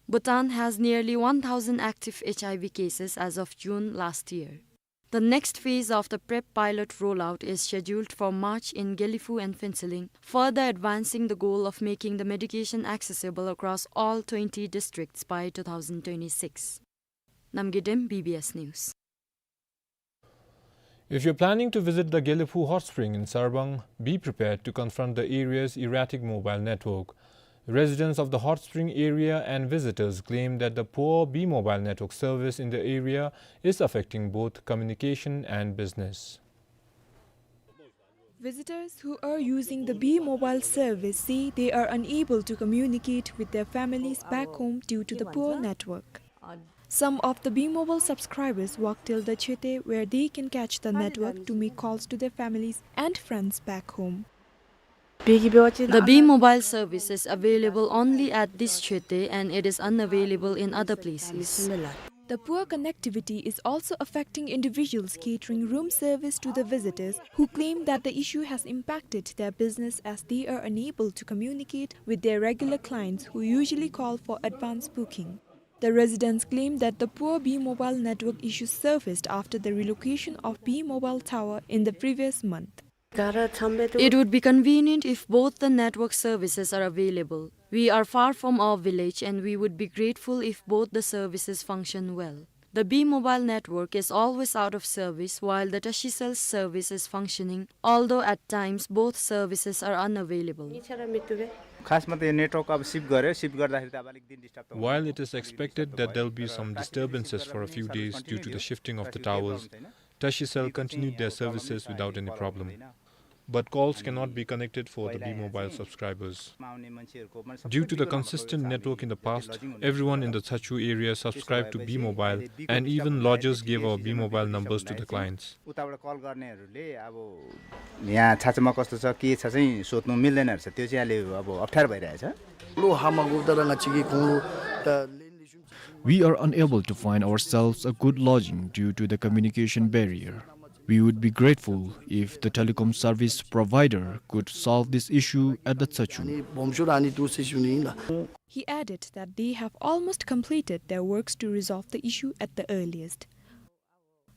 Bhutan has nearly one thousand active H I V cases as of June last year. The next phase of the PrEP pilot rollout is scheduled for March in Gelephu and Phuentsholing, further advancing the goal of making the medication accessible across all twenty districts by two thousand twenty-six. Namgay Dem, B B S News. If you're planning to visit the Gelephu Hot Spring in Sarabang, be prepared to confront the area's erratic mobile network. Residents of the Hot Spring area and visitors claim that the poor B Mobile network service in the area is affecting both communication and business. Visitors who are using the B Mobile service say they are unable to communicate with their families back home due to the poor network. Some of the B Mobile subscribers walk till the Chhete, where they can catch the network to make calls to their families and friends back home. The B Mobile service is available only at this Chhete and it is unavailable in other places. The poor connectivity is also affecting individuals catering room service to the visitors, who claim that the issue has impacted their business as they are unable to communicate with their regular clients who usually call for advance booking. The residents claim that the poor B Mobile network issues surfaced after the relocation of B Mobile tower in the previous month. It would be convenient if both the network services are available. We are far from our village and we would be grateful if both the services function well. The B Mobile network is always out of service while the Tashicel service is functioning, although at times both services are unavailable. खासमा त यो network अब shift गर्‍यो, shift गर्दाखेरि त अब अलिक दिन disturb त हुन्छ। While it is expected that there'll be some disturbances for a few days due to the shifting of the towers, Tashicel continued their services without any problem. But calls cannot be connected for the B Mobile subscribers. Due to the consistent network in the past, everyone in the Tsachu area subscribed to B Mobile, and even lodgers gave our B Mobile numbers to the clients. उताबाट कल गर्नेहरूले अब यहाँ छाछामा कस्तो छ, के छ चाहिँ सोध्नु मिल्दैन रहेछ। त्यो चाहिँ अहिले अब अप्ठ्यारो भइरहेछ। लो हामा गुप्ता रंगा चिकी खुंगलु त We are unable to find ourselves a good lodging due to the communication barrier. We would be grateful if the telecom service provider could solve this issue at the Tsachu. He added that they have almost completed their works to resolve the issue at the earliest.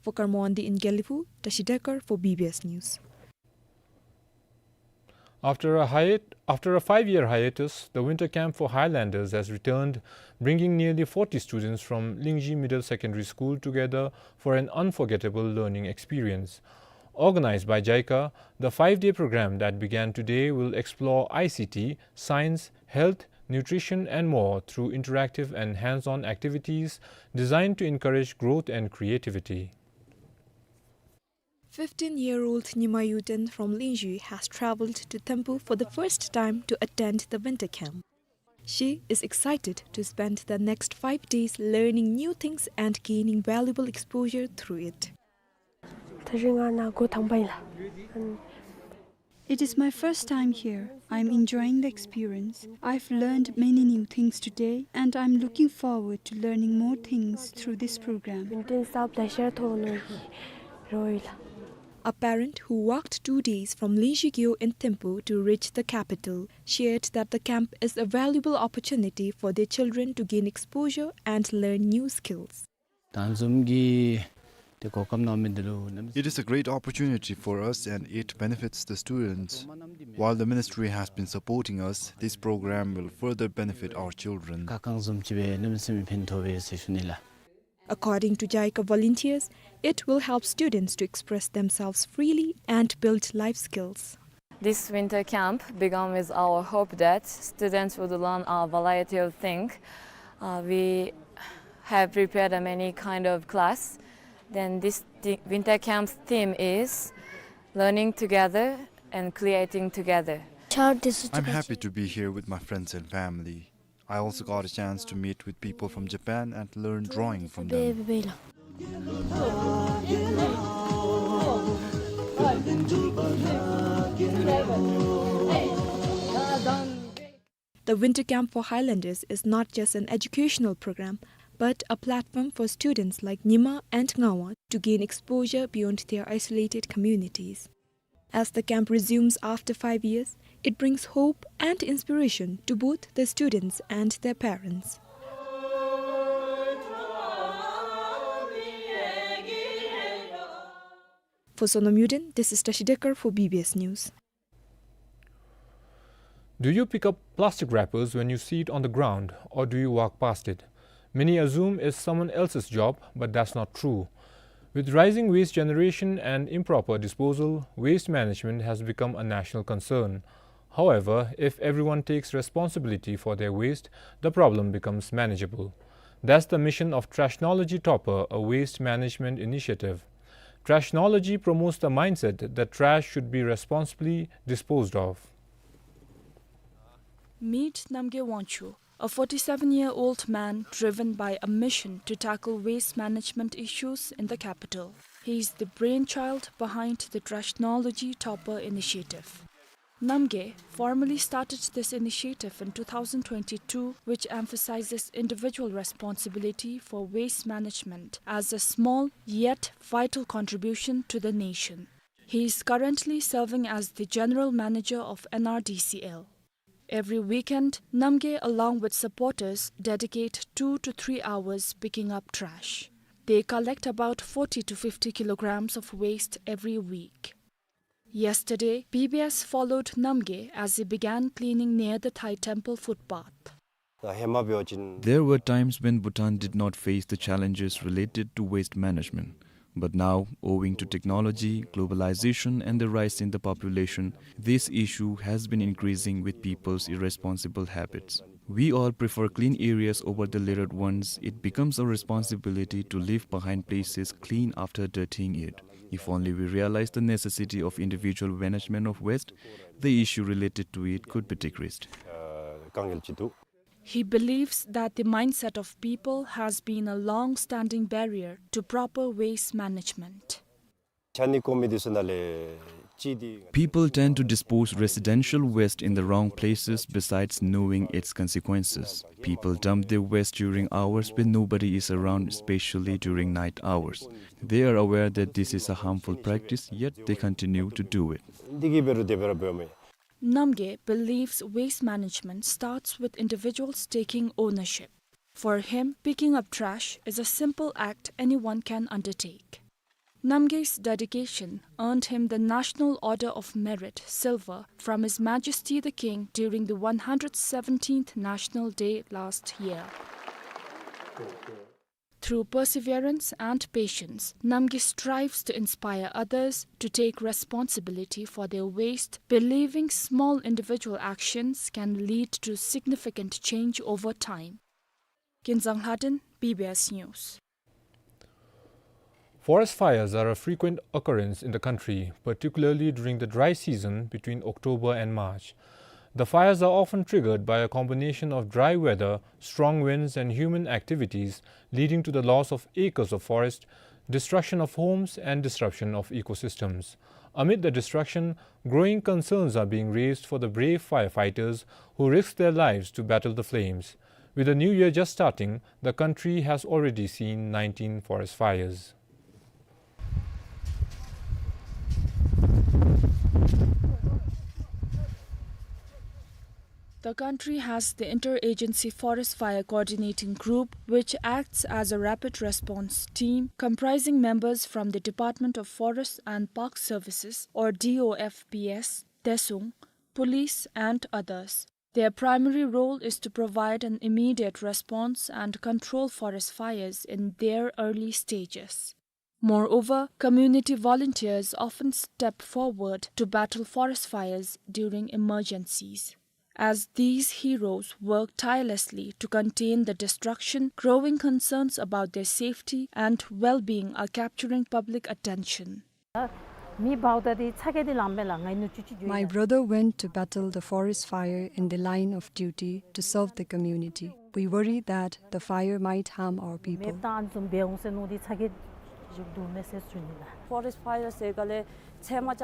For Karmoandi in Gelephu, Tashi Dekar for B B S News. After a hiat-, after a five-year hiatus, the winter camp for Highlanders has returned, bringing nearly forty students from Lingzhi Middle Secondary School together for an unforgettable learning experience. Organized by JICA, the five-day program that began today will explore I C T, science, health, nutrition, and more through interactive and hands-on activities designed to encourage growth and creativity. Fifteen-year-old Nyima Yuden from Lingzhi has traveled to Thimphu for the first time to attend the winter camp. She is excited to spend the next five days learning new things and gaining valuable exposure through it. It is my first time here. I'm enjoying the experience. I've learned many new things today, and I'm looking forward to learning more things through this program. A parent who walked two days from Lingzhi Gyo in Thimphu to reach the capital shared that the camp is a valuable opportunity for their children to gain exposure and learn new skills. It is a great opportunity for us and it benefits the students. While the ministry has been supporting us, this program will further benefit our children. According to JICA volunteers, it will help students to express themselves freely and build life skills. This winter camp began with our hope that students would learn a variety of things. Uh, we have prepared a many kind of class. Then this thi-, winter camp's theme is learning together and creating together. I'm happy to be here with my friends and family. I also got a chance to meet with people from Japan and learn drawing from them. The Winter Camp for Highlanders is not just an educational program, but a platform for students like Nyima and Ngawa to gain exposure beyond their isolated communities. As the camp resumes after five years, it brings hope and inspiration to both the students and their parents. For Sonam Yuden, this is Tashi Dekar for B B S News. Do you pick up plastic wrappers when you see it on the ground, or do you walk past it? Many assume it's someone else's job, but that's not true. With rising waste generation and improper disposal, waste management has become a national concern. However, if everyone takes responsibility for their waste, the problem becomes manageable. That's the mission of Trashnology Topper, a waste management initiative. Trashnology promotes the mindset that trash should be responsibly disposed of. Meet Namgay Wangchuk, a forty-seven-year-old man driven by a mission to tackle waste management issues in the capital. He is the brainchild behind the Trashnology Topper initiative. Namgay formally started this initiative in two thousand twenty-two, which emphasizes individual responsibility for waste management as a small yet vital contribution to the nation. He is currently serving as the general manager of N R D C L. Every weekend, Namgay, along with supporters, dedicate two to three hours picking up trash. They collect about forty to fifty kilograms of waste every week. Yesterday, B B S followed Namgay as he began cleaning near the Thai temple footpath. There were times when Bhutan did not face the challenges related to waste management. But now, owing to technology, globalization, and the rise in the population, this issue has been increasing with people's irresponsible habits. We all prefer clean areas over the littered ones. It becomes our responsibility to leave behind places clean after dirtying it. If only we realize the necessity of individual management of waste, the issue related to it could be decreased. He believes that the mindset of people has been a long-standing barrier to proper waste management. People tend to dispose residential waste in the wrong places besides knowing its consequences. People dump their waste during hours when nobody is around, especially during night hours. They are aware that this is a harmful practice, yet they continue to do it. Namgay believes waste management starts with individuals taking ownership. For him, picking up trash is a simple act anyone can undertake. Namgay's dedication earned him the National Order of Merit, Silver, from His Majesty the King during the one hundred seventeenth National Day last year. Through perseverance and patience, Namgay strives to inspire others to take responsibility for their waste, believing small individual actions can lead to significant change over time. Kinzang Lhaden, B B S News. Forest fires are a frequent occurrence in the country, particularly during the dry season between October and March. The fires are often triggered by a combination of dry weather, strong winds, and human activities, leading to the loss of acres of forest, destruction of homes, and disruption of ecosystems. Amid the destruction, growing concerns are being raised for the brave firefighters who risk their lives to battle the flames. With the new year just starting, the country has already seen nineteen forest fires. The country has the Interagency Forest Fire Coordinating Group, which acts as a rapid response team comprising members from the Department of Forest and Park Services, or D O F P S, Desung, police, and others. Their primary role is to provide an immediate response and control forest fires in their early stages. Moreover, community volunteers often step forward to battle forest fires during emergencies. As these heroes work tirelessly to contain the destruction, growing concerns about their safety and well-being are capturing public attention. My brother went to battle the forest fire in the line of duty to serve the community. We worry that the fire might harm our people.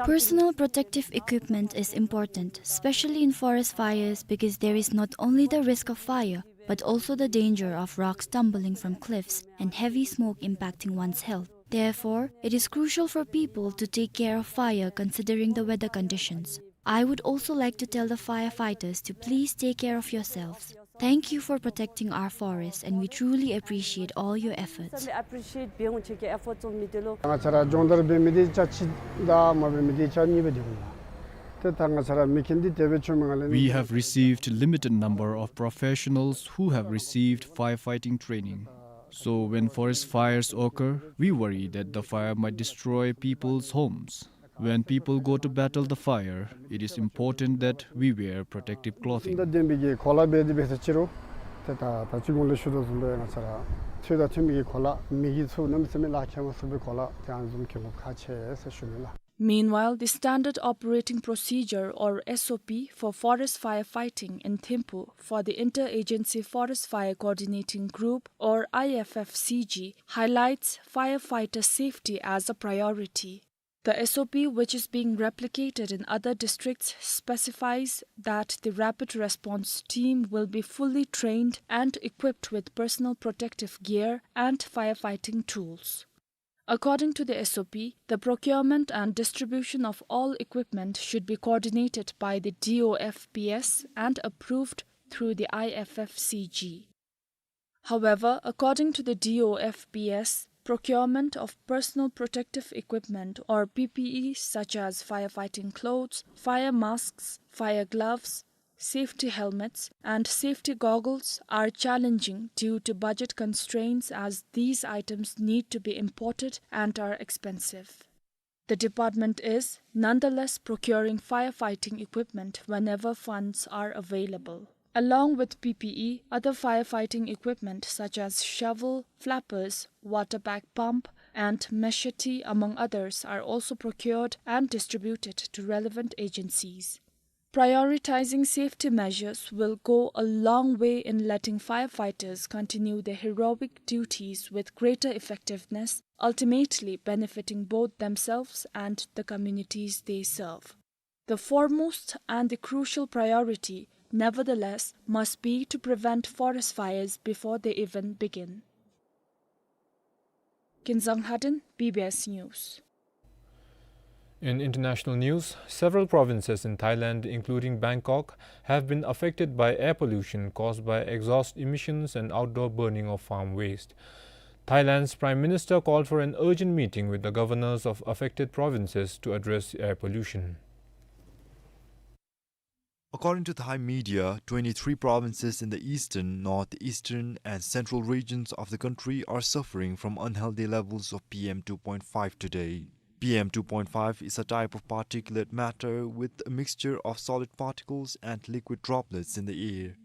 Personal protective equipment is important, especially in forest fires, because there is not only the risk of fire, but also the danger of rocks tumbling from cliffs and heavy smoke impacting one's health. Therefore, it is crucial for people to take care of fire considering the weather conditions. I would also like to tell the firefighters to please take care of yourselves. Thank you for protecting our forests, and we truly appreciate all your efforts. We have received limited number of professionals who have received firefighting training. So when forest fires occur, we worry that the fire might destroy people's homes. When people go to battle the fire, it is important that we wear protective clothing. Meanwhile, the Standard Operating Procedure, or S O P, for forest firefighting in Thimphu for the Interagency Forest Fire Coordinating Group, or I F F C G, highlights firefighter safety as a priority. The S O P, which is being replicated in other districts, specifies that the rapid response team will be fully trained and equipped with personal protective gear and firefighting tools. According to the S O P, the procurement and distribution of all equipment should be coordinated by the D O F P S and approved through the I F F C G. However, according to the D O F P S, procurement of personal protective equipment, or P P E, such as firefighting clothes, fire masks, fire gloves, safety helmets, and safety goggles, are challenging due to budget constraints, as these items need to be imported and are expensive. The department is nonetheless procuring firefighting equipment whenever funds are available. Along with P P E, other firefighting equipment such as shovel, flappers, water bag pump, and machete, among others, are also procured and distributed to relevant agencies. Prioritizing safety measures will go a long way in letting firefighters continue their heroic duties with greater effectiveness, ultimately benefiting both themselves and the communities they serve. The foremost and the crucial priority, nevertheless, must be to prevent forest fires before they even begin. Kinzang Haden, B B S News. In international news, several provinces in Thailand, including Bangkok, have been affected by air pollution caused by exhaust emissions and outdoor burning of farm waste. Thailand's Prime Minister called for an urgent meeting with the governors of affected provinces to address air pollution. According to Thai media, twenty-three provinces in the eastern, northeastern, and central regions of the country are suffering from unhealthy levels of P M two point five today. P M two point five is a type of particulate matter with a mixture of solid particles and liquid droplets in the air.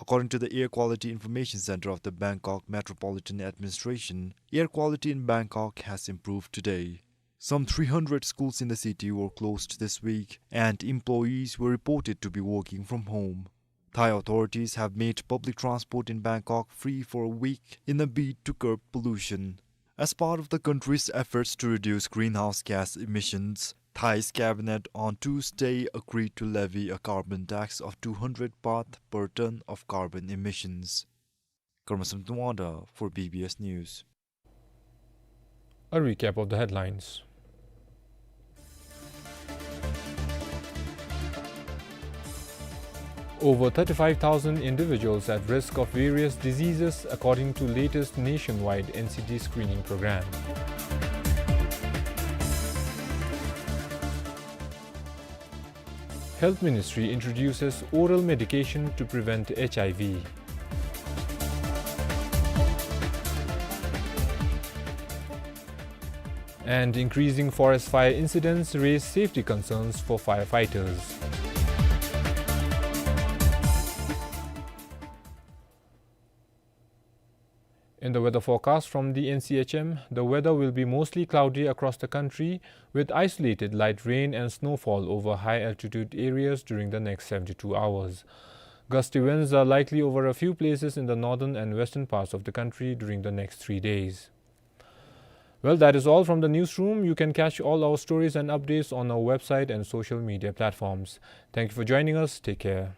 According to the Air Quality Information Center of the Bangkok Metropolitan Administration, air quality in Bangkok has improved today. Some three hundred schools in the city were closed this week, and employees were reported to be working from home. Thai authorities have made public transport in Bangkok free for a week in a bid to curb pollution. As part of the country's efforts to reduce greenhouse gas emissions, Thai's cabinet on Tuesday agreed to levy a carbon tax of two hundred baht per ton of carbon emissions. Karmasam Tuanda for B B S News. A recap of the headlines. Over thirty-five thousand individuals at risk of various diseases, according to latest nationwide N C D screening program. Health Ministry introduces oral medication to prevent H I V. And increasing forest fire incidents raise safety concerns for firefighters. In the weather forecast from the N C H M, the weather will be mostly cloudy across the country, with isolated light rain and snowfall over high-altitude areas during the next seventy-two hours. Gusty winds are likely over a few places in the northern and western parts of the country during the next three days. Well, that is all from the newsroom. You can catch all our stories and updates on our website and social media platforms. Thank you for joining us. Take care.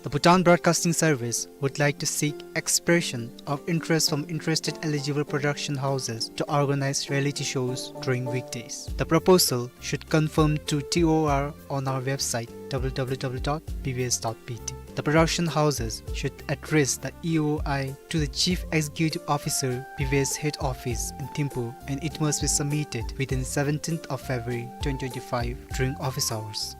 The Bhutan Broadcasting Service would like to seek expression of interest from interested eligible production houses to organize reality shows during weekdays. The proposal should confirm to T O R on our website, W W W dot B B S dot B T. The production houses should address the E O I to the Chief Executive Officer, B B S Head Office in Thimphu, and it must be submitted within seventeenth of February twenty twenty-five during office hours.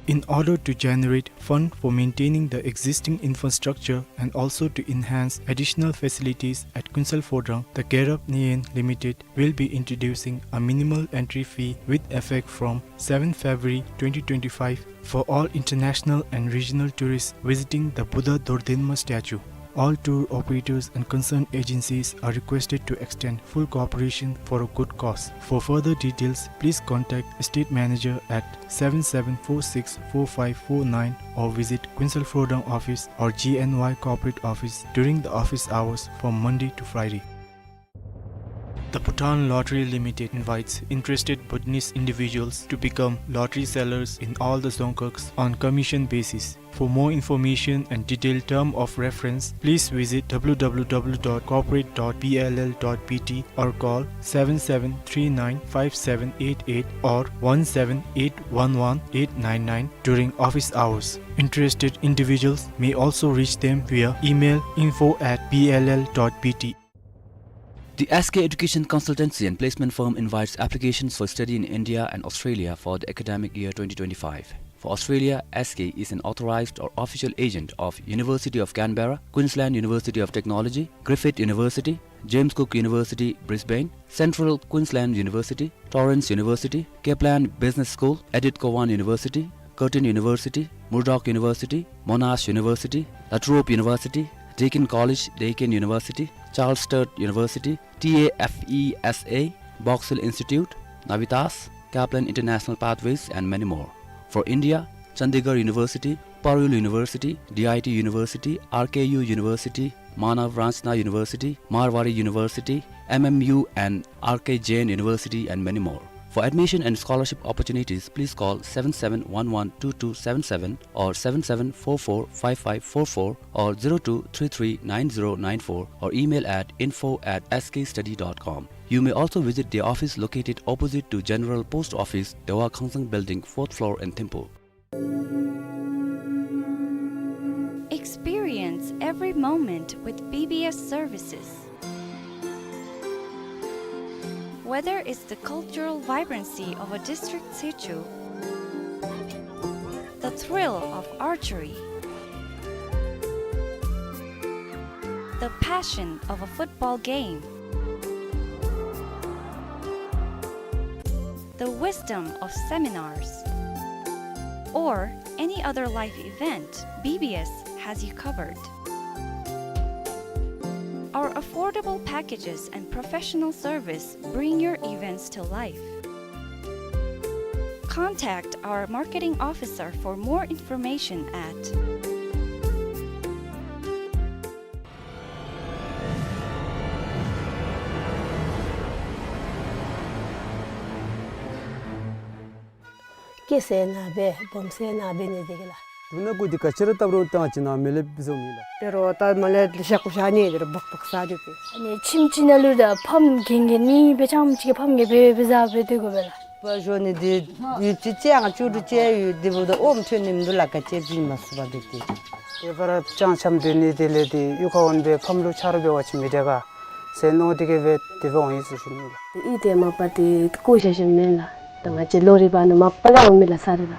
In order to generate fund for maintaining the existing infrastructure and also to enhance additional facilities at Kuensel Phodrang, the Gerap Nyen Limited will be introducing a minimal entry fee with effect from seventh February twenty twenty-five for all international and regional tourists visiting the Buddha Dordenma statue. All tour operators and concerned agencies are requested to extend full cooperation for a good cause. For further details, please contact Estate Manager at seven seven four six four five four nine or visit Kuensel Phodrang office or G N Y corporate office during the office hours from Monday to Friday. The Bhutan Lottery Limited invites interested Bhutanese individuals to become lottery sellers in all the dzongkhags on commission basis. For more information and detailed term of reference, please visit W W W dot corporate dot B L L dot B T or call seven seven three nine five seven eight eight or one seven eight one one eight nine nine during office hours. Interested individuals may also reach them via email info at B L L dot B T. The S K Education Consultancy and Placement Firm invites applications for study in India and Australia for the academic year twenty twenty-five. For Australia, S K is an authorized or official agent of University of Canberra, Queensland University of Technology, Griffith University, James Cook University, Brisbane, Central Queensland University, Torrens University, Kaplan Business School, Edith Cowan University, Curtin University, Murdoch University, Monash University, La Trobe University, Deakin College, Deakin University, Charles Sturt University, T A F E S A, Box Hill Institute, Navitas, Kaplan International Pathways, and many more. For India, Chandigarh University, Parul University, D I T University, R K U University, Manav Ranchna University, Marwari University, M M U and R K Jain University, and many more. For admission and scholarship opportunities, please call seven seven one one two two seven seven or seven seven four four five five four four or zero two three three nine zero nine four or email at info at S K study dot com. You may also visit the office located opposite to General Post Office, Dewa Khangsang Building, fourth floor in Thimphu. Experience every moment with B B S services. Whether it's the cultural vibrancy of a district situ, the thrill of archery, the passion of a football game, the wisdom of seminars, or any other life event, B B S has you covered. Our affordable packages and professional service bring your events to life. Contact our marketing officer for more information at སྐྱེ་ས་ནཱ་སྦེ་སྦོམ་ས་ནཱ་སྦེ་ནི་དེ་གི་ལགས། དུག་སྣ་གུ་འདི་ག་ཅི་ར་བཏབ་རུང་བཏང་ཅི་ན་མེ་ལེབ་བཟོ་མི་ལགས། དེ་རུ་ད་མ་ལེ་ལེ་ཤ་ཀུ་ཤ་ནི་དེ་རུ་སྦག་སྦག་ཟ་དུ་པེ། ཨ་ནི་ཁྱིམ་ཅིག་ནང་ལུ་ད་ཕམ་གན་གན་ནི་སྦེ་ཅམ་ཅིག་གི་ཕམ་གན་སྦེ་སྦེ་ཟ་སྦེ་དེ་གོ་སྦེ་ལགས། པ་ཞོ་ནི་དེ་ཡུད་ཅིག་ཅང་ཅུ་རུ་ཅེ་ཡུད་དེ་བུ་ད་ཨོམ་ཐོན་ནི་མི་འདུག་ལགས། ག་ཅེ་བྱིན་མ་སུ་པ་དེ་དེ། དེ་བར་ཅང་ཆམ་དེ་ནི་དེ་ལས་དེ་གཡུས་ཁར་འོང་སྦེ་ཕམ་ལུ་ཆ་རོགས་འབད་བ་ཅིན་མི་དྲག་ག་ཟེར་མནོ་དེ་གིས་སྦེ་དེ་སྦེ་འོང་ཡི་ཟེར་ཞུ་ནི་ལགས། དེ་ཨི་དེ་མ་པ་དེ་བཀོ་བཞག་བཞགཔ་མེན་ལགས། ད་ང་བཅས་ལོ་རེ་བ་ནི་མ་པ་ལས་འོང་མི་ལགས་ས་རེ་ལགས།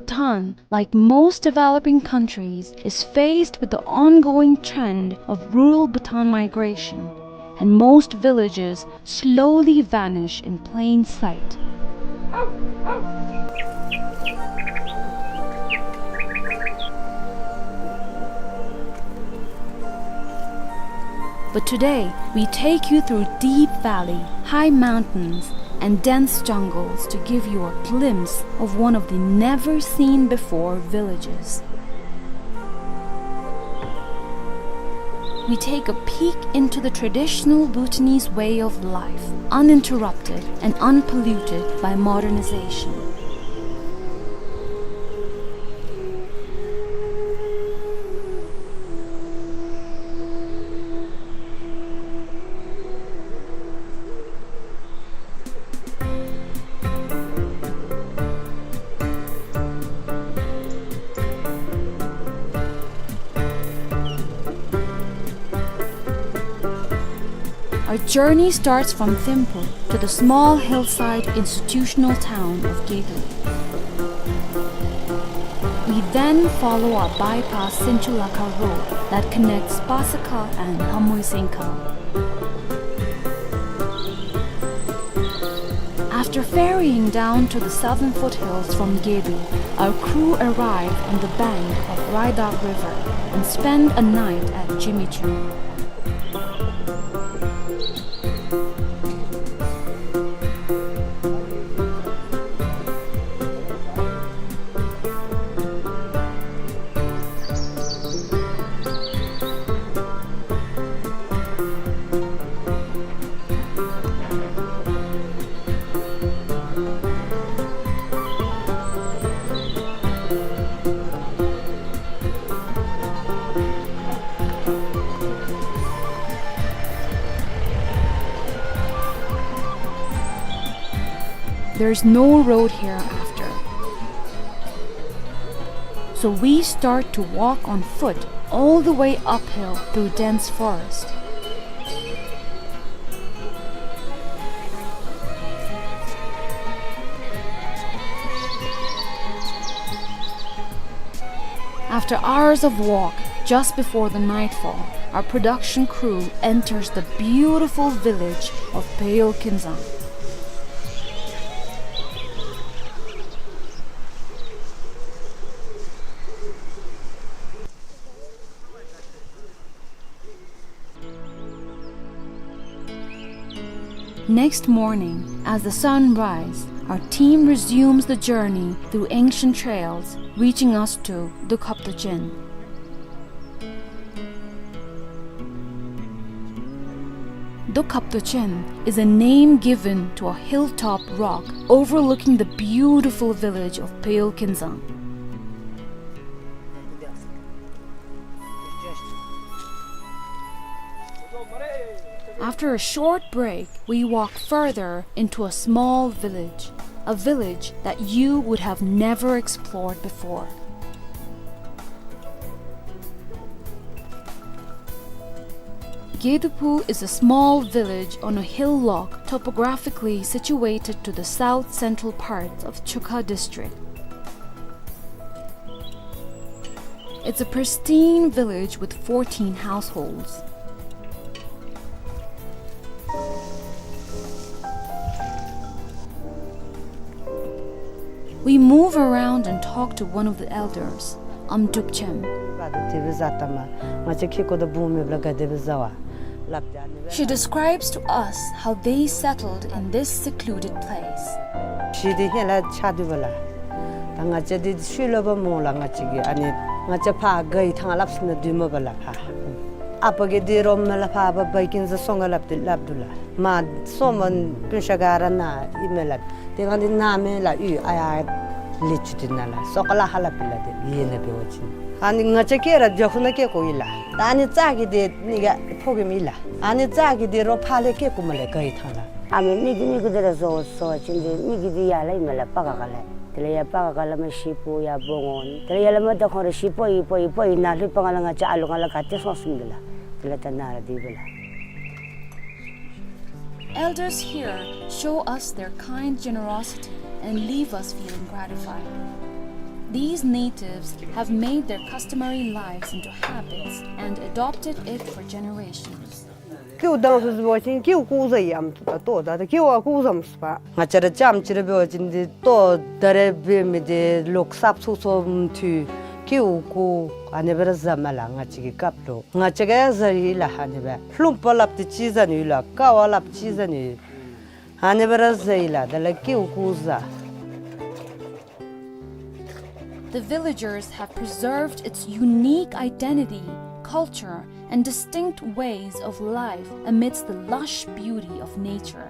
Bhutan, like most developing countries, is faced with the ongoing trend of rural Bhutan migration, and most villages slowly vanish in plain sight. But today, we take you through deep valley, high mountains, and dense jungles to give you a glimpse of one of the never-seen-before villages. We take a peek into the traditional Bhutanese way of life, uninterrupted and unpolluted by modernization. Our journey starts from Thimphu to the small hillside institutional town of Gedo. We then follow a bypass Sinchulakha road that connects Pasakha and Hamuisengkha. After ferrying down to the southern foothills from Gedo, our crew arrive on the bank of Raidak River and spend a night at Jimichung. There's no road here after. So we start to walk on foot all the way uphill through dense forest. After hours of walk, just before the nightfall, our production crew enters the beautiful village of Peyolkinzang. Next morning, as the sun rises, our team resumes the journey through ancient trails, reaching us to Dokhaptochen. Dokhaptochen is a name given to a hilltop rock overlooking the beautiful village of Peyolkinzang. After a short break, we walk further into a small village, a village that you would have never explored before. Geduphu is a small village on a hillock topographically situated to the south-central parts of Chukha district. It's a pristine village with fourteen households. We move around and talk to one of the elders, Amdrupchem. She describes to us how they settled in this secluded place. ཤི་དེ་ཧེ་ལ་ཆ་དུ་བ་ལ། ད་ང་བཅས་འདི་ཤུལ་ལོ་བ་མོ་ལ་ང་བཅས་ཀྱི་ཨ་ནི་ང་བཅས་ཕ་གི་ཐང་ལབ་སི་ན་དུ་མོ་བ་ལ་ཕ། ཨ་པ་གི་འདི་རོ་མེ་ལ་ཕ་བ་བ་ཀིན་ཟ་སོང་ག་ལབ་དེ་ལབ་དུ་ལ། མ་སོ་མ་པུན་ཤ་ག་ར་ན་ཨི་མེ་ལ། དེ་གང་འདི་ན་མེ་ལ་ཨུ་ཨ་ཡ་ལི་ཆུ་དེ་ན་ལ་སོ་ཀ་ལ་ཧ་ལ་པི་ལ་དེ་ཡེ་ན་བེ་བ་ཅིན། ཨ་ནི་ང་བཅས་ཀྱི་ར་ཇོ་ཁུ་ན་ཀེ་ཀོ་ཨི་ལ། ད་ཨ་ནི་ཙ་གི་དེ་ནི་ག་ཕོ་གི་མི་ལ། ཨ་ནི་ཙ་གི་དེ་རོ་ཕ་ལེ་ཀེ་ཀུ་མ་ལེ་ག་ཡི་ཐང་ལ། ཨ་མི་མི་གི་མི་གི་དེ་ར་བཟོ་བཟོ་བ་ཅིན་དེ་མི་གི་དེ་ཡ་ལ་ཨི་མེ་ལ་པ་ག་ག་ལ། དེ་ལ་ཡ་པ་ག་ག་ལ་མ་ཤི་པོ་ཡ་པོ་ངོ་ནི། དེ་ལ་ཡ་ལ་མ་ད་ཁོང་ར་ཤི་པོ་ཡི་པོ་ཡི་པོ་ཡི་ན་ལྷུ་པ་ང་ལ་ང་བཅས་ཨ་ལུ་ང་ལ་ག་ཏེ་སོང་སུམ་དེ་ལ། དེ་ལ་ད་ན་ར་དེ་བེ་ལ། Elders here show us their kind generosity and leave us feeling gratified. These natives have made their customary lives into habits and adopted it for generations. ཀེའུ་དང་སུ་སུ་བ་ཅིན་ཀེའུ་ཀུ་ཟ་ཡམ་ཏོ་ད་ཏོ་ད་ད་ཀེའུ་ཨ་ཀུ་ཟམ་སུ་པ། ང་བཅས་ར་ལྕམ་ཅིག་ར་འབད་བ་ཅིན་འདི་ལྟོ་ད་རེས་འབད་མི་འདི་ལོག་སྲབ་ཚུགས་ཚུགས་མཐུ་ཀེའུ་ཀུ་ཨ་ནི་སྦེ་ར་ཟ་མས་ལགས། ང་བཅས་ཀྱི་སྐབས་ལུ་ང་བཅས་ཀྱིས་ཟ་ཡི་ལགས། ཨ་ནི་སྦེ་ལྷུམ་པ་སླབ་སྟེ་ཅིག་ཟ་ནི་ཡོད་ལགས། ཀ་བ་སླབ་ཅིག་ཟ་ནི་ཡོད། ཨ་ནི་སྦེ་ར་ཟ་ཡི་ལགས། དེ་ལས་ཀེའུ་ཀུ་ཟ། The villagers have preserved its unique identity, culture, and distinct ways of life amidst the lush beauty of nature.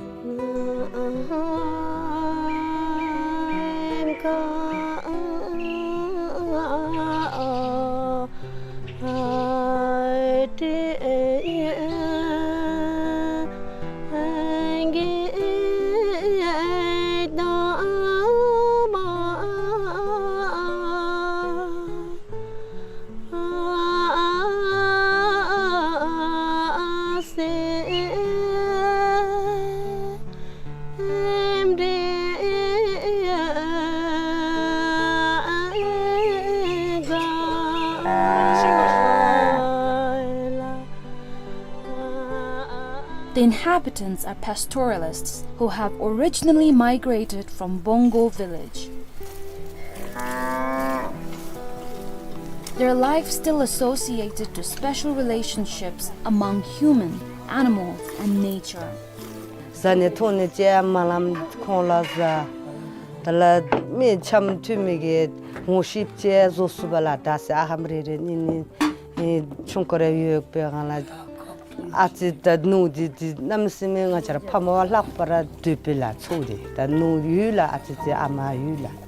The inhabitants are pastoralists who have originally migrated from Bongo village. Their life still associated to special relationships among human, animals, and nature. ཟ་ནི་འཐུང་ནི་ཅིག་མ་ལམ་ཁོང་ལུ་ཟ། དེ་ལས་མི་འཆམ་མཐུན་མི་གི་ངོ་ཤེས་ཅིག་བཟོ་ཚུགས་པས་ལགས། ད་ཟེར་ཨ་ཧམ་རེ་རེ་གཉིས་གཉིས་ཨེ་ཆུང་ཀུ་རེ་ཡོད་པའི་སྒང་ལས་ཨ་ཙི་ད་ནུ་འདི་འདི་གནམ་མེད་ས་མེད་ང་བཅས་ར་ཕ་མ་བ་ལྷག་པར་འདོད་པས་ལགས། ཚུ་འདི་ད་ནུ་ཡོད་ལགས། ཨ་ཙི་ཙི་ཨ་མ་ཡོད་ལགས།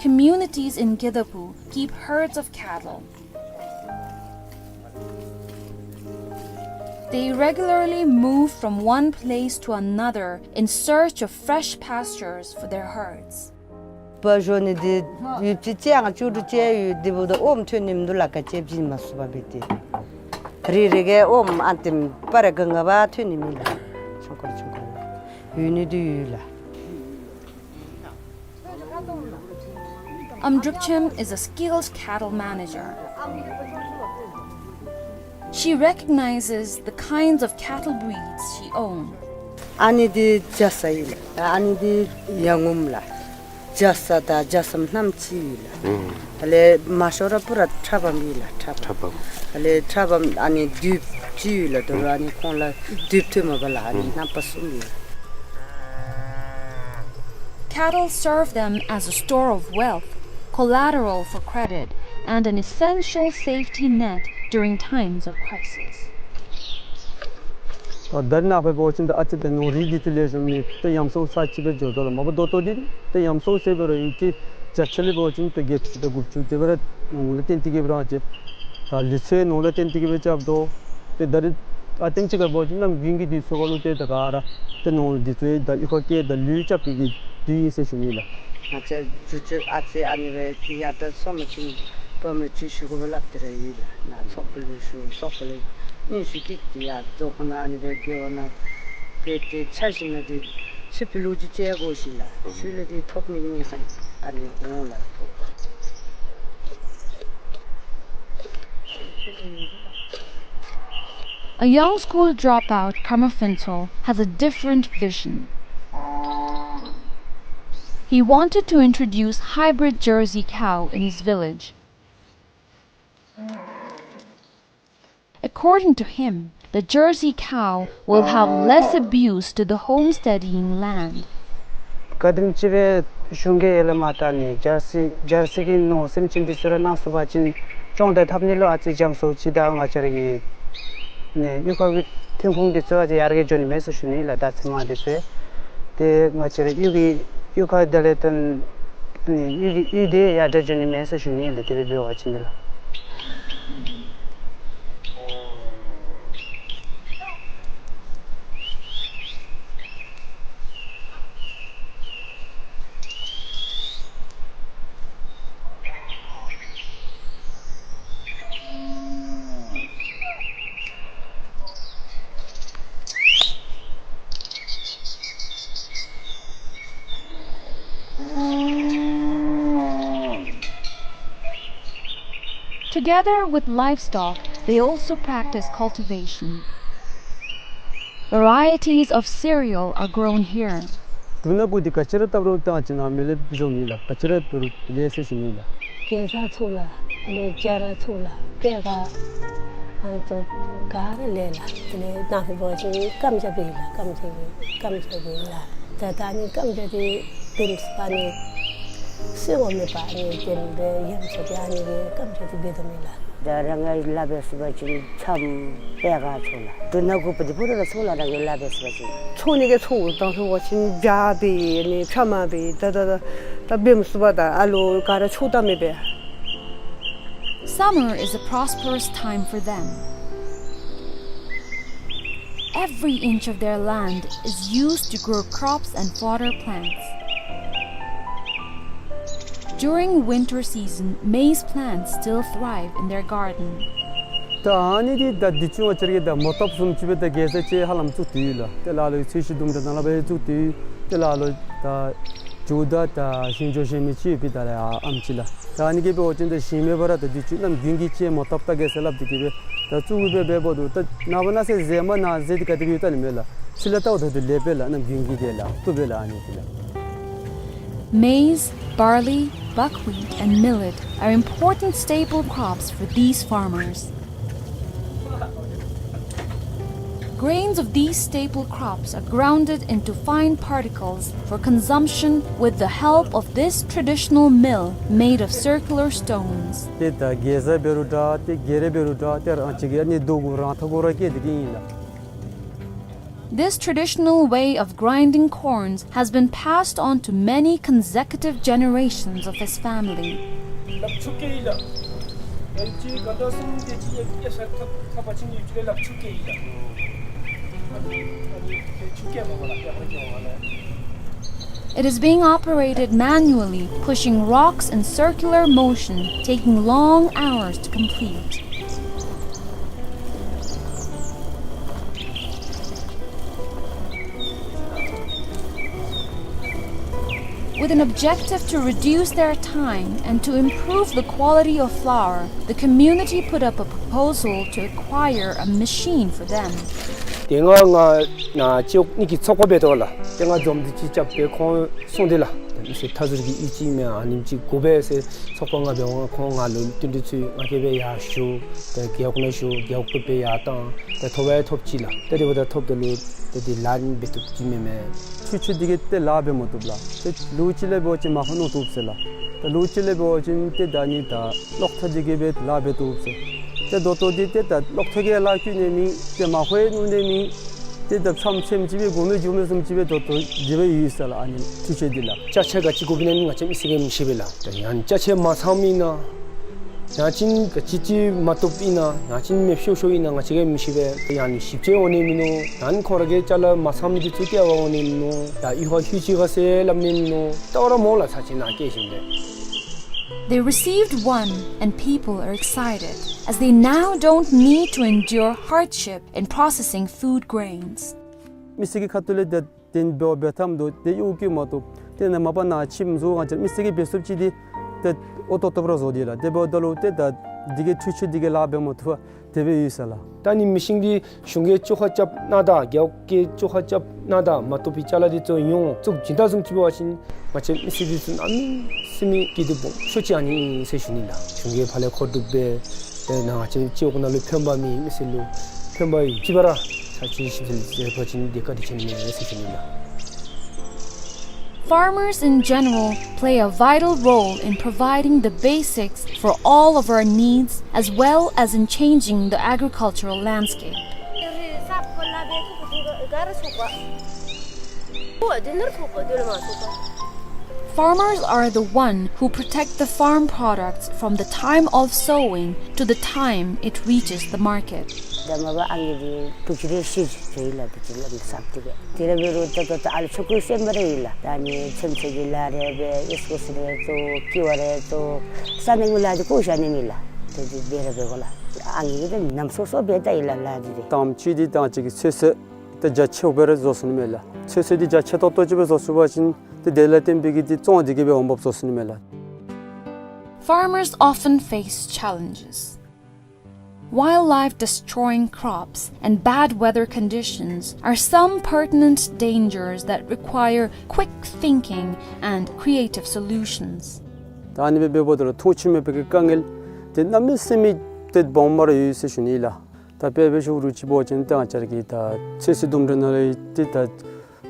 Communities in Gedapu keep herds of cattle. They regularly move from one place to another in search of fresh pastures for their herds. པ་ཞོ་ནི་འདི་ཡུདཔ་ཅིག་ཅིག་ཡང་བཅུ་དྲུག་ཅིག་ཡོད། འདི་འབདཝ་ད་ཨོམ་ཐོན་ནི་མིན་འདུག་ལགས། ག་ཅི་བྱིན་མ་ཚུགས་པར་སྦེ་ཏེ་རེ་རེ་གིས་ཨོམ་ཨ་ཏེམ་པ་རེ་ག་ང་བ་ཐོན་ནི་མེད་ལགས། ཆུང་ཀུ་རེ་ཆུང་ཀུ་རེ་ཡོད་ནི་འདི་ཡོད་ལགས། Amdrupchem is a skilled cattle manager. She recognizes the kinds of cattle breeds she owns. ཨ་ནི་འདི་རྒྱ་ཚ་ཨིན་ལགས། ཨ་ནི་འདི་ཡ་ངོམ་ལགས། རྒྱ་ཚ་དང་རྒྱ་ཚམ་རྣམ་གཅིག་ཨིན་ལགས། ཨུམ། དེ་ལས་མ་ཤོར་ར་པུ་ར་ཁྲ་བམ་ཨིན་ལགས། ཁྲ་བམ། ཁྲ་བམ། དེ་ལས་ཁྲ་བམ་ཨ་ནི་དུཔ་གཅིག་ཡོད་ལགས། དོ་རུང་ཨ་ནི་ཁོང་ལུ་དུཔ་ཐོན་མ་པ་ལགས། ཨ་ནི་ཨུམ། རྣམ་པ་གསུམ་ཨིན་ལགས། Cattle serve them as a store of wealth, collateral for credit, and an essential safety net during times of crisis. ད་ད་རེས་ནངས་པ་འབད་བ་ཅིན་ད་ཨ་ཙི་ད་ནོར་རིགས་འདི་ཚུ་ལེགས་ཤོམ་ནི་ད་ཡམ་སྲོ་ས་ཅིག་སྦེ་འགྱོ་དོ་ལགས། མ་པ་ད་ལྟོ་འདི་ད་ཡམ་སྲོ་ཟེར་བ་ར་ཡུལ་གྱི་བརྒྱ་ཆ་ལས་འབད་བ་ཅིན་ད་བརྒྱད་ཅུ་དང་དགུ་བཅུ་དེ་སྦེ་ར་ནོར་ལུ་བརྟེན་ཏེ་གིས་སྦེ་ར་ཅིག་ད་ལུས་ཚེ་ནོར་ལུ་བརྟེན་ཏེ་གིས་སྦེ་རྐྱབ་དོ། ཏེ་ད་རེས་ཨ་ཏེན་ཅིག་ཁར་འབད་བ་ཅིན་གནམ་དགུན་གྱི་དུས་ཚོད་ཁར་ལུ་ཏེ་ད་ག་ར་ཏེ་ནོར་འདི་ཚུ་ད་གཡུས་ཁར་སྐྱེལ་ད་ལུད་རྐྱབ་པའི་གི་དུས་ཨིན་ཟེར་ཞུ་ནི་ལགས། ང་བཅས་རྒྱུ་ཆ་ཨ་ཙི་ཨ་ནི་སྦེ་ཏེ་ཡར་ད་སོང་མི་ཅིག་སྤར་མི་ཅིག་ཞུ་དགོ་པས་སླབ་སྟེ་ར་ཡོད་ལགས། ནཱ་ཚོགས་པ་ལུ་ཞུ་ཚོགས་པ་ལས་སྙན་ཞུ་ཅིག་ཏེ་ཡར་རྫོང་ཁ་ནང་ཨ་ནི་སྦེ་དགེ་བ་ནང་སྦེ་ཏེ་ཆ་བཞག་ན་ཏེ་ཕྱི་པའི་ལོ་རྒྱུས་ཅིག་དགོ་ཞིནམ་ལས་ཚུར་ལས་ཏེ་ཐོབ་ནི་གི་ཉེན་ཁ་ཨ་ནི་འོང་ལགས། A young school dropout, Karma Phuntsho, has a different vision. He wanted to introduce hybrid Jersey cow in his village. According to him, the Jersey cow will have less abuse to the homesteading land. ག་དེམ་ཅིག་སྦེ་གཞུང་གིས་ཡར་ལས་མར་ད་ནི་ཇར་སི་ཇར་སི་གི་ནོར་སེམས་ཅན་འདི་ཚུ་ར་གནང་ཚུགས་པ་ཅིན་སྐྱོང་དང་འཐབ་ནི་ལུ་ཨ་ཙི་འཇམ་སོང་ཅིག་དང་ང་བཅས་ར་གི་ནི་གཡུས་ཁ་གི་ཐོན་ཁུངས་འདི་ཚུ་ཨ་ཙི་ཡར་རྒྱས་འགྱོ་ནི་མས་ཟེར་ཞུ་ནི་ལགས། ད་ཚེར་མ་འདི་ཚུ་ཏེ་ང་བཅས་ར་གཡུས་ཀྱི་གཡུས་ཁ་དེ་ལས་ཏེ་ནི་གཡུས་ཀྱི་གཡུས་འདི་ཡར་དྲག་འགྱོ་ནི་མས་ཟེར་ཞུ་ནི་ལགས། དེ་སྦེ་འབད་བ་ཅིན་ལགས། Together with livestock, they also practice cultivation. Varieties of cereal are grown here. དུག་སྣ་ཀུ་འདི་ག་ཅི་ར་བཏབ་རུང་ད་ཅི་ནང་མི་ལེབ་བཟོ་མི་ལགས། ག་ཅི་ར་བཏབ་རུང་ལེ་ཤ་ཅིག་མི་ལགས། གེ་སར་ཚུ་ལགས། དེ་ལས་སྐྱ་ར་ཚུ་ལགས། པད་དཀར་ཨ་ནི་ཚུ་ག་ར་ལེ་ལགས། དེ་ལས་ནཱ་ཧེ་འབད་བ་ཅིན་སྐམ་ཇ་འབད་ཡི་ལགས། སྐམ་ཇ་འབད་སྐམ་ཇ་འབད་ཡི་ལགས། ད་ད་ཨ་ནི་སྐམ་ཇ་འདི་བེམ་སྦ་ནི་སོ་ངོ་མེད་པ་ཨ་ནི་དེ་ལས་ཡང་ཚུ་ཏེ་ཨ་ནི་གི་སྐམ་ཇ་འདི་འབད་དོ་མེན་ལགས། ད་རང་གི་ལཱ་འབད་ཟེར་བ་ཅིན་ཕྱགམ་པད་དཀར་ཚུ་ལགས། དུག་སྣ་ཀུ་པ་འདི་ཕུ་ར་ཚུ་ལགས། རང་གི་ལཱ་འབད་ཟེར་བ་ཅིན་ཚོང་ནི་གི་ཚོང་དང་ཟེར་བ་ཅིན་ཇ་འབད་ནི་ཕྱགམ་འབད་ད་ད་ད་ད་བེམ་སྦ་དང་ཨ་ལུ་ག་ར་ཚུ་ད་མི་འབད། Summer is a prosperous time for them. Every inch of their land is used to grow crops and fodder plants. During winter season, maize plants still thrive in their garden. ད་ཨ་ནི་འདི་ད་འདི་ཚུ་ང་བཅས་ར་གིས་ད་མོ་ཐོབ་བཟུམ་ཅིག་སྦེ་ད་གེ་སར་ཅིག་ཧ་ལམ་བཙུགས་ཏེ་ཡོད་ལགས། ཏེ་ལ་ལུ་ཚོས་གཞི་དུམ་གྲ་ནང་ལུ་སྦེ་བཙུགས་ཏེ་ཡོད། ཏེ་ལ་ལུ་ད་ཇོ་བདག་དང་ཞིང་ཇོ་ཞིང་མི་ཅིག་ཡོད་པའི་ད་ལས་ཨ་ཨམ་ཅིག་ལགས། ད་ཨ་ནི་གིས་འབད་བ་ཅིན་ད་ཞིང་མེད་པར་ད་འདི་ཚུ་གནམ་དགུན་གྱི་ཅིག་མོ་ཐོབ་ད་གེ་སར་སླབ་སྟེ་གིས་སྦེ་ད་བཙུགས་སྦེ་འབདཝ་ད་ད་ནངས་པ་གནངས་ཚེ་ཟེར་མ་གནང་ཟེར་ཏེ་ག་དེ་སྦེ་ཡོད་ད་ལུ་མེད་ལགས། ཕྱི་ལས་ལྟཝ་ད་ལྟོ་ལེགས་པས་ལགས། གནམ་དགུན་གྱི་དེ་ལགས་བཏུབ་པས་ལགས། ཨ་ནི་འདི་ལགས། Maize, barley, buckwheat, and millet are important staple crops for these farmers. Grains of these staple crops are grounded into fine particles for consumption with the help of this traditional mill made of circular stones. ཏེ་ད་གེ་སར་འབད་རུང་འདྲ་ཏེ་གེ་རེ་འབད་རུང་འདྲ་ཏེ་རང་ཅིག་གི་ཨ་ནི་རྡོ་གུ་རང་ཐག་གུ་ར་བཀལ་ཏེ་གི་ཨིན་ལགས། This traditional way of grinding corns has been passed on to many consecutive generations of his family. It is being operated manually, pushing rocks in circular motion, taking long hours to complete. With an objective to reduce their time and to improve the quality of flour, the community put up a proposal to acquire a machine for them. ཏེ་ང་ང་ནཱ་ཅོག་ནི་གི་ཚོགས་པ་འབད་དོ་ལགས། ཏེ་ང་འཛོམས་འདུ་ཅིག་རྐྱབ་སྦེ་ཁོང་གསུངས་ཏེ་ལགས། ཏེ་མི་སེར་མཐའ་ཟུར་གྱི་ཨིན་ཅི་མེན་ཨ་ནེམ་ཅིག་དགོ་པས་ཟེར་ཚོགས་པ་ང་འབད་འོང་ཁོང་ང་ལུ་བསྟུན་གྲོས་ཚུ་ང་གིས་སྦེ་ཡར་ཞུ། ཏེ་རྒེད་འོག་ནང་ཞུ། རྒེད་འོག་སྦེ་ཡར་བཏང་། ཏེ་ཐོབ་ཡང་ཐོབ་ཅི་ལགས། ཏེ་དེ་འབདཝ་ད་ཐོབ་ད་ལུ་ཏེ་འདི་ལཱ་འབད་བཏུབ་ཅི་མེན་མས། འཕྲུལ་ཆས་འདི་གིས་ཏེ་ལཱ་འབད་མ་བཏུབ་ལགས། ཏེ་ལོ་གཅིག་ལས་འབད་བ་ཅིན་མར་ཁུ་རྣོ་བཏུབ་ཟེར་ལགས། ཏེ་ལོ་གཅིག་ལས་འབད་བ་ཅིན་ཏེ་ད་ནི་ད་གློག་ཐག་འདི་གིས་སྦེ་ལཱ་འབད་བཏུབ་ཟེར། ཏེ་ད་ལྟོ་འདི་ཏེ་ད་གློག་ཐག་གིས་ལཱ་བཀོལ་ནི་མེད། ཏེ་མར་ཁུ་ཡང་རྣོ་ནི་མེད། ཏེ་ད་ཚམ་ཚེམ་ཅིག་སྦེ་དགོ་མི་འགྱོ་མི་བཟུམ་ཅིག་སྦེ་ད་ལྟོ་དེ་སྦེ་ཡོད་ཟེར་ལགས། ཨ་ནི་འཕྲུལ་ཆས་འདི་ལགས། ཅ་ཆས་ག་ཅི་དགོཔ་ཨིན་ན་ང་བཅས་མི་སེར་གྱིས་མི་ཤེས་པས་ལགས། ཏེ་ཡང་ཅ་ཆས་མ་ཚངམ་ཨིན་ན་ཡང་ཅིན་ག་ཅི་ཅིག་མ་བཏུབ་ཨིན་ན་ཡང་ཅིན་མེདཔ་ཤོར་ཤོརཝ་ཨིན་ན་ང་བཅས་ཀྱིས་མི་ཤེས་པས། ཡང་ཞིབ་དཔྱད་འོང་ནི་མིན་ནུག། ཡང་ཁོང་ར་གི་ཅ་ལ་མ་ཚངམ་འདི་ཚུ་ཏེ་འབག་འོང་ནི་མིན་ནུག། ཡང་ཡུལ་ཁར་ལྷོད་ཅི་ག་ཟེར་སླབ་ནི་མིན་ནུག། ལྟ་བར་མ་འོང་ལགས། ཚར་ཅིག་ནཱ་སྐྱེལ་ཞིནམ་ལས། They received one and people are excited as they now don't need to endure hardship in processing food grains. མི་སེར་གྱི་ཁ་ཐུག་ལས་ཏེ་དེ་འབད་འབད་ཐངས་འདུག། ཏེ་གཡོག་གིས་མ་བཏུབ། ཏེ་ནཱ་མ་པ་ནཱ་ཁྱིམ་བཟོ་ང་བཅས་མི་སེར་གྱིས་འབད་ཚུགསཔ་ཅིག་འདི་ཏེ་ཨོ་ཏོག་ཏོ་ར་བཟོ་སྟེ་ལགས། དེ་འབདཝ་ད་ལུ་ཏེ་ད་འདི་གིས་འཕྲུལ་ཆས་འདི་གིས་ལཱ་འབད་མ་བཏུབ་པར་དེ་སྦེ་ཡོད་ཟེར་ལགས། ད་ནི་མི་ཤིན་འདི་གཞུང་གིས་བཅོ་ཁ་རྐྱབ་གནང་ད་རྒེད་འོག་གིས་བཅོ་ཁ་རྐྱབ་གནང་ད་མ་བཏུབ་པའི་ཅ་ལ་འདི་ཚུ་ཡོངས་བཙུགས་བྱིན་ད་བཟུམ་ཅིག་འབད་བ་ཅིན་ང་བཅས་མི་སེར་འདི་ཚུ་གནམ་མེད་ས་མེད་སྐྱིད་སྡུག་སྦོམ་ཤོས་ཅིག་ཨ་ནི་ཨིན་ཟེར་ཞུ་ནི་ལགས། གཞུང་གིས་ཕར་ལས་མཁོ་སྒྲུབ་འབད་ཏེ་ནཱ་ང་བཅས་སྤྱི་འོག་ནང་ལུ་ཕན་པ་མེད། མི་སེར་ལུ་ཕན་པ་ཡོད་ཅི་བ་ར་ཚར་ཅིག་ཞིབ་འཚོལ་མཛད་པ་ཅིན་འདི་བཀའ་དྲིན་ཆེ་ནི་མས་ཟེར་ཞུ་ནི་ལགས། Farmers in general play a vital role in providing the basics for all of our needs as well as in changing the agricultural landscape. Farmers are the one who protect the farm products from the time of sowing to the time it reaches the market. ད་མ་པ་ཨ་ནི་འདི་ཕུག་ཅིག་རེ་ཤི་ཅི་ལགས། ཕུག་ཅིག་ལགས་མི་སམ་ཏེ་གི་དེ་ར་འབད་རུང་ད་ད་ད་ཨ་ལུ་ཚུ་གུ་སེམས་པ་རེ་ཡོད་ལགས། ད་ནི་ཚེམ་ཚེ་གི་ལཱ་རེ་འབད་ཨིས་ཀོ་སི་རེ་བཙོ་ཀི་བ་རེ་བཙོ་ས་ནི་མི་ལཱ་འདི་གུ་ཤ་ནི་མི་ལགས། ཏེ་འདི་འབད་ར་འབད་དགོ་ལགས། ཨ་ནི་འདི་ནམ་སོ་སོ་འབད་ད་ཡི་ལགས་ལཱ་འདི་ཏེ། དང་པ་ཅིག་འདི་ད་ཅིག་གི་ཚོད་བསྲེ་ཏེ་རྒྱ་ཆེཝ་སྦེ་ར་བཟོ་ཚུགས་ནི་མས་ལགས། ཚོད་བསྲེ་འདི་རྒྱ་ཆེ་ཏོག་ཏོ་ཅིག་སྦེ་བཟོ་ཚུགས་པ་ཅིན་ཏེ་དེ་ལས་བརྟེན་པའི་གི་འདི་བཙོང་འདི་གིས་སྦེ་འོང་འབབ་བཟོ་ཚུགས་ནི་མས་ལགས། Farmers often face challenges. Wildlife destroying crops and bad weather conditions are some pertinent dangers that require quick thinking and creative solutions. ད་ཨ་ནི་སྦེ་འབདཝ་ད་ལུ་མཐོང་ཆོས་མེད་པའི་གི་དཀའ་ངལ་འདི་གནམ་མེད་ས་མེད་ཏེ་སྦོམ་སྦེ་ར་ཡོད་ཟེར་ཞུ་ནི་ལགས། ད་དཔེ་འབད་ཞུ་རུང་ཅིག་འབད་བ་ཅིན་ད་ང་བཅས་ར་གི་ད་ཚོད་བསྲེ་ལྡུམ་ར་ནང་ལུ་ཏེ་ད་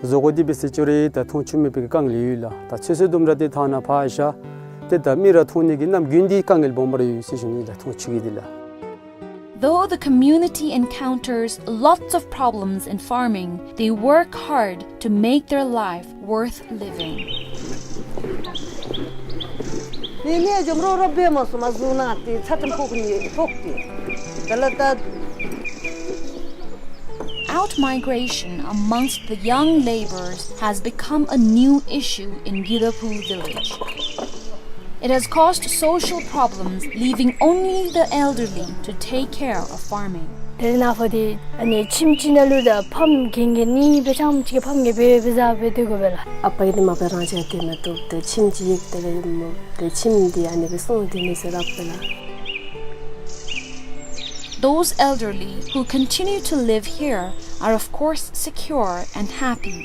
བཟོ་བཀོད་འདི་འབད་ཟེར་ཅི་རུང་ད་མཐོང་ཆོས་མེད་པའི་གི་དཀའ་ངལ་ཡོད་ལགས། ད་ཚོད་བསྲེ་ལྡུམ་ར་འདི་ཐ་ན་ཕར་བཞག་ཏེ་ད་མི་ར་མཐོང་ནི་གི་གནམ་དགུན་འདི་དཀའ་ངལ་སྦོམ་སྦེ་ར་ཡོད་ཟེར་ཞུ་ནི་ལགས། མཐོང་ཆོས་ཀྱི་འདི་ལགས། Though the community encounters lots of problems in farming, they work hard to make their life worth living. ནི་ནི་འཇོམས་རོགས་རོགས་འབད་མ་སོང་མ་བཟུང་ན་ཏེ་ཚ་ཏམ་ཕོག་ནི་ཕོག་སྟེ། དེ་ལས་ད། Outmigration amongst the young laborers has become a new issue in Gidaphu village. It has caused social problems, leaving only the elderly to take care of farming. དེ་ནང་ཕར་འདི་ཨ་ནི་ཁྱིམ་གཅིག་ནང་ལུ་ད་ཕམ་རྒན་རྒས་གཉིས་སྦེ་ཆ་མཉམ་གཅིག་ཁར་ཕམ་རྒས་སྦེ་སྦེ་བཟའ་སྦེ་སྡོད་དགོ་པས་ལགས། ཨ་པ་གིས་འདི་མ་པ་རང་བཅས་སྡོད་མི་བཏུབ། ཏེ་ཁྱིམ་གཅིག་ཡོད་དེ་ལས་མོ་ཏེ་ཁྱིམ་འདི་ཨ་ནི་སྦེ་སོང་སྡོད་ནི་ཟེར་སླབ་པས་ལགས། Those elderly who continue to live here are of course secure and happy.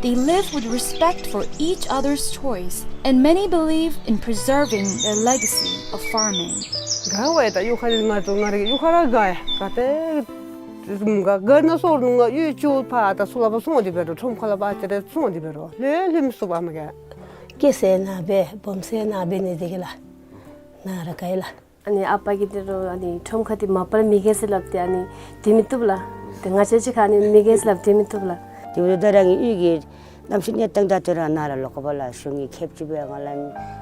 They live with respect for each other's choice, and many believe in preserving their legacy of farming. དགའ་བས། ད་གཡུས་ཁ་ལས་ང་ཚུ་ང་རའི་གཡུས་ཁར་ར་དགའ་ཡ། ག་ཏེ་དགའ་དགའ་ན་སོར་ནུ་ང་གཡུས་ཅིག་ཕར་ད་ཚུར་ལ་ཕར་སོང་སྟེ་འབད་རུང་ཁྲོམ་ཁ་ལ་ཕར་ཅིག་ར་སོང་སྟེ་འབད་རུང་ལྷོད་ལྷོད་མི་ཚུགས་པས་མ་ག། སྐྱེས་ས་ནཱ་སྦེ་སྦོམ་ས་ནཱ་འབད་ནི་དེ་གིས་ལགས། ནཱ་ར་དགའ་ཡི་ལགས། ཨ་ནི་ཨ་པ་གིས་འདི་རུ་ཨ་ནི་ཁྲོམ་ཁ་འདི་མ་པ་ལས་མི་རྒས་ཟེར་སླབ་སྟེ་ཨ་ནི་སྡོད་མི་བཏུབ་ལགས། ཏེ་ང་བཅས་ཅིག་ཁར་ཨ་ནི་མི་རྒས་ཟེར་སླབ་སྟེ་སྡོད་མི་བཏུབ་ལགས། དེ་འབདཝ་ད་རང་གི་གཡུས་ཀྱི་གནམ་གཤིས་གནས་སྟངས་དང་དེ་ར་ནཱ་ར་ལོག་དགོ་པས་ལགས། གཞུང་གིས་ཁེབ་ཅིག་སྦེ་ང་ལུ་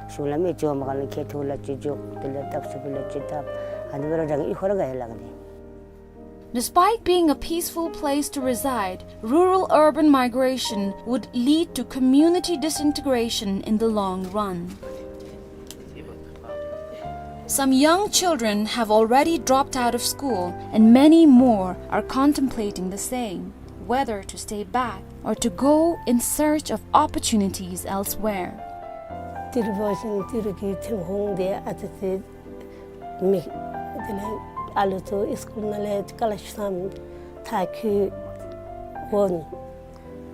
གཞུང་ལས་མི་ཅིག་འོངམ་ཁར་ལུ་ཁེ་ཐུག་ལ་ཅིག་འཇོག། དེ་ལས་བཏབ་ཚུགས་པ་ལུ་ཅིག་བཏབ། ཨ་ནི་སྦེ་ར་རང་གི་གཡུས་ཁར་ར་དགའ་ཡི་ལགས་ཏེ། Despite being a peaceful place to reside, rural-urban migration would lead to community disintegration in the long run. Some young children have already dropped out of school, and many more are contemplating the same, whether to stay back or to go in search of opportunities elsewhere. ཏི་རུ་འབད་བ་ཅིན་ཏི་རུ་གི་ཐོན་ཁུངས་འདི་ཨ་ཙི་ཙི་མེད། དེ་ལས་ཨ་ལུ་ཚུ་སི་ཀུལ་ནང་ལས་ཀ་ལ་ཤུ་སམ་མཐར་འཁྱོལ་འོང་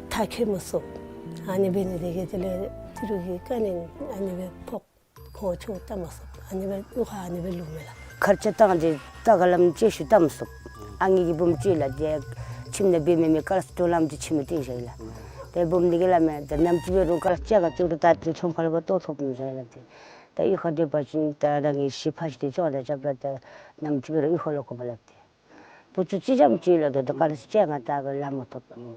མཐར་འཁྱོལ་མ་ཚུགས། ཨ་ནི་འབད་ནི་དེ་གིས་དེ་ལས་ཏི་རུ་གི་དཀའ་ངལ་ཨ་ནི་སྦེ་ཕོག། ཁོང་ཆུང་ད་མ་སོང་ཨ་ནི་སྦེ་གཡུས་ཁར་ཨ་ནི་སྦེ་ལུས་མས་ལགས། ཁར་ཆ་བཏང་སྟེ་ད་ག་ལམ་ཅིག་ཤུལ་བཏང་མ་ཚུགས། ཨ་ནི་གི་བུམོ་ཅིག་ལགས་ཏེ་ཁྱིམ་ནང་འབད་མི་མེད། ཀ་ལ་སི་ཏོ་ལམ་ཅིག་ཁྱིམ་ནང་བཏིང་བཞག་ཡི་ལགས། ཏེ་བུམོ་འདི་གིས་སླབ་མས། ད་ནམ་ཅིག་འབད་རུང་ཀ་ལ་ཅིག་ག་བཅུག་རུང་ད་ཏེ་ཁྲོམ་ཁ་ལས་ཕར་ལྟོ་ཐོབ་མི་ཟེར་ལགས་ཏེ། ད་གཡུས་ཁར་སྡོད་པ་ཅིན་ད་རང་གི་གཞི་ཕ་གཞིས་འདི་ཅོག་ར་རྐྱབ་ད་ད་ནམ་ཅིག་འབད་རུང་གཡུས་ཁར་ལོག་དགོ་པས་ལགས་ཏེ། བུ་ཚུ་གཅིག་རྐྱངམ་ཅིག་ལགས། ད་ད་ཀ་ལ་ཅིག་ང་ད་ག་ལམ་མ་ཐོབ།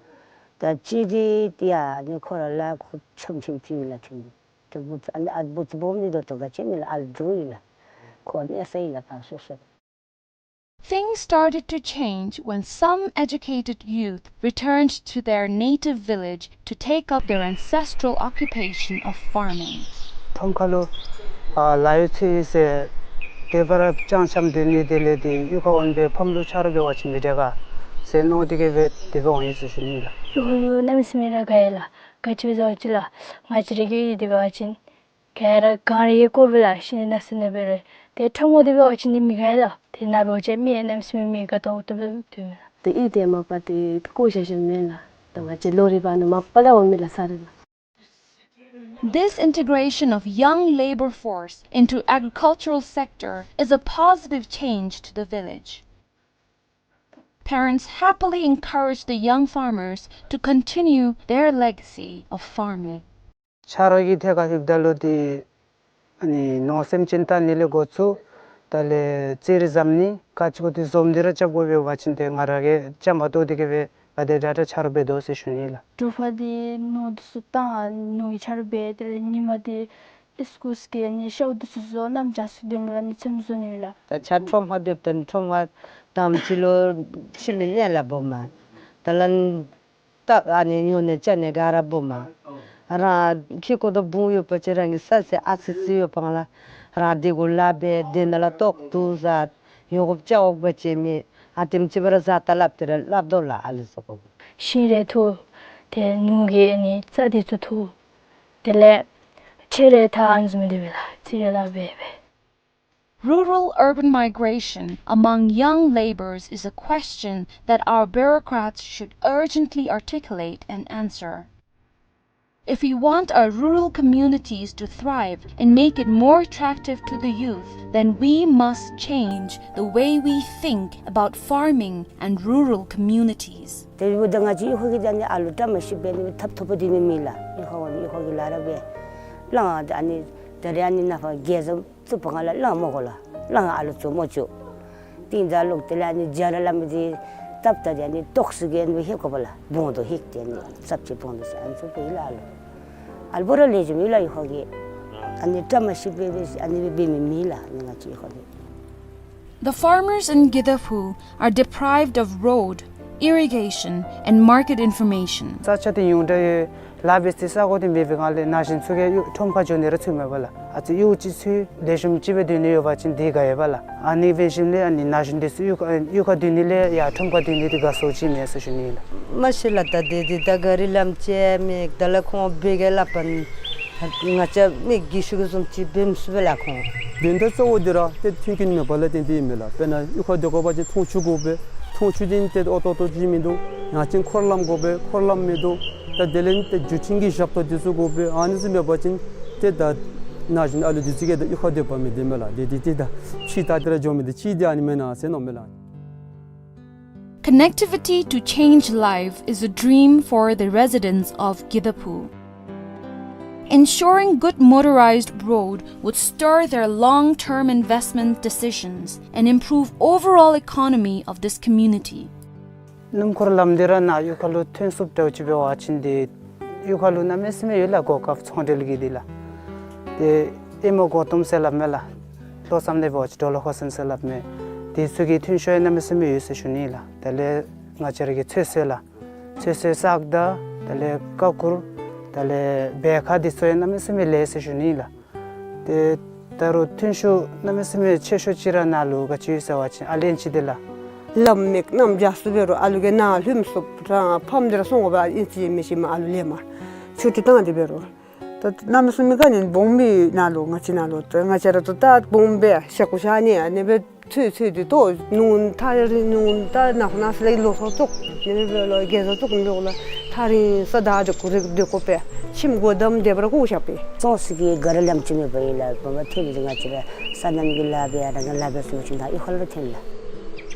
ད་གཅིག་འདི་ཏེ་ཡ་ནི་ཁོ་ར་ལཱ་ཁོ་ཆམ་ཆིམ་ཅིག་ཡོད་ལགས་ཏེ། ཏེ་བུ་ཚུ་ཨ་ནི་ཨ་བུ་ཚུ་སྦོམ་འདི་ད་ལྟོ་ག་ཅི་མེད་ལགས། ཨ་ལུ་འདྲོག་ཡི་ལགས། ཁོ་གནས་ས་ཡི་ལགས་ད་སོ་སོ། Things started to change when some educated youth returned to their native village to take up their ancestral occupation of farming. ཁྲོམ་ཁ་ལུ་ཨ་ལཱ་གཡོག་འཚོལ་ཟེར་དེ་སྦེ་ར་ཅང་ཅང་སྡོད་ནི་དེ་ལས་ཏེ་གཡུས་ཁར་འོང་སྦེ་ཕམ་ལུ་ཆ་རོགས་འབད་བ་ཅིན་མི་དྲག་ག་ཟེར་མནོ་སྟེ་གིས་སྦེ་དེ་སྦེ་འོང་ཡི་ཟེར་ཞུ་ནི་ལགས། གཡུས་ཁར་གནམ་མེད་ས་མེད་ར་དགའ་ཡི་ལགས། ག་ཅི་སྦེ་ཟེར་བ་ཅིན་ལགས་ང་བཅས་ར་གི་གཡུས་འདི་འབད་བ་ཅིན་ག་ར་གངས་རི་གིས་བསྐོར་བས་ལགས། ཤིང་ནགས་ཚལ་ནང་སྦེ་ར། ཏེ་ཁྲོམ་ཁར་འདི་འབད་བ་ཅིན་འདི་མི་དགའ་ལགས། ཏེ་ནཱ་འབད་བ་ཅིན་མི་གནམ་མེད་ས་མེད་མི་དགའ་ཏོག་ཏོ་སྦེ་སྡོད་མས་ལགས། ཏེ་གཡུས་འདི་མ་པ་ཏེ་བཀོ་བཞག་བཞགཔ་མེན་ལགས། ད་ང་བཅས་ལོ་རེ་བ་ནི་མ་པ་ལས་འོང་མི་ལགས་ས་རེ་ལགས། This integration of young labor force into agricultural sector is a positive change to the village. Parents happily encourage the young farmers to continue their legacy of farming. ཆ་རོགས་ཀྱི་ཐད་ཁར་ལྷོདཔ་ད་ལུ་ཏེ་ཨ་ནི་ནོར་སེམས་ཅན་བལྟ་ནི་ལས་འགོ་བཙུགས། དེ་ལས་རྩིས་རིག་འཛམ་ནི་ག་ཅི་གོ་ཏེ་འཛོམས་ཏེ་ར་རྐྱབ་དགོ་པས། འབད་བ་ཅིན་ཏེ་ང་ར་གིས་རྐྱངམ་གཏོགས་ཏེ་གིས་སྦེ་ག་དེ་དྲག་དྲག་ཆ་རོགས་འབད་དོ་ཟེར་ཞུ་ནི་ལགས། དྲོ་པ་འདི་ནོར་འདི་ཚུ་བཏང་ནོར་གྱི་ཆ་རོགས་འབད། དེ་ལས་ཉིནམ་འདི་ཨིས་ཀུལ་གི་ཨ་ནི་ཤོག་འདི་ཚུ་བཟོ། གནམ་བྱཱར་ཚུ་སྡོད་མི་ལགས་ཨ་ནི་ཚོདམ་བཟོ་ནི་ལགས། ད་ཆ་ཁྲོམ་ཁར་སྡོདཔ་ད་ཁྲོམ་ཁར་དང་པ་ཅིག་ལུ་ཁྱིམ་གྱི་གནས་ལ་སྦོམ་མས། དེ་ལས་ད་ཨ་ནི་ཉོ་ནི་བཙོང་ནི་ག་ར་སྦོམ་མས། རང་ཁྱིམ་གུ་དང་བུ་ཡོད་པ་ཅིན་རང་གི་ས་ཚིགས་ཨ་ཙི་ཙི་ཡོདཔ་ལས་རང་དེ་གུ་ལཱ་འབད། དེ་ནང་ལས་ལྟོ་བཀྲུ་བཟའ། ཡོང་འགོཔ་བཅའ་འོག་པ་ཅིན་མེད། ཨ་དེམ་ཅིག་སྦེ་ར་བཟའ་ད་སླབ་སྟེ་ར་སླབ་དོ་ལགས་ཨ་ལུ་ཚུ་གུ། ཤིང་རེ་འཐུ། ཏེ་ནོར་གྱི་ཨ་ནི་རྩྭ་འདི་ཚུ་འཐུ། དེ་ལས་ ཁྱེད་རེ་ཐང་ཨ་ནི་བཟུམ་སྦེ་འདི་སྦེ་ལགས། ཁྱེད་རེ་ལགས་སྦེ་སྦེ། Rural-urban migration among young labourers is a question that our bureaucrats should urgently articulate and answer. If we want our rural communities to thrive and make it more attractive to the youth, then we must change the way we think about farming and rural communities. དེ་འབདཝ་ད་ང་བཅས་གཡུས་ཁ་གི་ད་ནི་ཨ་ལུ་བཀྲ་མ་ཤིསཔ་སྦེ་ནི་ཐབ་ཐོབ་པ་འདི་ནི་མེད་ལགས། གཡུས་ཁ་ནི་གཡུས་ཁ་གི་ལཱ་ར་སྦེ་ལང་། ཨ་ནི་ད་རེས་ཨ་ནི་ནཱ་ཕར་རྒྱལ་བཟང་བཙུགས་པའི་སྒང་ལས་ལང་མི་དགོ་ལགས། ལང་ཨ་ལུ་བཙུགས་མི་བཅུག། ཏིང་ད་ལོག་དེ་ལས་ཨ་ནི་རྒྱ་ར་ལམ་འདི་སྟབས་ད་འདི་ཨ་ནི་ཏོག་ཙི་གི་ཨ་ནི་ལྷོད་དགོ་པས་ལགས། བོང་རྡོག་ལྷོད་དེ་ཨ་ནི་ཙབ་ཅིག་བོང་རྡོག་ཟེར་ཨ་ནི་ཚུ་སྦེ་ལགས། ཨ་ལུ་ཨ་ལུ་པོ་ར་ལེགས་ཤོམ་ཡོད་ལགས། གཡུས་ཁ་གི་ཨ་ནི་བཀྲ་མ་ཤིསཔ་སྦེ་ཨ་ནི་སྦེ་འབད་མི་མེད་ལགས། ཨ་ནི་ང་བཅས་གཡུས་ཁ་གི། The farmers in Gidaphu are deprived of road, irrigation, and market information. ས་ཆ་འདི་ཉུང་དྲགས་ཡོད། ལཱ་འབད་སའི་ས་གོ་འདི་མེད་པའི་སྒང་ལས་ན་གཞོན་ཚུ་གིས་གཡུས་ཁྲོམ་ཁར་འགྱོ་ནི་ར་ཚུགས་མེད་པས་ལགས། ཨ་ཙི་གཡུས་ཅིག་ཚུ་ལེགས་ཤོམ་ཅིག་སྦེ་སྡོད་ནི་ཡོད་པ་ཅིན་འདི་དགའ་ཡོདཔ་ལགས། ཨ་ནི་འབད་ཞིནམ་ལས་ཨ་ནི་ན་གཞོན་འདི་ཚུ་གཡུས་ཁ་གཡུས་ཁར་སྡོད་ནི་ལས་ཡར་ཁྲོམ་ཁར་སྡོད་ནི་འདི་དགའ་སུ་ཅིག་མེད་ཟེར་ཞུ་ནི་ལགས། མ་གཞི་ལགས་ད་འདི་འདི་ད་ག་རི་ལམ་ཅིག་མེད། ད་ལགས་ཁོང་འབད་གེ་སླབ་པ་ནི་ང་བཅས་མི་རྒས་ཤོས་ཀྱིས་བཟུམ་ཅིག་འབད་མི་ཚུགས་པས་ལགས་ཁོང་། དོན་དག་གཙོ་བོ་འདི་ར་ཏེ་མཐུན་རྐྱེན་མེད་པ་ལས་བརྟེན་ཏེ་ཨིན་མས་ལགས། དཔེར་ན་གཡུས་ཁར་སྡོད་དགོ་པ་ཅིན་འཐུང་ཆུ་དགོ་པས། འཐུང་ཆུ་འདི་ཏེ་ཨོ་ཏོ་ཏོ་ཅིག་མིན་འདུག། ཡང་ཅིན་འཁོར་ལམ་དགོ་པས། འཁོར་ལམ་མིན་འདུག། ད་དེ་ལས་ཏེ་བརྒྱུད་འཕྲིན་གྱི་ཞབས་ཏོག་འདི་ཚུ་དགོ་པས། ཨ་ནི་ཚུ་མེད་པ་ཅིན་ཏེ་ད་ན་གཞོན་ཨ་ལུ་འདི་ཚུ་གིས་ད་གཡུས་ཁར་སྡོད་པ་མི་བདེ་མས་ལགས། འདི་འདི་ཏེ་ད་ཕྱི་ད་འདི་ར་འགྱོ་མི་འདི་ཅིག་འདི་ཨ་ནི་མེན་ན་ཟེར་མནོཝ་མས་ལགས། Connectivity to change life is a dream for the residents of Gidaphu. Ensuring good motorized road would stir their long-term investment decisions and improve overall economy of this community. སྣུམ་འཁོར་ལམ་འདི་ར་ནཱ་གཡུས་ཁ་ལུ་ཐོན་ཚུགསཔ་འདྲཝ་ཅིག་འབད་བ་ཅིན་འདི་གཡུས་ཁ་ལུ་གནམ་མེད་ས་མེད་ཡོད་ལགས། གོ་སྐབས་ཚོང་འབྲེལ་གྱི་འདི་ལགས། ཏེ་ཨེ་མོ་མགོ་དོམ་ཟེར་སླབ་མས་ལགས། ལྷོ་མཚམས་ནང་འབད་བ་ཅིན་ཌོ་ལ་ཧོ་སན་ཟེར་སླབ་མས། འདི་ཚུ་གི་ཐོན་ཤུགས་ཡང་གནམ་མེད་ས་མེད་ཡོད་ཟེར་ཞུ་ནི་ལགས། དེ་ལས་ང་བཅས་ར་གི་ཚོད་བསྲེ་ལགས། ཚོད་བསྲེ་སག་དང་དེ་ལས་ཀ་ཁུར་དེ་ལས་བལ་ཁ་འདི་ཚུ་ཡང་གནམ་མེད་ས་མེད་ལེགས་ཟེར་ཞུ་ནི་ལགས། ཏེ་ད་རུང་ཐོན་ཤུགས་གནམ་མེད་ས་མེད་ཆེ་ཤོས་ཅིག་ར་ནཱ་ལུ་ག་ཅི་ཡོད་ཟེར་བ་ཅིན་ཨ་ལན་ཅིག་འདི་ལགས། ལམ་མེད་གནམ་རྒྱ་སུ་འབད་རུང་ཨ་ལུ་གིས་ནཱ་ལྷོད་མི་ཚུགས། རང་ཕམ་འདི་ར་སོང་དགོ་པས། ཨིན་ཅི་མིན་ཅི་མ་ཨ་ལུ་ལེན་པར་ཆུ་ཏི་བཏང་སྟེ་འབད་རུང་། ད་གནམ་མེད་ས་མེད་ག་ནི་སྦོམ་སྦེ་ནཱ་ལུ་ང་བཅས་ནཱ་ལུ་ད་ང་བཅས་ར་ད་ད་སྦོམ་སྦེ་ཤ་ཁུ་ཤ་ནི་ཨ་ནི་སྦེ་ཚོད་ཚོད་དེ་ལྟོ་ནུ་ད་རིང་ནུ་ད་ནཱ་ཁོ་ནཱ་ཟེར་ལོ་ཐོག་བཙུགས་ནི་སྦེ་ལོ་རྒྱལ་ས་བཙུགས་ནི་ལོ་ལ་ད་རིང་ས་ད་དེ་ཁུ་རེ་དེ་ཁོ་པས་ཁྱིམ་སྒོ་བསྡམས་དེ་སྦེ་ར་བཀོ་བཞག་པས། ཙོགས་ཤིག་གི་ག་ར་ལམ་ཅིག་མེད་པ་ཨིན་ལགས། བ་བ་ཐེ་ནི་ང་བཅས་ར་སོ་ནམ་གྱི་ལཱ་འབད་ཡ་ར་ང་ལཱ་འབད་ཚུགས་ཅིག་ད་གཡུས་ཁ་ལུ་ཐོན་ལགས།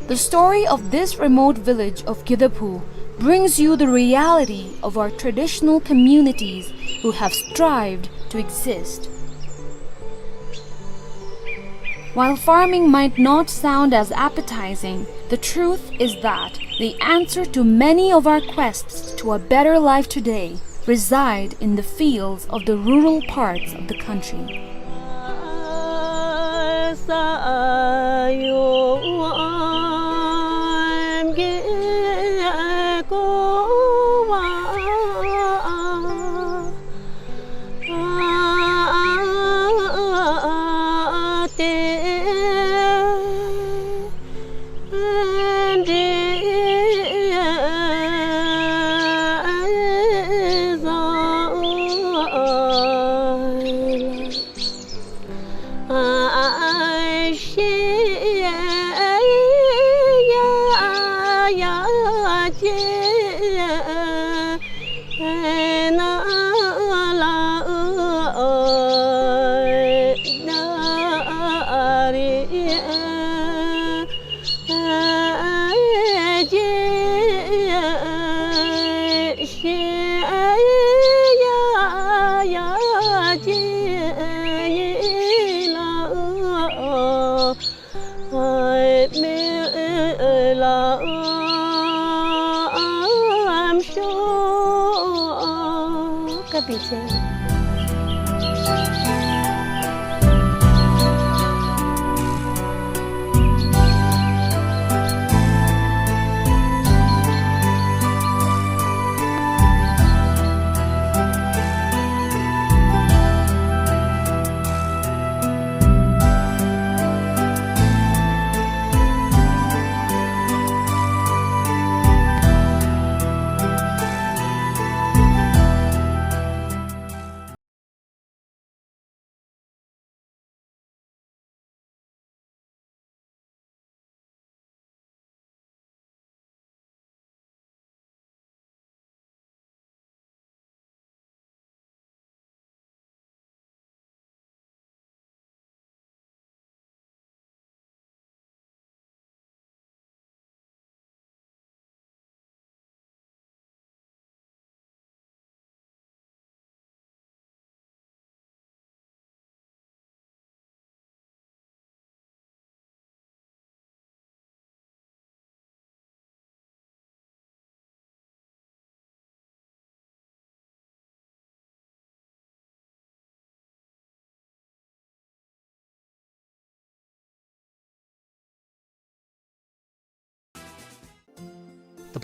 The story of this remote village of Gidaphu brings you the reality of our traditional communities who have strived to exist. While farming might not sound as appetizing, the truth is that the answer to many of our quests to a better life today reside in the fields of the rural parts of the country.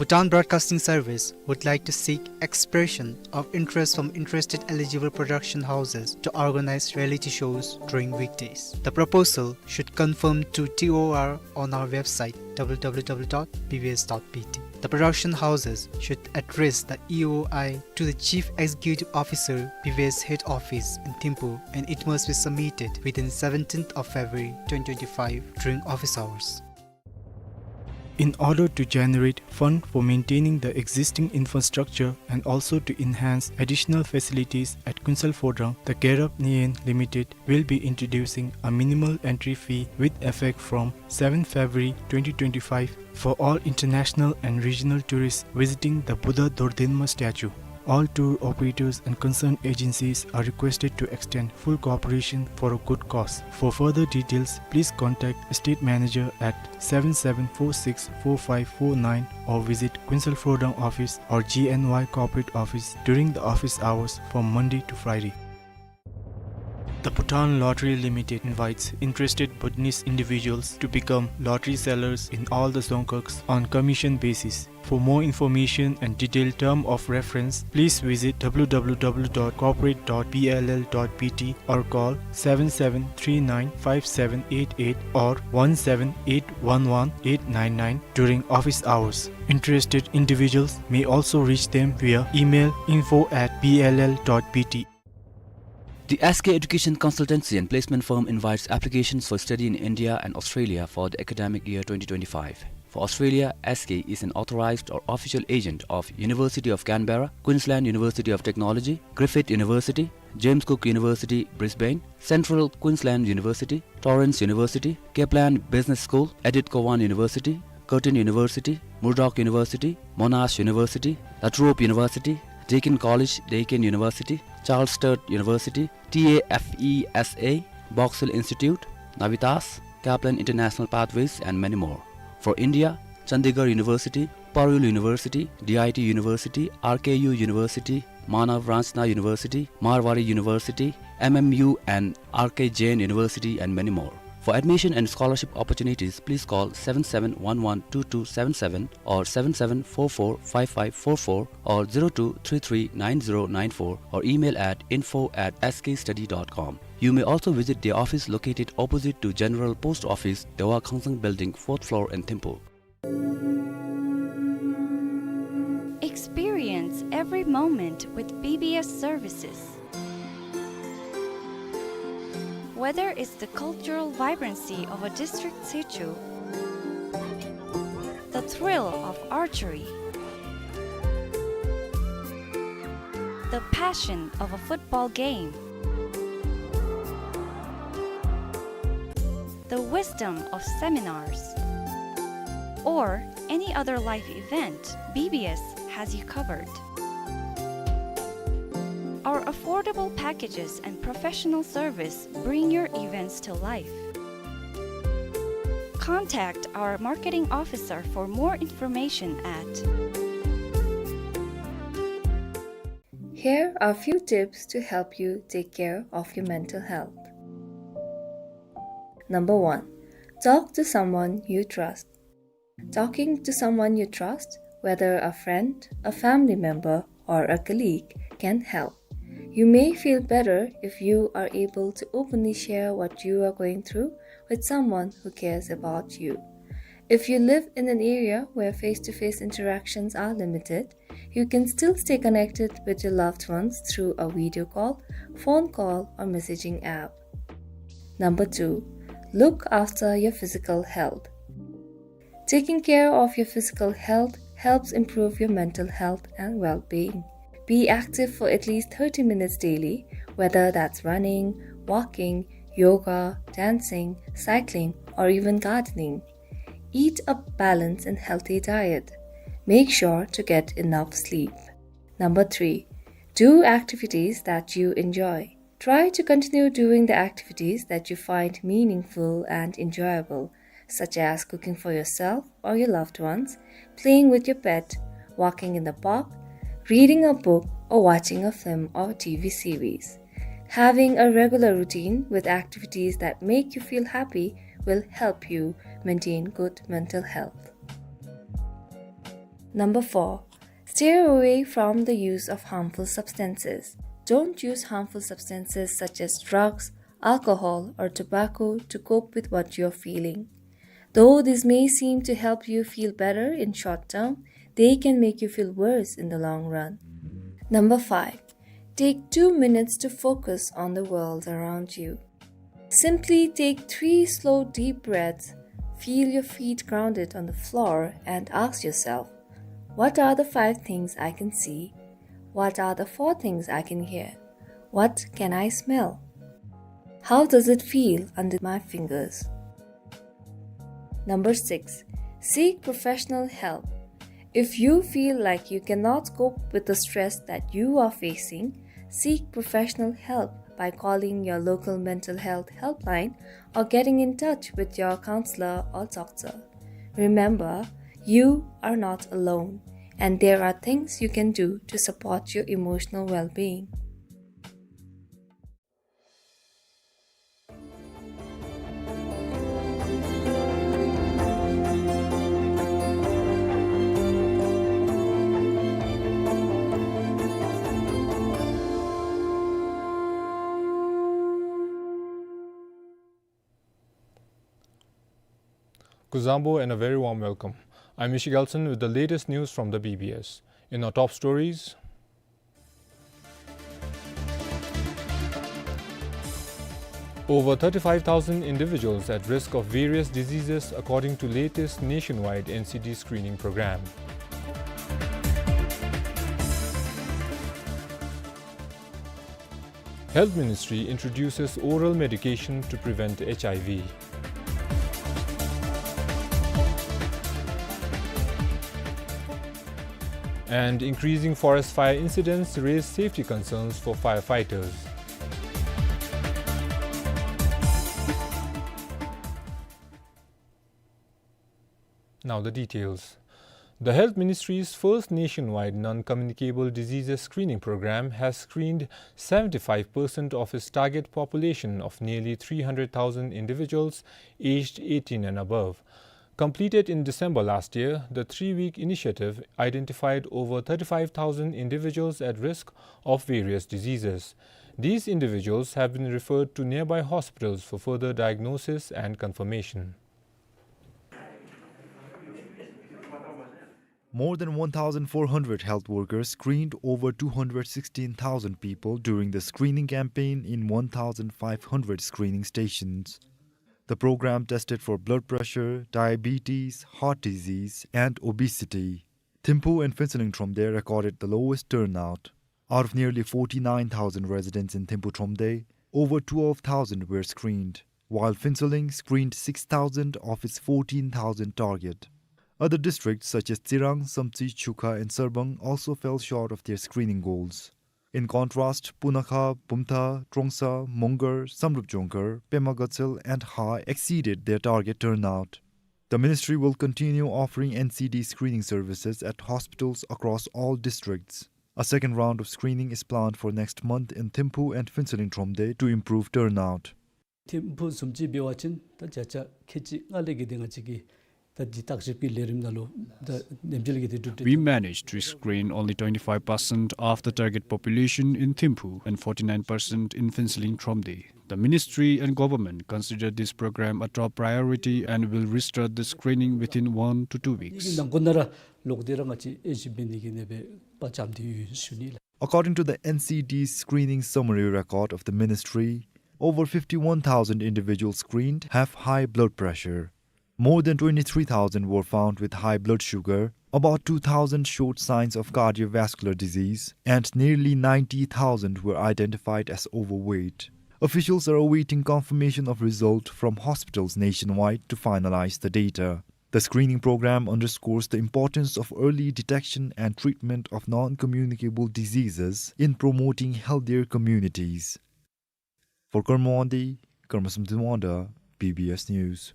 Bhutan Broadcasting Service would like to seek expression of interest from interested eligible production houses to organize reality shows during weekdays. The proposal should conform to T O R on our website, W W W dot B B S dot B T. The production houses should address the E O I to the Chief Executive Officer, B B S Head Office in Thimphu, and it must be submitted within seventeenth of February twenty twenty-five during office hours. In order to generate fund for maintaining the existing infrastructure and also to enhance additional facilities at Kuensel Phodrang, the Gerap Nyen Limited will be introducing a minimal entry fee with effect from seventh February twenty twenty-five for all international and regional tourists visiting the Buddha Dordinma statue. All tour operators and concerned agencies are requested to extend full cooperation for a good cause. For further details, please contact Estate Manager at seven seven four six four five four nine or visit Kuensel Phodrang office or G N Y corporate office during the office hours from Monday to Friday. The Bhutan Lottery Limited invites interested Bhutanese individuals to become lottery sellers in all the dzongkhags on commission basis. For more information and detailed term of reference, please visit W W W dot corporate dot B L L dot B T or call seven seven three nine five seven eight eight or one seven eight one one eight nine nine during office hours. Interested individuals may also reach them via email info at B L L dot B T. The S K Education Consultancy and Placement Firm invites applications for study in India and Australia for the academic year twenty twenty-five. For Australia, S K is an authorized or official agent of University of Canberra, Queensland University of Technology, Griffith University, James Cook University, Brisbane, Central Queensland University, Torrens University, Kaplan Business School, Edith Cowan University, Curtin University, Murdoch University, Monash University, La Trobe University, Deakin College, Deakin University, Charles Sturt University, T A F E S A, Box Hill Institute, Navitas, Kaplan International Pathways, and many more. For India, Chandigarh University, Parul University, D I T University, R K U University, Manav Ranchna University, Marwari University, M M U and R K Jain University, and many more. For admission and scholarship opportunities, please call seven seven one one two two seven seven or seven seven four four five five four four or zero two three three nine zero nine four or email at info at S K study dot com. You may also visit the office located opposite to General Post Office, Dewa Khangsang Building, fourth floor in Thimphu. Experience every moment with B B S services. Whether it's the cultural vibrancy of a district situ, the thrill of archery, the passion of a football game, the wisdom of seminars, or any other life event, B B S has you covered. Our affordable packages and professional service bring your events to life. Contact our marketing officer for more information at. Here are few tips to help you take care of your mental health. Number one, talk to someone you trust. Talking to someone you trust, whether a friend, a family member, or a colleague, can help. You may feel better if you are able to openly share what you are going through with someone who cares about you. If you live in an area where face-to-face interactions are limited, you can still stay connected with your loved ones through a video call, phone call, or messaging app. Number two, look after your physical health. Taking care of your physical health helps improve your mental health and well-being. Be active for at least thirty minutes daily, whether that's running, walking, yoga, dancing, cycling, or even gardening. Eat a balanced and healthy diet. Make sure to get enough sleep. Number three, do activities that you enjoy. Try to continue doing the activities that you find meaningful and enjoyable, such as cooking for yourself or your loved ones, playing with your pet, walking in the park, reading a book, or watching a film or T V series. Having a regular routine with activities that make you feel happy will help you maintain good mental health. Number four, steer away from the use of harmful substances. Don't use harmful substances such as drugs, alcohol, or tobacco to cope with what you're feeling. Though this may seem to help you feel better in short term, they can make you feel worse in the long run. Number five, take two minutes to focus on the world around you. Simply take three slow, deep breaths, feel your feet grounded on the floor, and ask yourself, "What are the five things I can see? What are the four things I can hear? What can I smell? How does it feel under my fingers?" Number six, seek professional help. If you feel like you cannot cope with the stress that you are facing, seek professional help by calling your local mental health helpline or getting in touch with your counselor or doctor. Remember, you are not alone, and there are things you can do to support your emotional well-being. Kuzuzangpo and a very warm welcome. I'm Michigelson with the latest news from the B B S. In our top stories, over thirty-five thousand individuals at risk of various diseases according to latest nationwide N C D screening program. Health Ministry introduces oral medication to prevent H I V. And increasing forest fire incidents raise safety concerns for firefighters. Now the details. The Health Ministry's first nationwide non-communicable diseases screening program has screened seventy-five percent of its target population of nearly three hundred thousand individuals aged eighteen and above. Completed in December last year, the three-week initiative identified over thirty-five thousand individuals at risk of various diseases. These individuals have been referred to nearby hospitals for further diagnosis and confirmation. More than one thousand four hundred health workers screened over two hundred sixteen thousand people during the screening campaign in one thousand five hundred screening stations. The program tested for blood pressure, diabetes, heart disease, and obesity. Thimphu and Phuentsholing Thromde recorded the lowest turnout. Out of nearly forty-nine thousand residents in Thimphu Thromde, over twelve thousand were screened, while Phuentsholing screened six thousand of its fourteen thousand target. Other districts such as Tsirang, Samtse, Chukha, and Sarbang also fell short of their screening goals. In contrast, Punakha, Bumtha, Trongsa, Mongar, Samdrup Jongkhar, Pema Gatshel, and Ha exceeded their target turnout. The ministry will continue offering N C D screening services at hospitals across all districts. A second round of screening is planned for next month in Thimphu and Phuentsholing Thromde to improve turnout. ཐིམ་ཕུ་སུམ་ཅུ་འབད་བ་ཅིན་ད་བརྒྱ་ཆ་ཁལ་གཅིག་ལྔ་ལས་བརྒལ་ཏེ་ང་བཅས་ཀྱིས་ད་འདི་བརྟག་ཞིབ་ཀྱི་ལས་རིམ་ནང་ལུ་ད་ནེམ་ཅིག་ལས་བརྒལ་ཏེ་གྲུབ་སྟེ། We managed to screen only twenty-five percent of the target population in Thimphu and forty-nine percent in Phuentsholing Thromde. The ministry and government consider this program a top priority and will restart the screening within one to two weeks. ནང་ཁུལ་ནང་ར་ལོག་སྟེ་ར་ང་བཅས་ཨེ་ཞིབ་འབད་ནི་གི་ནེ་སྦེ་དཔའ་བཅམ་སྟེ་ཡོད་ཞུ་ནི་ལགས། According to the N C D screening summary record of the ministry, over fifty-one thousand individuals screened have high blood pressure. More than twenty-three thousand were found with high blood sugar, about two thousand showed signs of cardiovascular disease, and nearly ninety thousand were identified as overweight. Officials are awaiting confirmation of result from hospitals nationwide to finalize the data. The screening program underscores the importance of early detection and treatment of non-communicable diseases in promoting healthier communities. For Karma Wangdi, Karma Samten Wangda, B B S News.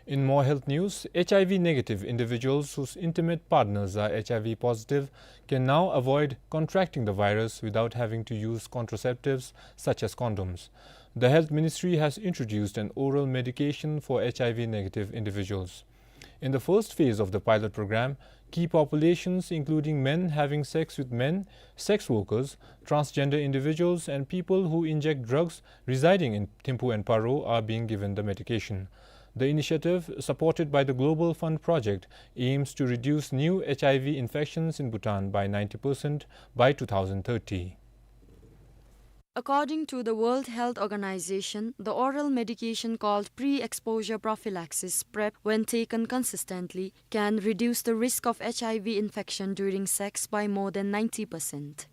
In more health news, H I V negative individuals whose intimate partners are H I V positive can now avoid contracting the virus without having to use contraceptives such as condoms. The Health Ministry has introduced an oral medication for H I V negative individuals. In the first phase of the pilot program, key populations including men having sex with men, sex workers, transgender individuals, and people who inject drugs residing in Thimphu and Paro are being given the medication. The initiative, supported by the Global Fund Project, aims to reduce new H I V infections in Bhutan by ninety percent by two thousand thirty. According to the World Health Organization, the oral medication called pre-exposure prophylaxis, PrEP, when taken consistently, can reduce the risk of H I V infection during sex by more than ninety percent.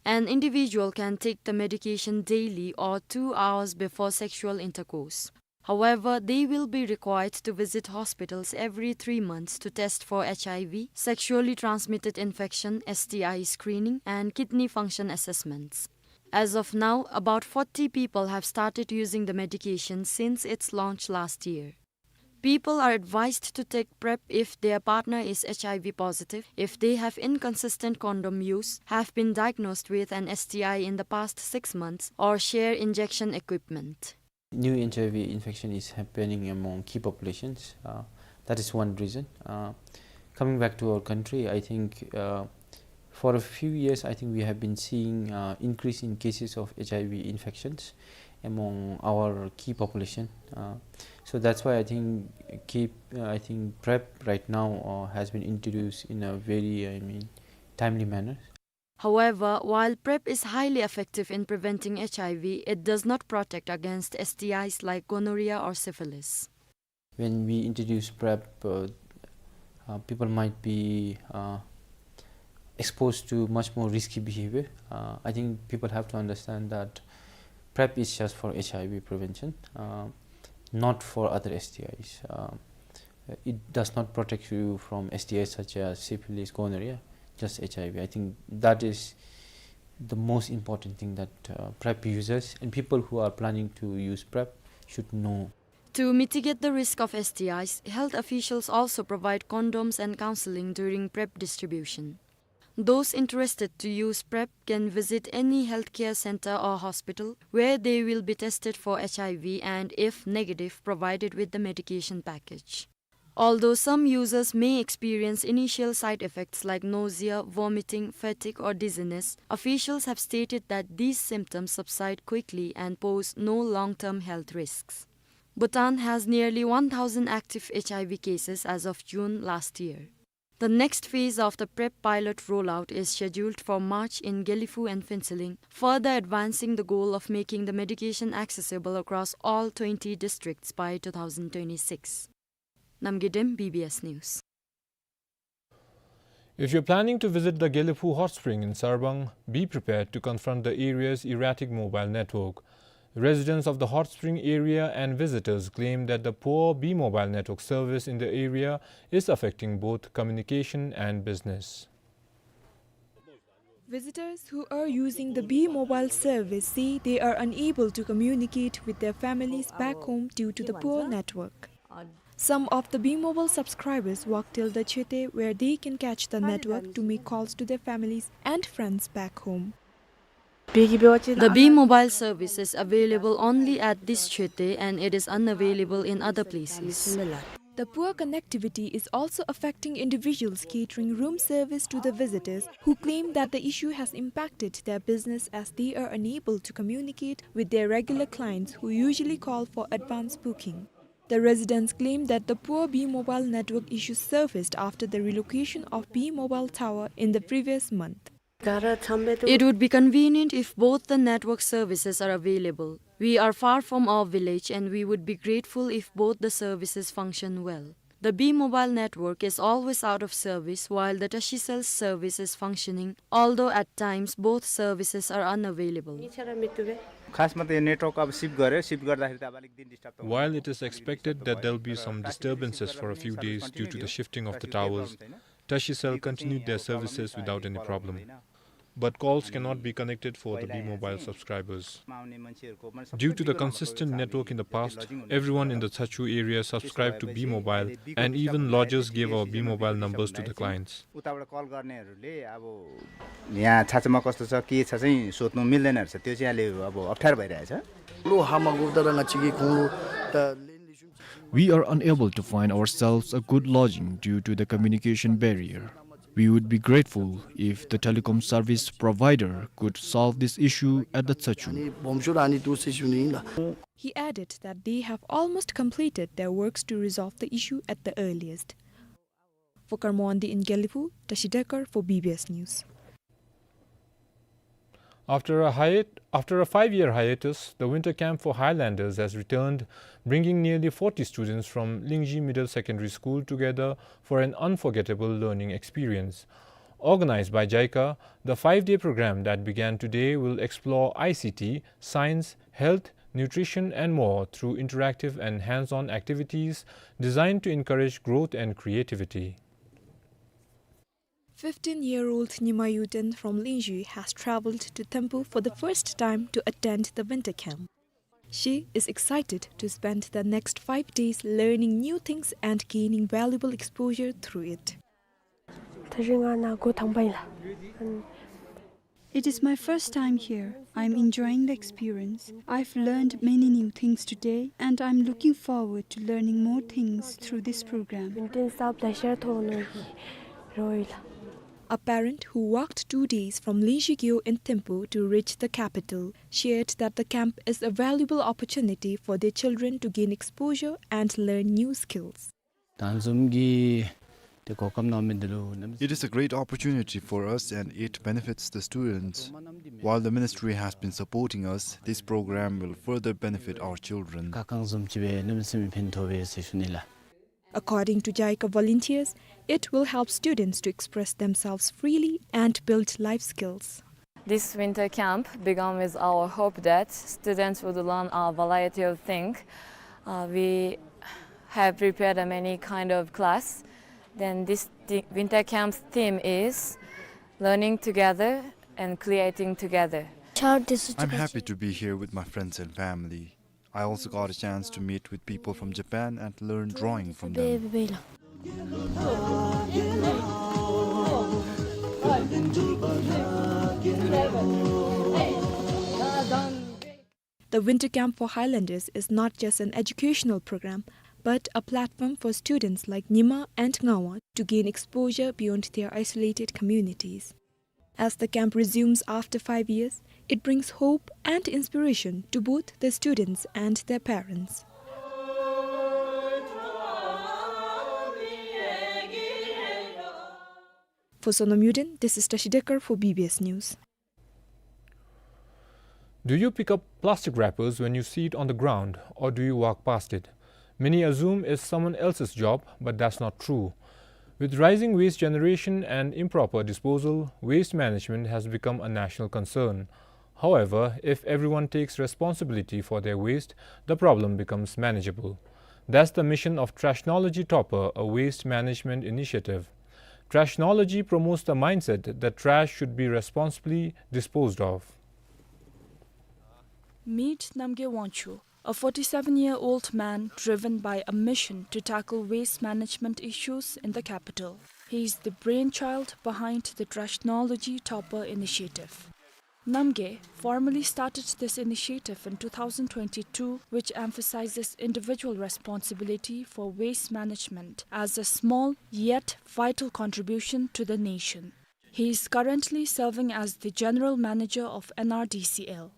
An individual can take the medication daily or two hours before sexual intercourse. However, they will be required to visit hospitals every three months to test for H I V, sexually transmitted infection, S T I screening, and kidney function assessments. As of now, about forty people have started using the medication since its launch last year. People are advised to take PrEP if their partner is H I V positive, if they have inconsistent condom use, have been diagnosed with an S T I in the past six months, or share injection equipment. New H I V infection is happening among key populations. Uh, that is one reason. Uh, coming back to our country, I think, uh, for a few years, I think we have been seeing, uh, increase in cases of H I V infections among our key population. Uh, so that's why I think keep, uh, I think PrEP right now, uh, has been introduced in a very, I mean, timely manner. However, while PrEP is highly effective in preventing H I V, it does not protect against S T Is like gonorrhea or syphilis. When we introduce PrEP, uh, uh, people might be, uh, exposed to much more risky behavior. Uh, I think people have to understand that PrEP is just for H I V prevention, uh, not for other S T Is. Uh, it does not protect you from S T Is such as syphilis, gonorrhea, just H I V. I think that is the most important thing that, uh, PrEP users and people who are planning to use PrEP should know. To mitigate the risk of S T Is, health officials also provide condoms and counseling during PrEP distribution. Those interested to use PrEP can visit any healthcare center or hospital where they will be tested for H I V and, if negative, provided with the medication package. Although some users may experience initial side effects like nausea, vomiting, fatigue, or dizziness, officials have stated that these symptoms subside quickly and pose no long-term health risks. Bhutan has nearly one thousand active H I V cases as of June last year. The next phase of the PrEP pilot rollout is scheduled for March in Gelephu and Phuentsholing, further advancing the goal of making the medication accessible across all twenty districts by two thousand twenty-six. Namgay Dem, B B S News. If you're planning to visit the Gelephu Hot Spring in Sarpang, be prepared to confront the area's erratic mobile network. Residents of the Hot Spring area and visitors claim that the poor B Mobile network service in the area is affecting both communication and business. Visitors who are using the B Mobile service say they are unable to communicate with their families back home due to the poor network. Some of the B Mobile subscribers walk till the Chhete, where they can catch the network to make calls to their families and friends back home. The B Mobile service is available only at this Chhete and it is unavailable in other places. The poor connectivity is also affecting individuals catering room service to the visitors, who claim that the issue has impacted their business as they are unable to communicate with their regular clients who usually call for advance booking. The residents claim that the poor B Mobile network issues surfaced after the relocation of B Mobile tower in the previous month. It would be convenient if both the network services are available. We are far from our village and we would be grateful if both the services function well. The B Mobile network is always out of service while the Tashicel service is functioning, although at times both services are unavailable. खासमा त यो नेटवर्क अब सिफ्ट गर्‍यो, सिफ्ट गर्दाखेरि त अब अलिक दिन डिस्टर्ब त हुन्छ। While it is expected that there'll be some disturbances for a few days due to the shifting of the towers, Tashicel continued their services without any problem. But calls cannot be connected for the B Mobile subscribers. Due to the consistent network in the past, everyone in the Tshachu area subscribed to B Mobile, and even lodgers gave our B Mobile numbers to the clients. उताबाट कल गर्नेहरूले अब यहाँ छाछामा कस्तो छ, के छ चाहिँ सोध्नु मिल्दैन रहेछ। त्यो चाहिँ अहिले अब अप्ठ्यारो भइरहेछ। Lo hama gurda ranga chigi kunglu ta len lishun. We are unable to find ourselves a good lodging due to the communication barrier. We would be grateful if the telecom service provider could solve this issue at the Tshechu. He added that they have almost completed their works to resolve the issue at the earliest. For Karma Wangdi in Gelephu, Tashi Dekar for B B S News. After a hiat-, after a five-year hiatus, the winter camp for Highlanders has returned, bringing nearly forty students from Lingzhi Middle Secondary School together for an unforgettable learning experience. Organized by JICA, the five-day program that began today will explore I C T, science, health, nutrition, and more through interactive and hands-on activities designed to encourage growth and creativity. Fifteen-year-old Nyima Yuten from Lingzhi has traveled to Thimphu for the first time to attend the winter camp. She is excited to spend the next five days learning new things and gaining valuable exposure through it. It is my first time here. I'm enjoying the experience. I've learned many new things today, and I'm looking forward to learning more things through this program. A parent who walked two days from Lingzhi Gyo in Thimphu to reach the capital shared that the camp is a valuable opportunity for their children to gain exposure and learn new skills. It is a great opportunity for us and it benefits the students. While the ministry has been supporting us, this program will further benefit our children. According to JICA volunteers, it will help students to express themselves freely and build life skills. This winter camp began with our hope that students would learn a variety of things. Uh, we have prepared a many kind of class. Then this thi-, winter camp's theme is learning together and creating together. I'm happy to be here with my friends and family. I also got a chance to meet with people from Japan and learn drawing from them. The Winter Camp for Highlanders is not just an educational program, but a platform for students like Nyima and Ngawa to gain exposure beyond their isolated communities. As the camp resumes after five years, it brings hope and inspiration to both the students and their parents. For Sonam Yuden, this is Tashi Dekar for B B S News. Do you pick up plastic wrappers when you see it on the ground, or do you walk past it? Many assume it's someone else's job, but that's not true. With rising waste generation and improper disposal, waste management has become a national concern. However, if everyone takes responsibility for their waste, the problem becomes manageable. That's the mission of Trashnology Topper, a waste management initiative. Trashnology promotes the mindset that trash should be responsibly disposed of. Meet Namgay Wangchuk, a forty-seven-year-old man driven by a mission to tackle waste management issues in the capital. He is the brainchild behind the Trashnology Topper initiative. Namgay formally started this initiative in two thousand twenty-two, which emphasizes individual responsibility for waste management as a small yet vital contribution to the nation. He is currently serving as the general manager of N R D C L.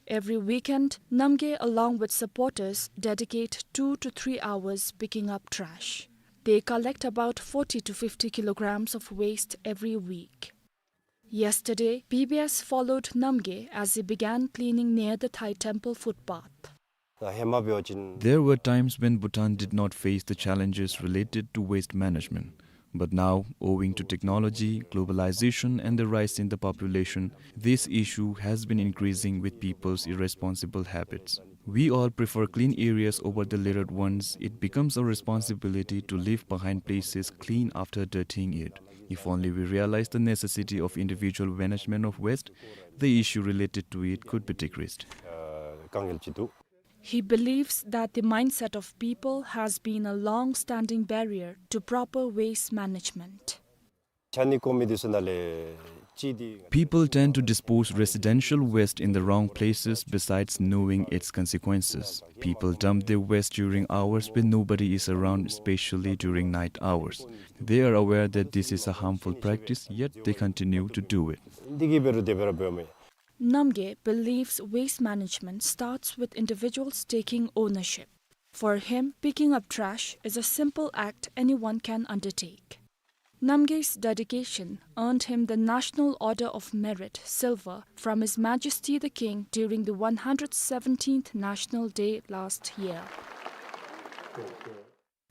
Every weekend, Namgay, along with supporters, dedicate two to three hours picking up trash. They collect about forty to fifty kilograms of waste every week. Yesterday, B B S followed Namgay as he began cleaning near the Thai temple footpath. There were times when Bhutan did not face the challenges related to waste management, but now, owing to technology, globalization, and the rise in the population, this issue has been increasing with people's irresponsible habits. We all prefer clean areas over the littered ones. It becomes our responsibility to leave behind places clean after dirtying it. If only we realize the necessity of individual management of waste, the issue related to it could be decreased. He believes that the mindset of people has been a long-standing barrier to proper waste management. People tend to dispose residential waste in the wrong places besides knowing its consequences. People dump their waste during hours when nobody is around, especially during night hours. They are aware that this is a harmful practice, yet they continue to do it. Namgay believes waste management starts with individuals taking ownership. For him, picking up trash is a simple act anyone can undertake. Namgay's dedication earned him the National Order of Merit, Silver, from His Majesty the King during the one hundred seventeenth National Day last year.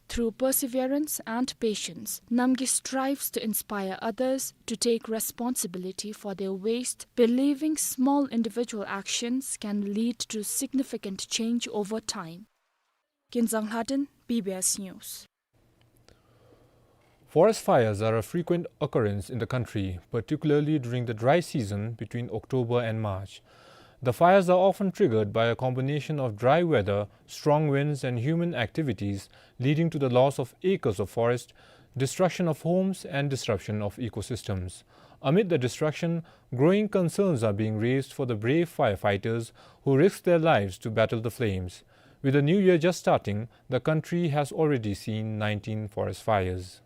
Through perseverance and patience, Namgay strives to inspire others to take responsibility for their waste, believing small individual actions can lead to significant change over time. Kinzang Lhaden, B B S News. Forest fires are a frequent occurrence in the country, particularly during the dry season between October and March. The fires are often triggered by a combination of dry weather, strong winds, and human activities, leading to the loss of acres of forest, destruction of homes, and disruption of ecosystems. Amid the destruction, growing concerns are being raised for the brave firefighters who risk their lives to battle the flames. With the new year just starting, the country has already seen nineteen forest fires.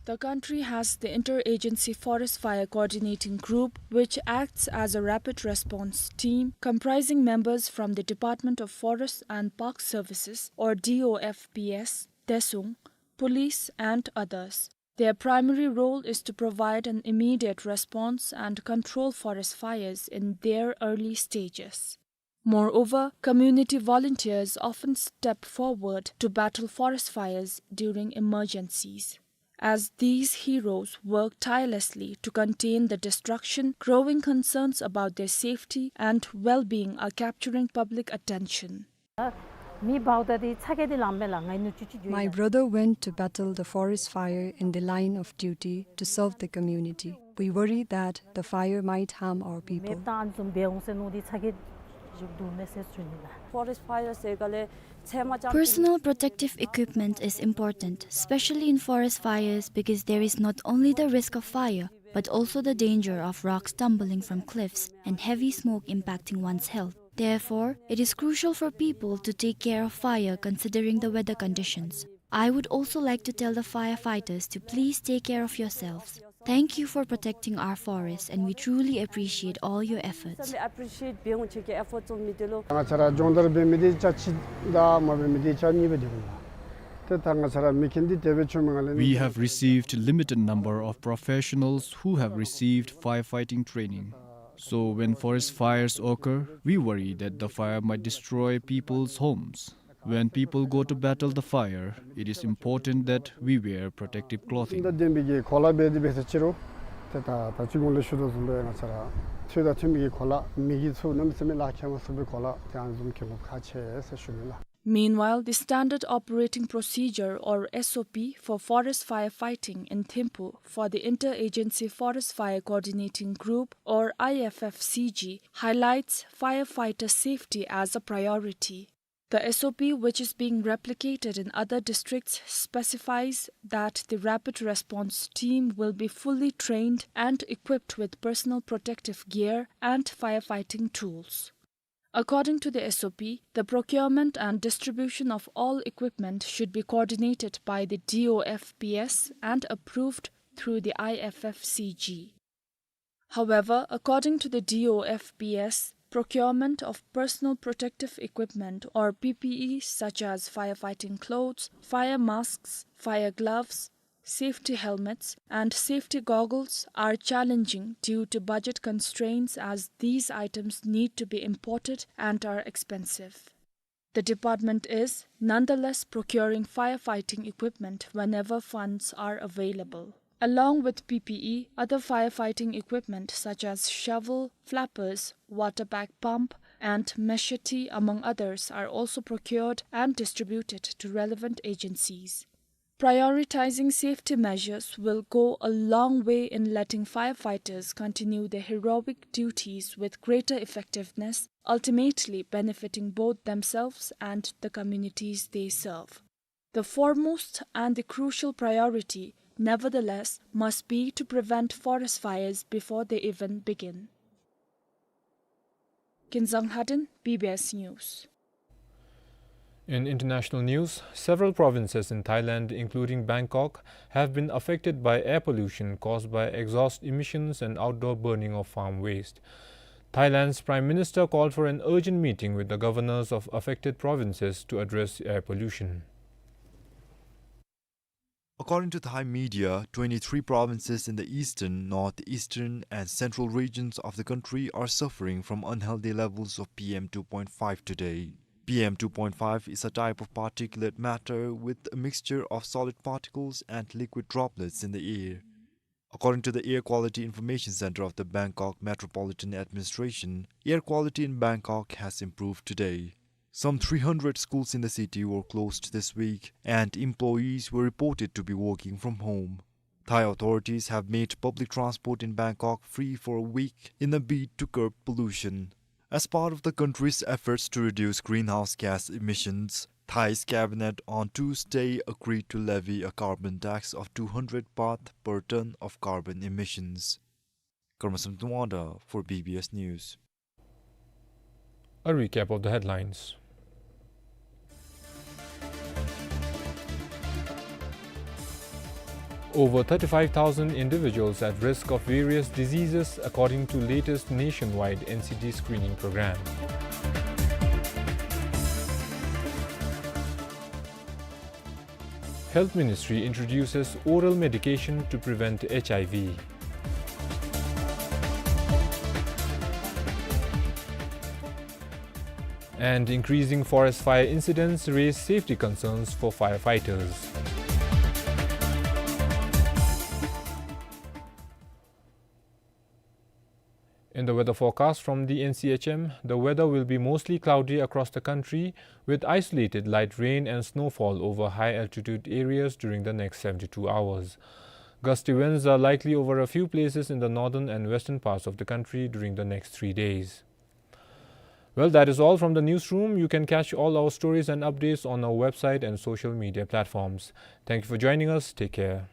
The country has the Interagency Forest Fire Coordinating Group, which acts as a rapid response team comprising members from the Department of Forest and Park Services, or D O F P S, Desung, police, and others. Their primary role is to provide an immediate response and control forest fires in their early stages. Moreover, community volunteers often step forward to battle forest fires during emergencies. As these heroes work tirelessly to contain the destruction, growing concerns about their safety and well-being are capturing public attention. My brother went to battle the forest fire in the line of duty to serve the community. We worry that the fire might harm our people. Personal protective equipment is important, especially in forest fires, because there is not only the risk of fire, but also the danger of rocks tumbling from cliffs and heavy smoke impacting one's health. Therefore, it is crucial for people to take care of fire considering the weather conditions. I would also like to tell the firefighters to please take care of yourselves. Thank you for protecting our forests, and we truly appreciate all your efforts. ང་བཅས་ར་སྦྱོང་བརྡར་འབད་མི་འདི་ཆ་གཅིག་དང་མ་འབད་མི་འདི་ཆ་གཉིས་སྦེ་འདུག་ལགས། ཏེ་ད་ང་བཅས་ར་མི་རྒན་འདི་དེ་སྦེ་བྱུང་མི་ང་ལས། We have received limited number of professionals who have received firefighting training. So when forest fires occur, we worry that the fire might destroy people's homes. When people go to battle the fire, it is important that we wear protective clothing. ད་ལྡན་པའི་གི་གོ་ལ་འབད་དེ་འབད་ས་ཅིག་རུང་ཏེ་ད་ད་ཅི་གོང་ལས་ཞུ་དོ་བཟུམ་སྦེ་ང་བཅས་ར་ཚོད་དང་མཐུན་པའི་གི་གོ་ལ་མི་གིས་ཚུ་གནམ་མེད་ས་མེད་ལག་ཁྱེར་མ་ཚུགས་པའི་གོ་ལ་ཏེ་ཨ་ནི་བཟུམ་གྱོན་དགོཔ་ཁག་ཆེ་ཟེར་ཞུ་ནི་ལགས། Meanwhile, the Standard Operating Procedure, or S O P, for forest firefighting in Thimphu for the Interagency Forest Fire Coordinating Group, or I F F C G, highlights firefighter safety as a priority. The S O P, which is being replicated in other districts, specifies that the rapid response team will be fully trained and equipped with personal protective gear and firefighting tools. According to the S O P, the procurement and distribution of all equipment should be coordinated by the D O F P S and approved through the I F F C G. However, according to the D O F P S, procurement of personal protective equipment, or P P E, such as firefighting clothes, fire masks, fire gloves, safety helmets, and safety goggles are challenging due to budget constraints, as these items need to be imported and are expensive. The department is nonetheless procuring firefighting equipment whenever funds are available. Along with P P E, other firefighting equipment such as shovel, flappers, water bag pump, and machete, among others, are also procured and distributed to relevant agencies. Prioritizing safety measures will go a long way in letting firefighters continue their heroic duties with greater effectiveness, ultimately benefiting both themselves and the communities they serve. The foremost and the crucial priority, nevertheless, must be to prevent forest fires before they even begin. Kinzang Lhaden, B B S News. In international news, several provinces in Thailand, including Bangkok, have been affected by air pollution caused by exhaust emissions and outdoor burning of farm waste. Thailand's Prime Minister called for an urgent meeting with the governors of affected provinces to address air pollution. According to Thai media, twenty-three provinces in the eastern, northeastern, and central regions of the country are suffering from unhealthy levels of P M two point five today. P M two point five is a type of particulate matter with a mixture of solid particles and liquid droplets in the air. According to the Air Quality Information Center of the Bangkok Metropolitan Administration, air quality in Bangkok has improved today. Some three hundred schools in the city were closed this week, and employees were reported to be working from home. Thai authorities have made public transport in Bangkok free for a week in a bid to curb pollution. As part of the country's efforts to reduce greenhouse gas emissions, Thai's cabinet on Tuesday agreed to levy a carbon tax of two hundred baht per ton of carbon emissions. Karmasam Tuanda for B B S News. A recap of the headlines. Over thirty-five thousand individuals at risk of various diseases, according to latest nationwide N C D screening program. Health Ministry introduces oral medication to prevent H I V. And increasing forest fire incidents raise safety concerns for firefighters. In the weather forecast from the N C H M, the weather will be mostly cloudy across the country, with isolated light rain and snowfall over high-altitude areas during the next seventy-two hours. Gusty winds are likely over a few places in the northern and western parts of the country during the next three days. Well, that is all from the newsroom. You can catch all our stories and updates on our website and social media platforms. Thank you for joining us. Take care.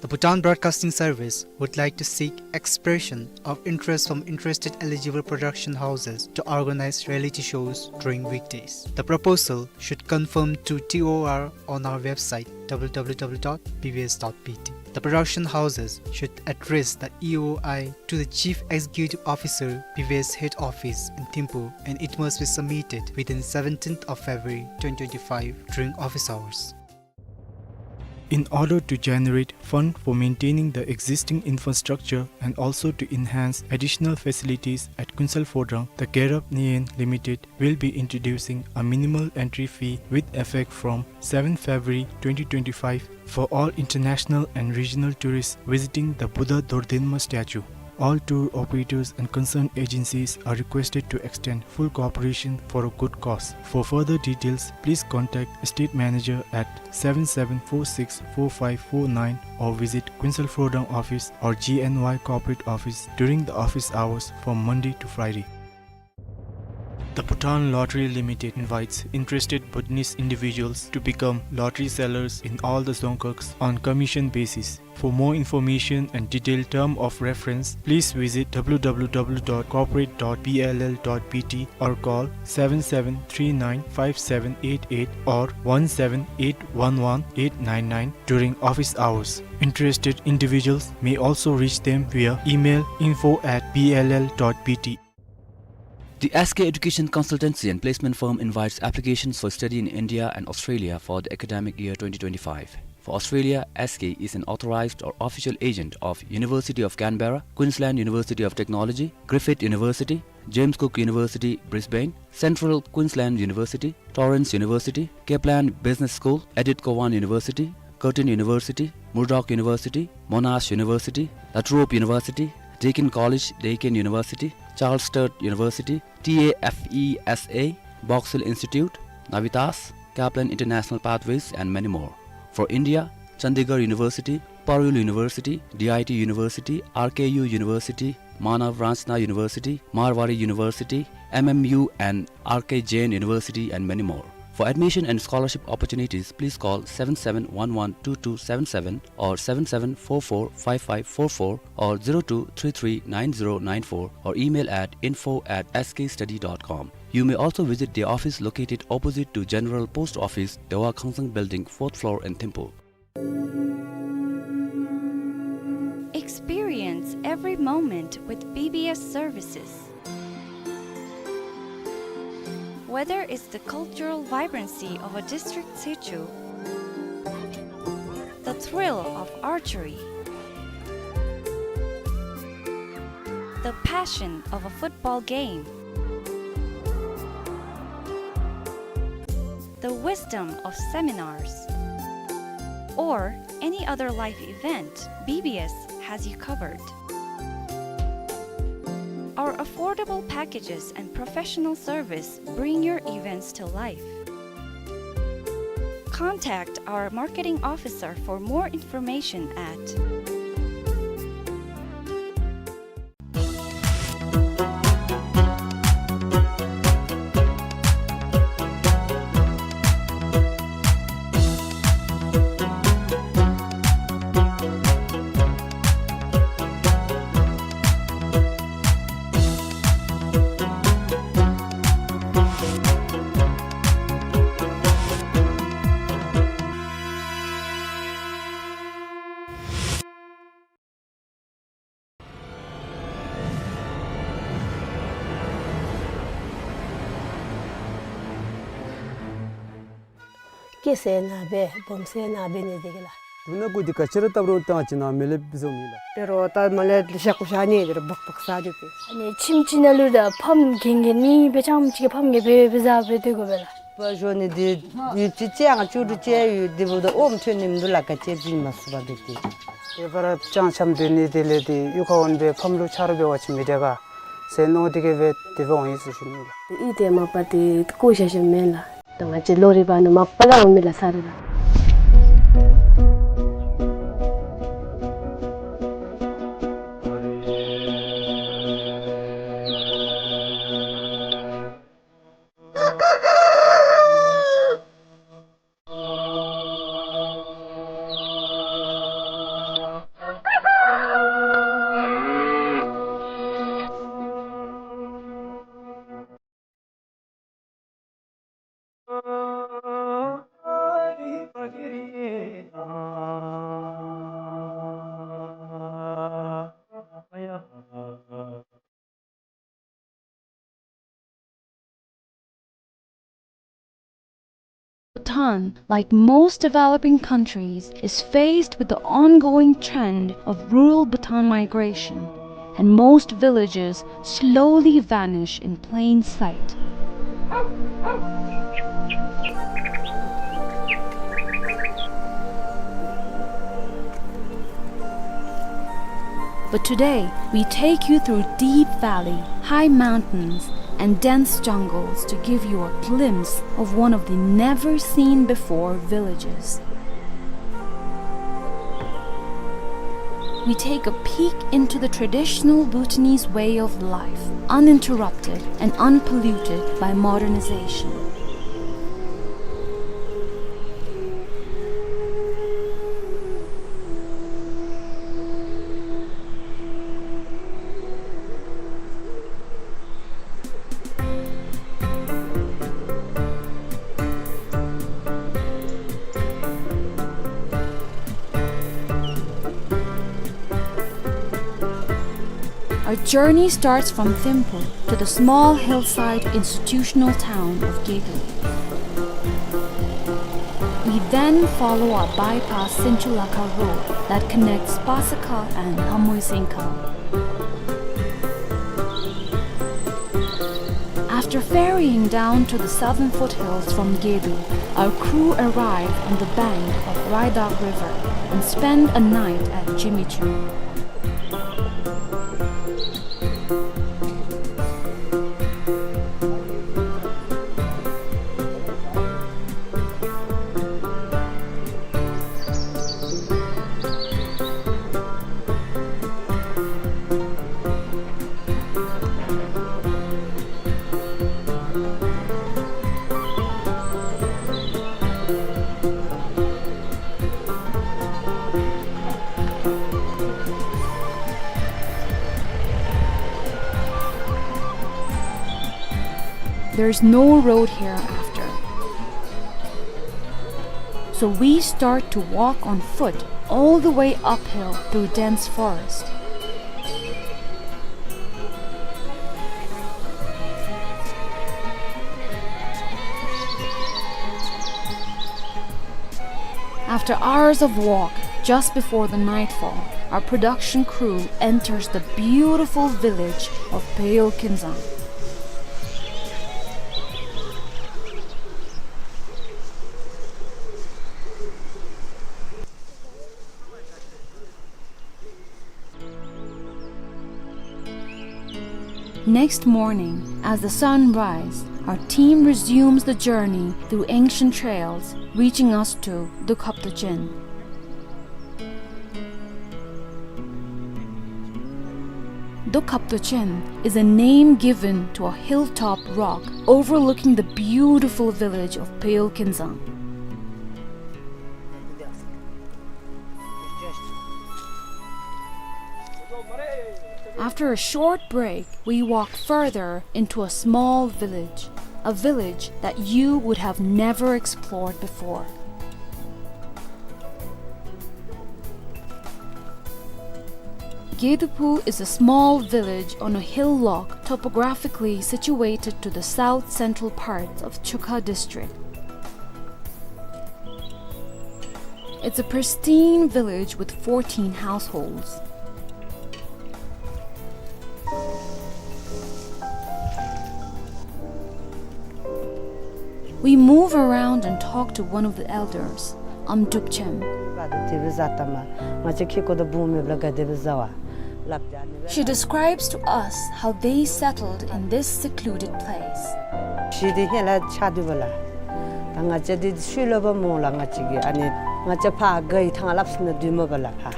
The Bhutan Broadcasting Service would like to seek expression of interest from interested eligible production houses to organize reality shows during weekdays. The proposal should confirm to T O R on our website, W W W dot B B S dot B T. The production houses should address the E O I to the Chief Executive Officer, P V S Head Office in Thimphu, and it must be submitted within seventeenth of February twenty twenty-five during office hours. In order to generate fund for maintaining the existing infrastructure and also to enhance additional facilities at Kuensel Phodrang, the Gerap Nyen Limited will be introducing a minimal entry fee with effect from seventh February twenty twenty-five for all international and regional tourists visiting the Buddha Dodrenma statue. All tour operators and concerned agencies are requested to extend full cooperation for a good cause. For further details, please contact Estate Manager at seven seven four six four five four nine or visit Kuensel Phodrang office or G N Y corporate office during the office hours from Monday to Friday. The Bhutan Lottery Limited invites interested Bhutanese individuals to become lottery sellers in all the dzongkhags on commission basis. For more information and detailed term of reference, please visit W W W dot corporate dot B L L dot B T or call seven seven three nine five seven eight eight or one seven eight one one eight nine nine during office hours. Interested individuals may also reach them via email info at B L L dot B T. The S K Education Consultancy and Placement Firm invites applications for study in India and Australia for the academic year twenty twenty-five. For Australia, S K is an authorized or official agent of University of Canberra, Queensland University of Technology, Griffith University, James Cook University, Brisbane, Central Queensland University, Torrens University, Kaplan Business School, Edith Cowan University, Curtin University, Murdoch University, Monash University, La Trobe University, Deakin College, Deakin University, Charles Sturt University, T A F E S A, Box Hill Institute, Navitas, Kaplan International Pathways, and many more. For India, Chandigarh University, Parul University, D I T University, R K U University, Manav Ranchna University, Marwari University, M M U and R K Jain University, and many more. For admission and scholarship opportunities, please call seven seven one one two two seven seven or seven seven four four five five four four or zero two three three nine zero nine four or email at info at S K study dot com. You may also visit their office located opposite to General Post Office, Dewa Khangsang Building, fourth floor in Thimphu. Experience every moment with B B S services. Whether it's the cultural vibrancy of a district situ, the thrill of archery, the passion of a football game, the wisdom of seminars, or any other life event, B B S has you covered. Our affordable packages and professional service bring your events to life. Contact our marketing officer for more information at སྐྱེ་ས་ནཱ་སྦེ་སྦོམ་ས་ནཱ་སྦེ་ནི་འདི་གིས་ལགས། དུག་སྣ་གུ་འདི་ག་ཅི་ར་བཏབ་རུང་ད་ཅི་ནཱ་མེ་ལེབ་བཟོ་མི་ལགས། དེ་རུང་ད་མ་ལེ་ཤ་ཀུ་ཤ་ནི་འདི་རུང་སྦག་སྦག་ཟ་རྒྱུ་པས། ཨ་ནི་ཁྱིམ་ཅིག་ནང་ལུ་ད་ཕམ་གན་གན་ནི་སྦེ་ཅམ་ཅིག་གི་ཕམ་གན་སྦེ་སྦེ་ཟ་སྦེ་སྡོད་དགོ་པས་ལགས། པ་ཞོ་ནི་འདི་ཡུད་ཅིག་ཅིག་ཡང་ཅུ་དྲུག་ཅིག་ཡོད། འདི་འབདཝ་ད་ཨོམ་ཐོན་ནི་མིན་འདུག་ལགས། ག་ཅི་ཟེར་མ་ཚུགས་པ་འདི་འདི། དེ་བར་ཅང་ཆམ་སྡོད་ནི་དེ་ལས་དེ་གཡུས་ཁར་འོང་སྦེ་ཕམ་ལུ་ཆ་རོགས་འབད་བ་ཅིན་མི་དྲག་ག་ཟེར་མནོ་སྟེ་གིས་སྦེ་དེ་སྦེ་འོང་ཡི་ཟེར་ཞུ་ནི་ལགས། ཨི་དེ་མ་པ་དེ་བཀོ་བཞག་བཞགཔ་མེན་ལགས། ད་ང་བཅས་ལོ་རེ་བ་ནི་མ་པ་ལས་འོང་མི་ལགས་ས་རེ་ལགས། Bhutan, like most developing countries, is faced with the ongoing trend of rural Bhutan migration, and most villages slowly vanish in plain sight. But today, we take you through deep valley, high mountains, and dense jungles to give you a glimpse of one of the never-seen-before villages. We take a peek into the traditional Bhutanese way of life, uninterrupted and unpolluted by modernization. Our journey starts from Thimphu to the small hillside institutional town of Gedu. We then follow a bypass Sinchulakha road that connects Pasakha and Hamuisingkha. After ferrying down to the southern foothills from Gedu, our crew arrive on the bank of Raidak River and spend a night at Jimichung. There's no road here after. So we start to walk on foot all the way uphill through dense forest. After hours of walk, just before the nightfall, our production crew enters the beautiful village of Peyolkinzang. Next morning, as the sun rise, our team resumes the journey through ancient trails, reaching us to Dokhaptochen. Dokhaptochen is a name given to a hilltop rock overlooking the beautiful village of Peyolkinzang. After a short break, we walk further into a small village, a village that you would have never explored before. Geduphu is a small village on a hillock topographically situated to the south-central parts of Chukha district. It's a pristine village with fourteen households. We move around and talk to one of the elders, Amdrupchem. She describes to us how they settled in this secluded place. ཤི་དེ་ཧེ་ལ་ཆ་དུ་བ་ལ། ད་ང་བཅས་འདི་ཤུལ་ལོ་བ་མོ་ལ་ང་བཅས་ཀྱི་ཨ་ནི་ང་བཅས་ཕ་གི་ཐང་ལབ་སི་ན་དུས་མ་བ་ལ་ཕ།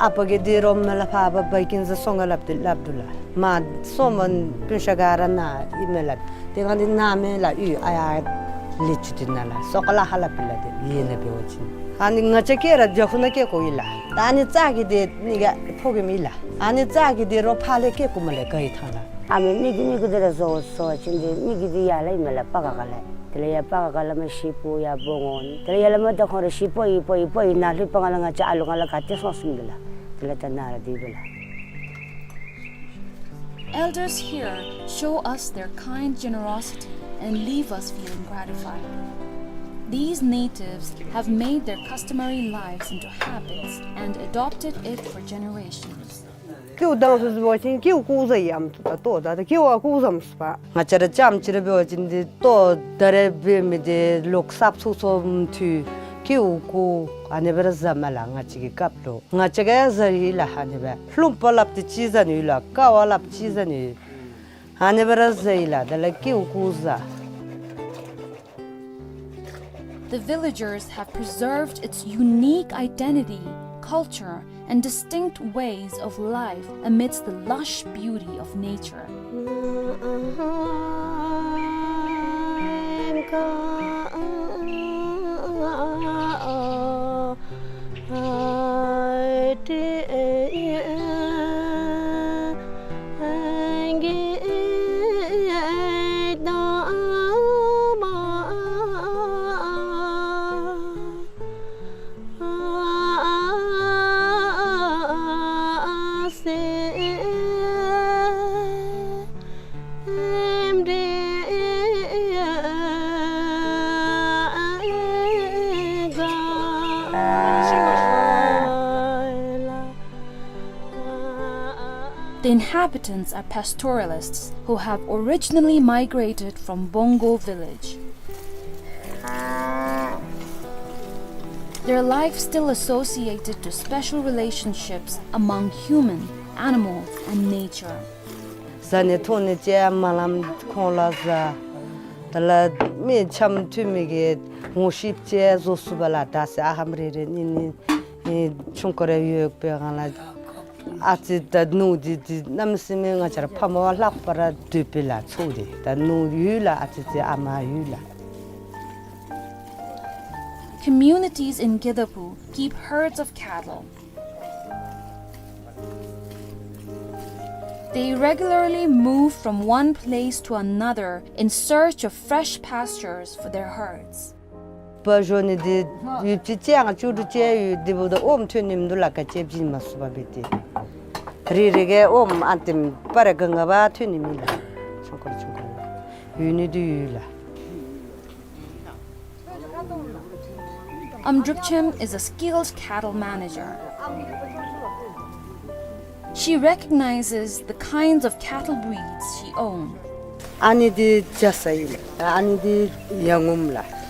ཨ་པ་གི་འདི་རོམ་མ་ལ་ཕ་བ་བ་ཀིན་ཟ་སོང་ག་ལབ་དུ་ལབ་དུ་ལ། མ་སོ་མ་པུན་ཤ་ག་ར་ན་ཨི་མེ་ལ། དེ་གང་འདི་ན་མེ་ལ་ཨུ་ཨ་ཡ་ལི་ཆུ་དུ་ན་ལ་སོ་ཀ་ལ་ཧ་ལ་པི་ལ་དེ་ཡེ་ན་བེ་བ་ཅིན། ཨ་ནི་ང་བཅས་ཀེ་ར་རྒྱ་ཁུ་ན་ཀེ་ཀོ་ཨི་ལ། ད་ཨ་ནི་ཙ་གི་དེ་ནི་ག་ཕོ་གི་མི་ལ། ཨ་ནི་ཙ་གི་དེ་རོ་ཕ་ལེ་ཀེ་ཀུ་མ་ལེ་ག་ཨི་ཐང་ལ། ཨ་མི་མི་གི་མི་གི་དེ་ར་བཟོ་བཟོ་བ་ཅིན་དེ་མི་གི་དེ་ཡ་ལ་ཨི་མེ་ལ་པ་ག་ག་ལ། དེ་ལ་ཡ་པ་ག་ག་ལ་མ་ཤི་པོ་ཡ་བོ་ངོ་ནི། དེ་ལ་ཡ་ལ་མ་ད་ཁོང་ར་ཤི་པོ་ཨི་པོ་ཨི་པོ་ཨི་ན་ལྷུ་པ་ང་ལ་ང་བཅས་ཨ་ལུ་ང་ལ་ག་ཏེ་སོང་སུམ་གི་ལ། དེ་ལ་ད་ན་ར་དེ་བི་ལ། Elders here show us their kind generosity and leave us feeling gratified. These natives have made their customary lives into habits and adopted it for generations. ཀེའུ་བཏང་ཚུགས་པ་ཅིན་ཀེའུ་བཀོག་ཟ་ཡི་ཨམ་སྲུ་དང་ལྟོ་ད་ད་ཀེའུ་ཨ་བཀོག་ཟ་མི་ཚུགས་པས། ང་བཅས་ར་རྐྱངམ་ཅིག་ར་འབད་བ་ཅིན་འདི་ལྟོ་ད་རེས་འབད་མི་འདི་ལོ་གསརཔ་ཚུགས་ཚུགསཔ་དུས་ཀེའུ་བཀོག་ཨ་ནི་སྦེ་ར་ཟ་མས་ལགས། ང་བཅས་ཀྱི་སྐབས་ལུ་ང་བཅས་ཀྱིས་ཟ་ཡི་ལགས། ཨ་ནི་སྦེ་ལྷུམ་པ་སླབ་སྟེ་ཅིག་ཟ་ནི་ཡོད་ལགས། ཀ་བ་སླབ་ཅིག་ཟ་ནི་ཡོད། ཨ་ནི་སྦེ་ར་ཟ་ཡི་ལགས། དེ་ལས་ཀེའུ་བཀོག་ཟ། The villagers have preserved its unique identity, culture, and distinct ways of life amidst the lush beauty of nature. The inhabitants are pastoralists who have originally migrated from Bongo village. Their life still associated to special relationships among human, animals, and nature. བཟའ་ནི་འཐུང་ནི་ཅིག་མ་ལངམ་ཁོང་ལུ་བཟའ། དེ་ལས་མི་འཆམ་མཐུན་མི་གི་ངོ་ཤེསཔ་ཅིག་བཟོ་ཚུགས་པས་ལགས། ད་ཟེར་ཨ་ཧམ་རེ་རེ་གཉིས་གཉིས་ཨེ་ཆུང་ཀུ་རེ་ཡོད་པའི་སྒང་ལས་ཨ་ཙི་ད་ནོར་འདི་འདི་གནམ་མེད་ས་མེད་ང་བཅས་ར་ཕ་མ་ལྷག་པར་འདོད་པས་ལགས། ཚུ་འདི་ད་ནོར་ཡོད་ལགས། ཨ་ཙི་ཙི་ཨ་མ་ཡོད་ལགས། Communities in Gedabu keep herds of cattle. They regularly move from one place to another in search of fresh pastures for their herds. པ་ཞོ་ནི་འདི་ཡུདཔ་ཅིག་ཅིག་ཡང་བཅུ་དྲུག་ཅིག་ཡོད། དེ་འབདཝ་ད་ཨོམ་ཐོན་ནི་མིན་འདུག་ལགས། ག་ཅི་བྱིན་མ་ཚུགས་པར་འབད་དེ། རེ་རེ་གིས་ཨོམ་ཨ་ཏེམ་སྤར་རེ་ག་ང་བ་ཐོན་ནི་མེད་ལགས། ཆུང་ཀུ་ཆུང་ཀུ་ཡོད་ནི་འདི་ཡོད་ལགས། Amdrupchem is a skilled cattle manager. She recognizes the kinds of cattle breeds she owns. ཨ་ནི་འདི་རྒྱ་ཚ་ཨིན་ལགས། ཨ་ནི་འདི་ཡ་ངོམ་ལགས།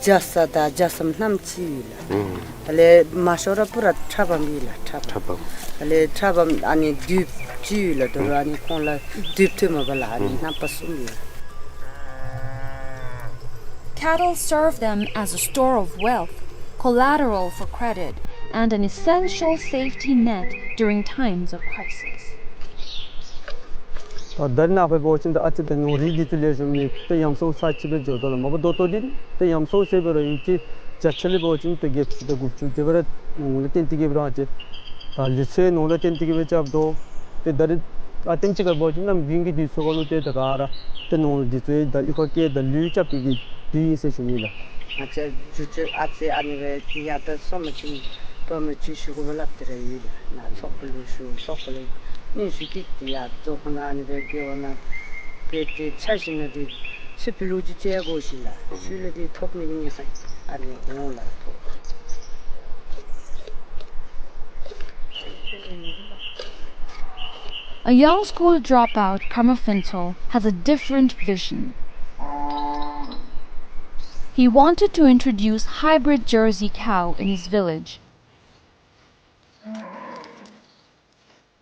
རྒྱ་ཚ་དང་རྒྱ་ཚའམ་གནམ་ཅིག་ཡོད་ལགས། ཨུམ། དེ་ལས་མ་ཤོར་ར་པུ་ར་ཁྲ་བམ་ཡོད་ལགས། ཁྲ་བམ། ཁྲ་བམ། དེ་ལས་ཁྲ་བམ་ཨ་ནི་དུཔ་ཅིག་ཡོད་ལགས། དོ་རུང་ཨ་ནི་ཁོང་ལུ་དུཔ་ཐོནམ་མས་ལགས། ཨ་ནི་ཨུམ། རྣམ་པ་གསུམ་ཡོད། Cattle serve them as a store of wealth, collateral for credit, and an essential safety net during times of crisis. ད་ད་རེས་ནངས་པ་འབད་བ་ཅིན་ད་ཨ་ཙི་ད་ནོར་རིགས་འདི་ཚུ་ལེགས་ཤོམ་མེད། ད་ཡམ་སྲོ་ཚར་གཅིག་སྦེ་འགྱོ་དོ་ལགས། མ་པ་ད་ལྟོ་འདི་ད་ཡམ་སྲོ་ཟེར་བ་ར་ཡུདཔ་ཅིག་བརྒྱ་ཆ་ལས་འབད་བ་ཅིན་ད་བརྒྱད་ཅུ་དང་དགུ་བཅུ་དེ་སྦེ་ར་ནོར་ལུ་བརྟེན་ཏེ་གིས་སྦེ་ར་ཨ་ཙི་ད་ལུག་ཚོད་ནོར་ལུ་བརྟེན་ཏེ་གིས་སྦེ་རྐྱབ་དོ། ཏེ་ད་རེས་ཨ་ཐེངས་ཅིག་ཁར་འབད་བ་ཅིན་གནམ་དགུན་གྱི་དུས་ཚོད་ཁར་ལུ་ཏེ་ད་ག་ར་ཏེ་ནོར་འདི་ཚུ་ད་གཡུས་ཁར་སྐྱེལ་ད་ལུད་རྐྱབ་པའི་གི་དུས་ཨིན་ཟེར་ཞུ་ནི་ལགས། ང་བཅས་རྒྱུ་ཆ་ཨ་ཙི་ཨ་ནི་སྦེ་ཏེ་ཡ་ད་སོ་མ་ཅིག་པ་མ་ཅིག་ཞུ་དགོ་པས་སླབ་སྟེ་ར་ཡོད་ལགས། ནཱ་ཚོགས་པ་ལུ་ཞུ་ཚོགས་པ་ལུ་སྙན་ཞུ་ཅིག་ཏེ་ཡ་རྫོང་ཁ་ནང་ཨ་ནི་སྦེ་དགེ་བ་ནང་སྦེ་ཏེ་ཆ་བཞག་ན་ཏེ་ཚེ་འཕེལ་ལུགས་ཅིག་སྤྱོད་དགོ་ཞིནམ་ལས་ཤུལ་ལས་ཏེ་ཐོབ་ནི་གི་ཉེན་ཁ་ཨ་ནི་འོང་ལགས། A young school dropout, Karma Phuntsho, has a different vision. He wanted to introduce hybrid Jersey cow in his village.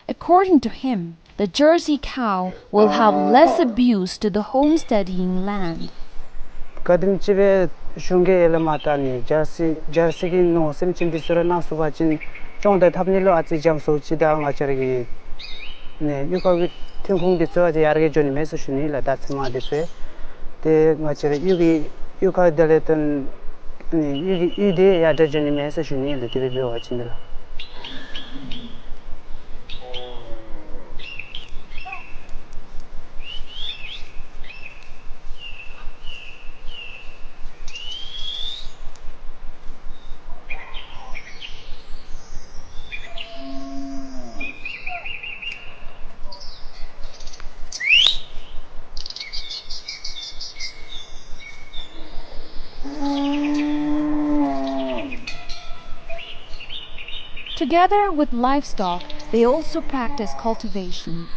According to him, the Jersey cow will have less abuse to the homesteading land. ག་དེམ་ཅིག་སྦེ་གཞུང་གིས་ཡར་ལས་མར་ད་ནི་ཇར་སི་ཇར་སི་གི་ནོར་སེམས་ཅན་འདི་ཚུ་ར་གནང་ཚུགས་པ་ཅིན་སྐྱོང་དང་འཐབ་ནི་ལུ་ཨ་ཙི་འཇམ་སུ་ཅིག་དང་ང་བཅས་ར་གི་ནི་གཡུས་ཁ་གི་ཐོན་ཁུངས་འདི་ཚུ་ཨ་ཙི་ཡར་རྒྱས་འགྱོ་ནི་མས་ཟེར་ཞུ་ནི་ལགས། ད་ཚེར་མ་འདི་ཚུ་ཏེ་ང་བཅས་ར་གཡུས་ཀྱི་གཡུས་ཁ་དེ་ལས་ཏེ་ནི་གཡུས་ཀྱི་གཡུས་འདི་ཡར་དྲག་འགྱོ་ནི་མས་ཟེར་ཞུ་ནི་ལགས། དེ་སྦེ་འབད་བ་ཅིན་ལགས། Together with livestock, they also practice cultivation.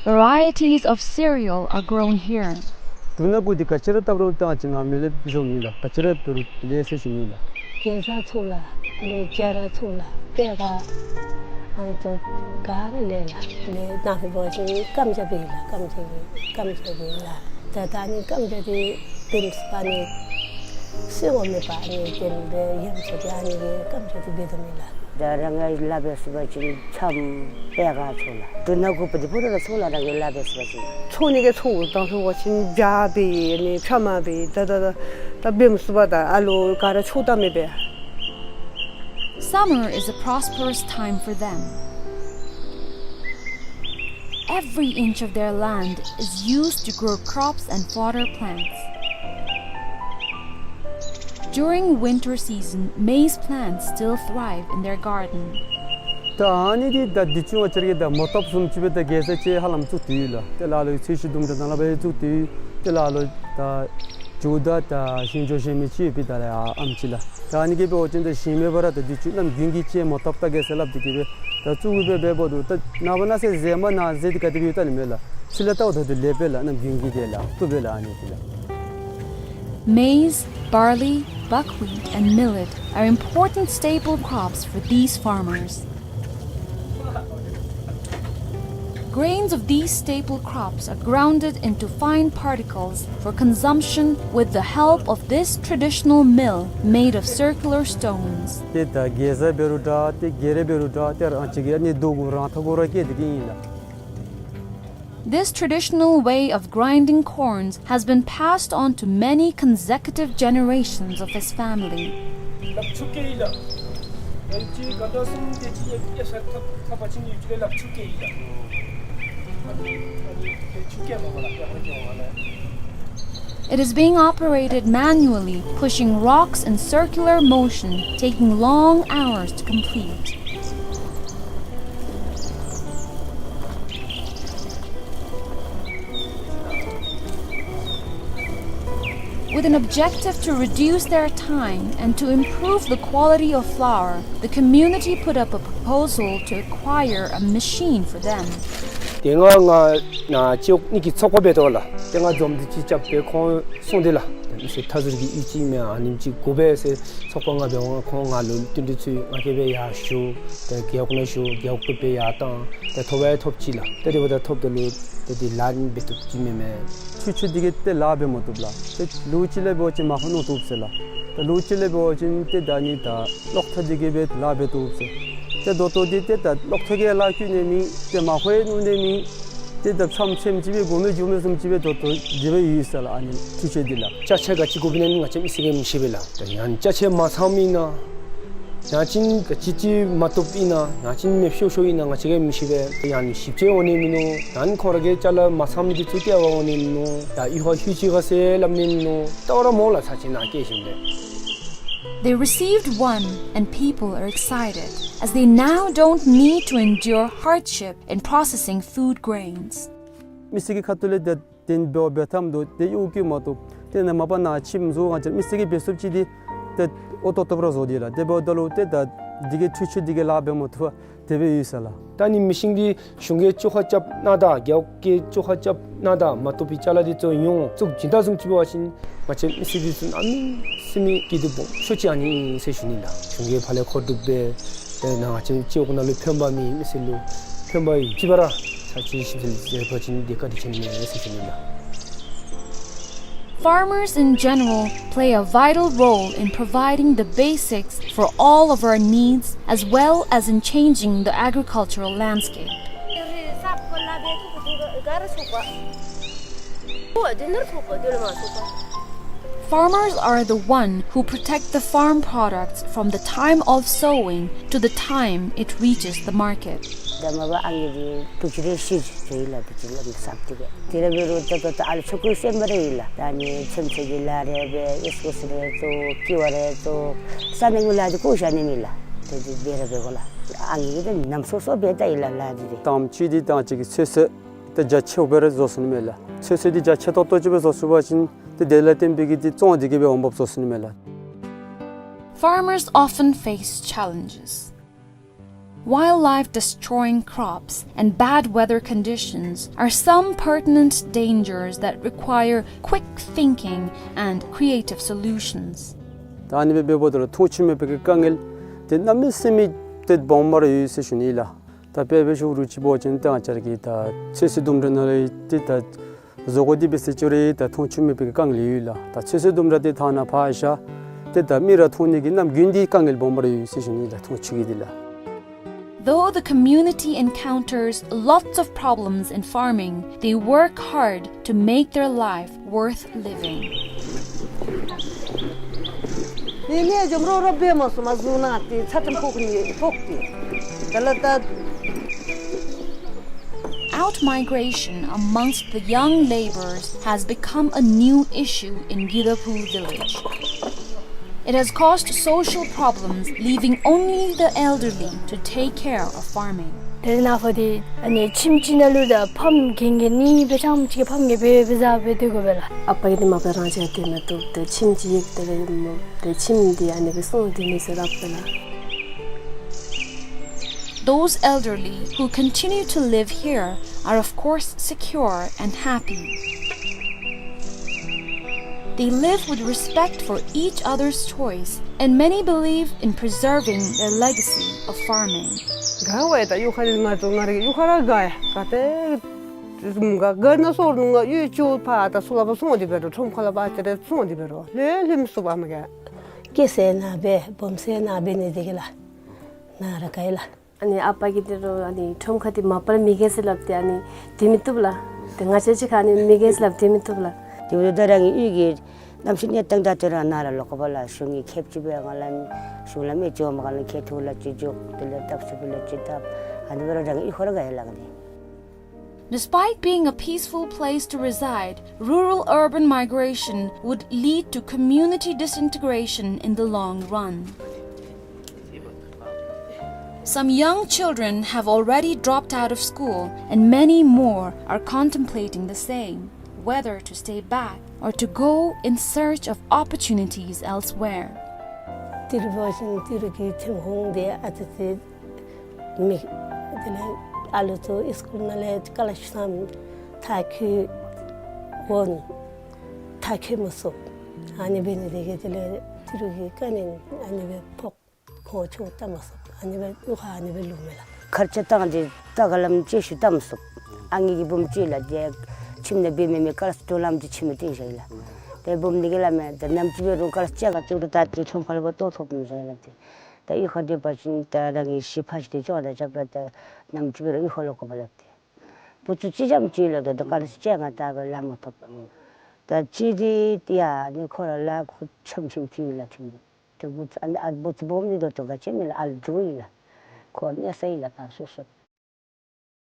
Varieties of cereal are grown here. འབྲུ་སྣ་དགུ་འདི་ག་ཅི་ར་བཏབ་རུང་ད་ཅི་ང་མི་ལེབ་བཟོ་མི་ལ་ག་ཅི་ར་བཏབ་རུང་ལེ་ཤ་ཞིག་མི་ལ། གེ་ཛ་ཚུ་ལ་ལེ་ག་ར་ཚུ་ལ་པེ་ག་ཨ་ནི་ཚུ་ག་ར་ལེ་ལ་ལེ་ནཱ་ཧི་བོ་ཅིན་སྐམ་ཇ་འབད་ལ་སྐམ་ཇ་འབད་སྐམ་ཇ་འབད་ལ། ད་ད་ནི་སྐམ་ཇ་འདི་བིམ་སི་པ་ནི་སོ་ངོ་མེད་པ་ནི་དེ་འབད་ཡང་ཆ་ཅི་ཨ་ནི་གི་སྐམ་ཇ་འདི་འབད་དོ་མེ་ལ། ད་རང་གི་ལཱ་འབད་ས་འབད་བ་ཅིན་ཕྱམ་པེ་ག་ཚུ་ལ་འབྲུ་སྣ་དགུ་པོ་འདི་ཕུ་ར་ལ་ཚུ་ལ་རང་གི་ལཱ་འབད་ས་འབད་བ་ཅིན། ཚོང་ནི་གི་ཚོང་དང་ཚོང་བ་ཅིན་ཇ་འབད་ནི་ཕྱམ་འབད་ད་ད་ད་ད་བིམ་སི་པ་ད་ཨ་ལོ་ག་ར་ཆོ་ད་མེ་འབད། Summer is a prosperous time for them. Every inch of their land is used to grow crops and fodder plants. During winter season, maize plants still thrive in their garden. ད་ཨ་ནི་འདི་ད་འདི་ཚུ་ང་བཅས་ར་གིས་ད་མོ་ཏོབ་བཟུམ་ཅིག་སྦེ་ད་གེ་ཛ་ཅིག་ཧ་ལམ་བཙུགས་ཏེ་ཡོད་ལགས། ཏེ་ལ་ལོ་ཚོས་གཞི་དུམ་གྲ་ནང་ལུ་སྦེ་བཙུགས་ཏེ་ཡོད། ཏེ་ལ་ལོ་ད་ཇོ་བདག་ད་ཞིང་ཇོ་ཞིང་མི་ཅིག་ཡོད་པའི་ད་ལ་ཨ་ཨམ་ཅིག་ལགས། ད་ཨ་ནི་གིས་འབད་བ་ཅིན་ད་ཞིང་མེད་པར་ད་འདི་ཚུ་གནམ་དགུན་གྱི་ཅིག་མོ་ཏོབ་ད་གེ་ཛ་སླབ་སྟེ་གི་སྦེ་ད་བཙུགས་སྦེ་འབདཝ་ད་ད་ནངས་པ་གནངས་ཚེ་ཟེ་མ་ནང་ཟེ་འདི་ག་དེ་སྦེ་ཡོད་ད་ནི་མེད་ལགས། ཕྱི་ལས་ལྟཝ་ད་ད་ལེགས་པས་ལགས། གནམ་དགུན་གྱི་དེ་ལགས་བཏུབ་པས་ལགས་ཨ་ནི་འདི་ལགས། Maize, barley, buckwheat, and millet are important staple crops for these farmers. Grains of these staple crops are grounded into fine particles for consumption with the help of this traditional mill made of circular stones. ཏེ་ད་གེ་ཛ་འབད་རུང་འདྲ་ཏེ་གེ་རེ་འབད་རུང་འདྲ་ཏེ་རང་བཅས་ཀྱི་ཨ་ནི་རྡོ་གུ་རང་ཐག་གུ་ར་བཀལ་ཏེ་གི་ཨིན་ལགས། This traditional way of grinding corns has been passed on to many consecutive generations of his family. It is being operated manually, pushing rocks in circular motion, taking long hours to complete. With an objective to reduce their time and to improve the quality of flour, the community put up a proposal to acquire a machine for them. དེ་སྔ་ང་ནཱ་སྤྱི་འོག་གཉིས་ཀྱི་ཚོགས་པ་འབད་དོ་ལགས། དེ་སྔ་འཛོམས་འདུ་ཅིག་རྐྱབ་སྦེ་ཁོང་གསུངས་ཏེ་ལགས། མི་སེར་མཐའ་ཟུར་གྱི་གཡུས་ཅིག་མེན་ཨ་ནེམ་ཅིག་དགོ་པས་ཟེར་ཚོགས་པ་ང་འབད་འོང་ཁོང་ང་ལུ་བསྟུན་གྲོས་ཚུ་ང་གིས་སྦེ་ཡར་ཞུ། ཏེ་རྒེད་འོག་ནང་ཞུ་རྒེད་འོག་གིས་སྦེ་ཡར་བཏང་། ཏེ་ཐོབ་ཡང་ཐོབ་ཅི་ལགས། ཏེ་དེ་འབདཝ་ད་ཐོབ་ད་ལུ་ཏེ་འདི་ལཱ་འབད་བཏུབ་ཅི་མེན་མས། འཕྲུལ་ཆས་འདི་གིས་ཏེ་ལཱ་འབད་མ་བཏུབ་ལགས། ཏེ་ལུགས་གཅིག་ལས་འབད་བ་ཅིན་མར་ཁུ་རྣོ་བཏུབ་ཟེར་ལགས། ཏེ་ལུགས་གཅིག་ལས་འབད་བ་ཅིན་ཏེ་ད་ནི་ད་གློག་ཐག་འདི་གིས་སྦེ་ལཱ་འབད་བཏུབ་ཟེར། ཏེ་ད་ལྟོ་འདི་ཏེ་ད་གློག་ཐག་གིས་ལཱ་ཁུ་ནི་མེད། ཏེ་མར་ཁུ་ཡང་རྣོ་ནི་མེད། ཏེ་ད་ཕྱམ་ཕྱམ་ཅིག་སྦེ་དགོ་མི་འགྱོ་མི་བཟུམ་ཅིག་སྦེ་ད་ལྟོ་འདི་སྦེ་ཡོད་ཟེར་ལགས། ཨ་ནི་འཕྲུལ་ཆས་འདི་ལགས། ཅ་ཆས་ག་ཅི་དགོཔ་ཨིན་ན་ང་བཅས་མི་སེར་གྱིས་མི་ཤེས་པས་ལགས། ཏེ་ཡང་ཅ་ཆས་མ་ཚངམ་ཨིན་ན་ཡང་ཅིན་ག་ཅི་ཅིག་མ་བཏུབ་ཨིན་ན་ཡང་ཅིན་མེདཔ་ཤོར་ཤོརཝ་ཨིན་ན་ང་བཅས་ཀྱིས་མི་ཤེས་པས། ཡང་ཞིབ་དཔྱད་འོང་ནི་མིན་ནུག། ཡང་ཁོང་ར་གི་ཅ་ལ་མ་ཚངམ་འདི་ཚུ་སྐྱེལ་བར་འོང་ནི་མིན་ནུག། ཡང་ཡུལ་ཁར་ལྷོད་ཅི་ག་ཟེར་སླབ་ནི་མིན་ནུག། ལྟ་བར་མ་འོང་ལགས། ཚར་གཅིག་ནཱ་སྐྱེལ་ཞིནམ་ལས། They received one, and people are excited, as they now don't need to endure hardship in processing food grains. མི་སེར་གྱི་ཁ་ཐུག་ལས་ཏེ་དེ་འབདཝ་འབད་ཐངས་འདུག། ཏེ་གཡོག་གུ་མ་གཏོགས་ཏེ་ནཱ་མ་པ་ནཱ་ཁྱིམ་བཟོ་ང་བཅས་མི་སེར་གྱིས་འབད་ཚུགསཔ་ཅིག་འདི་ཏེ་ཨོ་ཏོག་ཏོ་ར་བཟོ་སྟེ་ལགས། དེ་འབདཝ་ད་ལུ་ཏེ་ད་འདི་གི་འཕྲུལ་ཆས་འདི་གིས་ལཱ་འབད་མ་བཏུབ་པར་དེ་སྦེ་ཡོད་ཟེར་ལགས། ད་ནི་མི་ཤིང་འདི་གཞུང་གིས་བཅོ་ཁ་རྐྱབ་གནང་ད་རྒེད་འོག་གིས་བཅོ་ཁ་རྐྱབ་གནང་ད་མ་བཏུབ་པའི་ཅ་ལ་འདི་ཚུ་ཡོངས་བཙུགས་བྱིན་ད་བཟུམ་ཅིག་འབད་བ་ཅིན་ང་བཅས་མི་སེར་འདི་ཚུ་གནམ་མེད་ས་མེད་སྐྱིད་སྡུག་སྦོམ་ཤོས་ཅིག་ཨ་ནི་ཨིན་ཟེར་ཞུ་ནི་ལགས། གཞུང་གིས་ཕར་ལས་མཁོ་སྒྲུབ་འབད་ཏེ་ནཱ་ང་བཅས་སྤྱི་འོག་ནང་ལུ་ཕན་པ་མེད་མི་སེར་ལུ་ཕན་པ་ཡོད་ཅི་པ་ར་ཚར་གཅིག་ཞིབ་འཚོལ་མཛད་པ་ཅིན་འདི་བཀའ་དྲིན་ཆེ་ནི་མས་ཟེར་ཞུ་ནི་ལགས། Farmers in general play a vital role in providing the basics for all of our needs, as well as in changing the agricultural landscape. Farmers are the one who protect the farm products from the time of sowing to the time it reaches the market. ད་མ་པ་ཨ་ནི་འདི་དུས་ཅི་རེ་ཤི་ཅི་ལགས། དུས་ཅི་ལགས་མི་སམ་ཏེ་གི་དེ་ར་འབད་རུང་ད་ད་ད་ཨ་ལུ་ཆོ་ག་སེམས་པ་རེ་ཡོད་ལགས། ད་ནི་ཚོད་བསྲེ་གི་ལཱ་རེ་འབད་ཨིས་ཀོ་སི་རེ་བཙོ་ཀི་བ་རེ་བཙོ་ས་གནས་ཀྱི་ལཱ་འདི་ཁོ་ཤ་ནི་མེད་ལགས། དེ་འདི་འབད་ར་འབད་དགོ་ལགས། ཨ་ནི་འདི་ནམ་སོ་སོ་འབད་ད་ཡི་ལགས་ལཱ་འདི་འདི། དང་པ་ཅིག་འདི་ད་ང་བཅས་ཀྱི་ཚོད་བསྲེ་ད་རྒྱ་ཆེཝ་སྦེ་ར་བཟོ་ཚུགས་ནི་མས་ལགས། ཚོད་བསྲེ་འདི་རྒྱ་ཆེ་ཏོག་ཏོ་ཅིག་སྦེ་བཟོ་ཚུགས་པ་ཅིན་ཏེ་དེ་ལས་བརྟེན་པའི་གི་འདི་བཙོང་འདི་གིས་སྦེ་འོང་འབབ་བཟོ་ཚུགས་ནི་མས་ལགས། Farmers often face challenges. Wildlife destroying crops and bad weather conditions are some pertinent dangers that require quick thinking and creative solutions. ད་ཨ་ནི་སྦེ་འབདཝ་ད་ལུ་མཐོང་ཆུང་མེད་པའི་གི་དཀའ་ངལ་འདི་གནམ་མེད་ས་མེད་ཏེ་སྦོམ་སྦེ་ར་ཡོད་ཟེར་ཞུ་ནི་ལགས། ད་དཔེ་འབད་ཞུ་རུང་ཅིག་འབད་བ་ཅིན་ད་ང་བཅས་ར་གི་ད་ཚོད་བསྲེ་ལྡུམ་ར་ནང་ལུ་ཏེ་ད་བཟོ་བཀོད་འདི་འབད་ཟེར་ཅི་རུང་ད་མཐོང་ཆུང་མེད་པའི་གི་དཀའ་ངལ་ཡོད་ལགས། ད་ཚོད་བསྲེ་ལྡུམ་ར་འདི་ཐང་ནང་ཕར་བཞག་སྟེ་ད་མི་ར་མཐོང་ནི་གི་ནམ་རྒྱུན་འདི་དཀའ་ངལ་སྦོམ་སྦེ་ར་ཡོད་ཟེར་ཞུ་ནི་ལགས། མཐོང་ཆུང་གི་འདི་ལགས། Though the community encounters lots of problems in farming, they work hard to make their life worth living. ནི་ནི་འཇོམས་རོགས་རོགས་འབད་མ་ཚུགས་མ་བཟུང་ན་ཏེ་ཚ་གྲང་ཕོག་ནི་ཕོག་སྟེ། དེ་ལས་ད། Outmigration amongst the young laborers has become a new issue in Gyudaphu village. It has caused social problems, leaving only the elderly to take care of farming. དེ་ནང་ཕར་འདི་ཨ་ནི་ཁྱིམ་གཅིག་ནང་ལུ་ད་ཕམ་རྒན་རྒས་གཉིས་སྦེ་ཆ་མཉམ་གཅིག་ཁར་ཕམ་རྒས་སྦེ་སྦེ་བཟའ་སྦེ་སྡོད་དགོ་པས་ལགས། ཨ་པ་གིས་འདི་མ་པ་རང་བཅས་སྡོད་མ་བཏུབ། ཏེ་ཁྱིམ་གཅིག་ཡོད། དེ་ལས་ཏེ་ཁྱིམ་འདི་ཨ་ནི་སྦེ་བསྲུང་སྡོད་ནི་ཟེར་སླབ་པས་ལགས། Those elderly who continue to live here are, of course, secure and happy. They live with respect for each other's choice, and many believe in preserving their legacy of farming. དགའ་བས། ད་གཡུས་ཁ་ལས་ང་ཚུ་ང་རའི་གཡུས་ཁར་ར་དགའ་ཡ། ག་ཏེ་དགའ་དགའ་ན་སོར་ནུ་ང་གཡུས་ཅིག་ཕར་ད་ཚུར་ལུ་ཕར་སོང་སྟེ་འབད་རུང་ཁྲོམ་ཁ་ལུ་ཕར་ཅིག་ར་སོང་སྟེ་འབད་རུང་ལྷོད་ལྷོདཔ་མ་ག་སྐྱེས་ས་ནཱ་སྦེ་སྦོམ་ས་ནཱ་འབད་ནི་དེ་གིས་ལགས་ནཱ་ར་དགའ་ཡི་ལགས། ཨ་ནི་ཨ་པ་གིས་འདི་རུང་ཨ་ནི་ཁྲོམ་ཁ་འདི་མ་པ་ལས་མི་རྒས་ཟེར་སླབ་སྟེ་ཨ་ནི་སྡོད་མི་བཏུབ་ལགས། ཏེ་ང་བཅས་ཅིག་ཁར་ཨ་ནི་མི་རྒས་ཟེར་སླབ་སྟེ་སྡོད་མི་བཏུབ་ལགས། དེ་འབདཝ་ད་རང་གི་གཡུས་ཀྱི་གནམ་གཤིས་གནས་སྟངས་དང་འདྲ་ན་ནཱ་ར་ལོག་དགོ་པས་ལགས། གཞུང་གིས་ཁེབ་ཅིག་སྦེ་ང་ལུ་གཞུང་ལས་མི་ཅིག་འོངམ་ཁར་ལུ་ཁྱེག་ཐུག་ལགཔ་ཅིག་བཙུགས། དེ་ལས་བཏབ་ཚུགས་པའི་ལགཔ་ཅིག་བཏབ། ཨ་ནི་འབད་རུང་རང་གི་གཡུས་ཁར་ར་དགའ་ཡི་ལགས་ཏེ། Despite being a peaceful place to reside, rural-urban migration would lead to community disintegration in the long run. Some young children have already dropped out of school, and many more are contemplating the same, whether to stay back or to go in search of opportunities elsewhere. ཏི་རུ་འབད་བ་ཅིན་ཏི་རུ་གི་ཐོན་ཁུངས་འདི་ཨ་ཙི་ཙི་མེད། དེ་ལས་ཨ་ལུ་ཚུ་སི་ཀུལ་ནང་ལས་སྐོ་ལར་ཤིཔ་ཙམ་མཐར་འཁྱོལ་འོང་མཐར་འཁྱོལ་མ་ཚུགས། ཨ་ནི་འབད་ནི་དེ་གིས་དེ་ལས་ཏི་རུ་གི་དཀའ་ངལ་ཨ་ནི་སྦེ་ཕོག། ཁོང་ཆོ་བལྟ་མ་ཚུགས། ཨ་ནི་སྦེ་གཡུས་ཁར་ཨ་ནི་སྦེ་ལུས་མས་ལགས། ཁར་ཆ་བཏང་སྟེ་ད་ག་ལམ་ཅིག་ཤུལ་བལྟ་མ་ཚུགས། ཨ་ངེ་གི་བུམོ་ཅིག་ལགས་ཏེ་ཁྱིམ་ནང་འབད་མི་མེད། སྐོ་ལར་ཤིཔ་ཏོ་ལམ་ཅིག་ཁྱིམ་ནང་སྟོན་བཞག་ཡི་ལགས། ཏེ་བུམོ་འདི་གིས་སླབ་མས། ད་ནམ་ཅིག་འབད་རུང་སྐོ་ལར་ཤིཔ་བཅད་ག་བཅུག་རུང་ད་ཏེ་ཁྲོམ་ཁ་ལུ་འབག་ཐོབ་ཐོབ་མི་ཚུགས་ལགས་ཏེ། ད་གཡུས་ཁར་སྡོད་པ་ཅིན་ད་རང་གི་གཞི་ཕ་གཞིས་ཏེ་ཅོག་ར་རྐྱབ་ར་ད་ནམ་ཅིག་འབད་རུང་གཡུས་ཁར་ལོག་དགོ་པས་ལགས་ཏེ། བུ་ཚུ་གཅིག་རྐྱངམ་ཅིག་ལགས། ད་ད་སྐོ་ལར་ཤིཔ་བཅད་ག་ད་སྦེ་ལཱ་མ་ཐོབ། ད་གཅིག་འདི་ཡ་ནི་ཁོ་ར་ལཱ་ཁོ་ཆམ་ཆམ་ཅིག་ལགས་ཁྱིམ་ནང་། ཏེ་བུ་ཚུ་ཨ་ཨ་བུ་ཚུ་སྦོམ་ནི་དོ་ཏོ་ག་ཅི་མེད་ལགས། ཨ་ལུ་འགྱོ་ཡི་ལགས། ཁོ་གནས་ས་ཡི་ལགས་ད་སོ་སོ།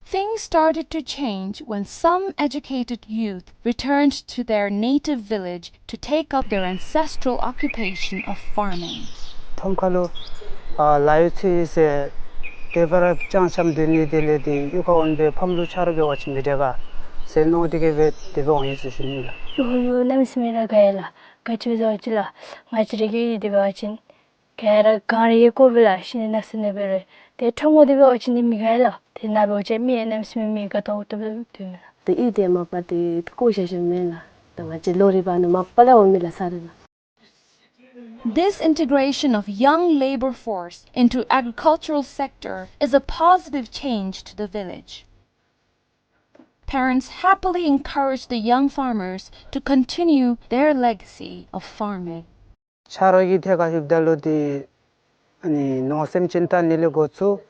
Things started to change when some educated youth returned to their native village to take up their ancestral occupation of farming. ཁྲོམ་ཁ་ལུ་ཨ་ལཱ་གཡོག་འཚོལ་ཡི་ཟེར་དེ་སྦེ་ར་ཅང་ཅང་སྡོད་ནི་དེ་ལས་ཏེ་གཡུས་ཁར་འོང་སྦེ་ཕམ་ལུ་ཆ་རོགས་འབད་བ་ཅིན་མི་དྲག་ག་ཟེར་མནོ་སྟེ་གིས་སྦེ་དེ་སྦེ་འོང་ཡི་ཟེར་ཞུ་ནི་ལགས། གཡུས་ཁར་ལུ་གནམ་མེད་ས་མེད་ར་དགའ་ཡི་ལགས། ག་ཅི་སྦེ་ཟེར་བ་ཅིན་ལགས་ང་བཅས་ར་གི་དེ་འབད་བ་ཅིན་ག་ར་གངས་རི་ཡང་དགོ་པས་ལགས། ཤིང་ནགས་ཚལ་ནང་འབད་རུང་ཏེ་ཁྲོམ་ཁར་དེ་འབད་བ་ཅིན་ནི་མི་དགའ་ལགས། ཏེ་ནཱ་འབད་བ་ཅིན་མི་གནམ་མེད་ས་མེད་མི་དགའ་ཏོག་ཏོ་སྦེ་སྡོད་མས་ལགས། ཏེ་གཡུས་དེ་མ་པ་ཏེ་བཀོ་བཞག་བཞགཔ་མས་ལགས། ད་ང་བཅས་ལོ་རེ་བ་ནི་མ་པ་ལས་འོང་མི་ལགས་ས་རེ་ལགས། This integration of young labor force into agricultural sector is a positive change to the village. Parents happily encourage the young farmers to continue their legacy of farming. ཆ་རོགས་ཀྱི་ཐད་ཁར་ལྷོདཔ་ད་ལུ་ཏེ་ཨ་ནི་ནོར་སེམས་ཅན་བལྟ་ནི་ལས་འགོ་བཙུགས།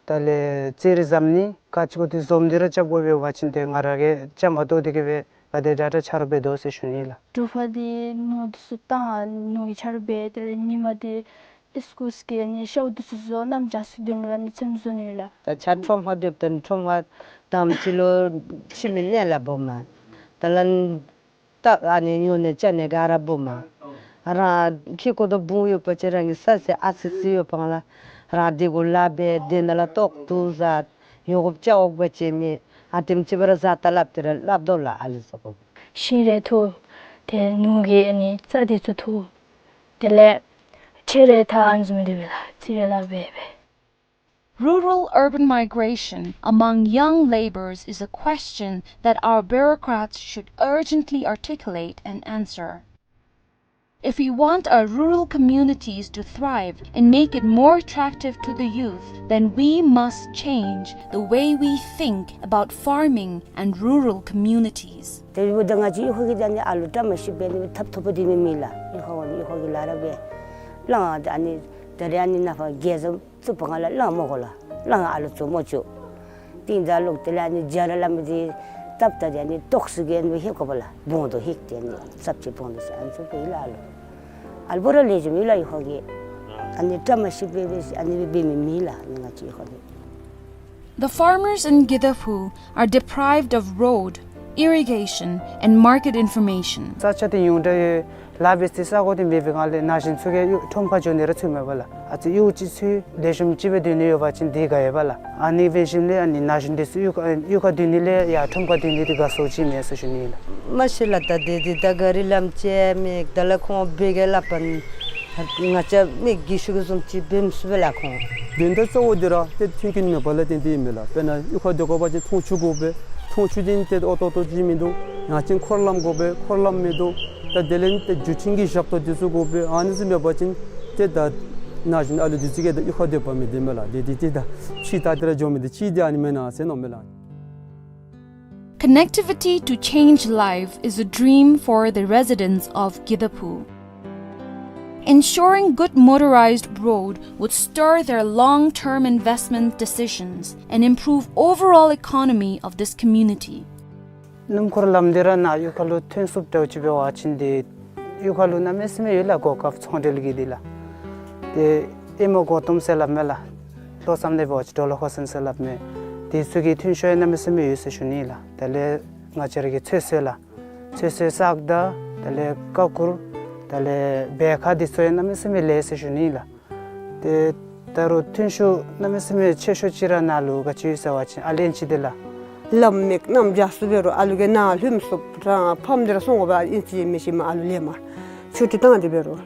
དེ་ལས་རྩིས་རིག་འཛམ་ནི་ག་ཅི་གུ་ཏེ་འཛོམས་ཏེ་ར་རྐྱབ་དགོ་པས། འབད་བ་ཅིན་ཏེ་ང་ར་གིས་རྐྱབ་མ་བཏུབ་དེ་གིས་སྦེ་ག་དེ་དྲག་དྲག་ཆ་རོགས་འབད་དོ་ཟེར་ཞུ་ནི་ལགས། དྲོ་པ་འདི་ནོར་འདི་ཚུ་བཏང་ནོར་གྱི་ཆ་རོགས་འབད། དེ་ལས་ཉིནམ་འདི་ཨིས་ཀུལ་གི་ཨ་ནི་ཤོག་འདི་ཚུ་བཟོ། གནམ་བྱཱར་ཚུ་འདི་ལུ་ཨ་ནི་ཚོདམ་བཟོ་ནི་ལགས། ད་ཆ་ཁྲོམ་ཁར་སྡོདཔ་ད་ཁྲོམ་ཁར་དང་པ་ཅིག་ལུ་ཁྱིམ་མི་གནས་ལ་སྦོམ་མས། དེ་ལས་ད་ཨ་ནི་ཉོ་ནི་བཙོང་ནི་ག་ར་སྦོམ་མས། རང་ཁྱིམ་གུ་དང་བུ་ཡོད་པ་ཅིན་རང་གི་ས་ཟེར་ཨ་ཙི་ཙི་ཡོདཔ་ལགས། རང་དེ་གུ་ལཱ་འབད། དེ་ནང་ལས་ལྟོ་བཏུབ་བཟའ། ཡོང་འབབ་བྱ་འོག་པ་ཅིན་མི་ཨ་དེམ་ཅིག་སྦེ་ར་བཟའ་ད་སླབ་སྟེ་ར་སླབ་དོ་ལགས། ཨ་ལུ་ཚུ་གུ་ཤིང་རེ་འཐུ། ཏེ་ནོར་གྱི་ཨ་ནི་རྩྭ་འདི་ཚུ་འཐུ། དེ་ལས་ ཁྱེད་ར་ད་ཨ་ནི་བཟུམ་སྦེ་འདུག་པས་ལགས། ཚུར་ལཱ་འབད་འབད། Rural-urban migration among young labourers is a question that our bureaucrats should urgently articulate and answer. If we want our rural communities to thrive and make it more attractive to the youth, then we must change the way we think about farming and rural communities. དེ་འབདཝ་ད་ང་བཅས་གཡུས་ཁ་གི་ད་ནི་ཨ་ལུ་བཀྲ་མ་ཤིས་པའི་ནི་ཐབ་ཐོབ་པ་འདི་ནི་མེད་ལགས། གཡུས་ཁ་གཡུས་ཁ་གི་ལཱ་ར་འབད། ལཱ་ཨ་ནི་ད་རེས་ཨ་ནི་ནཱ་ཕར་རྒྱལ་བཟང་བཙུགས་པའི་སྒང་ལས་ལཱ་མ་དགོ་ལགས། ལཱ་ཨ་ལུ་ཚུ་མ་བཙུགས། དེ་ད་ལོག་དེ་ལས་ཨ་ནི་རྒྱ་ར་ལཱ་མི་འདི་སྟབས་ད་དེ་ཨ་ནི་ཏོག་ཙི་གི་ཨ་ནི་ལྷོད་དགོ་པས་ལགས། སྦོམ་དོ་ལྷོད་དེ་ཨ་ནི་ཙབ་ཅིག་སྦོམ་དོ་ཟེར་ཨ་ནི་ཚུ་འབད་ཡི་ལགས། ཨ་ལུ་ཨ་ལུ་པོ་ར་ལེགས་ཤོམ་ཡོད་ལགས། གཡུས་ཁ་གི་ཨ་ནི་བཀྲ་མ་ཤིས་པའི་སྦེ་ཨ་ནི་སྦེ་འབད་མི་མེད་ལགས། ཨ་ནི་ང་བཅས་གཡུས་ཁ་གི། The farmers in Gidaphu are deprived of road, irrigation, and market information. ས་ཆ་འདི་ཉུང་དྲགས་ཡོད། ལཱ་འབད་སའི་ས་གོ་འདི་མེད་པའི་སྒང་ལས་ན་གཞོན་ཚུ་གིས་གཡུས་ཁྲོམ་ཁར་འགྱོ་ནི་ར་ཚུགས་མེད་པས་ལགས། ཨ་ཙི་གཡུས་ཅིག་ཚུ་ལེགས་ཤོམ་ཅིག་སྦེ་སྡོད་ནི་ཡོད་པ་ཅིན་དེ་དགའ་ཡོདཔ་ལགས། ཨ་ནི་འབད་ཞིནམ་ལས་ཨ་ནི་ན་གཞོན་འདི་ཚུ་གཡུས་ཁ་གཡུས་ཁར་སྡོད་ནི་ལས་ཡར་ཁྲོམ་ཁར་སྡོད་ནི་འདི་དགའ་སུ་ཅིག་མེད་ཟེར་ཞུ་ནི་ལགས། མ་གཞི་ལགས་ད་དེ་འདི་ད་ག་རི་ལམ་ཅིག་མེད། དེ་ལས་ཁོང་འབད་གེ་སླབ་པ་ནི་ང་བཅས་མི་རྒས་ཤོས་ཀྱིས་བཟུམ་ཅིག་འབད་མི་ཚུགས་པས་ལགས་ཁོང་། དོན་དག་གཙོ་བོ་འདི་ར་ཏེ་མཐུན་རྐྱེན་མེད་པ་ལས་བརྟེན་ཏེ་ཨིན་མས་ལགས། དཔེར་ན་གཡུས་ཁར་སྡོད་དགོ་པ་ཅིན་འཐུང་ཆུ་དགོ་པས། འཐུང་ཆུ་འདི་ཏེ་ཨོ་ཏོ་ཏོ་ཅིག་མིན་འདུག། ཡང་ཅིན་འཁོར་ལམ་དགོ་པས། འཁོར་ལམ་མིན་འདུག། ད་དེ་ལས་ཏེ་རྒྱུ་ཆེན་གྱི་ཞབས་ཏོག་འདི་ཚུ་དགོ་པས། ཨ་ནི་ཚུ་མེད་པ་ཅིན་ཏེ་ད་ན་གཞོན་ཨ་ལུ་འདི་ཚུ་གིས་ད་གཡུས་ཁར་སྡོད་པ་མི་བདེ་མས་ལགས། དེ་འདི་ཏེ་ད་ཕྱི་ད་དེ་ར་འགྱོ་མི་འདི་ཅིག་འདི་ཨ་ནི་མེན་ན་ཟེར་མནོཝ་མས་ལགས། Connectivity to change life is a dream for the residents of Gidaphu. Ensuring good motorized road would stir their long-term investment decisions and improve overall economy of this community. སྣུམ་འཁོར་ལམ་འདི་ར་ནཱ་གཡུས་ཁ་ལུ་ཐོན་ཚུགསཔ་འདྲཝ་ཅིག་འབད་བ་ཅིན་ཏེ་གཡུས་ཁ་ལུ་གནམ་མེད་ས་མེད་ཡོད་ལགས། གོ་སྐབས་ཚོང་འབྲེལ་གྱི་འདི་ལགས། ཏེ་ཨེ་མོ་མགོ་དོམ་ཟེར་སླབ་མས་ལགས། ལྷོ་མཚམས་ནང་འབད་བ་ཅིན་ཌོ་ལོ་ཧོ་སན་ཟེར་སླབ་མས། དེ་ཚུ་གི་ཐོན་ཤུགས་ཡང་གནམ་མེད་ས་མེད་ཡོད་ཟེར་ཞུ་ནི་ལགས། དེ་ལས་ང་བཅས་ར་གི་ཚོད་བསྲེ་ལགས། ཚོད་བསྲེ་བསགས་དང་དེ་ལས་ཀ་ཁུ་དེ་ལས་སྦལ་ཁ་འདི་ཚུ་ཡང་གནམ་མེད་ས་མེད་ལེགས་ཟེར་ཞུ་ནི་ལགས། ཏེ་ད་རུང་ཐོན་ཤུགས་གནམ་མེད་ས་མེད་ཆེ་ཤོས་ཅིག་ར་ནཱ་ལུ་ག་ཅི་ཡོད་ཟེར་བ་ཅིན་ཨ་ལེན་ཅི་འདི་ལགས། ལམ་མེད་གནམ་རྒྱ་སུ་འབད་རུང་ཨ་ལུ་གིས་ནཱ་ལྷོད་མི་ཚུགས། རང་ཕམ་འདི་ར་སོང་དགོ་པས། ཨིན་ཅི་མི་ཤེས་མས། ཨ་ལུ་ལེན་པར་ཆུ་ཊི་བཏང་སྟེ་འབད་རུང་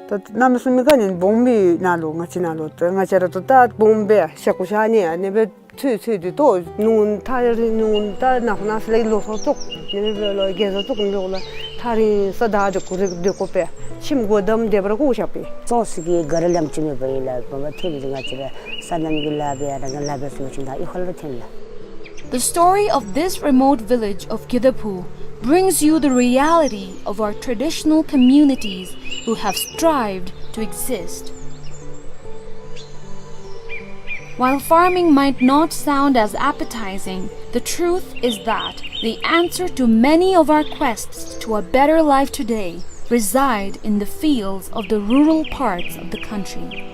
ད་གནམ་མེད་ས་མེད་ག་ནི་སྦོམ་སྦེ་ནཱ་ལུ་ང་བཅས་ནཱ་ལུ་ད་ང་བཅས་ར་ད་ད་སྦོམ་སྦེ་ཤ་ཁུ་ཤ་ནི་ཨ་ནི་སྦེ་ཚོད་ཚོད་དེ་ཏོ་ནུ་ཐ་རི་ནུ་ད་ནག་ནག་སི་ལ་ལོ་སོ་ཙུག་ནི་སྦེ་ལོ་རྒྱལ་སོ་ཙུག་ནི་སྦེ་ལོ་ཐ་རི་ས་ད་དེ་ཁུ་རེ་དེ་ཁོ་པས་ཁྱིམ་སྒོ་བསྡམས་སྡོད་པར་ཁུ་ཤ་པས། ཙོགས་ཤིག་གི་ག་ར་ལམ་ཅིག་མེད་པ་ཨིན་ལགས། བུམ་པ་ཐེབས་ཏེ་ང་བཅས་ར་སོ་ནམ་གྱི་ལཱ་འབད་ཡང་རང་གི་ལཱ་འབད་ཚུགས་པ་ཅིན་ད་གཡུས་ཁ་ལུ་ཐོན་ལགས། The story of this remote village of Gidaphu brings you the reality of our traditional communities who have strived to exist. While farming might not sound as appetizing, the truth is that the answer to many of our quests to a better life today reside in the fields of the rural parts of the country.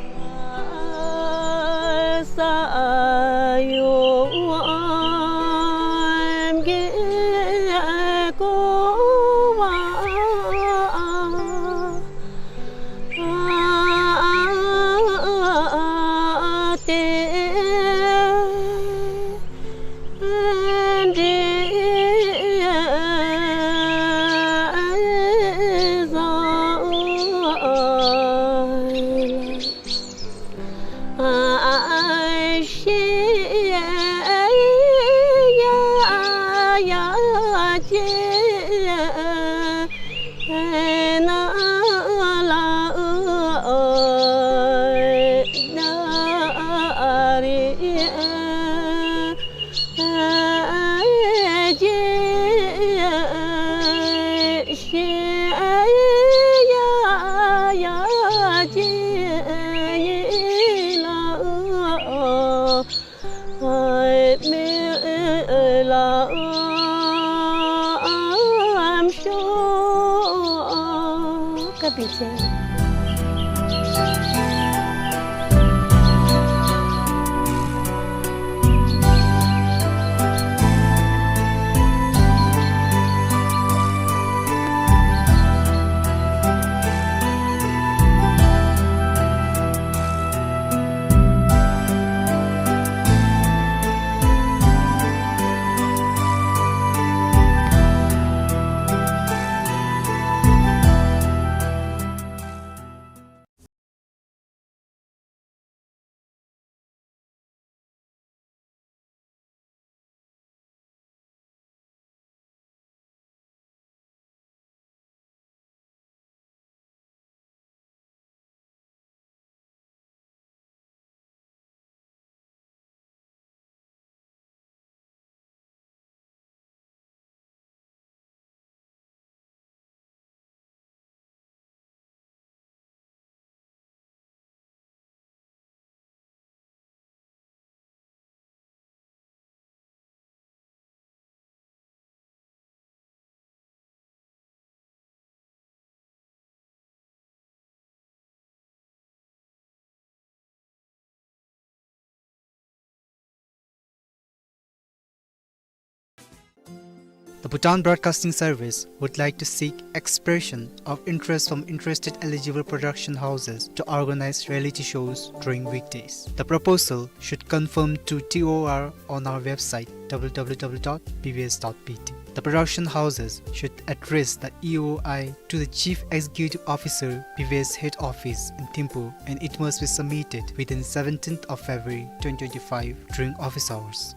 Bhutan Broadcasting Service would like to seek expression of interest from interested eligible production houses to organize reality shows during weekdays. The proposal should confirm to T O R on our website, W W W dot B B S dot B T. The production houses should address the E O I to the Chief Executive Officer, B B S Head Office in Thimphu, and it must be submitted within seventeenth of February twenty twenty-five during office hours.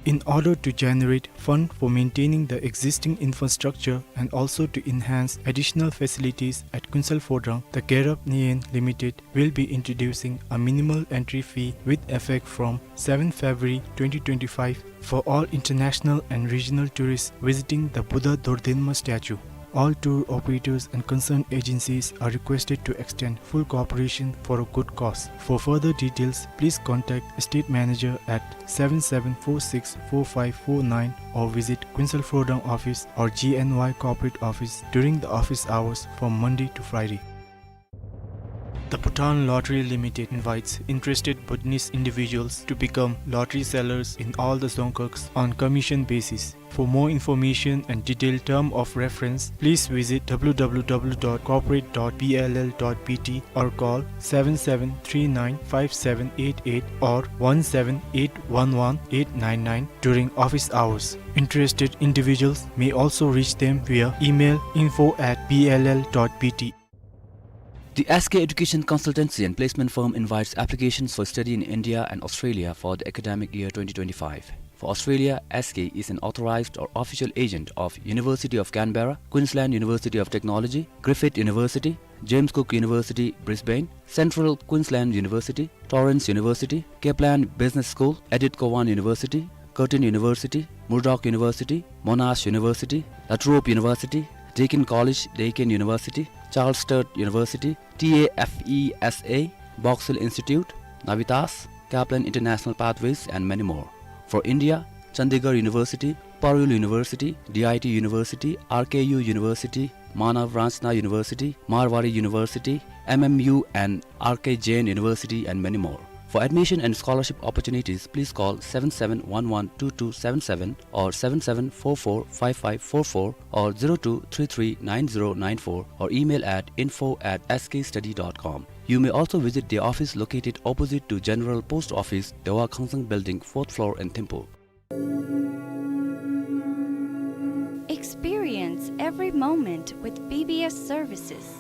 In order to generate fund for maintaining the existing infrastructure and also to enhance additional facilities at Kuensel Phodrang, the Gerap Ngen Limited will be introducing a minimal entry fee with effect from seventh February twenty twenty-five for all international and regional tourists visiting the Buddha Dordenma statue. All tour operators and concerned agencies are requested to extend full cooperation for a good cause. For further details, please contact Estate Manager at seven seven four six four five four nine or visit Kuensel Phodrang office or G N Y corporate office during the office hours from Monday to Friday. The Bhutan Lottery Limited invites interested Bhutanese individuals to become lottery sellers in all the dzongkhags on commission basis. For more information and detailed term of reference, please visit W W W dot corporate dot B L L dot B T or call seven seven three nine five seven eight eight or one seven eight one one eight nine nine during office hours. Interested individuals may also reach them via email info at B L L dot B T. The S K Education Consultancy and Placement Firm invites applications for study in India and Australia for the academic year twenty twenty-five. For Australia, S K is an authorized or official agent of University of Canberra, Queensland University of Technology, Griffith University, James Cook University, Brisbane, Central Queensland University, Torrens University, Kaplan Business School, Edith Cowan University, Curtin University, Murdoch University, Monash University, La Trobe University, Deakin College, Deakin University, Charles Sturt University, T A F E S A, Box Hill Institute, Navitas, Kaplan International Pathways, and many more. For India, Chandigarh University, Parul University, D I T University, R K U University, Manav Ranchna University, Marwari University, M M U and R K Jain University, and many more. For admission and scholarship opportunities, please call seven seven one one two two seven seven or seven seven four four five five four four or zero two three three nine zero nine four or email at info at S K study dot com. You may also visit the office located opposite to General Post Office, Dewa Khangsang Building, fourth floor in Thimphu. Experience every moment with B B S services.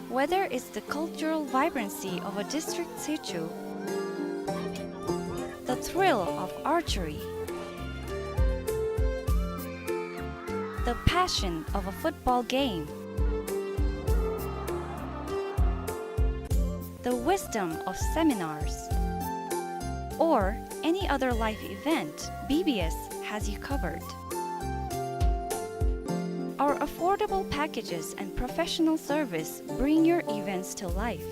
Whether it's the cultural vibrancy of a district situ, the thrill of archery, the passion of a football game, the wisdom of seminars, or any other life event, B B S has you covered. Our affordable packages and professional service bring your events to life.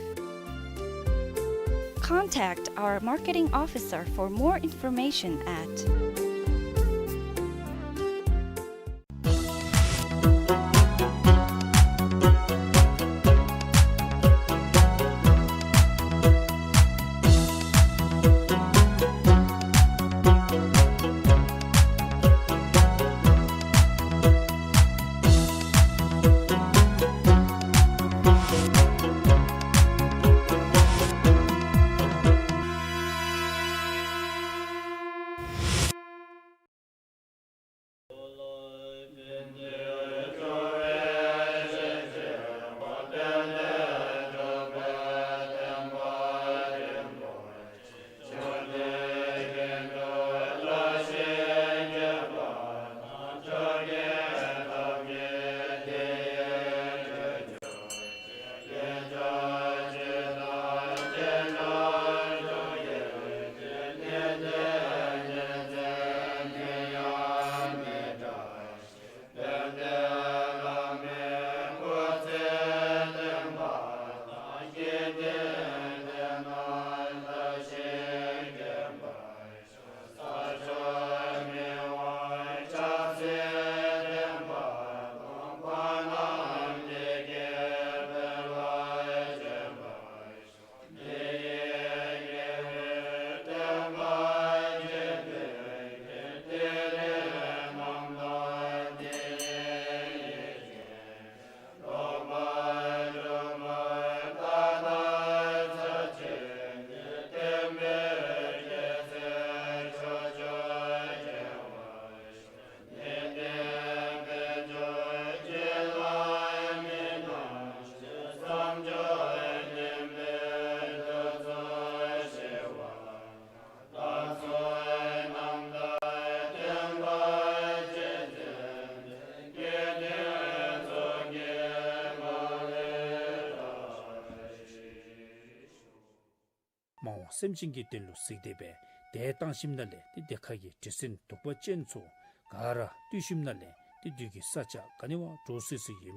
Contact our marketing officer for more information at མ་འོངས་སེམས་ཅན་གྱི་དོན་ལུ་གཟིགས་ཏེ་སྦེ་དེ་བཏང་ཞིནམ་ལས་ཏེ་དེ་ཁ་གི་འདྲེ་སྲིན་གདུག་པ་ཅན་ཚུ་ག་ར་བཏུལ་ཞིནམ་ལས་ཏེ་བདུད་ཀྱི་ས་ཆ་ག་ནི་བ་འདྲོག་སི་སི་ཡོད་མི་